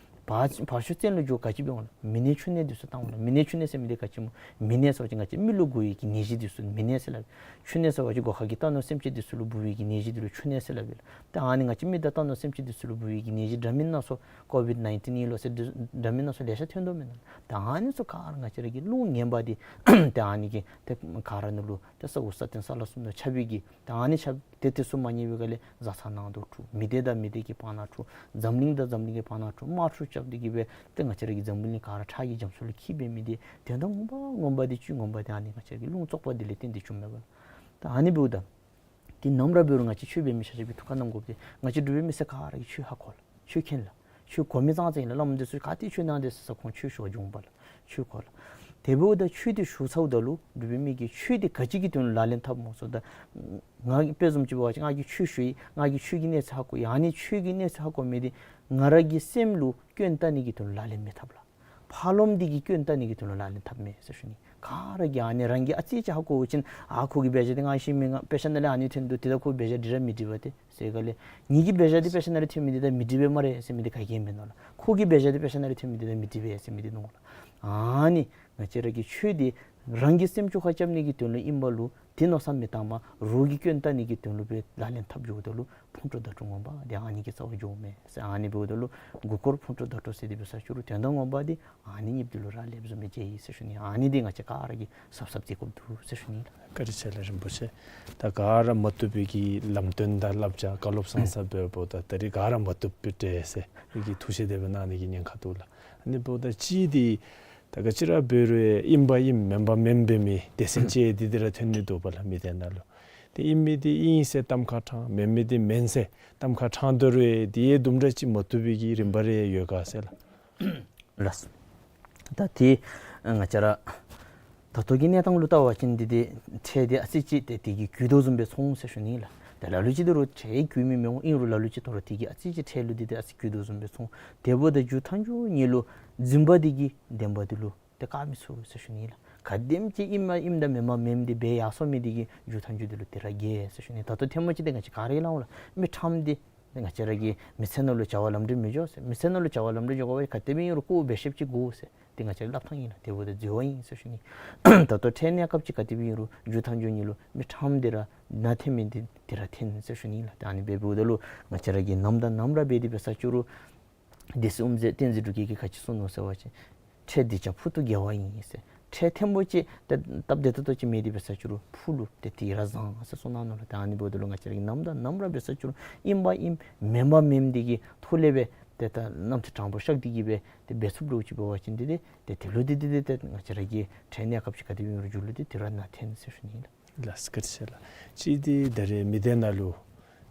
བར་བར་ཤུག་བཙན་ལུ་འགྱོ་ག་ཅི་འབད་འོང་ལགས། མི་ནད་ཕྱུགས་ནད་འདི་ཚུ་བཏང་འོང་ལགས། མི་ནད་ཕྱུགས་ནད་ཟེར་མི་འདི་ག་ཅི་སྨོ། མི་ནད་ཟེར་བ་ཅིན་ང་བཅས་མི་ལུ་འགོ་བའི་གི་ནད་གཞི་འདི་ཚུ་མི་ནད་ཟེར་སླབ། ཕྱུགས་ནད་ཟེར་བ་ཅིན་སྒོ་ཁ་གི་རྟ་ནོར་སེམས་ཅན་འདི་ཚུ་ལུ་འབུ་བའི་གི་ནད་གཞི་འདི་ལུ་ཕྱུགས་ནད་ཟེར་སླབ་ཨིན་ལགས། ད་ཨ་ནི་ང་བཅས་མི་དང་རྟ་ནོར་སེམས་ཅན་འདི་ཚུ་ལུ་འབུ་བའི་གི་ནད་གཞི་འདྲ་མིན་སྣ་ཚོགས་ཀོ་བིཌ་ནའིན་ཊིན་ཨིན་ལོ་ཟེར་འདི་འདྲ་མིན་སྣ་ཚོགས་ལེ་ཤ་ཐོན་དོ་མེན་ན། ད་ཨ་ནི་ཚུ་ག་ར་ང་བཅས་ར་གི་རླུང་ངན་པ་འདི་ད་ཨ་ནི་གིས་ཏེ་ག་ར་ནང་ལུ་ཏེ་ས་འོག་ས་སྟེང་ས་བླ་གསུམ་ནང་ཁྱབ་པའི་གི་ད་ཨ་ནི་ཁྱབ་ཏེ་དེ་ཚུ་མ་ཉན་པའི་སྒང་ལས་བཟའ་ཚང་ནང་དུ་འཁྲུག། མི་སྡེ་དང་མི་སྡེ་གི་བར་ན་འཁྲུག། འཛམ་གླིང་དང་འཛམ་གླིང་གི་བར་ན་འཁྲུག། དམག་འཁྲུག་རྐྱབ་སྟེ་གི་སྦེ་ཏེ་ང་བཅས་ར་གི་འཛམ་བུ་གླིང་ག་ར་ཁྲག་གི་རྒྱ་མཚོ་ལུ་འཁྱིལ་འབད་མི་འདི་དོན་དག་ངོ་མ་ངོ་མ་འདི་བཅུད་ངོ་མ་འདི་ཨ་ནི་ང་བཅས་ར་གི་རླུང་བཙོག་པ་འདི་ལས་བརྟེན་ཏེ་བྱུངམ་མས་པ་ལགས། ད་ཨ་ནི་འབདཝ་ད་འདི་ནམ་ར་འབད་རུང་ང་བཅས་ཆོས་འབད་མི་ཆ་ཁྱབ་ཀྱིས་ཐུགས་ཁར་བསྣམ་དགོཔ་འདི་ང་བཅས་འབྲུག་པའི་མི་སེར་ག་ར་གིས་ཆོས་ཧ་གོ་ལགས། ཆོས་མཁྱེན་ལགས། ཆོས་གོ་མི་ཙང་ཙང་ཨིན་ལགས། བླམ་འདི་ཚུ་ག་ཏེ་ཆོས་གནང་དེས་ཟེར་ཁོང་ཆོས་ཞུ་བར་འགྱོཝ་མས་པ་ལགས། ཆོས་གོ་ལགས། དེ་འབདཝ་ད་ཆོས་འདི་ཞུ་ཚརཝ་ད་ལུ་འབྲུག་པའི་མི་གིས་ཆོས་འདི་ག་ཅི་གི་དོན་ལུ་ལག་ལེན་འཐབ་སྨོ་ཟེརཝ་ད་ང་གིས་དཔེ་བཟུམ་ཅིག་འབད་བ་ཅིན་ང་གིས་ཆོས་ཞུ་ཡི། ང་གིས་ཆོས་ཀྱི་གནས་ཚད་ཧ་གོ་ཡི། ཨ་ནི་ཆོས་ཀྱི་གནས་ཚད་ཧ་གོ་མི་འདི་ང་ར་གི་སེམས་ལུ་སྐྱོན་བལྟ་ནི་གི་དོན་ལུ་ལག་ལེན་མི་འཐབ་ལགས། ཕར་ལོགམ་འདི་གིས་སྐྱོན་བལྟ་ནི་གི་དོན་ལུ་ལག་ལེན་འཐབ་མས་ཟེར་ཞུ་ནི། ག་ར་གིས་ཨ་ནི་རང་གིས་ཨ་ཙི་ཅིག་ཧ་གོ་བ་ཅིན་ཨ་ཁོ་གིས་འབད་བཞག་འདི་ང་ཤེས་མི་ང་དཔེ་ཆ་ནང་ལས་ཨ་ནི་ཐོན་འདུག། དེ་ད་ཁོ་འབད་བཞག་འདི་ར་མི་འགྲིག་པས་ཏེ་ཟེར་ག་ལས་ངེ་གི་འབད་བཞག་འདི་དཔེ་ཆ་ནང་ལས་ཐོན་མི་འདི་ད་མི་འགྲིག་པས་སྨ་རེ་ཟེར་མི་འདི་ག་གིས་མེན་ནོ་ལགས། ཁོ་གིས་འབད་བཞག་འདི་དཔེ་ཆ་ནང་ལས་ཐོན་མི་འདི་ད་མི་འགྲིག་པས་ཟེར་མི་འདི་ནོ་ལགས། ཨ་ནི་ང་བཅས་ར་གིས་ཆོས་འདི་རང་གི་སེམས་ཅོག་ཁར་རྐྱབ་ནི་གི་དོན་ལུ་ཨིན་པ་ལུ་དེ་མནོ་བསམ་མི་བཏང་པར་རོགས་ཀྱི་སྐྱོན་བལྟ་ནི་གི་དོན་ལུ་སྦེ་ལག་ལེན་འཐབ་འགྱོཝ་ད་ལུ་ཕུང་ཁྲོལ་བརྡ་སྤྲོད་ངོ་མ་འདི་ཨ་ནི་གི་རྩ་བར་འགྱོཝ་མས་ཟེར། ཨ་ནི་འབདཝ་ད་ལུ་མགུ་སྐོར་ཕུང་ཁྲོལ་བརྡ་སྤྲོད་ཟེར་འདི་འབད་ས་ཅིག་རུང་དོན་དག་ངོ་མ་འདི་ཨ་ནི་གཉིས་འདི་ལུ་རག་ལས་བཟུམ་སྦེ་མཇལ་ཡི་ཟེར་ཞུ་ནི། ཨ་ནི་འདི་ང་བཅས་ག་ར་གིས་གཟབ་གཟབ་མཛད་དགོཔ་འདུག་ཟེར་ཞུ་ནི་ལགས། བཀའ་དྲིན་ཆེ་ལགས་རིན་པོ་ཆེ། ད་ག་ར་མ་བཏུབ་པའི་གི་ལམ་སྟོན་དང་བསླབ་བྱ་བཀའ་སློབ་གསུང་ས་འབདཝ་ད་ད་རིས་ག་ར་མ་བཏུབ་པའི་གྲས་ཟེར་ཨ་ནི་གི་ཐུགས་བཞེད་དེ་སྦེ་གནང་ནི་གི་ཉེན་ཁ་འདུག་ལགས། ཨ་ནི་འབདཝ་ད་གཅིག་འདི་ད་ག་ཅི་ར་འབད་རུང་ཨིན་པ་ཨིནམ་མེན་པ་མེནམ་འབད་མི་སྡེ་ཚན་ཅིག་འདི་འདི་ར་ཐོན་ནི་འདུག་པ་ལགས་མི་སྡེ་ནང་ལུ། ཏེ་ཨིན་མི་འདི་ཨིན་ཟེར་གཏམ་ཁ་དྲངས། མེན་མི་འདི་མེན་ཟེར་གཏམ་ཁ་དྲངས་དོ་རུང་འདི་ཡང་དུམ་གྲ་ཅིག་མ་བཏུབ་པའི་གི་རིམ་པ་རེ་ཡོད་ག་ཟེར་ལགས། ལགས། ད་དེ་ང་བཅས་ར་ད་ལྟོ་གི་གནས་སྟངས་ལུ་བལྟ་བ་ཅིན་འདི་འདི་ཁྲལ་འདི་ཨ་ཙི་ཅིག་ཏེ་དེ་གིས་རྒུད་དོ་བཟུམ་སྦེ་སོང་ཟེར་ཞུ་ནི་ལགས། ད་ལ་ལུ་ཅིག་འདི་རུང་ཁྲལ་རྒུད་མི་མི་འོང་། ཨིན་རུང་ལ་ལུ་ཅིག་ད་རུང་དེ་གིས་ཨ་ཙི་ཅིག་ཁྲལ་ལུ་འདི་འདི་ཨ་ཙི་རྒུད་དོ་བཟུམ་སྦེ་སོང་། དེ་འབདཝ་ད་མཇུག་མཐའ་མཇུག་ཉིད་ལུ་འཛིན་པ་འདི་གིས་བདེན་པ་འདི་ལུ་ཏེ་བཀག་མི་ཚུགས་ཟེར་ཞུ་ནི་ལགས། ག་དེམ་ཅིག་ཨིནམ་ཨིནམ་དང་མེནམ་མེནམ་འདི་འབད་ཡར་སོང་མི་འདི་གིས་མཇུག་མཐའ་མཇུག་འདི་ལུ་དེ་ར་རྒྱལ་ཟེར་ཞུ་ནི། ད་ལྟོ་ཐེངས་མ་ཅིག་འདི་ང་བཅས་ག་ར་གིས་སླབ་འོང་ལགས། མི་ཁྲམ་འདི་ང་བཅས་ར་གི་མི་ཚེ་ནང་ལུ་བྱ་བ་ལམ་འགྲོ་མི་འགྱོ་ཟེར། མི་ཚེ་ནང་ལུ་བྱ་བ་ལམ་འགྲོ་འགྱོ་དགོ་པས། ག་དེ་སྦེ་ཨིན་རུང་ཁོ་འབད་ཤེསཔ་ཅིག་དགོ་ཟེར། འདི་ང་བཅས་སླབ་ཐངས་ཨིན་ལགས། དེ་འབདཝ་ད་འཛོལ་བ་ཨིན་ཟེར་ཞུ་ནི། ད་ལྟོ་ཁྲལ་གནས་སྐབས་ཅིག་ག་དེ་སྦེ་ཨིན་རུང་མཇུག་མཐའ་མཇུག་ཉིད་ལུ་མི་ཁྲམ་འདི་ར་ནང་འཐོན་མི་འདི་འདི་ར་འཐོན་ཟེར་ཞུ་ནི་ལགས། ད་ཨ་ནི་འབདཝ་ད་ལུ་ང་བཅས་ར་གིས་ནམ་དང་ནམ་ར་འབད་དེ་འབད་ས་ཅིག་རུང་སྡེ་སྲིད་དབུ་མཛད་བསྟན་འཛིན་འབྲུག་རྒྱས་ཀྱིས་ག་ཅི་གསུངས་ནུག་ཟེར་བ་ཅིན་ཁྲལ་འདི་བྱ་ཕུག་ཏུ་དགེ་བ་ཡིན་ཟེར། ཁྲལ་ཐེངས་པོ་ཅིག་ཏེ་སྟབས་བདེ་ཏོག་ཏོ་ཅིག་མེད་དེ་འབད་ས་ཅིག་རུང་ཕུག་ལུ་ཏེ་དེ་ར་བཟང་ཟེར་གསུངས་གནང་ནུག་ལགས། ད་ཨ་ནི་འབདཝ་ད་ལུ་ང་བཅས་ར་གིས་ནམ་དང་ནམ་ར་འབད་ས་ཅིག་རུང་ཨིན་པ་ཨིནམ་མེན་པ་མེནམ་འདི་གི་ཐོག་ལས་སྦེ་ཏེ་ད་རྣམ་ཐར་དྲང་པོ་བཤད་དེ་གི་སྦེ་ཏེ་འབད་ཚུགསཔ་འདྲཝ་ཅིག་འབད་བ་ཅིན་འདི་ཏེ་ཏེ་དེ་ལུ་འདི་འདི་འདི་ཏེ་ང་བཅས་ར་གི་ཁྲལ་གནས་སྐབས་ཅིག་ག་དེ་སྦེ་ཨིན་རུང་མཇུག་ལུ་འདི་དེ་ར་ནང་འཐོན་ཟེར་ཞུ་ནི་ལགས། ལགས་སོ། བཀའ་དྲིན་ཆེ་ལགས། གཅིག་འདི་ད་རེས་མི་སྡེ་ནང་ལུ་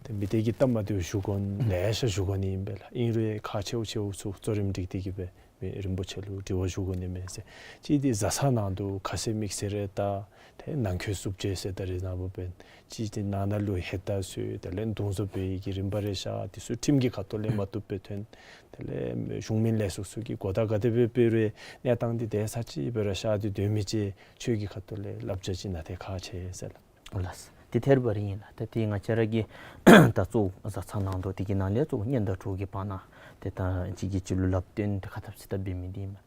ཏེ་མི་སྡེ་གི་སྟབས་མ་བདེཝ་ཞུ་དགོ་ནི་ལེ་ཤ་ཞུ་དགོ་ནི་ཨིན་པས་ལགས། ཨིན་རུང་ཁག་ཆེཝ་ཆེཝ་ཚུ་གཙོ་རིམ་སྒྲིག་སྟེ་གི་སྦེ་མི་རིན་པོ་ཆེ་ལུ་དྲི་བ་ཞུ་དགོ་ནི་མས་ཟེར། གཅིག་འདི་བཟའ་ཚང་ནང་དུ་ཁ་ཟས་མིག་ཟས་རེ་བལྟ། ཏེ་ནང་འཁོད་བསུབ་བྱས་ཟེར་ད་རེས་ནངས་པ་འབད་བ་ཅིན་ནང་ན་ལུ་ཧེ་ད་ཚུ་དེ་ལས་འདུ་འཛོམས་འབད་ནི་གི་རིམ་པ་རེ་ཤར། དེ་ཚུ་ཁྲིམས་ཀྱི་ཁ་ཐུག་ལས་མ་བཏུབ་པའི་ཐོན། དེ་ལས་གཞུང་མིན་ལས་ཚོགས་ཚུ་གིས་གོ་བརྡ་ག་དེ་སྦེ་སྤེལ་རུང་གནས་སྟངས་འདི་དེ་ཚར་གཅིག་སྦེ་ར་ཤར་ཏེ་སྡོད་མི་ཅིག་ཆོས་ཀྱི་ཁ་ཐུག་ལས་བསླབ་བྱ་ཅིག་གནང་སྟེ་ཁག་ཆེ་ཟེར་ལགས། ལགས། དེ་ཐད་རི་བ་རི་ཨིན་ལགས། ད་དེ་ང་བཅས་ར་གི་ད་གཙོ་བོ་བཟའ་ཚང་ནང་དོག་དེ་གི་ནང་ལས་གཙོ་བོ་གཉེན་དང་གྲོགས་ཀྱི་བར་ན་ཏེ་ད་གཅིག་གིས་གཅིག་ལུ་ལབ་སྟོན་ཏེ་ཁ་འཐབ་ཚིག་འཐབ་འབད་མི་འདི་ཨིན་མས།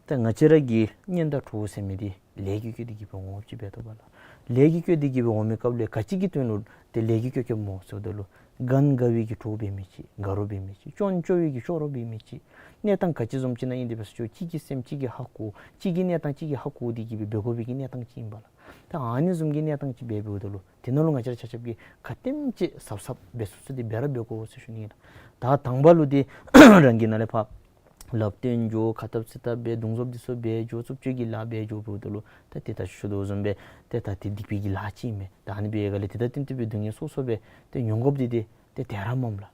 ད་ང་བཅས་ར་གི་གཉེན་དང་གྲོགས་ཟེར་མི་འདི་ལས་ཀྱི་བཀོད་དེ་གི་སྦེ་འོངམ་ཅིག་འབད་དོ་བ་ལགས། ལས་ཀྱི་བཀོད་དེ་གི་སྦེ་འོང་མི་སྐབས་ལས་ག་ཅི་གི་དོན་ལུ་ཏེ་ལས་ཀྱི་བཀོད་བཀོདཔ་སྨོ་ཟེརཝ་ད་ལུ་གན་དགའ་བའི་གི་གྲོགས་འབད་མི་ཅིག། དགའ་རོགས་འབད་མི་ཅིག། སྐྱོན་བཅོ་བའི་གི་སྐྱོ་རོགས་འབད་མི་ཅིག། གནས་སྟངས་ག་ཅི་བཟུམ་ཅིག་ནང་ཨིན་དེ་འབད་ས་ཅིག་གཅིག་གི་སེམས་གཅིག་གིས་ཧ་གོ། གཅིག་གི་གནས་སྟངས་གཅིག་གིས་ཧ་གོ་དེ་གི་སྦེ་འབད་དགོ་པའི་གི་གནས་སྟངས་ཅིག་ཨིན་པས་ལགས། ད་ཨ་ནི་བཟུམ་གྱི་གནས་སྟངས་ཅིག་འབད་འབདཝ་ད་ལུ་དེ་ནང་ལུ་ང་བཅས་ར་ཆ་ཁྱབ་ཀྱིས་ག་དེམ་ཅིག་གཟབ་གཟབ་འབད་ཚུགས་ཚུགས་ཏེ་འབད་ར་འབད་དགོ་ཟེར་ཞུ་ནི་ལགས། ད་དང་པ་ལུ་འདི་རང་གི་ནང་ལས་ཕར་ལབ་སྟོན་འགྱོ། ཁ་འཐབ་ཚིག་འཐབ་འབད། འདུ་འཛོམས་འདི་ཚུ་འབད་འགྱོ། རྩུབ་སྤྱོད་ཀྱི་ལཱ་འབད་འགྱོ་འབདཝ་ད་ལུ་ད་དེ་ད་ཞུ་དོ་བཟུམ་སྦེ་ཏེ་ད་དེ་སྡིག་པའི་གི་ལཱ་ཅིག་ཨིན་མས། ད་ཨ་ནི་འབད་བའི་སྒང་ལས་དེ་དང་བསྟུན་ཏེ་སྦེ་སྡུག་བསྔལ་སོ་སོ་སྦེ་ཏེ་མྱོང་དགོཔ་འདི་ཏེ་ཏེ་དེ་ར་མས་ལགས།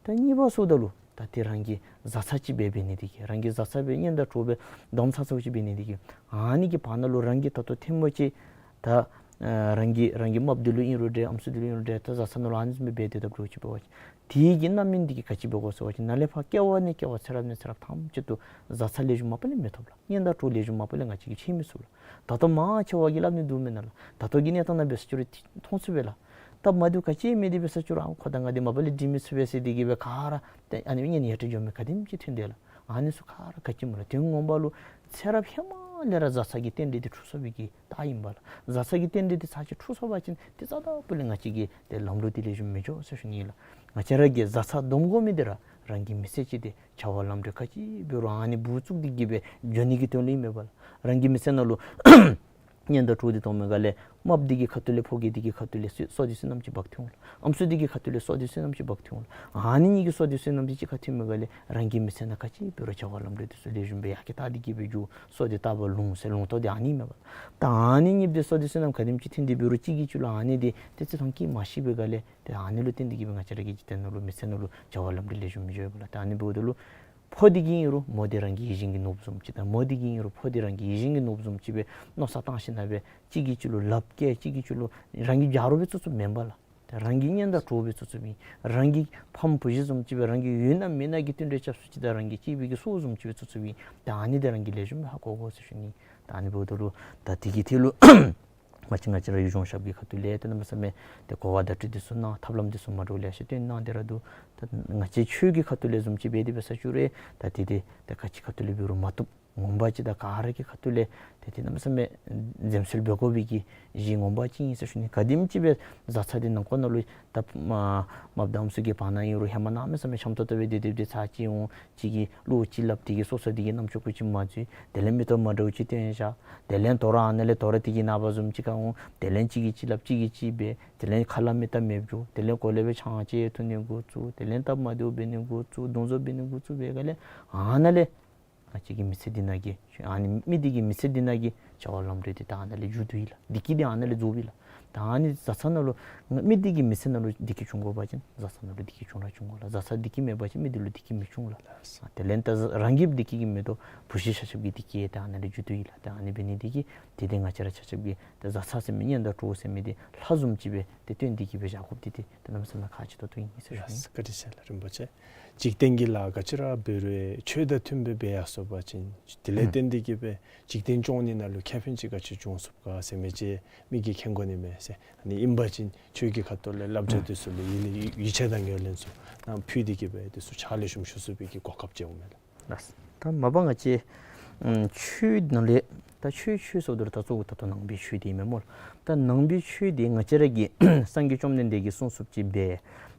ད་གཉིས་པ་ཟེརཝ་ད་ལུ་ད་དེ་རང་གི་བཟའ་ཚང་ཅིག་སྦེ་འབད་ནི་དེ་གིས་རང་གི་བཟའ་ཚང་སྦེ་གཉེན་དང་གྲོགས་སྦེ་དམ་ཚ་ཚཝ་ཅིག་འབད་ནི་དེ་གིས་ཨ་ནི་གི་བར་ན་ལུ་རང་གིས་ད་ལྟོ་ཐེངས་མ་ཅིག་ད་ཨ་རང་གི་རང་གི་རྨགཔ་འདི་ལུ་ཨིན་རུང་འདྲ་ཨམ་སྲུ་འདི་ལུ་ཨིན་རུང་འདྲ་ད་བཟའ་ཚང་ནང་ལུ་ཨ་ནི་བཟུམ་སྦེ་འབད་དེ་སྡོདཔ་འདྲཝ་ཅིག་འབད་བ་ཅིན་དེ་གི་རྣམ་སྨིན་འདི་གིས་ག་ཅི་འབད་དགོ་ཟེར་བ་ཅིན་ནཱ་ལས་ཕར་སྐྱེ་བ་ནས་སྐྱེ་བ་ཚེ་རབས་ནས་ཚེ་རབས་ཐམས་ཅད་དུ་བཟའ་ཚང་ལེགས་ཤོམ་མ་པ་ལས་མི་ཐོབ་ལགས། གཉེན་དང་གྲོགས་ལེགས་ཤོམ་མ་པ་ལས་ང་བཅས་ཀྱིས་འཕྱད་མི་ཚུགས་ལགས། ད་ལྟོ་མང་ཆེ་བ་གིས་སླབ་ནི་འདུག་མེན་ན་ལགས། ད་ལྟོ་གི་གནས་སྟངས་ནང་འབད་ས་ཅིག་རུང་མཐོང་ཚུགས་པས་ལགས། སྟབས་མ་བདེཝ་ག་ཅི་མེད་དེ་འབད་ས་ཅིག་རུང་ཨ་ཁོ་དང་ང་འདི་མ་པ་ལས་འགྲིག་མི་ཚུགས་པས་ཟེར་དེ་གིས་སྦེ་ག་ར་ཏེ་ཨ་ནི་གཉེན་ཡ་བྲལ་འགྱོ་མི་ག་དེམ་ཅིག་ཐོན་དེས་ལགས། ཨ་ནི་ཚུ་ག་ར་ག་ཅི་སྨོ་ལགས། དོན་ངོ་མ་ལུ་ཚེ་རབས་ཧེ་མ་ལས་ར་བཟའ་ཚང་གི་རྟེན་འབྲེལ་འདི་འཁྲུགས་སོང་བའི་གི་རྟགས་ཨིན་པས་ལགས། བཟའ་ཚང་གི་རྟེན་འབྲེལ་འདི་ཚར་གཅིག་འཁྲུགས་སོང་པ་ཅིན་ཏེ་རྩ་དང་པོ་ལས་ང་བཅས་ཀྱི་ཏེ་ལམ་ལུགས་འདི་ལེགས་ཤོམ་མི་འགྱོ་ཟེར་ཞུ་ནི་ཨིན་ལགས། ང་བཅས་ར་གིས་བཟའ་ཚང་སྡོམ་དགོ་མི་འདི་ར་རང་གི་མི་ཚེ་གཅིག་འདི་བྱ་བ་ལམ་འགྲོ་ག་ཅི་འབད་རུང་ཨ་ནི་འབུ་བཙུགས་ཏེ་གིས་སྦེ་འགྱོ་ནི་གི་དོན་ལུ་ཨིན་མས་པ་ལགས། རང་གི་མི་ཚེ་ནང་ལུ་གཉེན་དང་གྲོགས་འདི་མཐོང་མི་སྒང་ལས་རྨགཔ་འདི་གི་ཁ་ཐུག་ལས་ཕོ་རྒྱས་འདི་གི་ཁ་ཐུག་ལས་བསོད་བསོད་བདེ་བསོད་ནམས་ཅིག་འབག་སྟེ་འོང་ལགས། ཨམ་སྲུ་འདི་གི་ཁ་ཐུག་ལས་བསོད་བདེ་བསོད་ནམས་ཅིག་འབག་སྟེ་འོང་ལགས། ཨ་ནི་གཉིས་ཀྱི་བསོད་བདེ་བསོད་ནམས་འདི་གཅིག་ཁར་ཐུག་མི་སྒང་ལས་རང་གི་མི་ཚེ་ནང་ག་ཅི་འབད་རུང་བྱ་བ་ལམ་འགྲོ་འདི་ཚུ་ལེགས་ཤོམ་སྦེ་ཡར་རྒྱས་བཏང་སྟེ་གིས་སྦེ་འགྱོ། བསོད་བདེ་བཏབ་པ་ལོངས་ཟེར་ལོངས་སྤྱོད་འདི་ཨ་ནི་ཨིན་མས་པ་ལགས། ད་ཨ་ནི་གཉིས་འདི་བསོད་བདེ་བསོད་ནམས་ག་དེམ་ཅིག་ཐོན་ཏེ་འབད་རུང་གཅིག་གིས་གཅིག་ལུ་ཨ་ནི་འདི་ཏེ་བརྩི་མཐོང་གིས་མ་ཤེས་པའི་སྒང་ལས་ཏེ་ཨ་ནི་ལུ་བརྟེན་ཏེ་གིས་སྦེ་ང་བཅས་ར་གི་འཇིག་རྟེན་ནང་ལུ་མི་ཚེ་ནང་ལུ་བྱ་བ་ལམ་འགྲོ་ལེགས་ཤོམ་མི་འགྱོ་བས་པ་ལགས། ད་ཨ་ནི་འབདཝ་ད་ལུ་ ཕོ་འདི་གིས་ཨིན་རུང་མོ་འདི་རང་གི་ཡིད་བཞིན་གྱི་ནོར་བུ་བཟུམ་ཅིག་དང་མོ་འདི་གིས་ཨིན་རུང་ཕོ་འདི་རང་གི་ཡིད་བཞིན་གྱི་ནོར་བུ་བཟུམ་ཅིག་སྦེ་མནོ་བསམ་བཏང་ཞིནམ་ལས་གཅིག་གིས་གཅིག་ལུ་ལགཔ་བཀལ་གཅིག་གིས་གཅིག་ལུ་རང་གིས་རྒྱག་རུང་སྦེ་བཙུགས་བཙུགསཔ་མེན་པས་ལགས། ཏེ་རང་གི་གཉེན་དང་གྲོགས་སྦེ་བཙུགས་བཙུགསཔ་ཨིན། རང་གི་ཕམ་བུ་གཞི་བཟུམ་ཅིག་སྦེ་རང་གི་ཡོད་ན་མེད་ན་གི་བསྟུན་གྲོས་རྐྱབ་སུ་ཅིག་དང་རང་གི་གཅེས་པའི་གི་སྲོག་བཟུམ་ཅིག་སྦེ་བཙུགས་བཙུགསཔ་ཨིན། ཏེ་ཨ་ནི་འདི་རང་གིས་ལེགས་ཤོམ་སྦེ་ཧ་གོ་དགོ་ཟེར་ཞུ་ནི། ཏེ་ཨ་ནི་འབདཝ་ད་ལུ་ད་དེ་གི་ཐད་ལུ་ང་བཅས་ང་བཅས་ར་ཡུལ་ལྗོངས་ཞབས་ཀྱི་ཁ་ཐུག་ལས་ཏེ་གནམ་མེད་ས་མེད་ཏེ་གོ་བ་བརྡ་སྤྲོད་འདི་ཚུ་གནང་ཐབས་ལམ་འདི་ཚུ་མ་འདྲཝ་ལེ་ཤ་སྟོན་གནང་སྟེ་ར་འདུག། ད་ང་བཅས་ཆོས་ཀྱི་ཁ་ཐུག་ལས་བཟུམ་ཅིག་འབད་དེ་འབད་ས་ཅིག་རུང་ད་དེ་དེ་ཏེ་ག་ཅི་ཁ་ཐུག་ལས་འབད་རུང་མ་བཏུབ། ངོ་མ་ཅིག་ད་ག་ར་གི་ཁ་ཐུག་ལས་ཏེ་ཏེ་གནམ་མེད་ས་མེད་འཛེམ་ཟོན་འབད་དགོ་པའི་གི་གཞི་ངོ་མ་ཅིག་ཨིན་ཟེར་ཞུ་ནི། ག་དེམ་ཅིག་སྦེ་བཟའ་ཚང་འདི་ནང་འཁོད་ནང་ལུ་ད་མ་མ་བདམས་ཚུ་གི་བར་ན་ཨིན་རུང་ཧེ་མ་གནམ་མེད་ས་མེད་འཆམ་ཏོག་ཏོ་སྦེ་སྡོད་སྡོདཔ་འདི་ཚར་གཅིག་འོང་གཅིག་གིས་བློ་ཅིག་སླབ་སྟེ་གིས་སོ་སོ་འདི་གི་རྣམ་ཅོ་ཀུ་ཅིག་མ་འཛོལ། དེ་ལས་མིག་ཏོ་མ་འདྲཝ་ཅིག་སྟོན་བཞག། དེ་ལས་དོ་རུང་ཨ་ནཱ་ལས་དོ་རུང་དེ་གི་ནངས་པ་བཟུམ་ཅིག་ཁར་འོང་། དེ་ལས་གཅིག་གིས་གཅིག་སླབ་གཅིག་གིས་གཅིག་འབད། དེ་ལས་ཁ་སླབ་མི་སྟབས་མེདཔ་འགྱོ། དེ་ལས་གོ་ལེ་སྦེ་ཆང་ཅིག་འཐུང་ནི་འགོ་བཙུགས། དེ་ལས་སྟབས་མ་བདེཝ་འབད་ནི་འགོ་བཙུགས། གདོང་བཟོ་འབད་ནི་འགོ་བཙུགས་པའི་སྒང་ལས་ཨ་ནཱ་ལས་ང་བཅས་ཀྱི་མི་ཚེ་འདི་ནང་གི་ཨ་ནི་མི་འདི་གི་མི་ཚེ་འདི་ནང་གི་བྱ་བ་ལམ་འགྲོ་འདི་ད་ཨ་ནཱ་ལས་མཇུག་བསྡུ་ཡི་ལགས། བདེ་སྐྱིད་འདི་ཨ་ནཱ་ལས་རྫོགས་པས་ལགས། ད་ཨ་ནི་བཟའ་ཚང་ནང་ལུ་མི་འདི་གི་མི་ཚེ་ནང་ལུ་བདེ་སྐྱིད་འབྱུང་དགོ་པ་ཅིན་བཟའ་ཚང་ནང་ལུ་བདེ་སྐྱིད་འབྱུང་ར་འབྱུང་དགོ་ལགས། བཟའ་ཚང་བདེ་སྐྱིད་མེད་པ་ཅིན་མི་འདི་ལུ་བདེ་སྐྱིད་མི་འབྱུང་ལགས། དེ་ལས་ད་རང་གིས་བདེ་སྐྱིད་ཀྱི་མེད་དོ་བུ་གཞི་ཆ་ཁྱབ་ཀྱི་བདེ་སྐྱིད་ད་ཨ་ནཱ་ལས་མཇུག་བསྡུ་ཡི་ལགས། ད་ཨ་ནི་འབད་ནི་འདི་གིས་ཏེ་ཏེ་ང་བཅས་ར་ཆ་ཁྱབ་ཀྱིས་ཏེ་བཟའ་ཚང་ཟེར་མི་གཉེན་དང་གྲོགས་ཟེར་མི་འདི་ལྷ་བཟུམ་ཅིག་སྦེ་ཏེ་བསྟེན་ཏེ་གིས་སྦེ་བཞག་དགོཔ་འདི་ཏེ་ཏེ་གནམ་མེད་ས་མེད་ཁག་ཆེ་ཏོག་ཏོ་ཨིན་ཟེར་ཞུ་ནི། བཀའ་དྲིན་ཆེ་ལགས་རིན་པོ་ཆེ། འཇིག་རྟེན་གྱི་ལཱ་ག་ཅི་ར་འབད་རུང་ཆོས་དང་མཐུན་པའི་འབད་ཡར་སོང་པ་ཅིན་དེ་ལས་བརྟེན་ཏེ་གིས་སྦེ་འཇིག་རྟེན་སྐྱོང་ནི་ནང་ལུ་ཁེ་ཕན་ཅིག་ག་ཅི་འབྱུང་ཚུགས་ག་ཟེར་མི་ཅིག་མི་གིས་མཁྱེན་དགོ་ནི་མས་ཟེར། ཨ་ནི་ཨིན་པ་ཅིན་ཆོས་ཀྱི་ཁ་ཐུག་ལས་བསླབ་བྱ་འདི་ཚུ་ལུ་ཡིད་ཡིད་ཆེས་དང་ངོས་ལེན་ཚུ་ནང་ཕུལ་ཏེ་གིས་སྦེ་འདི་ཚུ་ཕྱག་ལེགས་ཤོམ་ཞུ་ཚུགས་པའི་གི་གོ་སྐབས་ཅིག་འོང་མས་ལགས། ལགས། ད་མ་པ་ང་བཅས་ཨམ་ཆོས་ནང་ལས་ད་ཆོས་ཆོས་ཟེརཝ་ད་ལུ་ད་གཙོ་བོ་ད་ལྟོ་ནང་པའི་ཆོས་འདི་ཨིན་མས་སྨོ་ལགས། ད་ནང་པའི་ཆོས་འདི་ང་བཅས་ར་གི་སངས་རྒྱས་བཅོམ་ལྡན་འདས་ཀྱིས་གསུངས་གསུངསམ་ཅིག་འབད།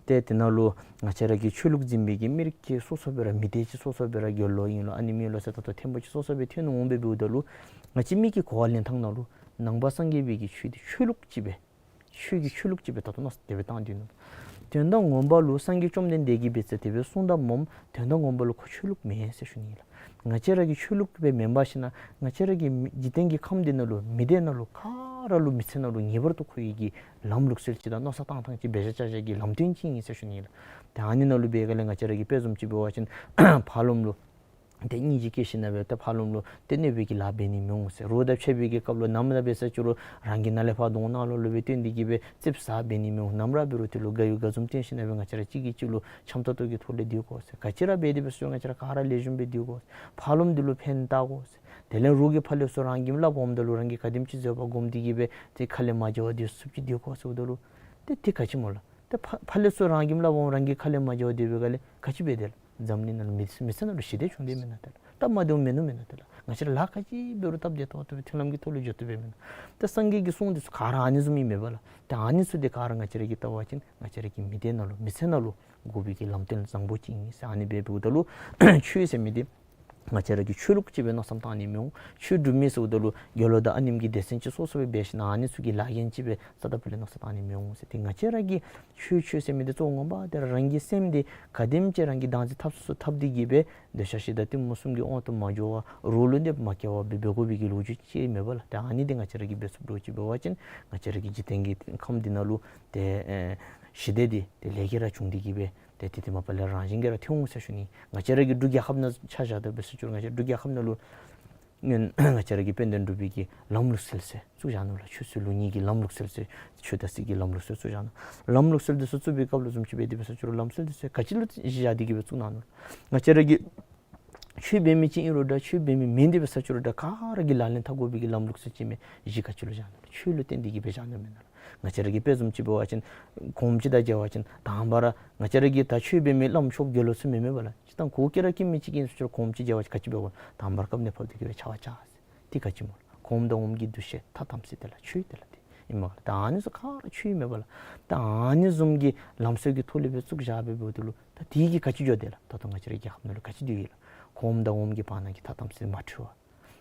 ཏེ་དེ་ནང་ལུ་ང་བཅས་ར་གི་ཆོས་ལུགས་འཛིན་པའི་གི་མི་རིགས་ཀྱི་སོ་སོ་སྦེ་ར་མི་སྡེ་ཅིག་སོ་སོ་སྦེ་ར་དགེ་སློང་ཨིན་ལོ་ཨ་ནེམ་ཨིན་ལོ་ཟེར་ད་ལྟོ་ཐེམ་པོ་ཅིག་སོ་སོ་སྦེ་ཐོན་འོང་སྦེ་འབདཝ་ད་ལུ་ང་བཅས་མི་གི་གོ་བ་ལེན་ཐངས་ནང་ལུ་ནང་པ་སངས་རྒྱས་པའི་གི་ཆོས་འདི་ཆོས་ལུགས་ཅིག་སྦེ་ཆོས་ཀྱི་ཆོས་ལུགས་ཅིག་སྦེ་ད་ལྟོ་མནོ་བསམ་དེ་སྦེ་བཏང་སྡོད་ནུག། དོན་དག་ངོ་མ་ལུ་སངས་རྒྱས་བཅོམ་ལྡན་འདས་ཀྱིས་འབད་ས་དེ་སྦེ་གསུངས་དོ་སྨོ། དོན་དག་ངོ་མ་ལུ་ཁོ་ཆོས་ལུགས་མེན་ཟེར་ཞུ་ནི་ལགས། ང་བཅས་ར་གི་ཆོས་ལུགས་སྦེ་མེན་པར་ཞིན་ན་ང་བཅས་ར་གི་མི་འཇིག་རྟེན་གྱི་ཁམས་འདི་ནང་ལུ་མི་སྡེ་ནང་ལུ་ག་ར་ལུ་མི་ཚེ་ནང་ལུ་ངེས་པར་དུ་མཁོ་བའི་གི་ལམ་ལུགས་སྲོལ་ཅིག་དང་མནོ་བསམ་བཏང་ཐངས་ཅིག་འབད་བཞག་བཞག་གི་ལམ་སྟོན་ཅིག་ཨིན་ཟེར་ཞུ་ནི་ལགས། ཏེ་ཨ་ནི་ནང་ལུ་འབད་སྒང་ལས་ང་བཅས་ར་གི་དཔེ་བཟུམ་ཅིག་འབད་བ་ཅིན་ཕར་ལོགམ་ལུ་ཏེ་སྙིང་རྗེ་བསྐྱེད་ཞིན་ན་སྦེ་ཏེ་ཕར་ལོགམ་ལུ་ཏེ་གནོད་པའི་གི་ལཱ་འབད་ནི་མི་འོང་ཟེར། རོགས་དང་ཕྱད་པའི་གི་སྐབས་ལུ་ནམ་ར་འབད་ས་ཅིག་རུང་རང་གི་ནང་ལས་ཕར་གདོང་ནང་ལོགས་ལུ་སྦེ་བཏོན་ཏེ་གིས་སྦེ་ཙིགཔ་ཟ་འབད་ནི་མི་འོང་། ནམ་ར་འབད་རུང་དེ་ལུ་དགའ་ཡུལ་དགའ་འཛུམ་སྟོན་ཞིན་ན་སྦེ་ང་བཅས་ར་གཅིག་གིས་གཅིག་ལུ་འཆམ་ཏོག་ཏོ་གི་ཐོག་ལས་སྡོད་དགོ་ཟེར། ག་ཅི་ར་འབད་དེ་འབད་ས་ཅིག་རུང་ང་བཅས་ར་ག་ར་ལེགས་ཤོམ་སྦེ་སྡོད་དགོ་ཟེར། ཕར་ལོགམ་འདི་ལུ་ཕན་བཏགས་དགོ་ཟེར། དེ་ལས་རོགས་ཀྱིས་ཕར་ལས་ཚུར་རང་གི་སླབ་འོངམ་ད་ལུ་རང་གིས་ག་དེམ་ཅིག་བཟོད་པ་སྒོམ་སྟེ་གིས་སྦེ་ཏེ་ཁ་ལས་མ་བརྗེད་པར་སྡོད་ཚུགསཔ་ཅིག་སྡོད་དགོ་ཟེརཝ་ད་ལུ་ཏེ་དེ་ག་ཅི་སྨོ་ལགས། ཏེ་ཕར་ཕར་ལས་ཚུར་རང་གིས་སླབ་འོང་རང་གིས་ཁ་ལས་མ་བརྗེད་པར་སྡོད་པའི་སྒང་ལས་ག་ཅི་འབད་དེ་ལགས། འཛམ་གླིང་ནང་ལུ་མི་མི་ཚེ་ནང་ལུ་ཞི་བདེ་བྱུང་དེས་མེན་ན་ཏེ་ལགས། སྟབས་མ་བདེཝ་མིན་ནུག་མེན་ན་ཏེ་ལགས། ང་བཅས་ར་ལཱ་ག་ཅི་འབད་རུང་སྟབས་བདེ་ཏོག་ཏོ་སྦེ་མཐུན་ལམ་གྱི་ཐོག་ལུ་འགྱོ་བཏུབ་པས་མེན་ན། ཏེ་སངས་རྒྱས་ཀྱིས་གསུངས་འདི་ཚུ་ག་ར་ཨ་ནི་བཟུམ་ཨིན་མས་པ་ལགས། ཏེ་ཨ་ནི་ཚུ་འདི་ག་ར་ང་བཅས་ར་གིས་བལྟ་བ་ཅིན་ང་བཅས་ར་གི་མི་སྡེ་ནང་ལུ་མི་ཚེ་ནང་ལུ་དགོ་པའི་གི་ལམ་སྟོན་བཟང་པོ་ཅིག་ཨིན་ཟེར། ཨ་ནི་སྦེ་འབདཝ་ད་ལུ་ཆོས་ཟེར་མི་འདི་ང་བཅས་ར་གི་ཆོས་ལུགས་ཅིག་སྦེ་མནོ་བསམ་བཏང་ནི་མི་འོང་། ཆོས་སྒྲུབ་མི་ཟེརཝ་ད་ལུ་དགེ་སློང་དང་ཨ་ནེམ་གྱི་སྡེ་ཚན་ཅིག་སོ་སོ་སྦེ་འབད་ཞིན་ན་ཨ་ནི་ཚུ་གི་ལཱ་འགན་ཅིག་སྦེ་རྩ་དང་ཕུ་ལས་མནོ་བསམ་བཏང་ནི་མི་འོང་ཟེར། ཏེ་ང་བཅས་ར་གི་ཆོས་ཆོས་ཟེར་མི་འདི་གཙོ་བོ་ངོ་མ་འདི་ར་རང་གི་སེམས་འདི་ག་དེམ་ཅིག་རང་གིས་བདག་འཛིན་འཐབ་ཚུགས་ཚུགས་འཐབ་སྟེ་གིས་སྦེ་འདོད་ཆགས་ཞེ་སྡང་གཏི་མུག་གསུམ་གྱི་དབང་དུ་མ་འགྱོ་བར་རོགས་ལུ་གནོདཔ་མ་བཀལ་བར་སྦེ་འབད་དགོ་པའི་གི་ལོ་རྒྱུས་ཅིག་མེན་པ་ལགས། ཏེ་ཨ་ནི་འདི་ང་བཅས་ར་གིས་འབད་ཚུགསཔ་འདྲཝ་ཅིག་འབད་བ་ཅིན་ང་བཅས་ར་གི་འཇིག་རྟེན་གྱི་ཁམས་འདི་ནང་ལུ་ཏེ་ཨེ་ཞི་བདེ་འདི་ཏེ་ལས་ཀྱིས་ར་བྱུང་སྟེ་གིས་སྦེ་ཏེ་དེ་དེ་མ་པ་ལས་རང་བཞིན་གྱིས་ར་ཐོན་འོང་ཟེར་ཞུ་ནི། ང་བཅས་ར་གི་འབྲུག་རྒྱལ་ཁབ་ནང་ཆ་བཞག་སྟེ་འབད་ས་ཅིག་རུང་ང་བཅས་འབྲུག་རྒྱལ་ཁབ་ནང་ལུ་ང་བཅས་ར་གི་དཔལ་ལྡན་འབྲུག་པའི་གི་ལམ་ལུགས་སྲོལ་ཟེར་བཙུགས་བཞག་ནུག་ལགས། ཆོས་སྲིད་ལུགས་གཉིས་ཀྱི་ལམ་ལུགས་སྲོལ་ཟེར་ཆོས་དང་སྲིད་ཀྱི་ལམ་ལུགས་སྲོལ་བཙུགས་བཞག་ནུག། ལམ་ལུགས་སྲོལ་འདི་ཚུ་བཙུགས་པའི་སྐབས་ལུ་བཟུམ་ཅིག་འབད་དེ་འབད་ས་ཅིག་རུང་ལམ་སྲོལ་འདི་ཚུ་ག་ཅི་ལུ་གཞི་བཞག་སྟེ་གིས་སྦེ་བཙུགས་གནང་ནུག་ལགས། ང་བཅས་ར་གི་ཆོས་འབད་མི་ཅིག་ཨིན་རུང་འདྲ་ཆོས་འབད་མི་མེན་དེ་འབད་ས་ཅིག་རུང་འདྲ་ག་ར་གིས་ལག་ལེན་འཐབ་དགོ་པའི་གི་ལམ་ལུགས་སྲོལ་ཅིག་མས། གཞི་ག་ཅི་ལུ་བཞག་ནུག་ལགས། ཆོས་ལུ་བརྟེན་ཏེ་གིས་སྦེ་བཞག་ནུག་མེན་ན་ལགས། ང་བཅས་ར་གི་དཔེ་བཟུམ་ཅིག་འབད་བ་ཅིན་གོངམ་ཅིག་དང་མཇལ་བ་ཅིན་དང་པ་ར་ང་བཅས་ར་གི་ད་ཆོས་འབད་མི་བླམ་ཆོསཔ་དགེ་སློང་ཚུ་མེན་མས་པ་ལགས། ཅིག་ད་གུ་གེ་ར་སྐྱེ་མི་ཅིག་ཨིན་ཟེར་གོངམ་ཅིག་མཇལ་བ་ཅིན་ག་ཅི་འབད་དགོ། དང་པ་ར་སྐབས་གནས་ཕབ་སྟེ་གིས་སྦེ་ཕྱག་འཚལ་ཟེར། དེ་ག་ཅི་སྨོ་ལགས། གོངམ་དང་འོགམ་གྱི་འདུ་ཤེས་ཐ་དམ་ཚིག་དེ་ལགས་ཆོས་དེ་ལགས་དེ་ཨིན་མས་ལགས། ད་ཨ་ནི་ཚུ་ག་ར་ཆོས་ཨིན་མས་པ་ལགས། ད་ཨ་ནི་བཟུམ་གྱི་ལམ་སྲོལ་གྱི་ཐོག་ལས་སྦེ་བཙུགས་བཞག་སྦེ་འབདཝ་ད་ལུ་ད་དེ་གིས་ག་ཅི་འགྱོ་དེས་ལགས། ད་ལྟོ་ང་བཅས་ར་རྒྱལ་ཁབ་ནང་ལུ་ག་ཅི་སྡོད་ཡི་ལགས། གོངམ་དང་འོགམ་གྱི་བར་ན་གི་ཐ་དམ་ཚིག་མ་འཁྲུལ་བར་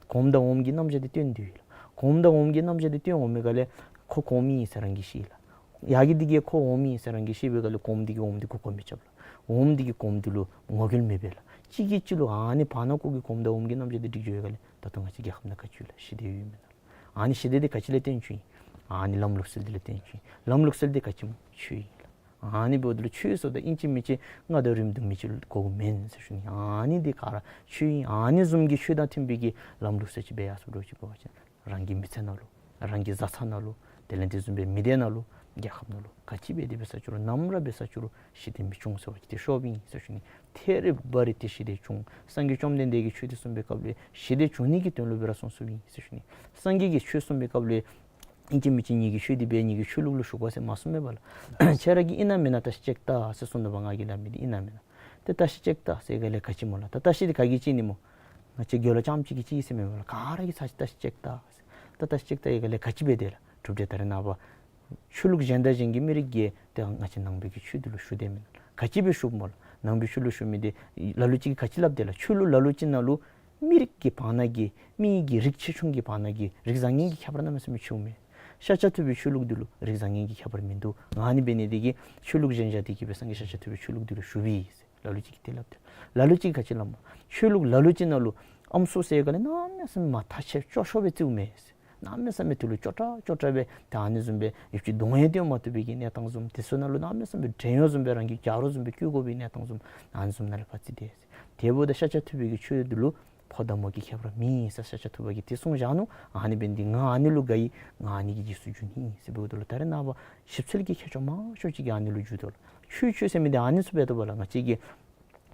གོངམ་དང་འོགམ་གྱི་རྣམ་གཞག་འདི་སྟོན་དོ་ཡོད་ལགས། གོངམ་དང་འོགམ་གྱི་རྣམ་གཞག་འདི་སྟོན་འོང་མི་ག་ལས་ཁོ་གོངམ་ཨིན་ཟེར་རང་གིས་ཤེས་ལགས། ཡ་གི་འདི་གིས་ཁོ་འོགམ་ཨིན་ཟེར་རང་གིས་ཤེས་པའི་ག་ལས་གོངམ་འདི་གིས་འོགམ་འདི་མགུ་སྐོར་མི་རྐྱབ་ལགས། འོགམ་འདི་གིས་གོངམ་འདི་ལུ་ངོ་རྒོལ་མི་འབད་ལགས། གཅིག་གིས་གཅིག་ལུ་ཨ་ནི་བར་ན་ཁོ་གི་གོངམ་དང་འོགམ་གྱི་རྣམ་གཞག་འདི་འགྲིག་འགྱོ་བའི་ག་ལས་ད་ལྟོ་ང་བཅས་རྒྱལ་ཁབ་ནང་ག་ཅི་ཡོད་ལགས། ཞི་བདེ་ཡོད་མེན་ན་ལགས། ཨ་ནི་ཞི་བདེ་འདི་ག་ཅི་ལས་བརྟེན་བྱུང་ཡི། ཨ་ནི་ལམ་ལུགས་སྲོལ་འདི་ལས་བརྟེན་བྱུང་ཡི། ལམ་ལུགས་སྲོལ་འདི་ག་ཅི་སྨོ་ཆོས་ཨིན་ལགས། ཨ་ནི་འབདཝ་ད་ལུ་ཆོས་ཟེརཝ་ད་ཨིན་ཅི་མིན་ཅི་ང་དང་རིངམ་དུམ་ཅིག་དགོཔ་མེན་ཟེར་ཞུ་ནི། ཨ་ནི་འདི་ག་ར་ཆོས་ཨིན། ཨ་ནི་བཟུམ་གྱི་ཆོས་དང་མཐུན་པའི་གི་ལམ་ལུགས་ཟེར་ཅིག་འབད་ཡར་སོང་འགྱོ་ཅི་འབད་བ་ཅིན་རང་གི་མི་ཚེ་ནང་ལུ་རང་གི་བཟའ་ཚང་ནང་ལུ་དེ་ལས་དེ་བཟུམ་སྦེ་མི་སྡེ་ནང་ལུ་རྒྱལ་ཁབ་ནང་ལུ་ག་ཅི་འབད་དེ་འབད་ས་ཅི་རུང་ནམ་ར་འབད་ས་ཅི་རུང་ཞི་བདེ་མི་འབྱུང་ཟེར་བ་ཅིན་དེ་ཤོབ་ཨིན་ཟེར་ཞུ་ནི། ཐད་རི་བ་རི་ཏེ་ཞི་བདེ་འབྱུང་། སངས་རྒྱས་བཅོམ་ལྡན་འདས་ཀྱིས་ཆོས་འདི་གསུངས་པའི་སྐབས་ལུ་ཞི་བདེ་འབྱུང་ནི་གི་དོན་ལུ་སྦེ་ར་གསུངས་གསུངསམ་ཨིན་ཟེར་ཞུ་ནི། སངས་རྒྱས་ཀྱིས་ཆོས་གསུངས་པའི་སྐབས་ལུ་ཨིན་ཅི་མིན་ཅི་ངེ་གི་ཆོས་འདི་འབད་ངེ་གི་ཆོས་ལུགས་ལུ་ཞུགས་པ་ཟེར་མ་གསུངས་མས་པ་ལགས། ཁྱེད་ར་གིས་ཨིན་ན་མེན་ན་བརྟག་ཞིབ་ཅིག་བལྟ་ཟེར་གསུངས་ནུག་པ། ང་གིས་སླབ་མི་འདི་ཨིན་ན་མེན་ན། ཏེ་བརྟག་ཞིབ་ཅིག་བལྟ་ཟེར་ག་ལས་ག་ཅི་སྨོ་ལགས། ད་བརྟག་ཞིབ་འདི་ག་གིས་ཅིག་ནི་སྨོ། ང་བཅས་རྒྱལ་བ་རྐྱངམ་གཅིག་གིས་ཅིག་ཟེར་མེན་པ་ལགས། ག་ར་གིས་ཚར་ཅིག་བརྟག་ཞིབ་ཅིག་བལྟ་ཟེར། ད་བརྟག་ཞིབ་ཅིག་བལྟ་ཡི་ག་ལས་ག་ཅི་འབད་དེ་ལགས། གྲུབ་འབྲས་ད་རེས་ནངས་པ་ཆོས་ལུགས་གཞན་དང་གཞན་གྱི་མི་རིགས་ཀྱིས་ཏེ་ང་བཅས་ནང་པའི་གི་ཆོས་འདི་ལུ་ཞུགས་དེས་མེན་ན། ག་ཅི་སྦེ་ཞུགསཔ་སྨོ་ལགས། ནང་པའི་ཆོས་ལུ་ཞུགས་མི་འདི་ལ་ལུ་ཅིག་གིས་ག་ཅི་སླབ་དེ་ལགས། ཆོས་ལུགས་ལ་ལུ་ཅིག་ནང་ལུ་མི་རིགས་ཀྱི་བར་ན་གི་མི་གི་རིགས་ཆེ་ཆུང་གི་བར་ན་གི་རིགས་བཟང་ངན་གྱི་ཁྱད་པར་གནམ་མེད་ས་མེད་ཆེཝ་མས། ཤཱཀྱ་ཐུབ་པའི་ཆོས་ལུགས་འདི་ལུ་རིགས་བཟང་ངན་གྱི་ཁྱད་པར་མིན་འདུག། ཨ་ནི་འབད་ནི་འདི་གིས་ཆོས་ལུགས་གཞན་བཞག་སྟེ་གི་སྦེ་སངས་རྒྱས་ཤཱཀྱ་ཐུབ་པའི་ཆོས་ལུགས་འདི་ལུ་ཞུགས་པས་ཟེར་ལ་ལུ་ཅིག་གིས་དེ་སླབ་དེ། ལ་ལུ་ཅིག་གིས་ག་ཅི་སླབ་སྨོ། ཆོས་ལུགས་ལ་ལུ་ཅིག་ནང་ལུ་ཨམ་སྲུ་ཟེར་ག་ལས་གནམ་མེད་ས་མེད་མ་ཐག་ཆོད་སྐྱོ་ཤོས་སྦེ་བརྩིཝ་མས་ཟེར། གནམ་མེད་ས་མེད་དེ་ལུ་སྐྱོ་དྲགས་སྐྱོ་དྲགས་སྦེ་ད་ཨ་ནི་བཟུམ་སྦེ་ཡོདཔ་ཅིག་གདོང་ཡང་སྟོན་མ་བཏུབ་པའི་གི་གནས་སྟངས་བཟུམ། དེ་ཚུ་ནང་ལུ་གནམ་མེད་ས་མེད་བྲན་གཡོག་བཟུམ་སྦེ་རང་གི་གྱ་རོགས་བཟུམ་སྦེ་བཀོལ་དགོ་པའི་གནས་སྟངས་བཟུམ། ཨ་ནི་བཟུམ་ནང་ལུ་ཕར་བརྩིས་ཏེ་ཟེར། དེ་འབདཝ་ད་ཤཱཀྱ་ཐུབ་པའི་གི་ཆོས་འདི་ལུ་ཕོ་དང་མོ་གི་ཁྱད་པར་མེད་ཟེར་ཤཱཀྱ་ཐུབ་པ་གིས་དེ་གསུངས་བཞག་ནུག། ཨ་ནི་འབད་ནི་འདི་ང་ཨ་ནི་ལུ་དགའ་ཡི། ང་ཨ་ནི་གི་རྗེས་སུ་འཇུག་ནི་ཨིན་ཟེར་འབདཝ་ད་ལུ་ད་རེས་ནངས་པ་ཞིབ་འཚོལ་གྱི་མཁས་མཆོག་མང་ཤོས་ཅིག་གིས་ཨ་ནི་ལུ་འཇུག་དོ་ལགས། ཆོས་ཆོས་ཟེར་མི་འདི་ཨ་ནི་ཚུ་འབད་དོ་བ་ལགས། ང་བཅས་ཀྱིས་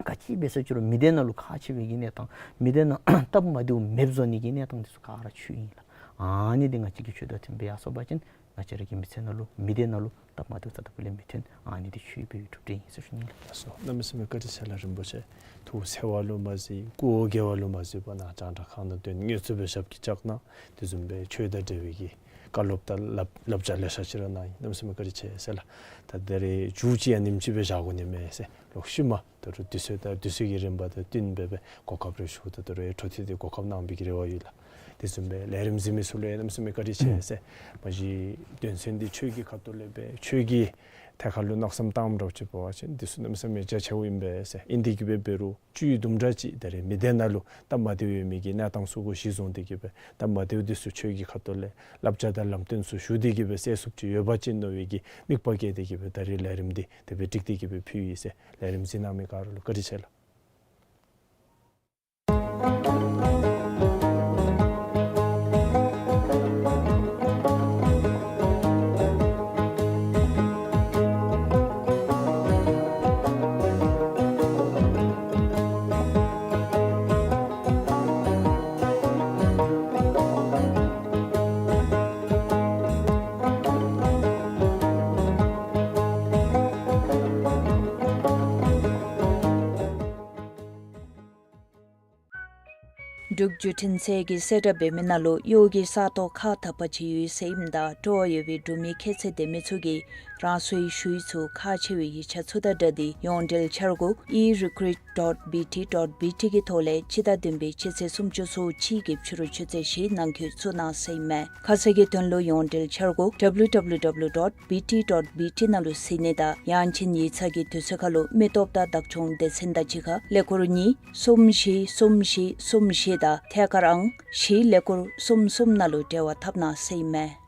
ག་ཅི་འབད་ས་ཅི་རུང་མི་སྡེ་ནང་ལུ་ཁག་ཆེ་བའི་གི་གནས་སྟངས་མི་སྡེ་ནང་སྟབས་མ་བདེཝ་མེདཔ་བཟོ་ནི་གི་གནས་སྟངས་འདི་ཚུ་ག་ར་ཆོས་ཨིན་ལགས། ཨ་ནི་འདི་ང་བཅས་ཀྱི་ཆོས་དང་མཐུན་སྦེ་ཡར་སོང་པ་ཅིན་ང་བཅས་ར་གི་མི་ཚེ་ནང་ལུ་མི་སྡེ་ནང་ལུ་སྟབས་མ་བདེཝ་རྩ་དང་པོ་ལས་མི་ཐོན། ཨ་ནི་འདི་ཆོས་པའི་གྲུབ་འབྲས་ཨིན་ཟེར་ཞུ་ནི་ལགས། ལགས་སོ། གནམ་མེད་ས་མེད་བཀའ་དྲིན་ཆེ་ལགས། རིན་པོ་ཆེ་ཐུགས་འཚེར་བ་ལུ་མ་གཟིགས་སྐུ་འོ་བརྒྱལ་བ་ལུ་མ་གཟིགས་པར་ནཱ་རྒྱང་བསྒྲགས་ཁང་ནང་འདོན་དངོས་སུ་སྦེ་ཞབས་ཀྱིས་བཅགས་གནང་། དེ་བཟུམ་སྦེ་ཆོས་དང་འབྲེལ་བའི་གི་བཀའ་སློབ་དང་བསླབ་བསླབ་བྱ་ལེ་ཤ་ཅིག་ར་གནང་ཡི། གནམ་མེད་ས་མེད་བཀའ་དྲིན་ཆེ་ཟེར་ལགས། ད་ད་རེས་མཇུག་ཅིག་ཡང་ཉིནམ་ཅིག་སྦེ་བཞག་དགོ་ནི་མས་ཟེར། ལོག་ཤུལ་མ་ད་རུང་དུས་ཚོད་དང་དུས་ཚོད་ཀྱི་རིམ་པ་དང་བསྟུན་སྦེ་སྦེ་གོ་སྐབས་རེ་ཞུ་ད་ད་རུང་འཕྲོ་མཐུད་དེ་གོ་སྐབས་གནང་པའི་གི་རེ་བ་ཡོད་ལགས། དེ་བཟུམ་སྦེ་ལས་རིམ་གཟིགས་མི་ཚུ་ལུ་ཡང་གནམ་མེད་ས་མེད་བཀའ་དྲིན་ཆེ་ཟེར། མ་གཞི་དོན་ཚན་འདི་ཆོས་ཀྱི་ཁ་ཐུག་ལས་སྦེ་ཆོས་ཀྱི་ཐད་ཁར་ལུ་གནང་བསམ་བཏངམ་འདྲཝ་ཅིག་འབད་བ་ཅིན་འདི་ཚུ་གནམ་མེད་ས་མེད་རྒྱ་ཆེཝ་ཨིན་པས་ཟེར། ཨིན་ཏེ་གི་སྦེ་འབད་རུང་བཅུད་དུམ་གྲ་ཅིག་ད་རེས་མི་སྡེ་ནང་ལུ་སྟབས་མ་བདེཝ་ཡོད་མི་གི་གནས་སྟངས་ཚུ་གུ་གཞི་བཟུང་སྟེ་གི་སྦེ་སྟབས་མ་བདེཝ་འདི་ཚུ་ཆོས་ཀྱི་ཁ་ཐུག་ལས་བསླབ་བྱ་དང་ལམ་སྟོན་ཚུ་ཞུ་སྟེ་གི་སྦེ་སེལ་ཚུགསཔ་ཅིག་ཡོད་པ་ཅིན་མནོ་བའི་གི་དམིགས་པ་བསྐྱེད་དེ་གི་སྦེ་ད་རེས་ལས་རིམ་འདི་དེ་སྦེ་བསྒྲིགས་ཏེ་གི་སྦེ་ཕུལ་ཡི་ཟེར། ལས་རིམ་གཟིགས་གནང་མི་ག་ར་ལུ་བཀའ་དྲིན་ཆེ་ལགས། འབྲུག་བརྒྱུད་འཕྲིན་ཚད་ཀྱིས་གསལ་བསྒྲགས་འབད་མི་ནང་ལུ་གཡོག་གི་ས་སྟོང་ཁག་དག་པ་ཅིག་ཡོད་ཟེར་ཨིནམ་ད་སྤྲོ་བ་ཡོད་པའི་འབྲུག་མི་ཁྱད་ཚད་ལྡན་མི་ཚུ་གིས་རང་སོའི་ཞུ་ཡིག་ཚུ་ཁག་ཆེ་བའི་ཡིག་ཆ་ཚུ་དང་སྦྲགས་ཏེ་ཡོངས་འབྲེལ་འཆར་སྒོ་e recruit dot B T dot B T གི་ཐོག་ལས་སྤྱི་ཟླ་བདུན་པའི་སྤྱི་ཚེས་སུམ་ཅུ་སོ་གཅིག་གི་ཕྱི་རུ་ཆུ་ཚོད་བཞི་ནང་འཁོད་བཙུགས་གནང་ཟེར་ཨིན་མས། ཁ་གསལ་གྱི་དོན་ལུ་ཡོངས་འབྲེལ་འཆར་སྒོ་W W W dot B T dot B T ནང་ལུ་གཟིགས་ནི་དང་ཡང་ཅིན་ཡིག་ཚང་གི་དུས་ཚོད་ཁར་ལུ་མི་སྟོབས་དང་བདག་སྐྱོང་སྡེ་ཚན་དང་གཅིག་ཁར་ཀླད་ཀོར་གཉིས་གསུམ་བཞི་གསུམ་བཞི་གསུམ་བཞི་དང་ཐད་ཀར་ཨང་བཞི་ཀླད་ཀོར་གསུམ་གསུམ་ནང་ལུ་འབྲེལ་བ་འཐབ་གནང་ཟེར་ཨིན་མས།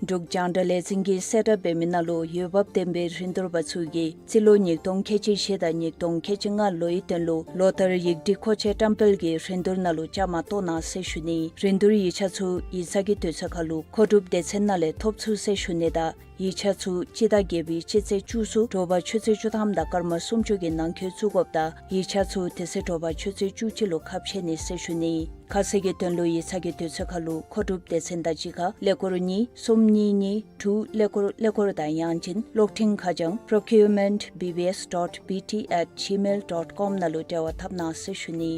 འབྲུག་རྒྱང་བསྒྲགས་ལས་འཛིན་གྱིས་གསལ་བསྒྲགས་འབད་མི་ནང་ལུ་འོས་འབབ་ལྡན་པའི་རིན་བསྡུར་པ་ཚུ་གིས་རྩིས་ལོ་ཉིས་སྟོང་ཁལ་གཅིག་བཞི་དང་ཉིས་སྟོང་ཁལ་གཅིག་ལྔ་ལོའི་དོན་ལུ་ལོ་ལྟར་ཡིག་སྒྲིག་མཁོ་ཆས་བཀྲམ་སྤེལ་གྱི་རིན་བསྡུར་ནང་ལུ་བཅའ་མར་གཏོགས་གནང་ཟེར་ཞུ་ནི། རིན་བསྡུར་ཡིག་ཆ་ཚུ་ཡིག་ཚང་གི་དུས་ཚོད་ཁར་ལུ་མཁོ་སྒྲུབ་སྡེ་ཚན་ནང་ལས་ཐོབ་ཚུགས་ཟེར་ཞུ་ནི་དང་ཡིག་ཆ་ཚུ་སྤྱི་ཟླ་བརྒྱད་པའི་སྤྱི་ཚེས་བཅུ་གསུམ་དྲོ་པ་ཆུ་ཚོད་བཅུ་ཐམ་དང་སྐར་མ་སུམ་ཅུ་གི་ནང་འཁོད་བཙུགས་དགོཔ་དང་ཡིག་ཆ་ཚུ་དེ་ཚེ་དྲོ་པ་ཆུ་ཚོད་བཅུ་གཅིག་ལུ་ཁ་ཕྱེ་ནི་ཟེར་ཞུ་ནི། ཁ་གསལ་གྱི་དོན་ལུ་ཡིག་ཚང་གི་དུས་ཚོད་ཁར་ལུ་མཁོ་སྒྲུབ་སྡེ་ཚན་དང་གཅིག་ཁར་ཀླད་ཀོར་གཉིས་གསུམ་གཉིས་གཉིས་དྲུག་ཀླད་ཀོར་ཀླད་ཀོར་དང་ཡང་ཅིན་གློག་འཕྲིན་ཁ་བྱང་procurement B B S dot B T at gmail dot com ནང་ལུ་འབྲེལ་བ་འཐབ་གནང་ཟེར་ཞུ་ནི།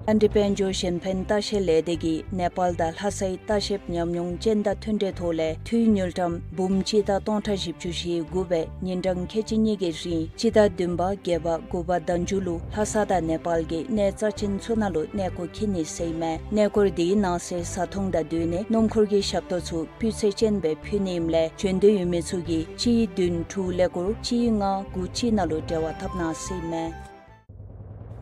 ལྷ་འདྲེ་དཔལ་འབྱོར་གཞན་ཕན་ལྟ་བཤལ་ལས་སྡེ་གིས་ནེ་པཱལ་དང་ལྷ་སའི་ལྟ་བཤལཔ་ཉམས་མྱོང་ཅན་དང་མཐུན་འབྲེལ་ཐོག་ལས་འཐུས་དངུལ་ཀྲམ་འབུམ་གཅིག་དང་སྟོང་ཕྲག་བཞི་བཅུ་ཞེ་དགུ་སྦེ་ཉིན་གྲངས་ཁལ་གཅིག་གཉིས་ཀྱི་རིང་སྤྱི་ཟླ་བདུན་པ་བརྒྱད་པ་དགུ་པ་ཟླ་མཇུག་ལུ་ལྷ་ས་དང་ནེ་པཱལ་གྱི་གནས་རྩ་ཅན་ཚུ་ནང་ལུ་གནས་སྐོར་འཁྱིད་ནི་ཟེར་ཨིན་མས། གནས་སྐོར་འདིའི་ནང་གསེས་བཟའ་འཐུང་དང་སྡོད་གནས་སྣུམ་འཁོར་གྱི་ཞབས་ཏོག་ཚུ་སྤུས་ཚད་ཅན་སྦེ་ཕུལ་ནི་ཨིནམ་ལས་བྱོན་འདོད་ཡོད་མི་ཚུ་གིས་གཅིག་བདུན་དྲུག་ཀླད་ཀོར་གཅིག་ལྔ་དགུ་གཅིག་ནང་ལུ་འབྲེལ་བ་འཐབ་གནང་ཟེར་ཨིན་མས།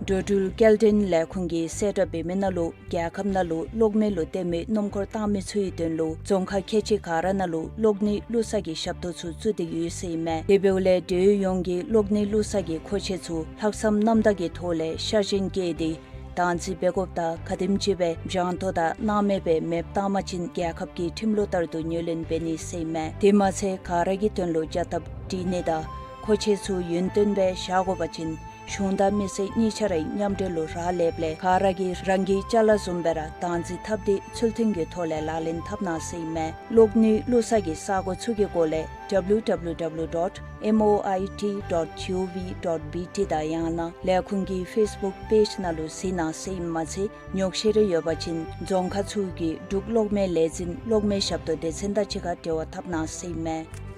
འགྲོ་འགྲུལ་སྐྱེལ་འདྲེན་ལས་ཁུངས་ཀྱིས་གསལ་བསྒྲགས་འབད་མི་ནང་ལུ་རྒྱལ་ཁབ་ནང་ལུ་གློག་མེ་ལུ་བརྟེན་མི་སྣུམ་འཁོར་བཏང་མི་ཚུ་གི་དོན་ལུ་རྫོང་ཁག་ཁལ་གཅིག་ག་ར་ནང་ལུ་གློག་ནི་བླུག་ས་གི་ཞབས་ཏོག་ཚུ་བཙུགས་ཏེ་ཡོད་ཟེར་ཨིན་མས། དེ་འབདཝ་ལས་འབྲེལ་ཡོད་ཡོངས་ཀྱིས་གློག་ནི་བླུག་ས་གི་མཁོ་ཆས་ཚུ་ལྷག་བསམ་རྣམ་དག་གི་ཐོག་ལས་ཤ་ཞེན་བསྐྱེད་དེ་བདག་འཛིན་འབད་དགོཔ་དང་ག་དེམ་ཅིག་སྦེ་འཇམ་ཏོང་དང་སྣང་མེད་སྦེ་མེ་བཏང་པ་ཅིན་རྒྱལ་ཁབ་ཀྱི་ཁྲིམས་ལུགས་ལྟར་དུ་ངོས་ལེན་འབད་ནི་ཟེར་ཨིན་མས། དེ་མ་ཚད་ག་ར་གི་དོན་ལུ་བྱ་ཐབས་སྒྲིག་ནི་དང་མཁོ་ཆས་ཚུ་ཡུན་བརྟན་སྦེ་བཞག་དགོ་པ་ཅིན་གཞུང་དང་མི་སེར་གཉིས་ཆ་ར་མཉམ་འབྲེལ་ལུ་རག་ལསཔ་ལས་ག་ར་གིས་རང་གི་ཅ་ལ་བཟུམ་སྦེ་ར་བདག་འཛིན་འཐབ་སྟེ་ཚུལ་མཐུན་གྱི་ཐོག་ལས་ལག་ལེན་འཐབ་གནང་ཟེར་ཨིན་མས། གློག་ནི་བླུག་ས་གི་ས་སྒོ་ཚུ་གི་སྐོར་ལས་ཌབ་ལིའུ་ཌབ་ལིའུ་ཌབ་ལིའུ་ཌོཊ་ཨེམ་ཨོ་ཨའི་ཊི་ཌོཊ་ཇི་ཨོ་ཝི་ཌོཊ་བི་ཊི་དང་ཡང་ན་ལས་ཁུངས་ཀྱི་ཕེསི་བུཀ་པེཇ་ནང་ལུ་གཟིགས་གནང་ཟེར་ཨིནམ་མ་ཚད་ཉོགས་བཤད་རེ་ཡོད་པ་ཅིན་རྫོང་ཁག་ཚུ་གི་འབྲུག་གློག་མེ་ལས་འཛིན་གློག་མེ་ཞབས་ཏོག་སྡེ་ཚན་དང་གཅིག་ཁར་འབྲེལ་བ་འཐབ་གནང་ཟེར་ཨིན་མས།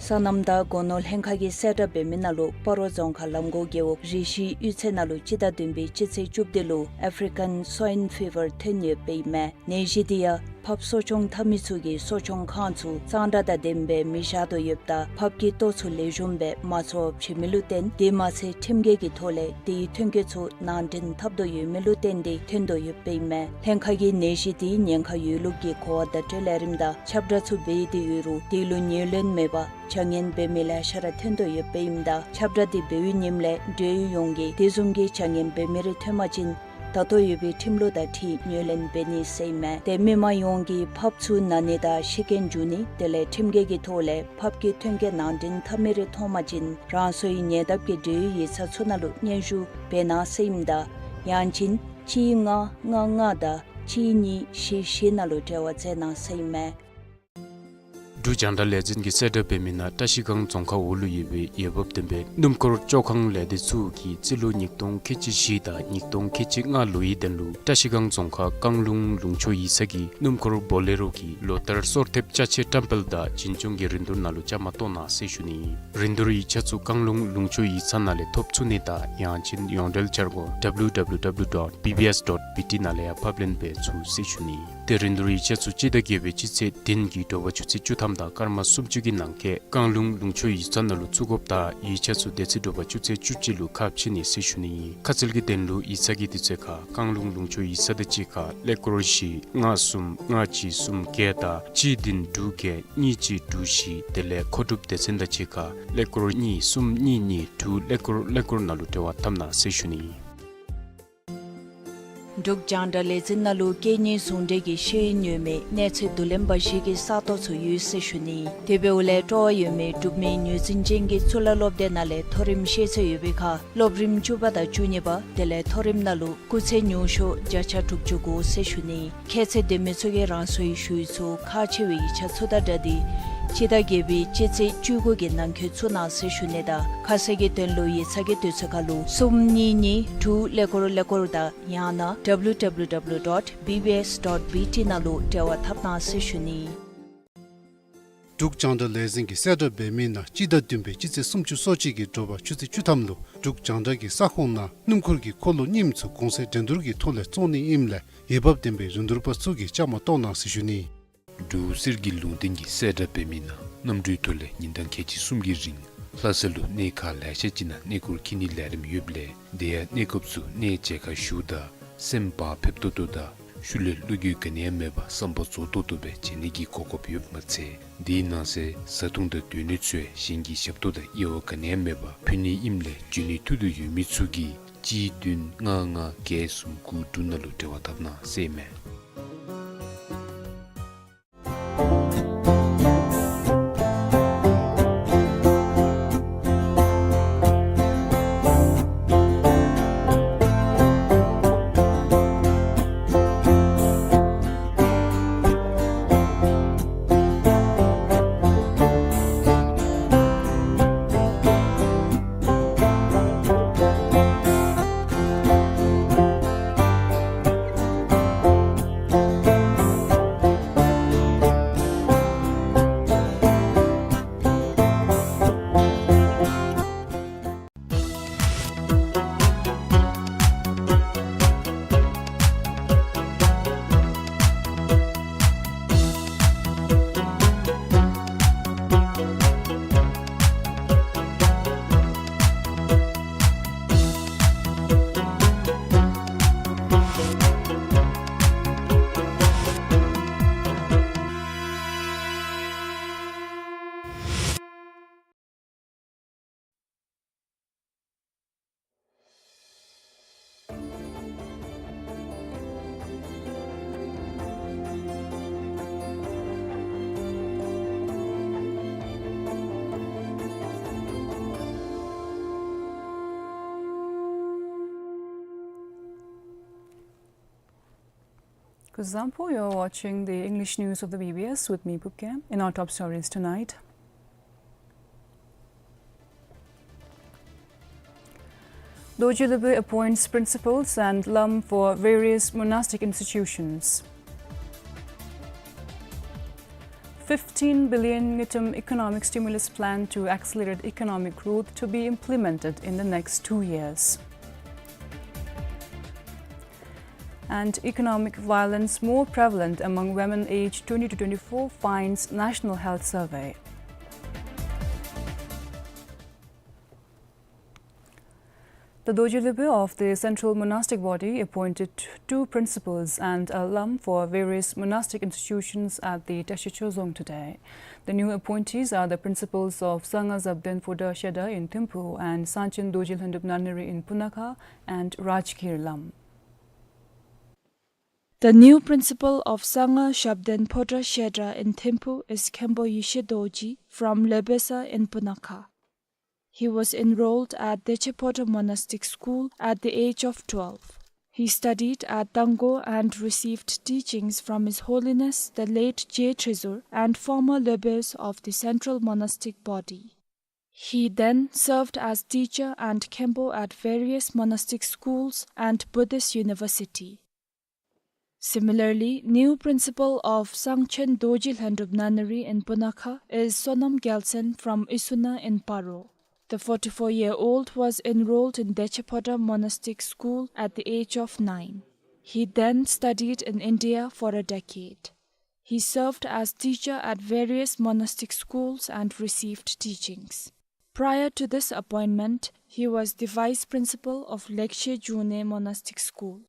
སོ་ནམ་དང་སྒོ་ནོར་ལྷན་ཁག་གིས་གསལ་བསྒྲགས་འབད་མི་ནང་ལུ་སྤ་རོ་རྫོང་ཁག་ལམ་གོ་རྒེད་འོག་རི་ཤི་གཡུས་ཚན་ནང་ལུ་སྤྱི་ཟླ་བདུན་པའི་སྤྱི་ཚེས་བཅུ་བདུན་ལུ་ཨེཕ་རི་ཀན་སོའིན་ཕི་བར་ཐོན་ཡོདཔ་ཨིན་མས། ནད་གཞི་འདི་ཡང་ཕགཔ་གསོ་སྐྱོང་འཐབ་མི་ཚུ་གིས་གསོ་སྐྱོང་ཁང་ཚུ་གཙང་སྦྲ་དང་ལྡནམ་སྦེ་མི་བཞག་དོ་ཡོདཔ་ད་ཕགཔ་གི་ལྟོ་ཚུ་ལེགས་ཤོམ་སྦེ་མ་འཚོ་བར་བྱིན་མི་ལུ་བརྟེན་དེ་མ་ཚད་ཁྲིམས་འགལ་གྱི་ཐོག་ལས་དེའི་ཐོན་སྐྱེད་ཚུ་ནང་འདྲེན་འཐབ་དོ་ཡོད་མི་ལུ་བརྟེན་ཏེ་ཐོན་དོ་ཡོདཔ་ཨིན་མས། ལྷན་ཁག་གིས་ནད་གཞི་དེའི་ཉེན་ཁ་ཡོད་ལུགས་ཀྱི་གོ་བ་བརྡ་སྤྲོད་ལས་རིམ་དང་ཁྱབ་བསྒྲགས་ཚུ་འབད་དེ་ཡོད་རུང་དེ་ལུ་ངོས་ལེན་མེད་པར་བྱ་ངན་འབད་མི་ལེ་ཤ་ར་ཐོན་དོ་ཡོདཔ་ཨིནམ་ད་ཁྱབ་བསྒྲགས་དེ་འབད་བའི་ཉིནམ་ལས་འབྲེལ་ཡོད་ཡོངས་ཀྱིས་དེ་བཟུམ་གྱི་བྱ་ངན་འབད་མི་རེ་ཐོན་པ་ཅིན་ད་ལྟོ་ཡོད་པའི་ཁྲིམས་ལུགས་དང་འཁྲིལ་ངོས་ལེན་འབད་ནི་ཟེར་ཨིན་མས། ཏེ་མི་མང་ཡོངས་ཀྱིས་ཕགཔ་ཚུ་ན་ནི་དང་ཤི་རྐྱེན་འབྱུང་ནི་དེ་ལས་ཁྲིམས་འགལ་གྱི་ཐོག་ལས་ཕགཔ་གི་ཐོན་སྐྱེད་ནང་འདྲེན་འཐབ་མི་རེ་མཐོང་པ་ཅིན་རང་སོའི་ཉེ་འདབས་ཀྱི་འབྲེལ་ཡོད་ཡིག་ཚང་ཚུ་ནང་ལུ་སྙན་ཞུ་འབད་གནང་ཟེར་ཨིནམ་ད་ཡང་ཅིན་གཅིག་ལྔ་ལྔ་ལྔ་དང་གཅིག་གཉིས་བཞི་བཞི་ནང་ལུ་འབྲེལ་བ་མཛད་གནང་ཟེར་ཨིན་མས། འབྲུག་རྒྱང་བསྒྲགས་ལས་འཛིན་གྱིས་གསལ་བསྒྲགས་འབད་མི་ནང་བཀྲ་ཤིས་སྒང་རྫོང་ཁག་འོག་ལུ་ཡོད་པའི་འོས་འབབ་ལྡན་པའི་སྣུམ་འཁོར་བཅོ་ཁང་ལས་སྡེ་ཚུ་གིས་རྩིས་ལོ་ཉིས་སྟོང་ཁལ་གཅིག་བཞི་དང་ཉིས་སྟོང་ཁལ་གཅིག་ལྔ་ལོའི་དོན་ལུ་བཀྲ་ཤིས་སྒང་རྫོང་ཁག་རྐང་ལུང་ལུང་ཕྱོགས་ཡིག་ཚང་གི་སྣུམ་འཁོར་བོ་ལེ་རོ་གི་ལོ་ལྟར་སོར་ཐེབས་ཅ་ཆས་བཀྲམ་སྤེལ་དང་བྱིན་ཆོག་གི་རིན་བསྡུར་ནང་ལུ་བཅའ་མར་གཏོགས་གནང་ཟེར་ཞུ་ནི། རིན་བསྡུར་ཡིག་ཆ་ཚུ་རྐང་ལུང་ལུང་ཕྱོགས་ཡིག་ཚང་ནང་ལས་ཐོབ་ཚུགས་ནི་དང་ཡང་ཅིན་ཡོངས་འབྲེལ་འཆར་སྒོ་ཌབ་ལིའུ་ཌབ་ལིའུ་ཌབ་ལིའུ་ཌོཊ་བི་བི་ཨེསི་ཌོཊ་བི་ཊི་ནང་ལས་ཡང་ཕབ་ལེན་འབད་ཚུགས་ཟེར་ཞུ་ནི། ཏེ་རིན་བསྡུར་ཡིག་ཆ་ཚུ་སྤྱི་ཟླ་བརྒྱད་པའི་སྤྱི་ཚེས་བདུན་གྱི་དྲོ་པ་ཆུ་ཚོད་བཅུ་ཐམ་དང་སྐར་མ་སུམ་ཅུ་གི་ནང་འཁོད་རྐང་ལུང་ལུང་ཕྱོགས་ཡིག་ཚང་ནང་ལུ་བཙུགས་དགོཔ་དང་ཡིག་ཆ་ཚུ་དེ་ཚེ་དྲོ་པ་ཆུ་ཚོད་བཅུ་གཅིག་ལུ་ཁ་ཕྱེ་ནི་ཟེར་ཞུ་ནི། ཁ་གསལ་གྱི་དོན་ལུ་ཡིག་ཚང་གི་དུས་ཚོད་ཁར་རྐང་ལུང་ལུང་ཕྱོགས་ཡིག་ཚང་དང་གཅིག་ཁར་ཀླད་ཀོར་བཞི་ལྔ་གསུམ་ལྔ་གཅིག་གསུམ་བརྒྱད་དང་གཅིག་བདུན་དྲུག་བརྒྱད་གཉིས་གཅིག་དྲུག་བཞི་དེ་ལས་མཁོ་སྒྲུབ་སྡེ་ཚན་དང་གཅིག་ཁར་ཀླད་ཀོར་གཉིས་གསུམ་གཉིས་གཉིས་དྲུག་ཀླད་ཀོར་ཀླད་ཀོར་ནང་ལུ་འབྲེལ་བ་འཐབ་གནང་ཟེར་ཞུ་ནི། འབྲུག་རྒྱང་བསྒྲགས་ལས་འཛིན་ནང་ལུ་སྐད་གཉིས་ཟུང་འབྲེལ་གྱི་ཤེས་ཡོན་ཡོད་མི་གནས་ཚད་མདོ་ལེན་པ་ཞིག་གི་ས་སྟོང་ཚུ་ཡོད་ཟེར་ཞུ་ནི། དེ་འབདཝ་ལས་སྤྲོ་བ་ཡོད་མི་འབྲུག་མི་ངོས་འཛིན་ཅན་གྱི་གཙུག་ལག་སློབ་སྡེ་ནང་ལས་མཐོ་རིམ་ཤེས་ཚད་ཡོད་པའི་ཁར་སློབ་རིམ་བཅུ་པ་དང་བཅུ་གཉིས་པ་དེ་ལས་མཐོ་རིམ་ནང་ལུ་སྐུགས་ཚད་ཉུང་ཤོས་བརྒྱ་ཆ་དྲུག་ཅུ་དགུ་ཟེར་ཞུ་ནི། ཁྱད་ཚད་ལྡན་མི་ཚུ་གིས་རང་སོའི་ཞུ་ཡིག་ཚུ་ཁག་ཆེ་བའི་ཡིག་ཆ་ཚུ་དང་སྦྲགས་ཏེ་སྤྱི་ཟླ་བརྒྱད་པའི་སྤྱི་ཚེས་བཅུ་དགུ་གི་ནང་འཁོད་བཙུགས་གནང་ཟེར་ཞུ་ནི་དང་ཁ་གསལ་གྱི་དོན་ལུ་ཡིག་ཚང་གི་དུས་ཚོད་ཁར་ལུ་གསུམ་གཉིས་གཉིས་དྲུག་ཀླད་ཀོར་ཀླད་ཀོར་དང་ཡང་ན་ཌབ་ལིའུ་ཌབ་ལིའུ་ཌབ་ལིའུ་ཌོཊ་བི་བི་ཨེསི་ཌོཊ་བི་ཊི་ནང་ལུ་འབྲེལ་བ་འཐབ་གནང་ཟེར་ཞུ་ནི། འབྲུག་རྒྱང་བསྒྲགས་ལས་འཛིན་གྱིས་གསལ་བསྒྲགས་འབད་མི་ནང་སྤྱི་ཟླ་བདུན་པའི་སྤྱི་ཚེས་སུམ་ཅུ་སོ་གཅིག་གི་དྲོ་པ་ཆུ་ཚོད་བཅུ་ཐམ་ལུ་འབྲུག་རྒྱང་བསྒྲགས་ཀྱི་ས་ཁོངས་ནང་སྣུམ་འཁོར་གྱི་འཁོར་ལོ་རྙིངམ་ཚུ་གོང་ཚད་འགྲན་བསྡུར་གྱི་ཐོག་ལས་བཙོང་ནི་ཨིནམ་ལས་འོས་འབབ་ལྡན་པའི་རིན་བསྡུར་པ་ཚུ་གིས་བཅའ་མར་གཏོགས་གནང་ཟེར་ཞུ་ནི། འབྲུག་གསེར་གྱི་ལུང་བསྟན་གྱིས་གསལ་བསྒྲགས་འབད་མི་ནང་གནམ་གྲུའི་ཐོག་ལས་ཉིན་གྲངས་ཁལ་གཅིག་གསུམ་གྱི་རིང་ལྷ་ས་ལུ་གནས་ཁག་ལེ་ཤ་ཅིག་ནང་གནས་སྐོར་འཁྱིད་ནིའི་ལས་རིམ་ཡོདཔ་ལས་དེ་ཡང་གནས་སྐབས་སུ་གནས་མཇལ་ཁ་ཞུཝ་ད་སེམས་བག་ཕེབས་ཏོག་ཏོ་དང་ཤུལ་ལས་བློ་འགྱོད་ག་ནི་ཡང་མེད་པར་བསམ་པ་རྫོགས་ཏོག་ཏོ་སྦེ་མཇལ་ནི་གི་གོ་སྐབས་ཡོདཔ་མ་ཚད་དེའི་ནང་གསེས་བཟའ་འཐུང་དང་སྡོད་གནས་ཚུ་ཡང་གཞན་གྱི་ཞབས་ཏོག་དང་དབྱེ་བ་ག་ནི་ཡང་མེད་པར་ཕུལ་ནི་ཨིནམ་ལས་འབྱོན་ནི་ཐུགས་འདོད་ཡོད་མི་ཚུ་གིས་གཅིག་བདུན་ལྔ་ལྔ་བརྒྱད་གསུམ་དགུ་དྲུག་ནང་ལུ་འབྲེལ་བ་འཐབ་གནང་ཟེར་ཨིན་མས། Zampo, you're watching the English news of the B B S with me, Pupke. In our top stories tonight, Dorji Lhunpbyu appoints principals and lam for various monastic institutions. Fifteen billion ngultrum economic stimulus plan to accelerate economic growth to be implemented in the next two years. And economic violence more prevalent among women aged twenty to twenty-four, finds National Health Survey. The Dorji Lhunpbyu of the Central Monastic Body appointed two principals and a lam for various monastic institutions at the Teshi Chorzong today. The new appointees are the principals of Sangha Zhabdhen Phodrang Shedra in Thimphu and Sangchen Dorji Lhunpbyu Nunnery in Punakha and Rajgir Lam. The new principal of Sangha Zhabdhen Phodrang Shedra in Thimphu is Khenpo Yeshe Dorji from Lhunpbyu Sar in Punakha. He was enrolled at Deche Phodrang Monastic School at the age of twelve. He studied at Tangkhul and received teachings from His Holiness the late J. Tresor and former Lhunpbyus of the Central Monastic Body. He then served as teacher and Khenpo at various monastic schools and Buddhist university. Similarly, new principal of Sangchen Dorji Lhunpbyu Nunnery in Punakha is Sonam Gyalsen from Isuna in Paro. The forty-four-year-old was enrolled in Deche Phodrang Monastic School at the age of nine. He then studied in India for a decade. He served as teacher at various monastic schools and received teachings. Prior to this appointment, he was the vice principal of Lekshe June Monastic School.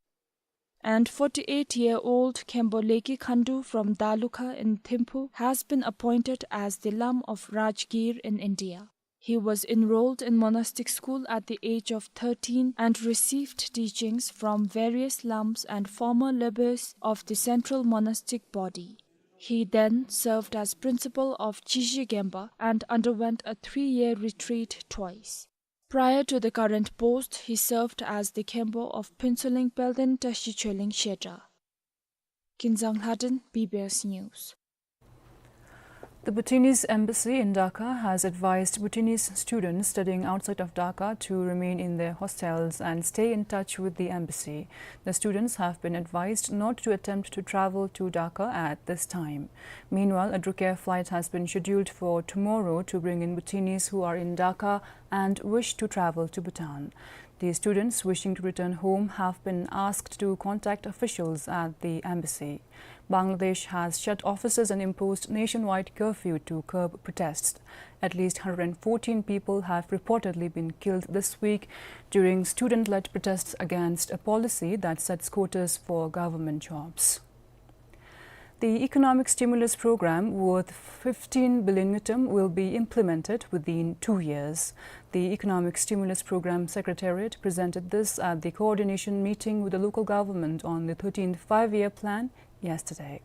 And forty-eight-year-old Khenpo Leki Khandu from Dalukha in Thimphu has been appointed as the Lam of Rajgir in India. He was enrolled in monastic school at the age of thirteen and received teachings from various Lams and former Lhunpbyus of the Central Monastic Body. He then served as principal of Chishi Genpa and underwent a three-year retreat twice. Prior to the current post, he served as the Khenpo of Phuentsholing Pelden Tashi Choling Shedra. Kinzang Lhaden, B B S News. The Bhutanese embassy in Dhaka has advised Bhutanese students studying outside of Dhaka to remain in their hostels and stay in touch with the embassy. The students have been advised not to attempt to travel to Dhaka at this time. Meanwhile, a Drukair flight has been scheduled for tomorrow to bring in Bhutanese who are in Dhaka and wish to travel to Bhutan. The students wishing to return home have been asked to contact officials at the embassy. Bangladesh has shut offices and imposed nationwide curfew to curb protests. At least hundred and fourteen people have reportedly been killed this week during student-led protests against a policy that sets quotas for government jobs. The economic stimulus program worth fifteen billion ngultrum will be implemented within two years. The Economic Stimulus Program Secretariat presented this at the coordination meeting with the local government on the thirteenth Five-Year Plan yesterday.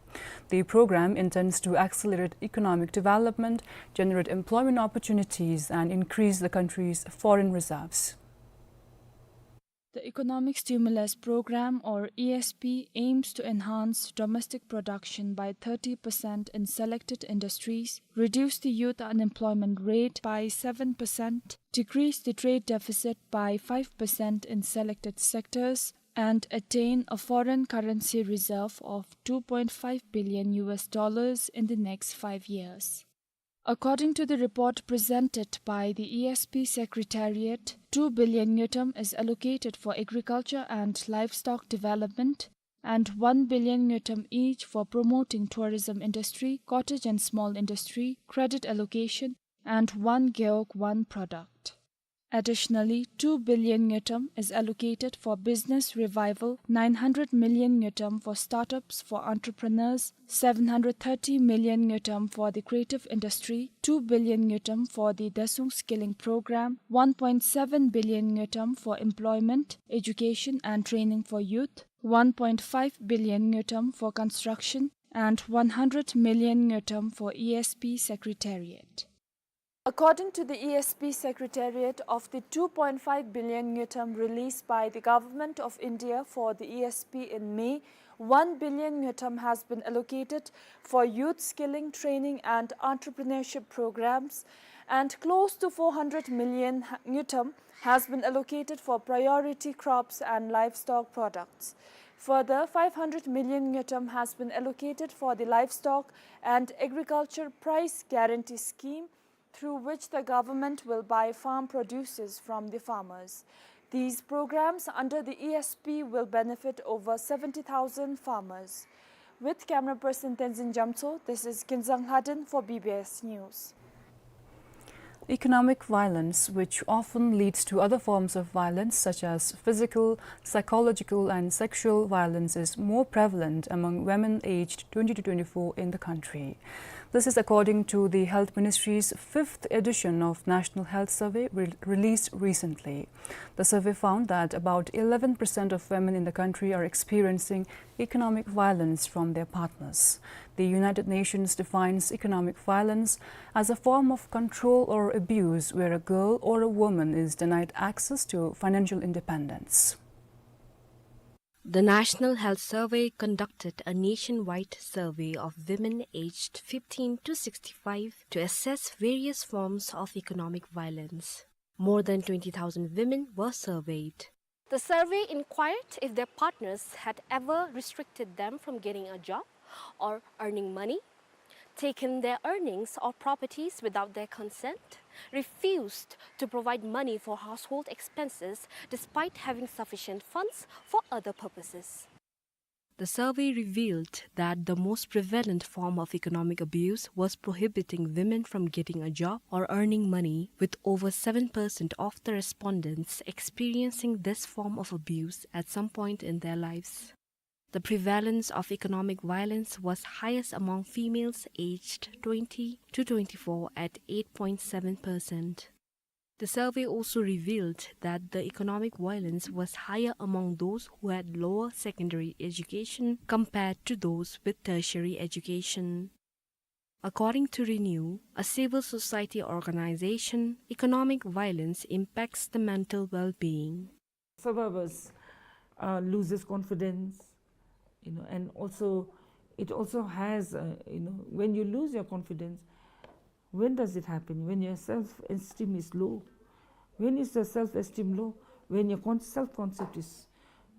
The program intends to accelerate economic development, generate employment opportunities, and increase the country's foreign reserves. The Economic Stimulus Program, or E S P, aims to enhance domestic production by thirty percent in selected industries, reduce the youth unemployment rate by seven percent, decrease the trade deficit by five percent in selected sectors, and attain a foreign currency reserve of two point five billion U S dollars in the next five years. According to the report presented by the E S P Secretariat, two billion ngultrum is allocated for agriculture and livestock development, and one billion ngultrum each for promoting tourism industry, cottage and small industry, credit allocation, and One Gewog One product. Additionally, two billion ngultrum is allocated for business revival, nine hundred million ngultrum for startups for entrepreneurs, seven hundred thirty million ngultrum for the creative industry, two billion ngultrum for the Darsung Skilling Program, one point seven billion ngultrum for employment, education and training for youth, one point five billion ngultrum for construction, and one hundred million ngultrum for E S P Secretariat. According to the E S P Secretariat, of the two point five billion ngultrum released by the Government of India for the E S P in May, One billion ngultrum has been allocated for youth skilling training and entrepreneurship programs, and close to four hundred million ha-, ngultrum has been allocated for priority crops and livestock products. Further, five hundred million ngultrum has been allocated for the livestock and agriculture price guarantee scheme, through which the government will buy farm produces from the farmers. These programs under the E S P will benefit over seventy thousand farmers. With camera person Tenzin Jamtso, this is Kinzang Haden for B B S News. Economic violence, which often leads to other forms of violence such as physical, psychological, and sexual violence, is more prevalent among women aged twenty to twenty-four in the country. This is according to the Health Ministry's fifth edition of National Health Survey, re-, released recently. The survey found that about eleven percent of women in the country are experiencing economic violence from their partners. The United Nations defines economic violence as a form of control or abuse where a girl or a woman is denied access to financial independence. The National Health Survey conducted a nationwide survey of women aged fifteen to sixty-five to assess various forms of economic violence. More than twenty thousand women were surveyed. The survey inquired if their partners had ever restricted them from getting a job or earning money, taken their earnings or properties without their consent, refused to provide money for household expenses despite having sufficient funds for other purposes. The survey revealed that the most prevalent form of economic abuse was prohibiting women from getting a job or earning money, with over seven percent of the respondents experiencing this form of abuse at some point in their lives. The prevalence of economic violence was highest among females aged twenty to twenty-four at eight point seven percent. The survey also revealed that the economic violence was higher among those who had lower secondary education compared to those with tertiary education. According to Renew, a civil society organization, economic violence impacts the mental well-being. Survivors, uh, loses confidence, you know, and also, it also has, uh, you know, when you lose your confidence, when does it happen? When your self-esteem is low. When is your self-esteem low? When your con-, self-concept is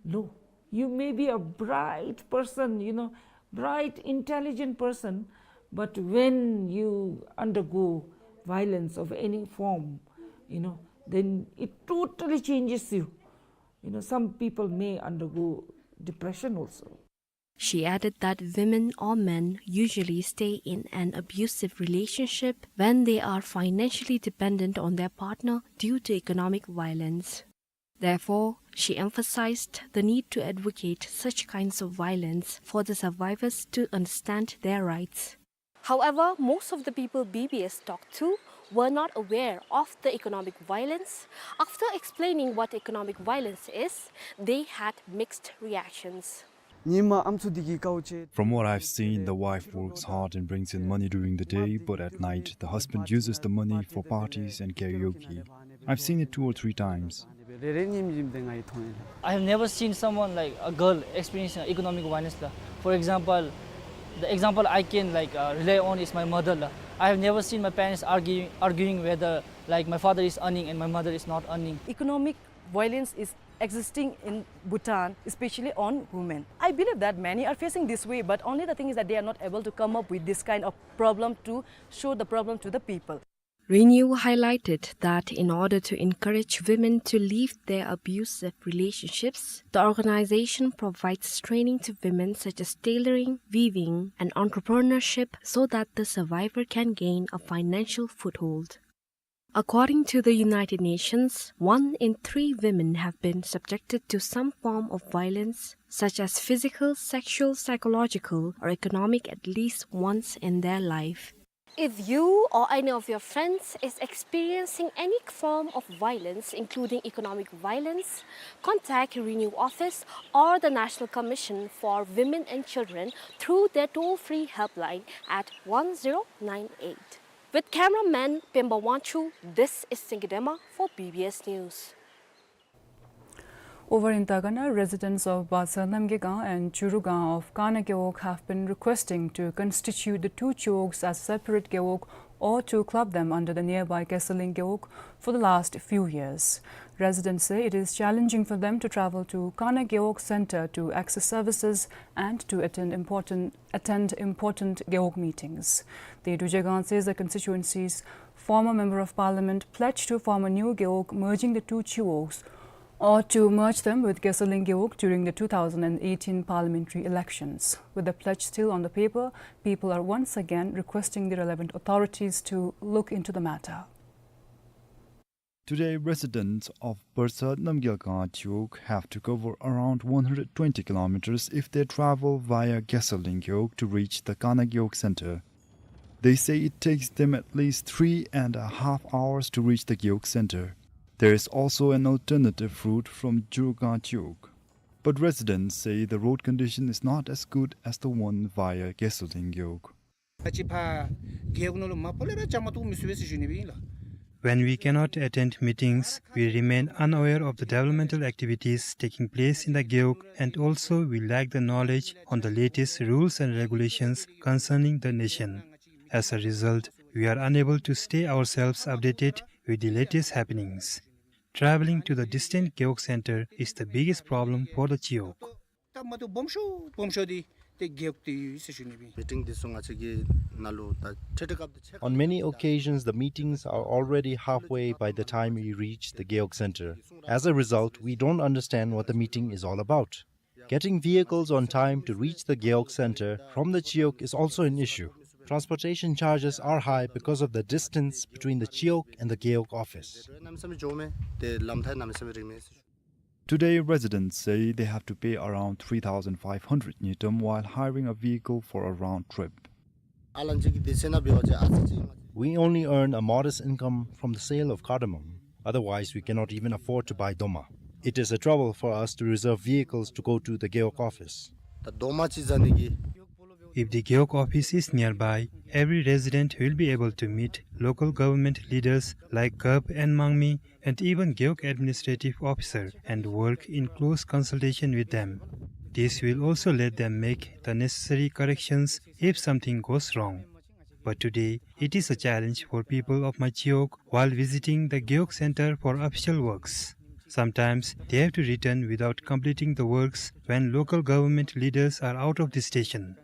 low. You may be a bright person, you know, bright, intelligent person, but when you undergo violence of any form, you know, then it totally changes you. You know, some people may undergo depression also. She added that women or men usually stay in an abusive relationship when they are financially dependent on their partner due to economic violence. Therefore, she emphasized the need to advocate such kinds of violence for the survivors to understand their rights. However, most of the people B B S talked to were not aware of the economic violence. After explaining what economic violence is, they had mixed reactions. From what I've seen, the wife works hard and brings in money during the day, but at night, the husband uses the money for parties and karaoke. I've seen it two or three times. I have never seen someone like a girl experiencing economic violence la. For example, the example I can, like, uh, rely on is my mother la. I have never seen my parents arguing, arguing whether, like, my father is earning and my mother is not earning. Economic violence is existing in Bhutan, especially on women. I believe that many are facing this way, but only the thing is that they are not able to come up with this kind of problem to show the problem to the people. Renew highlighted that in order to encourage women to leave their abusive relationships, the organization provides training to women such as tailoring, weaving, and entrepreneurship so that the survivor can gain a financial foothold. According to the United Nations, one in three women have been subjected to some form of violence, such as physical, sexual, psychological, or economic, at least once in their life. If you or any of your friends is experiencing any form of violence, including economic violence, contact Renew Office or the National Commission for Women and Children through their toll-free helpline at one zero nine eight. With cameraman Pemba Wangchuk, this is Singidema for B B S News. Over in Tagana, residents of Batsa Namgyalkang and Churugang of Kana Gewog have been requesting to constitute the two Chiwogs as separate Gewog or to club them under the nearby Gesaling Gewog for the last few years. Residents say it is challenging for them to travel to Kana Gewog Center to access services and to attend important, attend important Gewog meetings. The Dujagang Tseza constituency's former member of parliament pledged to form a new Gewog merging the two Chiwogs or to merge them with Gesaling Gewog during the two thousand eighteen parliamentary elections. With the pledge still on the paper, people are once again requesting the relevant authorities to look into the matter. Today, residents of Batsa Namgyalkang Chiwog have to cover around one hundred twenty kilometers if they travel via Gesaling Gewog to reach the Kana Gewog center. They say it takes them at least three and a half hours to reach the Gewog center. There is also an alternative route from Churugang Chiwog. But residents say the road condition is not as good as the one via Gesaling Gewog. ཨ་ཅི་ཕ་རྒེད་འོག་ནང་ལུ་མ་པོ་ལས་ར་བཅའ་མར་གཏོགས་མི་ཚུགས་པས་ཟེར་ཞུ་ནི་སྦེ་ཨིན་ལགས། When we cannot attend meetings, we remain unaware of the developmental activities taking place in the Gewog, and also we lack the knowledge on the latest rules and regulations concerning the nation. As a result, we are unable to stay ourselves updated with the latest happenings. Traveling to the distant Gewog center is the biggest problem for the Chiwog. ད་མ་ཏོག་སྦོམ་ཤོས་སྦོམ་ཤོས་འདི་ཏེ་རྒེད་འོག་འདི་ཡོད་ཟེར་ཞུ་ནི་སྦེ། མི་ཊིང་འདི་ཚུ་ང་བཅས་ཀྱི་ནང་ལུ་ད་ཁྲིད་ཁྲིད་སྐབས་འདི་ཆེ། On many occasions, the meetings are already halfway by the time we reach the Gewog center. As a result, we don't understand what the meeting is all about. Getting vehicles on time to reach the Gewog center from the Chiwog is also an issue. Transportation charges are high because of the distance between the Chiwog and the Gewog office. Today, residents say they have to pay around three thousand five hundred ngultrum while hiring a vehicle for a round trip. We only earn a modest income from the sale of cardamom. Otherwise, we cannot even afford to buy doma. It is a trouble for us to reserve vehicles to go to the Gewog office. ད་དོ་མ་ཅིག་ཟ་ནི་གི། If the Gewog office is nearby, every resident will be able to meet local government leaders like Gab and Mangmi and even Gewog administrative officer and work in close consultation with them. This will also let them make the necessary corrections if something goes wrong. But today, it is a challenge for people of my Chiwog while visiting the Gewog center for official works. Sometimes they have to return without completing the works when local government leaders are out of the station.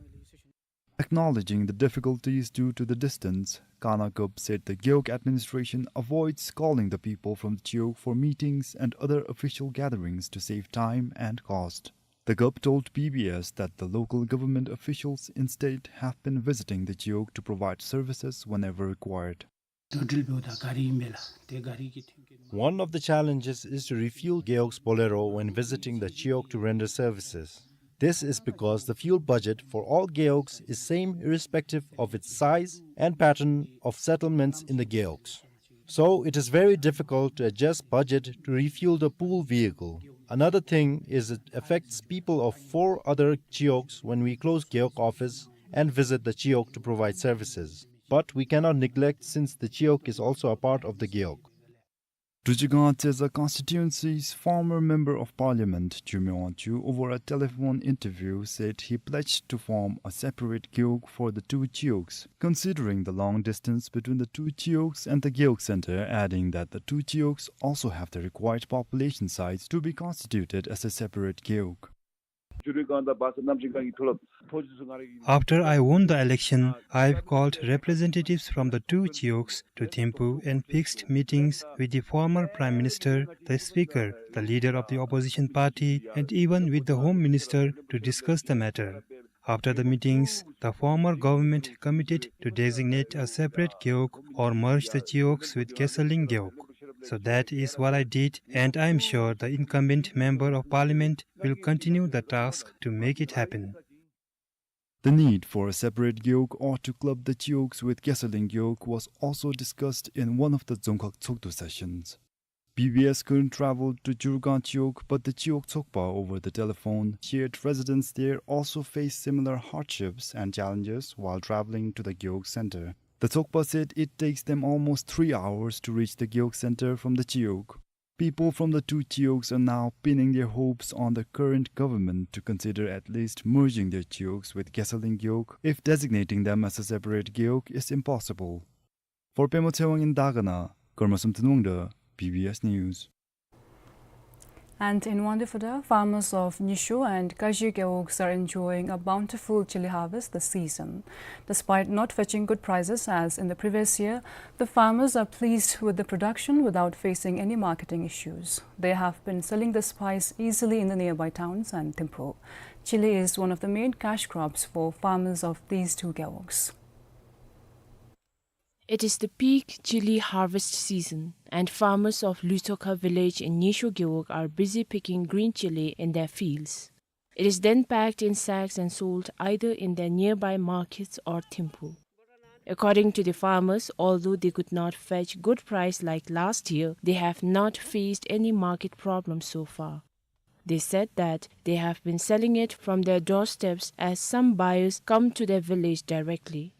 Acknowledging the difficulties due to the distance, Kana Gab said the Gewog administration avoids calling the people from the Chiwog for meetings and other official gatherings to save time and cost. The Gab told B B S that the local government officials instead have been visiting the Chiwog to provide services whenever required. One of the challenges is to refuel Gewog's Bolero when visiting the Chiwog to render services. This is because the fuel budget for all Gewogs is same irrespective of its size and pattern of settlements in the Gewogs. So it is very difficult to adjust budget to refuel the pool vehicle. Another thing is it affects people of four other Chiwogs when we close Gewog office and visit the Chiwog to provide services. But we cannot neglect since the Chiwog is also a part of the Gewog. Dujigang Tseza constituency's former member of parliament, Ju Myo Wangchuk, over a telephone interview said he pledged to form a separate Gewog for the two Chiwogs, considering the long distance between the two Chiwogs and the Gewog center, adding that the two Chiwogs also have the required population size to be constituted as a separate Gewog. After I won the election, I've called representatives from the two Chiwogs to Thimphu and fixed meetings with the former Prime Minister, the Speaker, the leader of the opposition party, and even with the Home Minister to discuss the matter. After the meetings, the former government committed to designate a separate Gewog or merge the Chiwogs with Gesaling Gewog. So that is what I did, and I am sure the incumbent member of parliament will continue the task to make it happen. The need for a separate Gewog or to club the Chiwogs with Gesaling Gewog was also discussed in one of the Dzongkhag Tshogdu sessions. B B S couldn't travel to Jurgang Chiwog, but the Chiwog Tshogpa over the telephone shared residents there also face similar hardships and challenges while traveling to the Gewog center. The Tshogpa said it takes them almost three hours to reach the Gewog center from the Chiwog. People from the two Gewog are now pinning their hopes on the current government to consider at least merging their Gewog with Gasaling Gewog if designating them as a separate Gewog is impossible. For Pema Tshewang in Dagana, Karmasum Thanwangda, B B S News. And in Wangdue Phodrang, farmers of Nyisho and Kazhi Gewogs are enjoying a bountiful chilli harvest this season. Despite not fetching good prices as in the previous year, the farmers are pleased with the production without facing any marketing issues. They have been selling the spice easily in the nearby towns and Thimphu. Chilli is one of the main cash crops for farmers of these two Gewogs. It is the peak chilli harvest season, and farmers of Luitokha village in Nyisho Gewog are busy picking green chilli in their fields. It is then packed in sacks and sold either in their nearby markets or Thimphu. According to the farmers, although they could not fetch good price like last year, they have not faced any market problem so far. They said that they have been selling it from their doorsteps as some buyers come to their village directly.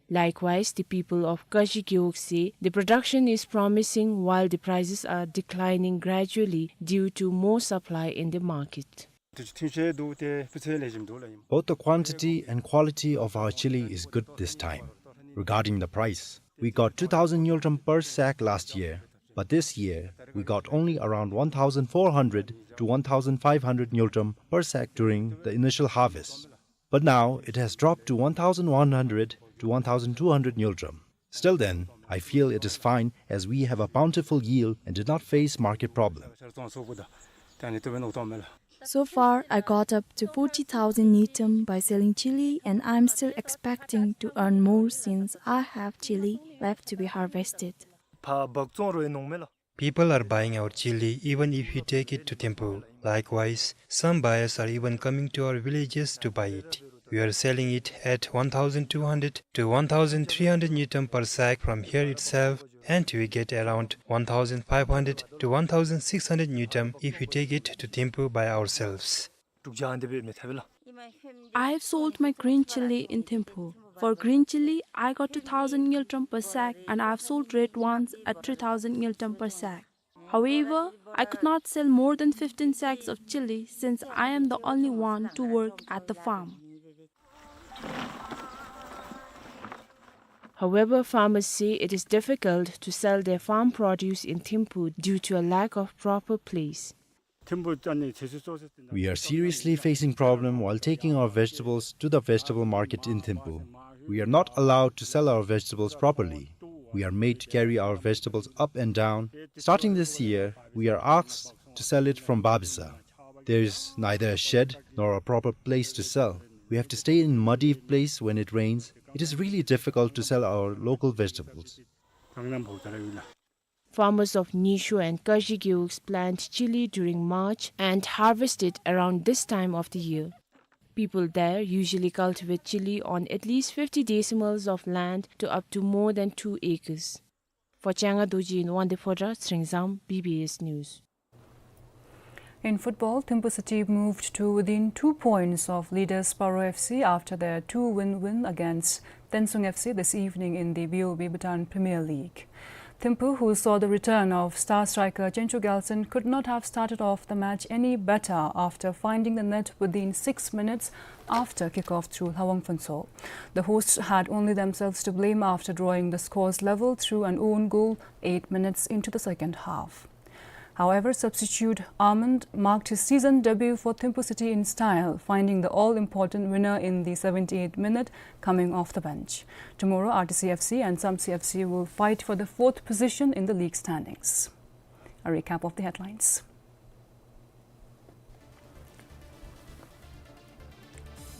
Likewise, the people of Kazhi Gewog say the production is promising while the prices are declining gradually due to more supply in the market. Both the quantity and quality of our chilli is good this time. Regarding the price, we got two thousand ngultrum per sack last year, but this year we got only around one thousand four hundred to one thousand five hundred ngultrum per sack during the initial harvest. But now it has dropped to one thousand one hundred to one thousand two hundred ngultrum. Still then, I feel it is fine as we have a bountiful yield and did not face market problem. So far, I got up to forty thousand ngultrum by selling chilli, and I'm still expecting to earn more since I have chilli left to be harvested. People are buying our chilli even if we take it to Thimphu. Likewise, some buyers are even coming to our villages to buy it. We are selling it at one thousand two hundred to one thousand three hundred ngultrum per sack from here itself, and we get around one thousand five hundred to one thousand six hundred ngultrum if we take it to Thimphu by ourselves. I have sold my green chilli in Thimphu. For green chilli, I got two thousand ngultrum per sack, and I have sold red ones at three thousand ngultrum per sack. However, I could not sell more than fifteen sacks of chilli since I am the only one to work at the farm. However, farmers say it is difficult to sell their farm produce in Thimphu due to a lack of proper place. We are seriously facing problem while taking our vegetables to the vegetable market in Thimphu. We are not allowed to sell our vegetables properly. We are made to carry our vegetables up and down. Starting this year, we are asked to sell it from Babisa. There is neither a shed nor a proper place to sell. We have to stay in muddy place when it rains. It is really difficult to sell our local vegetables. Farmers of Nyisho and Kazhi Gewog plant chilli during March and harvest it around this time of the year. People there usually cultivate chilli on at least fifty decimals of land to up to more than two acres. For Changa Dorji in Wangdue Phodrang, Tshering Zam, B B S News. In football, Thimphu City moved to within two points of leaders Paro F C after their two-win win against Tensung F C this evening in the B O B Bhutan Premier League. Thimphu, who saw the return of star striker Chencho Gyaltsen, could not have started off the match any better after finding the net within six minutes after kick-off through Lhawang Phuntsho. The hosts had only themselves to blame after drawing the scores level through an own goal eight minutes into the second half. However, substitute Armand marked his season debut for Thimphu City in style, finding the all-important winner in the seventy-eighth minute coming off the bench. Tomorrow, R T C F C and Samtse F C will fight for the fourth position in the league standings. A recap of the headlines.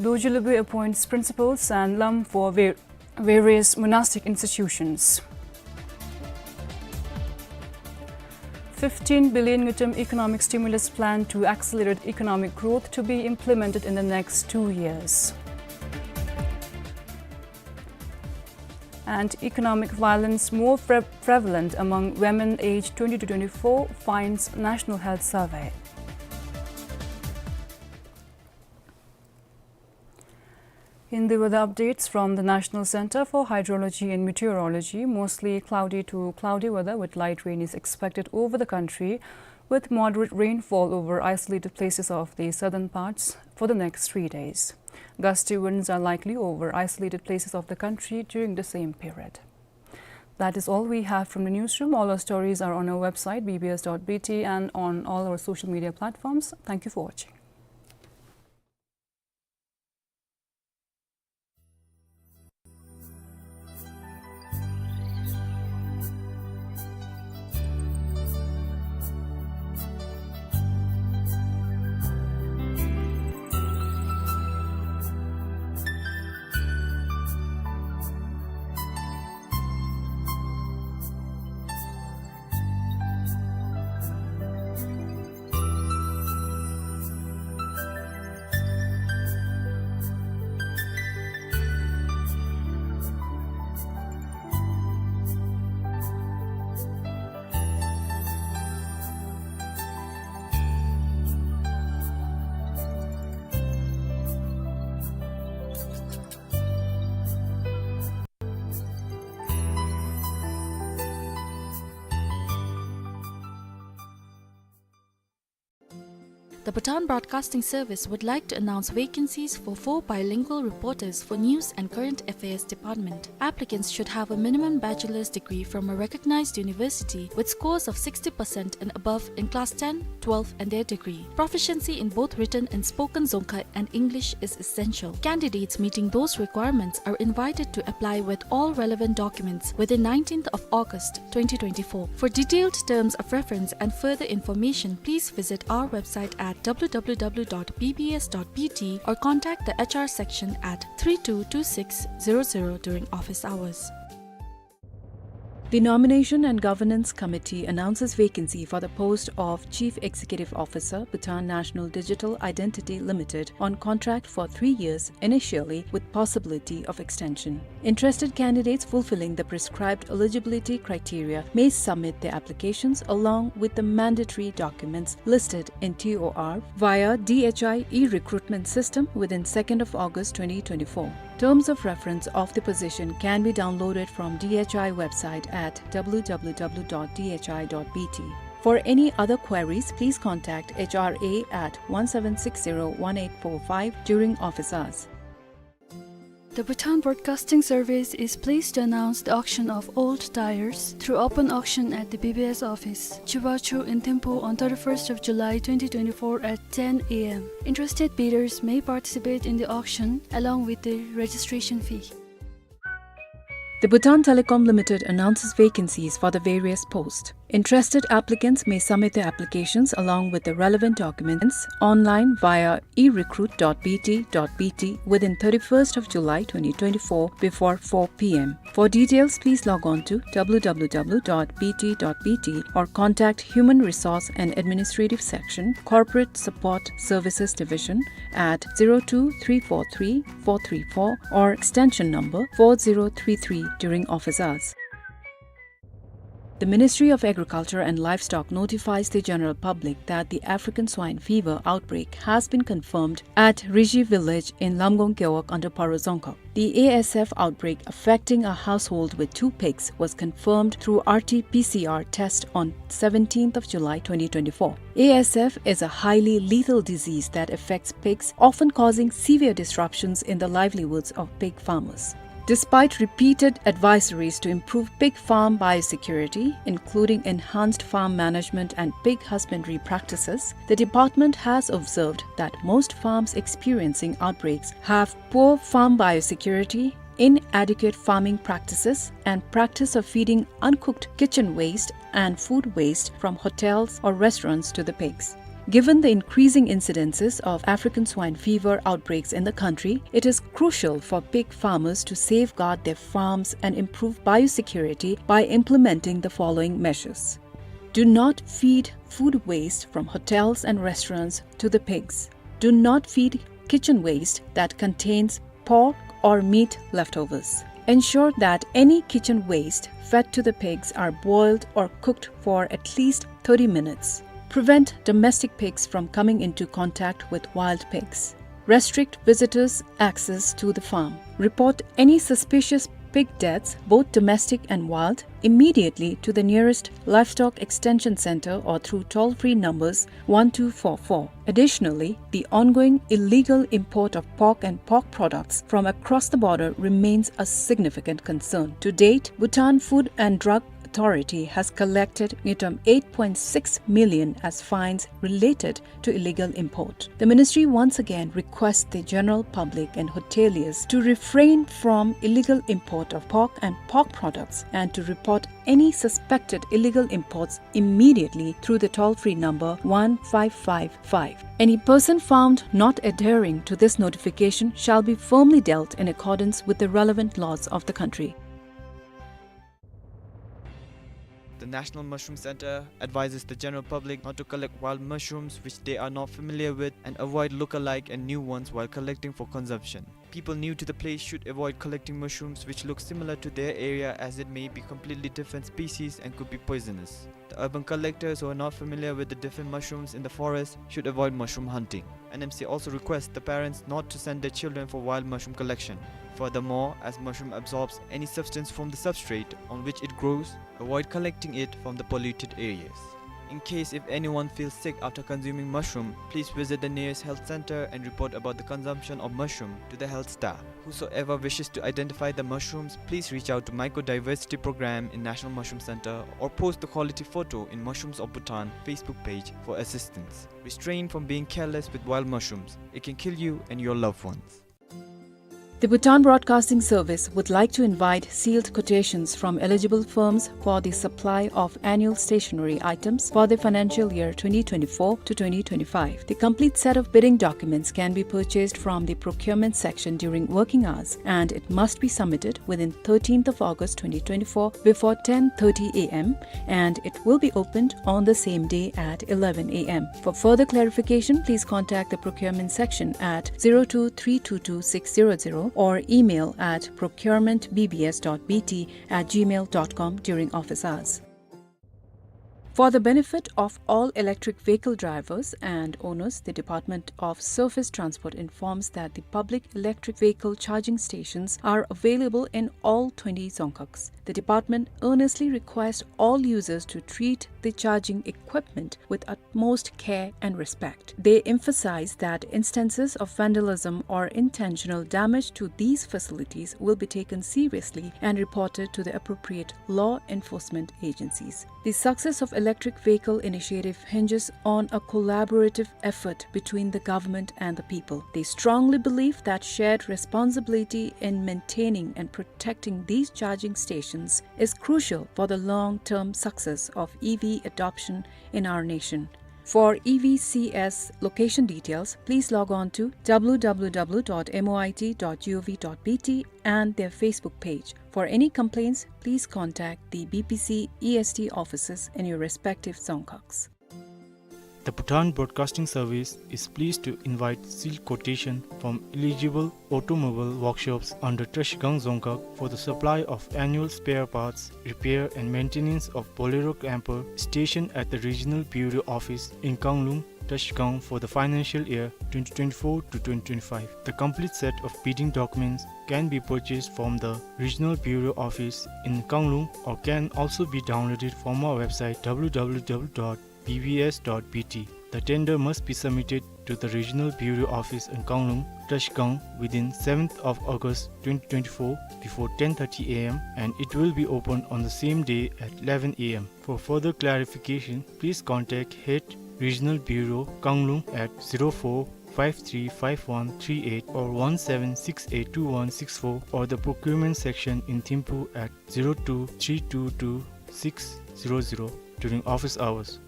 Dorji Lubui appoints principals and lam for va-, various monastic institutions. Fifteen billion ngultrum economic stimulus plan to accelerate economic growth to be implemented in the next two years. And economic violence more pre-, prevalent among women aged twenty to twenty-four, finds National Health Survey. In the weather updates from the National Center for Hydrology and Meteorology, mostly cloudy to cloudy weather with light rain is expected over the country, with moderate rainfall over isolated places of the southern parts for the next three days. Gusty winds are likely over isolated places of the country during the same period. That is all we have from the newsroom. All our stories are on our website, B B S dot B T, and on all our social media platforms. Thank you for watching. The Bhutan Broadcasting Service would like to announce vacancies for four bilingual reporters for News and Current Affairs Department. Applicants should have a minimum bachelor's degree from a recognized university with scores of sixty percent and above in class ten, twelve, and their degree. Proficiency in both written and spoken Dzongkha and English is essential. Candidates meeting those requirements are invited to apply with all relevant documents within nineteenth of August twenty twenty-four. For detailed terms of reference and further information, please visit our website at W W W dot B B S dot B T or contact the H R section at three two two six zero zero during office hours. The Nomination and Governance Committee announces vacancy for the post of Chief Executive Officer, Bhutan National Digital Identity Limited, on contract for three years initially with possibility of extension. Interested candidates fulfilling the prescribed eligibility criteria may submit their applications along with the mandatory documents listed in T O R via D H I e-recruitment system within second of August twenty twenty-four. Terms of reference of the position can be downloaded from D H I website at W W W dot D H I dot B T. For any other queries, please contact H R A at one seven six zero one eight four five during office hours. The Bhutan Broadcasting Service is pleased to announce the auction of old tires through open auction at the B B S office, Chubachu in Thimphu on thirty-first of July twenty twenty-four at ten A M. Interested bidders may participate in the auction along with the registration fee. The Bhutan Telecom Limited announces vacancies for the various posts. Interested applicants may submit their applications along with the relevant documents online via e recruit dot B T dot B T within thirty-first of July twenty twenty-four before four P M. For details, please log on to W W W dot B T dot B T or contact Human Resource and Administrative Section, Corporate Support Services Division at zero two three four three four three four or extension number four zero three three during office hours. The Ministry of Agriculture and Livestock notifies the general public that the African swine fever outbreak has been confirmed at Riji village in Lamgong Gewog under Paro Dzongkhag. The A S F outbreak affecting a household with two pigs was confirmed through R T P C R test on seventeenth of July twenty twenty-four. A S F is a highly lethal disease that affects pigs, often causing severe disruptions in the livelihoods of pig farmers. Despite repeated advisories to improve pig farm biosecurity, including enhanced farm management and pig husbandry practices, the department has observed that most farms experiencing outbreaks have poor farm biosecurity, inadequate farming practices, and practice of feeding uncooked kitchen waste and food waste from hotels or restaurants to the pigs. Given the increasing incidences of African swine fever outbreaks in the country, it is crucial for pig farmers to safeguard their farms and improve biosecurity by implementing the following measures. Do not feed food waste from hotels and restaurants to the pigs. Do not feed kitchen waste that contains pork or meat leftovers. Ensure that any kitchen waste fed to the pigs are boiled or cooked for at least thirty minutes. Prevent domestic pigs from coming into contact with wild pigs. Restrict visitors' access to the farm. Report any suspicious pig deaths, both domestic and wild, immediately to the nearest Livestock Extension Center or through toll-free numbers one two four four. Additionally, the ongoing illegal import of pork and pork products from across the border remains a significant concern. To date, Bhutan Food and Drug Authority has collected ngultrum eight point six million as fines related to illegal import. The ministry once again requests the general public and hoteliers to refrain from illegal import of pork and pork products and to report any suspected illegal imports immediately through the toll-free number one five five five. Any person found not adhering to this notification shall be firmly dealt in accordance with the relevant laws of the country. The National Mushroom Center advises the general public not to collect wild mushrooms which they are not familiar with and avoid look-alike and new ones while collecting for consumption. People new to the place should avoid collecting mushrooms which look similar to their area, as it may be completely different species and could be poisonous. The urban collectors who are not familiar with the different mushrooms in the forest should avoid mushroom hunting. N M C also requests the parents not to send their children for wild mushroom collection. Furthermore, as mushroom absorbs any substance from the substrate on which it grows, avoid collecting it from the polluted areas. In case if anyone feels sick after consuming mushroom, please visit the nearest health center and report about the consumption of mushroom to the health staff. Whosoever wishes to identify the mushrooms, please reach out to Mycodiversity Program in National Mushroom Center or post the quality photo in Mushrooms of Bhutan Facebook page for assistance. Restrain from being careless with wild mushrooms. It can kill you and your loved ones. The Bhutan Broadcasting Service would like to invite sealed quotations from eligible firms for the supply of annual stationery items for the financial year twenty twenty-four to twenty twenty-five. The complete set of bidding documents can be purchased from the procurement section during working hours, and it must be submitted within thirteenth of August twenty twenty-four before ten thirty A M, and it will be opened on the same day at eleven A M. For further clarification, please contact the procurement section at zero two three two two six zero zero or email at procurement B B S dot B T at gmail dot com during office hours. For the benefit of all electric vehicle drivers and owners, the Department of Surface Transport informs that the public electric vehicle charging stations are available in all twenty dzongkhags. The department earnestly requests all users to treat the charging equipment with utmost care and respect. They emphasize that instances of vandalism or intentional damage to these facilities will be taken seriously and reported to the appropriate law enforcement agencies. The success of electric vehicle initiative hinges on a collaborative effort between the government and the people. They strongly believe that shared responsibility in maintaining and protecting these charging stations is crucial for the long-term success of E V adoption in our nation. For E V C S location details, please log on to W W W dot M O I T dot G O V dot B T and their Facebook page. For any complaints, please contact the B P C E S T offices in your respective dzongkhags. The Bhutan Broadcasting Service is pleased to invite sealed quotation from eligible automobile workshops under Trashigang Dzongkhag for the supply of annual spare parts, repair and maintenance of Bolero camper stationed at the Regional Bureau Office in Kanglung, Trashigang for the financial year twenty twenty-four to twenty twenty-five. The complete set of bidding documents can be purchased from the Regional Bureau Office in Kanglung or can also be downloaded from our website W W W dot B B S dot B T. The tender must be submitted to the Regional Bureau Office in Kanglung, Trashigang within seventh of August twenty twenty-four before ten thirty A M and it will be opened on the same day at eleven A M. For further clarification, please contact Head Regional Bureau, Kanglung at zero four five three five one three eight or one seven six eight two one six four or the procurement section in Thimphu at zero two three two two six zero zero during office hours.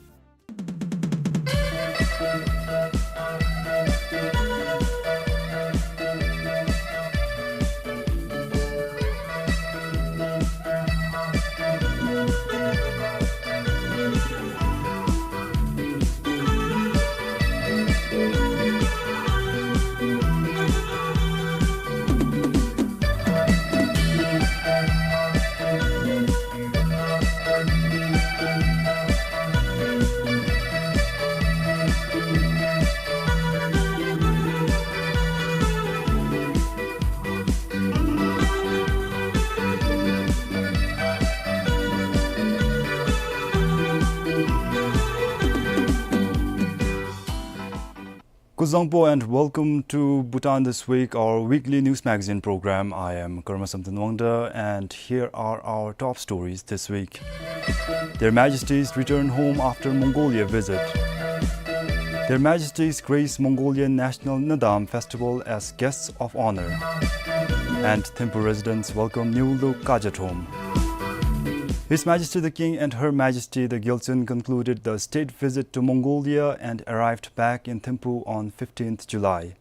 Kuzuzangpo and welcome to Bhutan This Week, our weekly news magazine program. I am Karma Samten Wangda, and here are our top stories this week. Their Majesties return home after Mongolia visit. Their Majesties grace Mongolian National Naadam Festival as guests of honor. And Thimphu residents welcome new look Kaja Thom. His Majesty the King and Her Majesty the Gyaltsuen concluded the state visit to Mongolia and arrived back in Thimphu on fifteenth July.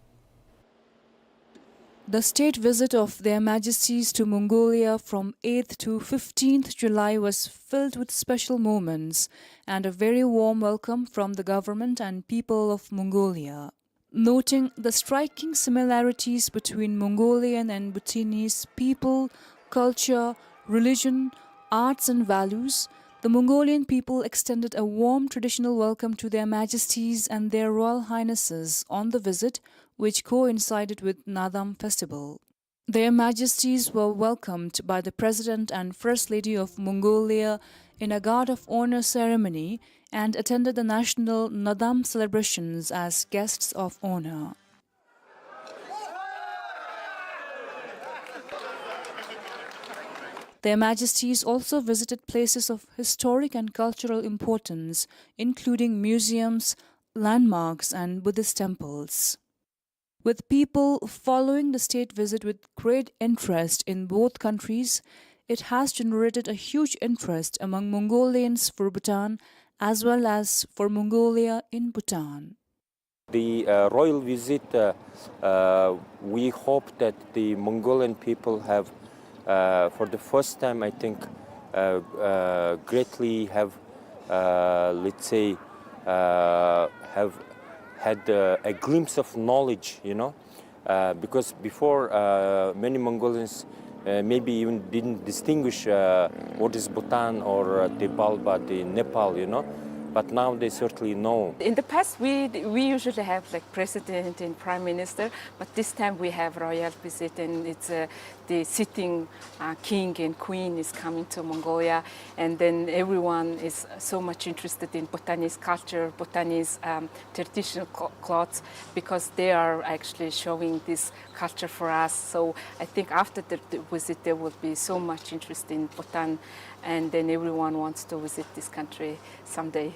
The state visit of Their Majesties to Mongolia from eighth to fifteenth July was filled with special moments and a very warm welcome from the government and people of Mongolia. Noting the striking similarities between Mongolian and Bhutanese people, culture, religion, arts and values, the Mongolian people extended a warm traditional welcome to Their Majesties and Their Royal Highnesses on the visit, which coincided with Naadam festival. Their Majesties were welcomed by the President and First Lady of Mongolia in a guard of honor ceremony and attended the national Naadam celebrations as guests of honor. Their Majesties also visited places of historic and cultural importance, including museums, landmarks, and Buddhist temples. With people following the state visit with great interest in both countries, it has generated a huge interest among Mongolians for Bhutan as well as for Mongolia in Bhutan. The, uh, royal visit, uh, uh, we hope that the Mongolian people have, uh, for the first time, I think, uh, uh, greatly have, uh, let's say, uh, have had, uh, a glimpse of knowledge, you know, uh, because before, uh, many Mongolians, uh, maybe even didn't distinguish, uh, what is Bhutan or, uh, the Balba, the Nepal, you know. But now they certainly know. In the past, we, we usually have, like, president and prime minister, but this time we have royal visit, and it's, uh, the sitting, uh, king and queen is coming to Mongolia, and then everyone is so much interested in Bhutanese culture, Bhutanese, um, traditional clo-, clothes, because they are actually showing this culture for us. So I think after the, the visit, there will be so much interest in Bhutan, and then everyone wants to visit this country someday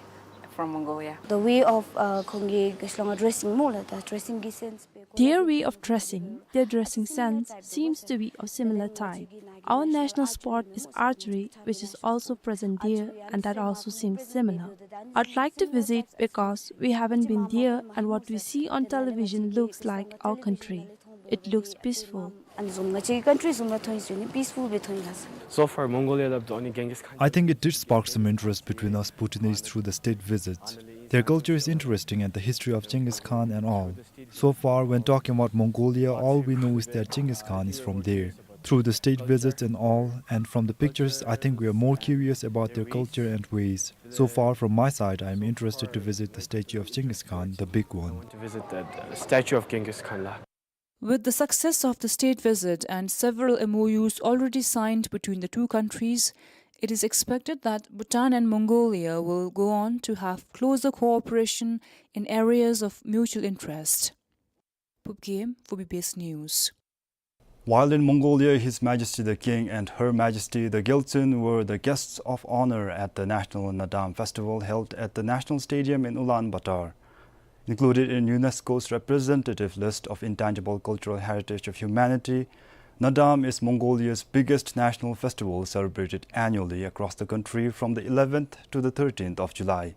from Mongolia. The way of, uh, ཁོང་གི་ཤོ་ལོ་ཀ་ཌེ་སིང་སྨོ་ལགས། the dressing གི་སེནསི། Their way of dressing, their dressing sense seems to be of similar type. Our national sport is archery, which is also present there, and that also seems similar. I'd like to visit because we haven't been there, and what we see on television looks like our country. It looks peaceful. ཨ་ནི་བཟུམ་ང་བཅས་ཀྱི་ཀན་ཊི་རི་བཟུམ་ར་མཐོང་ཡི་ཟེར་ནི་པིསི་ཕུལ་སྦེ་མཐོང་ཡི་ལགས། So far, Mongolia loved only Genghis Khan. I think it did spark some interest between us Bhutanese through the state visits. Their culture is interesting and the history of Genghis Khan and all. So far, when talking about Mongolia, all we know is that Genghis Khan is from there. Through the state visits and all, and from the pictures, I think we are more curious about their culture and ways. So far, from my side, I am interested to visit the statue of Genghis Khan, the big one. To visit the, the statue of Genghis Khan, la. With the success of the state visit and several M O Us already signed between the two countries, it is expected that Bhutan and Mongolia will go on to have closer cooperation in areas of mutual interest. Phub Gyem for B B S News. While in Mongolia, His Majesty the King and Her Majesty the Gyaltsuen were the guests of honor at the National Naadam Festival held at the National Stadium in Ulaanbaatar. Included in UNESCO's representative list of intangible cultural heritage of humanity, Naadam is Mongolia's biggest national festival, celebrated annually across the country from the eleventh to the thirteenth of July.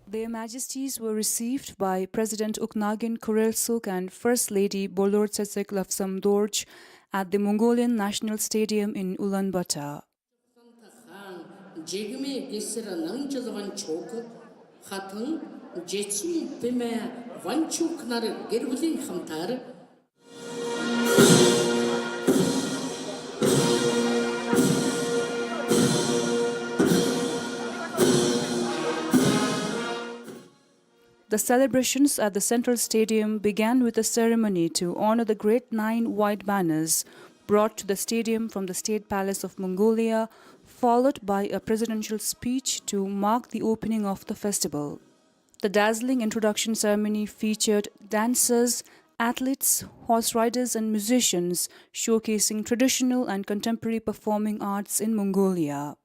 Their Majesties were received by President Ukhnaagiin Khureelsuk and First Lady Bolortsetsek Lobsang Dorj at the Mongolian National Stadium in Ulaanbaatar. The celebrations at the Central Stadium began with a ceremony to honor the Great Nine White Banners brought to the stadium from the State Palace of Mongolia, followed by a presidential speech to mark the opening of the festival. The dazzling introduction ceremony featured dancers, athletes, horse riders, and musicians showcasing traditional and contemporary performing arts in Mongolia.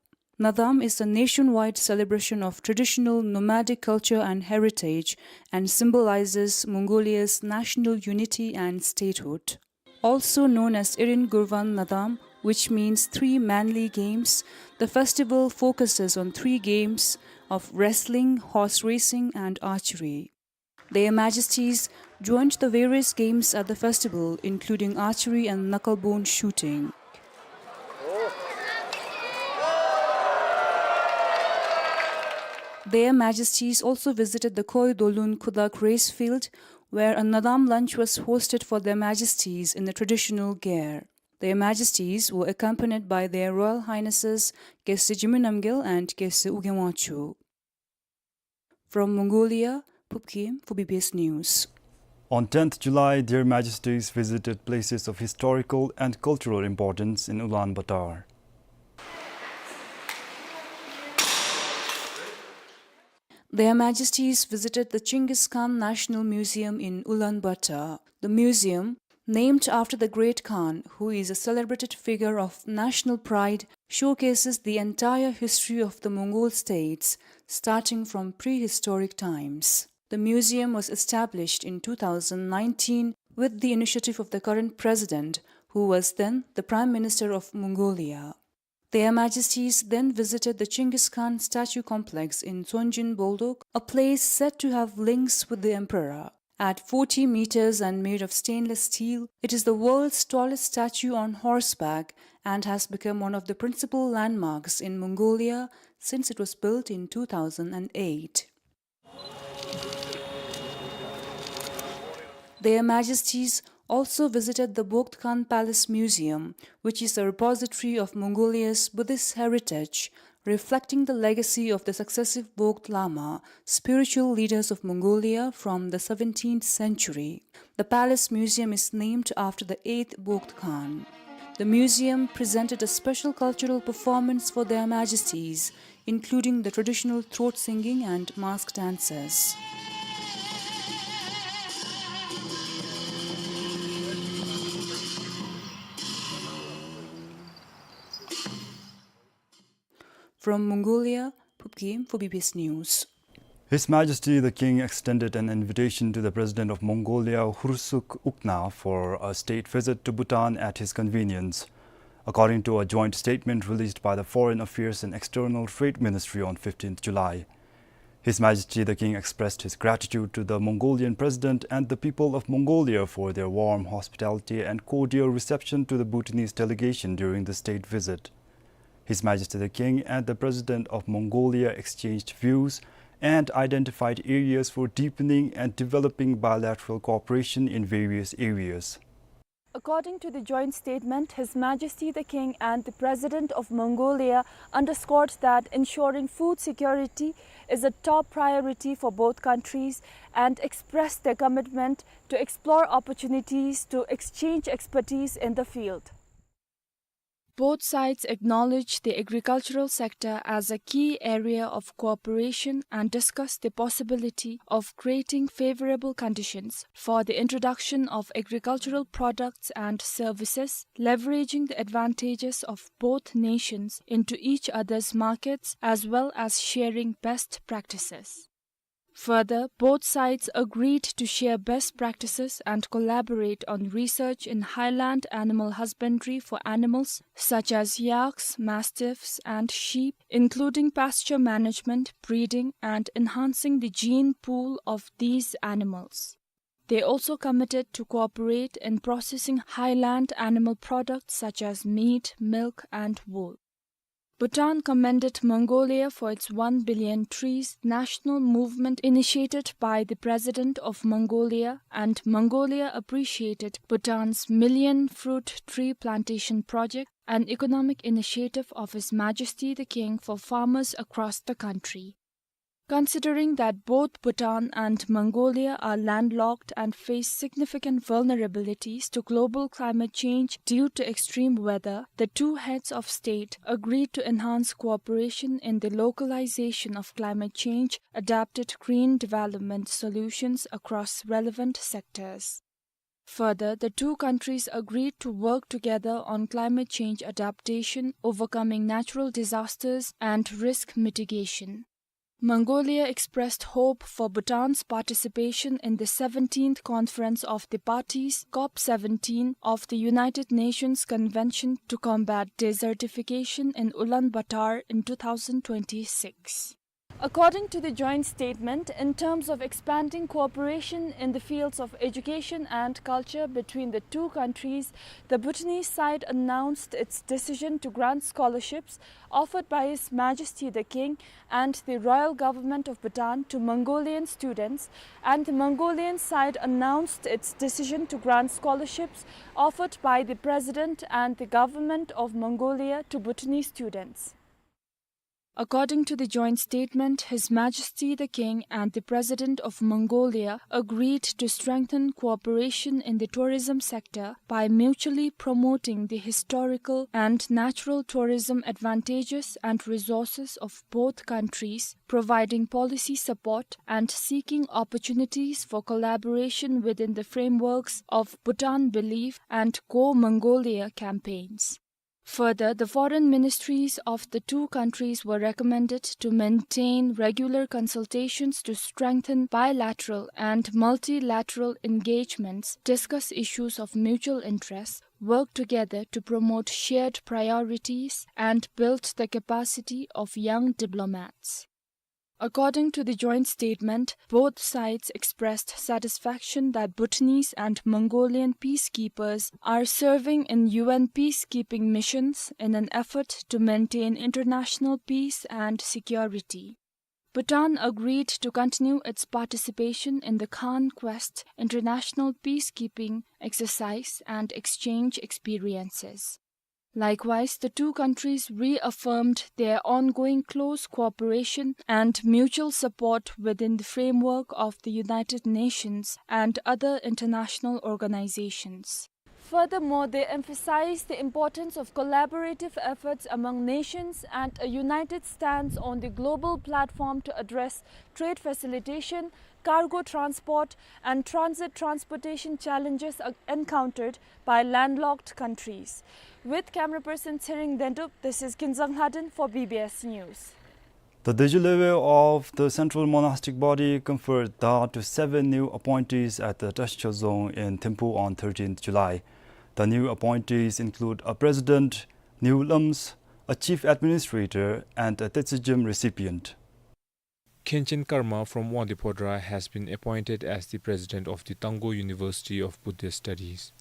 Nadam is a nationwide celebration of traditional nomadic culture and heritage and symbolizes Mongolia's national unity and statehood. Also known as Irin Gurvan Nadam, which means three manly games, the festival focuses on three games of wrestling, horse racing, and archery. Their Majesties joined the various games at the festival, including archery and knucklebone shooting. Their Majesties also visited the Khoi Dolun Khudak race field, where a Nadam lunch was hosted for Their Majesties in the traditional gear. Their Majesties were accompanied by Their Royal Highnesses Geshe Jigme Namgyel and Geshe Ugye Wangchuck. From Mongolia, Phub Khim for B B S News. On tenth July, Their Majesties visited places of historical and cultural importance in Ulaanbaatar. Their Majesties visited the Chinggis Khan National Museum in Ulaanbaatar. The museum, named after the great Khan, who is a celebrated figure of national pride, showcases the entire history of the Mongol states, starting from prehistoric times. The museum was established in two thousand nineteen with the initiative of the current president, who was then the Prime Minister of Mongolia. Their Majesties then visited the Chinggis Khan statue complex in Tsongjin Boldog, a place said to have links with the emperor. At forty meters and made of stainless steel, it is the world's tallest statue on horseback and has become one of the principal landmarks in Mongolia since it was built in two thousand eight. Their Majesties also visited the Bogd Khan Palace Museum, which is a repository of Mongolia's Buddhist heritage, reflecting the legacy of the successive Bogd Lama, spiritual leaders of Mongolia from the seventeenth century. The Palace Museum is named after the eighth Bogd Khan. The museum presented a special cultural performance for Their Majesties, including the traditional throat singing and mask dances. From Mongolia, Phub Khim for B B S News. His Majesty the King extended an invitation to the President of Mongolia, Khurelshuk Ukhnaa, for a state visit to Bhutan at his convenience, according to a joint statement released by the Foreign Affairs and External Trade Ministry on fifteenth July. His Majesty the King expressed his gratitude to the Mongolian President and the people of Mongolia for their warm hospitality and cordial reception to the Bhutanese delegation during the state visit. His Majesty the King and the President of Mongolia exchanged views and identified areas for deepening and developing bilateral cooperation in various areas. According to the joint statement, His Majesty the King and the President of Mongolia underscored that ensuring food security is a top priority for both countries and expressed their commitment to explore opportunities to exchange expertise in the field. Both sides acknowledged the agricultural sector as a key area of cooperation and discussed the possibility of creating favorable conditions for the introduction of agricultural products and services, leveraging the advantages of both nations into each other's markets, as well as sharing best practices. Further, both sides agreed to share best practices and collaborate on research in highland animal husbandry for animals such as yaks, mastiffs, and sheep, including pasture management, breeding, and enhancing the gene pool of these animals. They also committed to cooperate in processing highland animal products such as meat, milk, and wool. Bhutan commended Mongolia for its One Billion Trees national movement initiated by the President of Mongolia, and Mongolia appreciated Bhutan's Million Fruit Tree Plantation Project, an economic initiative of His Majesty the King for farmers across the country. Considering that both Bhutan and Mongolia are landlocked and face significant vulnerabilities to global climate change due to extreme weather, the two heads of state agreed to enhance cooperation in the localization of climate change adapted green development solutions across relevant sectors. Further, the two countries agreed to work together on climate change adaptation, overcoming natural disasters, and risk mitigation. Mongolia expressed hope for Bhutan's participation in the seventeenth Conference of the Parties, COP seventeen, of the United Nations Convention to Combat Desertification in Ulaanbaatar in two thousand twenty-six. According to the joint statement, in terms of expanding cooperation in the fields of education and culture between the two countries, the Bhutanese side announced its decision to grant scholarships offered by His Majesty the King and the Royal Government of Bhutan to Mongolian students, and the Mongolian side announced its decision to grant scholarships offered by the President and the Government of Mongolia to Bhutanese students. According to the joint statement, His Majesty the King and the President of Mongolia agreed to strengthen cooperation in the tourism sector by mutually promoting the historical and natural tourism advantages and resources of both countries, providing policy support and seeking opportunities for collaboration within the frameworks of Bhutan Believe and Go Mongolia campaigns. Further, the foreign ministries of the two countries were recommended to maintain regular consultations to strengthen bilateral and multilateral engagements, discuss issues of mutual interest, work together to promote shared priorities, and build the capacity of young diplomats. According to the joint statement, both sides expressed satisfaction that Bhutanese and Mongolian peacekeepers are serving in U N peacekeeping missions in an effort to maintain international peace and security. Bhutan agreed to continue its participation in the Khan Quest international peacekeeping exercise and exchange experiences. Likewise, the two countries reaffirmed their ongoing close cooperation and mutual support within the framework of the United Nations and other international organizations. Furthermore, they emphasized the importance of collaborative efforts among nations and a united stance on the global platform to address trade facilitation, cargo transport, and transit transportation challenges, uh, encountered by landlocked countries. With camera person Tshering Dendup, this is Kinzang Lhaden for B B S News. The de jure levée of the Central Monastic Body conferred Dha to seven new appointees at the Trashikho Dzong in Thimphu on thirteenth July. The new appointees include a president, new lams, a chief administrator, and a Tetsujim recipient. Khenchen Karma from Wangdue Phodrang has been appointed as the president of the Tangkhul University of Buddhist Studies.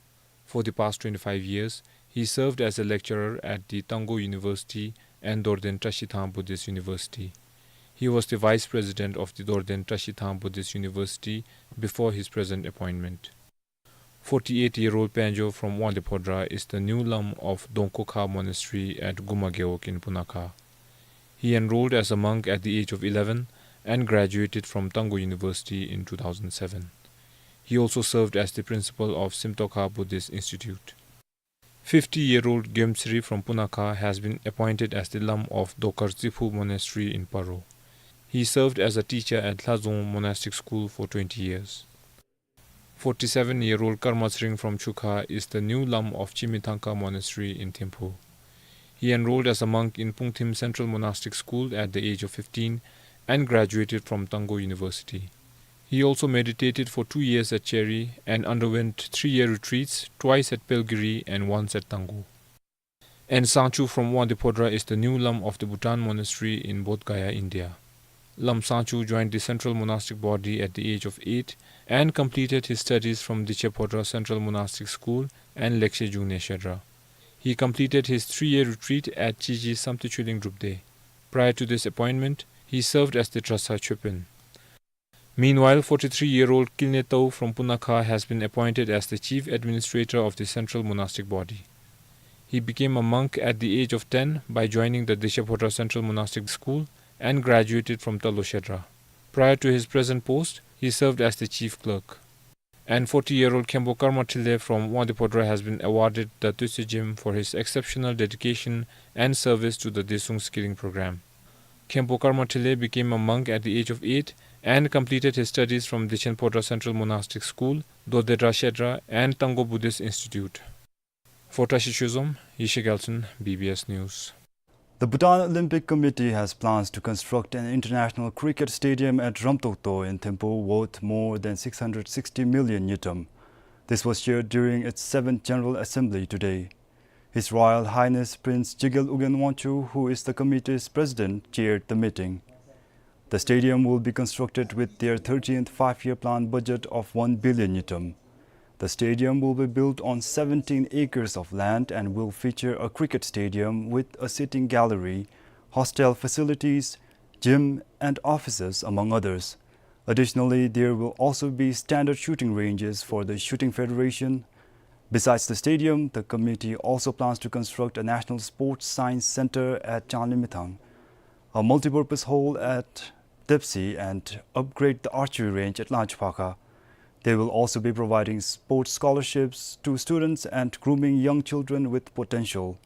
For the past twenty-five years, he served as a lecturer at the Tangkhul University and Dorden Trashithang Buddhist University. He was the vice president of the Dorden Trashithang Buddhist University before his present appointment. Forty-eight-year-old Panjo from Wangdue Phodrang is the new lam of Dongkokha Monastery at Guma Gewog in Punakha. He enrolled as a monk at the age of eleven and graduated from Tangkhul University in two thousand seven. He also served as the principal of Simtokha Buddhist Institute. Fifty-year-old Gyomtsri from Punakha has been appointed as the lam of Dokar Tsiphu Monastery in Paro. He served as a teacher at Lhadzong Monastic School for twenty years. Forty-seven-year-old Karma Tsering from Chukha is the new lam of Chimithangka Monastery in Thimphu. He enrolled as a monk in Pungthim Central Monastic School at the age of fifteen and graduated from Tangkhul University. He also meditated for two years at Cheri and underwent three-year retreats, twice at Pelgiri and once at Tangkhul. And Sangchu from Wangdue Phodrang is the new lam of the Bhutan Monastery in Bodh Gaya, India. Lam Sangchu joined the Central Monastic Body at the age of eight and completed his studies from Diche Phodrang Central Monastic School and Lekshe Jungne Shedra. He completed his three-year retreat at Chiji Samtechuleng Drupdey. Prior to this appointment, he served as the Trasa Choepen. Meanwhile, forty-three-year-old Kilne Tau from Punakha has been appointed as the chief administrator of the Central Monastic Body. He became a monk at the age of ten by joining the Diche Phodrang Central Monastic School and graduated from Talo Shedra. Prior to his present post, he served as the chief clerk. And forty-year-old Khenpo Karma Thrilley from Wangdue Phodrang has been awarded the Tuitse Gym for his exceptional dedication and service to the Dresung Skirring program. Khenpo Karma Thrilley became a monk at the age of eight and completed his studies from Dechen Phodrang Central Monastic School, Dode Dra Shedra, and Tangkhul Buddhist Institute. Phodrang Shichuzom, Yeshe Gyaltshen, B B S News. The Bhutan Olympic Committee has plans to construct an international cricket stadium at Ramtokto in Thimphu, worth more than six hundred sixty million ngultrum. This was shared during its seventh General Assembly today. His Royal Highness Prince Jigel Ugyen Wangchuck, who is the committee's president, chaired the meeting. The stadium will be constructed with their thirteenth five-year plan budget of one billion ngultrum. The stadium will be built on seventeen acres of land and will feature a cricket stadium with a sitting gallery, hostel facilities, gym, and offices, among others. Additionally, there will also be standard shooting ranges for the Shooting Federation. Besides the stadium, the committee also plans to construct a National Sports Science Center at Changlimithang, a multipurpose hall at Tepsi, and upgrade the archery range at Langchipakha. They will also be providing sports scholarships to students and grooming young children with potential.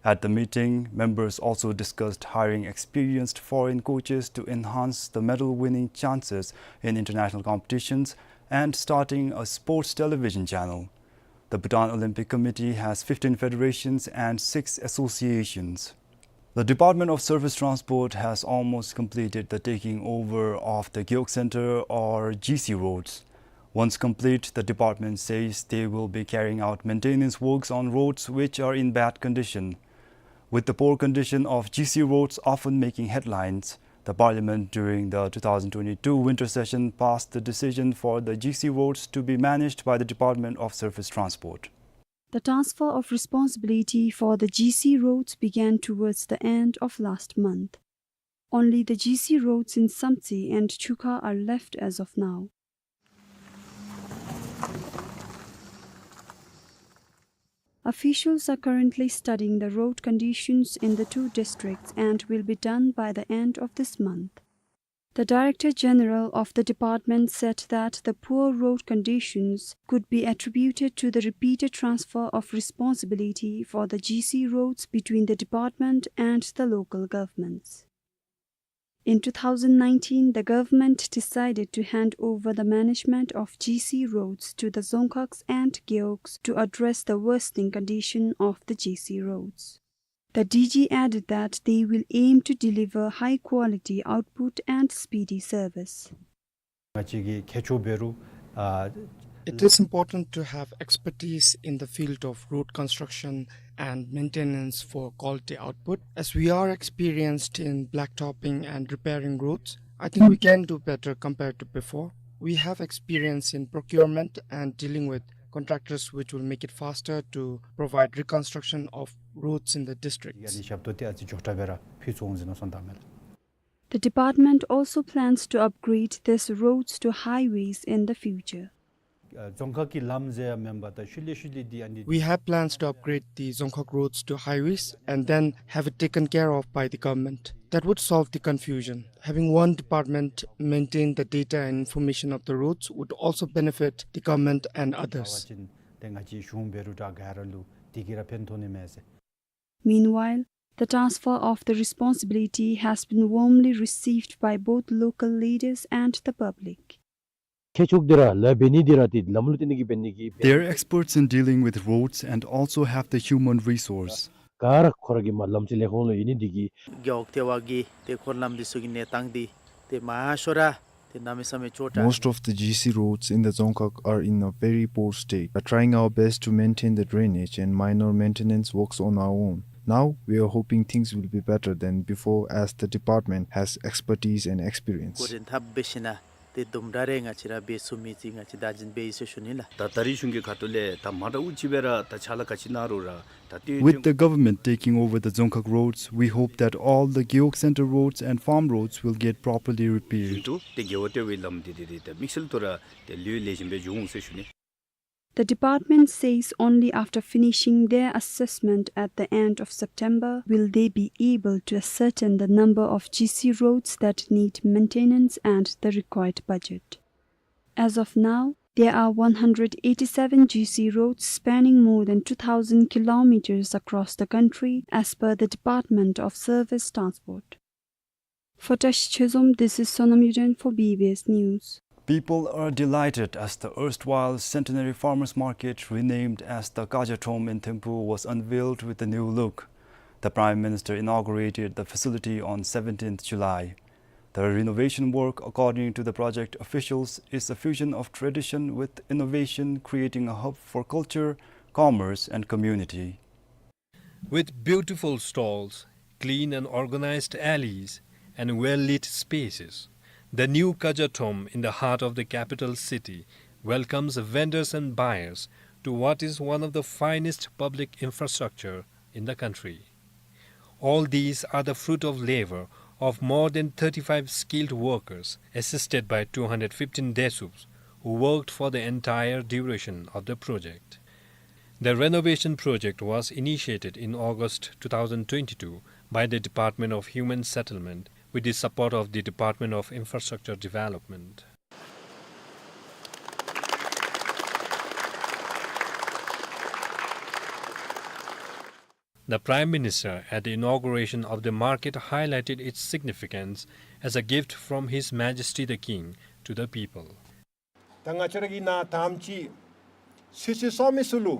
At the meeting, members also discussed hiring experienced foreign coaches to enhance the medal-winning chances in international competitions and starting a sports television channel. The Bhutan Olympic Committee has fifteen federations and six associations. The Department of Surface Transport has almost completed the taking over of the Gewog Center or G C roads. Once complete, the department says they will be carrying out maintenance works on roads which are in bad condition. With the poor condition of G C roads often making headlines, the Parliament during the two thousand twenty-two winter session passed the decision for the G C roads to be managed by the Department of Surface Transport. The transfer of responsibility for the G C roads began towards the end of last month. Only the G C roads in Samtse and Chukha are left as of now. Officials are currently studying the road conditions in the two districts and will be done by the end of this month. The Director General of the department said that the poor road conditions could be attributed to the repeated transfer of responsibility for the G C roads between the department and the local governments. In two thousand nineteen, the government decided to hand over the management of G C roads to the Dzongkhags and Gewogs to address the worsening condition of the G C roads. The D G added that they will aim to deliver high-quality output and speedy service. ང་བཅས་ཀྱི་ཁྱད་ཆོས་འབད་རུང་ཨ། It is important to have expertise in the field of road construction and maintenance for quality output. As we are experienced in blacktopping and repairing roads, I think we can do better compared to before. We have experience in procurement and dealing with contractors, which will make it faster to provide reconstruction of roads in the districts. ཡ་ནི་ཞབས་ཏོག་འདི་ཨ་ཙི་མགྱོགས་དྲགས་སྦེ་ར་ཕུལ་ཚུགས་འོང་ཟེར་མནོ་བསམ་བཏངམ་མས་ལགས། The department also plans to upgrade these roads to highways in the future. ཨ་རྫོང་ཁག་གི་ལམ་ཟེར་མེན་པར་ད་ཤུལ་ལས་ཤུལ་ལས་འདི་ཨ་ནི། We have plans to upgrade the Dzongkhag roads to highways and then have it taken care of by the government. That would solve the confusion. Having one department maintain the data and information of the roads would also benefit the government and others. ཏེ་ང་བཅས་གཞུང་འབད་རུང་དྲག་ག་ར་ལུ་དེ་གིས་ར་ཕན་ཐོགས་ནི་མས་ཟེར། Meanwhile, the transfer of the responsibility has been warmly received by both local leaders and the public. མཁས་མཆོག་འདི་ར་ལཱ་འབད་ནི་འདི་ར་ཏེ་ལམ་ལུ་བརྟེན་ནི་གི་འབད་ནི་གི། They are experts in dealing with roads and also have the human resource. ག་ར་ཁོ་ར་གིས་མར་ལམ་རྩེ་ལས་ཁུངས་ལུ་ཡོད་ནི་འདི་གིས། རྒེད་འོག་ལྟེ་བ་གི་ཏེ་འཁོར་ལམ་འདི་ཚུ་གི་གནས་སྟངས་འདི་ཏེ་མ་ཤོར་ར་ཏེ་གནམ་མེད་ས་མེད་སྐྱོ་དྲགས། Most of the G C roads in the Dzongkhag are in a very poor state. We are trying our best to maintain the drainage and minor maintenance works on our own. Now, we are hoping things will be better than before as the department has expertise and experience. ཁོ་རེ་འཐབ་འབད་ཞིན་ན་ཏེ་དུམ་གྲ་རེ་ང་བཅས་ར་འབད་ཚུགས་མི་ཅིག་ང་བཅས་བདག་འཛིན་འབད་ཡི་ཟེར་ཞུ་ནི་ལགས། ད་ད་རིས་གཞུང་གི་ཁ་ཐུག་ལས་ད་མ་འདྲཝ་ཅིག་སྦེ་ར་ད་ཕྱག་ལཱ་ག་ཅི་གནང་རུང་ར་ད་ཏེ། With the government taking over the Dzongkhag roads, we hope that all the Gewog Center roads and farm roads will get properly repaired. བཞིན་དུ་ཏེ་རྒེད་འོག་ལྟེ་བའི་ལམ་འདི་འདི་ར་ཏེ་དམིགས་བསལ་དུ་ར་ཏེ་ལེགས་ཤོམ་སྦེ་འགྱོ་འོང་ཟེར་ཞུ་ནི། The department says only after finishing their assessment at the end of September will they be able to ascertain the number of G C roads that need maintenance and the required budget. As of now, there are one hundred eighty-seven G C roads spanning more than two thousand kilometers across the country, as per the Department of Surface Transport. For Tashi Chozom, this is Sonam Yuden for B B S News. People are delighted as the erstwhile Centenary Farmers Market, renamed as the Kajathom in Thimphu, was unveiled with a new look. The Prime Minister inaugurated the facility on seventeenth July. The renovation work, according to the project officials, is a fusion of tradition with innovation, creating a hub for culture, commerce, and community. With beautiful stalls, clean and organized alleys, and well-lit spaces, the new Kajathom in the heart of the capital city welcomes vendors and buyers to what is one of the finest public infrastructure in the country. All these are the fruit of labor of more than thirty-five skilled workers, assisted by two hundred fifteen Desups, who worked for the entire duration of the project. The renovation project was initiated in August two thousand twenty-two by the Department of Human Settlement with the support of the Department of Infrastructure Development. The Prime Minister, at the inauguration of the market, highlighted its significance as a gift from His Majesty the King to the people. ད་ང་བཅས་ར་གི་ནཱ་དམ་ཅིག་ཚོད་བསྲེ་བསག་མི་ཚུ་ལུ་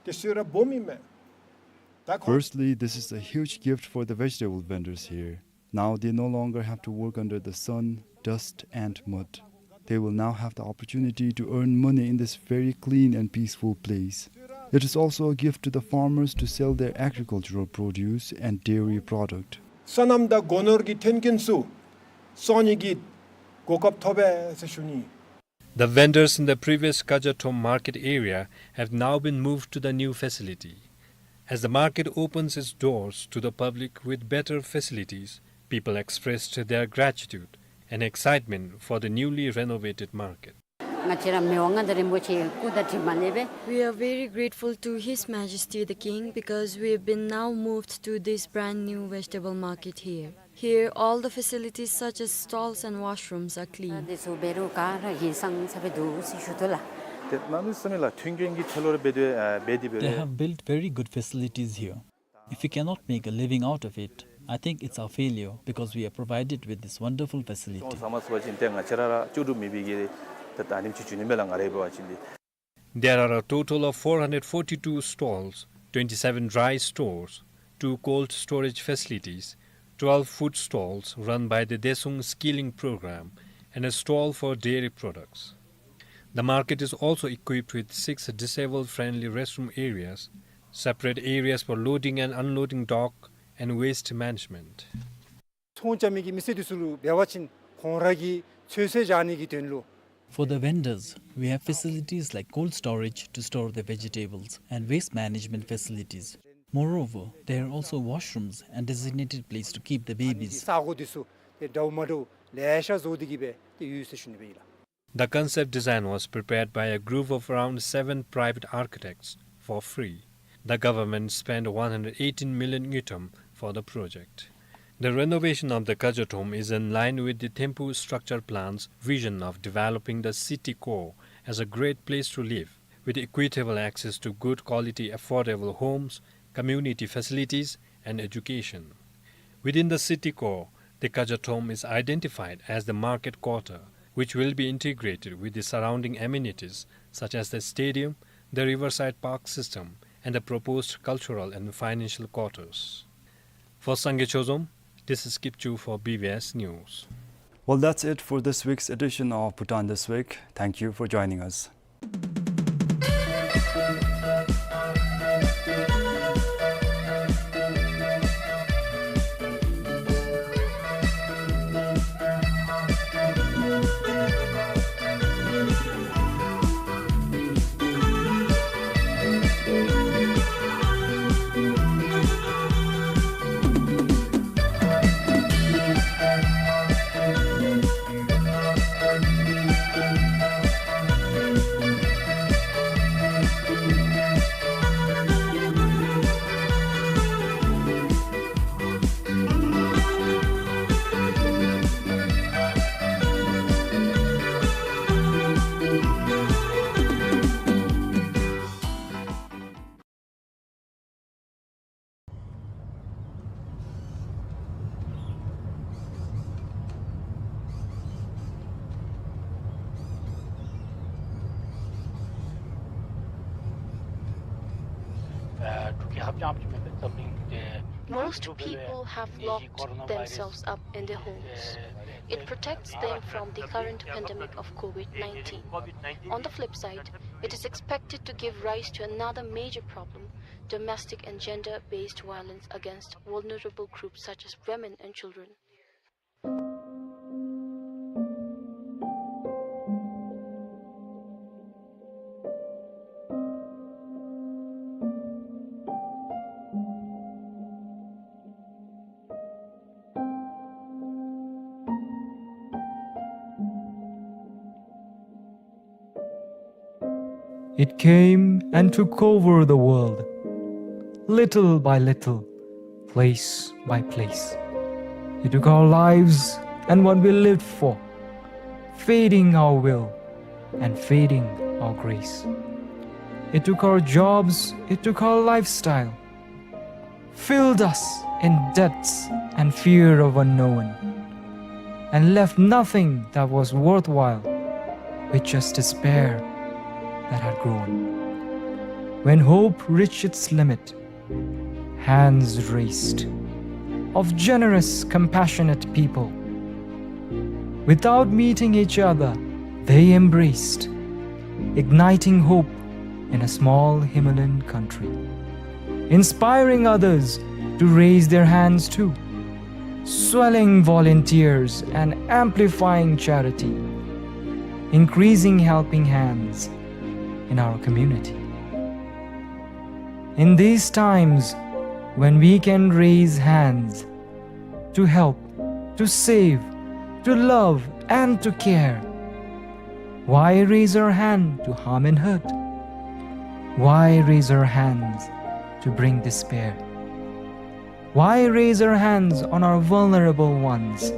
དེ་ཚོད་ར་སྦོམ་ཨིན་མས། ད་ཁོང་། Firstly, this is a huge gift for the vegetable vendors here. Now they no longer have to work under the sun, dust, and mud. They will now have the opportunity to earn money in this very clean and peaceful place. It is also a gift to the farmers to sell their agricultural produce and dairy product. སོ་ནམ་དང་སྒོ་ནོར་གྱི་མཐུན་རྐྱེན་ཚུ་བཙོང་ནི་གི་གོ་སྐབས་ཐོབ་པས་ཟེར་ཞུ་ནི། The vendors in the previous Kajathom market area have now been moved to the new facility. As the market opens its doors to the public with better facilities, people expressed their gratitude and excitement for the newly renovated market. ང་བཅས་ར་མི་དབང་མངའ་བདག་རིན་པོ་ཆེ་སྐུ་དང་གྲིབ་མ་ལས་པས། We are very grateful to His Majesty the King because we have been now moved to this brand new vegetable market here. Here, all the facilities such as stalls and washrooms are clean. དེ་ཚུ་འབད་རུང་ག་ར་ཧིང་སངས་ས་སྦེ་འདུག་ཟེར་ཞུ་དོ་ལགས། དེ་ནང་ནི་སེམས་ལ་མཐུན་རྐྱེན་གྱི་ཐད་ལུ་ར་འབད་དེ་ཨ་འབད་དེ་འབད་They རེ། Have built very good facilities here. If we cannot make a living out of it, I think it's our failure because we are provided with this wonderful facility. ཚང་མ་ཟེར་བ་ཅིན་ཏེ་ང་བཅས་ར་ར་ལྕོགས་གྲུབ་མེད་པའི་གི་ཏེ་ད་ནི་ཅིག་འགྱོ་ནི་མས་ལགས། ང་ར་འབད་བ་ཅིན་ཏེ། There are a total of four hundred forty-two stalls, twenty-seven dry stores, two cold storage facilities, twelve food stalls run by the Desung Skilling Program, and a stall for dairy products. The market is also equipped with six disabled-friendly restroom areas, separate areas for loading and unloading dock, and waste management. ཚོང་རྐྱབ་མི་གི་མི་སེར་འདི་ཚུ་ལུ་འབད་བ་ཅིན་ཁོང་ར་གི་ཚོད་བསྲེ་བཞག་ནི་གི་དོན་ལུ། For the vendors, we have facilities like cold storage to store the vegetables and waste management facilities. Moreover, there are also washrooms and designated place to keep the babies. ས་གོ་འདི་ཚུ་ཏེ་འདྲཝ་མ་འདྲཝ་ལེ་ཤ་བཟོ་སྟེ་གི་སྦེ་ཏེ་ཡོད་ཟེར་ཞུ་ནི་སྦེ་ཨིན་ལགས། The concept design was prepared by a group of around seven private architects for free. The government spent one hundred eighteen million ngultrum for the project. The renovation of the Kajathom is in line with the Thimphu Structure Plan's vision of developing the city core as a great place to live, with equitable access to good quality affordable homes, community facilities, and education. Within the city core, the Kajathom is identified as the market quarter, which will be integrated with the surrounding amenities such as the stadium, the riverside park system, and the proposed cultural and financial quarters. For Sangay Chozom, this is Kipchu for B B S News. Well, that's it for this week's edition of Bhutan This Week. Thank you for joining us. Most people have locked themselves up in their homes. It protects them from the current pandemic of COVID nineteen. On the flip side, it is expected to give rise to another major problem: domestic and gender-based violence against vulnerable groups such as women and children. It came and took over the world, little by little, place by place. It took our lives and what we lived for, fading our will and fading our grace. It took our jobs, it took our lifestyle, filled us in debts and fear of unknown, and left nothing that was worthwhile, with just despair that had grown. When hope reached its limit, hands raised of generous, compassionate people. Without meeting each other, they embraced, igniting hope in a small Himalayan country, inspiring others to raise their hands too, swelling volunteers and amplifying charity, increasing helping hands in our community. In these times when we can raise hands to help, to save, to love, and to care, why raise our hand to harm and hurt? Why raise our hands to bring despair? Why raise our hands on our vulnerable ones?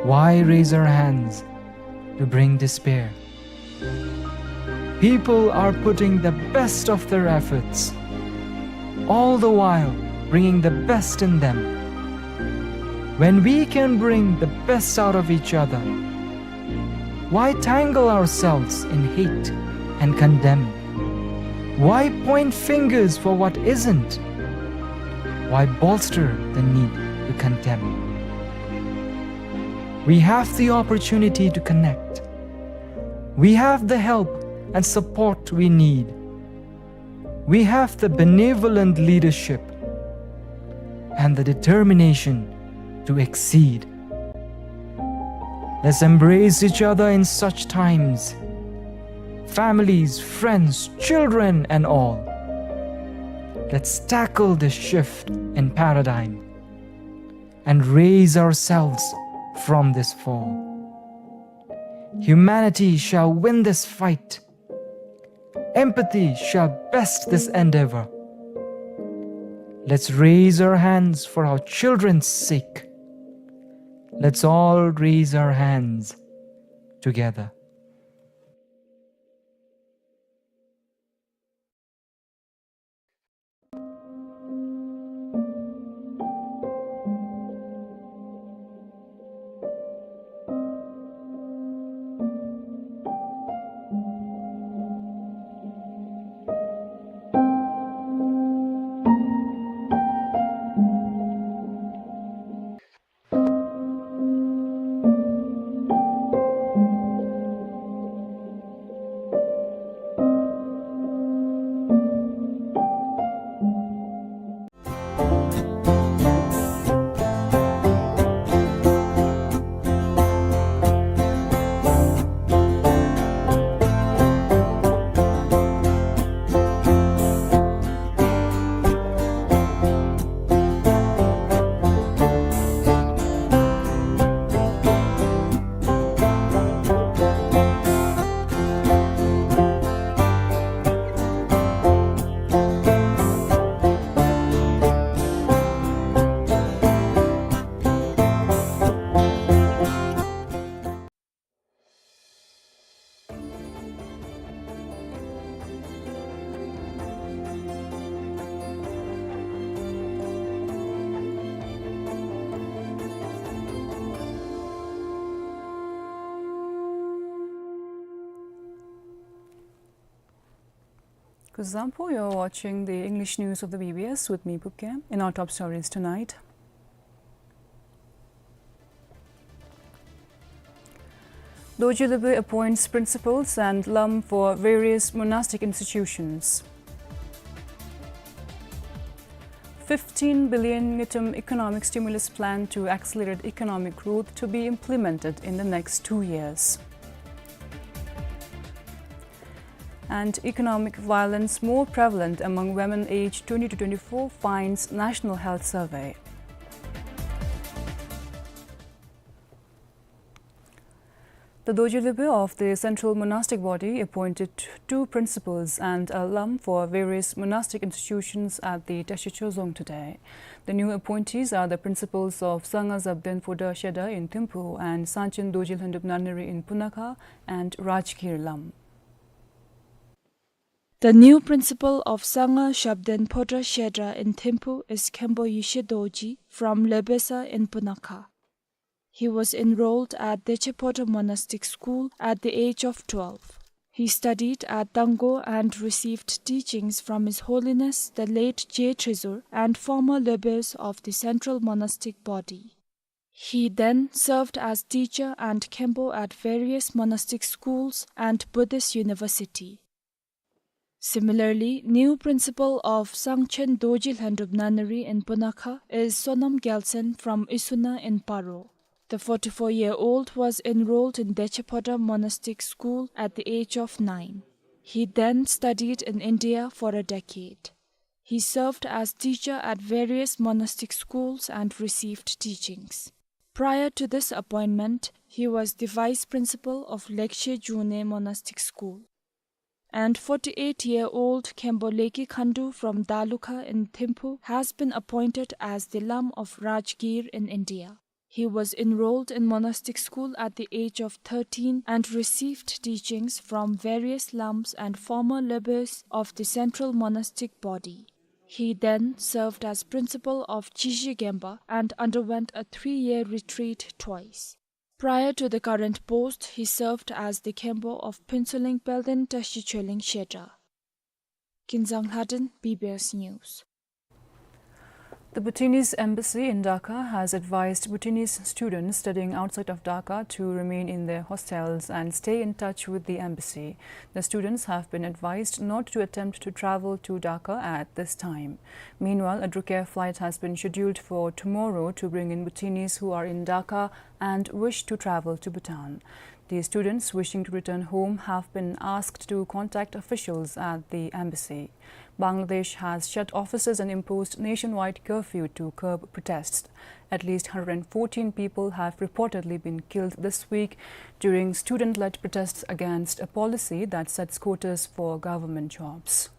Why raise our hands to bring despair? People are putting the best of their efforts, all the while bringing the best in them. When we can bring the best out of each other, why tangle ourselves in hate and condemn? Why point fingers for what isn't? Why bolster the need to condemn? We have the opportunity to connect. We have the help and support we need. We have the benevolent leadership and the determination to exceed. Let's embrace each other in such times, families, friends, children, and all. Let's tackle this shift in paradigm and raise ourselves from this fall. Humanity shall win this fight. Empathy shall best this endeavor. Let's raise our hands for our children's sake. Let's all raise our hands together. Kuzuzangpo, you're watching the English news of the B B S with me, Pupke. In our top stories tonight, Dorji Lhembe appoints principals and lam for various monastic institutions. Fifteen billion ngultrum economic stimulus plan to accelerate economic growth to be implemented in the next two years. And economic violence more prevalent among women aged twenty to twenty-four, finds National Health Survey. The Dorji Lhembe of the Central Monastic Body appointed two principals and a lam for various monastic institutions at the Teshi Chorzong today. The new appointees are the principals of Sangha Zabden Phodrang Shedra in Thimphu and Sangchen Dorji Lhendup Nunnery in Punakha and Rajgir Lam. The new principal of Sangha Zabden Phodrang Shedra in Thimphu is Khenpo Yeshe Dorji from Lhembesa in Punakha. He was enrolled at Deche Phodrang Monastic School at the age of twelve. He studied at Dango and received teachings from His Holiness the late Je Tresor and former Lhembes of the Central Monastic Body. He then served as teacher and Khenpo at various monastic schools and Buddhist university. Similarly, new principal of Sangchen Dorji Lhendup Nunnery in Punakha is Sonam Gyalsen from Isuna in Paro. The forty-four-year-old was enrolled in Deche Phodrang Monastic School at the age of nine. He then studied in India for a decade. He served as teacher at various monastic schools and received teachings. Prior to this appointment, he was the vice principal of Lekshe June Monastic School. And forty-eight-year-old Khenpo Leki Khandu from Dalukha in Thimphu has been appointed as the Lam of Rajgir in India. He was enrolled in monastic school at the age of thirteen and received teachings from various Lams and former Lhembes of the Central Monastic Body. He then served as principal of Chizhi Gempa and underwent a three-year retreat twice. Prior to the current post, he served as the Khenpo of Phuentsholing Pelden Tashi Choling Shedra. Kinzang Lhaden, B B S News. The Bhutanese embassy in Dhaka has advised Bhutanese students studying outside of Dhaka to remain in their hostels and stay in touch with the embassy. The students have been advised not to attempt to travel to Dhaka at this time. Meanwhile, a Drukair flight has been scheduled for tomorrow to bring in Bhutanese who are in Dhaka and wish to travel to Bhutan. The students wishing to return home have been asked to contact officials at the embassy. Bangladesh has shut offices and imposed nationwide curfew to curb protests. At least hundred and fourteen people have reportedly been killed this week during student-led protests against a policy that sets quotas for government jobs.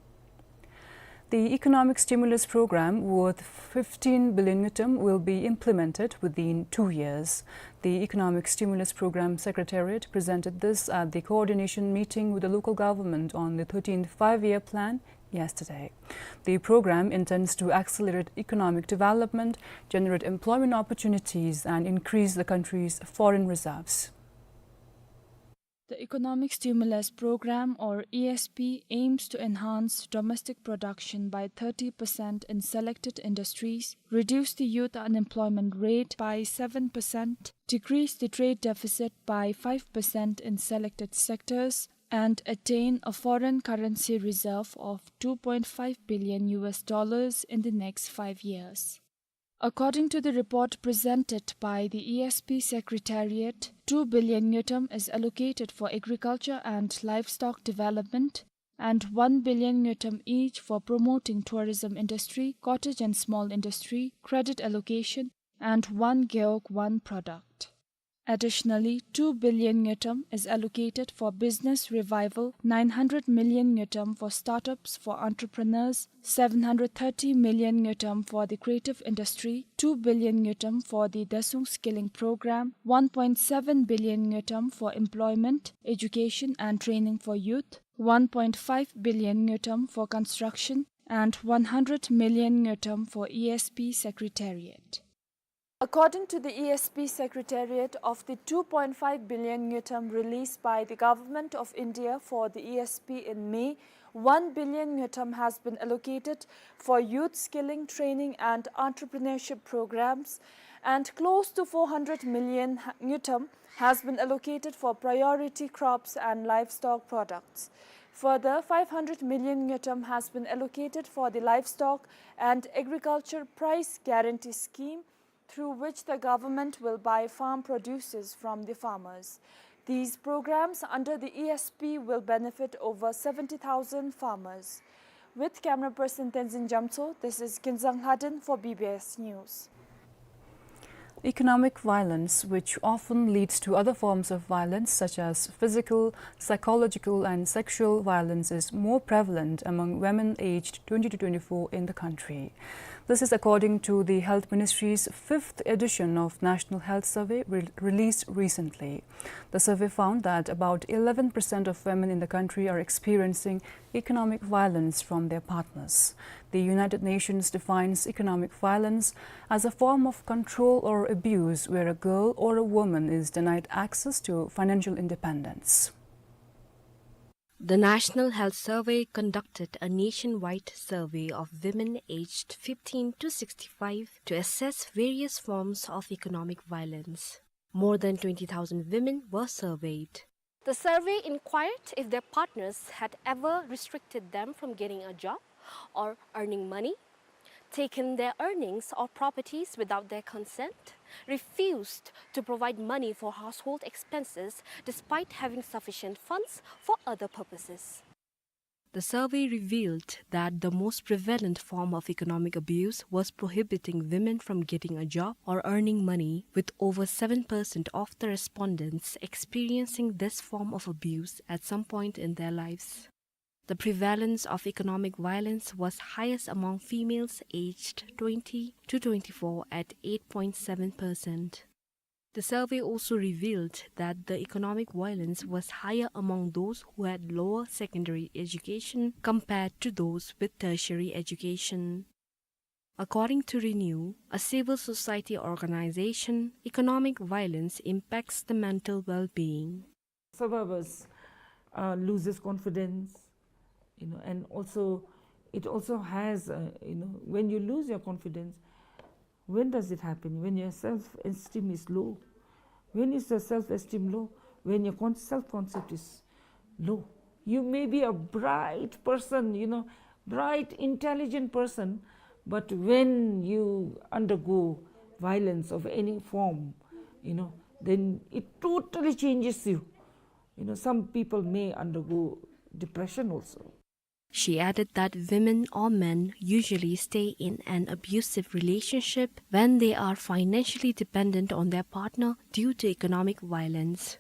The economic stimulus program worth fifteen billion ngultrum will be implemented within two years. The Economic Stimulus Program Secretariat presented this at the coordination meeting with the local government on the thirteenth Five-Year Plan yesterday. The program intends to accelerate economic development, generate employment opportunities, and increase the country's foreign reserves. The Economic Stimulus Program, or E S P, aims to enhance domestic production by thirty percent in selected industries, reduce the youth unemployment rate by seven percent, decrease the trade deficit by five percent in selected sectors, and attain a foreign currency reserve of two point five billion U S dollars in the next five years. According to the report presented by the E S P Secretariat, two billion ngultrum is allocated for agriculture and livestock development, and one billion ngultrum each for promoting tourism industry, cottage and small industry, credit allocation, and One Gewog One product. Additionally, two billion ngultrum is allocated for business revival, nine hundred million ngultrum for startups for entrepreneurs, seven hundred thirty million ngultrum for the creative industry, two billion ngultrum for the Darsung Skilling Program, one point seven billion ngultrum for employment, education and training for youth, one point five billion ngultrum for construction, and one hundred million ngultrum for E S P Secretariat. According to the E S P Secretariat, of the two point five billion ngultrum released by the Government of India for the E S P in May, one billion ngultrum has been allocated for youth skilling, training and entrepreneurship programs, and close to four hundred million ha-, ngultrum has been allocated for priority crops and livestock products. Further, five hundred million ngultrum has been allocated for the Livestock and Agriculture Price Guarantee Scheme, through which the government will buy farm produces from the farmers. These programs under the E S P will benefit over seventy thousand farmers. With camera person Tenzin Jamtso, this is Kinzang Lhaden for B B S News. Economic violence, which often leads to other forms of violence such as physical, psychological and sexual violence, is more prevalent among women aged twenty to twenty-four in the country. This is according to the Health Ministry's fifth edition of National Health Survey, re-, released recently. The survey found that about eleven percent of women in the country are experiencing economic violence from their partners. The United Nations defines economic violence as a form of control or abuse where a girl or a woman is denied access to financial independence. The National Health Survey conducted a nationwide survey of women aged fifteen to sixty-five to assess various forms of economic violence. More than twenty thousand women were surveyed. The survey inquired if their partners had ever restricted them from getting a job or earning money, taken their earnings or properties without their consent, refused to provide money for household expenses despite having sufficient funds for other purposes. The survey revealed that the most prevalent form of economic abuse was prohibiting women from getting a job or earning money, with over seven percent of the respondents experiencing this form of abuse at some point in their lives. The prevalence of economic violence was highest among females aged twenty to twenty-four at eight point seven percent. The survey also revealed that the economic violence was higher among those who had lower secondary education compared to those with tertiary education. According to Renew, a civil society organization, economic violence impacts the mental well-being. Survivors, uh, loses confidence, you know, and also, it also has, uh, you know, when you lose your confidence, when does it happen? When your self-esteem is low. When is your self-esteem low? When your con-, self-concept is low. You may be a bright person, you know, bright, intelligent person, but when you undergo violence of any form, you know, then it totally changes you. You know, some people may undergo depression also. She added that women or men usually stay in an abusive relationship when they are financially dependent on their partner due to economic violence.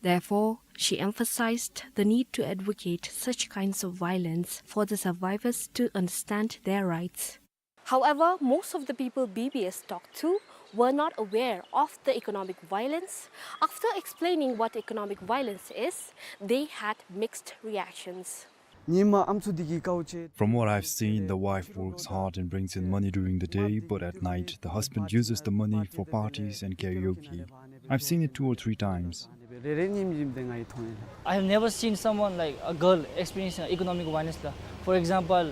Therefore, she emphasized the need to advocate such kinds of violence for the survivors to understand their rights. However, most of the people B B S talked to were not aware of the economic violence. After explaining what economic violence is, they had mixed reactions. From what I've seen, the wife works hard and brings in money during the day, but at night, the husband uses the money for parties and karaoke. I've seen it two or three times. I have never seen someone, like a girl, experiencing economic violence la. For example,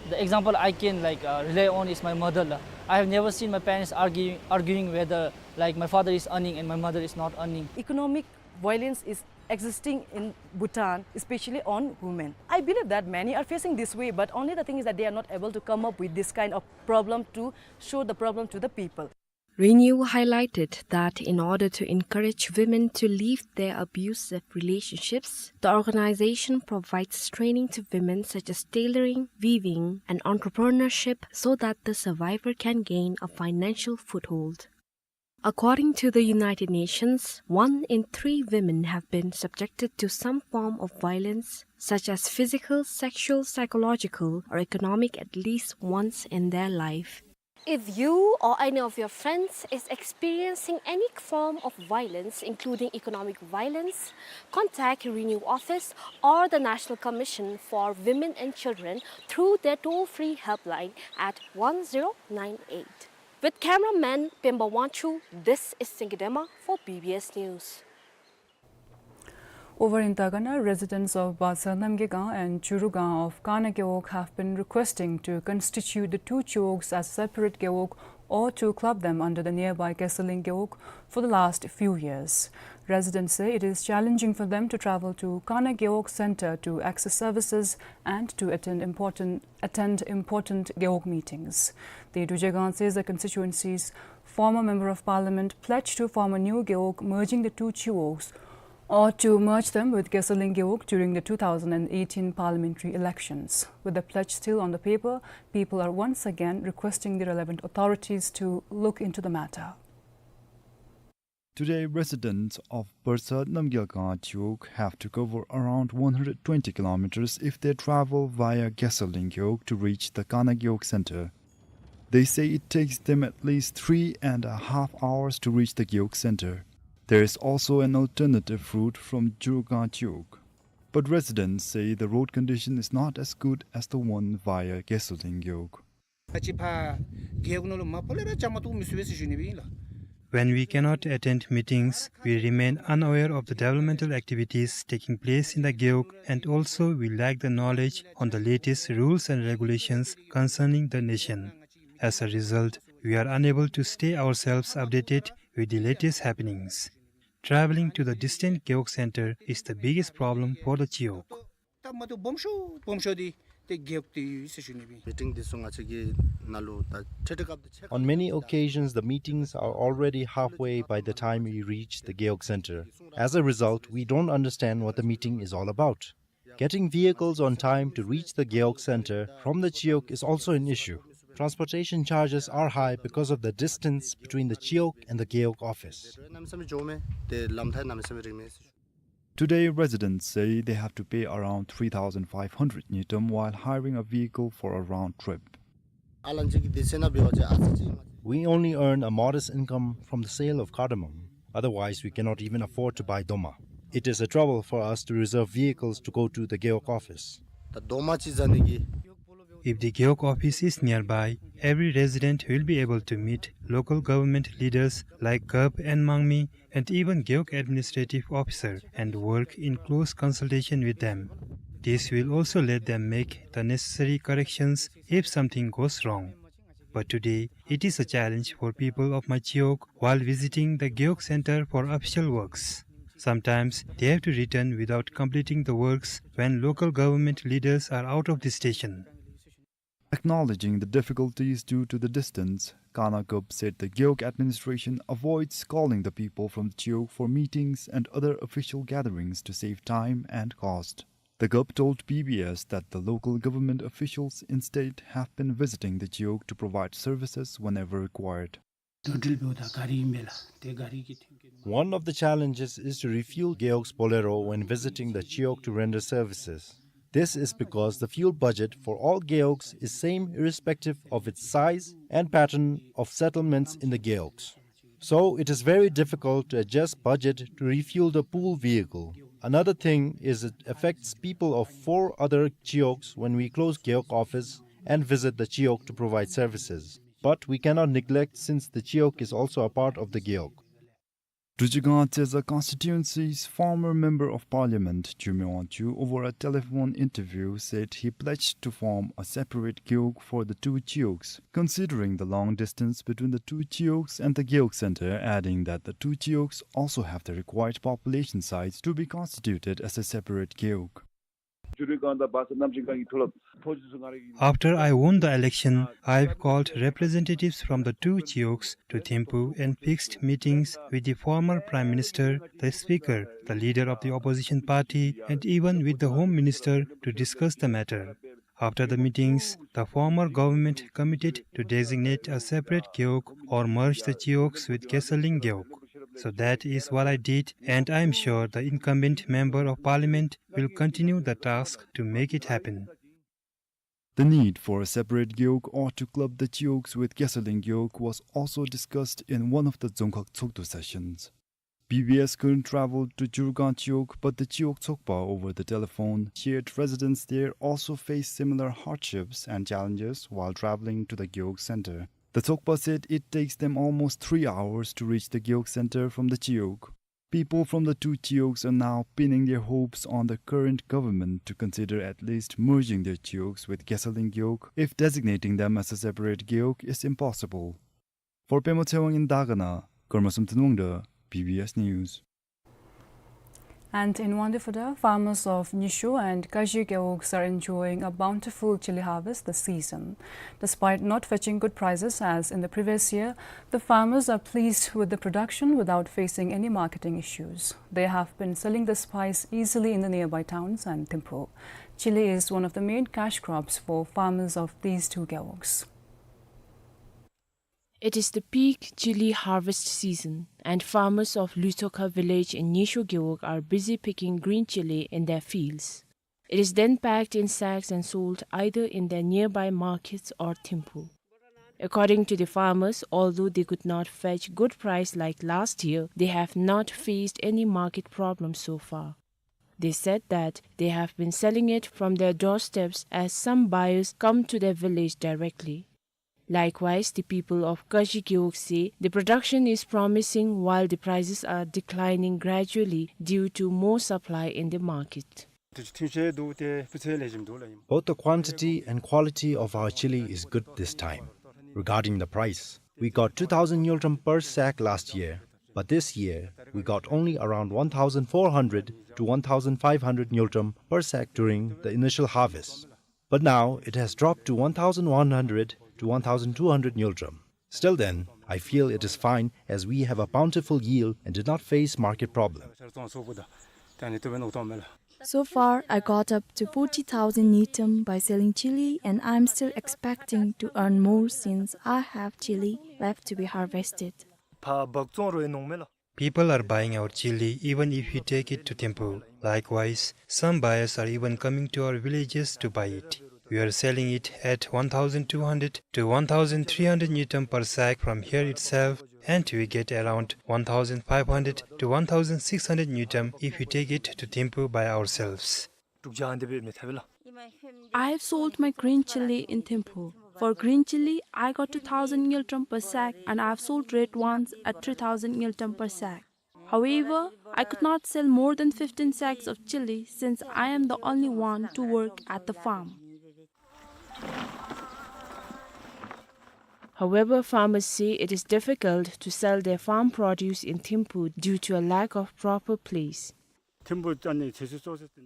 the example I can, like, uh, rely on is my mother la. I have never seen my parents arguing, arguing whether, like, my father is earning and my mother is not earning. Economic violence is existing in Bhutan, especially on women. I believe that many are facing this way, but only the thing is that they are not able to come up with this kind of problem to show the problem to the people. Renew highlighted that in order to encourage women to leave their abusive relationships, the organization provides training to women such as tailoring, weaving, and entrepreneurship so that the survivor can gain a financial foothold. According to the United Nations, one in three women have been subjected to some form of violence, such as physical, sexual, psychological, or economic, at least once in their life. If you or any of your friends is experiencing any form of violence, including economic violence, contact Renew Office or the National Commission for Women and Children through their toll-free helpline at one zero nine eight. With cameraman Pemba Wangchuk, this is Singye Dema for B B S News. Over in Tagana, residents of Basa Namgyalkang and Churukang of Kana Gewog have been requesting to constitute the two Chiwogs as separate Gewog or to club them under the nearby Kesaling Gewog for the last few years. Residents say it is challenging for them to travel to Kana Gewog Center to access services and to attend important, attend important Gewog meetings. The Dujagang Sesa constituency's former Member of Parliament pledged to form a new Gewog merging the two Chiwogs or to merge them with Kesaling Gewog during the two thousand eighteen parliamentary elections. With the pledge still on the paper, people are once again requesting the relevant authorities to look into the matter. Today, residents of Barsa Namgyalkang Chiwog have to cover around one hundred twenty kilometers if they travel via Kesaling Gewog to reach the Kana Gewog Center. They say it takes them at least three and a half hours to reach the Gewog Center. There is also an alternative route from Churukang Chiwog. But residents say the road condition is not as good as the one via Kesaling Gewog. ཨ་ཅི་ཕ་རྒེད་འོག་ནང་ལུ་མ་པོ་ལས་ར་ཅང་མ་ཐུག་མི་ཚུགས་པས་ཟེར་ཞུ་ནི་སྦེ་ཨིན་ལགས། When we cannot attend meetings, we remain unaware of the developmental activities taking place in the Gewog, and also we lack the knowledge on the latest rules and regulations concerning the nation. As a result, we are unable to stay ourselves updated with the latest happenings. Traveling to the distant Gewog center is the biggest problem for the Chiwog. ད་མ་ཐུག་སྦོམ་ཤོས་སྦོམ་ཤོས་འདི་ཏེ་རྒེད་འོག་འདི་ཨིན་ཟེར་ཞུ་ནི་སྦེ། མི་ཊིང་འདི་ཚུ་ང་བཅས་ཀྱི་ནང་ལུ་ད་འཕྲལ་འཕྲལ་སྐབས་འདི་ཆེ། On many occasions, the meetings are already halfway by the time we reach the Gewog Center. As a result, we don't understand what the meeting is all about. Getting vehicles on time to reach the Gewog Center from the Chiwog is also an issue. Transportation charges are high because of the distance between the Chiwog and the Gewog office. Today, residents say they have to pay around three thousand five hundred ngultrum while hiring a vehicle for a round trip. We only earn a modest income from the sale of cardamom. Otherwise, we cannot even afford to buy doma. It is a trouble for us to reserve vehicles to go to the Gewog office. If the Gewog office is nearby, every resident will be able to meet local government leaders like Gab and Mangmi and even Gewog administrative officer and work in close consultation with them. This will also let them make the necessary corrections if something goes wrong. But today, it is a challenge for people of my Chiwog while visiting the Gewog Center for official works. Sometimes they have to return without completing the works when local government leaders are out of the station. Acknowledging the difficulties due to the distance, Kana Gab said the Gewog administration avoids calling the people from the Chiwog for meetings and other official gatherings to save time and cost. The Gab told B B S that the local government officials instead have been visiting the Chiwog to provide services whenever required. དོན་འགྲུལ་འབདཝ་ད་ག་རི་མེད་ལགས། ཏེ་ག་རི་གི་མཐུན་རྐྱེན་མ། One of the challenges is to refuel Gewog's Bolero when visiting the Chiwog to render services. This is because the fuel budget for all Gewogs is same irrespective of its size and pattern of settlements in the Gewogs. So it is very difficult to adjust budget to refuel the pool vehicle. Another thing is it affects people of four other Chiwogs when we close Gewog office and visit the Chiwog to provide services. But we cannot neglect since the Chiwog is also a part of the Gewog. Dujigang Tseza constituency's former member of parliament, Ju Myung Wangchuk, over a telephone interview said he pledged to form a separate Gewog for the two Chiwogs, considering the long distance between the two Chiwogs and the Gewog center, adding that the two Chiwogs also have the required population size to be constituted as a separate Gewog. After I won the election, I've called representatives from the two Chiwogs to Thimphu and fixed meetings with the former Prime Minister, the Speaker, the leader of the opposition party, and even with the Home Minister to discuss the matter. After the meetings, the former government committed to designate a separate Gewog or merge the Chiwogs with Kesaling Gewog. So that is what I did, and I am sure the incumbent member of parliament will continue the task to make it happen. The need for a separate Gewog or to club the Chiwogs with Kesaling Gewog was also discussed in one of the Dzongkhag Tshogdu sessions. B B S couldn't travel to Churukang Chiwog, but the Chiwog Tshogpa over the telephone shared residents there also face similar hardships and challenges while traveling to the Gewog center. The Tsokpa said it takes them almost three hours to reach the Gewog center from the Chiwog. People from the two Chiwogs are now pinning their hopes on the current government to consider at least merging their Chiwogs with Gasaling Gewog if designating them as a separate Gewog is impossible. For Pema Tshewang in Daga na, Karmasum Thanwangda, B B S News. And in Wangdue Phodrang, farmers of Nyisho and Kashi Gewogs are enjoying a bountiful chili harvest this season. Despite not fetching good prices as in the previous year, the farmers are pleased with the production without facing any marketing issues. They have been selling the spice easily in the nearby towns and Thimphu. Chili is one of the main cash crops for farmers of these two gewogs. It is the peak chili harvest season, and farmers of Luitokha village in Nyisho Gewog are busy picking green chili in their fields. It is then packed in sacks and sold either in their nearby markets or Thimphu. According to the farmers, although they could not fetch good price like last year, they have not faced any market problem so far. They said that they have been selling it from their doorsteps as some buyers come to their village directly. Likewise, the people of Kashi Gewog say the production is promising while the prices are declining gradually due to more supply in the market. Both the quantity and quality of our chili is good this time. Regarding the price, we got two thousand ngultrum per sack last year, but this year we got only around one thousand four hundred to one thousand five hundred ngultrum per sack during the initial harvest. But now it has dropped to one thousand one hundred to one thousand two hundred ngultrum. Still then, I feel it is fine as we have a bountiful yield and did not face market problem. So far, I got up to forty thousand ngultrum by selling chili, and I'm still expecting to earn more since I have chili left to be harvested. People are buying our chili even if we take it to Thimphu. Likewise, some buyers are even coming to our villages to buy it. We are selling it at one thousand two hundred to one thousand three hundred ngultrum per sack from here itself, and we get around one thousand five hundred to one thousand six hundred ngultrum if we take it to Thimphu by ourselves. I have sold my green chili in Thimphu. For green chili, I got two thousand ngultrum per sack, and I have sold red ones at three thousand ngultrum per sack. However, I could not sell more than fifteen sacks of chili since I am the only one to work at the farm. However, farmers say it is difficult to sell their farm produce in Thimphu due to a lack of proper place.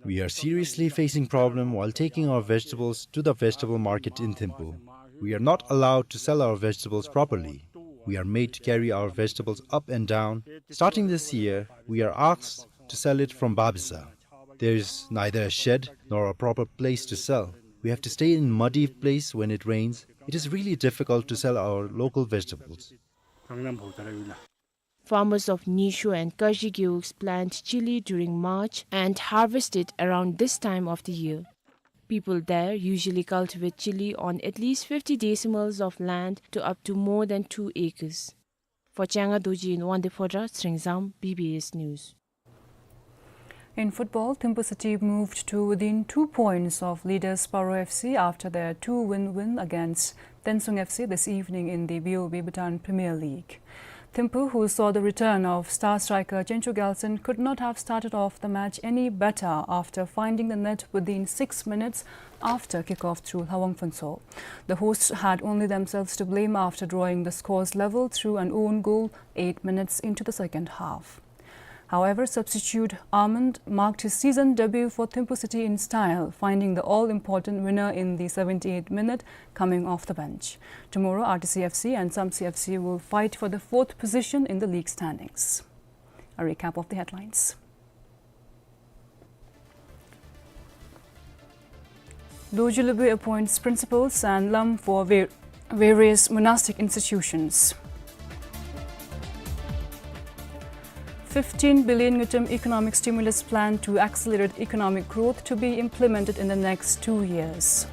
We are seriously facing problem while taking our vegetables to the vegetable market in Thimphu. We are not allowed to sell our vegetables properly. We are made to carry our vegetables up and down. Starting this year, we are asked to sell it from Babisa. There is neither a shed nor a proper place to sell. We have to stay in muddy place when it rains. It is really difficult to sell our local vegetables. Farmers of Nyisho and Kashi Gewog plant chili during March and harvest it around this time of the year. People there usually cultivate chili on at least fifty decimals of land to up to more than two acres. For Changa Dorji in Wangdue Phodrang, Tsringzam, B B S News. In football, Thimphu City moved to within two points of leader Sparrow F C after their two-one win against Tensung F C this evening in the B O B Bhutan Premier League. Thimphu, who saw the return of star striker Chencho Gyaltsen, could not have started off the match any better after finding the net within six minutes after kick-off through Lhawang Phuntsho. The hosts had only themselves to blame after drawing the scores level through an own goal eight minutes into the second half. However, substitute Armand marked his season debut for Thimphu City in style, finding the all-important winner in the seventy-eighth minute coming off the bench. Tomorrow, R T C F C and Samtse F C will fight for the fourth position in the league standings. A recap of the headlines. Dorji Lubui appoints principals and lam for va-, various monastic institutions. Fifteen billion ngultrum economic stimulus plan to accelerate economic growth to be implemented in the next two years.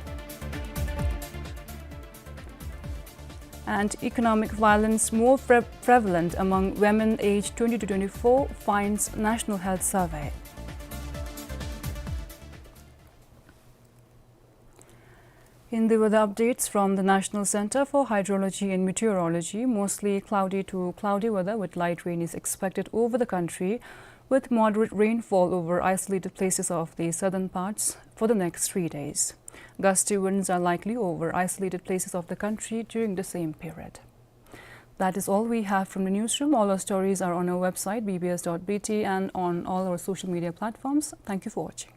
And economic violence more pre-, prevalent among women aged twenty to twenty-four, finds National Health Survey. In the weather updates from the National Center for Hydrology and Meteorology, mostly cloudy to cloudy weather with light rain is expected over the country, with moderate rainfall over isolated places of the southern parts for the next three days. Gusty winds are likely over isolated places of the country during the same period. That is all we have from the newsroom. All our stories are on our website, B B S dot B T, and on all our social media platforms. Thank you for watching.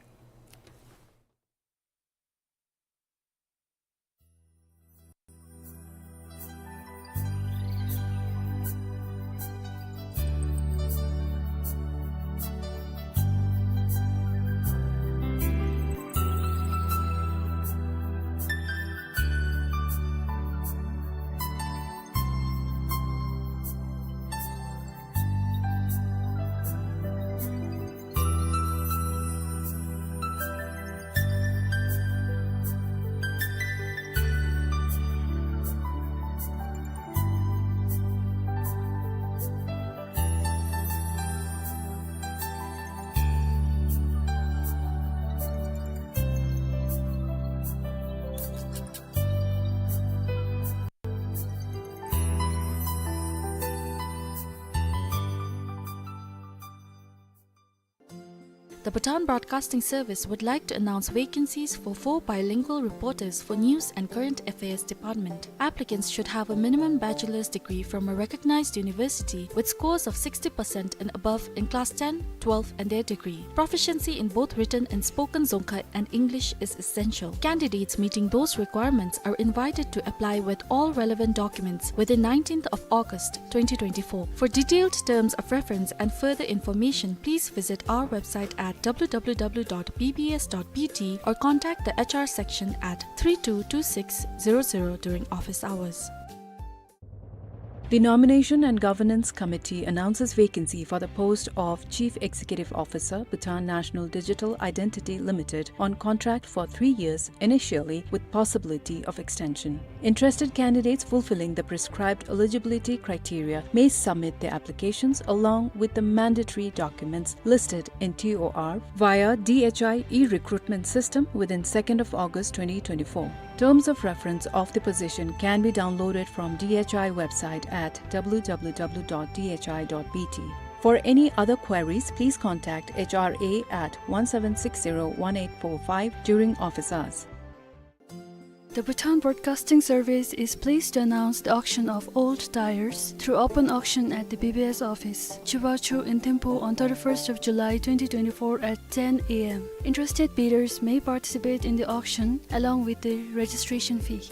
The Bhutan Broadcasting Service would like to announce vacancies for four bilingual reporters for News and Current Affairs Department. Applicants should have a minimum bachelor's degree from a recognized university with scores of sixty percent and above in class ten, twelve, and their degree. Proficiency in both written and spoken Dzongkha and English is essential. Candidates meeting those requirements are invited to apply with all relevant documents within nineteenth of August twenty twenty-four. For detailed terms of reference and further information, please visit our website at W W W dot B B S dot B T or contact the H R section at three two two six zero zero during office hours. The Nomination and Governance Committee announces vacancy for the post of Chief Executive Officer, Bhutan National Digital Identity Limited, on contract for three years initially with possibility of extension. Interested candidates fulfilling the prescribed eligibility criteria may submit their applications along with the mandatory documents listed in T O R via D H I e-recruitment system within second of August twenty twenty-four. Terms of reference of the position can be downloaded from D H I website at W W W dot D H I dot B T. For any other queries, please contact H R A at one seven six zero one eight four five during office hours. The Bhutan Broadcasting Service is pleased to announce the auction of old tires through open auction at the B B S office, Chubachu in Thimphu on thirty-first of July twenty twenty-four at ten A M. Interested bidders may participate in the auction along with the registration fee.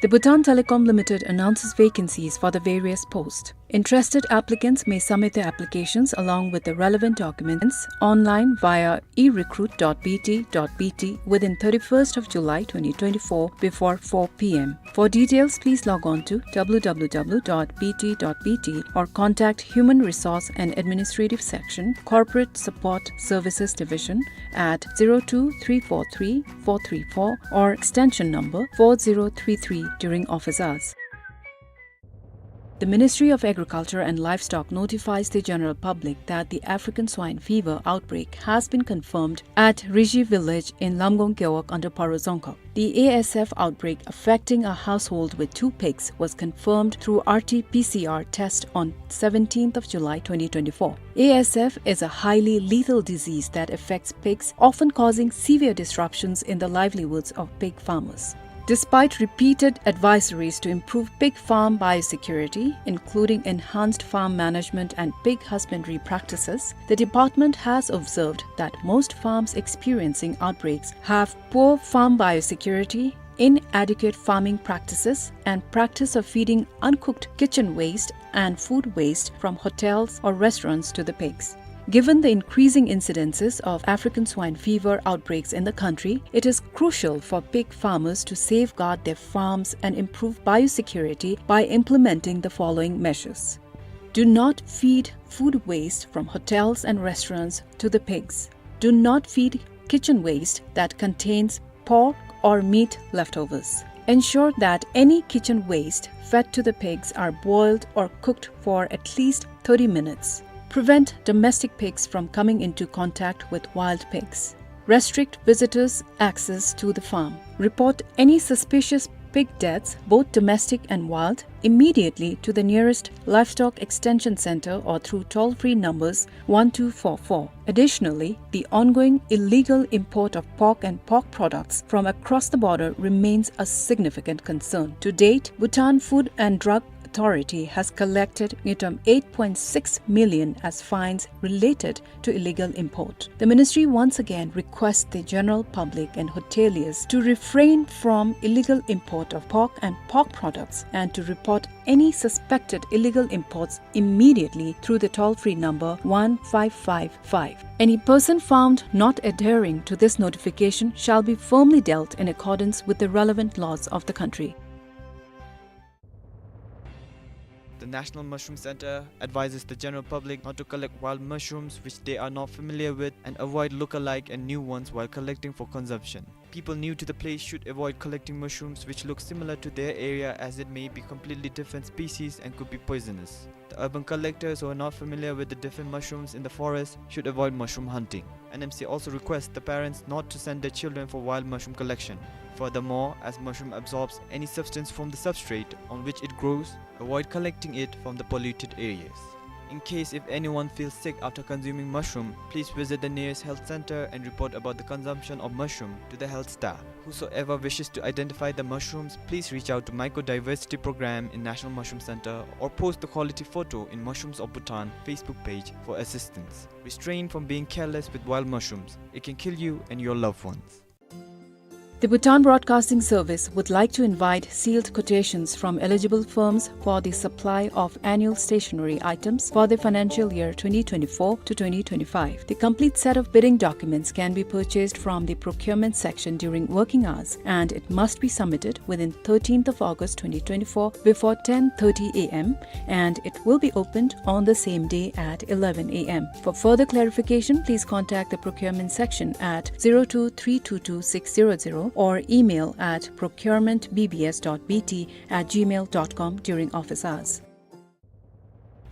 The Bhutan Telecom Limited announces vacancies for the various posts. Interested applicants may submit their applications along with the relevant documents online via e recruit dot B T dot B T within thirty-first of July twenty twenty-four before four P M. For details, please log on to W W W dot B T dot B T or contact Human Resource and Administrative Section, Corporate Support Services Division at zero two three four three four three four or extension number four zero three three during office hours. The Ministry of Agriculture and Livestock notifies the general public that the African swine fever outbreak has been confirmed at Riji village in Lamgong Gewog under Paro Dzongkhag. The A S F outbreak affecting a household with two pigs was confirmed through R T P C R test on seventeenth of July twenty twenty-four. A S F is a highly lethal disease that affects pigs, often causing severe disruptions in the livelihoods of pig farmers. Despite repeated advisories to improve pig farm biosecurity, including enhanced farm management and pig husbandry practices, the department has observed that most farms experiencing outbreaks have poor farm biosecurity, inadequate farming practices, and practice of feeding uncooked kitchen waste and food waste from hotels or restaurants to the pigs. Given the increasing incidences of African swine fever outbreaks in the country, it is crucial for pig farmers to safeguard their farms and improve biosecurity by implementing the following measures. Do not feed food waste from hotels and restaurants to the pigs. Do not feed kitchen waste that contains pork or meat leftovers. Ensure that any kitchen waste fed to the pigs are boiled or cooked for at least thirty minutes. Prevent domestic pigs from coming into contact with wild pigs. Restrict visitors' access to the farm. Report any suspicious pig deaths, both domestic and wild, immediately to the nearest Livestock Extension Center or through toll-free numbers one two four four. Additionally, the ongoing illegal import of pork and pork products from across the border remains a significant concern. To date, Bhutan Food and Drug Authority has collected ngultrum eight point six million as fines related to illegal import. The ministry once again requests the general public and hoteliers to refrain from illegal import of pork and pork products and to report any suspected illegal imports immediately through the toll-free number one five five five. Any person found not adhering to this notification shall be firmly dealt in accordance with the relevant laws of the country. The National Mushroom Center advises the general public not to collect wild mushrooms which they are not familiar with and avoid look-alike and new ones while collecting for consumption. People new to the place should avoid collecting mushrooms which look similar to their area, as it may be completely different species and could be poisonous. The urban collectors who are not familiar with the different mushrooms in the forest should avoid mushroom hunting. N M C also requests the parents not to send their children for wild mushroom collection. Furthermore, as mushroom absorbs any substance from the substrate on which it grows, avoid collecting it from the polluted areas. In case if anyone feels sick after consuming mushroom, please visit the nearest health center and report about the consumption of mushroom to the health staff. Whosoever wishes to identify the mushrooms, please reach out to Mycodiversity Program in National Mushroom Center or post the quality photo in Mushrooms of Bhutan Facebook page for assistance. Restrain from being careless with wild mushrooms. It can kill you and your loved ones. The Bhutan Broadcasting Service would like to invite sealed quotations from eligible firms for the supply of annual stationery items for the financial year twenty twenty-four to twenty twenty-five. The complete set of bidding documents can be purchased from the procurement section during working hours, and it must be submitted within thirteenth of August twenty twenty-four before ten thirty A M, and it will be opened on the same day at eleven A M. For further clarification, please contact the procurement section at zero two three two two six zero zero or email at procurement B B S dot B T at gmail dot com during office hours.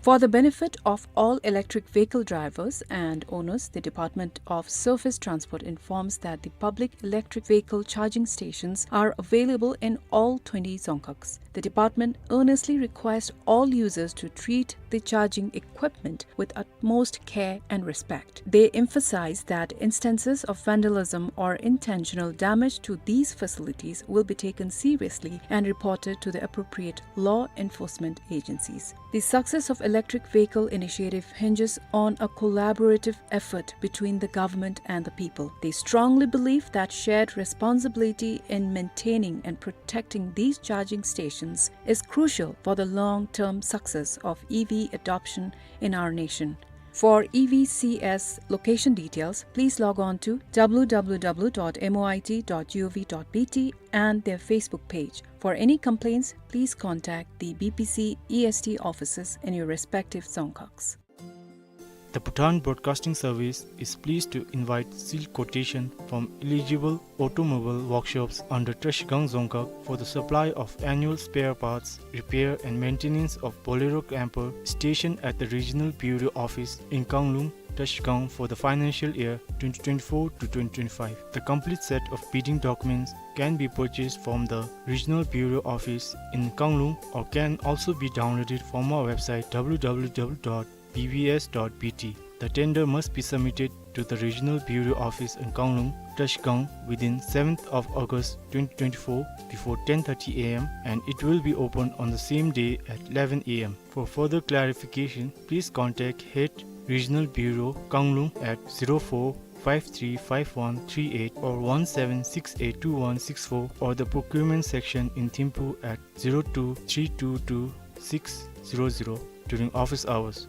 For the benefit of all electric vehicle drivers and owners, the Department of Surface Transport informs that the public electric vehicle charging stations are available in all twenty dzongkhags. The department earnestly requests all users to treat the charging equipment with utmost care and respect. They emphasize that instances of vandalism or intentional damage to these facilities will be taken seriously and reported to the appropriate law enforcement agencies. The success of electric vehicle initiative hinges on a collaborative effort between the government and the people. They strongly believe that shared responsibility in maintaining and protecting these charging stations is crucial for the long-term success of E V adoption in our nation. For E V C S location details, please log on to W W W dot M O I T dot G O V dot B T and their Facebook page. For any complaints, please contact the B P C E S T offices in your respective dzongkhags. The Bhutan Broadcasting Service is pleased to invite sealed quotation from eligible automobile workshops under Trashigang Dzongkhag for the supply of annual spare parts, repair and maintenance of Bolero camper stationed at the Regional Bureau Office in Kanglung, Trashigang for the financial year twenty twenty-four to twenty twenty-five. The complete set of bidding documents can be purchased from the Regional Bureau Office in Kanglung or can also be downloaded from our website W W W dot B B S dot B T. The tender must be submitted to the Regional Bureau Office in Kanglung, Trashigang within seventh of August twenty twenty-four before ten thirty A M and it will be opened on the same day at eleven A M. For further clarification, please contact Head Regional Bureau, Kanglung at zero four five three five one three eight or one seven six eight two one six four or the procurement section in Thimphu at zero two three two two six zero zero during office hours.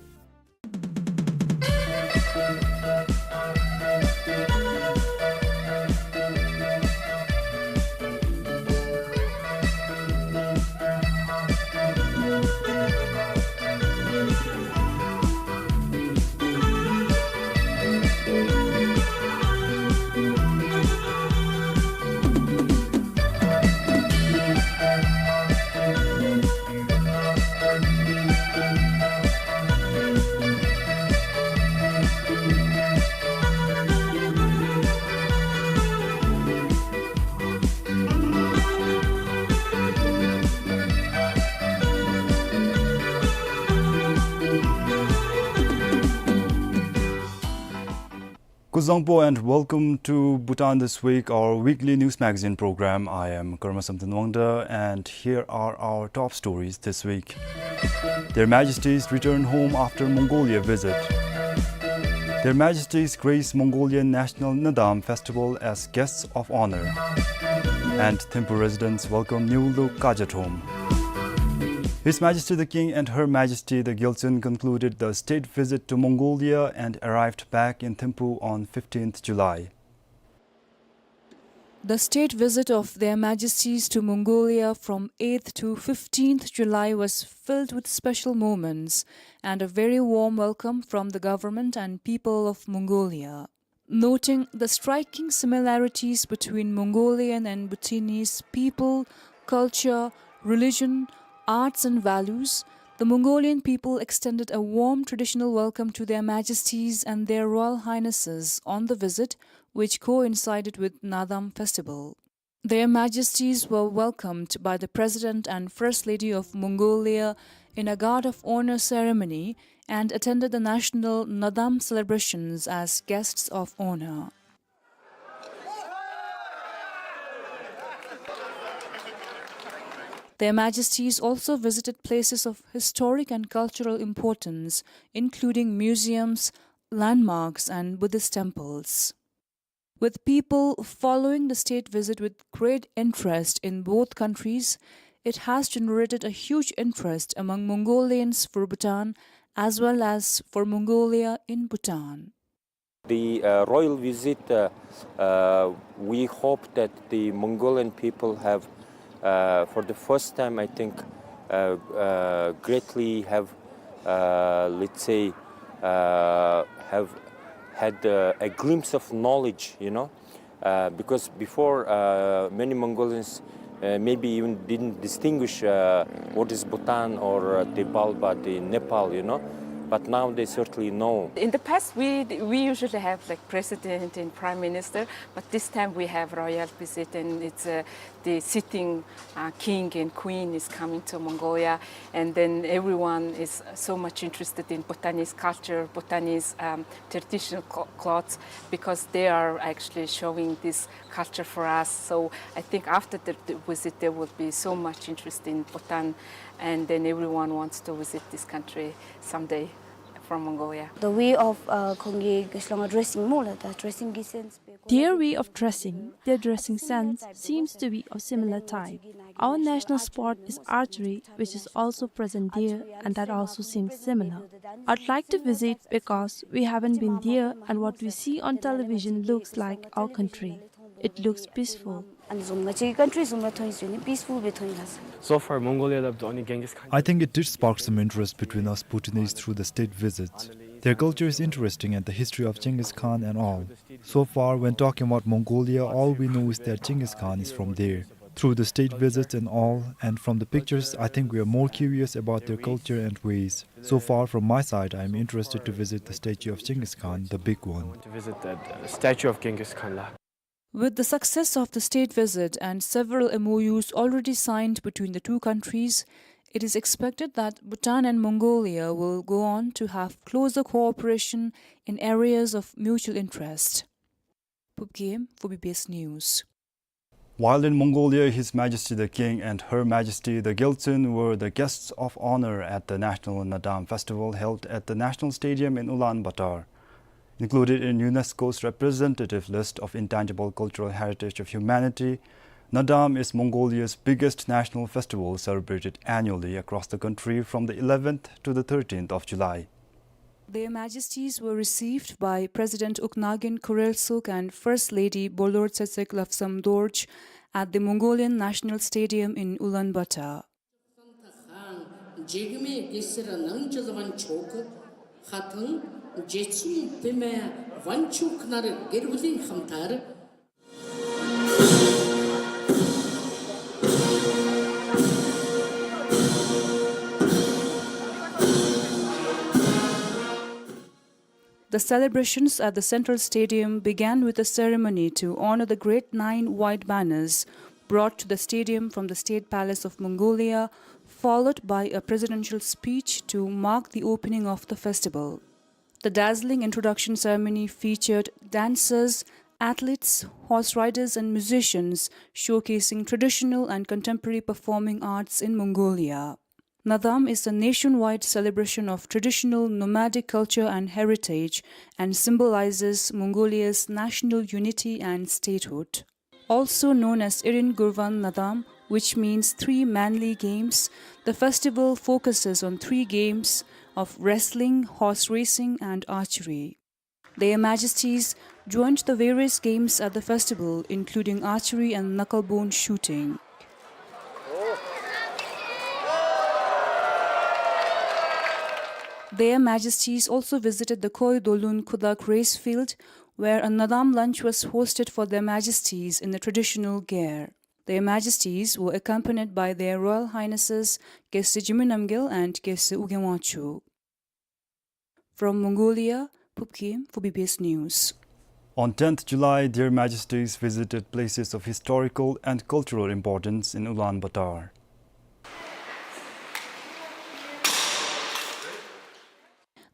Kuzuzangpo and welcome to Bhutan This Week, our weekly news magazine program. I am Karma Samten Wangda, and here are our top stories this week. Their Majesties return home after Mongolia visit. Their Majesties grace Mongolian National Naadam Festival as guests of honor. And Thimphu residents welcome new look Kajathoum. His Majesty the King and Her Majesty the Gyaltsuen concluded the state visit to Mongolia and arrived back in Thimphu on fifteenth July. The state visit of Their Majesties to Mongolia from eighth to fifteenth July was filled with special moments and a very warm welcome from the government and people of Mongolia. Noting the striking similarities between Mongolian and Bhutanese people, culture, religion, arts and values, the Mongolian people extended a warm traditional welcome to Their Majesties and Their Royal Highnesses on the visit, which coincided with Naadam festival. Their Majesties were welcomed by the President and First Lady of Mongolia in a guard of honor ceremony and attended the national Naadam celebrations as guests of honor. Their Majesties also visited places of historic and cultural importance, including museums, landmarks, and Buddhist temples. With people following the state visit with great interest in both countries, it has generated a huge interest among Mongolians for Bhutan as well as for Mongolia in Bhutan. The, uh, royal visit, uh, uh, we hope that the Mongolian people have, uh, for the first time, I think, uh, uh, greatly have, uh, let's say, uh, have had, uh, a glimpse of knowledge, you know, uh, because before, uh, many Mongolians, uh, maybe even didn't distinguish, uh, what is Bhutan or, uh, the Balba, the Nepal, you know. But now they certainly know. In the past, we, we usually have, like, president and prime minister, but this time we have royal visit, and it's, uh, the sitting, uh, king and queen is coming to Mongolia, and then everyone is so much interested in Bhutanese culture, Bhutanese, um, traditional clo-, clothes, because they are actually showing this culture for us. So I think after the, the visit, there will be so much interest in Bhutan, and then everyone wants to visit this country someday from Mongolia. The way of, uh, ཁོང་གི་ཤི་ལོང་ང་ཌེ་རེ་སིང་སྨོ་ལགས། ད་ཌེ་རེ་སིང་གི་སེནསི་སྦེ། Their way of dressing, their dressing sense seems to be of similar type. Our national sport is archery, which is also present there, and that also seems similar. I'd like to visit because we haven't been there, and what we see on television looks like our country. It looks peaceful. ཨ་ནི་བཟུམ་ང་བཅས་ཀྱི་ཀན་ཊི་རི་བཟུམ་ར་མཐོང་ཡི་ཟེར་ནི་པིསི་ཕུལ་སྦེ་མཐོང་ཡི་ལགས། So far, Mongolia loved only Genghis Khan. I think it did spark some interest between us Bhutanese through the state visits. Their culture is interesting and the history of Genghis Khan and all. So far, when talking about Mongolia, all we know is that Genghis Khan is from there. Through the state visits and all, and from the pictures, I think we are more curious about their culture and ways. So far, from my side, I am interested to visit the statue of Genghis Khan, the big one. To visit the, uh, statue of Genghis Khan, la. With the success of the state visit and several M O Us already signed between the two countries, it is expected that Bhutan and Mongolia will go on to have closer cooperation in areas of mutual interest. Phub Gyem for B B S News. While in Mongolia, His Majesty the King and Her Majesty the Gyaltsuen were the guests of honor at the National Naadam Festival held at the National Stadium in Ulaanbaatar. Included in UNESCO's representative list of intangible cultural heritage of humanity, Naadam is Mongolia's biggest national festival, celebrated annually across the country from the eleventh to the thirteenth of July. Their Majesties were received by President Ukhnaagiin Khureelsuk and First Lady Bolor Tsetsek Lobsang Dorj at the Mongolian National Stadium in Ulaanbaatar. The celebrations at the Central Stadium began with a ceremony to honor the Great Nine White Banners brought to the stadium from the State Palace of Mongolia, followed by a presidential speech to mark the opening of the festival. The dazzling introduction ceremony featured dancers, athletes, horse riders, and musicians showcasing traditional and contemporary performing arts in Mongolia. Nadam is a nationwide celebration of traditional nomadic culture and heritage and symbolizes Mongolia's national unity and statehood. Also known as Irin Gurvan Nadam, which means three manly games, the festival focuses on three games of wrestling, horse racing, and archery. Their Majesties joined the various games at the festival, including archery and knucklebone shooting. Their Majesties also visited the Khoi Dolun Khudak race field, where a Nadam lunch was hosted for Their Majesties in the traditional gear. Their Majesties were accompanied by Their Royal Highnesses Geshe Jigme Namgyel and Geshe Ugye Wangchuck. From Mongolia, Phub Khim for B B S News. On tenth July, Their Majesties visited places of historical and cultural importance in Ulaanbaatar.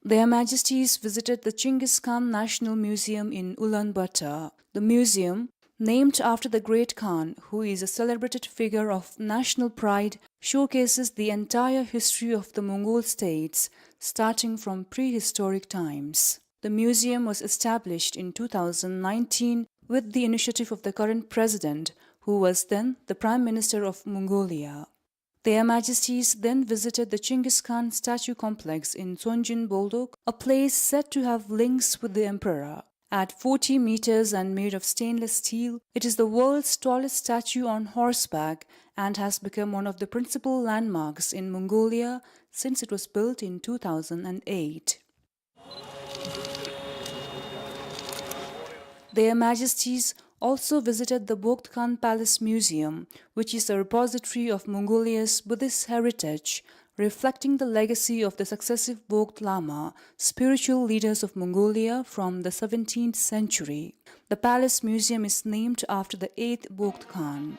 Their Majesties visited the Chinggis Khan National Museum in Ulaanbaatar. The museum, named after the great Khan, who is a celebrated figure of national pride, showcases the entire history of the Mongol states, starting from prehistoric times. The museum was established in two thousand nineteen with the initiative of the current president, who was then the Prime Minister of Mongolia. Their Majesties then visited the Chinggis Khan statue complex in Tsonjin Boldog, a place said to have links with the emperor. At forty meters and made of stainless steel, it is the world's tallest statue on horseback and has become one of the principal landmarks in Mongolia since it was built in two thousand eight. Their Majesties also visited the Bogd Khan Palace Museum, which is a repository of Mongolia's Buddhist heritage, reflecting the legacy of the successive Bogd Lama, spiritual leaders of Mongolia from the seventeenth century. The Palace Museum is named after the eighth Bogd Khan.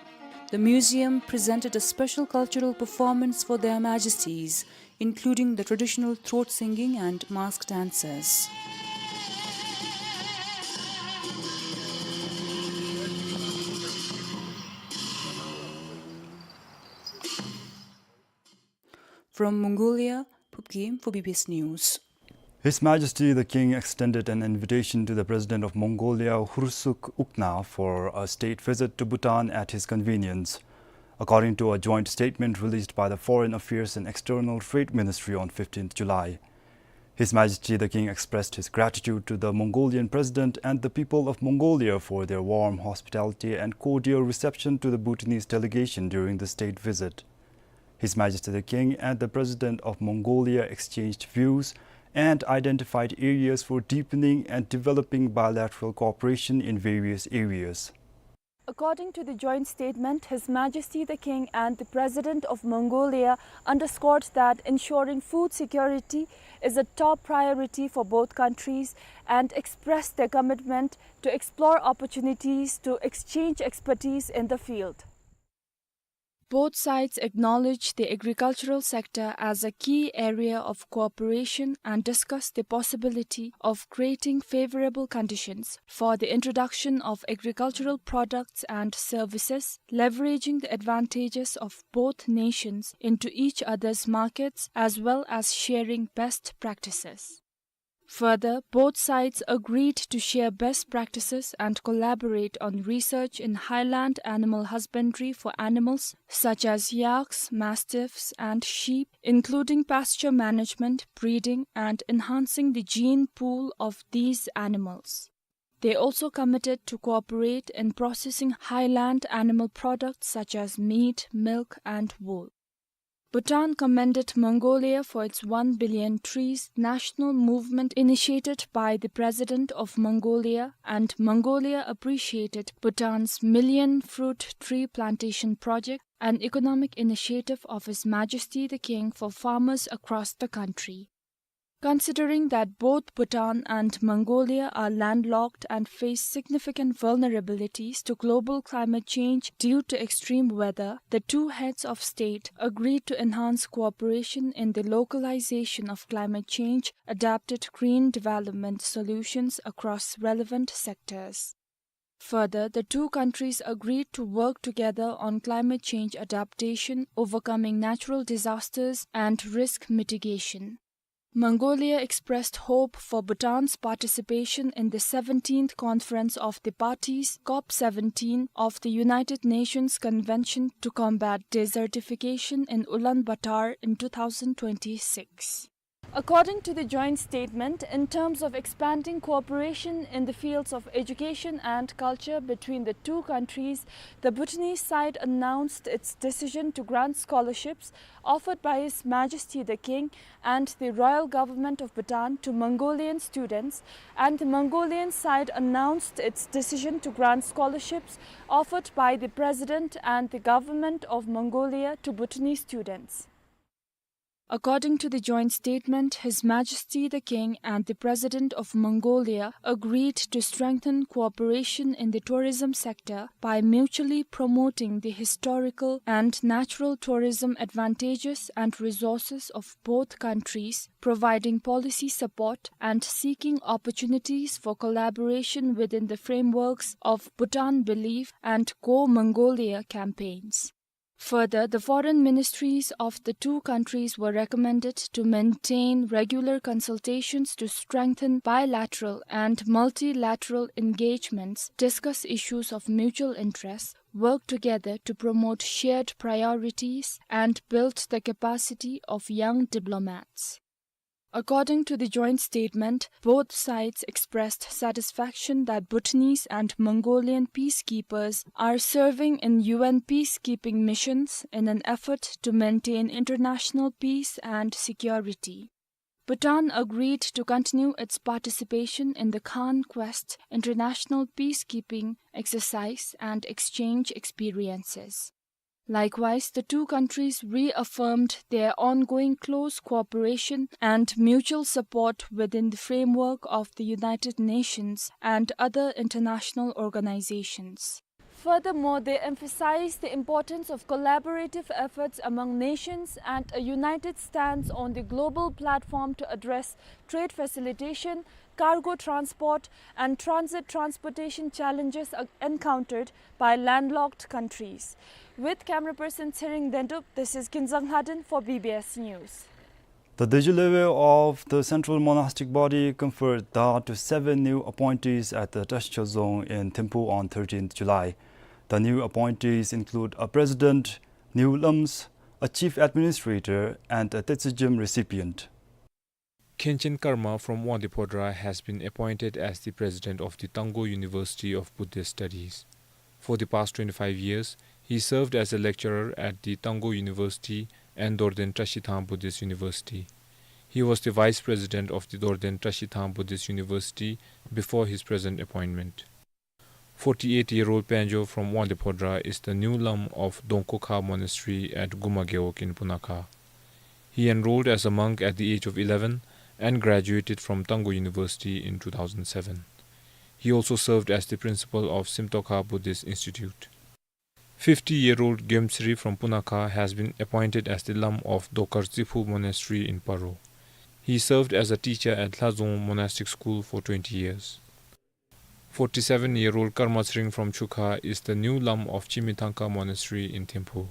The museum presented a special cultural performance for Their Majesties, including the traditional throat singing and mask dances. From Mongolia, Phub Khim for B B S News. His Majesty the King extended an invitation to the President of Mongolia, Khurelshuk Ukhnaa, for a state visit to Bhutan at his convenience, according to a joint statement released by the Foreign Affairs and External Trade Ministry on fifteenth July. His Majesty the King expressed his gratitude to the Mongolian President and the people of Mongolia for their warm hospitality and cordial reception to the Bhutanese delegation during the state visit. His Majesty the King and the President of Mongolia exchanged views and identified areas for deepening and developing bilateral cooperation in various areas. According to the joint statement, His Majesty the King and the President of Mongolia underscored that ensuring food security is a top priority for both countries and expressed their commitment to explore opportunities to exchange expertise in the field. Both sides acknowledged the agricultural sector as a key area of cooperation and discussed the possibility of creating favorable conditions for the introduction of agricultural products and services, leveraging the advantages of both nations into each other's markets, as well as sharing best practices. Further, both sides agreed to share best practices and collaborate on research in highland animal husbandry for animals such as yaks, mastiffs, and sheep, including pasture management, breeding, and enhancing the gene pool of these animals. They also committed to cooperate in processing highland animal products such as meat, milk, and wool. Bhutan commended Mongolia for its One Billion Trees national movement initiated by the President of Mongolia, and Mongolia appreciated Bhutan's Million Fruit Tree Plantation Project, an economic initiative of His Majesty the King for farmers across the country. Considering that both Bhutan and Mongolia are landlocked and face significant vulnerabilities to global climate change due to extreme weather, the two heads of state agreed to enhance cooperation in the localization of climate change adapted green development solutions across relevant sectors. Further, the two countries agreed to work together on climate change adaptation, overcoming natural disasters, and risk mitigation. Mongolia expressed hope for Bhutan's participation in the seventeenth Conference of the Parties, COP seventeen, of the United Nations Convention to Combat Desertification in Ulaanbaatar in two thousand twenty-six. According to the joint statement, in terms of expanding cooperation in the fields of education and culture between the two countries, the Bhutanese side announced its decision to grant scholarships offered by His Majesty the King and the Royal Government of Bhutan to Mongolian students, and the Mongolian side announced its decision to grant scholarships offered by the President and the Government of Mongolia to Bhutanese students. According to the joint statement, His Majesty the King and the President of Mongolia agreed to strengthen cooperation in the tourism sector by mutually promoting the historical and natural tourism advantages and resources of both countries, providing policy support and seeking opportunities for collaboration within the frameworks of Bhutan Believe and Go Mongolia campaigns. Further, the foreign ministries of the two countries were recommended to maintain regular consultations to strengthen bilateral and multilateral engagements, discuss issues of mutual interest, work together to promote shared priorities, and build the capacity of young diplomats. According to the joint statement, both sides expressed satisfaction that Bhutanese and Mongolian peacekeepers are serving in U N peacekeeping missions in an effort to maintain international peace and security. Bhutan agreed to continue its participation in the Khan Quest international peacekeeping exercise and exchange experiences. Likewise, the two countries reaffirmed their ongoing close cooperation and mutual support within the framework of the United Nations and other international organizations. Furthermore, they emphasized the importance of collaborative efforts among nations and a united stance on the global platform to address trade facilitation, cargo transport, and transit transportation challenges, uh, encountered by landlocked countries. With camera person Tshering Dendup, this is Kinzang Lhaden for B B S News. The de jure level of the Central Monastic Body conferred Dha to seven new appointees at the Trashikha Dzong in Thimphu on thirteenth July. The new appointees include a president, new lams, a chief administrator, and a Tetsujim recipient. Khenchen Karma from Wangdue Phodrang has been appointed as the president of the Tangkhul University of Buddhist Studies. For the past twenty-five years, he served as a lecturer at the Tangkhul University and Dorden Trashithang Buddhist University. He was the vice president of the Dorden Trashithang Buddhist University before his present appointment. Forty-eight-year-old Panjo from Wangdue Phodrang is the new lam of Dongkokha Monastery at Guma Gewog in Punakha. He enrolled as a monk at the age of eleven and graduated from Tangkhul University in two thousand seven. He also served as the principal of Simtokha Buddhist Institute. Fifty-year-old Gyomtsri from Punakha has been appointed as the lam of Dokar Tsiphu Monastery in Paro. He served as a teacher at Lhadzong Monastic School for twenty years. Forty-seven-year-old Karma Tsering from Chukha is the new lam of Chimithangka Monastery in Thimphu.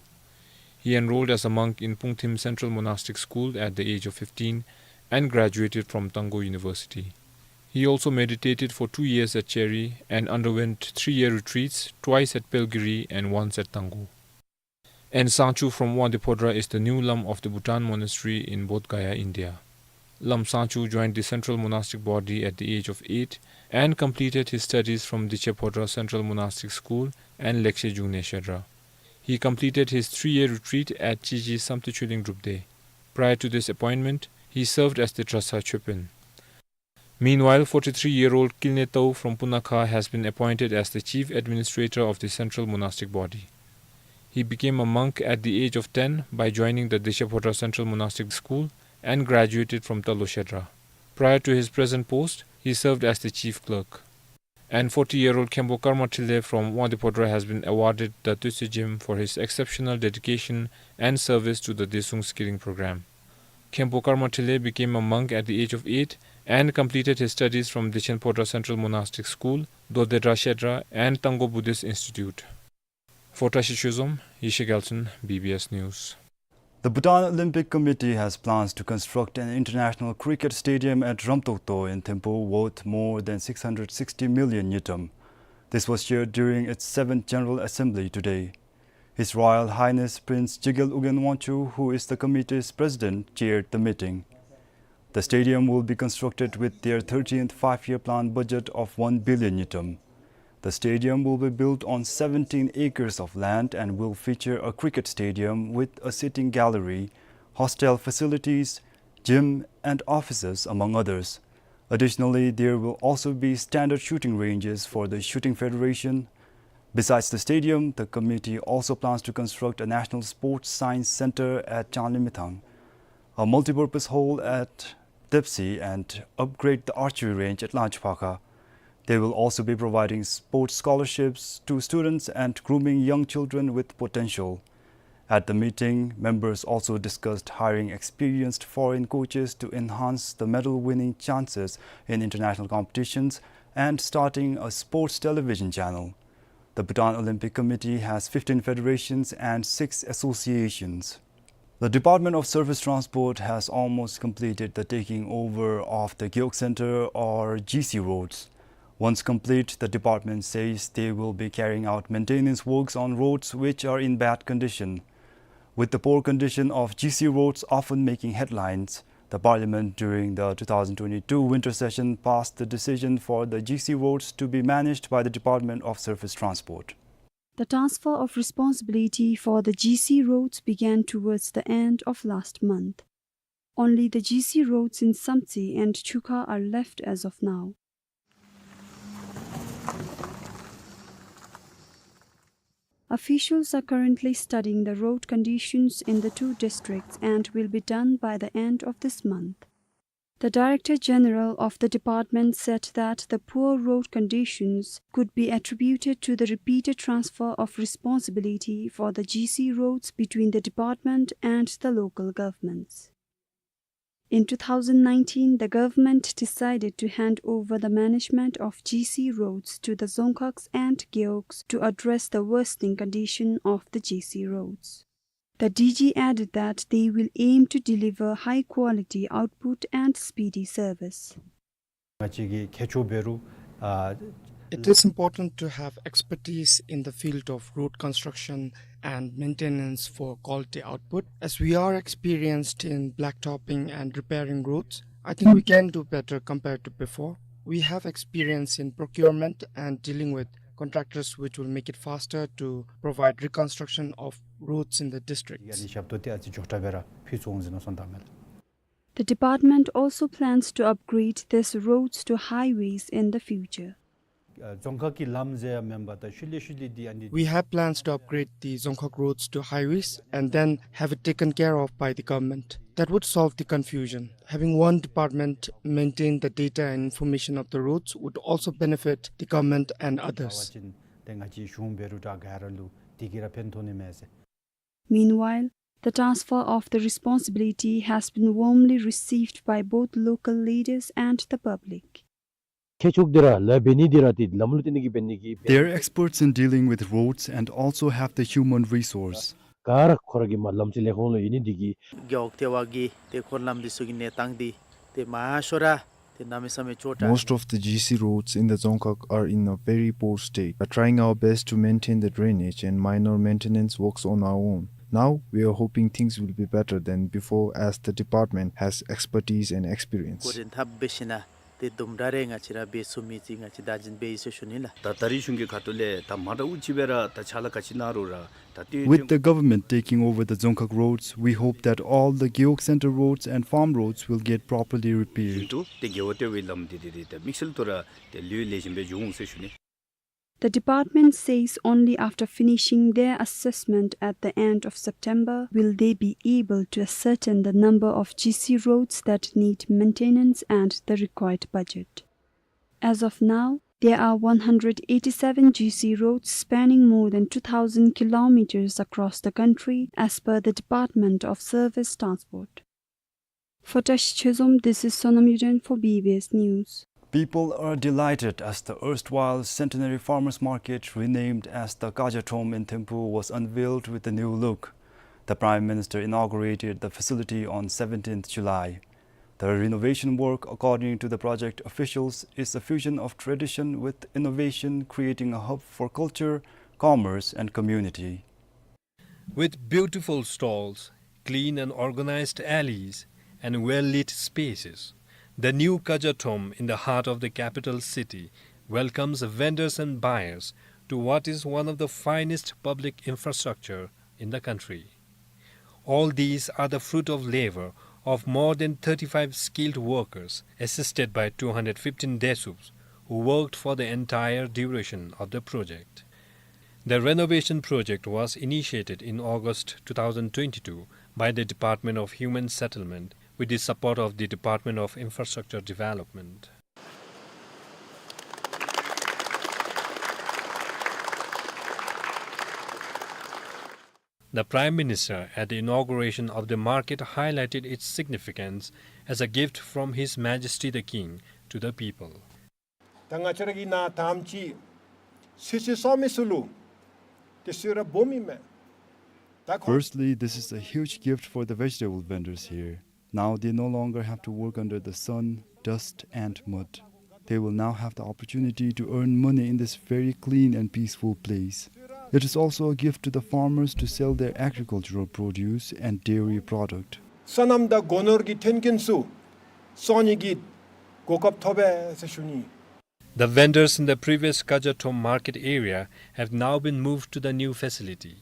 He enrolled as a monk in Pungthim Central Monastic School at the age of fifteen and graduated from Tangkhul University. He also meditated for two years at Cheri and underwent three-year retreats, twice at Pelgiri and once at Tangkhul. And Sangchu from Wangdue Phodrang is the new lam of the Bhutan Monastery in Bodh Gaya, India. Lam Sangchu joined the Central Monastic Body at the age of eight and completed his studies from Diche Phodrang Central Monastic School and Lekshe Jungne Shedra. He completed his three-year retreat at Chiji Samte Chuling Drupde. Prior to this appointment, he served as the Drasa Choepen. Meanwhile, forty-three-year-old Kilne Tau from Punakha has been appointed as the chief administrator of the Central Monastic Body. He became a monk at the age of ten by joining the Diche Phodrang Central Monastic School and graduated from Talo Shedra. Prior to his present post, he served as the chief clerk. And forty-year-old Khenpo Karma Thrilley from Wangdue Phodrang has been awarded the Tusi Jim for his exceptional dedication and service to the Deshung Skilling Program. Khenpo Karma Thrilley became a monk at the age of eight and completed his studies from Dechen Phodrang Central Monastic School, Dode Dra Shedra, and Tangkhul Buddhist Institute. Phodrang Shichuzom, Yeshe Gyaltsen, B B S News. The Bhutan Olympic Committee has plans to construct an international cricket stadium at Ramtokto in Thimphu worth more than six hundred sixty million ngultrum. This was shared during its seventh General Assembly today. His Royal Highness Prince Jigel Ugyen Wangchuck, who is the committee's president, chaired the meeting. The stadium will be constructed with their thirteenth five-year plan budget of one billion ngultrum. The stadium will be built on seventeen acres of land and will feature a cricket stadium with a sitting gallery, hostel facilities, gym, and offices, among others. Additionally, there will also be standard shooting ranges for the Shooting Federation. Besides the stadium, the committee also plans to construct a National Sports Science Center at Changlimithang, a multipurpose hall at Depsi, and upgrade the archery range at Langchipakha. They will also be providing sports scholarships to students and grooming young children with potential. At the meeting, members also discussed hiring experienced foreign coaches to enhance the medal-winning chances in international competitions and starting a sports television channel. The Bhutan Olympic Committee has fifteen federations and six associations. The Department of Surface Transport has almost completed the taking over of the Gewog Center or G C roads. Once complete, the department says they will be carrying out maintenance works on roads which are in bad condition. With the poor condition of G C roads often making headlines, the parliament during the two thousand twenty-two winter session passed the decision for the G C roads to be managed by the Department of Surface Transport. The transfer of responsibility for the G C roads began towards the end of last month. Only the G C roads in Samtse and Chukha are left as of now. Officials are currently studying the road conditions in the two districts and will be done by the end of this month. The Director General of the department said that the poor road conditions could be attributed to the repeated transfer of responsibility for the G C roads between the department and the local governments. In two thousand nineteen, the government decided to hand over the management of G C roads to the Dzongkhags and Gewogs to address the worsening condition of the G C roads. The D G added that they will aim to deliver high-quality output and speedy service. ང་བཅས་ཀྱི་མཁས་མཆོག་འབད་རུང་ཨ། It is important to have expertise in the field of road construction and maintenance for quality output. As we are experienced in blacktopping and repairing roads, I think we can do better compared to before. We have experience in procurement and dealing with contractors, which will make it faster to provide reconstruction of roads in the district. ཡ་ནི་ཞབས་ཏོག་དེ་ཨ་ཙི་མགྱོགས་དྲགས་སྦེ་ར་ཕུལ་ཚུགས་འོང་ཟེར་མནོ་བསམ་བཏངམ་མས་ལགས། The department also plans to upgrade these roads to highways in the future. ཨ་རྫོང་ཁག་གི་ལམ་ཟེར་མེན་པར་ད་ཤུལ་ལས་ཤུལ་ལས་འདི་ཨ་ནི། We have plans to upgrade the Dzongkhag roads to highways and then have it taken care of by the government. That would solve the confusion. Having one department maintain the data and information of the roads would also benefit the government and others. ཏེ་ང་བཅས་གཞུང་འབད་རུང་དྲག་ག་ར་ལུ་དེ་གིས་ར་ཕན་ཐོགས་ནི་མས་ཟེར། Meanwhile, the transfer of the responsibility has been warmly received by both local leaders and the public. མཁས་མཆོག་འདི་ར་ལཱ་འབད་ནི་འདི་ར་ཏེ་ལམ་ལུ་བརྟེན་ཏེ་གིས་འབད་ནི་གི། They are experts in dealing with roads and also have the human resource. ག་ར་ཁོ་ར་གི་མར་ལམ་ཅིག་ལས་ཁོང་ལུ་ཨིན་ནི་འདི་གིས། རྒེད་འོག་ལྟེ་བ་གི་ཏེ་འཁོར་ལམ་འདི་ཚུ་གི་གནས་སྟངས་འདི་ཏེ་མང་ཤོས་ར་ཏེ་གནམ་མེད་ས་མེད་སྐྱོ་དྲགས། Most of the G C roads in the Dzongkhag are in a very poor state. We are trying our best to maintain the drainage and minor maintenance works on our own. Now, we are hoping things will be better than before as the department has expertise and experience. ཁོ་ར་འཐབ་འབད་ཞིན་ན་ཏེ་དུམ་གྲ་རེ་ང་བཅས་ར་འབད་ཚུགས་མི་ཅིག་ང་བཅས་བདག་འཛིན་འབད་ཡི་ཟེར་ཞུ་ནི་ལགས། ད་ད་རིས་གཞུང་གི་ཁ་ཐུག་ལས་ད་མ་འདྲཝ་ཅིག་སྦེ་ར་ད་ཕྱག་ལཱ་ག་ཅི་གནང་རུང་ར་ད་ཏེ། With the government taking over the Dzongkhag roads, we hope that all the Gewog Center roads and farm roads will get properly repaired. བཞིན་དུ་ཏེ་རྒེད་འོག་ལྟེ་བའི་ལམ་འདི་འདི་ར་ད་དམིགས་བསལ་དུ་ར་ཏེ་ལུས་ལེགས་ཤོམ་སྦེ་འགྱོ་འོང་ཟེར་ཞུ་ནི། The department says only after finishing their assessment at the end of September will they be able to ascertain the number of G C roads that need maintenance and the required budget. As of now, there are one hundred eighty-seven G C roads spanning more than two thousand kilometers across the country, as per the Department of Surface Transport. For Tashi Chezom, this is Sonam Yuden for B B S News. People are delighted as the erstwhile Centenary Farmers Market, renamed as the Kajathom in Thimphu, was unveiled with a new look. The Prime Minister inaugurated the facility on seventeenth July. The renovation work, according to the project officials, is a fusion of tradition with innovation, creating a hub for culture, commerce, and community. With beautiful stalls, clean and organized alleys, and well-lit spaces, the new Kajathom in the heart of the capital city welcomes vendors and buyers to what is one of the finest public infrastructure in the country. All these are the fruit of labor of more than thirty-five skilled workers, assisted by two hundred fifteen Desups, who worked for the entire duration of the project. The renovation project was initiated in August two thousand twenty-two by the Department of Human Settlement with the support of the Department of Infrastructure Development. The Prime Minister, at the inauguration of the market, highlighted its significance as a gift from His Majesty the King to the people. ད་ང་བཅས་ར་གི་ནཱ་དམ་ཅིག་ཚོད་བསྲེ་བསག་མི་ཚུ་ལུ་དེ་ཚུ་ར་སྦོམ་ཨིན་མས། ད་ཁོང་། Firstly, this is a huge gift for the vegetable vendors here. Now they no longer have to work under the sun, dust, and mud. They will now have the opportunity to earn money in this very clean and peaceful place. It is also a gift to the farmers to sell their agricultural produce and dairy product. སོ་ནམ་དང་སྒོ་ནོར་གྱི་ཐོན་ཁུངས་ཚུ་བཙོང་ནི་གི་གོ་སྐབས་ཐོབ་པས་ཟེར་ཞུ་ནི། The vendors in the previous Kajathom market area have now been moved to the new facility.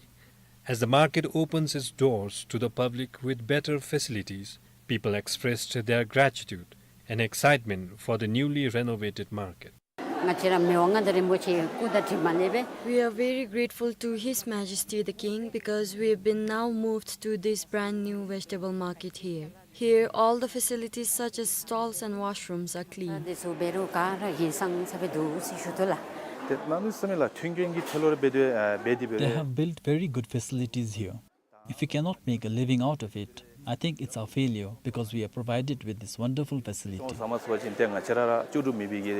As the market opens its doors to the public with better facilities, people expressed their gratitude and excitement for the newly renovated market. ང་བཅས་ར་མི་དབང་མངའ་བདག་རིན་པོ་ཆེ་སྐུ་དང་གྲིབ་མ་ལེགས་པས། We are very grateful to His Majesty the King because we have been now moved to this brand new vegetable market here. Here, all the facilities such as stalls and washrooms are clean. དེ་ཚུ་འབད་རུང་ག་ར་ཧིང་སངས་ས་སྦེ་འདུག་ཟེར་ཞུ་དོ་ལགས། དེ་གནམ་མེད་ས་མེད་ལགས་མཐུན་རྐྱེན་གྱི་ཐད་ལུ་ར་འབད་དེ་ཨ་འབད་དེ་འབད་རུང་། They have built very good facilities here. If we cannot make a living out of it, I think it's our failure because we are provided with this wonderful facility. ད་ང་བཅས་ར་ར་ལྕོགས་གྲུབ་མེད་པའི་གི་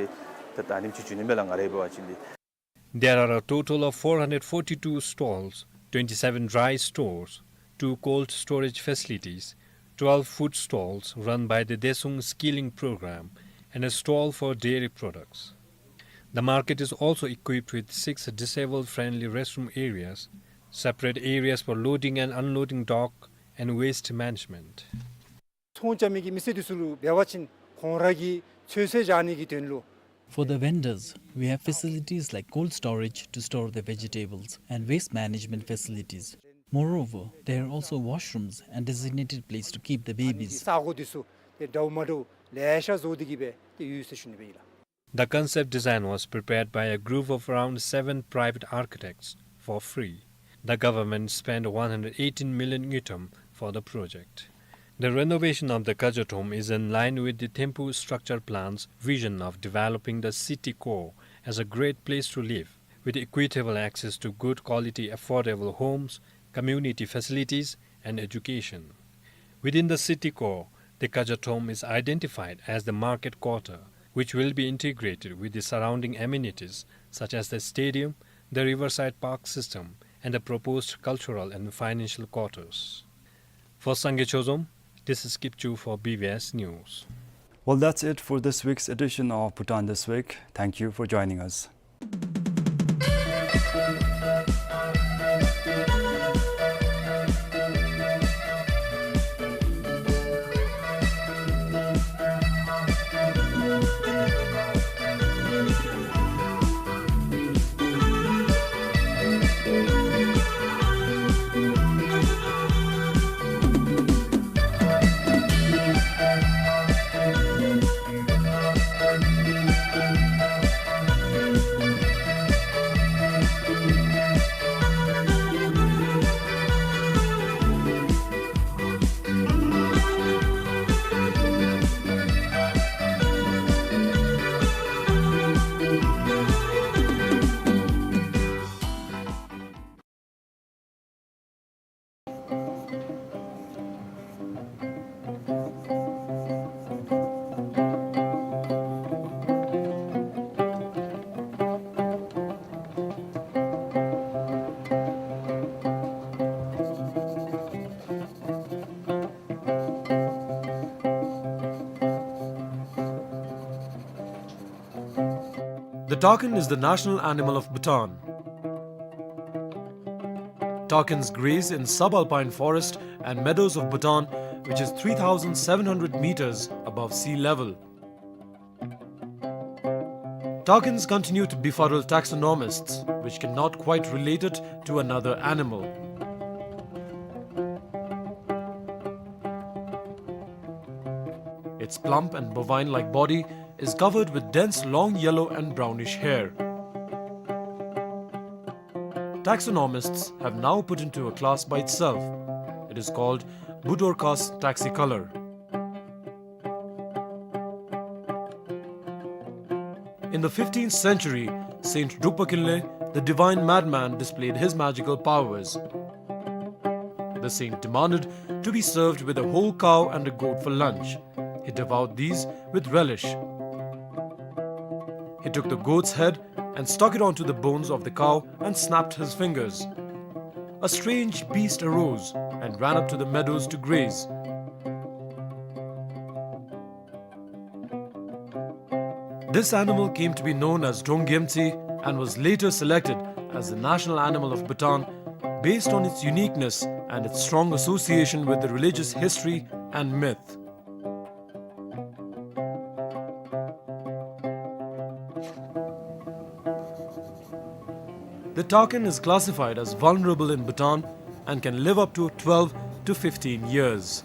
ད་ད་ནི་ཅིག་ཅིག་ནི་མེད་ལགས། ང་རའི་འབད་བ་ཅིན་འདི། There are a total of four hundred forty-two stalls, twenty-seven dry stores, two cold storage facilities, twelve food stalls run by the Desung Skilling Program, and a stall for dairy products. The market is also equipped with six disabled-friendly restroom areas, separate areas for loading and unloading dock, and waste management. ཚོང་རྐྱབ་མི་གི་མི་སེར་འདི་ཚུ་ལུ་འབད་བ་ཅིན་ཁོང་ར་གི་ཚོད་བསྲེ་བཞག་ནི་གི་དོན་ལུ། For the vendors, we have facilities like cold storage to store the vegetables and waste management facilities. Moreover, there are also washrooms and designated place to keep the babies. ས་གོ་འདི་ཚུ་དེ་འདྲཝ་མ་འདྲཝ་ལེ་ཤ་བཟོ་སྟེ་གི་སྦེ་དེ་ཡོད་ཟེར་ཞུ་ནི་སྦེ་ཨིན་ལགས། The concept design was prepared by a group of around seven private architects for free. The government spent one hundred eighteen million ngultrum for the project. The renovation of the Kajathom is in line with the Thimphu Structure Plan's vision of developing the city core as a great place to live, with equitable access to good quality affordable homes, community facilities, and education. Within the city core, the Kajathom is identified as the market quarter, which will be integrated with the surrounding amenities such as the stadium, the riverside park system, and the proposed cultural and financial quarters. For Sangay Chozom, this is Kipchu for B B S News. Well, that's it for this week's edition of Bhutan This Week. Thank you for joining us. The takin is the national animal of Bhutan. Takins graze in subalpine forest and meadows of Bhutan, which is three thousand seven hundred meters above sea level. Takins continue to befuddle taxonomists, which cannot quite relate it to another animal. Its plump and bovine-like body is covered with dense long yellow and brownish hair. Taxonomists have now put into a class by itself. It is called Budorcas taxicolor. In the fifteenth century, Saint Drukpa Kinley, the divine madman, displayed his magical powers. The saint demanded to be served with a whole cow and a goat for lunch. He devoured these with relish. He took the goat's head and stuck it onto the bones of the cow and snapped his fingers. A strange beast arose and ran up to the meadows to graze. This animal came to be known as Drongyemtsi and was later selected as the national animal of Bhutan based on its uniqueness and its strong association with the religious history and myth. The takin is classified as vulnerable in Bhutan and can live up to twelve to fifteen years.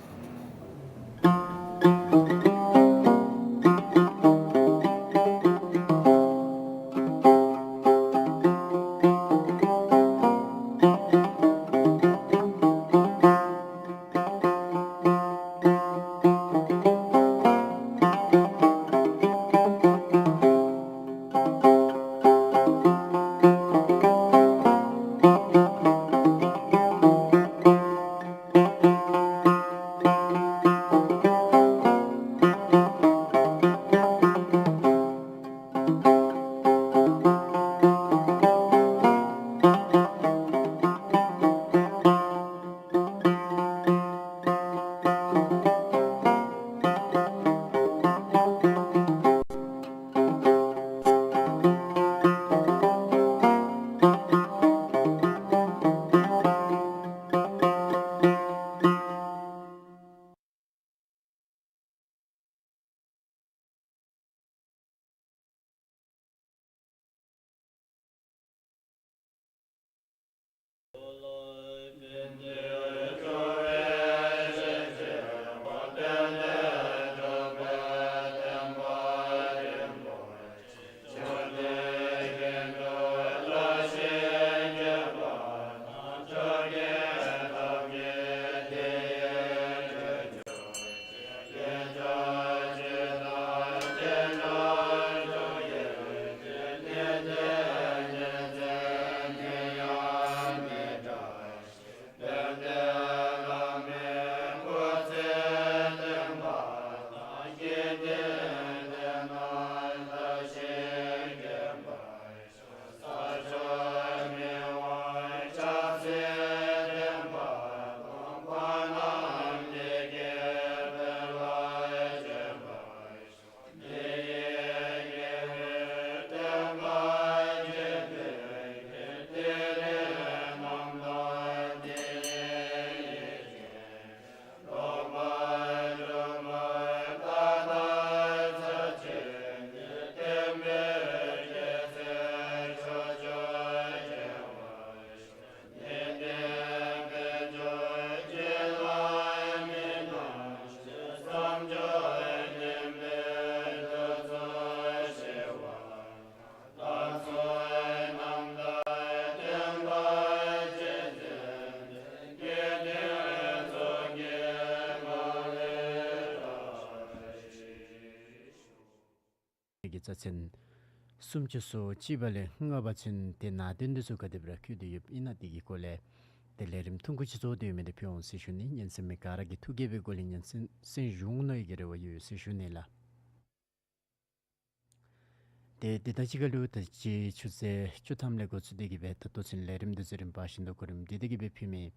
གི་རྩ་ཚན་སུམ་ཅུ་སོ་གཅིག་པ་ལས་ལྔ་པ་ཚུན་ཏེ་ནང་དོན་འདི་ཚུ་ག་དེ་སྦེ་ར་བཀོད་དེ་ཡོདཔ་ཨིན་ན་དེ་གི་སྐོར་ལས་ཏེ་ལས་རིམ་ཐུང་ཀུ་ཅིག་རྫོགས་ཏེ་ཡོད་མི་འདི་ཕུལ་འོང་ཟེར་ཞུ་ནི། ཉན་གསན་མི་ག་ར་གིས་ཐུགས་དགྱེས་པའི་སྒོ་ལས་ཉན་གསན་གསན་བཞུགས་གནང་ནི་གི་རེ་བ་ཡོད་ཟེར་ཞུ་ནི་ལགས། ཏེ་དེ་དང་གཅིག་ཁར་ལུ་ད་ཅི་ཆུ་ཚོད་བཅུ་ཐམ་ལས་འགོ་བཙུགས་ཏེ་གི་སྦེ་ད་ལྟོ་ཚུན་ལས་རིམ་འདི་ཚུ་རིམ་པ་བཞིན་དུ་གོ་རིམ་སྒྲིག་སྟེ་གི་སྦེ་ཕུལ་མི་